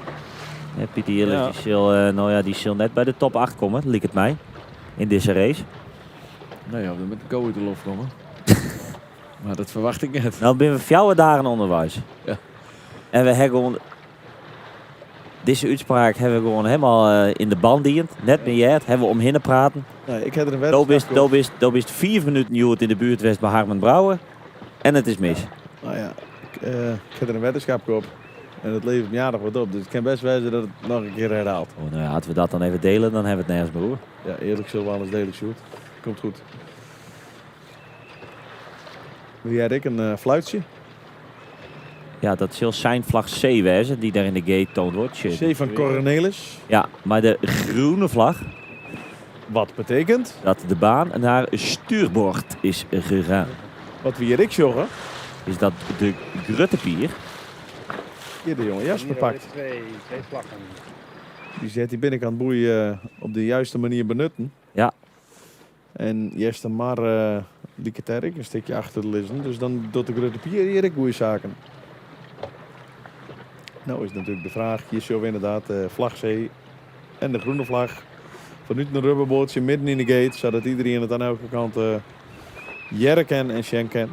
Ja, Pieter Jilles Ja. dy sil, no ja, dy sil net by de top 8 komme, liket my, yn dizze race. No ja, dan moat de ko út de loft komme. Mar dat ferwacht ik net. No binne we 4 dagen ûnderweis. Ja. En we ha gewoan dizze útspraak ha we gewoan hielendal yn de ban dien. Net mear heard, ha we omhinne praten. Nee, ik ha der in Do weddenskap bist, do bist, do bist 5 minuten hjoed yn de buert west by Harmen Brouwer en it is mis. Nou ja, ik, ik ha der in weddenskap op. En dat leveret my aardich wat op. Dus it kin best wêze dat it noch in kear herhaalt. Oh, no ja, as we dat dan even dele, dan ha we it nergens mear oer. Ja, earlik sille we alles dele, Sjoerd. Komt goed. Wie hat ek in fluitsje? Ja, dat sil seinflach C wêze, dy't dêr yn de gate toond wordt. C fan Cornelis. Ja, mei de groene flach. Wat betekent? Dat de baan naar stuurboord is gegaan. Wat we hjir ek sjogge? Is dat de Grutte Pier. Hjir de jonge Jasper pakt. Twee vlaggen. Dy set dy binnenkant boei op de juiste manier benutten. Ja. En Eastermar liket dêr ek in stikje achter te lizzen, dus dan docht de Grutte Pier hjir ek goede saken. No is natuerlik de fraach, hjir sjogge we ynderdaad de flach C en de groene flach fanút in rubberboatsje midden yn de gate, sadat iderien it oan elke kant hearre kin en sjen kin.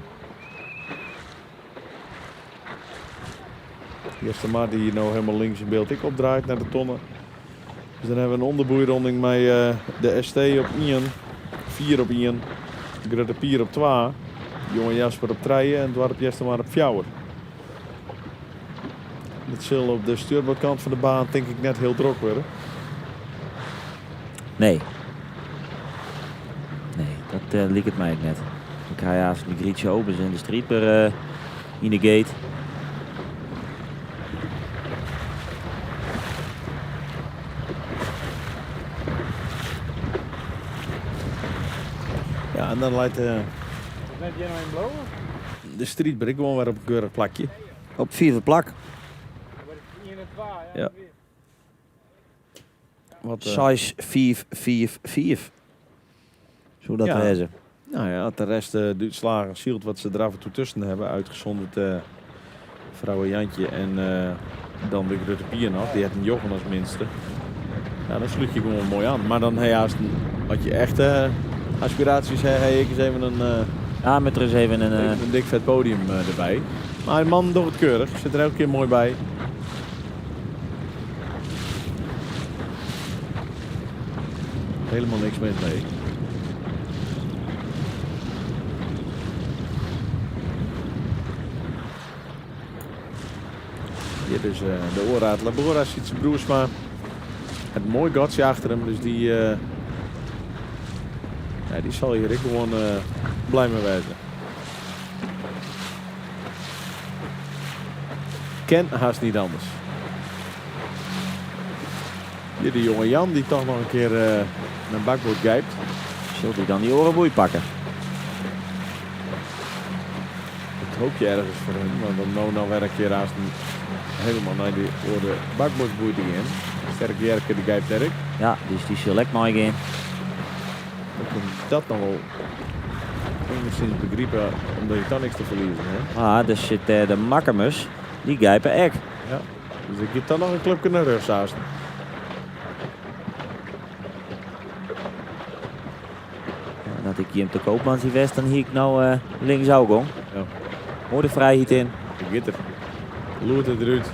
Eastermar dy't no hielendal links yn byld ek opdraait nei de tonne. Dus dan hawwe we in ûnderboeironding mei de ST op ien, 4 op ien, Grutte Pier op twa, Jonge Jasper op trije en Doarp Eastermar op fjouwer. Dat sil op de stjoerboardkant fan de baan tink ik net hiel drok wurde. Nee. Nee, dat liket my ek net. Dan krije je aanst de Grietje Obers en de Strieper yn de gate. Ja, en dan leit de striidber ek gewoan wer op in keurich plakje. Op it fiifde plak. Ja. Wat, 6, 5, 5, 5. Soe dat Ja. wêze? Nou ja, as de rest de útslagen sylt wat se der af en toe tusken hawwe, útgezonderd vrouwe Jantje en dan de Grutte Pier noch, dy hat in njoggen as minste. Ja, dan slút je gewoan moai oan. Mar dan ha je haast, as je echt aspiraties ha, ha je ek ris even in, Ja, met er eens even een, even in dik fet podium derby. Mar de man docht it keurich, sit der elke kear moai by. Helemaal niks mis mee. Hjir is de Oraad Labora, Sytse Broersma. Het moai gatsje achter him, dus dy, ja, dy sil hjir ek gewoan blij mei wêze. Ken haast niet anders. Hjir de jonge Jan dy't toch noch in kear nei bakboard gijpt. Sil dy dan dy oare boei pakke? Dat hoopje ergens foar him, want om no noch wer in kear haast helemaal nei dy oare bakboardsboei te gean. Sterke Jerke dy gijpt dêr ek. Ja, dus dy sil ek meigean. Dan komt dat noch wol enigszins begripe, omdat je toch niks te ferliezen hè. Ah, der sit dêr de Makkumers, dy gijpe ek. Ja, dus der giet dan noch in klupke nei rjochts aansten. En as ik Jim de Koopmans hie west, dan hie ik no eh, links ôfgong. Ja. Moai de frijheid yn. Dêr giet er. Loert derút.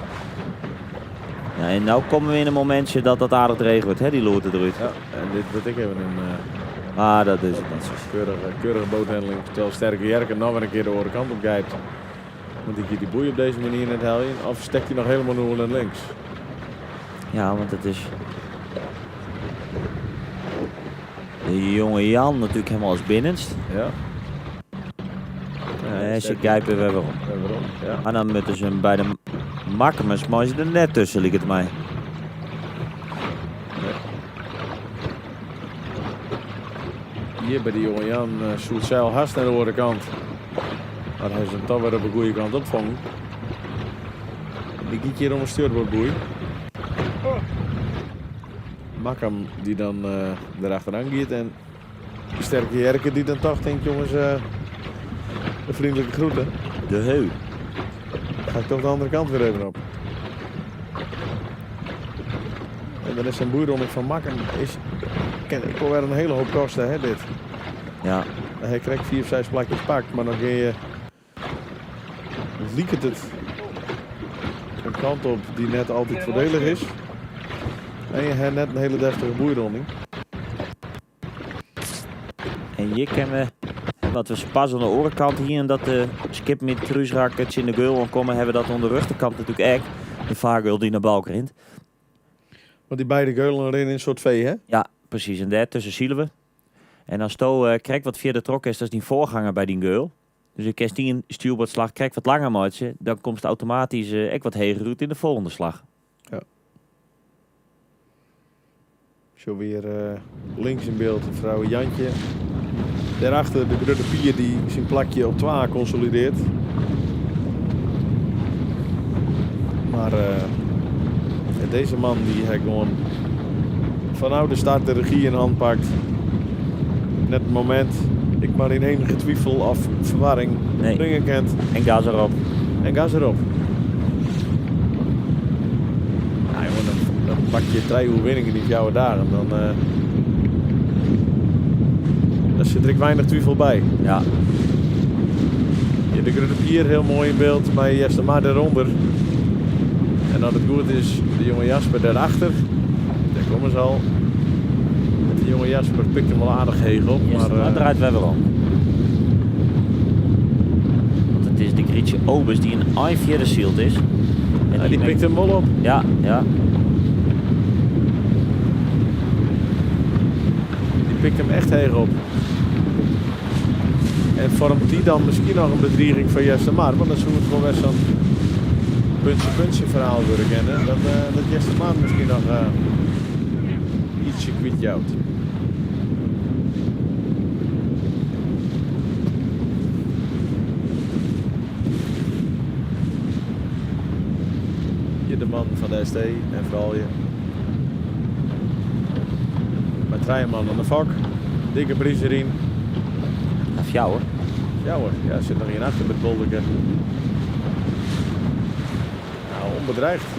Ja, en no komme we yn in momintsje dat dat aardich dreech wurdt, hè, dy loert derút. Ja, en dit wurdt ek even in eh, Ah, dat is it net. keurige, keurige boathandeling. Terwijl Sterke Jerke noch wer in kear de oare kant op gijpt. Want dy giet dy boei op dizze manier net heljen. Of stekt hy noch hielendal nei links? Ja, want it is de jonge Jan natuerlik hielendal as binnenst. Ja. Nee, se gijpe wer werom. Wer werom, ja. Mar dan moatte se him by de Makkumers meie se der net tusken, liket my. Hjir by de jonge Jan eh, soe it seil hast nei de oare kant. Mar hy is him toch wer op de goede kant opfongen. Dy giet hjir om 'e stjoerboardboei. Makkum dy't dan eh, derachteraan giet en Sterke Jerke dy't dan toch tinkt, jonges, eh, de vriendelijke groeten. De heu. Ga ik toch de andere kant weer even op. En dan is zo'n boeironding van Makkum is, ken ik wel weer een hele hoop kosten, hè, dit. Ja. Hy krijgt 4 of 6 plakjes pakt, mar dan gean je. Liket it in kant op dy't net altyd foardielich is. En je hebt net in hiele deftige boeironding. En hjir kinne we, wat we pas oan de oare kant hienen, dat de skip met krúsrak tsjin de geul oankomme, hawwe we dat oan de rjochterkant natuerlik ek. De fargeul dy't nei Balk rint. Want dy beide geulen rinne yn in soart V, hè? Ja, presys. En dêr tusken sile we. En asto eh, krekt wat fierder troch kinst as dyn foarganger by dyn geul, dus ik kinst dyn stjoerboardslach krekt wat langer meitsje, dan komst automatysk eh, ek wat heger út yn de folgjende slach. Ja. Sa wer eh, links yn byld de frou Jantje. Dêrachter de grutte Pier dy't syn plakje op 2 konsolidearret. Mar eh, dizze man dy hat gewoan fanôf de start de regy yn hannen pakt. Net in momint, ik mar yn enige twifel of ferwarring Nee. bringe kin. En gas derop. En gas derop. Ja, jongen, dan pak je 3 oerwinningen yn 4 dagen. Dan, eh dêr sit der ek weinich twifel by. Ja. Ja, de grutte Pier hiel moai yn byld, mei Eastermar dêrûnder. En as it goed is, de jonge Jasper dêrachter. Dêr komme se al. De jonge Jasper pikt him wol aardich heech op. Mar, Mar eh, draait wer werom. Want it is de Grietje Obers dy't in ein fierder syld is. En Ja, dy pikt him wol op. Ja. Dy pikt him echt heech op. En foarmet dy dan miskien noch in bedriging foar Eastermar? Want dan soe it wol wer sa'n puntsje-puntsje ferhaal wurde kinne. Dat, eh, dat Eastermar miskien noch eh, ytsje kwytjout. Hjir de man fan de ST en froulju. Mei trije man oan de fok. Dikke bries deryn. Ja, fjouwer. Fjouwer, ja, sit noch ien achter by it bolderke. Nou, ûnbedreigd.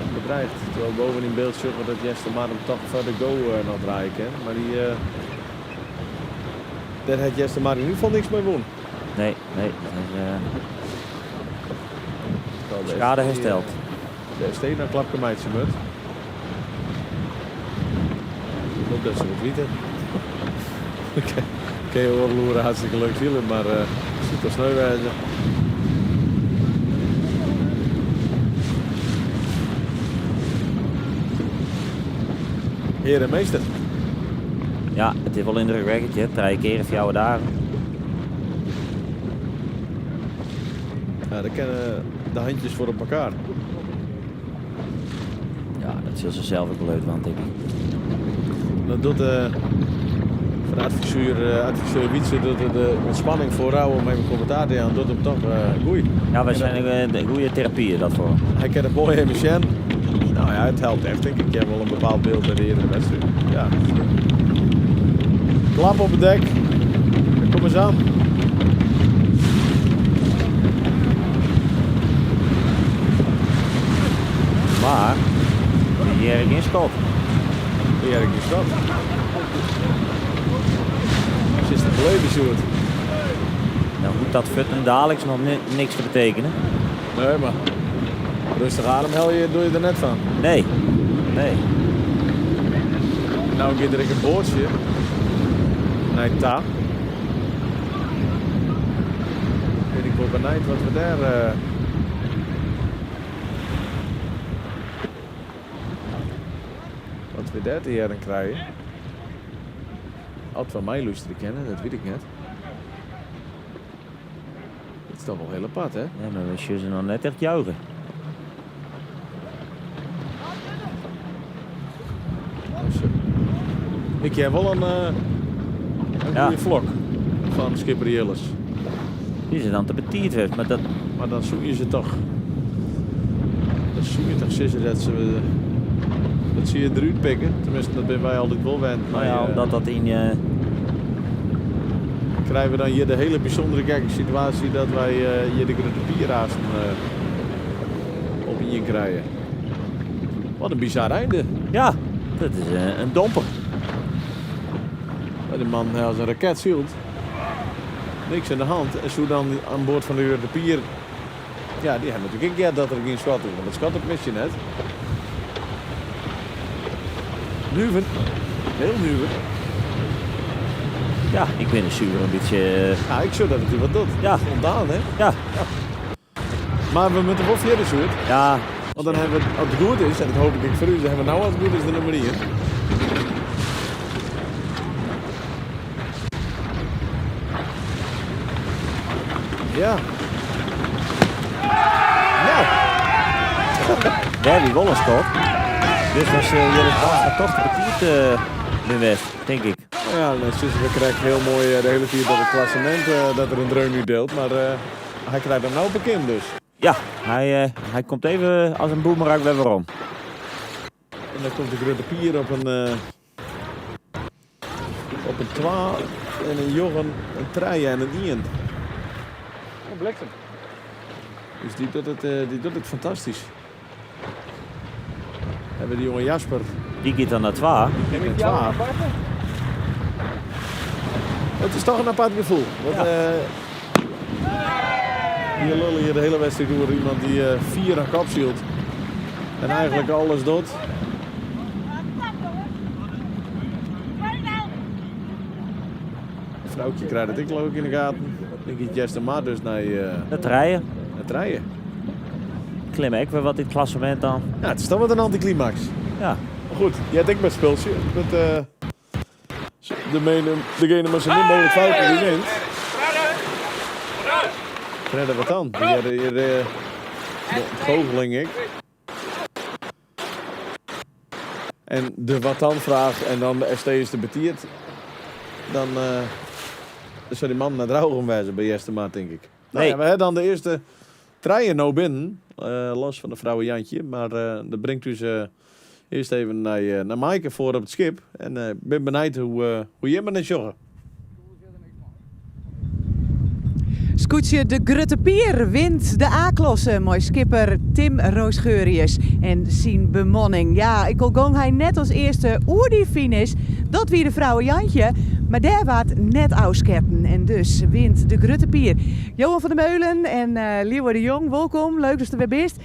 Ûnbedreigd. Terwijl boven yn byld sjogge we dat Eastermar him toch foar de go eh, noch draaie kin. Mar dy, eh, dêr hat Eastermar yn ieder gefal niks mei wûn. Nee, dat is Terwijl de schade ST, hersteld. De ST dan klapke meitsje moat. Ik hoop dat se wat witte. Kin je oare hartstikke leuk sile, mar uh, sit al sneu wêze. Hear en meester. Ja, it is wol yndrukwekkend, hè. Trije kear 4 dagen. Ja, dêr kinne de handjes foar op elkoar. Ja, dat sil se sels ek wol leuk dwaan, tink ik. Dat docht de, foar de adviseur, eh, adviseur Wietse, docht de ûntspanning foarôf om even kommentaar te jaan, docht him toch uh, goed. Ja, wy binne in goede terapy dat foar. Hy kin it moai even sjen. No ja, it helpt echt, tink ik. Je ha wol in bepaald byld by de eardere wedstriid. Ja. Klap op it dek. Kom ris oan. Mar wy hearre gjin skot. Wy hearre gjin skot. Sitst te beleven, Sjoerd. Nou hoecht dat fuortendaliks noch niks te betekenen. Nee, mar rêstich ademhelje doe je der net fan. Nee, nee. Nou giet der ek in boatsje nei ta. Bin ik wol benijd wat we dêr. Wat we dêr te hearren krije. Oft we meilústerje kinne, dat wit ik net. It is toch wol hiel apart, hè? Ja, mar we sjogge se noch net echt juichen. Ik hear wol in, eh, in goede flok fan skipper Jilles. Dy is dan te betiid west, mar dat... Mar dan soe je se toch... Dan soe je toch sizze dat se... Dat se je derút pikke. Tenminste, dat binne wy altyd wol wend. Nou ja, eh, omdat dat yn... Eh, Krije we dan hjir de hiele bysûndere gekke situaasje dat wy eh, hjir de Grutte Pier aansten op ien krije. Wat in bizar einde. Ja, dat is in domper. De man as in raket sylt. Niks oan de hand. En soe dan oan board fan de Grutte Pier... Ja, dy hawwe natuerlik ek heard dat der gjin skot is, want dat skot dat mis je net. Nuver. Hiel nuver. Ja, ik bin der suver in bytsje... Ja, ik sjoch dat it dy wat docht. Ja. Ontdaan, hè? Ja. Mar we moatte wol fierder, Sjoerd. Ja. Want dan hawwe we, as it goed is, en dat hoopje ik foar ús, dan hawwe we no as it goed is de nûmer ien. Ja. Nou. Dêr wie wol in skot. Dus dan sil Jilles Bandstra toch te betiid bin west, tink ik. Ja, dan sizze we krekt hiel moai eh, de hiele tiid dat it klassemint eh, dat der in dreun útdielt. Mar hy krijt him no bekend dus. Ja, hy, hy komt even as in boemerang wer werom. En dan komt de Grutte Pier op in, op in twa en in njoggen, in trije en in ien. Oh, bliksem. Dus dy docht it, dy docht it fantastysk. Hawwe we de jonge Jasper. Dy giet dan nei twa. Dy giet nei twa. It is toch in apart gefoel. Want, ja. Hjir lulle hjir de hiele wedstriid oer iemand dy't uh, fier oan kop sylt. En eigentlik alles docht. Froukje krijt it ek leau ik yn de gaten. Dan giet Eastermar dus nei... Uh, nei trije. Nei trije. Klimme ek wer wat yn it klassemint dan. Ja, it is toch wat in anticlimax. Ja. Mar goed, je hebt ek met spultsje. Met, uh, de mene, degene mei sa min mooglik fouten dy wint. Tredde wat dan? Hjir, hjir, de ûntgoocheling ek. En de wat dan fraach en dan de ST is te betiid. Dan uh, sil dy man net droech wêze by Eastermar, tink ik. Nou ja, we hawwe dan de earste trije no binnen. Uh, los fan de Vrouwe Jantje. Mar uh, dat bringt ús uh, earst even nei, nei Maaike foar op it skip. En ik bin benijd hoe, hoe jimme it sjogge. Skûtsje De Grutte Pier wint de A-klasse mei skipper Tim Roosgeurius en syn bemanning. Ja, ek al gong hy net as earste oer dy finish, dat wie de Vrouwe Jantje, mar dêr waard net ôfsketten en dus wint De Grutte Pier. Johan van der Meulen en uh, Lieuwe de Jong, wolkom. Leuk datst der wer bist.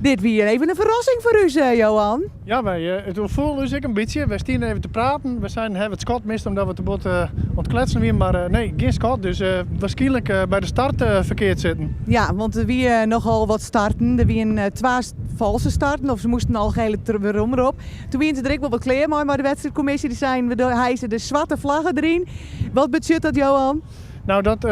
Dit wie even in ferrassing foar ús, eh, Johan. Ja, wy, eh, it oerfoel ús ek in bytsje. Wy stiene even te praten. We seinen, hawwe we it skot mist omdat we te bot uh, oan it kletsen wiene. Mar uh, nee, gjin skot. Dus uh, wierskynlik by de start ferkeard sitten. Ja, want der wie nochal wat starten. Der wiene twa falske starten, of se moasten al hiele werom derop. Doe wiene se der ek wol wat klear mei, mei de wedstriidkommisje. Dy seinen, we hise de swarte flagge deryn. Wat betsjut dat, Johan? Nou, dat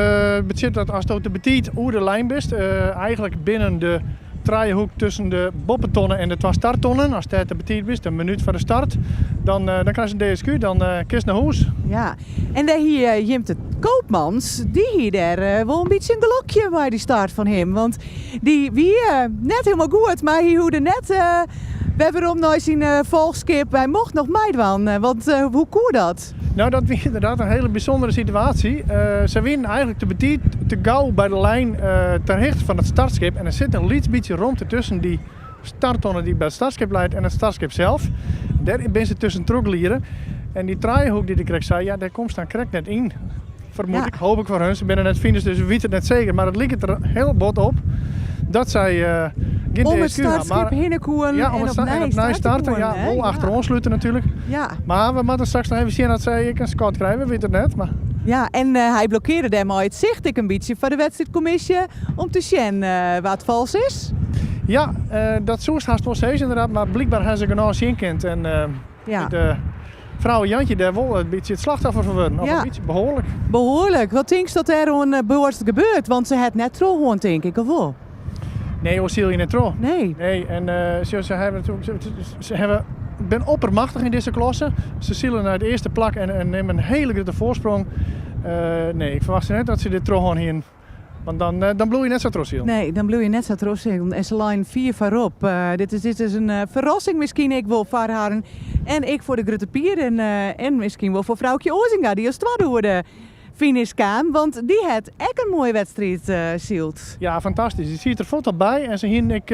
betsjut dat asto te betiid oer de lijn bist, eigentlik binnen de trijehoek tusken de boppetonne en de twa starttonnen, ast dêr te betiid bist, in minút foar de start, dan, dan krijst in DSQ, dan kinst nei hûs. Ja, en dêr hie Jimte Koopmans, dy hie dêr wol in bytsje in gelokje mei dy start fan him. Want dy wie net hielendal goed, mar hy hoegde net wer werom nei syn folchskip. Hy mocht noch meidwaan, want hoe koe dat? Nou, dat wie inderdaad in hiele bysûndere situaasje. Se wienen eigenlik te betiid, te gau by de lijn ter hichte fan it startskip. En der sit in lyts bytsje romte tusken dy starttonne dy't by it startskip leit en it startskip sels. Dêr binne se tusken trochgliden. En dy trijehoek dy't ik krekt sei, ja, dêr komst dan krekt net yn. Fermoed ik, hoop ik foar hun. Se binne net finished, dus we witte it net seker. Mar it liket der hiel bot op dat sy gjin Om it DSQ ha. startskip hinne koenen Ja, om en it sta- en opnij opnij starte starte. koenen, Ja, hè? wol Ja. achteroan slute natuerlik. Ja. Mar we moatte straks noch even sjen oft sy ek in skot krije. We witte it net. Mar Ja, en hy blokkearre dêrmei it sicht ek in bytsje foar de wedstriidkommisje om te sjen wa't fals is. Ja, dat soest hast wol sizze ynderdaad, mar blykber ha se genôch sjen kind en Ja. de Frouwe Jantje dêr wol in bytsje it slachtoffer fan wurden. Of Ja. in bytsje, behoarlik. Behoarlik. Wat tinkst dat dêr oan board gebeurt? Want se hat net trochhân, tink ik, of wol? Nee, oars syl je net troch. Nee. Nee, en sjoch, se hawwe natuerlik, se hawwe, bin oppermachtich yn dizze klasse. Se sile nei it earste plak en nimme in hiele grutte foarsprong. Nee, ik ferwachtsje net dat se dit trochhân hienen. Want dan, dan bliuw je net sa trochsilen. Nee, dan bliuw je net sa trochsilen. En se leinen fier foarop. Dit is, dit is in ferrassing miskien ek wol foar harren. En ek foar de Grutte Pier en, en miskien wol foar Froukje Oazinga, dy't as twadde oer de finish kaam. Want dy hat ek in moaie wedstriid syld. Ja, fantastysk. Dy siet der fuort al by en se hienen ek,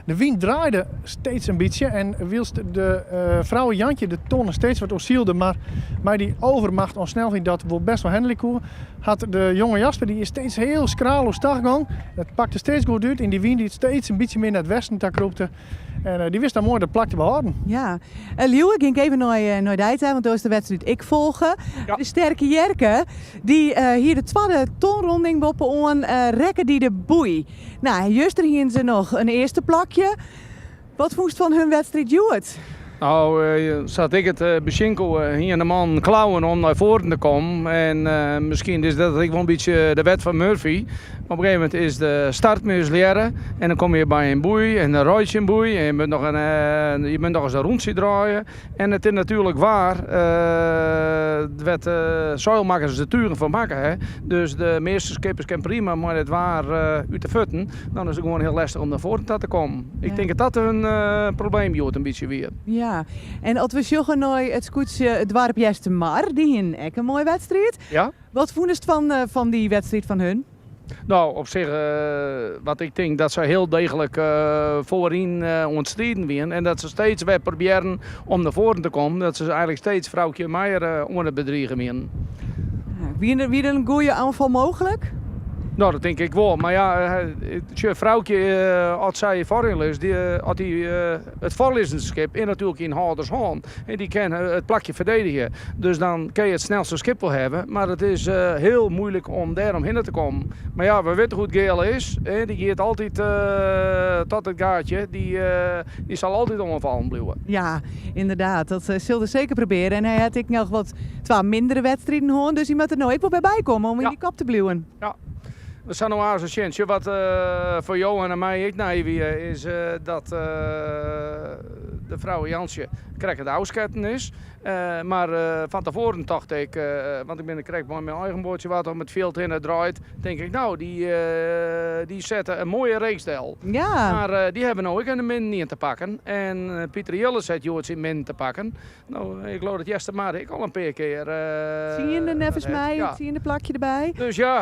de wyn draaide steeds in bytsje en wylst de Frouwe Jantje de tonne steeds wat oersylde, mar mei dy overmacht oan snelheid dat wol best wol handelje koe, hat de jonge Jasper, dy is steeds hiel skraal oerstach gong. Dat pakte steeds goed út yn dy wyn dy't steeds in bytsje mear nei it westen ta krûpte. En dy wist dan moai dat plak te behâlden. Ja. Liuwe, gean ik even nei, nei dy ta, want do hast de wedstriid ek folge. De Sterke Jerke, dy hie de twadde tonronding boppe-oan, rekke dy de boei. Nou, juster hienen se noch in earste plakje. Wat fûnst fan hun wedstriid hjoed? Nou, sa't ik it besjen koe, hiene de mannen klauwen om nei foaren te kommen. En miskien is dat ek wol in bytsje de wet fan Murphy. Op in gegeven momint is de start mislearre en dan komme je by in boei en dan reitsje in boei en je moat noch in, je moat noch ris in rûntsje draaie. En it is natuerlik waar, wêr't de seilmakkers de tugen fan makke ha. Dus de measte skippers kinne prima mei dit waar út de fuotten. Dan is it gewoan hiel lestich om nei foaren ta te kommen. Ik tink dat dat in probleem hjoed in bytsje wie. Ja, en as we sjogge nei it skûtsje Doarp Eastermar, dy hienen ek in moaie wedstriid. Ja. Wat fûnest fan dy wedstriid fan hun? Nou, op sich, wat ik tink dat sy hiel deeglik foaryn oan it striden wienen en dat se steeds wer probearren om nei foaren te kommen. Dat se eigenlik steeds Froukje Meijer oan it bedrigen wienen. Wie der, wie der in goede oanfal mooglik? Nou, dat tink ik wol. Mar ja, sjoch, Froukje, as sy foaryn lizzt, as dy it foarlizzende skip is natuerlik yn hâlders hân en dy kin it plakje ferdedigje. Dus dan kin je it snelste skip wol hawwe, mar it is hiel muoilik om dêr omhinne te kommen. Mar ja, we witte hoe't Geale is. Dy giet altyd tot it gaatje. Dy sil altyd oanfallen bliuwe. Ja, ynderdaad. Dat sil er seker probearje. En hy hat ek noch wat twa mindere wedstriden hân, dus hy moat der no ek wol by bykomme om yn dy kop te bliuwen. Ja. We sille no aanst sjen. Sjoch, wat foar Johan en my ek nij wie, is dat de Frouwe Jantsje krekt it ôfsketten is. Mar fan tefoaren tocht ik, want ik bin krekt mei myn eigen boatsje wat om it fjild hinne draaid, tink ik, no, dy sette in moaie reeks del. Ja. Mar dy hawwe no ek in min ien te pakken. En Pieter Jelle set hjoed syn min te pakken. No, ik leau dat Eastermar ek al in pear kear. Tsiende neffens my, ja. tsiende plakje derby. Dus ja,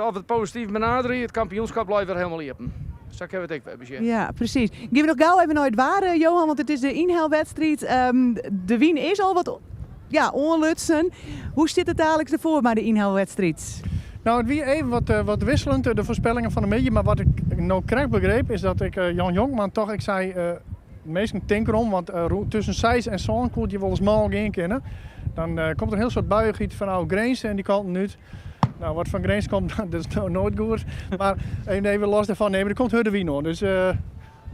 as we it posityf benaderje, it kampioenskap leit wer hielendal iepen. Sa kinne we it ek wer besjen. Ja, presys. Gean we noch gau even nei it waar, Johan, want it is de ynhelwedstriid. De wyn is al wat ja, oanlutsen. Hoe stiet it daliks derfoar mei de ynhelwedstriid? Nou, it wie even wat, wat wikseljend, de foarspellingen fan 'e middei. Mar wat ik no krekt begreep is dat ek Jan Jonkman toch, ik sei, minsken tink derom, want tusken seis en sân koe it hjir wolris mâl gean kinne. Dan komt der in hiel soad buiïchheid fanôf Grins en dy kanten út. Nou, wat fan Grins komt, dat is no noait goed. Mar even los dêrfan, nee, mar der komt hurde wyn oan. Dus,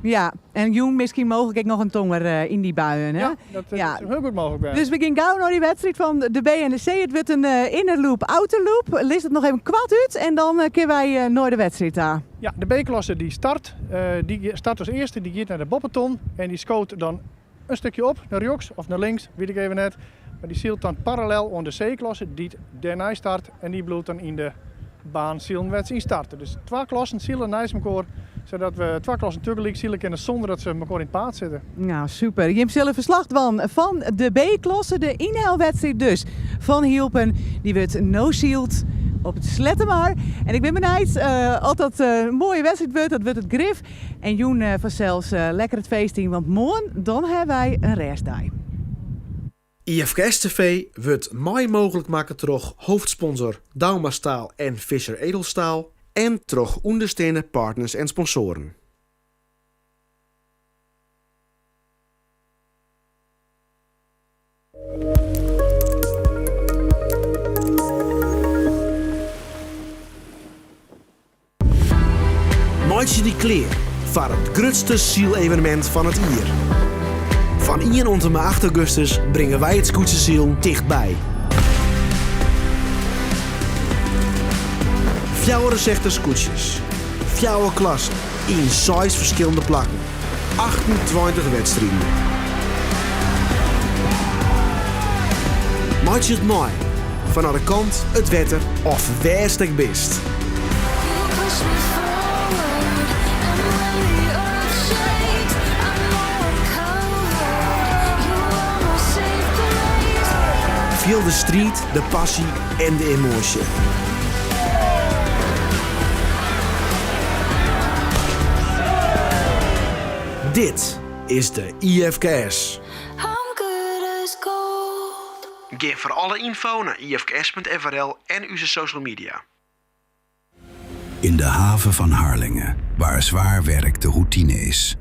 Ja, en jûn miskien mooglik ek noch in tonger yn dy buien. Hè? Ja, dat soe hiel goed mooglik wêze. Dus we gean gau nei dy wedstriid fan de B en de C. It wurdt in inner loop, outer loop. Lis it noch even koart út en dan kinne wy nei de wedstriid ta. Ja, de B-klasse dy start. Dy start as earste, dy giet nei de boppeton en dy skoot dan in stikje op, nei rjochts of nei links, wit ik even net. Mar dy sylt dan parallel oan de C-klasse dy't dêrnei start en dy bliuwt dan yn de baan silen wêr't se yn starte. Dus twa klassen sile neist mekoar Sadat we twa klassen tagelyk sile kinne sûnder dat se mekoar yn it paad sitte. Nou, super. Jim sille ferslach dwaan fan de B-klasse, de ynhelwedstriid dus fan Hylpen. Dy wurdt no syld op it Slettemar. En ik bin benijd oft dat in moaie wedstriid wurdt. Dat wurdt it grif. En jûn fansels lekker it feest yn, want moarn dan hawwe wy in rêstdei. IFKS TV wurdt mei mooglik makke troch hoofdsponsor Douma Staal en Visser Edelstaal en troch ûndersteande partners en sponsoaren. Meitsje dy klear foar it grutste sylevenemint fan it jier. Fan ien oant en mei acht augustus bringe wy it skûtsjesilen tichtby. 64 skûtsjes, fjouwer klassen yn seis ferskillende plakken, 28 wedstriden. Meitsje it mei, fanôf de kant, it wetter of wêr'tst ek bist. Fiel de striid, de passy en de emoasje. Dit is de IFKS. Gean foar alle ynfo nei ifks.frl en ús social media. In de haven van Harlingen, waar zwaar werk de routine is.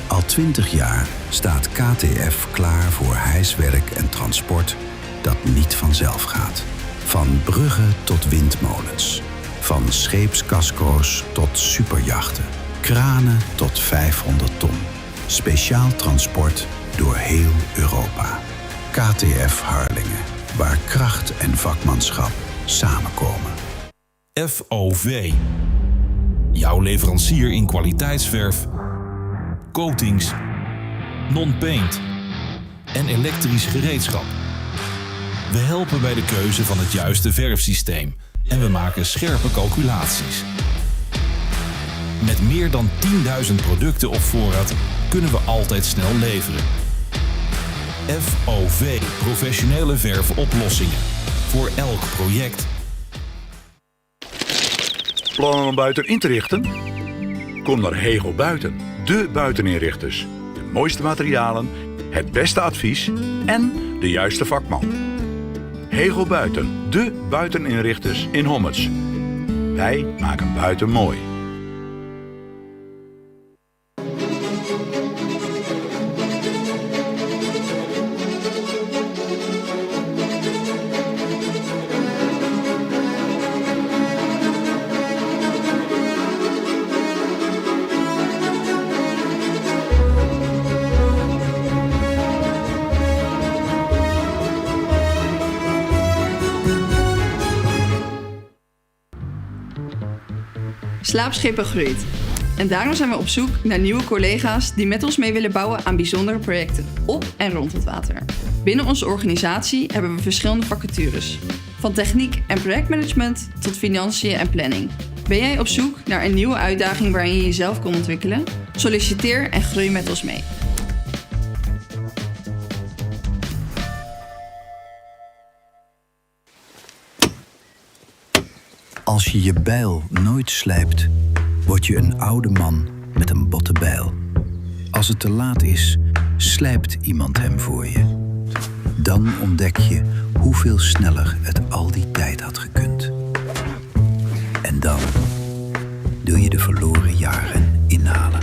Al 20 jaar staat KTF klaar voor hijswerk en transport dat niet vanzelf gaat. Van bruggen tot windmolens. Van scheepscasco's tot superjachten. Kranen tot 500 ton. Speciaal transport door heel Europa. KTF Harlingen, waar kracht en vakmanschap samenkomen. FOV. Jouw leverancier in kwaliteitsverf, coatings, non-paint en elektrisch gereedschap. We helpen bij de keuze van het juiste verfsysteem en we maken scherpe calculaties. Met meer dan 10.000 producten op voorraad kunnen we altijd snel leveren. FOV Professionele Verfoplossingen. Voor elk project. Plannen om buiten in te richten? Kom naar Hegel Buiten, de buiteninrichters. De mooiste materialen, het beste advies en de juiste vakman. Hegel Buiten, de buiteninrichters in Hommerts. Wij maken buiten mooi. Slaapschepen groeit. En daarom zijn we op zoek naar nieuwe collega's die met ons mee willen bouwen aan bijzondere projecten op en rond het water. Binnen onze organisatie hebben we verschillende vacatures. Van techniek en projectmanagement tot financiën en planning. Ben jij op zoek naar een nieuwe uitdaging waarin je jezelf kan ontwikkelen? Solliciteer en groei met ons mee. Als je je bijl nooit slijpt, word je een oude man met een botte bijl. Als het te laat is, slijpt iemand hem voor je. Dan ontdek je hoeveel sneller het al die tijd had gekund. En dan wil je de verloren jaren inhalen.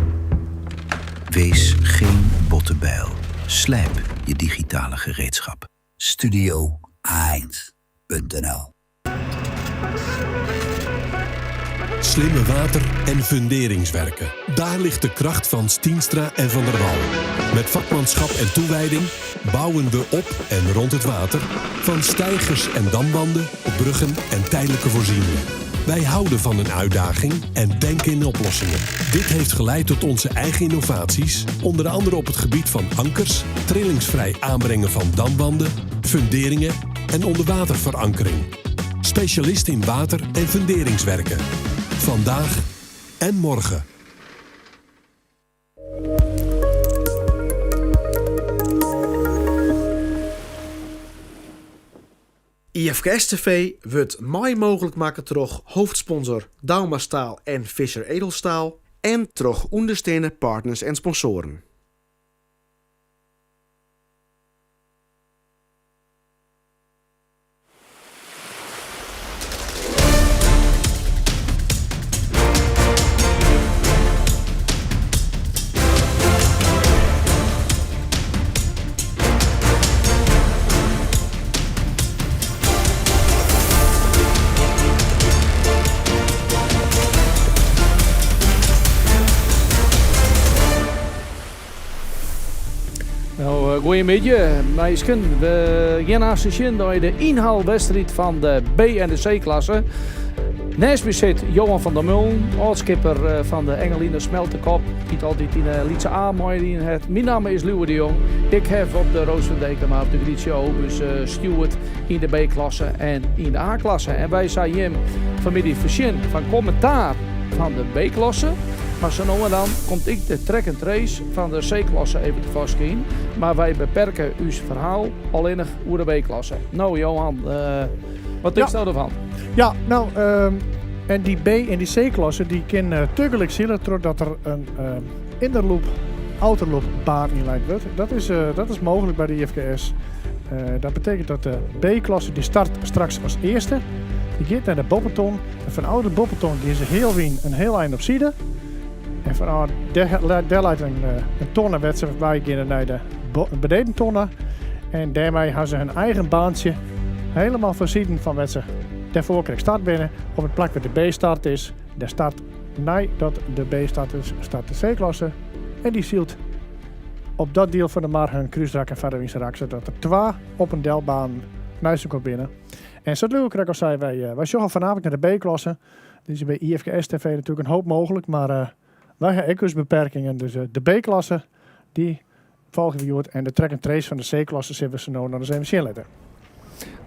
Wees geen botte bijl. Slijp je digitale gereedschap. Studio Eind.nl Slimme water- en funderingswerken. Daar ligt de kracht van Stienstra en Van der Wal. Met vakmanschap en toewijding bouwen we op en rond het water. Van steigers en damwanden, bruggen en tijdelijke voorzieningen. Wij houden van een uitdaging en denken in oplossingen. Dit heeft geleid tot onze eigen innovaties, onder andere op het gebied van ankers, trillingsvrij aanbrengen van damwanden, funderingen en onderwaterverankering. Specialist in water- en funderingswerken. Vandaag en morgen. IFKS TV wurdt mei mooglik makke troch hoofdsponsor Douma Staal en Visser Edelstaal en troch ûndersteande partners en sponsoaren. No, goeiemiddei minsken. We gean aanst sjen nei de ynhaalwedstriid fan de B en de C-klasse. Neist my sit Johan van der Meulen, âld-skipper fan de Engelina Smeltekop, dy't altyd yn de lytse A meidien hat. Myn namme is Lieuwe de Jong. Ik haw op de Roos van Dekema op de Grietje Obus stjoerd yn de B-klasse en yn de A-klasse. En wy sille jim fanmiddei foarsjen fan kommentaar fan de B-klasse. Mar sa no en dan komt ek de track and trace fan de C-klasse even tefoarskyn. Mar wy beperke ús ferhaal allinnich oer de B-klasse. No Johan, wat tinkst no derfan? Ja, no, en dy B en dy C-klasse dy kin tagelyk sile trochdat der in innerloop, outerloop baan ynlein wurdt. Dat is, dat is mooglik by de IFKS. Dat betekent dat de B-klasse dy start straks as earste. Dy giet nei de boppeton en fanôf de boppeton gean se heal wyn in hiel ein op side. En fanôf dêr leit in tonne wêr't se wei geane nei de benedentonne. En dêrmei ha se hun eigen baantsje helemaal foarsiden fan wêr't se dêrfoar krekt start binne. Op it plak wêr't de B start is, dêr start neidat de B start is, start de C-klasse. En dy sylt op dat diel fan de mar hun krúsrak en foarderwynse sadat der twa op en delbanen neist elkoar binne. En sa't Lieuwe krekt al sei, wy, wy sjogge vanavond nei de B-klasse. Der is by IFKS TV natuerlik in hoop mooglik, mar wy ha ek ús beperkingen. Dus de B-klasse, dy folgje we hjoed. En de track and trace fan de C-klasse sille we sa no noch ris even sjen litte.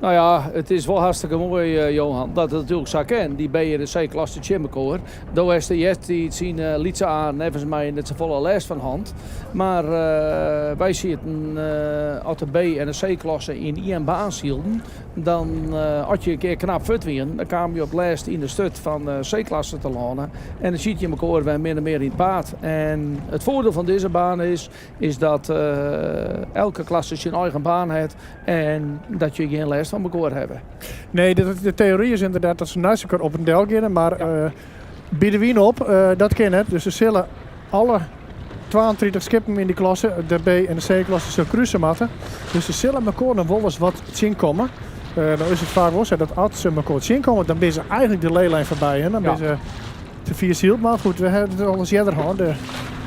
No ja, it is wol hartstikke moai, eh, Johan, dat it natuerlik sa kin. Dy B en de C-klasse tsjin mekoar. Do hast de eartiids yn eh, lytse A neffens my net safolle lêst fan hân. Mar eh, wy sieten, as de B en de C-klasse yn ien baan sylden, Dan, as je in kear knap fuort wienen, dan kamen je op 't lêst yn de sturt fan de C-klasse te lânen. En dan siet je mekoar wer min of mear yn it paad. En it foardiel fan dizze baan is, is dat elke klasse syn eigen baan hat en dat je gjin lêst fan mekoar hawwe. Nee, de teory is ynderdaad dat se neist elkoar op en del geane, mar by de wyn op, dat kin net. Dus se sille alle 32 skippen yn dy klasse, de B en de C-klasse, sil kruse moatte. Dus se sille mekoar noch wolris wat tsjinkomme. No is it faak wol sa dat as se mekoar tsjinkomme, dan binne se eigentlik de leelijn foarby. Hè? Dan binne se te fier syld. Mar goed, we hawwe it al ris earder hân, de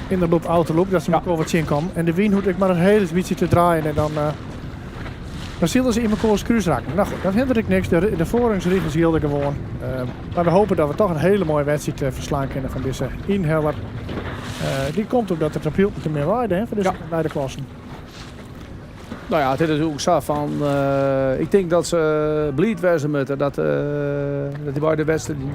innerloop, outerloop, dat se mekoar wat tsjinkomme. En de wyn hoecht ek mar in hiel bytsje te draaien en dan, dan sille se yn mekoars krúsrakken. No goed, dat hinderet ek niks. De foarrangsrigels jilde gewoan. Mar we hoopje dat we toch in hiele moaie wedstriid ferslaan kinne fan dizze ynheller. Dy komt omdat it op hieltyd te min waaide hè, foar dizze beide klassen. No ja, it is natuerlik sa fan, ik tink dat se bliid wêze moatte dat dy beide wedstriden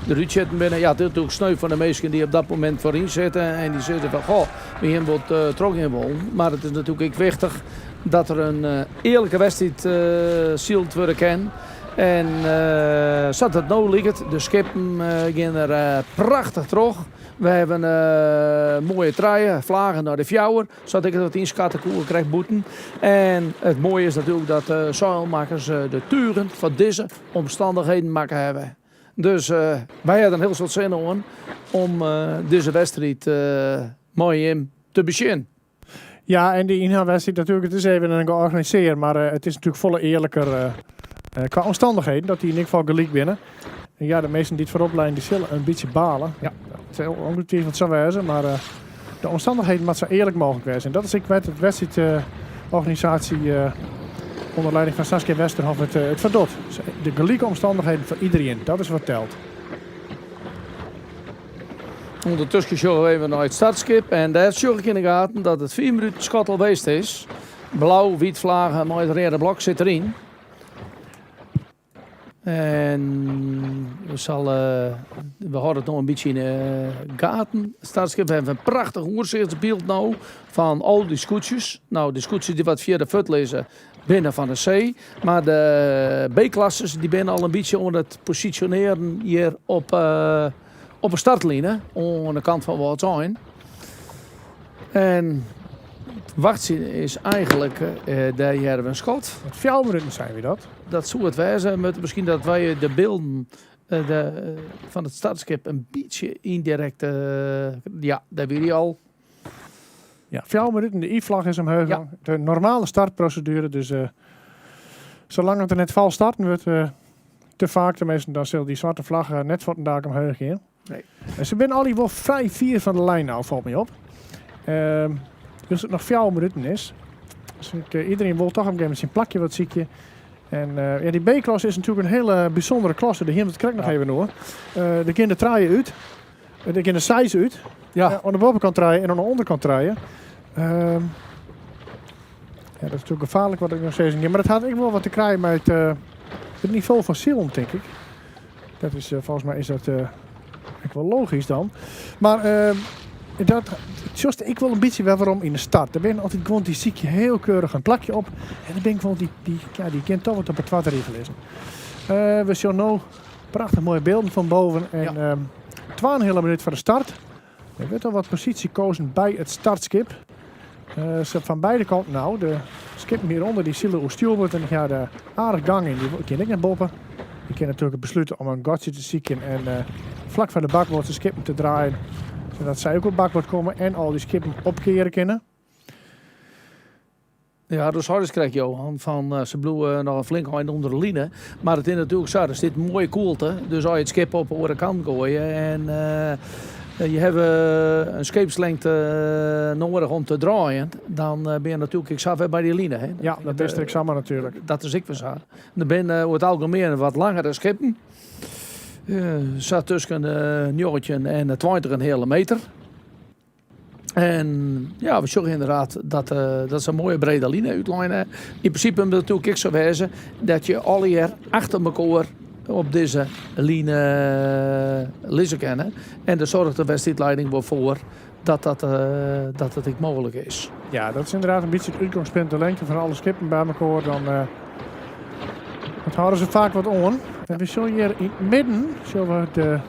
derút sitten binne. Ja, it is natuerlik sneu foar de minsken dy't op dat momint foaryn sitte en dy sizze fan goh, we hiene wol trochgean wollen. Mar it is natuerlik ek wichtich dat der in earlike wedstriid syld wurde kin. En sa't it no liket, de skippen gean der prachtich troch. We hawwe in moaie trije flagen nei de fjouwer, sa't ik it wat ynskatte koe krekt bûten. En it moaie is natuerlik dat de seilmakkers de tugen foar dizze omstannichheden makke hawwe. Dus wy hawwe der in hiel soad sin oan om dizze wedstriid mei jim te besjen. Ja, en dy ynhaalwedstriid natuerlik, it is even in georganisearre, mar it is natuerlik folle earliker kwa omstannichheden, dat dy yn ieder gefal gelyk binne. En ja, de minsken dy't foarop leine, dy sille in bytsje bale. Ja. Dat sil ongetwijfeld sa wêze, mar de omstannichheden moatte sa earlik mooglik wêze. En dat is ek wêr't de wedstriidorganisaasje ûnder lieding fan Saskia Westerhof it foar docht. De gelike omstannichheden foar iderien, dat is wat telt. Undertusken sjogge we even nei it startskip en dêr sjoch ik yn de gaten dat it 5 minuten skot al west is. Blau, wyt flage mei it reade blok sit deryn. En we sal, we hâlde it no in bytsje yn de gaten. Startskip, we hawwe in prachtich oersichtsbyld no fan al dy skûtsjes. No, de skûtsjes dy't wat fierder fuort lizze binne fan de C. Mar de B-klassers dy binne al in bytsje oan it posisjonearjen hjir op, op de startline oan de kant fan Wâldsein. En wachtsjen is eigenlik, dêr hearre we in skot. Wat fjouwer minuten seinen wy dat? Dat soe it wêze. Moatte miskien dat wy de bylden de, fan it startskip in bytsje yndirekt, ja, dêr wie dy al. Ja, fjouwer minuten, de I-flagge is omheech. Ja. De normale startproseduere, dus uh, salang it der net falsk starten wurdt, uh, te faak tenminsten, dan sil dy swarte flagge net fuortendalik omheech gean. Nee. En se binne allegear wol frij fier fan de lijn no, falt my op. Uh, dus it noch fjouwer minuten is. Dus ik, uh, iedereen wol toch op in gegeven momint syn plakje wat sykje. En uh, ja, dy B-klasse is natuerlik in hiele bysûndere klasse. Dêr hiene we it krekt noch even oer. Uh, der geane der trije út. Der geane der seis út. Ja. Oan de boppekant trije en oan de ûnderkant trije. Uh, ja, dat is natuerlik gefaarlik wat ik no sizzen gean. Mar dat hat ek wol wat te krijen mei it, uh, it nivo fan silen, tink ik. Dat is, uh, folgens my is dat uh, ek wol logysk dan. Mar uh, dat sjochst ek wol in bytsje wer werom yn de start. Der binne altyd guon dy sykje hiel keurich in plakje op. En der binne guon dy, dy, ja, dy kinne toch wat op 'e twadde rige lizzen. Uh, we sjogge no prachtich moaie bylden fan boven. En ja. um, 2,5 minuut foar de start. Der wurdt al wat posysje kozen by it startskip. Uh, se fan beide kanten no. De skippen hjirûnder dy sile oer stjoerboard en dy ha der aardich gang yn. Dy kinne ek nei boppe. Dy kinne natuerlik beslute om in gatsje te sykjen en uh, flak foar de bakboard de skippen te draaien. Sadat sy ek op bakboard komme en al dy skippen opkeare kinne. Ja, do seidest krekt Johan, fan eh, se bliuwe noch in flink ein ûnder de line. Mar it is natuerlik sa, der sit in moaie koelte. Dus as je it skip op de oare kant goaie en eh, je hawwe in skeepslengte noadich om te draaien, dan binne je natuerlik ek sa wer by dy line. Hè? Ja, dat is der ek samar natuerlik. Dat is ek wer sa. Der binne oer it algemien wat langere skippen. Sa tusken de 19 en de 20 in heale meter. En ja, we sjogge ynderdaad dat, uh, dat se in moaie brede line útlein ha. Yn prinsipe moat it natuerlik ek sa wêze dat je allegear achter mekoar op dizze line lizze kinne. En dêr soarget de wedstriidlieding wol foar dat dat, uh, dat it ek mooglik is. Ja, dat is ynderdaad in bytsje it útgongspunt. De lengte fan alle skippen by mekoar. Dan uh, dat hâlde se faak wat oan. En we sjogge hjir yn it midden sjogge we de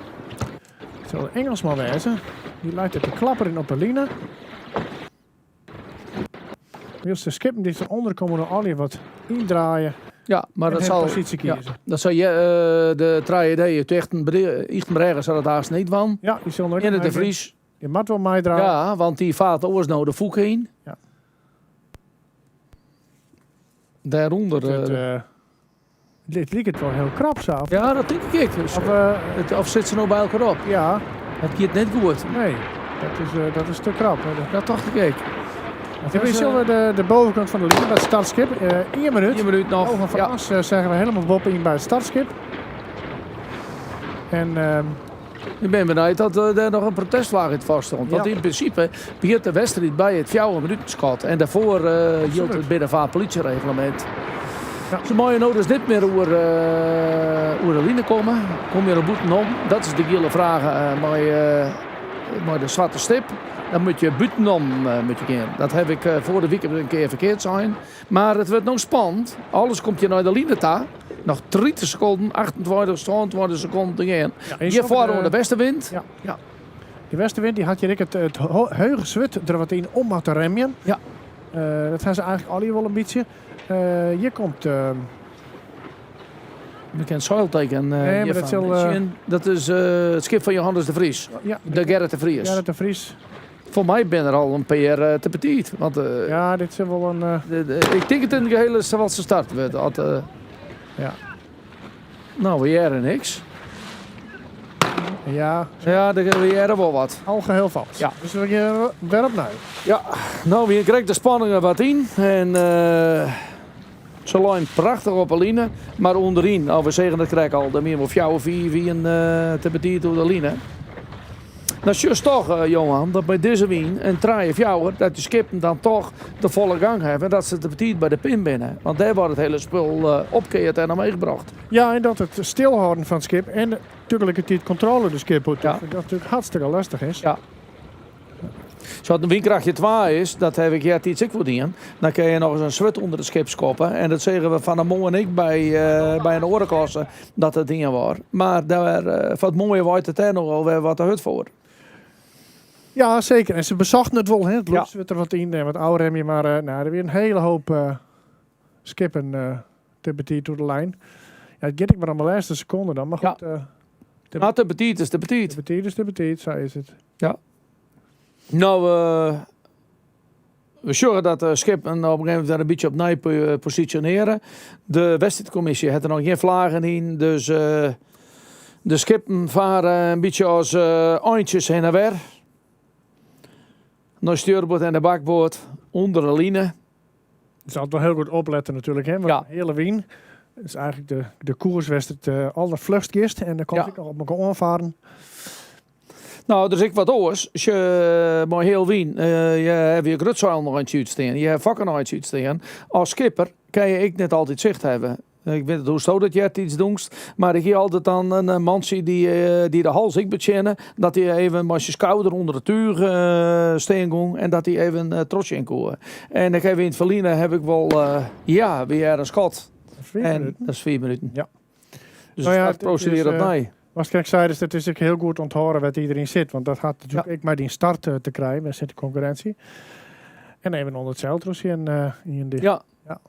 It sil de Ingelsman wêze. Dy leit der te klapperjen op de line. Wylst de skippen dy't derûnder komme no allegear wat yndraaie. Ja, mar en dat hun sil posysje ja, kieze. dat sil je, eh, de 3D út Ychtenbrêge sil it haast net dwaan. Ja, dy sil noch En de Vries. Dy moat wol meidraaie. Ja, want dy fart oars no de fûke yn. Ja. Dêrûnder. It, eh, eh, Dit liket wol hiel krap sa. Of, ja, dat tink ik ek. Dus, of, uh, it, of sit se no by elkoar op? Ja. Dat giet net goed. Nee, dat is, uh, dat is te krap. Dat tocht ik ek. Dat is, uh, de, de bovenkant fan de line by it startskip. Uh, ien minuut. Ien minuut noch. Johan van ja. As uh, seagen we hielendal boppe-yn by it startskip. En, uh, ik bin benijd dat uh, dêr noch in protestflagge yn fêst stond. Want Ja. yn prinsipe begjint de wedstriid by it fjouwer minuten skot. En dêrfoar uh, jildt it binnenfeartpolitiereglement. Ja. Se meie no dus net mear oer, uh, oer de line komme. Kom je der bûtenom? Dat is de giele fraach uh, mei, uh, mei de swarte stip. Dan moatte je bûtenom uh, moat je gean. Dat ha ik uh, foarige wike in kear ferkeard sein. Mar it wurdt no spannend. Alles komt hjir nei de line ta. Noch 30 sekonden, 28, 27 sekonden te gean. Ja, Hjir foar oan de westenwind. Ja. Ja. De westenwind dy hat hjir ek it, it hege swurd der wat yn om wat te remjen. Ja. Uh, dat ha se eigentlik allegear wol in bytsje. Uh, hjir komt... Uh, Bekend seilteken. Uh, nee, mar dat sil, uh, dat is uh, it skip fan Johannes de Vries. Ja, de Gerrit de Vries. Gerrit de Vries. Foar my binne der al in pear uh, te betiid. Want, uh, ja, dit is wol in... Uh... De, de, ik tink it in de gehele wat se start wurdt. At, uh, ja. No, we hearre niks. Ja. Ja, we hearre wol wat. Algeheel falsk. Ja. Dus we gean wer opnij. Ja, no, we krekt de spanningen wat yn. En uh, se leine prachtich op 'e line. Mar ûnderyn, no, we seagen it krekt al, der wiene wol fjouwer, fiif wiene uh, te betiid oer de line. Dan sjochst toch, Johan, dat by dizze wyn in trije, fjouwer, dat dy skippen dan toch de folle gang hawwe en dat se te betiid by de pin binne. Want dêr wordt it hiele spul opkeard en omheech brocht. Ja, en dat it stilhâlden fan it skip en tagelikertiid kontrôle de skip oer dat natuerlik hartstikke lestich is. Ja. Sa't in wynkrachtje 2 is, dat haw ik eartiids ek wol dien, dan kinne je noch ris in swurd ûnder it skip skoppe. En dat seagen we fan 'e moarn ek by in oare klasse dat dat dien waard. Mar dêr, foar it moaie waait it dêr noch al wer wat te hurd foar. Ja, seker. En se besochten it wol, hè. It lûd der wat yn en wat ôfremje, mar nou, der wie in hiele hoop skippen te betiid oer de lijn. Ja, it giet ek mar om de lêste sekonde dan, mar goed. Ja. Mar te betiid is te betiid. Te betiid is te betiid, sa is it. Ja. No, we sjogge dat de skippen op in gegeven momint wer in bytsje opnij posisjonearje. De wedstriidkommisje hat der noch gjin flaggen yn, dus de skippen farre in bytsje as eintsjes hinne en wer. Nei stjoerboard en de bakboard ûnder de line. Het is altyd wol hiel goed opletten natuerlik, hè? Want de hiele wyn is eigentlik de koers wêr'tst it alderfluchst giest en dan komt ek noch op elkoar oanfaren. No, der is ek wat oars. Sjoch, mei heal wyn, je hawwe je grutseil noch eintsje útstean, je hawwe fokken eintsje útstean. As skipper kinne je ek net altyd sicht hawwe. Ik wit net hoe'tsto dat eartiids doest, mar ik hie altyd dan in mantsje dy't de hals ek betsjinne, dat hy even mei syn skouder ûnder it túch stean gong en dat hy even trochsjen koe. En ik haw yn it ferline haw ik wol, ja, wie er in skot. En dat is 5 minuten. Ja. Dus nou ja, prosedearre opnij. Watst krekt seidest, it is ek hiel goed ûnthâlde wêr't iderien sit. Want dat hat natuerlik ek mei dyn start te krijen, wêr sit de konkurrinsje. En even ûnder it seil troch sjen ien dy. Ja. Ja.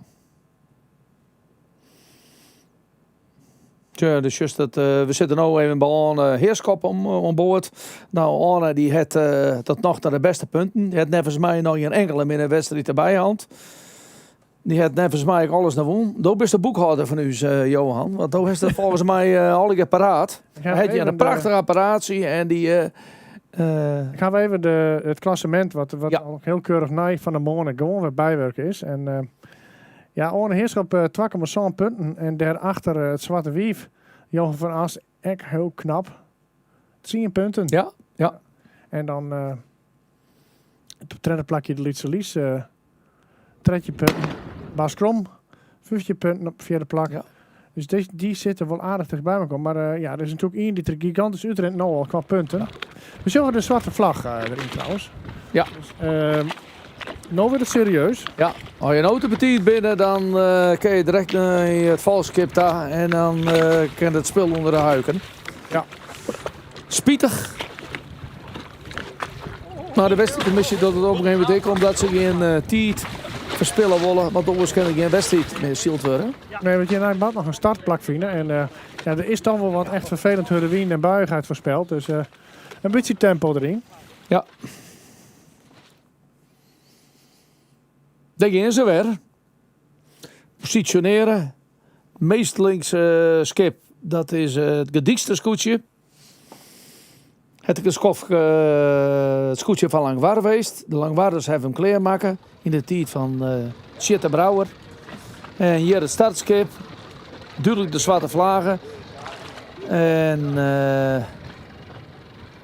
Tja, dus just dat, we sitte no even by Arne Heerschop oan board. No, Arne dy hat tot noch ta de bêste punten. Dy hat neffens my noch gjin inkelde minne wedstriid derby hân. Dy hat neffens my ek alles noch wûn. Do bist de boekhâlder fan ús, Johan. Want do hast it folgens my allegear paraat. Ja, Hat hjir in prachtich apparaatsje en dy... Ik haw even it klassemint wat al hiel keurich nei fan 'e moarn gewoan wer bywurke is. En ja, Arne Heerschop 2,7 punten en dêrachter it Swarte Wief, Johan van As, ek hiel knap. 10 punten. Ja, ja. En dan it tredde plakje de Lytse Lies, 13 punten. Bas Krom, 15 punten op it fjirde plak. Dus dy sitte wol aardich tichtby elkoar. Mar ja, der is natuerlik ien dy't der gigantysk útrint no al kwa punten. We sjogge de swarte flagge deryn trouwens. Ja. Dus, no wurdt it serieus. Ja, as je no te betiid binne, dan kinne je direkt nei it falskip ta en dan kin it spul ûnder de huiken. Ja. Spitich. Mar de wedstriidkommisje docht it op in gegeven momint ek omdat se gjin tiid ferspille wolle, want oars kin der gjin wedstriid mear syld wurde. Nee, want hjirnei moat noch in startplak fine en ja, der is toch wol wat echt ferfelend hurde wyn en buiïchheid foarspeld, dus in bytsje tempo deryn. Ja. Dêr gean se wer. Posisjonearje. Meast links skip, dat is it Gedykster skûtsje. Hat ek in skoftke it skûtsje fan Langwar west. De Langwarders hawwe him klearmakke yn de tiid fan Tjitte Brouwer. En hjir it startskip. Dúdlik de swarte flage. En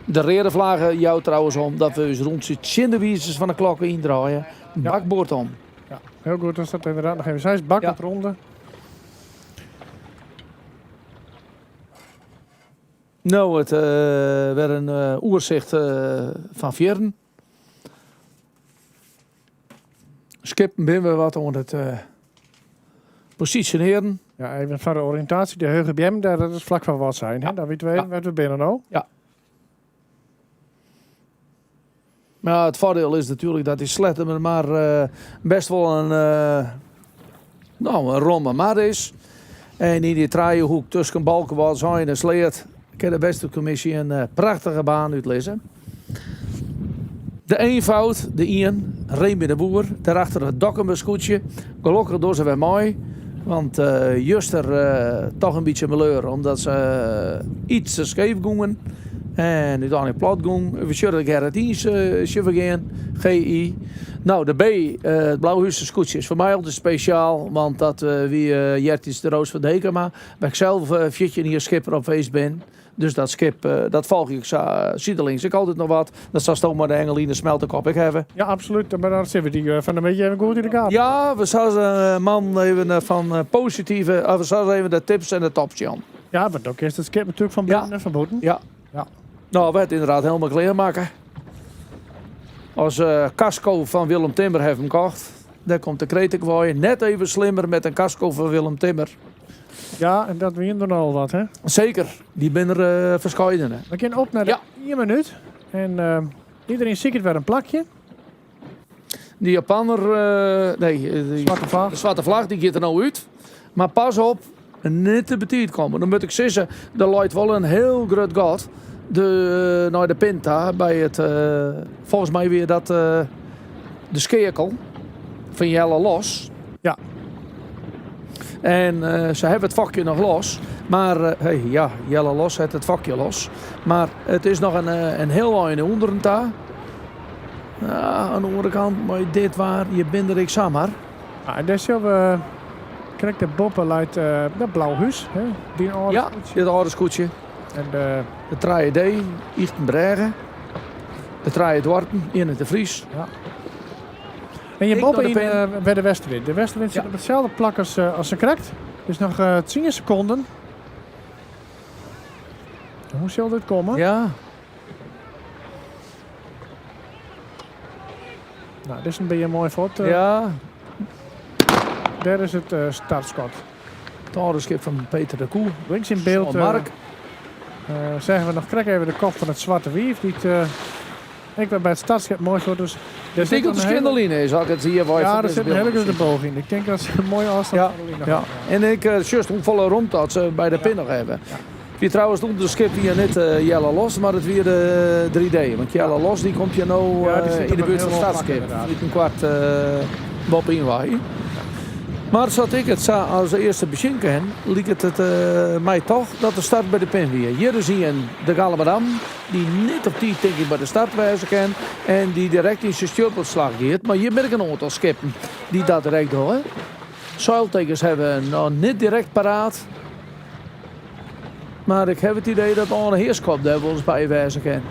de reade flage jout trouwens om dat we ús rûntsje tsjin de wizers fan de klok yndraaie. Bakboard om. Ja, hiel goed. Dan staat inderdaad noch even seis bakboardronde. No it wer in oersicht fan fierren. Skippen binne we wat oan it posisjonearjen. Ja, even foar de oriïntaasje. De hege beammen dêr, dat is flak foar Wâldsein. Hè? Dan witte we even wêr't we binne no. Ja. Mar it foardiel is natuerlik dat dy Sleattemermar best wol in, no, in romme mar is. En yn dy trijehoek tusken Balk, Wâldsein en Sleat kin de wedstriidkommisje in prachtige baan útlizze. De eenvoud, de ien, Remy de Boer, dêrachter it Dokkumer skûtsje. Gelokkich dogge se wer mei, want juster toch in bytsje meleur omdat se iets te skeef gongen en úteinlik plat gongen. We sjogge Gerrit Iens sjogge we gean, GI. No, de B, it Blauhúster skûtsje, is foar my altyd spesjaal, want dat wie eartiids de Roos van Dekema, wêr't ik sels 14 jier skipper op west bin. Dus dat skip, dat folgje ik sa sidelings ek altyd noch wat. Dat silsto mei de Engeline Smeltekop ek hawwe. Ja, absolút. Mar dan sille we dy fan 'e middei even goed yn de gaten. Ja, we sille man even fan positive, of we sille even de tips en de tops sjen. Ja, want dan kinst it skip natuerlik fan binnen en fan bûten. Ja. Ja. No, we ha it ynderdaad helemaal klear makke. As kasko fan Willem Timmer ha him kocht. Dêr komt de kreet ek wei. Net even slimmer met in kasko fan Willem Timmer. Ja, en dat wienen der nochal wat, hè? Seker, dy binne der uh, ferskeidene. We gean op nei de ja. ien minút. En uh, iedereen siket wer in plakje. De Japanner, uh, nee, de zwarte vlag. De zwarte vlag, dy giet der no út. Mar pas op, net te betiid komme. Dan moat ik sizze, der leit wol in hiel grut gat de, nei de pin ta by it, folgens my wie dat de skeakel fan Jelle Los. Ja. En se hawwe it fokje noch los. Mar hey, ja, Jelle Los hat it fokje los. Mar it is noch in hiel ein nei ûnderen ta. Ja, oan de oare kant, mei dit waar, je binne der ek samar. Ja, en dêr sjogge we krekt dêrboppe leit dat Blauhús, hè? Dyn âlde Ja, skûtsje. dit âlde skûtsje. En de, De 3D, Ychtenbrêge. De Trije Doarpen, Inne de Vries. Ja. En je Ik boppe door de yn pin. by de Westerwind. De Westerwind sit op itselde plak as, as sakrekt. Dus noch 10 sekonden. Hoe sil dit komme? Ja. No, dit is in bytsje moai foto. Ja. Dêr is it startskot. It âlde skip fan Peter de Koe. Links yn byld Mark. Seagen we noch krekt even de kop fan it Swarte Wief, dy't ek wer by it startskip moai foar. Dus Ik tink dat de skjin de line is, as ik it hjir wei Ja, der sit in hiele grutte boog yn. Ik tink dat se in moaie ôfstân Ja, fan de line ja. hawwe. En ik sjochst hoefolle romte dat se by de pin noch hawwe. Wie trouwens it ûnderskip wie net Jelle Los, mar it wie de 3D. Want Jelle Los dy komt hjir no Ja, dy sit yn de op in buert fan hiel it oar plak startskip. inderdaad. Dy't in kwart boppe-yn wei. Mar sa't ik it sa as earste besjen kin, liket it my toch dat de start by de pin wie. Hjir is ien, de Galamadam, dy't net op tiid tink ik by de start wêze kin en dy't direkt yn syn stjoerboardslach giet. Mar hjir binne ek in oantal skippen dy't dat direkt dogge. Seiltekens hawwe noch net direkt paraat. Mar ik haw it idee dat Arne Heerschop dêr wolris by wêze kin.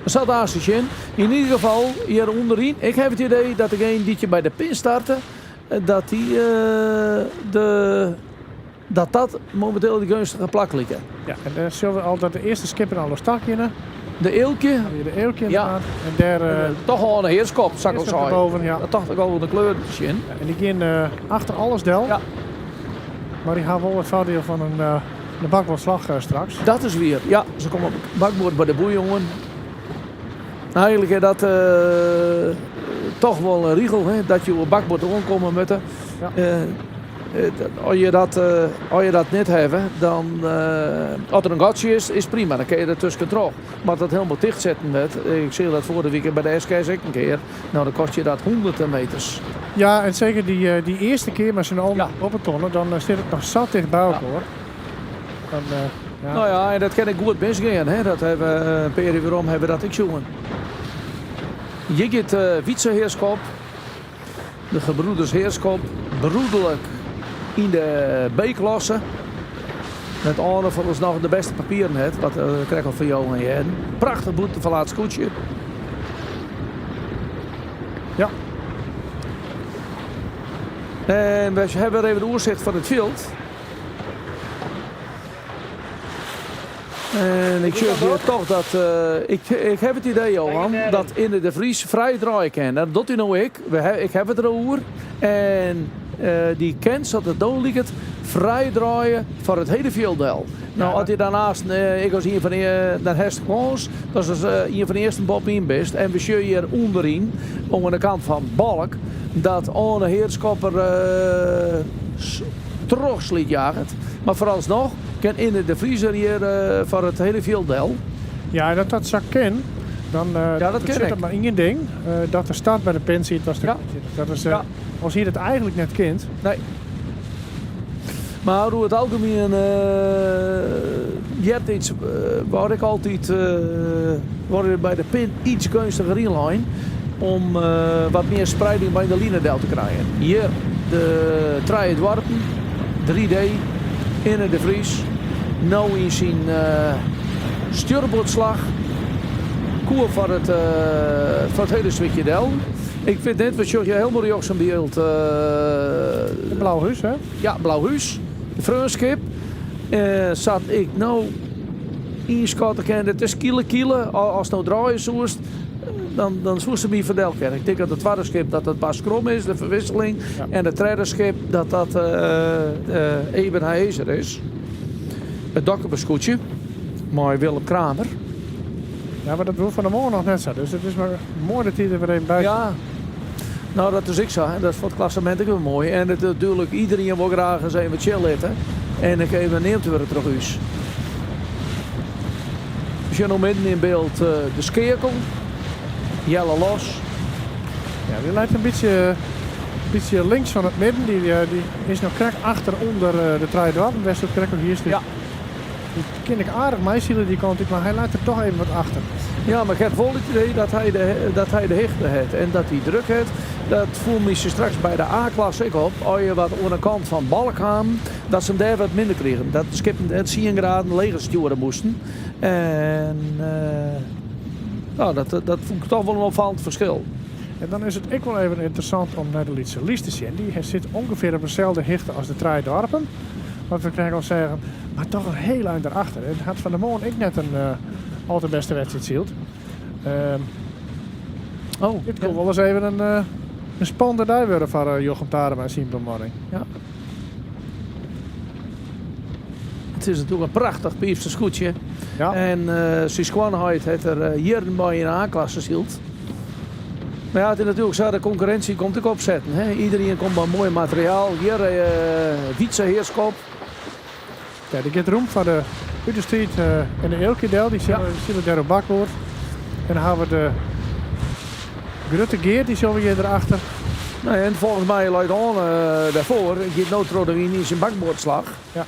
Sa aanst te sjen. Yn ieder gefal hjir ûnderyn. Ik haw it idee dat degene dy't je by de pin starte, dat dy de, dat dat mominteel de geunstige plak like. Ja, en dêr sjogge we al dat de earste skippen al oer start geane. De Eelkje. De Eelkje Ja. inderdaad. En dêr... Toch Arne Heerschop, sa ik al Heerschop sei. erboven, ja. Dat tocht ik al oan de kleur te sjen. Ja, en dy gean achter alles del. Ja. Mar dy ha wol it foardiel fan in de bakboardslach straks. Dat is wier, ja. Se komme op bakboard by de boei oan. Nou, eigenlijk is dat toch wol in rigel, hè, dat je op bakboard oankomme moatte. Ja. As je dat, as je dat net hawwe, dan as der in gatsje is, is prima, dan kinne je der tusken troch. Mar dat helemaal ticht setten wurdt, ik seach dat foarige wike by de SKS ek in kear, no dan kostet je dat hûnderten meters. Ja, en seker dy, dy earste kear mei syn allen Ja. op 'e tonne, dan sit it noch sa ticht by elkoar. Dan, ja. No ja, en dat kin ek goed misgean, hè. Dat hawwe we in pear jier werom hawwe we dat ek sjoen. Hjir giet Wietse Heerschop, de gebroeders Heerschop, broederlik yn de B-klasse. Met Arne foaralsnoch de bêste papieren hat, wat krekt al fan Johan hearden. Prachtich bûtenferlaat skûtsje. Ja. En we hawwe wer even de oersicht fan it fjild. En ik sjoch hjir toch dat, ik, ik haw it idee Johan, dat Inne de Vries frij draaie kin. Dat docht hy no ek. We ha, ik haw it deroer. En dy kin, sa't it no liket, frij draaie foar it hiele fjild del. No, as hy daarnaast, ik as ien fan de, dan hast kâns dat as ien fan de earsten boppe-yn bist. En we sjogge hjir ûnderyn, oan de kant fan Balk, dat Arne Heerschop der trochslyt jaget. Mar foaralsnoch kin Inne de Vries er hjir foar it hiele fjild del. Ja, en as dat sa kin, dan Ja, dat kin betsjut ek. dat mar ien ding. Dat de start by de pin siet as de Ja. Dat is, Ja. as hy dat eigentlik net kind. Nee. Mar oer it algemien heart iets waar ik altyd waar by de pin iets geunstiger ynlein. Om wat mear spreiding by de line del te krijen. Hjir de trije doarpen, 3D, Inne de Vries, no yn syn stjoerboardslach, koe foar it foar it hiele swikje del. Ik wit net, we sjogge hjir hielendal rjochts in byld. It Blauhús, hè? Ja, Blauhús, de Freonskip. Sa't ik no ynskatte kin, it is kile kile, ast no draaie soest. Dan, dan soest se my ferdel kinne. Ik tink dat it twadde skip dat dat Bas Krom is, de verwisseling. En it tredde skip dat dat uh, Eben Haëzer is. It Dokkumer skûtsje mei Willem Kramer. Ja, mar dat woe fan 'e moarn noch net sa. Dus it is mar moai dat hy der wer even by Ja, no dat is ek sa. En dat is foar it klassemint ek wer moai. En it, natuerlik, iderien wol graach ris even tsjin litte. En ek even neamd wurde troch ús. We sjogge no midden yn byld de skeakel. Jelle Los. Ja, dy leit in bytsje, bytsje links fan it midden. Dy, dy is noch krekt achter ûnder de trije doarpen. Wêr'tst it krekt al hiest. Ja. Dy kin ek aardich meisile dy kant út, mar hy leit der toch even wat achter. Ja, mar ik ha wol it idee dat hy de, dat hy de hichte hat en dat hy druk hat. Dat foel my straks by de A-klasse ek op. As je wat oan de kant fan Balk kamen, dat se him dêr wat minder krigen. Dat de skippen dêr tsien graden leger stjoere moasten. En nou, dat, dat fûn ik toch wol in opfallend ferskil. En dan is it ek wol even ynteressant om nei de Lytse Lys te sjen. Dy sit ûngefear op deselde hichte as de trije doarpen. Wat we krekt al seagen. Mar toch in hiel ein derachter. It hat fan 'e moarn ek net in al te bêste wedstriid syld. Oh, dit koe wolris even in, in spannende dei wurde foar Jochem Tadema en syn bemanning. Ja. It is natuerlik in prachtich Piipster skûtsje. Ja. En syn skoanheit hat der jierren by yn de A-klasse syld. Mar ja, it is natuerlik sa, de konkurrinsje komt ek opsetten. Hè? Iderien komt mei moai materiaal. Hjir Wytse Heerschop. Ja, der giet rûm foar de út de striid en de Eelkje del. Dy sille, sille dêr op bakboard. En dan hawwe we de grutte Geert, dy sjogge we hjir derachter. No, en folgens my leit Oane dêrfoar. Giet no troch de wyn yn syn bakboardslach. Ja.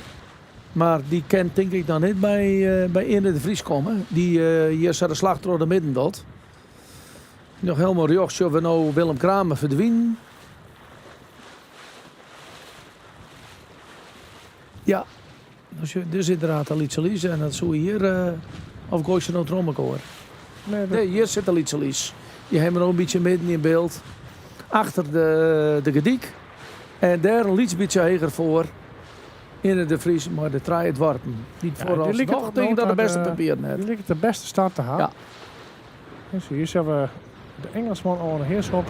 Mar dy kin tink ik dan net by, by Inne de Vries komme. Dy hjir sa de slach troch de midden docht. Noch helemaal rjochts sjogge we no Willem Kramer ferdwinen. Ja, dus inderdaad de Lytse Lys en dat soe hjir, of goai ik se no troch mekoar? Nee, hjir sit de Lytse Lys. Dy hawwe we no in bytsje midden yn byld. Achter de, de Gedyk. En dêr in lyts bytsje heger foar Inne de Vries mei de trije doarpen. Dy't Ja, foaralsnoch tink ik dat de bêste papieren hat. Dy liket de bêste start te hawwen. Ja. Dus hjir sjogge we de Engelsman Oane Heerschop.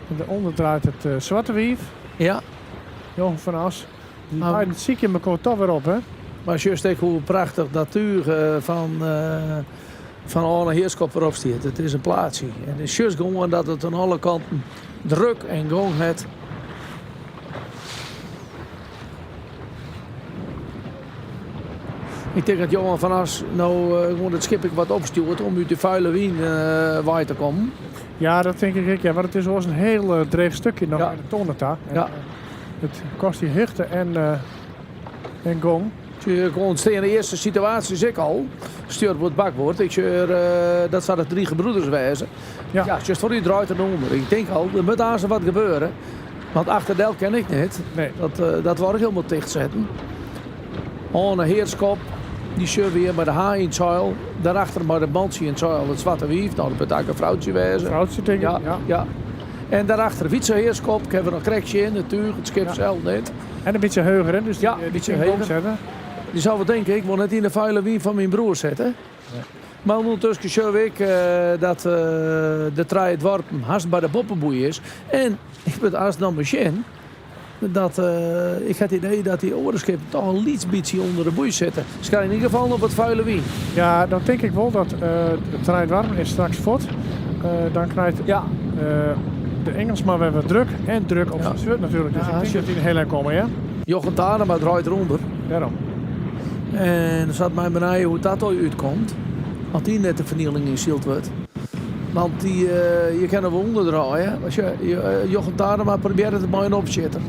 En dêrûnder draait it Swarte Wief. Ja. Jochem van As. Dy beiden sykje mekoar toch wer op, hè? Mar sjochst ek hoe prachtich dat túch fan, fan Oane Heerschop derop stiet. It is in plaatsje. En it is just gewoan dat it oan alle kanten druk en gong hat. Ik tink dat Johan van As no gewoan it skip ek wat opstjoert om út de fuile wyn wei te kommen. Ja, dat tink ik ek. Ja, want it is oars in hiel dreech stikje noch nei de tonne ta. Ja. It kostet dy hichte en, en gong. Sjoch, ûntstean de earste situaasjes ek al. Stjoerboard bakboard. Ik sjoch dat sa de drie gebroeders wêze. Ja. Ja, just foar dy draait er ûnder. Ik tink al, der moat aanst wat gebeure. Want achterdel kin ik net. Nee. Dat, dat wurdt hielendal tichtsetten. Oane Heerschop, dy sjogge we hjir mei de H yn it seil. Daarachter mei de mantsje yn it seil, it Swarte Wief. No, dat moat ek in froutsje wêze. Froutsje, tink ik. Ja, Ja. ja. En daarachter Wytse Heerschop, kinne we noch krekt sjen. It túch, it skip Ja. sels net. En in bytsje heger, hè? Dus Ja, dy, in dy bytsje kin gong heger. sette. Dy sil wol tinke, ik wol net yn de fuile wyn fan myn broer sitte. Mar ûndertusken sjogge ik dat de trije doarpen hast by de boppeboei is. En ik moat aanst noch mar sjen dat ik ha it idee dat dy oare skippen toch in lyts bytsje ûnder de boei sitte. Se krije yn ieder gefal noch wat fuile wyn. Ja, dan tink ik wol dat de trije doarpen is straks fuort. Dan krijt de Engelsman wer wat druk en druk op syn swurd natuerlik. Dus Ja, ik tink dat dy in hiel ein komme, ja. Jochem Tadema draait derûnder. Dêrom. En dan sit my benijd hoe't dat al útkomt. As dy net de fernieling yn syld wurdt. Want dy, je kinne wol ûnderdraaie. As je, Jochem Tadema probearret it mei in opsjitter.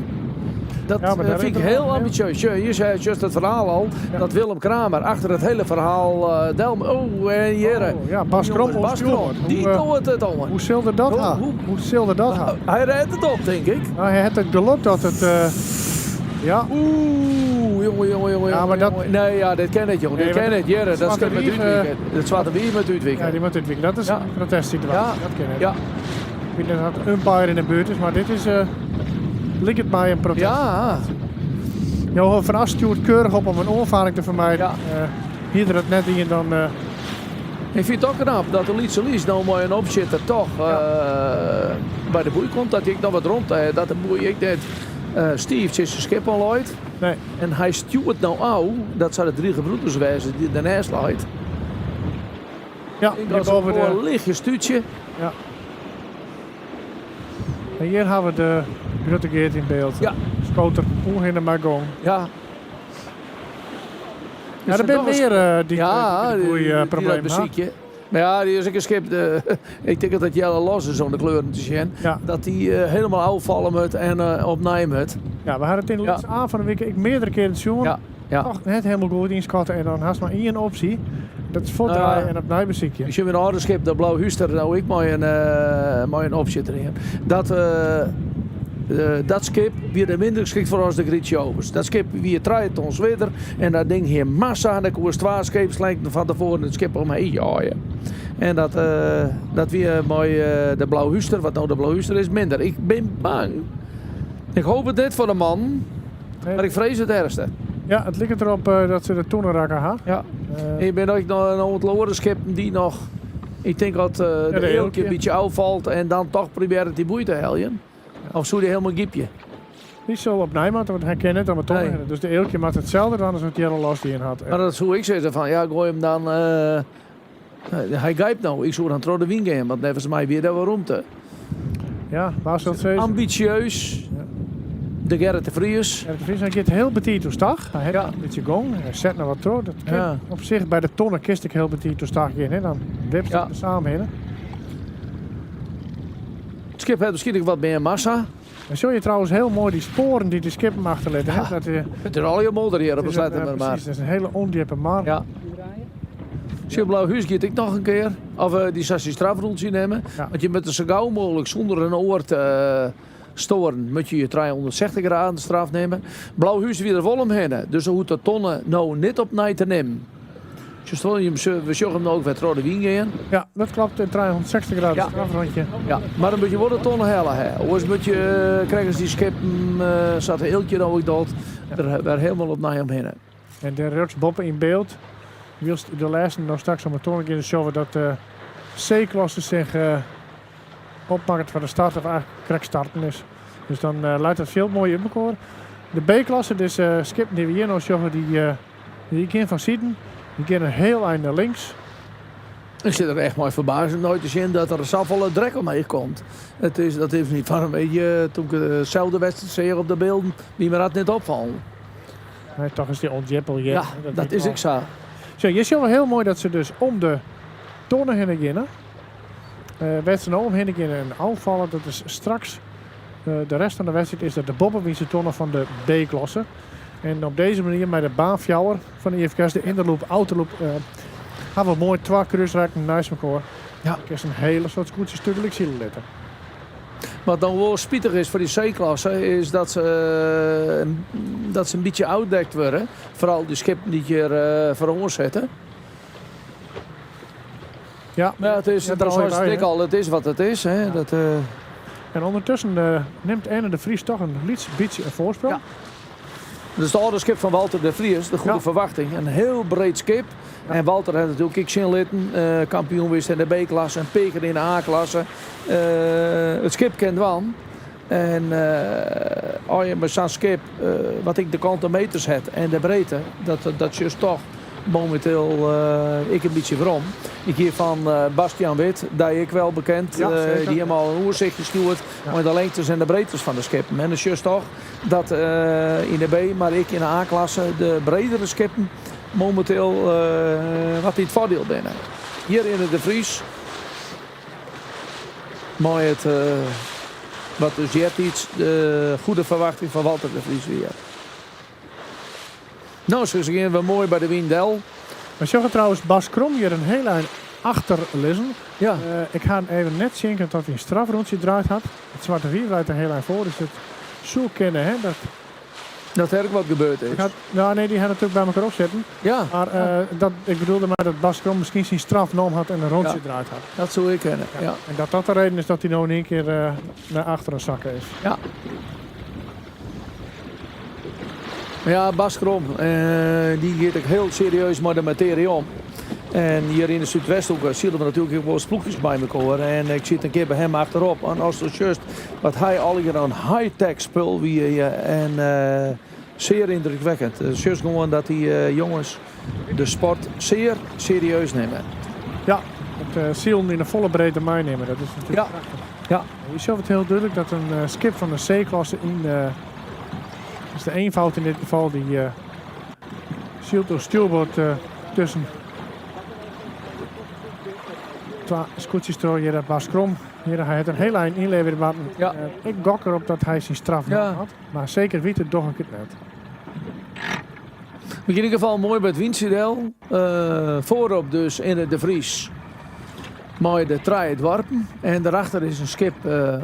Dat Ja, maar daar vind ik is het heel wel- ambitieus. Tjeu, Hier zei juist het verhaal al dat Willem Kramer achter het hele verhaal Delm. Oh, en Jere. Oh, ja, Bas Kromp, Jongens, Bas ons Kromp, steward. Die Hoe, doet het al. Hoe zulde dat gaan? Hoe zulde dat gaan? Hij redt het op, denk ik. Nou, hij had het geluk dat het... ja. Oeh, jongen, jongen, jongen. Ja, maar dat... jongen. Nee, ja, dit ken ik, jongen. Nee, dit ken maar ik, Jere. Dat Zwarte kan met Wief, uitwikken. Het zwarte wief met uitwikken. Ja, die moet uitwikken. Dat is een protestsituatie. Ja. Dat ken ik. Ja. Ik weet niet dat het umpire in de buurt is, maar dit is... lijkt het mij een protest. Ja. Johan van As stuurt keurig op om een oorvaring te vermijden. Ja. hier er het net in dan... Ik vind het ook knap dat de Lietse Lies nou mooi een opzitter toch bij de boei komt. Dat ik nog wat rond, dat de boei ik net Steve is zijn schip al ooit. Nee. En hij stuurt nou al, dat zijn de drie gebroeders wezen die daarnaast looit. Ja, ik die was boven de- een lichtje stuurtje. Ja. En hier hebben we de Grutte Geert in beeld. Ja. Scoter Oehin en Magong. Ja. Ja, er zijn meer die, ja, die, de boei, die dat problemen beziekje. Maar ja, die is ook een schip. Ik denk dat Jelle Los is om de kleuren te zien. Dat die helemaal afvallen moet en opnemen moet. Ja, we hadden het in de laatste avond van de week ik meerdere keren het zien. Ja. Ja. Toch net helemaal goed inschatten en dan haast maar één optie. Dat is voortdraaien Ja. en opnieuw beziekje. Ik zie mijn oude schip, dat Blauw Huster, nou ik mooi een optie erin. Dat schip weer er minder geschikt voor als de Grietje Overs. Dat schip weer 3 ton zwaarder en dat ding hier massa en de koers twee scheepslengten van tevoren het schip omheen jaaien. En dat weer mooi de Blauw Huster, wat nou de Blauw Huster is, minder. Ik ben bang. Ik hoop het net voor de man, maar ik vrees het ergste. Ja, het ligt erop dat ze de tonnen raken ha. Ja. Ik ben ook nog een ontloren schip die nog, ik denk dat de de eeltje eeltje. een beetje afvalt en dan toch proberen die boei te helpen. Of zo die helemaal giepje. Niet zo op Nijmaat, want hij kent het dan maar toch. Nee. Dus de eeltje maakt hetzelfde dan als wat Jelle Los die in had. Maar dat is hoe ik zeg van, ja, gooi hem dan, hij grijpt nou. Ik zou dan trouw de wien gaan, want volgens mij weer daar wel ruimte. Ja, waar zal het zijn? Ambitieus. De Gerrit de Vries. Gerrit de Vries, hij gaat heel petit toestag. Hij heeft een beetje gong. Hij zet nog wat door. Dat kan Ja. Op zich bij de tonnen kist ik heel petit toestag in. Hè. Dan wipt het er samen heen. Het schip heeft misschien ook wat meer massa. En zul je trouwens heel mooi die sporen die de skippen achterlaten. hè? Dat, Het is al je modder hier op het de is een, maar. Precies, dat is een hele ondiepe mar. Ja. Zie Blauw Huis gaat ik nog een keer. Of die Sassi strafrondje nemen. Want je moet er zo gauw mogelijk zonder een oor te storen, moet je je 360 graden straf nemen. Blauw Huis weer er vol omheen. Dus hoe de tonnen nou niet op nij te nemen. Dus we zullen hem nou ook weer trouw de wien gaan. Ja, dat klopt. Een 360 graden Ja. strafrondje. Ja, maar dan moet je wel de tonnen hellen. Hè. Anders moet je, krijgen ze die schepen, zat een eeltje nou ook dood. Er weer helemaal op nij omheen. En de Ruks Boppen in beeld. Wilst de laatste nog straks om het toren in de show dat de C-klasse zich opmaakt voor de start of eigenlijk correct starten is. Dus dan luidt dat veel mooier in elkaar. De B-klasse, dus skip die we hier nog showen, die gaan van Sieden. Die gaan een heel eind naar links. Ik zit er echt mooi verbaasd om nooit te zien dat er zoveel drek omheen komt. Het is, dat heeft niet van een beetje, toen ik dezelfde wedstrijd zie op de beelden, die me dat niet opvallen. Nee, toch is die ontjeppel. Ja, dat is ik zo. Zo, je ziet wel heel mooi dat ze dus om de tonnen heen beginnen. Wedstrijd omheen beginnen en aanvallen. Dat is straks de rest van de wedstrijd is dat de bobbenwiese tonnen van de B-klasse. En op deze manier met de baanfjouwer van de IFKS, de inderloop, autoloop, hebben we mooi twee kruisraken naast elkaar. Ja. Ik is een hele soort scootjes tukkelijk zielen letten. Wat dan wel spietig is voor die C-klasse, is dat ze een beetje uitdekt worden. Vooral die schepen die hier voor ons zetten. Ja, maar het is, Ja, dat daar zoals hoor je het bij, ik al, het is wat het is. Hè. Dat, En ondertussen neemt Erne de Vries toch een liets beetje een voorsprong. Ja. Dat is het oude schip van Walter de Vries, de goede verwachting. Een heel breed schip. En Walter had natuurlijk ik zin litten, kampioen wist in de B-klasse en Peker in de A-klasse. Het schip kent wan. En als je met zo'n schip, wat ik de kante meters heb en de breedte, dat is toch momenteel ik een beetje waarom. Ik hier van Bastiaan Wit, daar ik wel bekend, Ja, zeker. die helemaal een oerzichtje stuurt met de lengtes en de breedtes van de schepen. En dat is toch dat in de B, maar ik in de A-klasse, de bredere schepen momenteel wat in het voordeel binnen. Hier in de Vries, mooi het Wat dus eartiids de goede ferwachting fan Walter de Vries wie. No, se gean wer moai by de wyn del. We sjogge trouwens Bas Krom hjir in hiel ein achter lizzen. Ja. Ik ha even net sjen kind dat hy in strafrûntsje draaid hat. It Swarte Wief leit in hiel ein foar, dus it soe kinne hè, dat... Dat der ek wat gebeurd is. Hat, nou nee, dy ha natuerlik by elkoar op sitten. Ja. Mar dat, ik bedoelde mar dat Bas Krom miskien syn straf nommen hat en in rûntsje draaid hat. Dat soe ek kinne, ja. En dat dat de reden is dat hy no yn ien kear nei achteren sakke is. Ja. Ja, Bas Krom, dy giet ek hiel serieus mei de matearje om. En hjir yn de Súdwesthoeke sile we natuerlik ek wolris ploechjes by mekoar. En ik sit in kear by him achterop. En ast dan sjochst wat hy allegear oan high-tech spul wie en sear yndrukwekkend. Sjochst gewoan dat dy jonges de sport sear serieus nimme. Ja, it silen yn de folle breedte meinimme, dat is natuerlik prachtich. Ja. Je sjogge it hiel dúdlik dat in skip fan de C-klasse yn is de eenvoud in dit gefal dy sylt oer stjoerboard tusken twa skûtsjes troch. Hjir Bas Krom. Hjir, hy hat in hiel ein ynleverje moatten. Ja. Ik gok derop dat hy syn straf Ja. hat, mar seker witte doch ik it net. Yn ieder gefal moai by it wyntsje del. Foarop dus Inne de Vries mei de trije doarpen. En derachter is in skip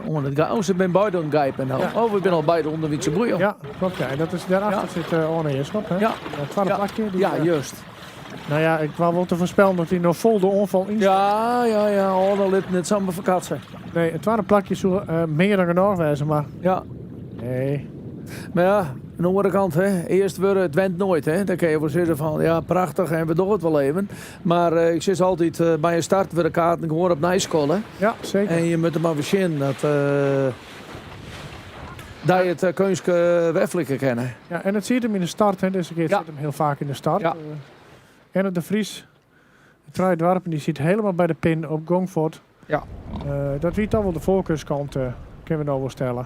oan it Oh, se binne beide oan it geipen no. Ja. Oh, we binne al beide ûnder Wytse Boei. Ja, klopt. Ja. En dat is, daarachter sit Arne Heerschop. Hè? Ja. Het tweede plakje. Die, Ja, juist. Nou ja, ik wou wol te foarspellen dat hy noch fol de oanfal yn. Ja, ja, ja. Arne lit net samar ferkatse. Nee, it tweede plakje soe mear dan genôch wêze, mar... Ja. Nee. Mar ja, oan de oare kant, hè, earst wurde, it went noait. Hè. Dan kinne je wol sizze fan, ja, prachtich en we dogge it wol even. Mar ik sis altyd, by in start wurde kaarten gewoan opnij skolle. Ja, seker. En je moatte mar wer sjen dat dy it keunstke wer flikke kinne. Ja, en it siet him yn de start, hè. Dizze kear sit him hiel faak yn de start. Ja. En de Vries, de trije doarpen, dy sit hielendal by de pin op gong fuort. Ja. Dat wie toch wol de foarkeurskant, kinne we no wol stelle.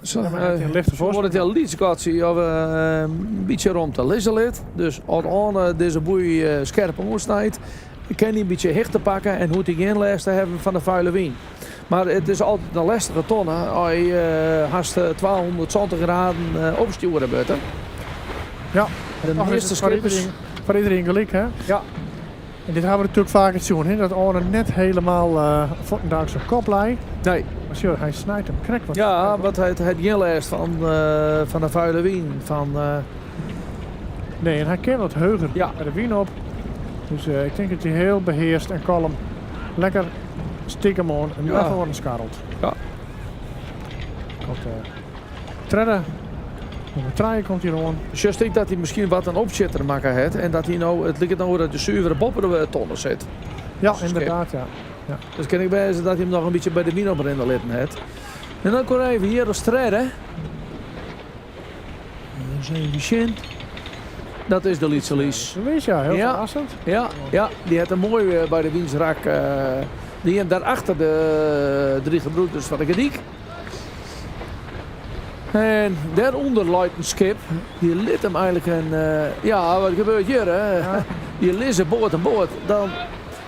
Zo, Ja, mar in lichte wordt het heel lyts gatsje of in bytsje romte lizze lit. Dus as Arne dizze boei skerp oansnijt, kin hy in bytsje hichte pakke en hoecht hy gjin lêst te hawwen fan de fuile wyn. Mar it is altyd in lestige tonne as je hast 270 graden opstjoere moatte. Ja, de toch is measte it foar skippers iedereen, foar iedereen gelyk, hè? Ja. En dit hawwe we natuerlik faker sjoen, hè? Dat Arne net hielendal fuortendaliks op kop lei. Nee. Mar sjoch, hy snijt him krekt wat. Ja, want hy hat gjin lêst fan de fuile wyn. Fan, Nee, en hy kin wat heger Ja. by de wyn op. Dus ik tink dat hy hiel behearst en kalm lekker stikem oan en Ja. lekker oan skarrelt. Ja. Komt, tredde, nûmer trije komt hjir oan. Sjochst ek dat hy miskien wat in opsjitter makke hat en dat hy no, it liket no dat de suvere boppe de tonne sit. Ja, Skip. ynderdaad, ja. Ja. Dus kin ek wêze dat hy him noch in bytsje by de wyn oprinne litten hat. En dan kom even hjir as tredde. Ris even sjen. Dat is de Lytse Lies. De Lies, ja, hiel Ja. ferrassend. Ja, ja, dy hat in moai by de wynsrak. Dy en daarachter de drie gebroeders fan de Gerdyk. En dêrûnder leit in skip. Dy lit him eigenlik in... ja, wat gebeurt hjir, hè? Ja. Dy lizze board oan board. Dan,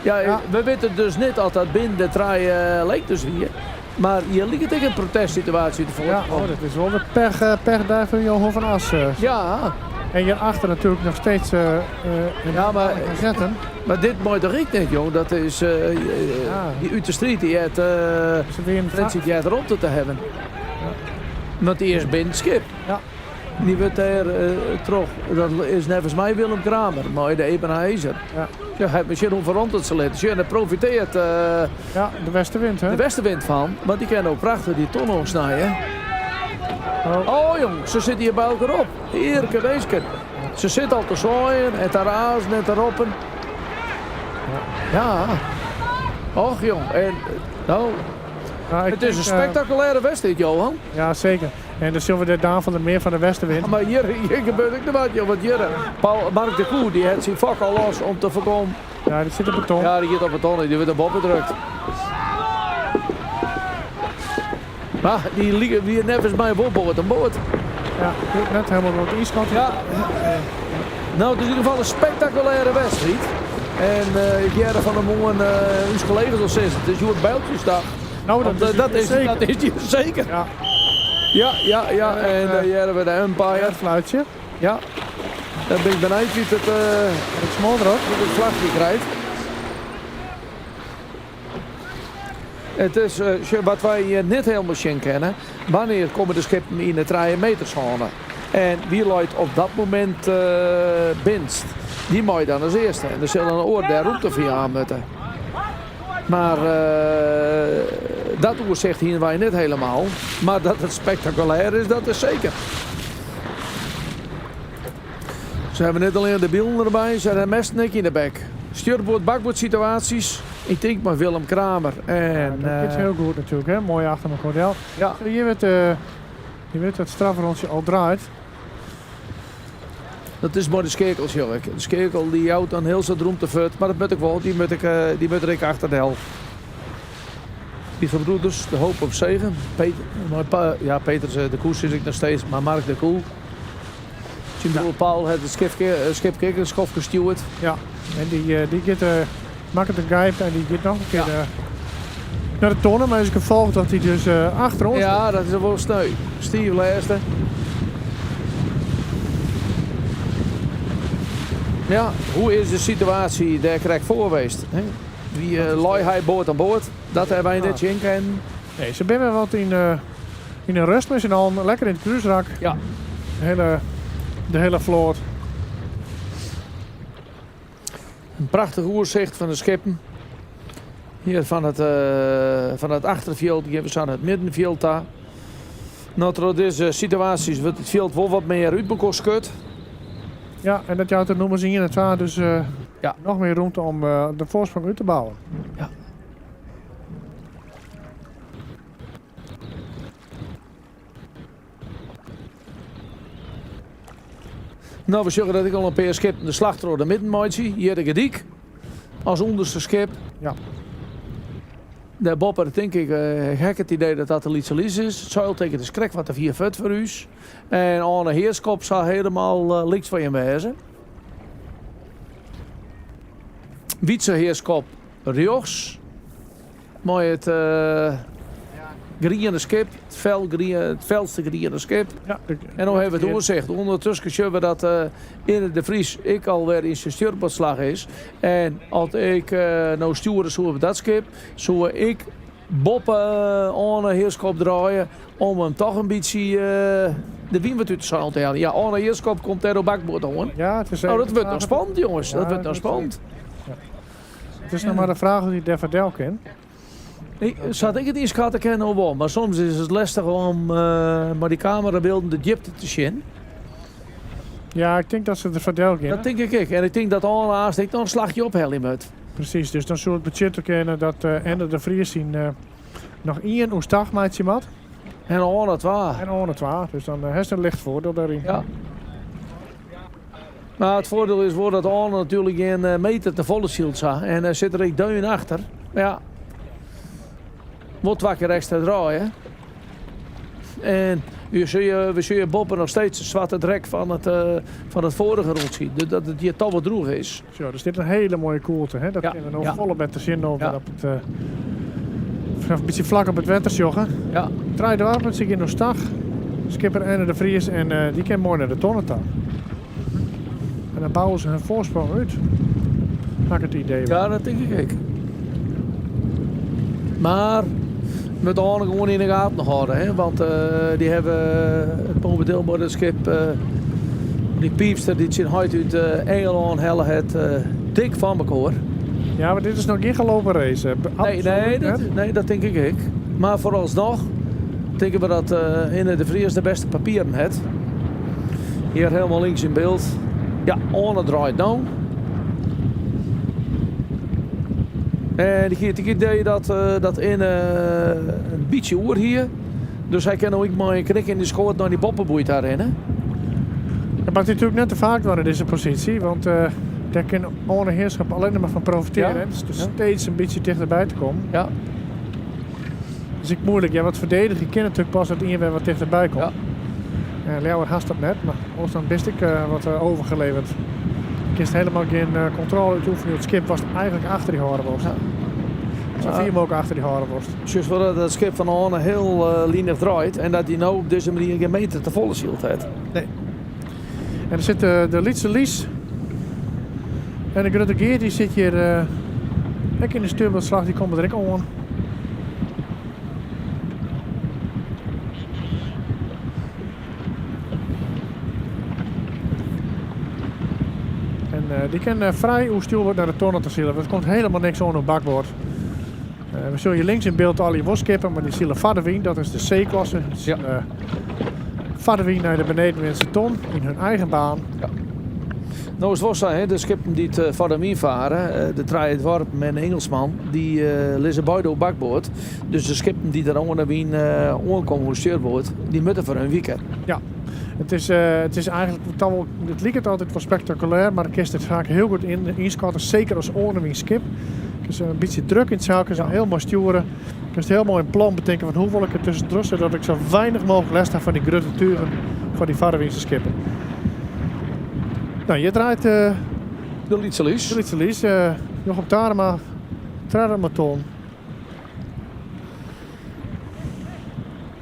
ja, Ja. we witte dus net oft dat binnen de trije leekters wie. Mar hjir liket ek in protestsituaasje te Ja, foar. oh, dat is wol de pech dei fan Johan van As. Ja. En hierachter natuerlik noch steeds in Ja, mar zetten. Maar dit mei toch ek net, jong? Dat is Ja. dy út de striid, dy hat, Is het weer een Frits, die hat romte te hawwen. Want dy is binnen it skip. Ja. Dy wurdt dêr troch, dat is neffens my Willem Kramer, mei de Ebenhaëzer. Ja. Ja, hy hat sjen hoefolle romte se litte. Sjen, hy profiteart, Ja, de westenwind, hè? de westenwind fan, want dy kin no prachtich dy ton oansnije. Oh. Oh jong, se sitte hjir by elkoar op. Hearlike minsken. Se sitte al te swaaien en te razen en te roppen. Ja. Och jong, en no, Nou, ik het is denk, in spektakulêre wedstriid, Johan. Ja, seker. En dan sille we de Daan van der Meer fan de westenwind. Mar hjir, hjir gebeurt ek noch wat, joh. Want hjir, Paul, Mark de Koe, dy hat syn fok al los om te foarkommen. Ja, dy sit op de ton. Ja, dy giet op de ton, dy wurdt op boppe drukt. Mar dy like wie neffens my wol board oan board. Ja, net hielendal wat ynskot. Ja. No, it is yn ieder gefal in spektakulêre wedstriid. En ik hearde fan 'e moarn ús kollega's al sizzen, it is hjoed Bijltjesdag. Nou, dat is, dat is, zeker. Dat is die zeker. Ja. Ja, ja, ja. En daar hebben we de umpire. Het fluitje. Ja. Dan ben ik benieuwd wie het, het smoldert. Wie het vlagje krijgt. Het is wat wij hier net helemaal zien kennen. Wanneer komen de schepen in de 3 meterzone? En wie loopt op dat moment binst? Die mooi dan als eerste. En er zullen een oor daar route via aan moeten. Maar dat oerzicht hier wij net helemaal. Maar dat het spectaculair is, dat is zeker. Ze hebben net alleen de bielen erbij, ze hebben mesten in de bek. Stuurboord, bakboord situaties. Ik denk maar Willem Kramer. En, ja, dat is heel goed natuurlijk, hè? Mooi achter mijn gordel. Ja. Hier werd, je weet dat het strafrondje al draait. Dat is maar de skekels, joh. De skekel die houdt dan heel zijn droom te vet. Maar dat moet ik wel, die moet ik achter de helft. Die gebroeders, de hoop op zegen. Peter, maar, ja, Peter de Koes is ik nog steeds, maar Mark de Koel. Zijn broer Paul heeft het schip een schof gestuurd. Ja, en die gaat maakt een grijp en die gaat nog een keer naar de tonnen. Maar is het gevolg dat hij dus achter ons Ja, dat is wel sneu. Steve Leester. Ja, hoe is de situatie daar krijg voor geweest? Hè? Wie looi hij boord aan boord? Dat hebben wij net in kennen. Nee, ze zijn wat in een rust met z'n allen. Lekker in het cruiserak. Ja. De hele vloot. Een prachtig oerzicht van de schepen. Hier van het achterveld, hier we aan het middenveld daar. Nou, door deze situaties wordt het veld wel wat meer uit elkaar geschud. Ja, en dat jouw noemen ze in het waar, dus ja. Nog meer ruimte om de voorsprong uit te bouwen. Ja. Nou, we zeggen dat ik al een paar schepen de slag door de middenmaatje. Hier de Gediek als onderste schip. Ja. Daar Bopper denk ik, gek het idee dat dat de Lietselis is. Het zeilteken is krek wat de 4 vet voor u. En Arne Heerskop zou helemaal links van je wezen. Wietse Heerskop rechts. Mooi het groene schip, het felste groene schip. Ja, en dan hebben we het oorzicht. Ondertussen zien we dat in de Vries ik alweer in zijn stuurboordslag is. En als ik nou sturen zou op dat schip, zou ik Bob Arne Heerskop draaien om hem toch een beetje de wind uit de zaal te halen. Ja, Arne Heerskop komt daar op bakboord hoor. Ja, het is nou, dat wordt nog spannend, jongens. Ja, dat wordt nog spannend. Ja. Het is nog maar de vraag of hij Deverdel kent. Ik, zat ik het inschatten kennen of wel, maar soms is het lastig om maar die camerabeelden de diepte te zien. Ja, ik denk dat ze er verdel kennen. Dat denk ik ook. En ik denk dat alle haast ik nog een slagje ophellen moet. Precies, dus dan zullen het budget kennen dat Ende de Vries zien nog één oestagmaatje mat. En al het waar. En al het waar, dus dan heeft een licht voordeel daarin. Ja. Maar het voordeel is voor dat Arne natuurlijk een meter te volle zielt zag. En er zit er een duin achter. Maar ja. Wordt wakker extra draaien. En we zien Boppen nog steeds de zwarte drek van het vorige rond zien. Dat het hier toch wat droeg is. Zo, dus dit is een hele mooie koelte. Hè? Dat ja. kunnen we nog ja. volle met de zin over. Ja. Op het, een beetje vlak op het wettersjoggen. Ja. Draai de met zich in de stag. Skipper Enne de Vries en die kan mooi naar de tonnen toe. En dan bouwen ze hun voorsprong uit. Had ik het idee. Ja, dat denk ik ook. Maar met Arne gewoon in de gaten houden, hè? Want die hebben het momenteel met het schip, die piepster die zijn huid uit Engeland hellen het dik van elkaar. Ja, maar dit is nog geen gelopen race. Nee, dat denk ik ook. Maar vooralsnog denken we dat Inne de Vries de beste papieren heeft. Hier helemaal links in beeld. Ja, Arne draait nou. En ik heb het idee dat in een beetje oer hier. Dus hij kan ook maar een knik in de schoot naar die boppenboei daarin. Hè? Dat maakt natuurlijk net te vaak door in deze positie. Want daar kan Arne Heerschap alleen maar van profiteren. Ja. Hè? Dus, ja. steeds een beetje dichterbij te komen. Ja. Dus ik moeilijk. Ja, wat verdedigen kan natuurlijk pas dat iedereen wat dichterbij komt. Ja. Leeuwen haast dat net, maar ons dan best ik wat overgeleverd. Ik is helemaal geen controle uitoefenen. Het schip was eigenlijk achter die horen was. Ja. Sa fier mooglik achter dy hâlde wolst. Sjochst wol dat it skip fan Oane hiel linich draait en dat hy no op dizze manier gjin meter te folle syld hat. Nee. En der sit de lytse Lies en de grutte Geert dy sit hjir ek yn de stuurboardslach, dy komme der ek oan. En dy kin frij oer stjoerboard nei de tonne ta sile, want der komt helemaal niks oan oer bakboard. We sjogge hjir links yn byld allegear wol skippen, mar dy sile foar de wyn, dat is de C-klasse. Ja. Foar de wyn nei de benedenwindse ton yn hun eigen baan. Ja. No is it wol sa, hè, de skippen dy't foar de wyn fare, de Trije Doarpen en de Ingelsman, dy lizze beide op bakboard. Dus de skippen dy't der oan de wyn oankomme oer stjoerboard, dy moatte foar hun wike. Ja, it is, it is eigentlik toch wol, it liket altyd wol spektakulêr, mar kinst it faak hiel goed ynskatte, seker as oan de wyn skip. Kinst in bytsje druk yn it seil, kinst hiel moai stjoere. Kinst hiel moai in plan betinke fan hoe wol ik der tuskentroch sadat ik sa weinich mooglik lêst ha fan dy grutte tugen fan dy foardewynse skippen. No, hjir draait de Lytse Lies. De Lytse Lies, Jochem Tarema, tredde moton.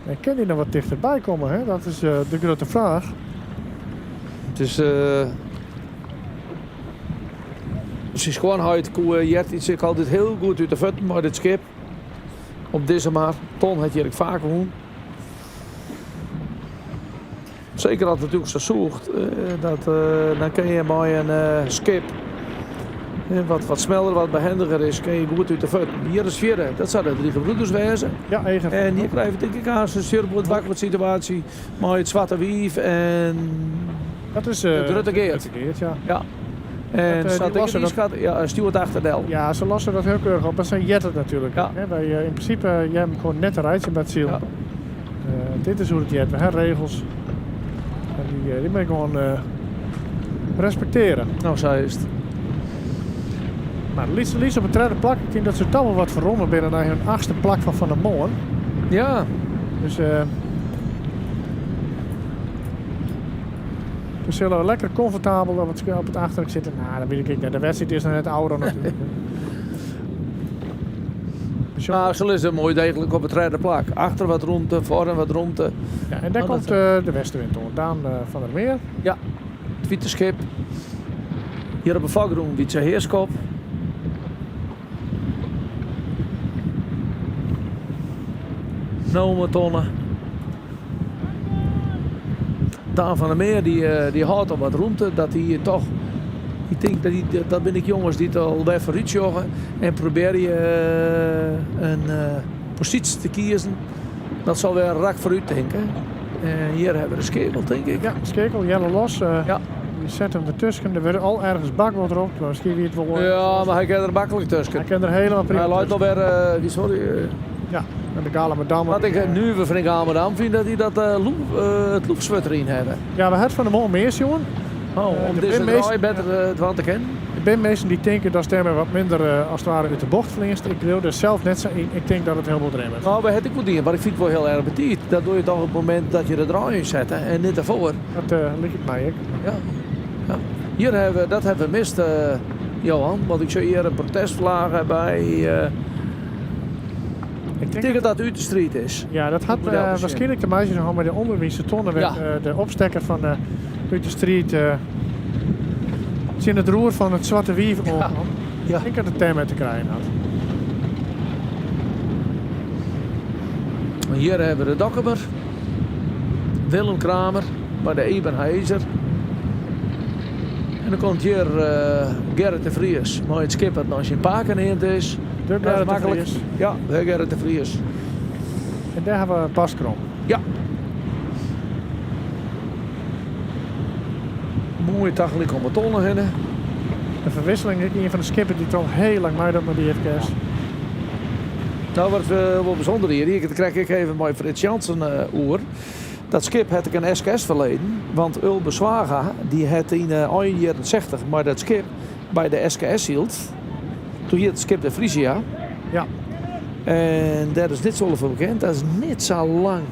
En kin dy noch wat tichterby komme? Hè? Dat is de grutte fraach. It is. Syn skoanheit koe eartiids ek altyd hiel goed út de fuotten mei dit skip. Op dizze mar. Ton hat hjir ek faak wûn. Seker as it natuerlik sa sûcht, dat, dan kin je mei in skip wat wat smeller, wat behendiger is, kin je goed út de fuotten. Hjir is fjirde, dat sille de Drie Gebroeders wêze. Ja, Eger. En hjir krije we tink ik aanst in stuurboard-bakboard situaasje mei it Swarte Wief en Dat is de Grutte Geert. Grutte Geert, ja. Ja. En Dat, sa't die ik it losse dat- ynskatte, ja, stjoert achter del. Ja, se losse dat hiel keurich op, mar sa heart it natuerlik. Ja. Hè, wy, yn prinsipe, je hawwe gewoan net te reitsjen by it silen. Ja. Dit is hoe't it heart. We ha regels en dy, dy moat je gewoan respektearje. No, sa is it. Mar Lytse Lies op it tredde plak. Ik tink dat se toch wol wat ferromme binne nei hun achtste plak fan fan 'e moarn. Ja. Dus we sille lekker komfortabel op it achterhok sitte. No, dat wit ik net. De wedstriid is noch net ôfrûne natuerlik. No, se lizze moai deeglik op it tredde plak. Achter wat rûmte, foar wat rûmte. Ja, en dêr komt de Westenwind oan. Daan van der Meer. Ja, it wite skip. Hjir op de foargrûn Wytse Heerskop. No tonne. Daan van der Meer dy, dy hâldt al wat rûmte, dat hy toch, ik tink dat dy, dat binne ek jonges dy't al wer foarút sjogge en probearje in posysje te kiezen. Dat sil wer rak foarút tinke. En hjir hawwe we de skeakel, tink ik. Ja, skeakel, Jelle Los. Ja. Dy set him dertusken. Der wurdt al ergens bakboard ropt, mar miskien wie it wol. Ja, mar hy kin der maklik tusken. Hy kin der helemaal prima Hy leit tusken. alwer, wie sorry. Ja, en de Galamadammen. Wat ik nuver fan de Galamadam fyn, dat dy dat it loefswurd deryn hawwe. Ja, we ha it fan 'e moarn mear sjoen. Oh, om dizze draai better dwaan te kinnen? Der binne minsken dy't tinke datst dêrmei wat minder as it ware út de bocht fleanst. Ik leau der sels net sa yn. Ik tink dat it hiel bot remmet. No, we ha it ek wol dien, mar ik fyn it wol hiel erch betiid. Dat doe je toch op it momint dat je de draai ynsette en net derfoar. Dat liket my ek. Ja. Ja. Hjir hawwe we, dat hawwe we mist, Johan, want ik sjoch hjir in protestflage by. Ik tink dat dat út de striid is. Ja, dat hat waarskynlik te meitsjen hân mei de ûnderwynse tonne wêr't de opstekker fan út de striid tsjin it roer fan it Swarte Wief oankaam. Ja. Ik tink dat it dêrmei te krijen hat. Hjir hawwe we de Dokkumer, Willem Kramer mei de Ebenhaëzer. En dan komt hjir Gerrit de Vries mei it skip dat nei syn pake neamd is. De Gerrit de Vries. Ja, de Gerrit de Vries. En dêr hawwe we Bas Krom. Ja. Moai tagelyk om 'e tonne hinne. De Verwisseling is ien fan de skippen dy't al hiel lang meidocht mei de IFKS. No, wat wol bysûnder hjir, hie ik it krekt ek even mei Frits Jansen oer. Dat skip hat ek in SKS-ferleden, want Ulbe Zwaga dy hat yn de ein jierren 60 mei dat skip by de SKS syld. Doe hie it skip de Frisia. Ja. En dêr is net safolle fan bekend. Dat is net sa lang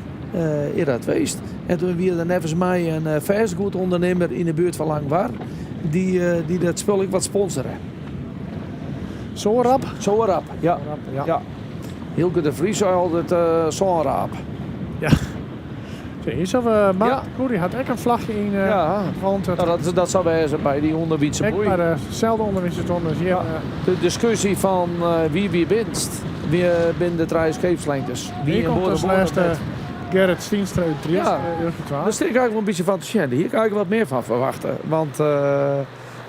is dat west. En toen wie der neffens my in fêstgoedûndernimmer yn de buert fan Langwar dy't dat spul ek wat sponsore. Soarap? Soarap, ja. ja. ja. Hielke de Vries sei altyd uh, sânraap. Ja. Is of, uh, Mark ja. Koeri hat ek in flachje yn. Uh, ja, want het, nou, dat, dat sil wêze by dy ûnderwynse boei. Ek by deselde ûnderwynse ton. Dus hjir, ja. De diskusje fan wie wie winst, wie binne de trije skeepslengtes. Wie in komt as lêste Gerrit Stienstra út Triëst. Ja, dêr stean ik eigentlik wol in bytsje fan te sjen. Dêr hie ik eigentlik wat mear fan ferwachte. Want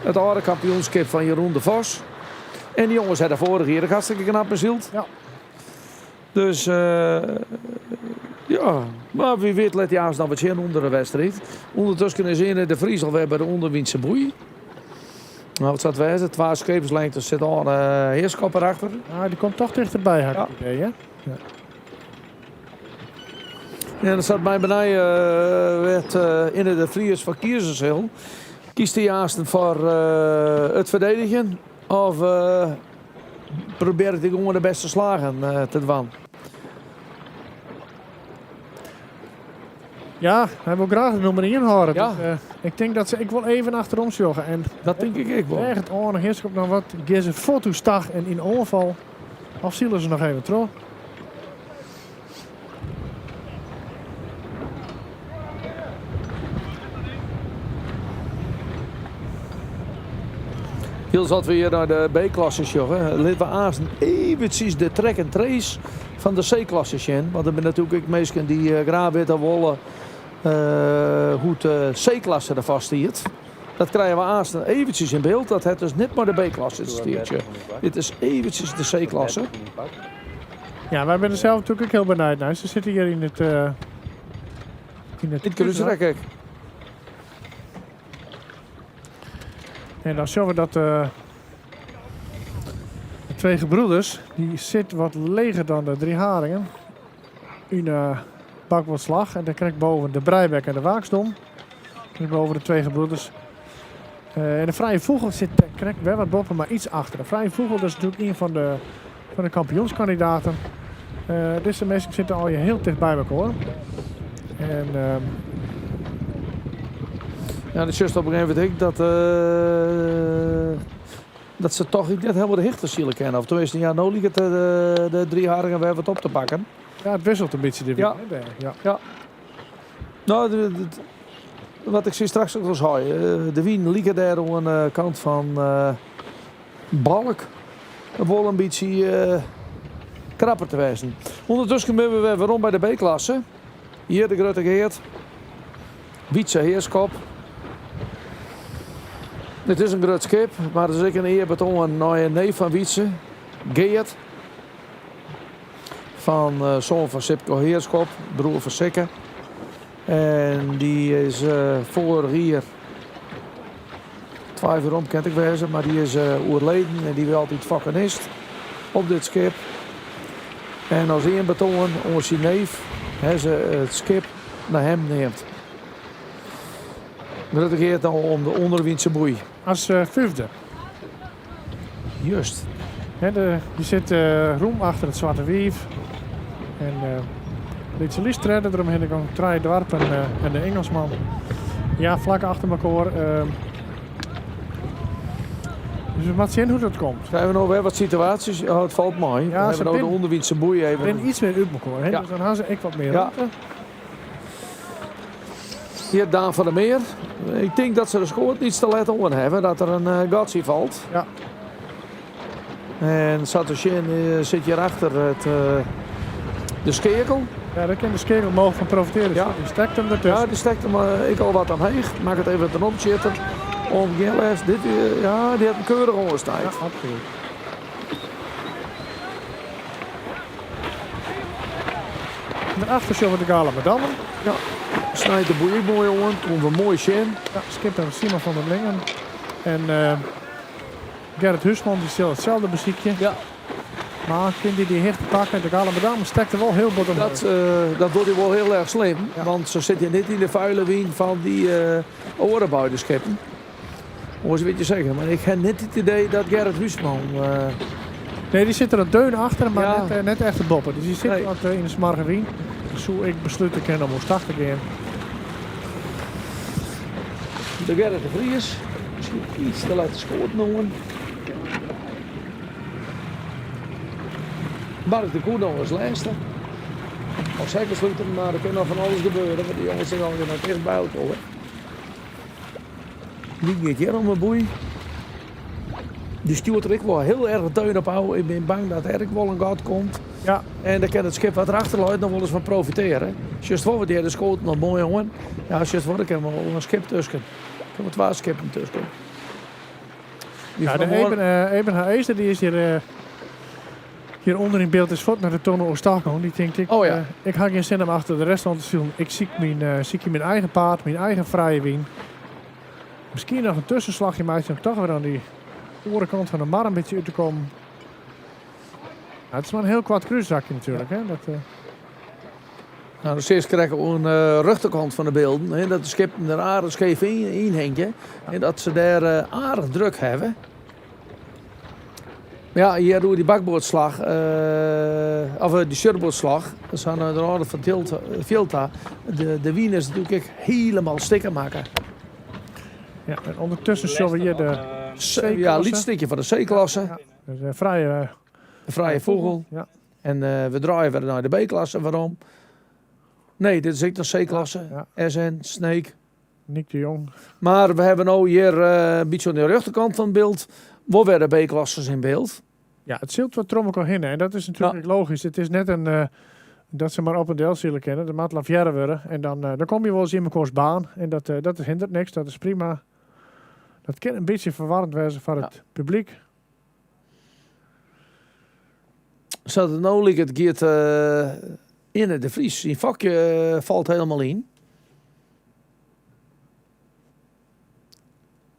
it âlde kampioenskip fan Jeroen de Vos en dy jonges ha de foarige jier ek hartstikke knap besyld. Ja. Dus ja, mar wie wit lit hy aanst noch wat sjen ûnder de wedstriid. Ûndertusken is Ene de Vries alwer by de ûnderwynse boei. Nou, wat sil it wêze? Twa skeepslengtes sit oan Heerschop erachter. Ah, dy komt toch tichterby, ha ik it idee, hè? Ja. En dat sa't my benei wêr't Ene de Vries foar kieze sil. Kiest hy aansten foar it ferdedigjen of probearret hy gewoan de bêste slagen te dwaan? Ja, hy wol graach de nûmer ien hâlde. Ja. Dus, ik tink dat se ek wol even achterom sjogge. En dat tink ik ek wol. Echt oan Heerschop noch wat. Gean se fuort oerstach en yn oanfal. Of sile se noch even troch? Wylst dat we hjir nei de B-klasse sjogge, litte we aansten eventsjes de track and trace fan de C-klasse sjen. Want der binne natuerlik ek minsken dy't graach witte wolle hoe't de C-klasse derfoar stiet. Dat krije we aansten eventsjes yn byld. Dat hat dus net mei de B-klasse te stean. Dit is eventsjes de C-klasse. Ja, wy binne der sels natuerlik ek hiel benijd nei. Se sitte hjir yn it yn it It krúsrek ek. En dan sjogge we dat de Twee Gebroeders, dy sit wat leger dan de Drie Haringen. Yn de bakboardslach. En dan krekt boven de Breibek en de Waaksdom. Krekt boven de Twee Gebroeders. En de Vrije Fûgel sit dêr krekt wer wat boppe, mar iets achter. De Vrije Fûgel dat is natuerlik ien fan de kampioenskandidaten. Dizze minsken sitte allegear hiel ticht by mekoar. En, Ja, dan sjochst op in gegeven momint ek dat, dat se toch net hielendal de hichte sile kinne. Of tenminste, ja, no liket de Drie Haringen wer wat op te pakken. Ja, it wisselet in bytsje de Ja. wyn, hè, dêr. Ja. Ja. No, wat ik straks ek al sei, de wyn liket dêr oan de kant fan Balk wol in bytsje krapper te wêzen. Ûndertusken binne we wer werom by de B-klasse. Hjir de Grutte Geart, Wytse Heerschop. It is in grut skip, mar it is ek in earbetoan nei in neef fan Wytse, Geart. Fan soan fan Sipko Heerschop, broer fan Sikke. En dy is foarich jier, twa jier werom kin it ek wêze, mar dy is oerleden en dy wie altyd fakkenist op dit skip. En as earbetoan oan syn neef ha se it skip nei him neamd. Grutte Geart no om de ûnderwynse boei. As fyfde. Just. Hè, dy sit rûm achter it Swarte Wief. En Lytse Lys tredde der omhinne gong. Trije doarpen en de Ingelsman. Ja, flak achter mekoar. Dus we moatte sjen hoe't dat komt. We hawwe no wer wat situaasjes. Oh, it falt mei. Ja, we se hawwe no de bin ûnderwynse boei even. binne iets mear út mekoar. Hè? Ja. Dus dan ha se ek wat mear Ja. romte. Hjir Daan van der Meer. Ik tink dat se de skoat iets te let oan hawwe, dat der in gatsje falt. Ja. En sa te sjen sit hjir achter it, de skeakel. Ja, dêr kin de skeakel mooglik fan profitearje. Ja. Dy stekt him dertusken. Ja, dy stekt him ek al wat omheech. Makket even in opsjitter. Om gjin lêst. Dit, ja, dy hat him keurich oanstijd. Ja, absolút. Derachter sjogge we de Galamadammen. Ja, snijt de boei ek moai oan. Koene we moai sjen. Ja, skipper Simon van der Lingen. En Gerrit Huisman dy sil itselde besykje. Ja. Mar kin dy dy hichte pakke? De Galamadammen stekt der wol hiel bot omheech. Dat, dat docht hy wol hiel erch slim. Want se sitte net yn de fuile wyn fan dy oare beide skippen. Oars wit je seker. Mar ik ha net it idee dat Gerrit Huisman... Nee, dy sit der in deun achter, mar Ja. net echt derboppe. Dus dy sit Nee. wat yn de smoarge wyn. Dus soe ik beslute kinne om oerstach te gean. De Gerrit de Vries. Miskien iets te let skoat oan. Mark de Koe noch as lêste. As hekkensluter, mar der kin noch fan alles gebeure, want de jonges sitte allegear noch ticht by elkoar. Dy giet hjir om 'e boei. Dy stjoert der ek wol hiel erch deun op ôf. Ik bin bang dat der ek wol in gat komt. Ja. En dêr kin it skip wat derachter leit noch wolris fan profitearje. Sjochst wol, want dy ha de skoaten noch moai oan. Ja, sjochst wol, der kin wol in skip tusken. Der kinne wol twa skippen tusken. Ja, de Eben, eh, Eben Haëzer die is hier, eh, hier onder in beeld is fuort naar de tunnel oerstag gong. Die tinkt, ik, Oh ja. eh, ik ha gjin sin om achter de rest oan te silen. Ik syk myn, eh, sykje myn eigen paad, myn eigen frije wyn. Miskien noch in tuskenslachje meitsje om toch wer oan dy oare kant fan de mar in bytsje út te kommen. Ja, it is mar in hiel koart krúsrakje natuerlik. Hè? Dat, eh, Nou, dan seachst krekt oan de rjochterkant fan de bylden hè, dat de skippen der aardich skeef yn hingje en dat se dêr eh, aardich druk hawwe. Ja, hjir oer dy bakboardslach, eh, of eh, dy stuurboardslach, dat is oan de âlde fan Tilt, fjild ta. De wyn is natuerlik ek hielendal stikken makke. Ja, en ûndertusken sjogge we hjir de C-klasse. Ja, lyts stikje fan de C-klasse. Ja, dus de frije, De frije fûgel. Ja. En we draaie wer nei de B-klasse werom. Nee, dit is ek de C-klasse. SN, Sneek. Niek de Jong. Mar we hawwe no hjir in bytsje oan de rjochterkant fan it byld wol wer de B-klasses yn byld. Ja, it sylt wat troch elkoar hinne en dat is natuerlik ek logysk. It is net in, dat se mar op en del sile kinne. Der moat lavearre wurde en dan, dan komme je wolris yn mekoars baan en dat, dat hinderet niks, dat is prima. Dat kin in bytsje ferwarrend wêze foar it publyk. Sa't it no liket giet Inne de Vries syn fokje falt hielendal yn.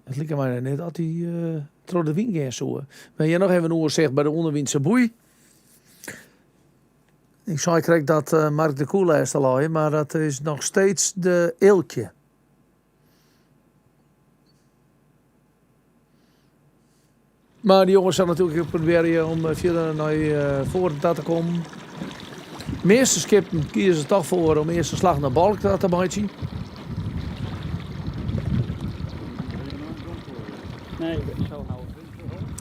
It like my net dat hy troch de wyn gean soe. We hjir noch even in oersicht by de ûnderwynse boei. Ik sei krekt dat Mark de Koe lêste lei, mar dat is noch steeds de Eelkje. Mar dy jonges sille natuerlik ek probearje om fierder nei foaren ta te kommen. De measte skippen kieze der toch foar om earst in slach nei Balk ta te meitsjen.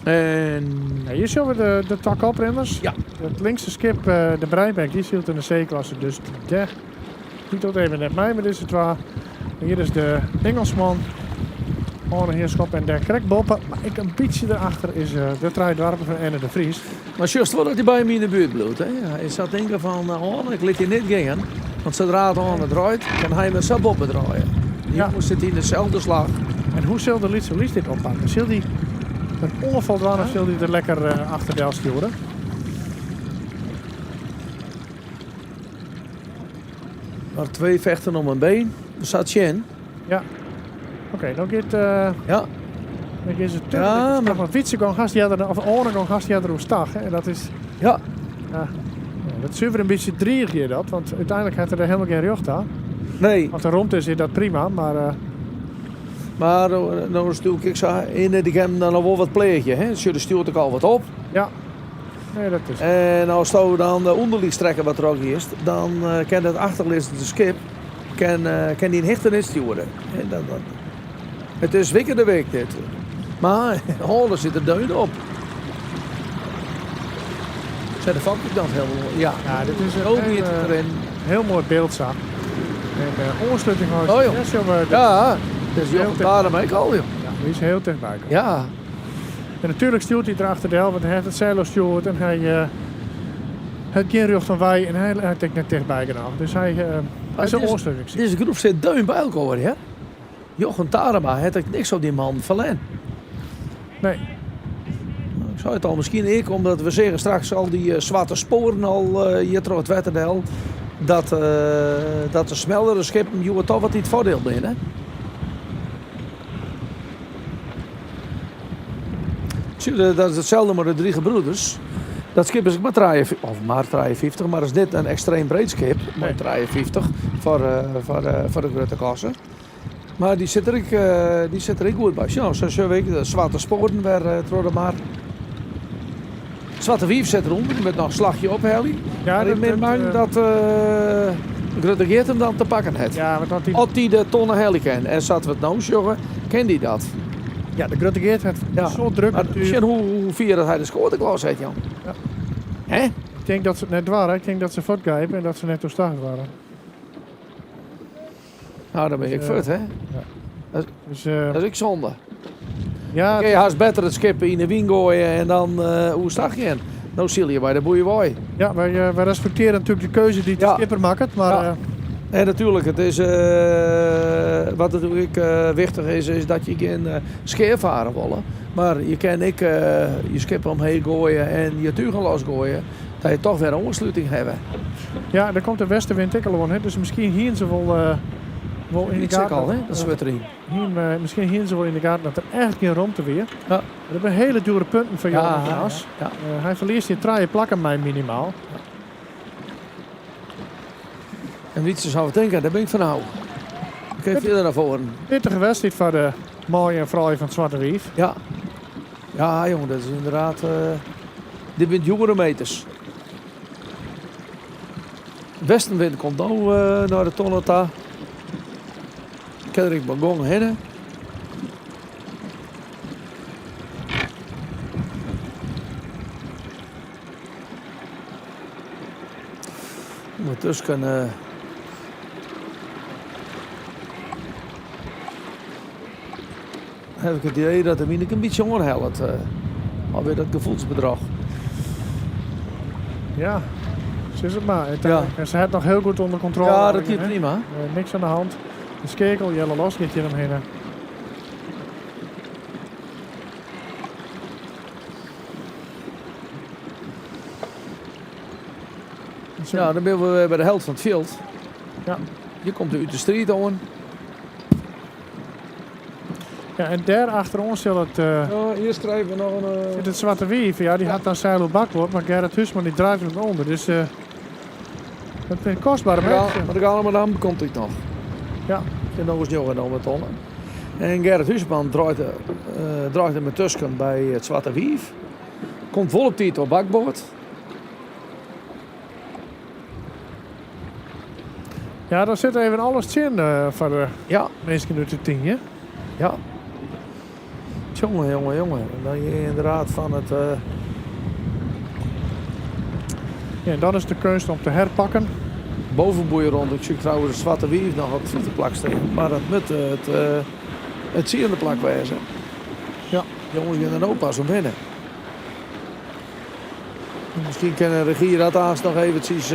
En Ja, hjir sjogge we de twa koprinners. Ja. It linkse skip, de Breinbek, dy sylt yn de C-klasse. Dus dêr dy docht even net mei mei dizze twa. En hjir is de Engelsman Arne Heerschop en dêr krekt boppe, mar ek in bytsje derachter is eh, de Trije Doarpen fan Enne de Vries. Mar sjochst wol dat hy by him yn de buert bliuwt. Hè? Hy sa tinken fan, Arne, ik lit dy net gean. Want sadree't Arne draait, kin hy wer sa boppe draaie. Dy Ja. jonges sitte yn deselde slach. En hoe sil de Lytse Lys dit oppakke? Sil dy in oanfal dwaan of sil dy der lekker eh, achter del stjoere? Mar twee vechten om in been. Der staat sjen. Ja. Oké, dan giet. Uh, ja. Dan is het ja, maar want Wietse gong hast earder, of Arne gong hast earder oerstach. Hè, en dat is. Ja. Ja. Dat suver in bytsje driigje dat, want úteinlik hat er der hielendal gjin rjocht oan. Nee. Want de romte is dat prima, mar. Uh, mar no is natuerlik ek sa, Inne dy kin dan noch wol wat pleagje. Hè? Sjoch, der stjoert ek al wat op. Ja. Nee, dat is. En as do dan de ûnderliistrekker wat troch giest, dan kin dat achterlizzende skip kin, kin dyn hichte net stjoere. En dat, dat, it is wikke de wik dit. Mar Arne sit der deun op. Set de fokje dan hielendal. Ja, ja, dit is een heel, heel, erin. heel moai byld sa. En uh, oansluting Oh, joh. Ja, dat is Jochem Barem ek al, joh. Ja, dy is hiel tichtby. Ja. En natuerlik stjoert hy derachter del, want hy hat it seil al stjoerd en hy uh, hat gjin rjocht fan wei en hy hat ek net tichtby genôch. Dus hy, uh, hy is in oansluting. Dizze groep sit deun by elkoar, hè? Jochem Tarema hat ek niks op dy man ferlern. Nee. Ik sei it al, miskien ek omdat we seagen straks al dy eh, swarte spoaren al eh, hjir troch it wetter del. Dat, eh, dat de smellere skippen hjoed toch wat yn it foardiel binne. Dat is itselde mei de Drie Gebroeders. Dat skip is ek mar 53, of mar 53, mar is net in ekstreem breed skip, mar 53 foar, foar, foar de grutte klasse. Mar dy sit der ek, dy sit der ek goed by. Sjoch, sa sjogge we ek de swarte spoaren wer troch de mar. Swarte Wief sit derûnder, dy moat noch in slachje ophelje. Ja, mar ik bin bang dat Grutte Geert him dan te pakken hat. Ja, want dat dy... As dy de tonne helje kin. En sa't we it no sjogge, kin dy dat. Ja, de Grutte Geert hat ja. soad druk Mar sjen hoe, hoe fier dat hy de skoateklas hat, Jan. Ja. Hè? Ik tink dat se it net doare. Ik tink dat se fuortgrijpe en dat se net oerstag doare. Nou, dan bin ik Dus, fuort, hè? Ja. Dat, Dus, eh, dat is ek sonde. Ja, Kun je haast better it skip yn de wyn goaie en dan oerstag gean. No sile je by de boeie wei. Ja, wij respecteren natuurlijk de keuze die de skipper makket, mar, Ja. En natuurlijk, het is, wat natuurlijk wichtich is, is dat je gjin skea farre wolle. Mar je kin ek je skip omheech goaie en je tugen losgoaie, dat je toch wer oansluting hawwe. Ja, der komt de westenwind ek al oan, hè? Dus miskien hienen se wol yn de Lyts ek gaten al, hè? Dat swurd deryn. Miskien hienen se wol yn de gaten dat der echt gjin romte wie. Ja. Dat binne hiele djoere punten foar Ja, Johan van As. ja, Hy ferliest hjir trije plakken mei minimaal. En Wietse zou tinke, dêr bin ik fan ôf. Ik kin fierder nei foaren. Pittige wedstriid foar de manlju en froulju fan it Swarte Wief. Ja. Ja, jongen, dat is ynderdaad. Dit binne djoere meters. Westenwind komt no nei de tonne ta. Kin der ek mar gong hinne. Undertusken haw ik it idee dat de wyn ek in bytsje oanhellet. Alweer dat gefoelsbedroch. Ja, sis it mar. En se hat noch hiel goed ûnder kontrôle. Ja, dat giet prima. Niks oan de hand. De skeakel, Jelle Los giet hjir omhinne. Ja, dan binne we wer by de helte fan it fjild. Ja. Hjir komt de út de striid oan. Ja, en dêr achteroan sil it. Ja, earst krije we noch in. Sit it Swarte Wief. Ja, dy hat dan seil oer bakboard, mar Gerrit Huisman dy draait him ûnder. Dus dat binne kostbare minsken. Mar de Galamadammen komt ek noch. Ja. Kin noch ris njoggen om 'e tonne. En Gerrit Huisman draait him tusken by it Swarte Wief. Komt wol op tiid op bakboard. Ja, dan sit even alles tsjin foar de minsken út de Tynje. Ja. Jonge, jonge, jonge. Dan je ynderdaad fan it. Ja, en dan is de keunst om te herpakken. Bovenboei rond. Ik zie trouwens het Zwarte Wief noch op it fyfde plak stean. Mar dat moat it tsiende plak wêze. Ja. Jonges gean der no pas om hinne. Miskien kin de regy dat aanst noch eventsjes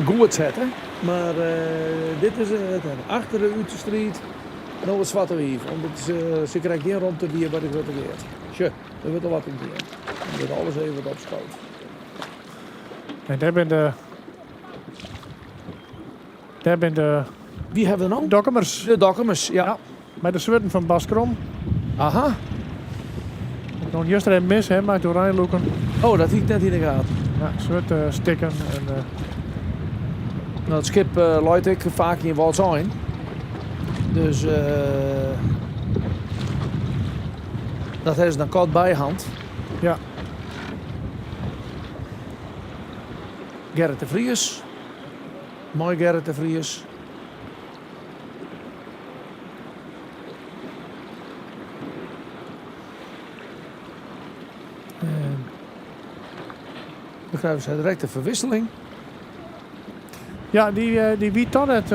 goed sette. Mar dit is it. Achter de út de striid no it Swarte Wief. Omdat se krekt gjin romte wie by de Grutte Geart. Sjoch, der wurdt al wat yn dien. Der wurdt alles even wat opskood. En dêr binne de. Dêr binne de. Wie hawwe we no? Dokkumers. De Dokkumers, ja. ja. Mei de swurden fan Bas Krom. Aha. Ik rûn juster even mis, hè, mei it oereinlûken. Oh, dat hie ik net yn de gaten. Ja, swurd uh, stikken. En, uh... Nou, it skip uh, leit ek faak yn Wâldsein. Dus dat hawwe se dan koart by hand. Ja. Gerrit de Vries. Mei Gerrit de Vries. En dan krije we direkt de ferwisseling. Ja, dy wie dan net.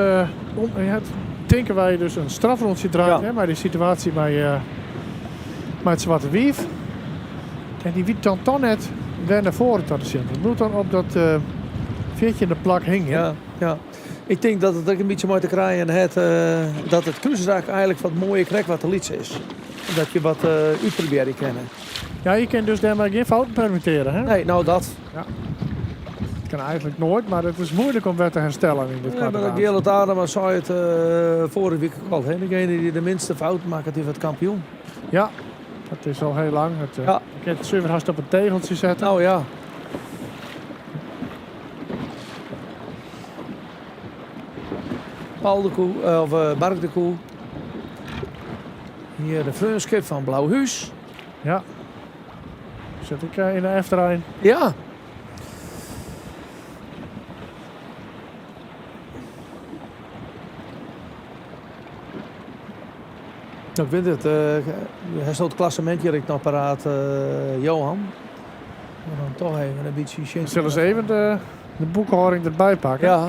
Om, het, tinke wy dus in strafrûntsje draait, hè, mei dy situaasje mei it Swarte Wief. En dy wie dan toch net wer nei foaren ta te sjen. Dat bliuwt dan op dat 14e plak hingjen. Ja, ja. Ik tink dat it ek in bytsje mei te krijen hat dat it krúsrak eigenlik wat moaier krekt wat te lyts is. Dat je wat útprobearje kinne. Ja, je kin dus dêrmei gjin fouten permittearje, hè? Nee, no dat. Ja. Dat kin eigenlik noait, mar it is muoilik om wer te herstellen yn dit Ja, mar kwadraat. Geerlof Adema sei it foarige wike al. Hè? Degene dy't de minste fouten makket, dy wurdt kampioen. Ja, dat is al hiel lang. Het, Ja. Je kunt het zuiver haast op een tegeltje zetten. Nou ja. Paul de Koe, of Mark de Koe. Hjir de freonskip fan Blauhús. Ja. Sit ik yn de efterein. Ja. Nou, ik wit it. Hast it klassemint hjir ek noch paraat, Johan? Maar dan toch even in bytsje sjen. Sille se even de, de boekhâlding derby pakke? Ja.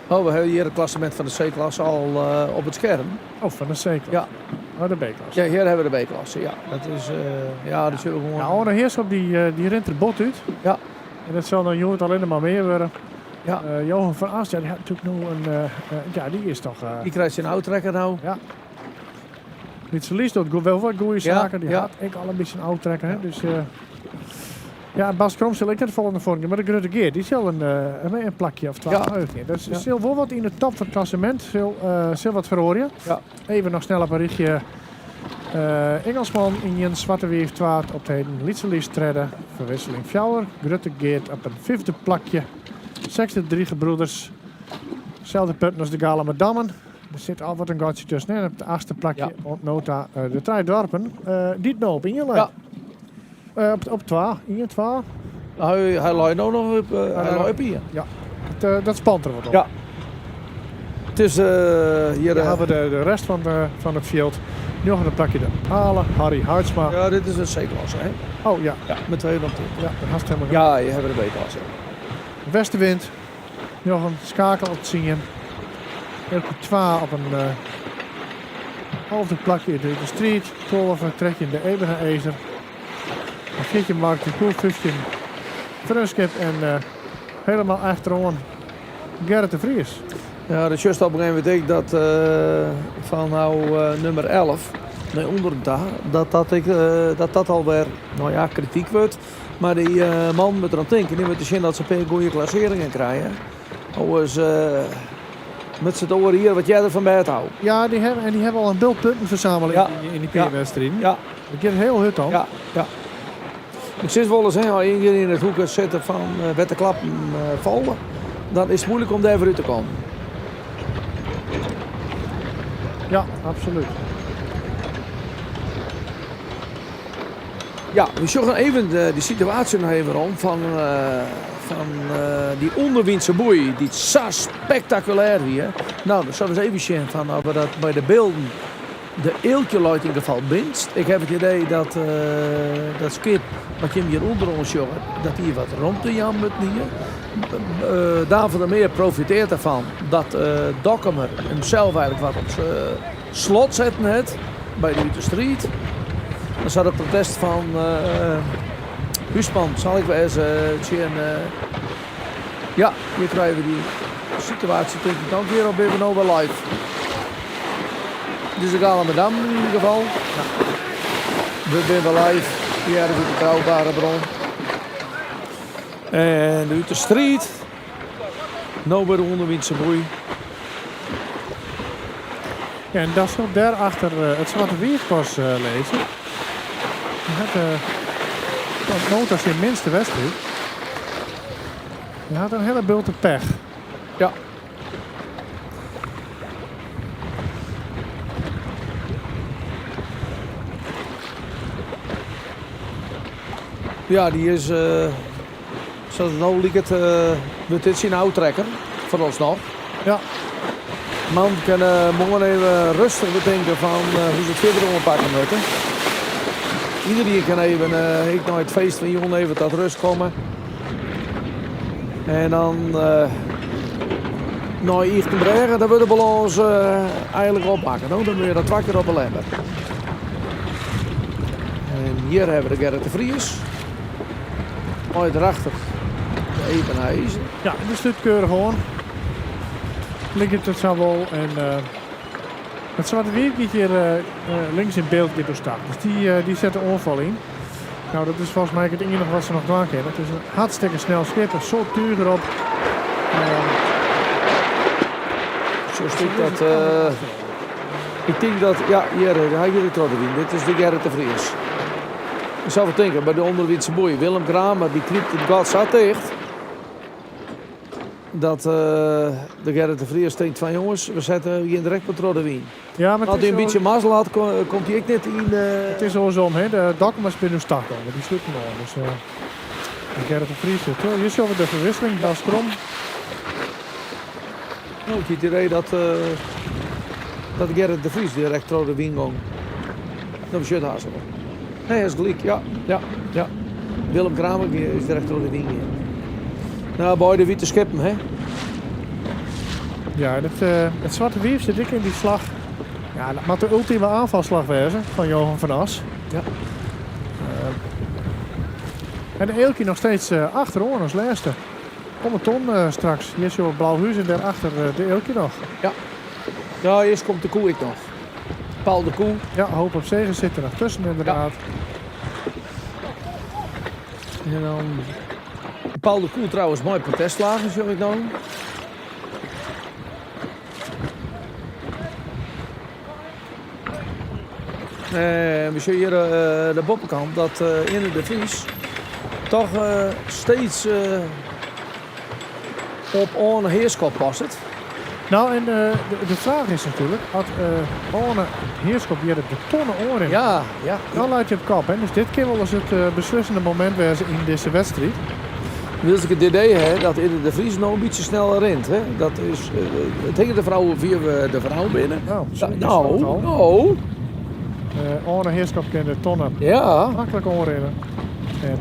Oh, we hawwe hjir it klassemint fan de C-klasse al eh, op it skerm. Oh, fan de C-klasse? Ja. Oh, de B-klasse. Ja, hjir hawwe we de B-klasse, ja. Dat is, eh, ja, dat sille we gewoan... Nou, de Heerschop dy, eh, dy rint der bot út. Ja. En dat sil dan hjoed allinnich mar mear wurde. Ja. Johan van Ast, ja, dy hat natuerlik no in... ja, dy is toch... Dy krijt syn ôftrekker no. Ja. Lytse Lies docht wol wat goede saken. Dy ja. hat ek al in bytsje in ôftrekker. Hè? Dus, ja, Bas Krom sil ek net folle nei foaren gean, mar de Grutte Geert dy sil in, in plakje of twa Ja. omheech gean. Dus Ja. sil wol wat yn de top fan it klassemint sil, sil wat feroarje. Ja. Even noch snel op in rychje. Engelsman ien, Swarte Wief twa, op 't heden Lytse Lies tredde, Verwisseling fjouwer, Grutte Geert op in fyfde plakje, sechsde Drie Gebroeders, selde punten as de Galamadammen. Der sit al wat in gatsje tusken. En op it achtste plakje oant no ta de Trije Doarpen, dy't no op ien leit. Op, op twa, ien, twa. Hy, hy leit no noch op, hy leit op ien. Ja, dat, dat spant der wat op. Ja. It is hjir... Dan hawwe we de, de rest fan, de, fan it fjild. Njoggende plakje de Ale, Harry Hartsma. Ja, dit is een C-klasse, hè? Oh ja. Ja, met 210. Ja, dat hast helemaal Ja, je hebt de B-klasse. Westenwind, njoggen, Skakel op tsien. Elke twa op in alfde plakje de, de Striid, 12, 13 de Ebenhaëzer. 14 Mark de Koe, 15 Freonskip en helemaal achteroan Gerrit de Vries. Ja, dat is juist op een gegeven moment ik dat fan nou nummer 11 nei ûnderen ta, dat dat, ik, dat dat alwer nou ja, krityk wurdt. Mar dy man moat deroan tinke, dy moat sjen dat se in pear goede klassearringen krije. Oars moat se it oare jier wat earder fan bêd hâlde. Ja, dy hawwe, en dy hawwe al in bult punten fersamele Ja. yn dy Ja. pear wedstriden. Ja. Dat giet hiel hurd dan. Ja, ja. Ik sis wolris, hè, as je yn it hoeke sitte fan wêr't de klappen falle, dan is it muoilik om dêr wer út te kommen. Ja, absolút. Ja, we sjogge even de, dy situaasje noch even om fan, fan dy ûnderwynse boei dy't sa spektakulêr wie. No, dan sille we ris even sjen fan oft we dat by de bylden de Eeltje leit yn gefal binst. Ik haw it idee dat dat skip wat jim hjir ûnderoan sjogge, dat dy wat romte jaan moatten hie. Daan van der Meer profiteart derfan dat Dokkumer himsels eigenlik wat op slot setten hat by de Ut de Striid. Dan sa it protest fan Huisman sil ek wêze tsjin. Ja, hjir krije we dy situaasje tink ik dan kear op binne we no wer live. Dit is de Galamadammen yn ieder gefal. We binne wer live. Hjir út de Betrouwbare Bron. En út de striid. No by de ûnderwynse boei. Ja, en dat sil dêrachter it Swarte Wief pas lizze. Hy hat oant no ta syn minste wedstriid. Hy hat in hiele bulte pech. Ja. Ja, dy is, sa't it no liket, wurdt dit syn ôftrekker, foaralsnoch. Ja. Man kin moarn even rêstich betinke fan hoe't se it fierder oanpakke moatte. Iederien kin even ek nei it feest fan jûn even ta rêst komme. En dan nei Ychtenbrêge, dan wurdt de balâns eigenlik opmakke. No, dan moatte je dat twa kear op 'e Lemmer. En hjir hawwe we de Gerrit de Vries. Mei derachter de Ebenhaëzer. Ja, dy slút keurich oan. Liket it sa wol. En it Swarte Wief giet hjir links yn byld giet oerstap. Dus dy, dy set de oanfal yn. No, dat is folgens my it iennige wat se noch dwaan kinne. It is in hartstikke snel skip, in soad túch derop. Zo stik dat. Ik tink dat, ja, hjir, hy giet troch de wyn. Dit is de Gerrit de Vries. Ik soe wol tinke, by de ûnderwynse boei, Willem Kramer, dy knypt it gat sa ticht. Dat de Gerrit de Vries tinkt fan jonges, we sette gjin direkt mar troch de wyn. Ja, mar As hy in bytsje mazzel hat, komt hy ek net yn. It is oarsom, hè. De Dokkumers binne no start al, dy sluten oan. Dus de Gerrit de Vries sit. Hjir sjogge we de ferwisseling, Bas Krom. No, ik hie it idee dat, dat Gerrit de Vries direkt troch de wyn gong. No besjut Hazel. Nee, is gelyk. Ja, ja, ja. Willem Kramer is der troch de wyn gien. Nou, beide wite skippen, hè? Ja, en it Swarte Wief sit ek yn dy slach. Ja, dat moat de ultieme aanvalslag wêze fan Johan van As. Ja. En de Eelkje noch steeds achteroan as lêste. Kom de ton straks. Hjir sjoch ik Blauhús en dêrachter de Eelkje noch. Ja. Ja, earst komt de koe ek noch. Paul de Koe. Ja, Hoop op Zegen sit der noch tusken inderdaad. Ja. En dan Paul de Koe trouwens mei protestflaggen, sjoch ik dan. En we sjogge hjir de boppekant dat Inne de Vries toch steeds op Oane Heerschop passet. Nou, en de fraach is natuerlik, as Oane Heerschop hjir de tonne oanrint, ja, ja. dan leit hy op kop. Hè? Dus dit kin wolris it beslissende momint wêze yn dizze wedstriid. Wylst ik it idee ha dat Inne de Vries no in bytsje sneller rint. Hè? Dat is, it hinget derfan ôf hoe fier we der fanôf binne. Nou, no, no. Oane Heerschop kin de tonne ja. maklik oanrinne. En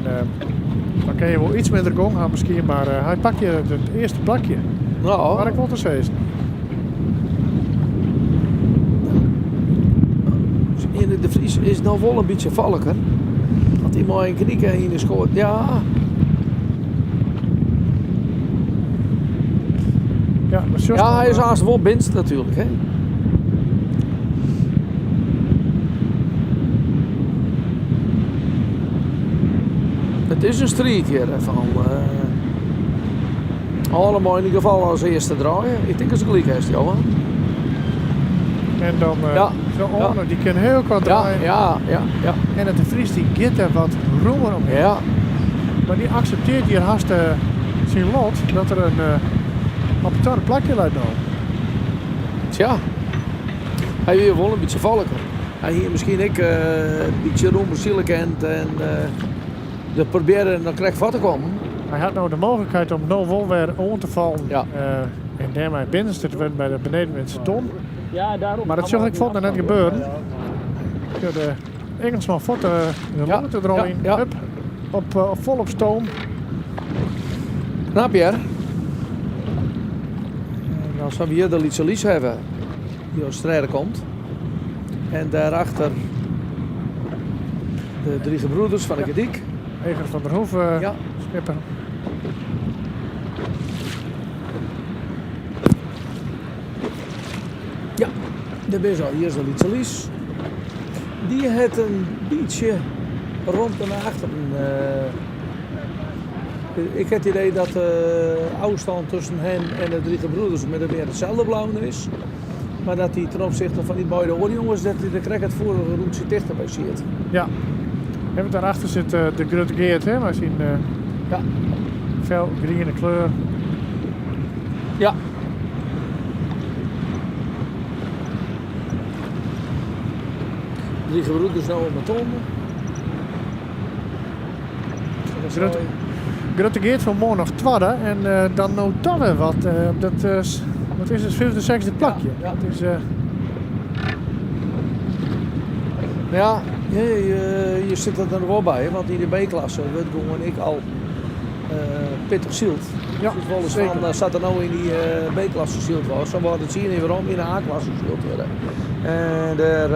dan kin je wol iets minder gong ha miskien, mar hy pakt hjir it earste plakje. No. Mar ik wol te sizzen. Inne de Vries is no wol in bytsje falliker. Want hy mei in knikke yn de skoat. Ja. Ja, maar ja, hy is aanst wol binst natuerlik. Hè? It is in striid hjir fan allemaal yn ieder geval as earste draaie. Ik tink dat se gelyk hast, Johan. En dan ja. zo Oane, dy kin hiel koart draaie. Ja, ja, ja. En it de Vries dy giet der wat roer om. Ja. Mar dy akseptearret hjir hast syn lot dat er in op it twadde plakje leit no. Tsja, hy wie wol in bytsje falliker. Hy hie miskien ek in bytsje rûmer sile kind en der probearre noch krekt foar te kommen. Hy hat no de mooglikheid om no wol wer oan te fallen en dêrmei binnenste te wurden by de benedenwindse ton. Mar dat sjoch ik fuort noch net gebeuren. De Engelsman fuort de motor der al yn. Hup, op, fol op stoom. Knap hear. En dan sille we hjir de Lytse Lies hawwe, dy't as tredde komt. En daarachter de Drie Gebroeders fan de Gerdyk. Eger van der Hoef, skipper. Ja, dêr binne se al. Hjir is de Lytse Lies. Dy hat in bytsje romte nei achteren. Ik ha it idee dat de ôfstân tusken him en de Drie Gebroeders min of mear itselde bleaun is. Mar dat hy ten opsichte fan dy beide oare jonges, dat hy der krekt it foarige rûntsje tichter by siet. Ja. En daarachter sit de Grutte Geert, hè, mei syn ja. fel griene kleur. Ja. Drie Gebroeders no om 'e tonne. Grutte, Grutte Geert fan moarn noch twadde en dan no toch wer wat op dat, wat is it, fyfde, sechsde plakje. Ja. Dat is, Ja, je sitte der wol by, want yn de B-klasse wurdt gewoan ek al pittich syld. Ja, dus wolris zeker. fan, sa't der no yn dy B-klasse syld was, sa waard it tsien jier werom yn de A-klasse syld wurde. En dêr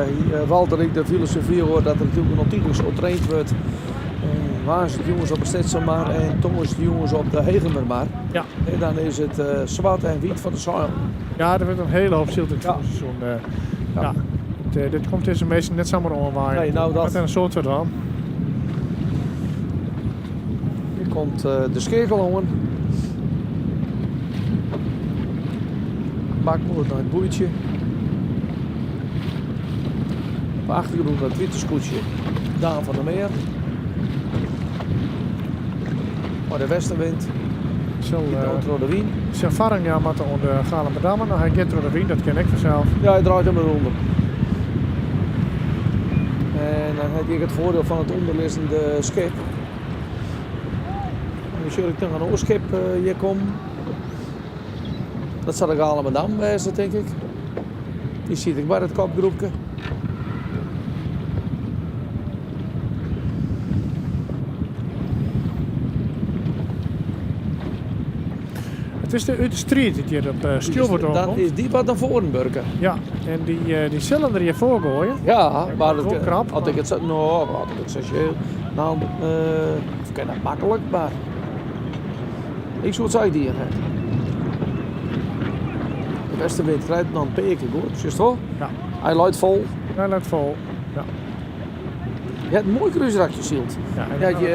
hie Walter ek de filosofy oer dat der natuerlik in ontiegelijk soad traind wurdt. Woansdeitejûns op de Snitsermar en tongersdeitejûns op de Hegemermar. Ja. En dan is it swart en wyt fan de seilen. Ja, der wurdt in hiele hoop syld yn it seizoen. Ja. Dit komt dizze minsken net samar oanwaaien. Nee, nou dat. Moat der in soad foar dwaan. Hjir komt de skeakel oan. Bakboard nei it boeitsje. Op de achtergrûn it wite skûtsje Daan van der Meer. Mei de westenwind. Sil, Giet no troch de wyn. Sil farring jaan moatte oan de Galamadammen. No, hy giet troch de wyn, dat kin ek fansels. Ja, hy draait him erûnder. En dan hat hy ek it foardiel fan it ûnderlizzende skip. En dan sjoch ik noch in oar skip hjir kommen. Dat sil de Galamadammen wêze, tink ik. Dy siet ek by dat kopgroepke. Het is de út de striid dy't hjir op stjoerboard Dan oankomt. is die wat naar voren burken. Ja, en dy, dy sille der hjir foar goaien. Ja, maar Wol het, krap. als ik het zo, nou, als ik het zo zie, dan of ken dat makkelijk, maar ik zou het zo dienen. De westenwind krijgt dan een peertje goed, juist wel? Ja. Hij luidt vol. Hij luidt vol, ja. Je hebt een mooi kruisrakje zielt. Ja, en Je had dan je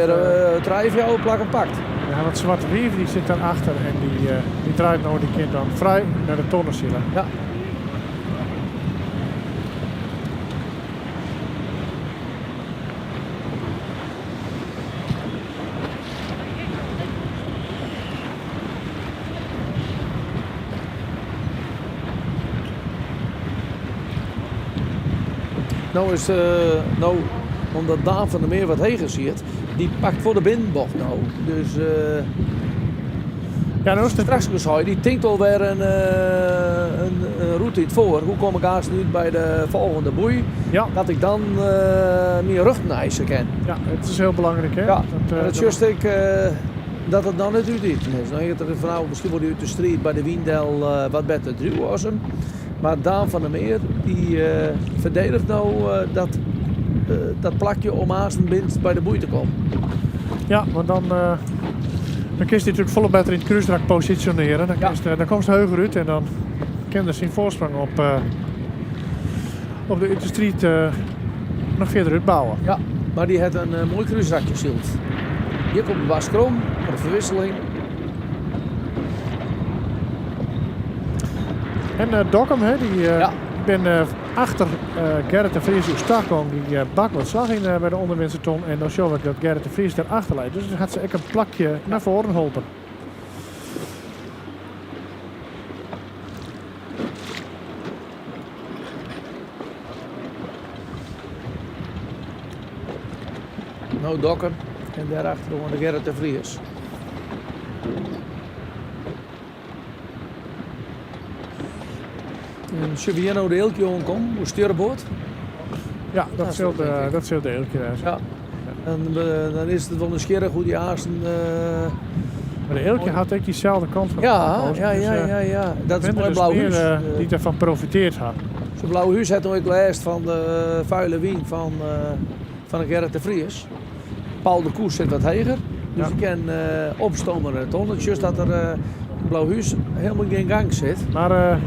het, drijf jou plakken pakt. Ja, want Zwarte Wief die zit daarachter en die draait nou die kind dan vrij naar de tonnenzielen. Ja. Nou is, nou, omdat Daan van der Meer wat heger zit, die pakt voor de binnenbocht nou. Dus, ja, nou is het straks gezegd, die tinkt alweer een route in het voor. Hoe kom ik haast nu bij de volgende boei? Ja. Dat ik dan mijn rug nijsen kan. Ja, het is heel belangrijk hè. Ja, Dat, maar dat dat just ik, dat het dan net uit is. Nou, ik er van, misschien wordt uit de street bij de Wiendel wat beter druw als hem. Maar Daan van der Meer die verdedigt nou dat plakje om haast bij de boei te komen. Ja, want dan kun je natuurlijk volop beter in het kruisrak positioneren. Dan komt ze heuger uit en dan kan er zijn voorsprong op de Utrecht Street nog verder uitbouwen. Ja, maar die heeft een mooi kruisrakje zielt. Hier komt Bas Krom voor de verwisseling. En Dokkum, hè, die ik ben achter Gerrit de Vries op start kwam, die bak wat slag in bij de onderwinterton. En dan zie ik dat Gerrit de Vries daarachter leidt. Dus dan gaat ze ook een plakje naar voren holpen. Nou Dokkum en daarachter gewoon de Gerrit de Vries. En zullen we hier nou de Eeltje omkomen, hoe stuurboord? Ja, Dat is wel, denk ik. dat zal de Eeltje daar zijn. Ja. En dan is het wel nieuwsgierig hoe die aasten Maar de Eeltje had ook diezelfde kant van Ja, gekozen, ja, dus, ja, ja, ja. Dat is ben mooi er dus blauw meer, huis. die daarvan profiteert had. Zo'n blauw huis had nooit last van de vuile wien van de Gerrit de Vries. Paul de Koes zit wat heger. Dus je kan opstomen naar het ton. Het is juist dat er in Blauw Huis helemaal geen gang zit. Maar Ja,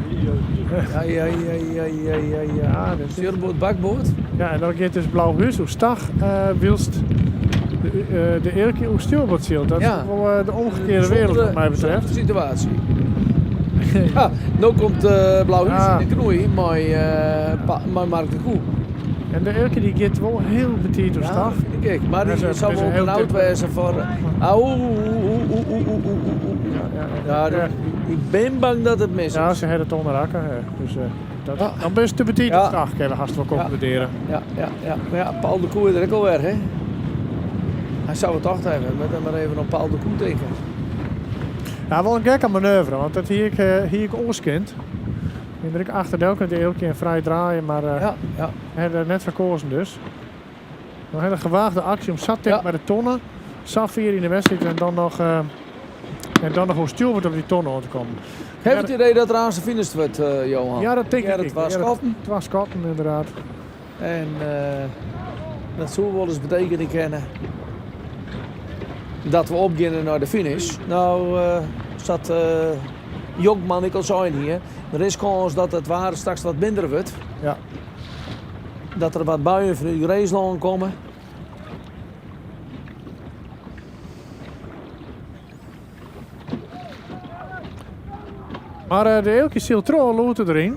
ja, ja, ja, ja, ja, ja. Ja, dat is Stuurboord, bakboord. Ja, en dan gaat dus Blauw Huis hoe stag wilst de Eeltje hoe stuurboord zit. Dat is wel de omgekeerde wereld wat mij betreft. Bijzondere situatie. Ja, nu komt Blauw Huis in de knoei met Mark de Koe. En de Eeltje die gaat wel heel petit door Ja, stag. dat vind ik. Maar die Dat zou is wel een heel benauwd tip. wezen voor... Au, oeh, oeh, oeh, oeh, oeh, oeh, oeh. Ja, Ja, ik ben bang dat het mis is. Ja, ze hebben het onder hakken, hè. Dus dan ben je te petit op stag, kunnen we haast wel concluderen. Ja, ja, ja. Maar ja, Paul de Koe is er ook alweer, hè? Hij zou het toch hebben, met hem maar even op Paul de Koe tekenen. Ja, wel een gekke manoeuvre, want dat hier ik oorskind. En dat ik achter de de elke keer vrij draaien, maar hij had er net verkozen dus. Nog een hele gewaagde actie om zat bij de tonnen. Safir in de wedstrijd en dan nog en dan nog hoe stuurboord op die tonnen aan te komen. Heb je het idee dat er aan zijn finish wordt, Johan? Ja, dat denk Ja, ik. dat was Ja, Schotten. Het was Schotten, inderdaad. En dat zou wel eens betekenen kennen dat we opgaan naar de finish. Nou zat Jonkman, ik al zijn hier. Er is kans dat het waar straks wat minder wordt. Dat er wat buien van de racelaan komen. Maar de Eeltje Siltro loert erin.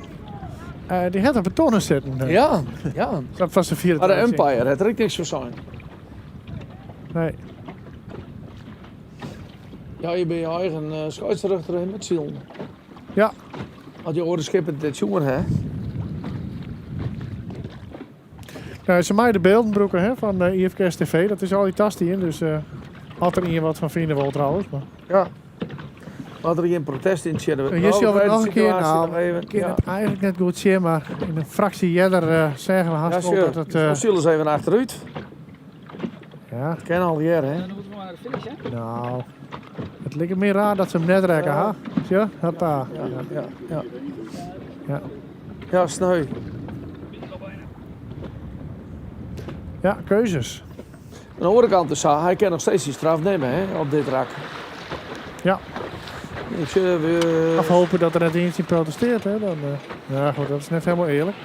Die had op de tonnen zitten. Ja, ja. Dat was de vierde Maar de tijd. umpire had er ook niks voor zijn. Nee. Ja, je bent je eigen scheidsrechter in met ziel. Had je oren schipper dit jongen, hè? Nou, ze mij de beelden broeken, hè, van IFKS TV. Dat is al die tas die in, dus had er iemand wat van vinden wel trouwens. Maar... Ja. Had er geen protest in zitten? En je ziet Nou, nog een keer, situatie nou, nog even. ik ken Ja. het eigenlijk net goed zien, maar in een fractie eerder zeggen we haast Ja, wel sure. dat het, Dan zullen ze even achteruit. Ja. Dat ken al hier, hè? Dan moeten we maar naar de finish, hè? Nou, It liket my raar dat se him net rekke ha. Ja, hoppa. Ja, ja, ja. Ja. Ja, sneu. Ja, keuzes. Oan de oare kant is sa, hy kin noch steeds syn straf nimme hè, op dit rak. Ja. Ik sjoch, Of hopen dat der net ien tsjin protesteart. Hè? Dan, ja, goed, dat is net hielendal earlik.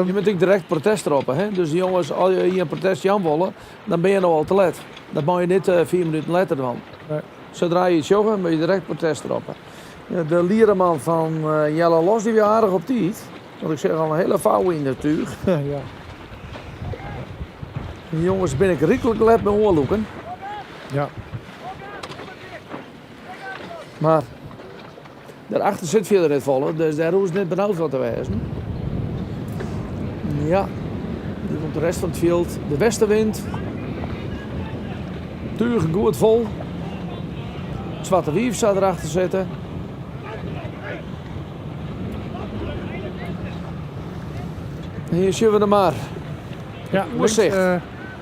Je moat ek direkt protest roppe. Hè? Dus jonges, as je ien protest jaan wolle, dan binne je no al te let. Dat mei je net 4 minuten letter dwaan. Nee. Sadra je it sjogge, moatte je direkt protest roppe. De liereman fan Jelle Los die wie aardich op tiid. Want ik seach al in hiele fouwe yn it túch. ja. De jonges binne ek ryklik let mei oanlûken. Ja. Mar dêrachter sit fierder net folle, dus dêr hoege se net benaud foar te wêzen. Ja, der komt de rest fan it fjild. De westenwind. Tugen goed fol. Swarte Wief sa derachter sitte. Hjir sjogge we de mar. Ja, Oersicht.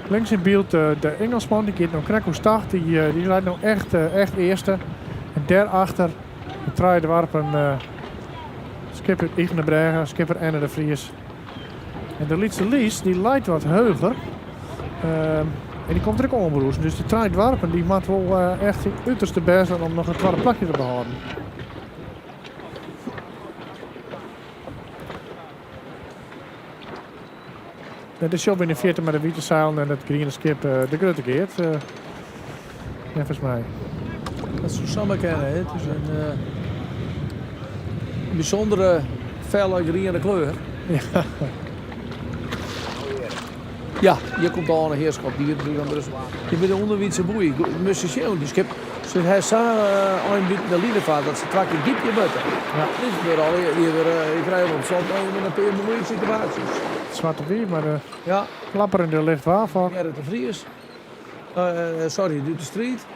Links yn byld de Engelsman, dy giet no krekt oerstach. Dy leit no echt earste. En dêrachter de trije doarpen skipper Ychtenbrêge, skipper Enne de Vries. En de Lytse Lies dy leit wat heger. En dy komt der ek oanbrûzen. Dus de trije doarpen dy moat wol echt syn uterste bêst dwaan om noch it twadde plakje te behâlden. Dêr sjogge we yn de fierte mei de wite seilen en it griene skip de Grutte Geart, neffens my. Dat soe samar kinne. Hè? It is in bysûndere felle griene kleur. Ja. Ja, hjir komt al in hearskop. Dy Hjir by de ûnderwiidse boei. Moatst sjen, dy skip se ha sa ein bûten de line fart dat se twa kear gypje moatte. Ja. Dit gebeurt al, je krije op slot in pear moaie situaasjes. Swarte Wief mei de ja. klapperende lichtwaarfok. Gerrit de Vries. Sorry, doet de striid.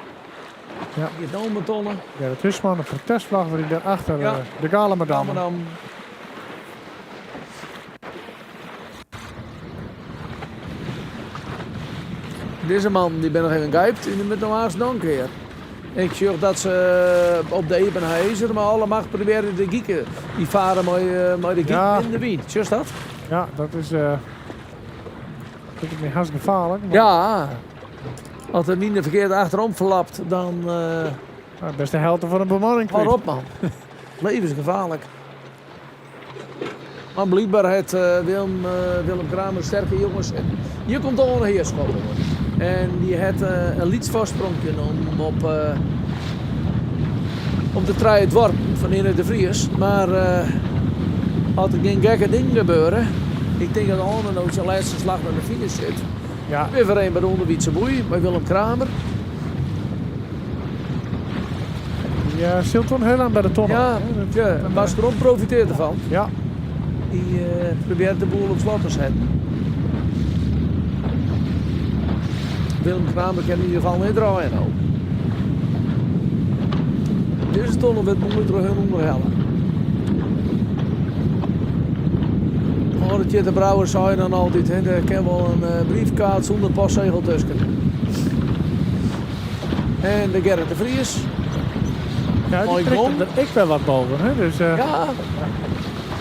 Ja. Giet no om 'e tonne. Gerrit Husman, de protestvlag waar daarachter Ja. de Galamadammen. Galamadam. Dizze man die ben noch even gypt en die moat no aanst noch in kear. Ik sjoch dat se op de Ebenhaëzer mei alle macht probearje de giken. Dy fare mei de giken Ja. yn de wyn. Sjochst dat? Ja, dat is liket my hast gefaarlik. Mar... Ja, as de wyn der ferkeard achterom flapt, dan... Nou, best de helte fan de bemanning kwyt. Hâld op, man. Levensgefaarlik. Mar blykber hat Willem, Willem Kramer sterke jonges. En hjir komt al in hearskop oan. En dy hat in lyts foarspronkje om op, op de trije doarpen fan Enne de Vries. Mar as der gjin gekke dingen gebeure, ik tink dat Arne no syn lêste slach nei de finish sit. Ja. Wer foar een by de ûnderwiidse boei by Willem Kramer. Ja, sylt wol hiel lang by de tonne. Ja, ja, Bas Krom profiteert derfan. Ja. Dy probearret de boel op slot te setten. Willem Kramer kin yn ieder gefal net draaie no. Dizze tonne wurdt moai troch hun ûnderhelle. Âlde Tjitte Brouwer sei dan altyd, hè, der kin wol in briefkaart sûnder postsegel tusken. En de Gerrit de Vries. Ja, dy Mei trekt gong. der ek wer wat boven. Hè? Dus, Ja.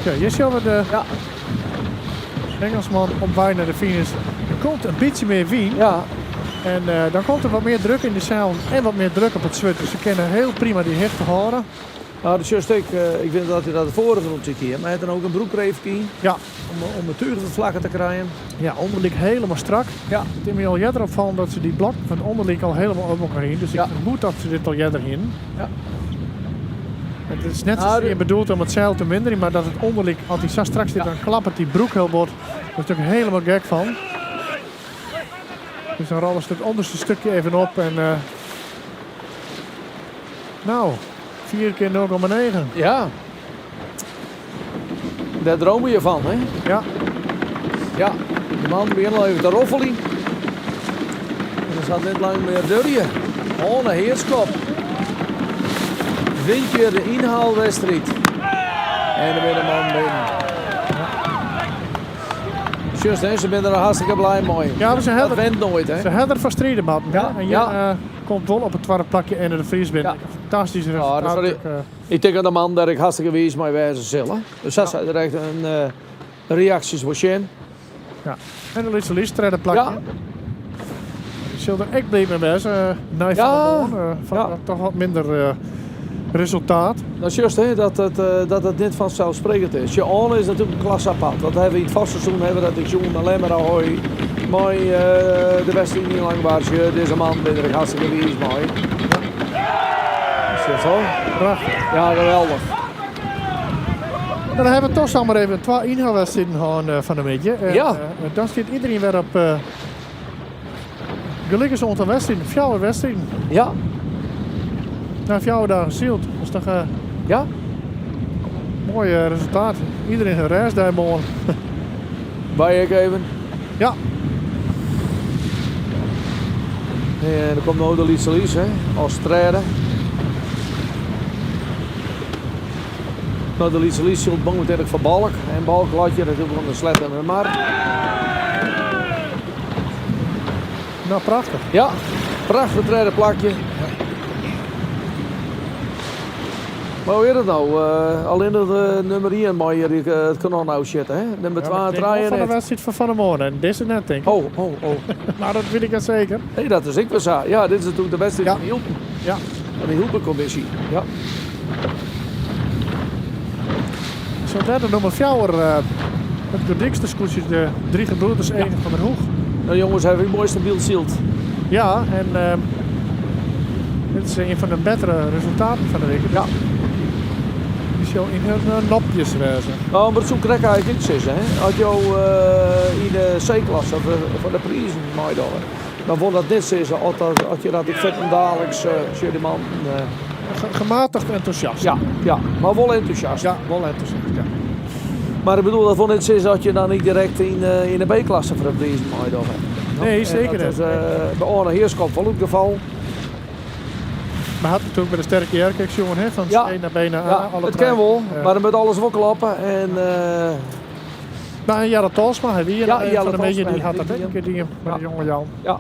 Ja, hjir sjogge we de Ja. Engelsman op wei nei de finish. Der komt in bytsje mear wyn. Ja. En dan komt der wat mear druk yn de seilen en wat mear druk op it swurd. Dus se kinne hiel prima dy hichte hâlde. Nou, dat sjochst ek. Ik wit dat hy dat de foarige rûntsje kear, mar hy hat dan ek in broekreefke yn. Ja. Om it túch wat flakker te krijen. Ja, ûnderlyk hielendal strak. Ja. It is my al earder opfallen dat se dy blok fan it ûnderlyk al hielendal op elkoar hienen. Dus ik Ja. fermoed dat se dit al earder hienen. Ja. Het is net Nou, zozeer bedoeld om it seil te minderjen, mar dat it ûnderlyk, as dy sa strak sit, dan klappet dy broek hiel bot. Dêr is ik hielendal gek fan. Dus dan rollen se it ûnderste stikje even op en nou, 4 kear 0,9. Ja. Dêr dreame je fan, hè? Ja. Ja, de man begjint al even te roffeljen. En dan sil it net lang mear duorje. Oan 'e Heerschop. Wint hjir de ynhaalwedstriid. En dan binne de man binnen. Just, hè, se binne der hartstikke blij mei. Ja, maar ze Dat hebben, went nooit, hè? ze hebben er van strijden moatten. Ja, En ja. hier komt wel op het tweede plakje en de Vries binnen. Fantastisch Ja, resultaat. dat is wel- ook, ik denk dat de man daar ik hartstikke wijs mee wijzen zullen. Dus dat zijn er echt een reacties voor zien. Ja. En de Lietse Lies, tweede plakje. Ja. Die zullen er echt blij mee wezen. Nijf Ja. van der Moon, van, Toch wat minder resultaat. Dat is juist hè, dat het niet vanzelfsprekend is. Je Orne is natuurlijk een klasse apart. Dat hebben we in het vaste seizoen hebben we dat ik zoen alleen maar ahoy. Mooi, de wedstrijd niet lang was. Deze man ben er hartstikke wijs mee. Is dat zo? Prachtig. Ja, geweldig. Nou, dan hebben we toch zomaar even twee inhaalwedstrijden gehad van de middag. En, Ja. dan zit iedereen weer op gelukkig zo'n aantal wedstrijden. Vier wedstrijden. Ja. Na vier dagen zielt. Dat is toch ja. mooi resultaat. Iedereen een reis daar morgen. Bij ik even. Ja. En er komt nou de Lietse Lies, hè, als trainer. Nou, de Lietse Lies zult bang natuurlijk van Balk. En Balk laat je natuurlijk onder de slet en de mar. Nou, prachtig. Ja, prachtig tweede plakje. Maar hoe is het nou? Alleen het nummer 1 mag hier het kanon nou zitten, hè? Nummer Ja, 2 maar en ik denk wel 3 van de net. wedstrijd van Van der Moorn. En dit is het net, denk ik. Oh, oh, oh. maar dat weet ik het zeker. Nee, dat is ik wel zo. Ja, dit is natuurlijk de wedstrijd van Hielpen. Ja. Van de Hielpencommissie. Ja. Zo derde nummer 4. Het gedikste scootje, de drie gebroeders, één van der Hoeg. Nou jongens, hebben we mooi stabiel zielt. Ja, en dit is een van de betere resultaten van de week. Ja. Die zal in hun nopjes wezen. Nou, maar zo krijg ik eigenlijk iets, hè. Als jou in de C-klasse voor de prijzen meedoen, dan wordt dat dit zeggen, als dat, als je dat ik vet en dadelijks, zie die man. Gematigd enthousiast. Ja, ja, maar wel enthousiast. Ja, wel enthousiast, ja. Maar ik bedoel, dat wil niet zeggen dat je dan niet direct in de B-klasse voor de prijzen meedoet. Nee, En zeker dat niet. is, bij Orne Heerschop wel het geval. Maar had natuurlijk bij de sterke Jerkeks, jongen, hè? Van C naar B naar A. Ja, alle het drie. kan wel, Ja. maar dan moet alles wel klappen. En, Nou, en Jelle Tolsma, hij wie Ja, een Jelle van de media, Tolsma, die had dat die- ook een keer die met de jonge Jan. Ja.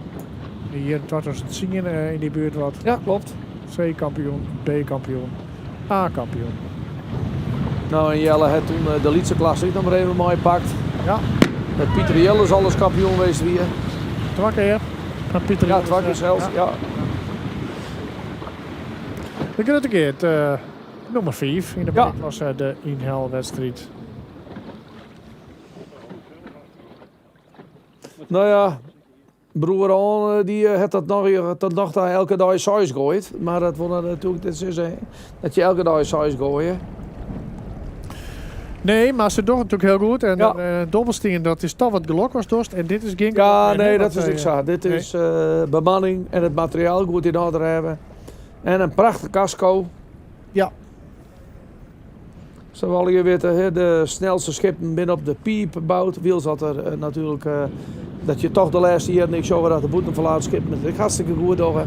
Die hier in 2010 in die buurt wat. Ja, klopt. C-kampioen, B-kampioen, A-kampioen. Nou, en Jelle had toen de Lietse klasse ook nog maar even mooi gepakt. Ja. Met Pieter Jelle is alles kampioen geweest weer. Twee keer. Van Pieter Ja, Jelle, twee keer zelfs, ja. De grote keer, nummer 5 in de B-klasse, de inhaalwedstrijd. Nou ja, broer An, die heeft dat nog, dat nog daar elke dag saus gooit. Maar dat wordt natuurlijk, dat is, dat je elke dag saus gooien. Nee, maar ze doen het natuurlijk heel goed. En dobbelsteen, dat is toch wat gelok was dorst. En dit is geen Ja, gelok meer, nee, hè, dat wat, is ik zo. Dit nee. is bemanning en het materiaal goed in orde hebben. En een prachtig casco. Ja. Zoals we al weten, hè, de snelste schepen binnen op de piep gebouwd. Wiel zat er natuurlijk, dat je toch de laatste jaren niks over dat de boete verlaat schip met het hartstikke goed door.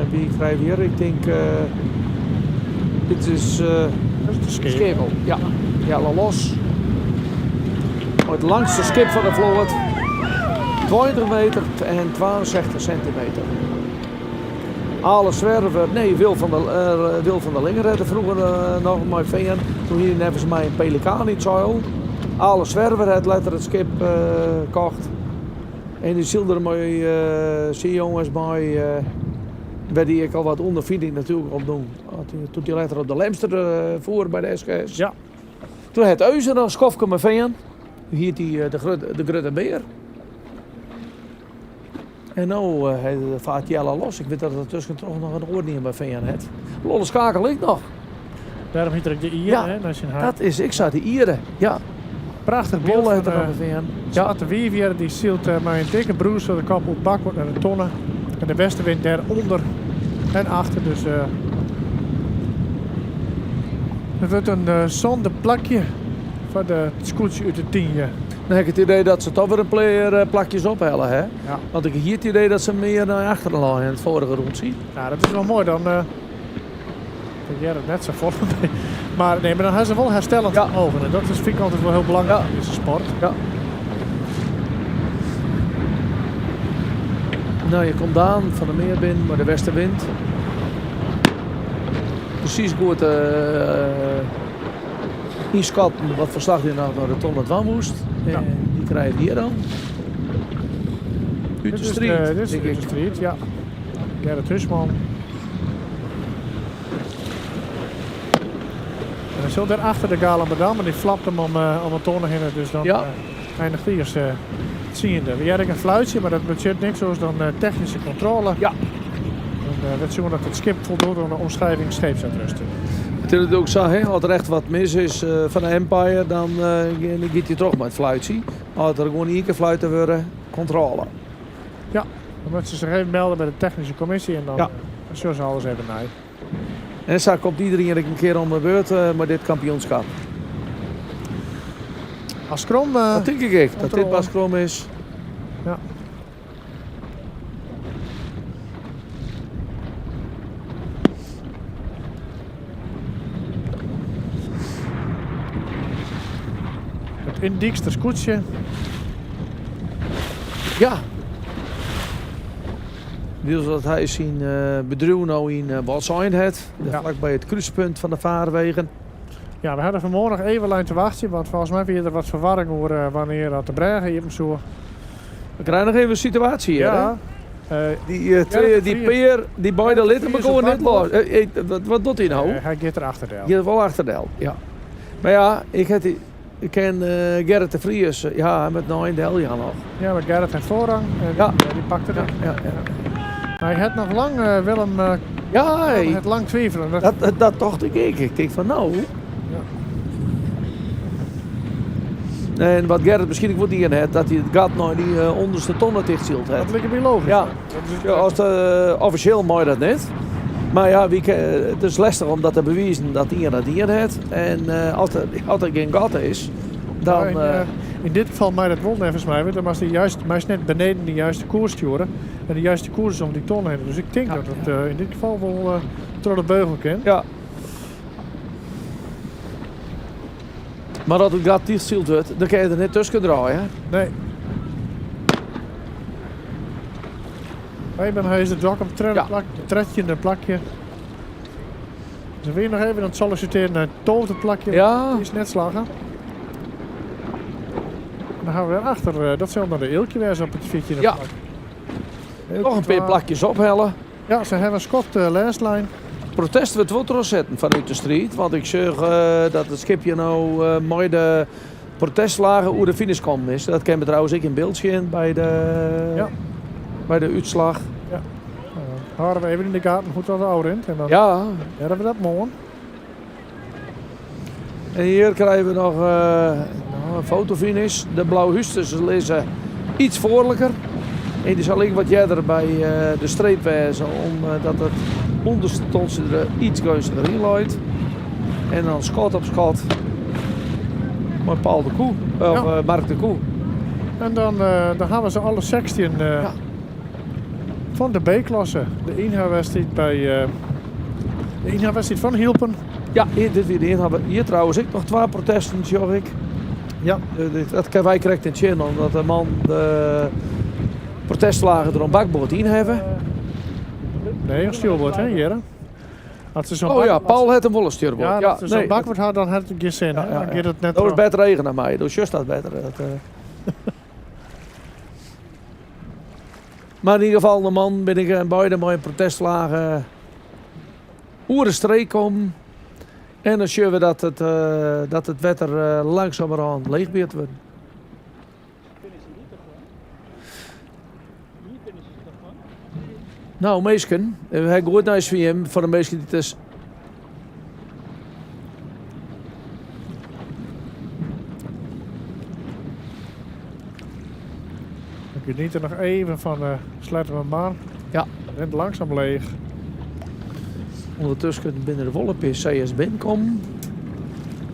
Wie krijgen we hier? Ik denk, dit is, dat is de Schepel. Schepel. Ja, ja, los. Het langste schip van de vloot. 20 meter en 62 centimeter. Ale Zwerver, nee, Wil van der Lingen redde vroeger nog maar veen. Toen hier nevens mij een pelikaan in het zeil. Ale Zwerver had letterlijk het schip gekocht. En die zielde er mooi zeejongens bij, waar die ik al wat ondervinding natuurlijk op doen. Toen die later op de Lemster voer bij de SKS. Ja. Toen had Euser een schofke met veen. Hier die de Grutte Beer. En nou hij vaart Jelle los. Ik weet dat er tussen toch nog een oorneer bij VN had. Lolle Schakel ik nog. Daarom heet er ook de Ieren, Ja, hè? Dat is in haar. dat is, ik zat de Ieren, ja. Prachtig beeld Lolle had van, er nog een VN. Zwarte Wievier, die zielt maar een dikke broes door de kant op bakboord naar de tonnen. En de westenwind daaronder en achter, dus het wordt een zonde plakje voor de scootje uit de tienje. Dan heb ik het idee dat ze toch weer een player plakjes ophellen, hè? Ja. Want ik heb hier het idee dat ze meer naar achteren lagen in het vorige rondje. Ja, dat is wel mooi. Dan ik jij dat net zo voor. Maar nee, maar dan hebben ze wel herstellend vermogen. En dat is, vind ik altijd wel heel belangrijk in deze sport. Ja. Nou, je komt aan van de Meerbind, maar de westenwind. Precies goed inschatten wat verslag die nou naar de Ton het moest. En die krijg je hier dan. Uit Dit de is street. Dit is denk uit ik. de street, ja. Gerrit Husman. En dan zit daar achter de Galamadam en die flapt hem om een tonnen heen. Dus dan eindigt hij als ziende. We hebben een fluitje, maar dat budget niks, zoals dan technische controle. Ja. En dat zien we dat het schip voldoet aan de omschrijving scheepsuitrusting. Het is natuurlijk zo, hè, als er echt wat mis is van de Empire, dan gaat hij toch met het fluitje. Als er gewoon één keer fluiten worden, controle. Ja, dan moeten ze zich even melden bij de technische commissie en dan zullen ze alles even naar. En zo komt iedereen een keer om de beurt met dit kampioenschap. Als Krom, dat denk ik echt, dat dit controle. Bas Krom is. Ja. Het Indiekster koetsje. Ja. Deels dat hij zijn bedrijf nou in Wâldsein heeft. Vlak bij het kruispunt van de vaarwegen. Ja, we hadden vanmorgen nog even lijn te wachten, want volgens mij weer er wat verwarring over wanneer dat de bregen hier zo. We krijgen nog even een situatie hier, Ja. hè? Die twee, Gerrit de die Vries. peer, die beide Gerrit de litten Vries elkaar op net los. bakboord. Wat doet hij nou? Hij gaat er achter del. Gaat wel achter del, ja. Maar ja, ik ken Gerrit de Vries, ja, met 9 del ja nog. Ja, maar Gerrit heeft voorrang en die pakte het. Ja, ja. Hij had nog lang, Willem, ja, Willem het lang twijfelen. Dat, dat dacht ik ook. Ik denk van nou. En wat Gerrit misschien ook wat in heeft, dat hij het gat nou die onderste tonnen dicht zielt heeft. Dat lijkt me logisch. Ja, ja, als de, officieel mooi dat niet. Maar ja, het is lastig om dat te bewijzen dat iemand dat hier heeft. En als er geen gat is, dan... Ja, in dit geval mij dat wel even mij, want dan was hij juist, maar is net beneden de juiste koers sturen. En de juiste koers is om die ton heen. Dus ik denk dat het in dit geval wel door de beugel kan. Ja. Maar dat het gat dichtzield wordt, dan kan je er net tussen draaien. Nee. Wij ben hij is de dok op het tredje plakje. Ze weer nog even aan het solliciteren naar het twaalfde plakje. Ja. Die is net slagen. En dan gaan we weer achter. Dat zal dan de eeltje weer op het fietsje. Ja. Nog een paar plakjes ophellen. Ja, ze hebben een schot lestlijn. Protest wordt wel terugzetten vanuit de street. Want ik zeg dat het schipje nou mooi de protestlagen hoe de finish komt is. Dat kennen we trouwens ook in beeld zien bij de uitslag. Ja. Nou, dan houden we even in de gaten hoe dat ouder in. En dan hebben we dat morgen. En hier krijgen we nog een fotofinish. De Blauwhusters liggen iets voorlijker. En die zal ik wat eerder bij de streep wijzen, omdat het onderste tonsje er iets gunstiger in looit. En dan schot op schot. Maar Paul de Koe, of, Mark de Koe. En dan gaan we ze alle 16 van de B-klasse. De inhaalwedstrijd bij de inhaalwedstrijd van Hielpen. Ja, hier, dit weer de inhaal. Hier trouwens ik nog 2 protesten, zag ik. Ja. Dat kan wij correct in het omdat de man de protestlagen er een bakboord in hebben. Nee, een stuurboord, hè, Jere? Had ze zo'n Oh bak- ja, Paul had een wollen stuurboord. Ja, Ja, als ze zo'n nee. bakboord had, dan had het geen zin. hè? Ja, ja, Dan ja. gaat het net Dat was terug. beter regen naar mij, dus juist dat beter. Dat. Maar in ieder geval, de man ben ik beide mooie protestlagen oer de streek kom. En dan zien we dat het wetter langzamerhand leegbeerd wordt. Nou, meesken, we hebben goed naar hem voor de meesten die het is. Ik geniet er nog even van sluiten we maar. Ja. Rent langzaam leeg. Ondertussen binnen de Wollepi CS binnenkomen.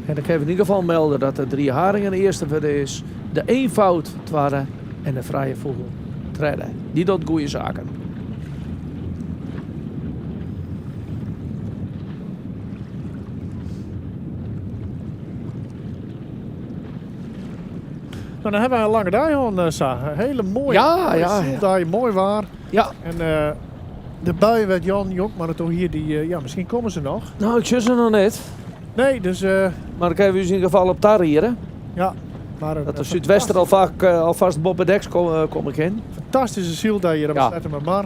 En dan kan ik in ieder geval melden dat de 3 haringen de eerste verder is. De eenvoud tweede en de vrije vogel derde. Die doet goede zaken. Nou, dan hawwe wy in lange dei hân, eh, sa. In hiele moaie, Ja, moaie ja, ja. syldei, moai waar. Ja. En eh, de buien wêr't Jan Jonkman it oer hie, dy, eh, ja, miskien komme se noch. No, ik sjoch se noch net. Nee, dus... Mar dan kinne we ús yn ieder gefal op tariede. Ja. Mar Dat de súdwester al faak, alfêst boppedeks komme kin. Fantastyske syldei hjir op Ja. Sleattemermar.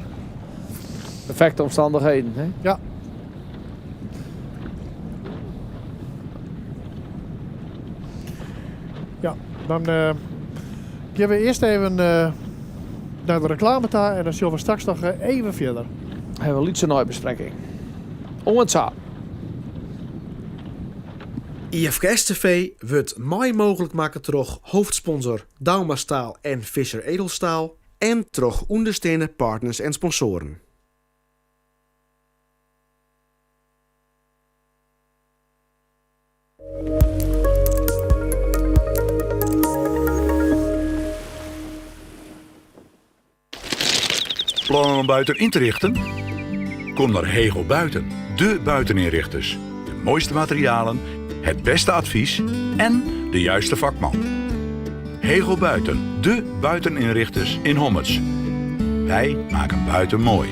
Perfekte omstannichheden, hè? Ja. Ja, dan eh, gean we earst even eh, nei de reklame ta en dan sjogge we straks noch eh, even fierder. Hawwe we in lytse neibesprekking. Oant sa. IFKS TV wurdt mei mooglik makke troch hoofdsponsor Douma Staal en Visser Edelstaal en troch ûndersteande partners en sponsoaren. Plannen om buiten in te richten? Kom naar Hegel Buiten, de buiteninrichters. De mooiste materialen, het beste advies en de juiste vakman. Hegel Buiten, de buiteninrichters in Hommerts. Wij maken buiten mooi.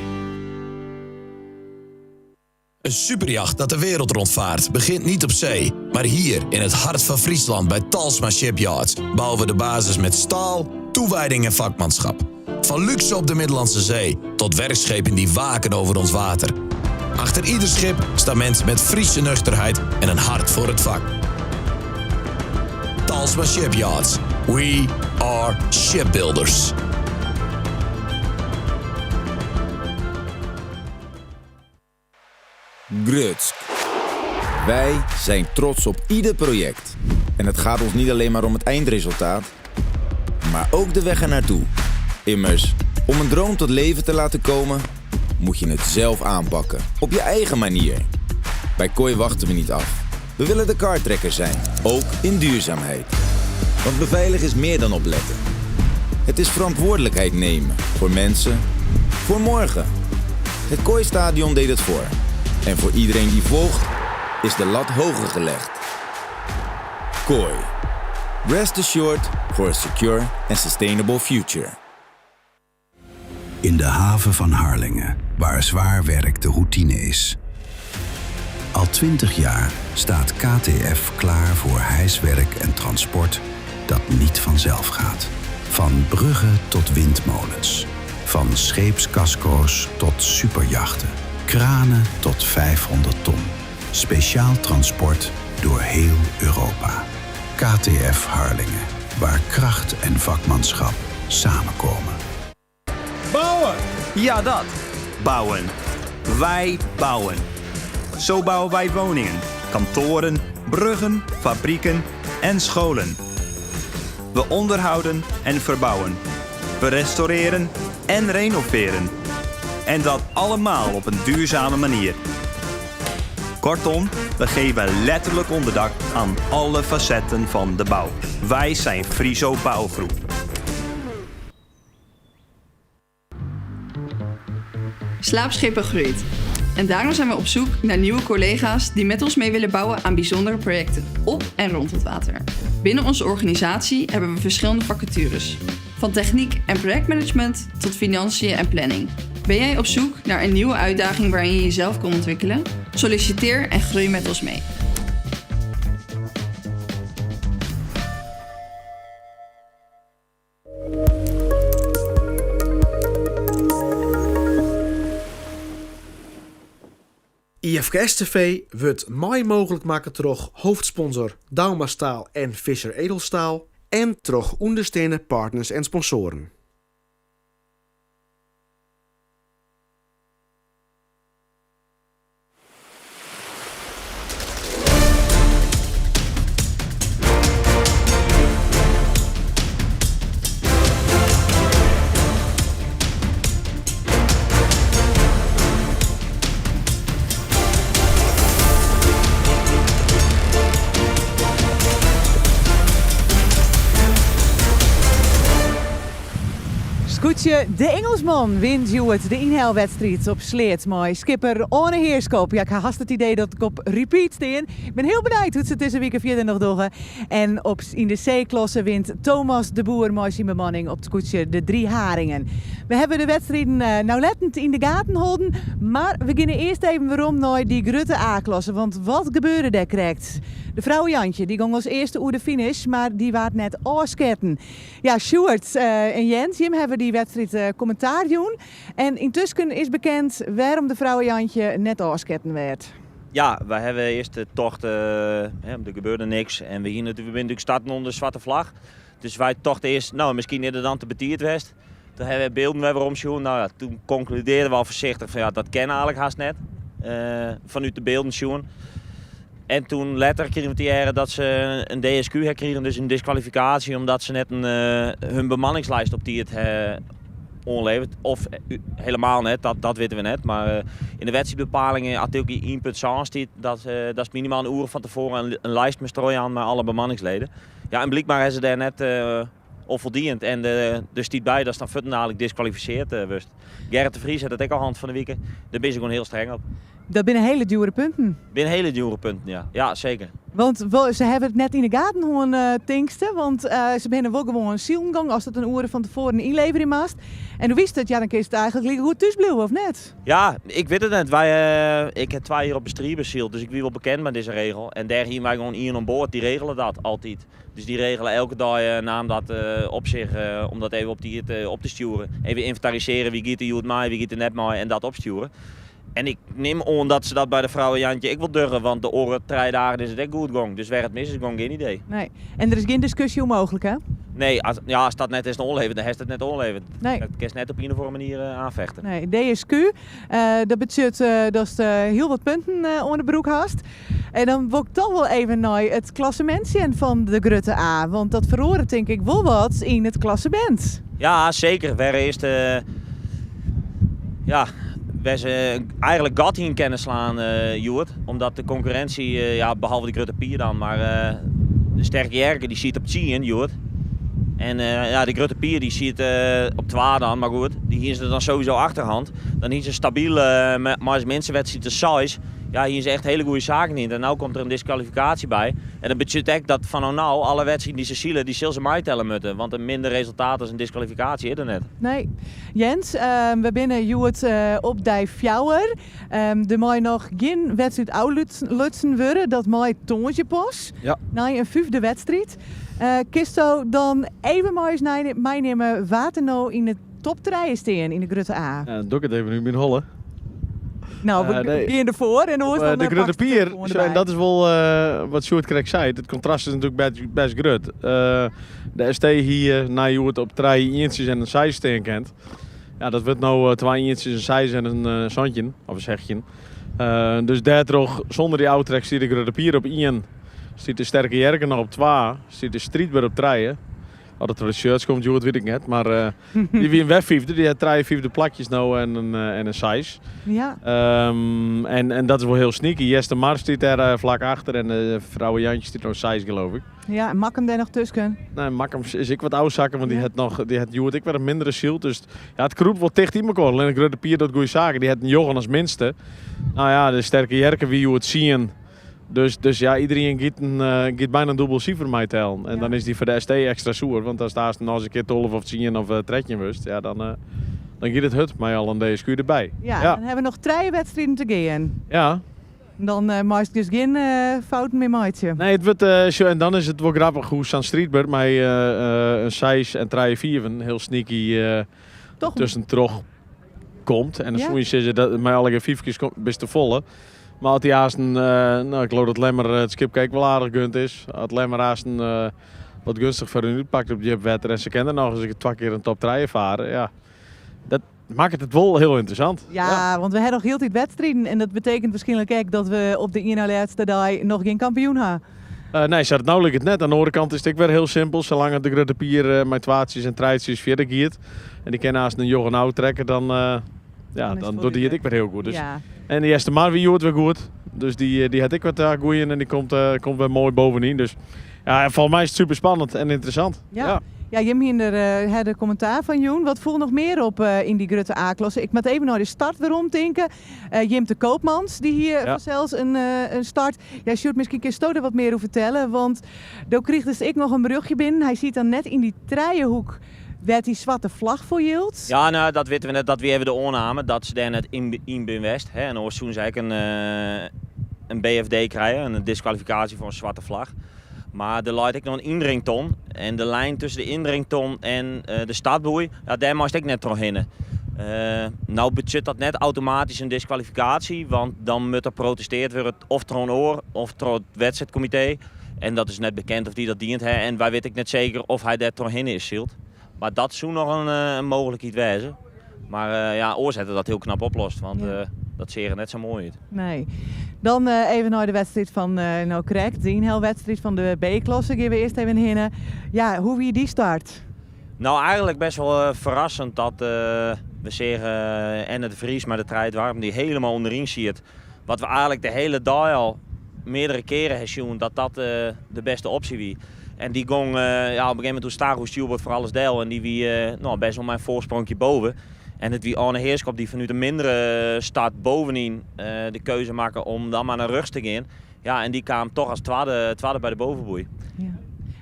Een superjacht dat de wereld rondvaart begint niet op zee, maar hier in het hart van Friesland bij Talsma Shipyards bouwen we de basis met staal, toewijding en vakmanschap. Van luxe op de Middellandse Zee tot werkschepen die waken over ons water. Achter ieder schip staan mensen met Friese nuchterheid en een hart voor het vak. Talsma Shipyards. We are shipbuilders. Grutsk. Wij zijn trots op ieder project. En het gaat ons niet alleen maar om het eindresultaat, maar ook de weg ernaartoe. Immers, om een droom tot leven te laten komen, moet je het zelf aanpakken. Op je eigen manier. Bij Kooi wachten we niet af. We willen de kartrekker zijn, ook in duurzaamheid. Want beveiligen is meer dan opletten. Het is verantwoordelijkheid nemen voor mensen, voor morgen. Het Kooistadion deed het voor. En voor iedereen die volgt, is de lat hoger gelegd. Kooi. Rest assured for a secure and sustainable future. In de haven van Harlingen, waar zwaar werk de routine is. Al 20 jaar staat KTF klaar voor hijswerk en transport dat niet vanzelf gaat. Van bruggen tot windmolens. Van scheepscasco's tot superjachten. Kranen tot 500 ton. Speciaal transport door heel Europa. KTF Harlingen, waar kracht en vakmanschap samenkomen. Bouwen! Ja, dat. Bouwen. Wij bouwen. Zo bouwen wij woningen, kantoren, bruggen, fabrieken en scholen. We onderhouden en verbouwen. We restaureren en renoveren. En dat allemaal op een duurzame manier. Kortom, we geven letterlijk onderdak aan alle facetten van de bouw. Wij zijn Friso Bouwgroep. Slaapschepen groeit. En daarom zijn we op zoek naar nieuwe collega's die met ons mee willen bouwen aan bijzondere projecten op en rond het water. Binnen onze organisatie hebben we verschillende vacatures. Van techniek en projectmanagement tot financiën en planning. Ben jij op zoek naar een nieuwe uitdaging waarin je jezelf kan ontwikkelen? Solliciteer en groei met ons mee. IFKS TV wurdt mei mooglik makke troch hoofdsponsor Douma Staal en Visser Edelstaal en troch ûndersteande partners en sponsoaren. Skûtsje De Engelsman wint hjoed de ynhelwedstriid op Sleat mei skipper Oane Heerschop. Ja, ik ha hast it idee dat ik op repeat stean. Ik bin hiel benijd hoe't se it dizze wike fierder noch dogge. En op yn de C-klasse wint Thomas de Boer mei syn bemanning op it skûtsje De Drie Haringen. We hawwe de wedstriden naulettend yn de gaten holden, mar we geane earst even werom nei dy grutte A-klasse, want wat gebeurde dêr krekt? De Vrouwe Jantje dy gong as earste oer de finish, mar dy waard net ôfsketten. Ja, Sjoerd en Jens, jim hawwe dy wedstriid kommentaar jûn. En yntusken is bekend wêrom de Vrouwe Jantje net ôfsketten waard. Ja, wy hawwe earst tocht, der gebeurde niks. En we hiene, we binne natuerlik starten ûnder de swarte flach. Dus wy tochten earst, no, miskien is it dan te betiid west. Toen hawwe we bylden wer werom sjoen. No ja, toen konkludearden we al foarsichtich fan ja, dat kin eigentlik hast net. Fanút de bylden sjoen. En toen letter krigen we te hearren dat se in DSQ ha krigen, dus in diskwalifikaasje, omdat se net in, hun bemanningslijst op tiid oanleverd. Of helemaal net, dat witte we net. Mar yn de wedstriidbepalingen, artikel 1.6 stiet dat, dat is minimaal in oere fan tefoaren in lijst moast trochjaan mei alle bemanningsleden. Ja, en blykber ha se dêr net oan foldien. En der stiet by datst dan fuortendalik diskwalifisearre wurdst. Gerrit de Vries hat it ek al hân fan de wike. Dêr binne se gewoan hiel streng op. Dat binne hiele djoere punten. Binne hiele djoere punten, ja. Ja, seker. Want se hawwe it net yn de gaten hân, tinkste? Want se binne wol gewoan silen gong ast it in oere fan tefoaren ynleverje moatst. En do witst it, ja, dan kinst eigentlik likegoed thús bliuwe, of net? Ja, ik wit it net. Wy, ik ha twa jier op de Striber syld, dus ik wie wol bekend mei dizze regel. En dêr hiene wy gewoan ien oan board, dy regele dat altyd. Dus dy regele elke dei naam dat op sich om dat even op tiid op te stjoeren. Even ynventarisearje wie giet der hjoed mei, wie giet der net mei en dat opstjoere. En ik nim oan dat se dat by de Vrouwe Jantje ek wol dogge, want de oare trije dagen is it ek goed gong. Dus wêr it mis is gong, gjin idee. Nee. En der is gjin diskusje oer mooglik, hè? Nee, as, ja, as dat net is oanleverd, dan hast it net oanleverd. Nee. Dat kinst net op ien of oare manier oanfechte. Nee, DSQ, dat betsjut datst hiel wat punten oan de broek hast. En dan wol ik toch wol even nei it klassemint sjen fan de grutte A, want dat feroaret tink ik wol wat yn it klassemint. Ja, seker. Wêr earst, ja, wêr se eigentlik gat yn kinne slaan hjoed. Omdat de konkurrinsje, ja, behalve de Grutte Pier dan, mar de Sterke Jerke dy siet op tsien hjoed. En ja, de Grutte Pier dy siet op twa dan, mar goed, dy hiene se dan sowieso achterhand. Dan hiene se stabyl mei as minste wedstriid de seis. Ja, hiene se echt hiele goede saken dien. En no komt der in diskwalifikaasje by. En dat betsjut ek dat fan no no alle wedstriden dy't se sile, dy sil se meitelle moatte. Want in minder resultaat as in diskwalifikaasje is der net. Nee. Jens, we binne hjoed op dei fjouwer. Der mei noch gjin wedstriid ôflutsen wurde. Dat mei tongersdei pas. Ja. Nei in fyfde wedstriid. Kinsto dan even mei ús meinimme wa't der no yn de top trije stean yn de grutte A? Ja, dan doch ik it even út myn holle. Nou, we Nee. gean derfoar en oars Op, dan de Grutte pakst de Pier, telefoan zo, en derby. dat is wol wat Sjoerd krekt sei, it kontrast is natuerlik best, best grut. De ST hie nei hjoed op trije ientsjes en in seis stean kind. Ja, dat wurdt no twa ientsjes, in seis en in santjin, of in sechstjin. Dus dêrtroch, sûnder dy ôftrek, stiet de Grutte Pier op ien, stiet de Sterke Jerke noch op twa, stiet de Striidber op trije. Oft it troch de shirts komt hjoed, wit ik net. Mar dy wienen wer fyfde. Dy hat trije fyfde plakjes no en in seis. Ja. En dat is wol hiel sneaky. Eastermar stiet dêr flak achter en de Vrouwe Jantje stiet no seis, geloof ik. Ja, en Makkum dêr noch tusken? Nee, Makkum is ek wat ôfsakke, want dy hat noch, dy hat hjoed ek wer in mindere syld. Dus ja, it krûpt wol ticht yn mekoar. Allinnich Grutte Pier docht goede saken. Dy hat in njoggen as minste. Nou ja, de Sterke Jerke wie hjoed tsien. Dus, dus ja, iedereen giet byna in dûbel sifer meitellen. En dan is dy foar de ST ekstra soer, want as daast noch ris in kear 12 of 10 of 13 wurdst, ja, dan giet it hurd mei al in DSQ derby. Ja, Ja. dan hawwe we noch trije wedstriden te gean. Ja. Dan meist dus gjin fouten mear meitsje. Nee, it wurdt, sjoch, en dan is it wol grappich hoe sa'n Striidber mei in seis en trije fiven hiel sneaky Toch? tuskentroch komt. En dan Ja. soe je sizze dat mei allegear fyfkes bist te folle. Mar as dy aansten, no, ik leau dat Lemmer it skipke ek wol aardich gund is. As Lemmer aansten wat gunstig foar hun útpakt op djip wetter en se kinne der noch ris twa kear in top trije fare, ja, dat makket it wol hiel ynteressant. Ja, want we hawwe noch hieltyd wedstriden en dat betekent waarskynlik ek dat we op de ien nei lêste dei noch gjin kampioen ha. Nee, sa't it no liket net. Oan de oare kant is it ek wer hiel simpel. Salang't de Grutte Pier mei twaatsjes en trijtsjes fierder giet en dy kin aansten in njoggen ôftrekke, dan, ja, Dan is dan it docht dy it wol ek wer hiel goed. Dus, Ja. En de Eastermar wie hjoed wer goed. Dus dy hat ek wat goeien en dy komt wer moai bovenyn. Dus ja, folgens my is it super spannend en ynteressant. Ja. Ja. Ja, jim hiene der uh, de kommentaar fan jûn. Wat foel noch mear op uh, yn dy grutte A-klasse? Ik moat even nei de start werom tinke. Uh, Jimte Koopmans, dy hie ja. fansels in, in start. Ja, Sjoerd, miskien kinsto der wat mear oer fertelle, want do krigest ek noch in berjochtje binnen. Hy siet dan net yn dy trijehoek wêr't dy swarte flach foar jildt. Ja, no, dat witte we net. Dat wie even de oanname, dat se dêr net yn, yn bin west. Hè. En oars soene se ek in, in BFD krije, in diskwalifikaasje foar in swarte flach. Mar der leit ek noch in ynrington. En de lijn tusken de ynrington en de startboei, ja, dêr meist ek net trochhinne. Uh, no betsjut dat net automatysk in diskwalifikaasje, want dan moat der protesteard wurde of troch in oar of troch it wedstriidkomitee. En dat is net bekend oft dy dat dien ha. En wy witte ek net seker oft hy dêr trochhinne is syld. Mar dat soe noch in, in mooglikheid wêze. Mar uh, ja, oars hat er dat hiel knap oplost, want ja. uh, dat seach er net sa moai út. Nee. Dan uh, even nei de wedstriid fan no krekt, de ynhelwedstriid fan de B-klasse. Gean we earst even hinne. Ja, hoe wie dy start? No, eigenlik best wol ferrassend dat we seagen Enne de Vries mei de trije doarpen dy't hielendal ûnderyn siet. Wat we eigenlik de hiele dei al meardere kearen ha sjoen dat dat de bêste opsje wie. En dy gong ja, op in gegeven momint oerstaach oer stjoerboard foar alles del en dy wie no, best wol mei in foarsprongje boven. En it wie Arne Heerschop dy't fanút in mindere start bovenyn de keuze makke om dan mar nei rjochts te gean. Ja, en dy kaam toch as twadde, twadde by de bovenboei. Ja.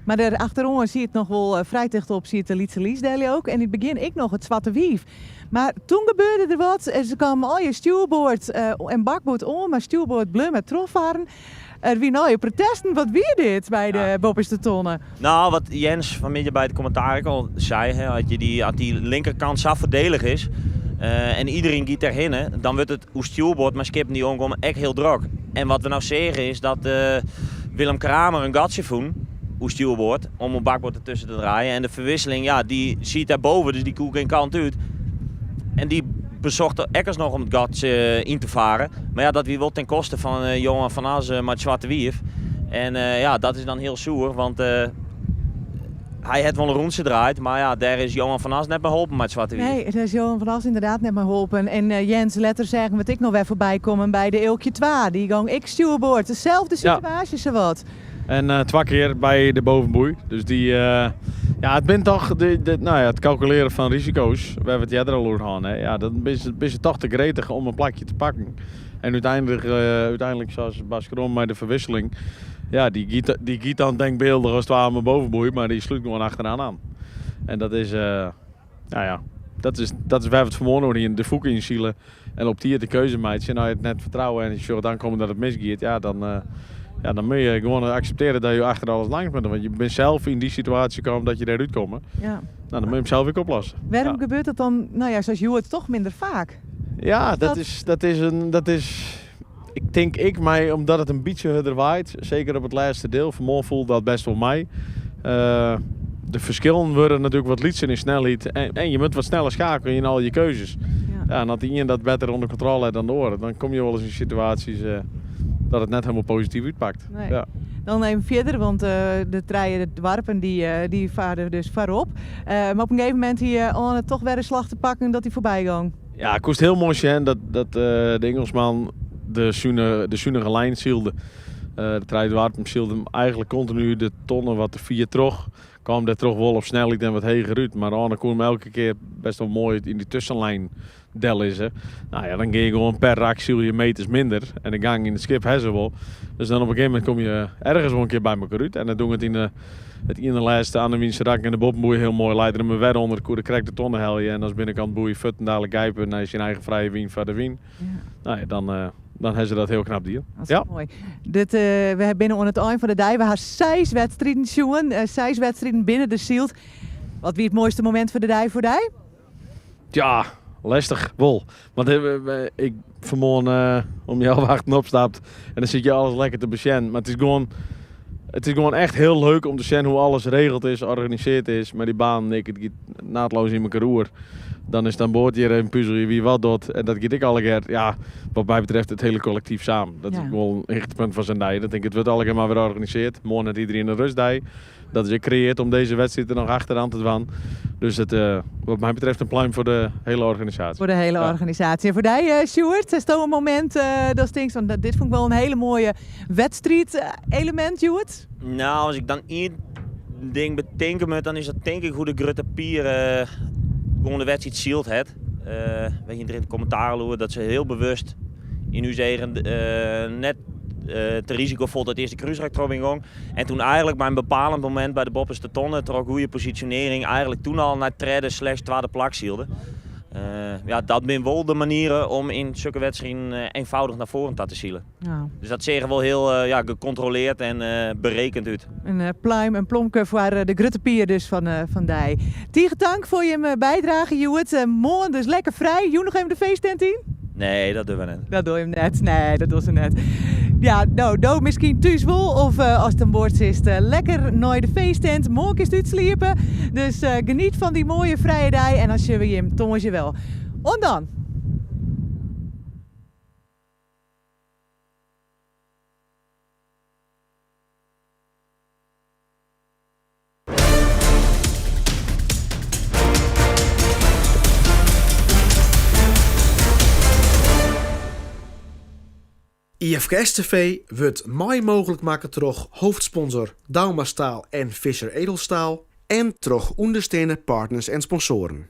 Mar dêr achteroan siet noch wol frij tichtop siet de Lytse Lies Deli ook. En yn it begjin ek noch it Swarte Wief. Mar toen gebeurde der wat. Se kamen allegear stjoerboard en bakboard oan, mar stjoerboard bleau mar trochfarren. Der wie nije protesten. Wat wie dit by de boppeste tonne? No, wat Jens fanmiddei by it kommentaar ek al sei, hè, as, je dy, as dy linkerkant sa foardielich is uh, en iderien giet dêrhinne, dan wurdt it oer stjoerboard mei skippen dy't oankomme ek hiel drok. En wat we no seagen is dat uh, Willem Kramer in gatsje fûn oer stjoerboard om oer bakboard dertusken te draaien. En de verwisseling, ja, dy siet dêrboven, dus dy koe gjin kant út. En dy besocht ek as noch om it gat yn te faren. Mar ja, dat wie wol ten koste fan Johan van As mei it Swarte Wief. En ja, dat is dan hiel soer, want hy hat wol in rûntsje draaid, mar ja, dêr is Johan van As net mei holpen mei it Swarte Wief. Nee, dêr is Johan van As ynderdaad net mei holpen. En Jens, letter seagen we it ek noch wer foarby kommen by de Eelkje 2. Dy gong ek stjoerboard. Deselde situaasje sawat. En twa kear by de bovenboei. Dus dy, ja, it binne toch de, de, no ja, it kalkulearjen fan risiko's, wêr't we it earder al oer hân, hè. Ja, dan binne se toch te gretich om in plakje te pakken. En úteinlik, úteinlik sa as Bas Krom mei de ferwisseling, ja, dy giet, dy giet dan denkbeeldich as twa om 'e bovenboei, mar dy slút gewoan achteraan aan. En dat is, nou ja, dat is, dat is wêr't we it fanmoarn oer hiene, de fûke ynsile en op tiid de keuze meitsje. En as je it net fertrouwe en je sjogge dan kommen dat it misgiet, ja, dan, ja, dan moatte je gewoan akseptearje dat je achter alles langs moatte. Want je binne sels yn dy situaasje kommen dat je dêrút komme. Ja. No, dan moatte je him sels ek oplosse. Wêrom ja. gebeurt dat dan, no ja, sa as hjoed, toch minder faak? Ja, dat, is, dat is in, dat is, ik tink ek mei, omdat it in bytsje hurder waait, seker op it lêste diel, fanmoarn foel dat best wol mei. Uh, de ferskillen wurde natuerlik wat lytser yn snelheid en, en je moatte wat sneller skeakelje yn al je keuzes. Ja. Ja, en as de ien dat better ûnder kontrôle hat dan de oare, dan komme je wolris yn situaasjes uh, dat it net hielendal posityf útpakt. Nee. Ja. Dan even fierder, want uh, de trije doarpen dy, dy farre dus foarop. Uh, mar op in gegeven momint hie Arne toch wer in slach te pakken dat hy foarby gong. Ja, it koest hiel moai sjen dat, dat de Ingelsman de, sune, de sunige lijn sylde. De trije doarpen sylden eigenlik kontinu de tonne wat te fier troch. Kaam dêrtroch wol op snelheid en wat heger út. Mar Arne koe him elke kear best wol moai yn dy tuskenlijn dellizze. No ja, dan gean je gewoan per rak syl je meters minder. En de gang yn it skip ha se wol. Dus dan op in gegeven momint komme je ergens wol in kear by mekoar út. En dat doe it yn de, it iene-lêste Annewynse rak en de boppenboei hiel moai. Leit er him wer ûnder, koe er krekt de tonne helje. En as binnenkant boei fuortendalik gijpe nei syn eigen frije wyn foar de wyn. No ja, dan, dan ha se dat hiel knap dien. Dat is ja. moai. Dit, uh, we binne oan it ein fan de dei. We ha seis wedstriden sjoen. Uh, seis wedstriden binne der syld. Wat wie it moaiste momint fan de dei foar dy? Ja, lestich wol. Want ik fanmoarn uh, om healwei achten opstapt en dan sit je alles lekker te besjen. Mar it is gewoan, it is gewoan echt hiel leuk om te sjen hoe't alles regeld is, organisearre is. Mei dy banen, ik, it giet naadloos yn mekoar oer. Dan is it oan board hjir even puzelje wie wat docht. En dat giet ek allegear, ja, wat my betreft it hiele kollektyf samen. Dat is wol in hichtepunt fan sa'n dei. Dat tink ik, it wurdt allegear mar wer organisearre. Moarn hat iderien in rêstdei. Dat is ek kreëarre om dizze wedstriid der noch achteraan te dwaan. Dus it, wat my betreft in pluim foar de hiele organisaasje. Foar de hiele organisaasje. En foar dy, uh, Sjoerd, is in momint uh, dat tinkst fan dit fûn ik wol in hiele moaie wedstriid-elemint, Sjoerd? No, as ik dan ien ding betinke moat, dan is dat tink ik hoe de Grutte Pier gewoan de wedstriid syld hat. We hiene der yn it kommentaar al oer dat se hiel bewust yn ús eagen net te risikofol dat earste krúsrak troch bin gong. En toen eigenlijk by in bepalend momint by de boppeste tonne troch goede posisjonearring eigenlijk toen al nei tredde slash twadde plak sylde. Ja, dat binne wol de manieren om yn sokke wedstriden eenvoudig nei foaren ta te silen. Ja. Dus dat seach der wol hiel ja, gecontroleerd en berekend út. In pluim, in plomke foar de Grutte Pier dus fan fan dy. Tige tank foar jim bydrage hjoed. Moarn dus lekker frij. Jûn noch even de feesttent yn? Nee, dat dogge we net. Dat dogge jim net. Nee, dat dogge se net. Ja, no, do miskien thús wol of ast oan board sitst lekker nei de feesttent. Moarn kinst útsliepe. Dus geniet fan dy moaie frije dei en dan sjogge we jim tongersdei wer. Oant dan! IFKS TV wurdt mei mooglik makke troch hoofdsponsor Douma Staal en Visser Edelstaal en troch ûndersteande partners en sponsoaren.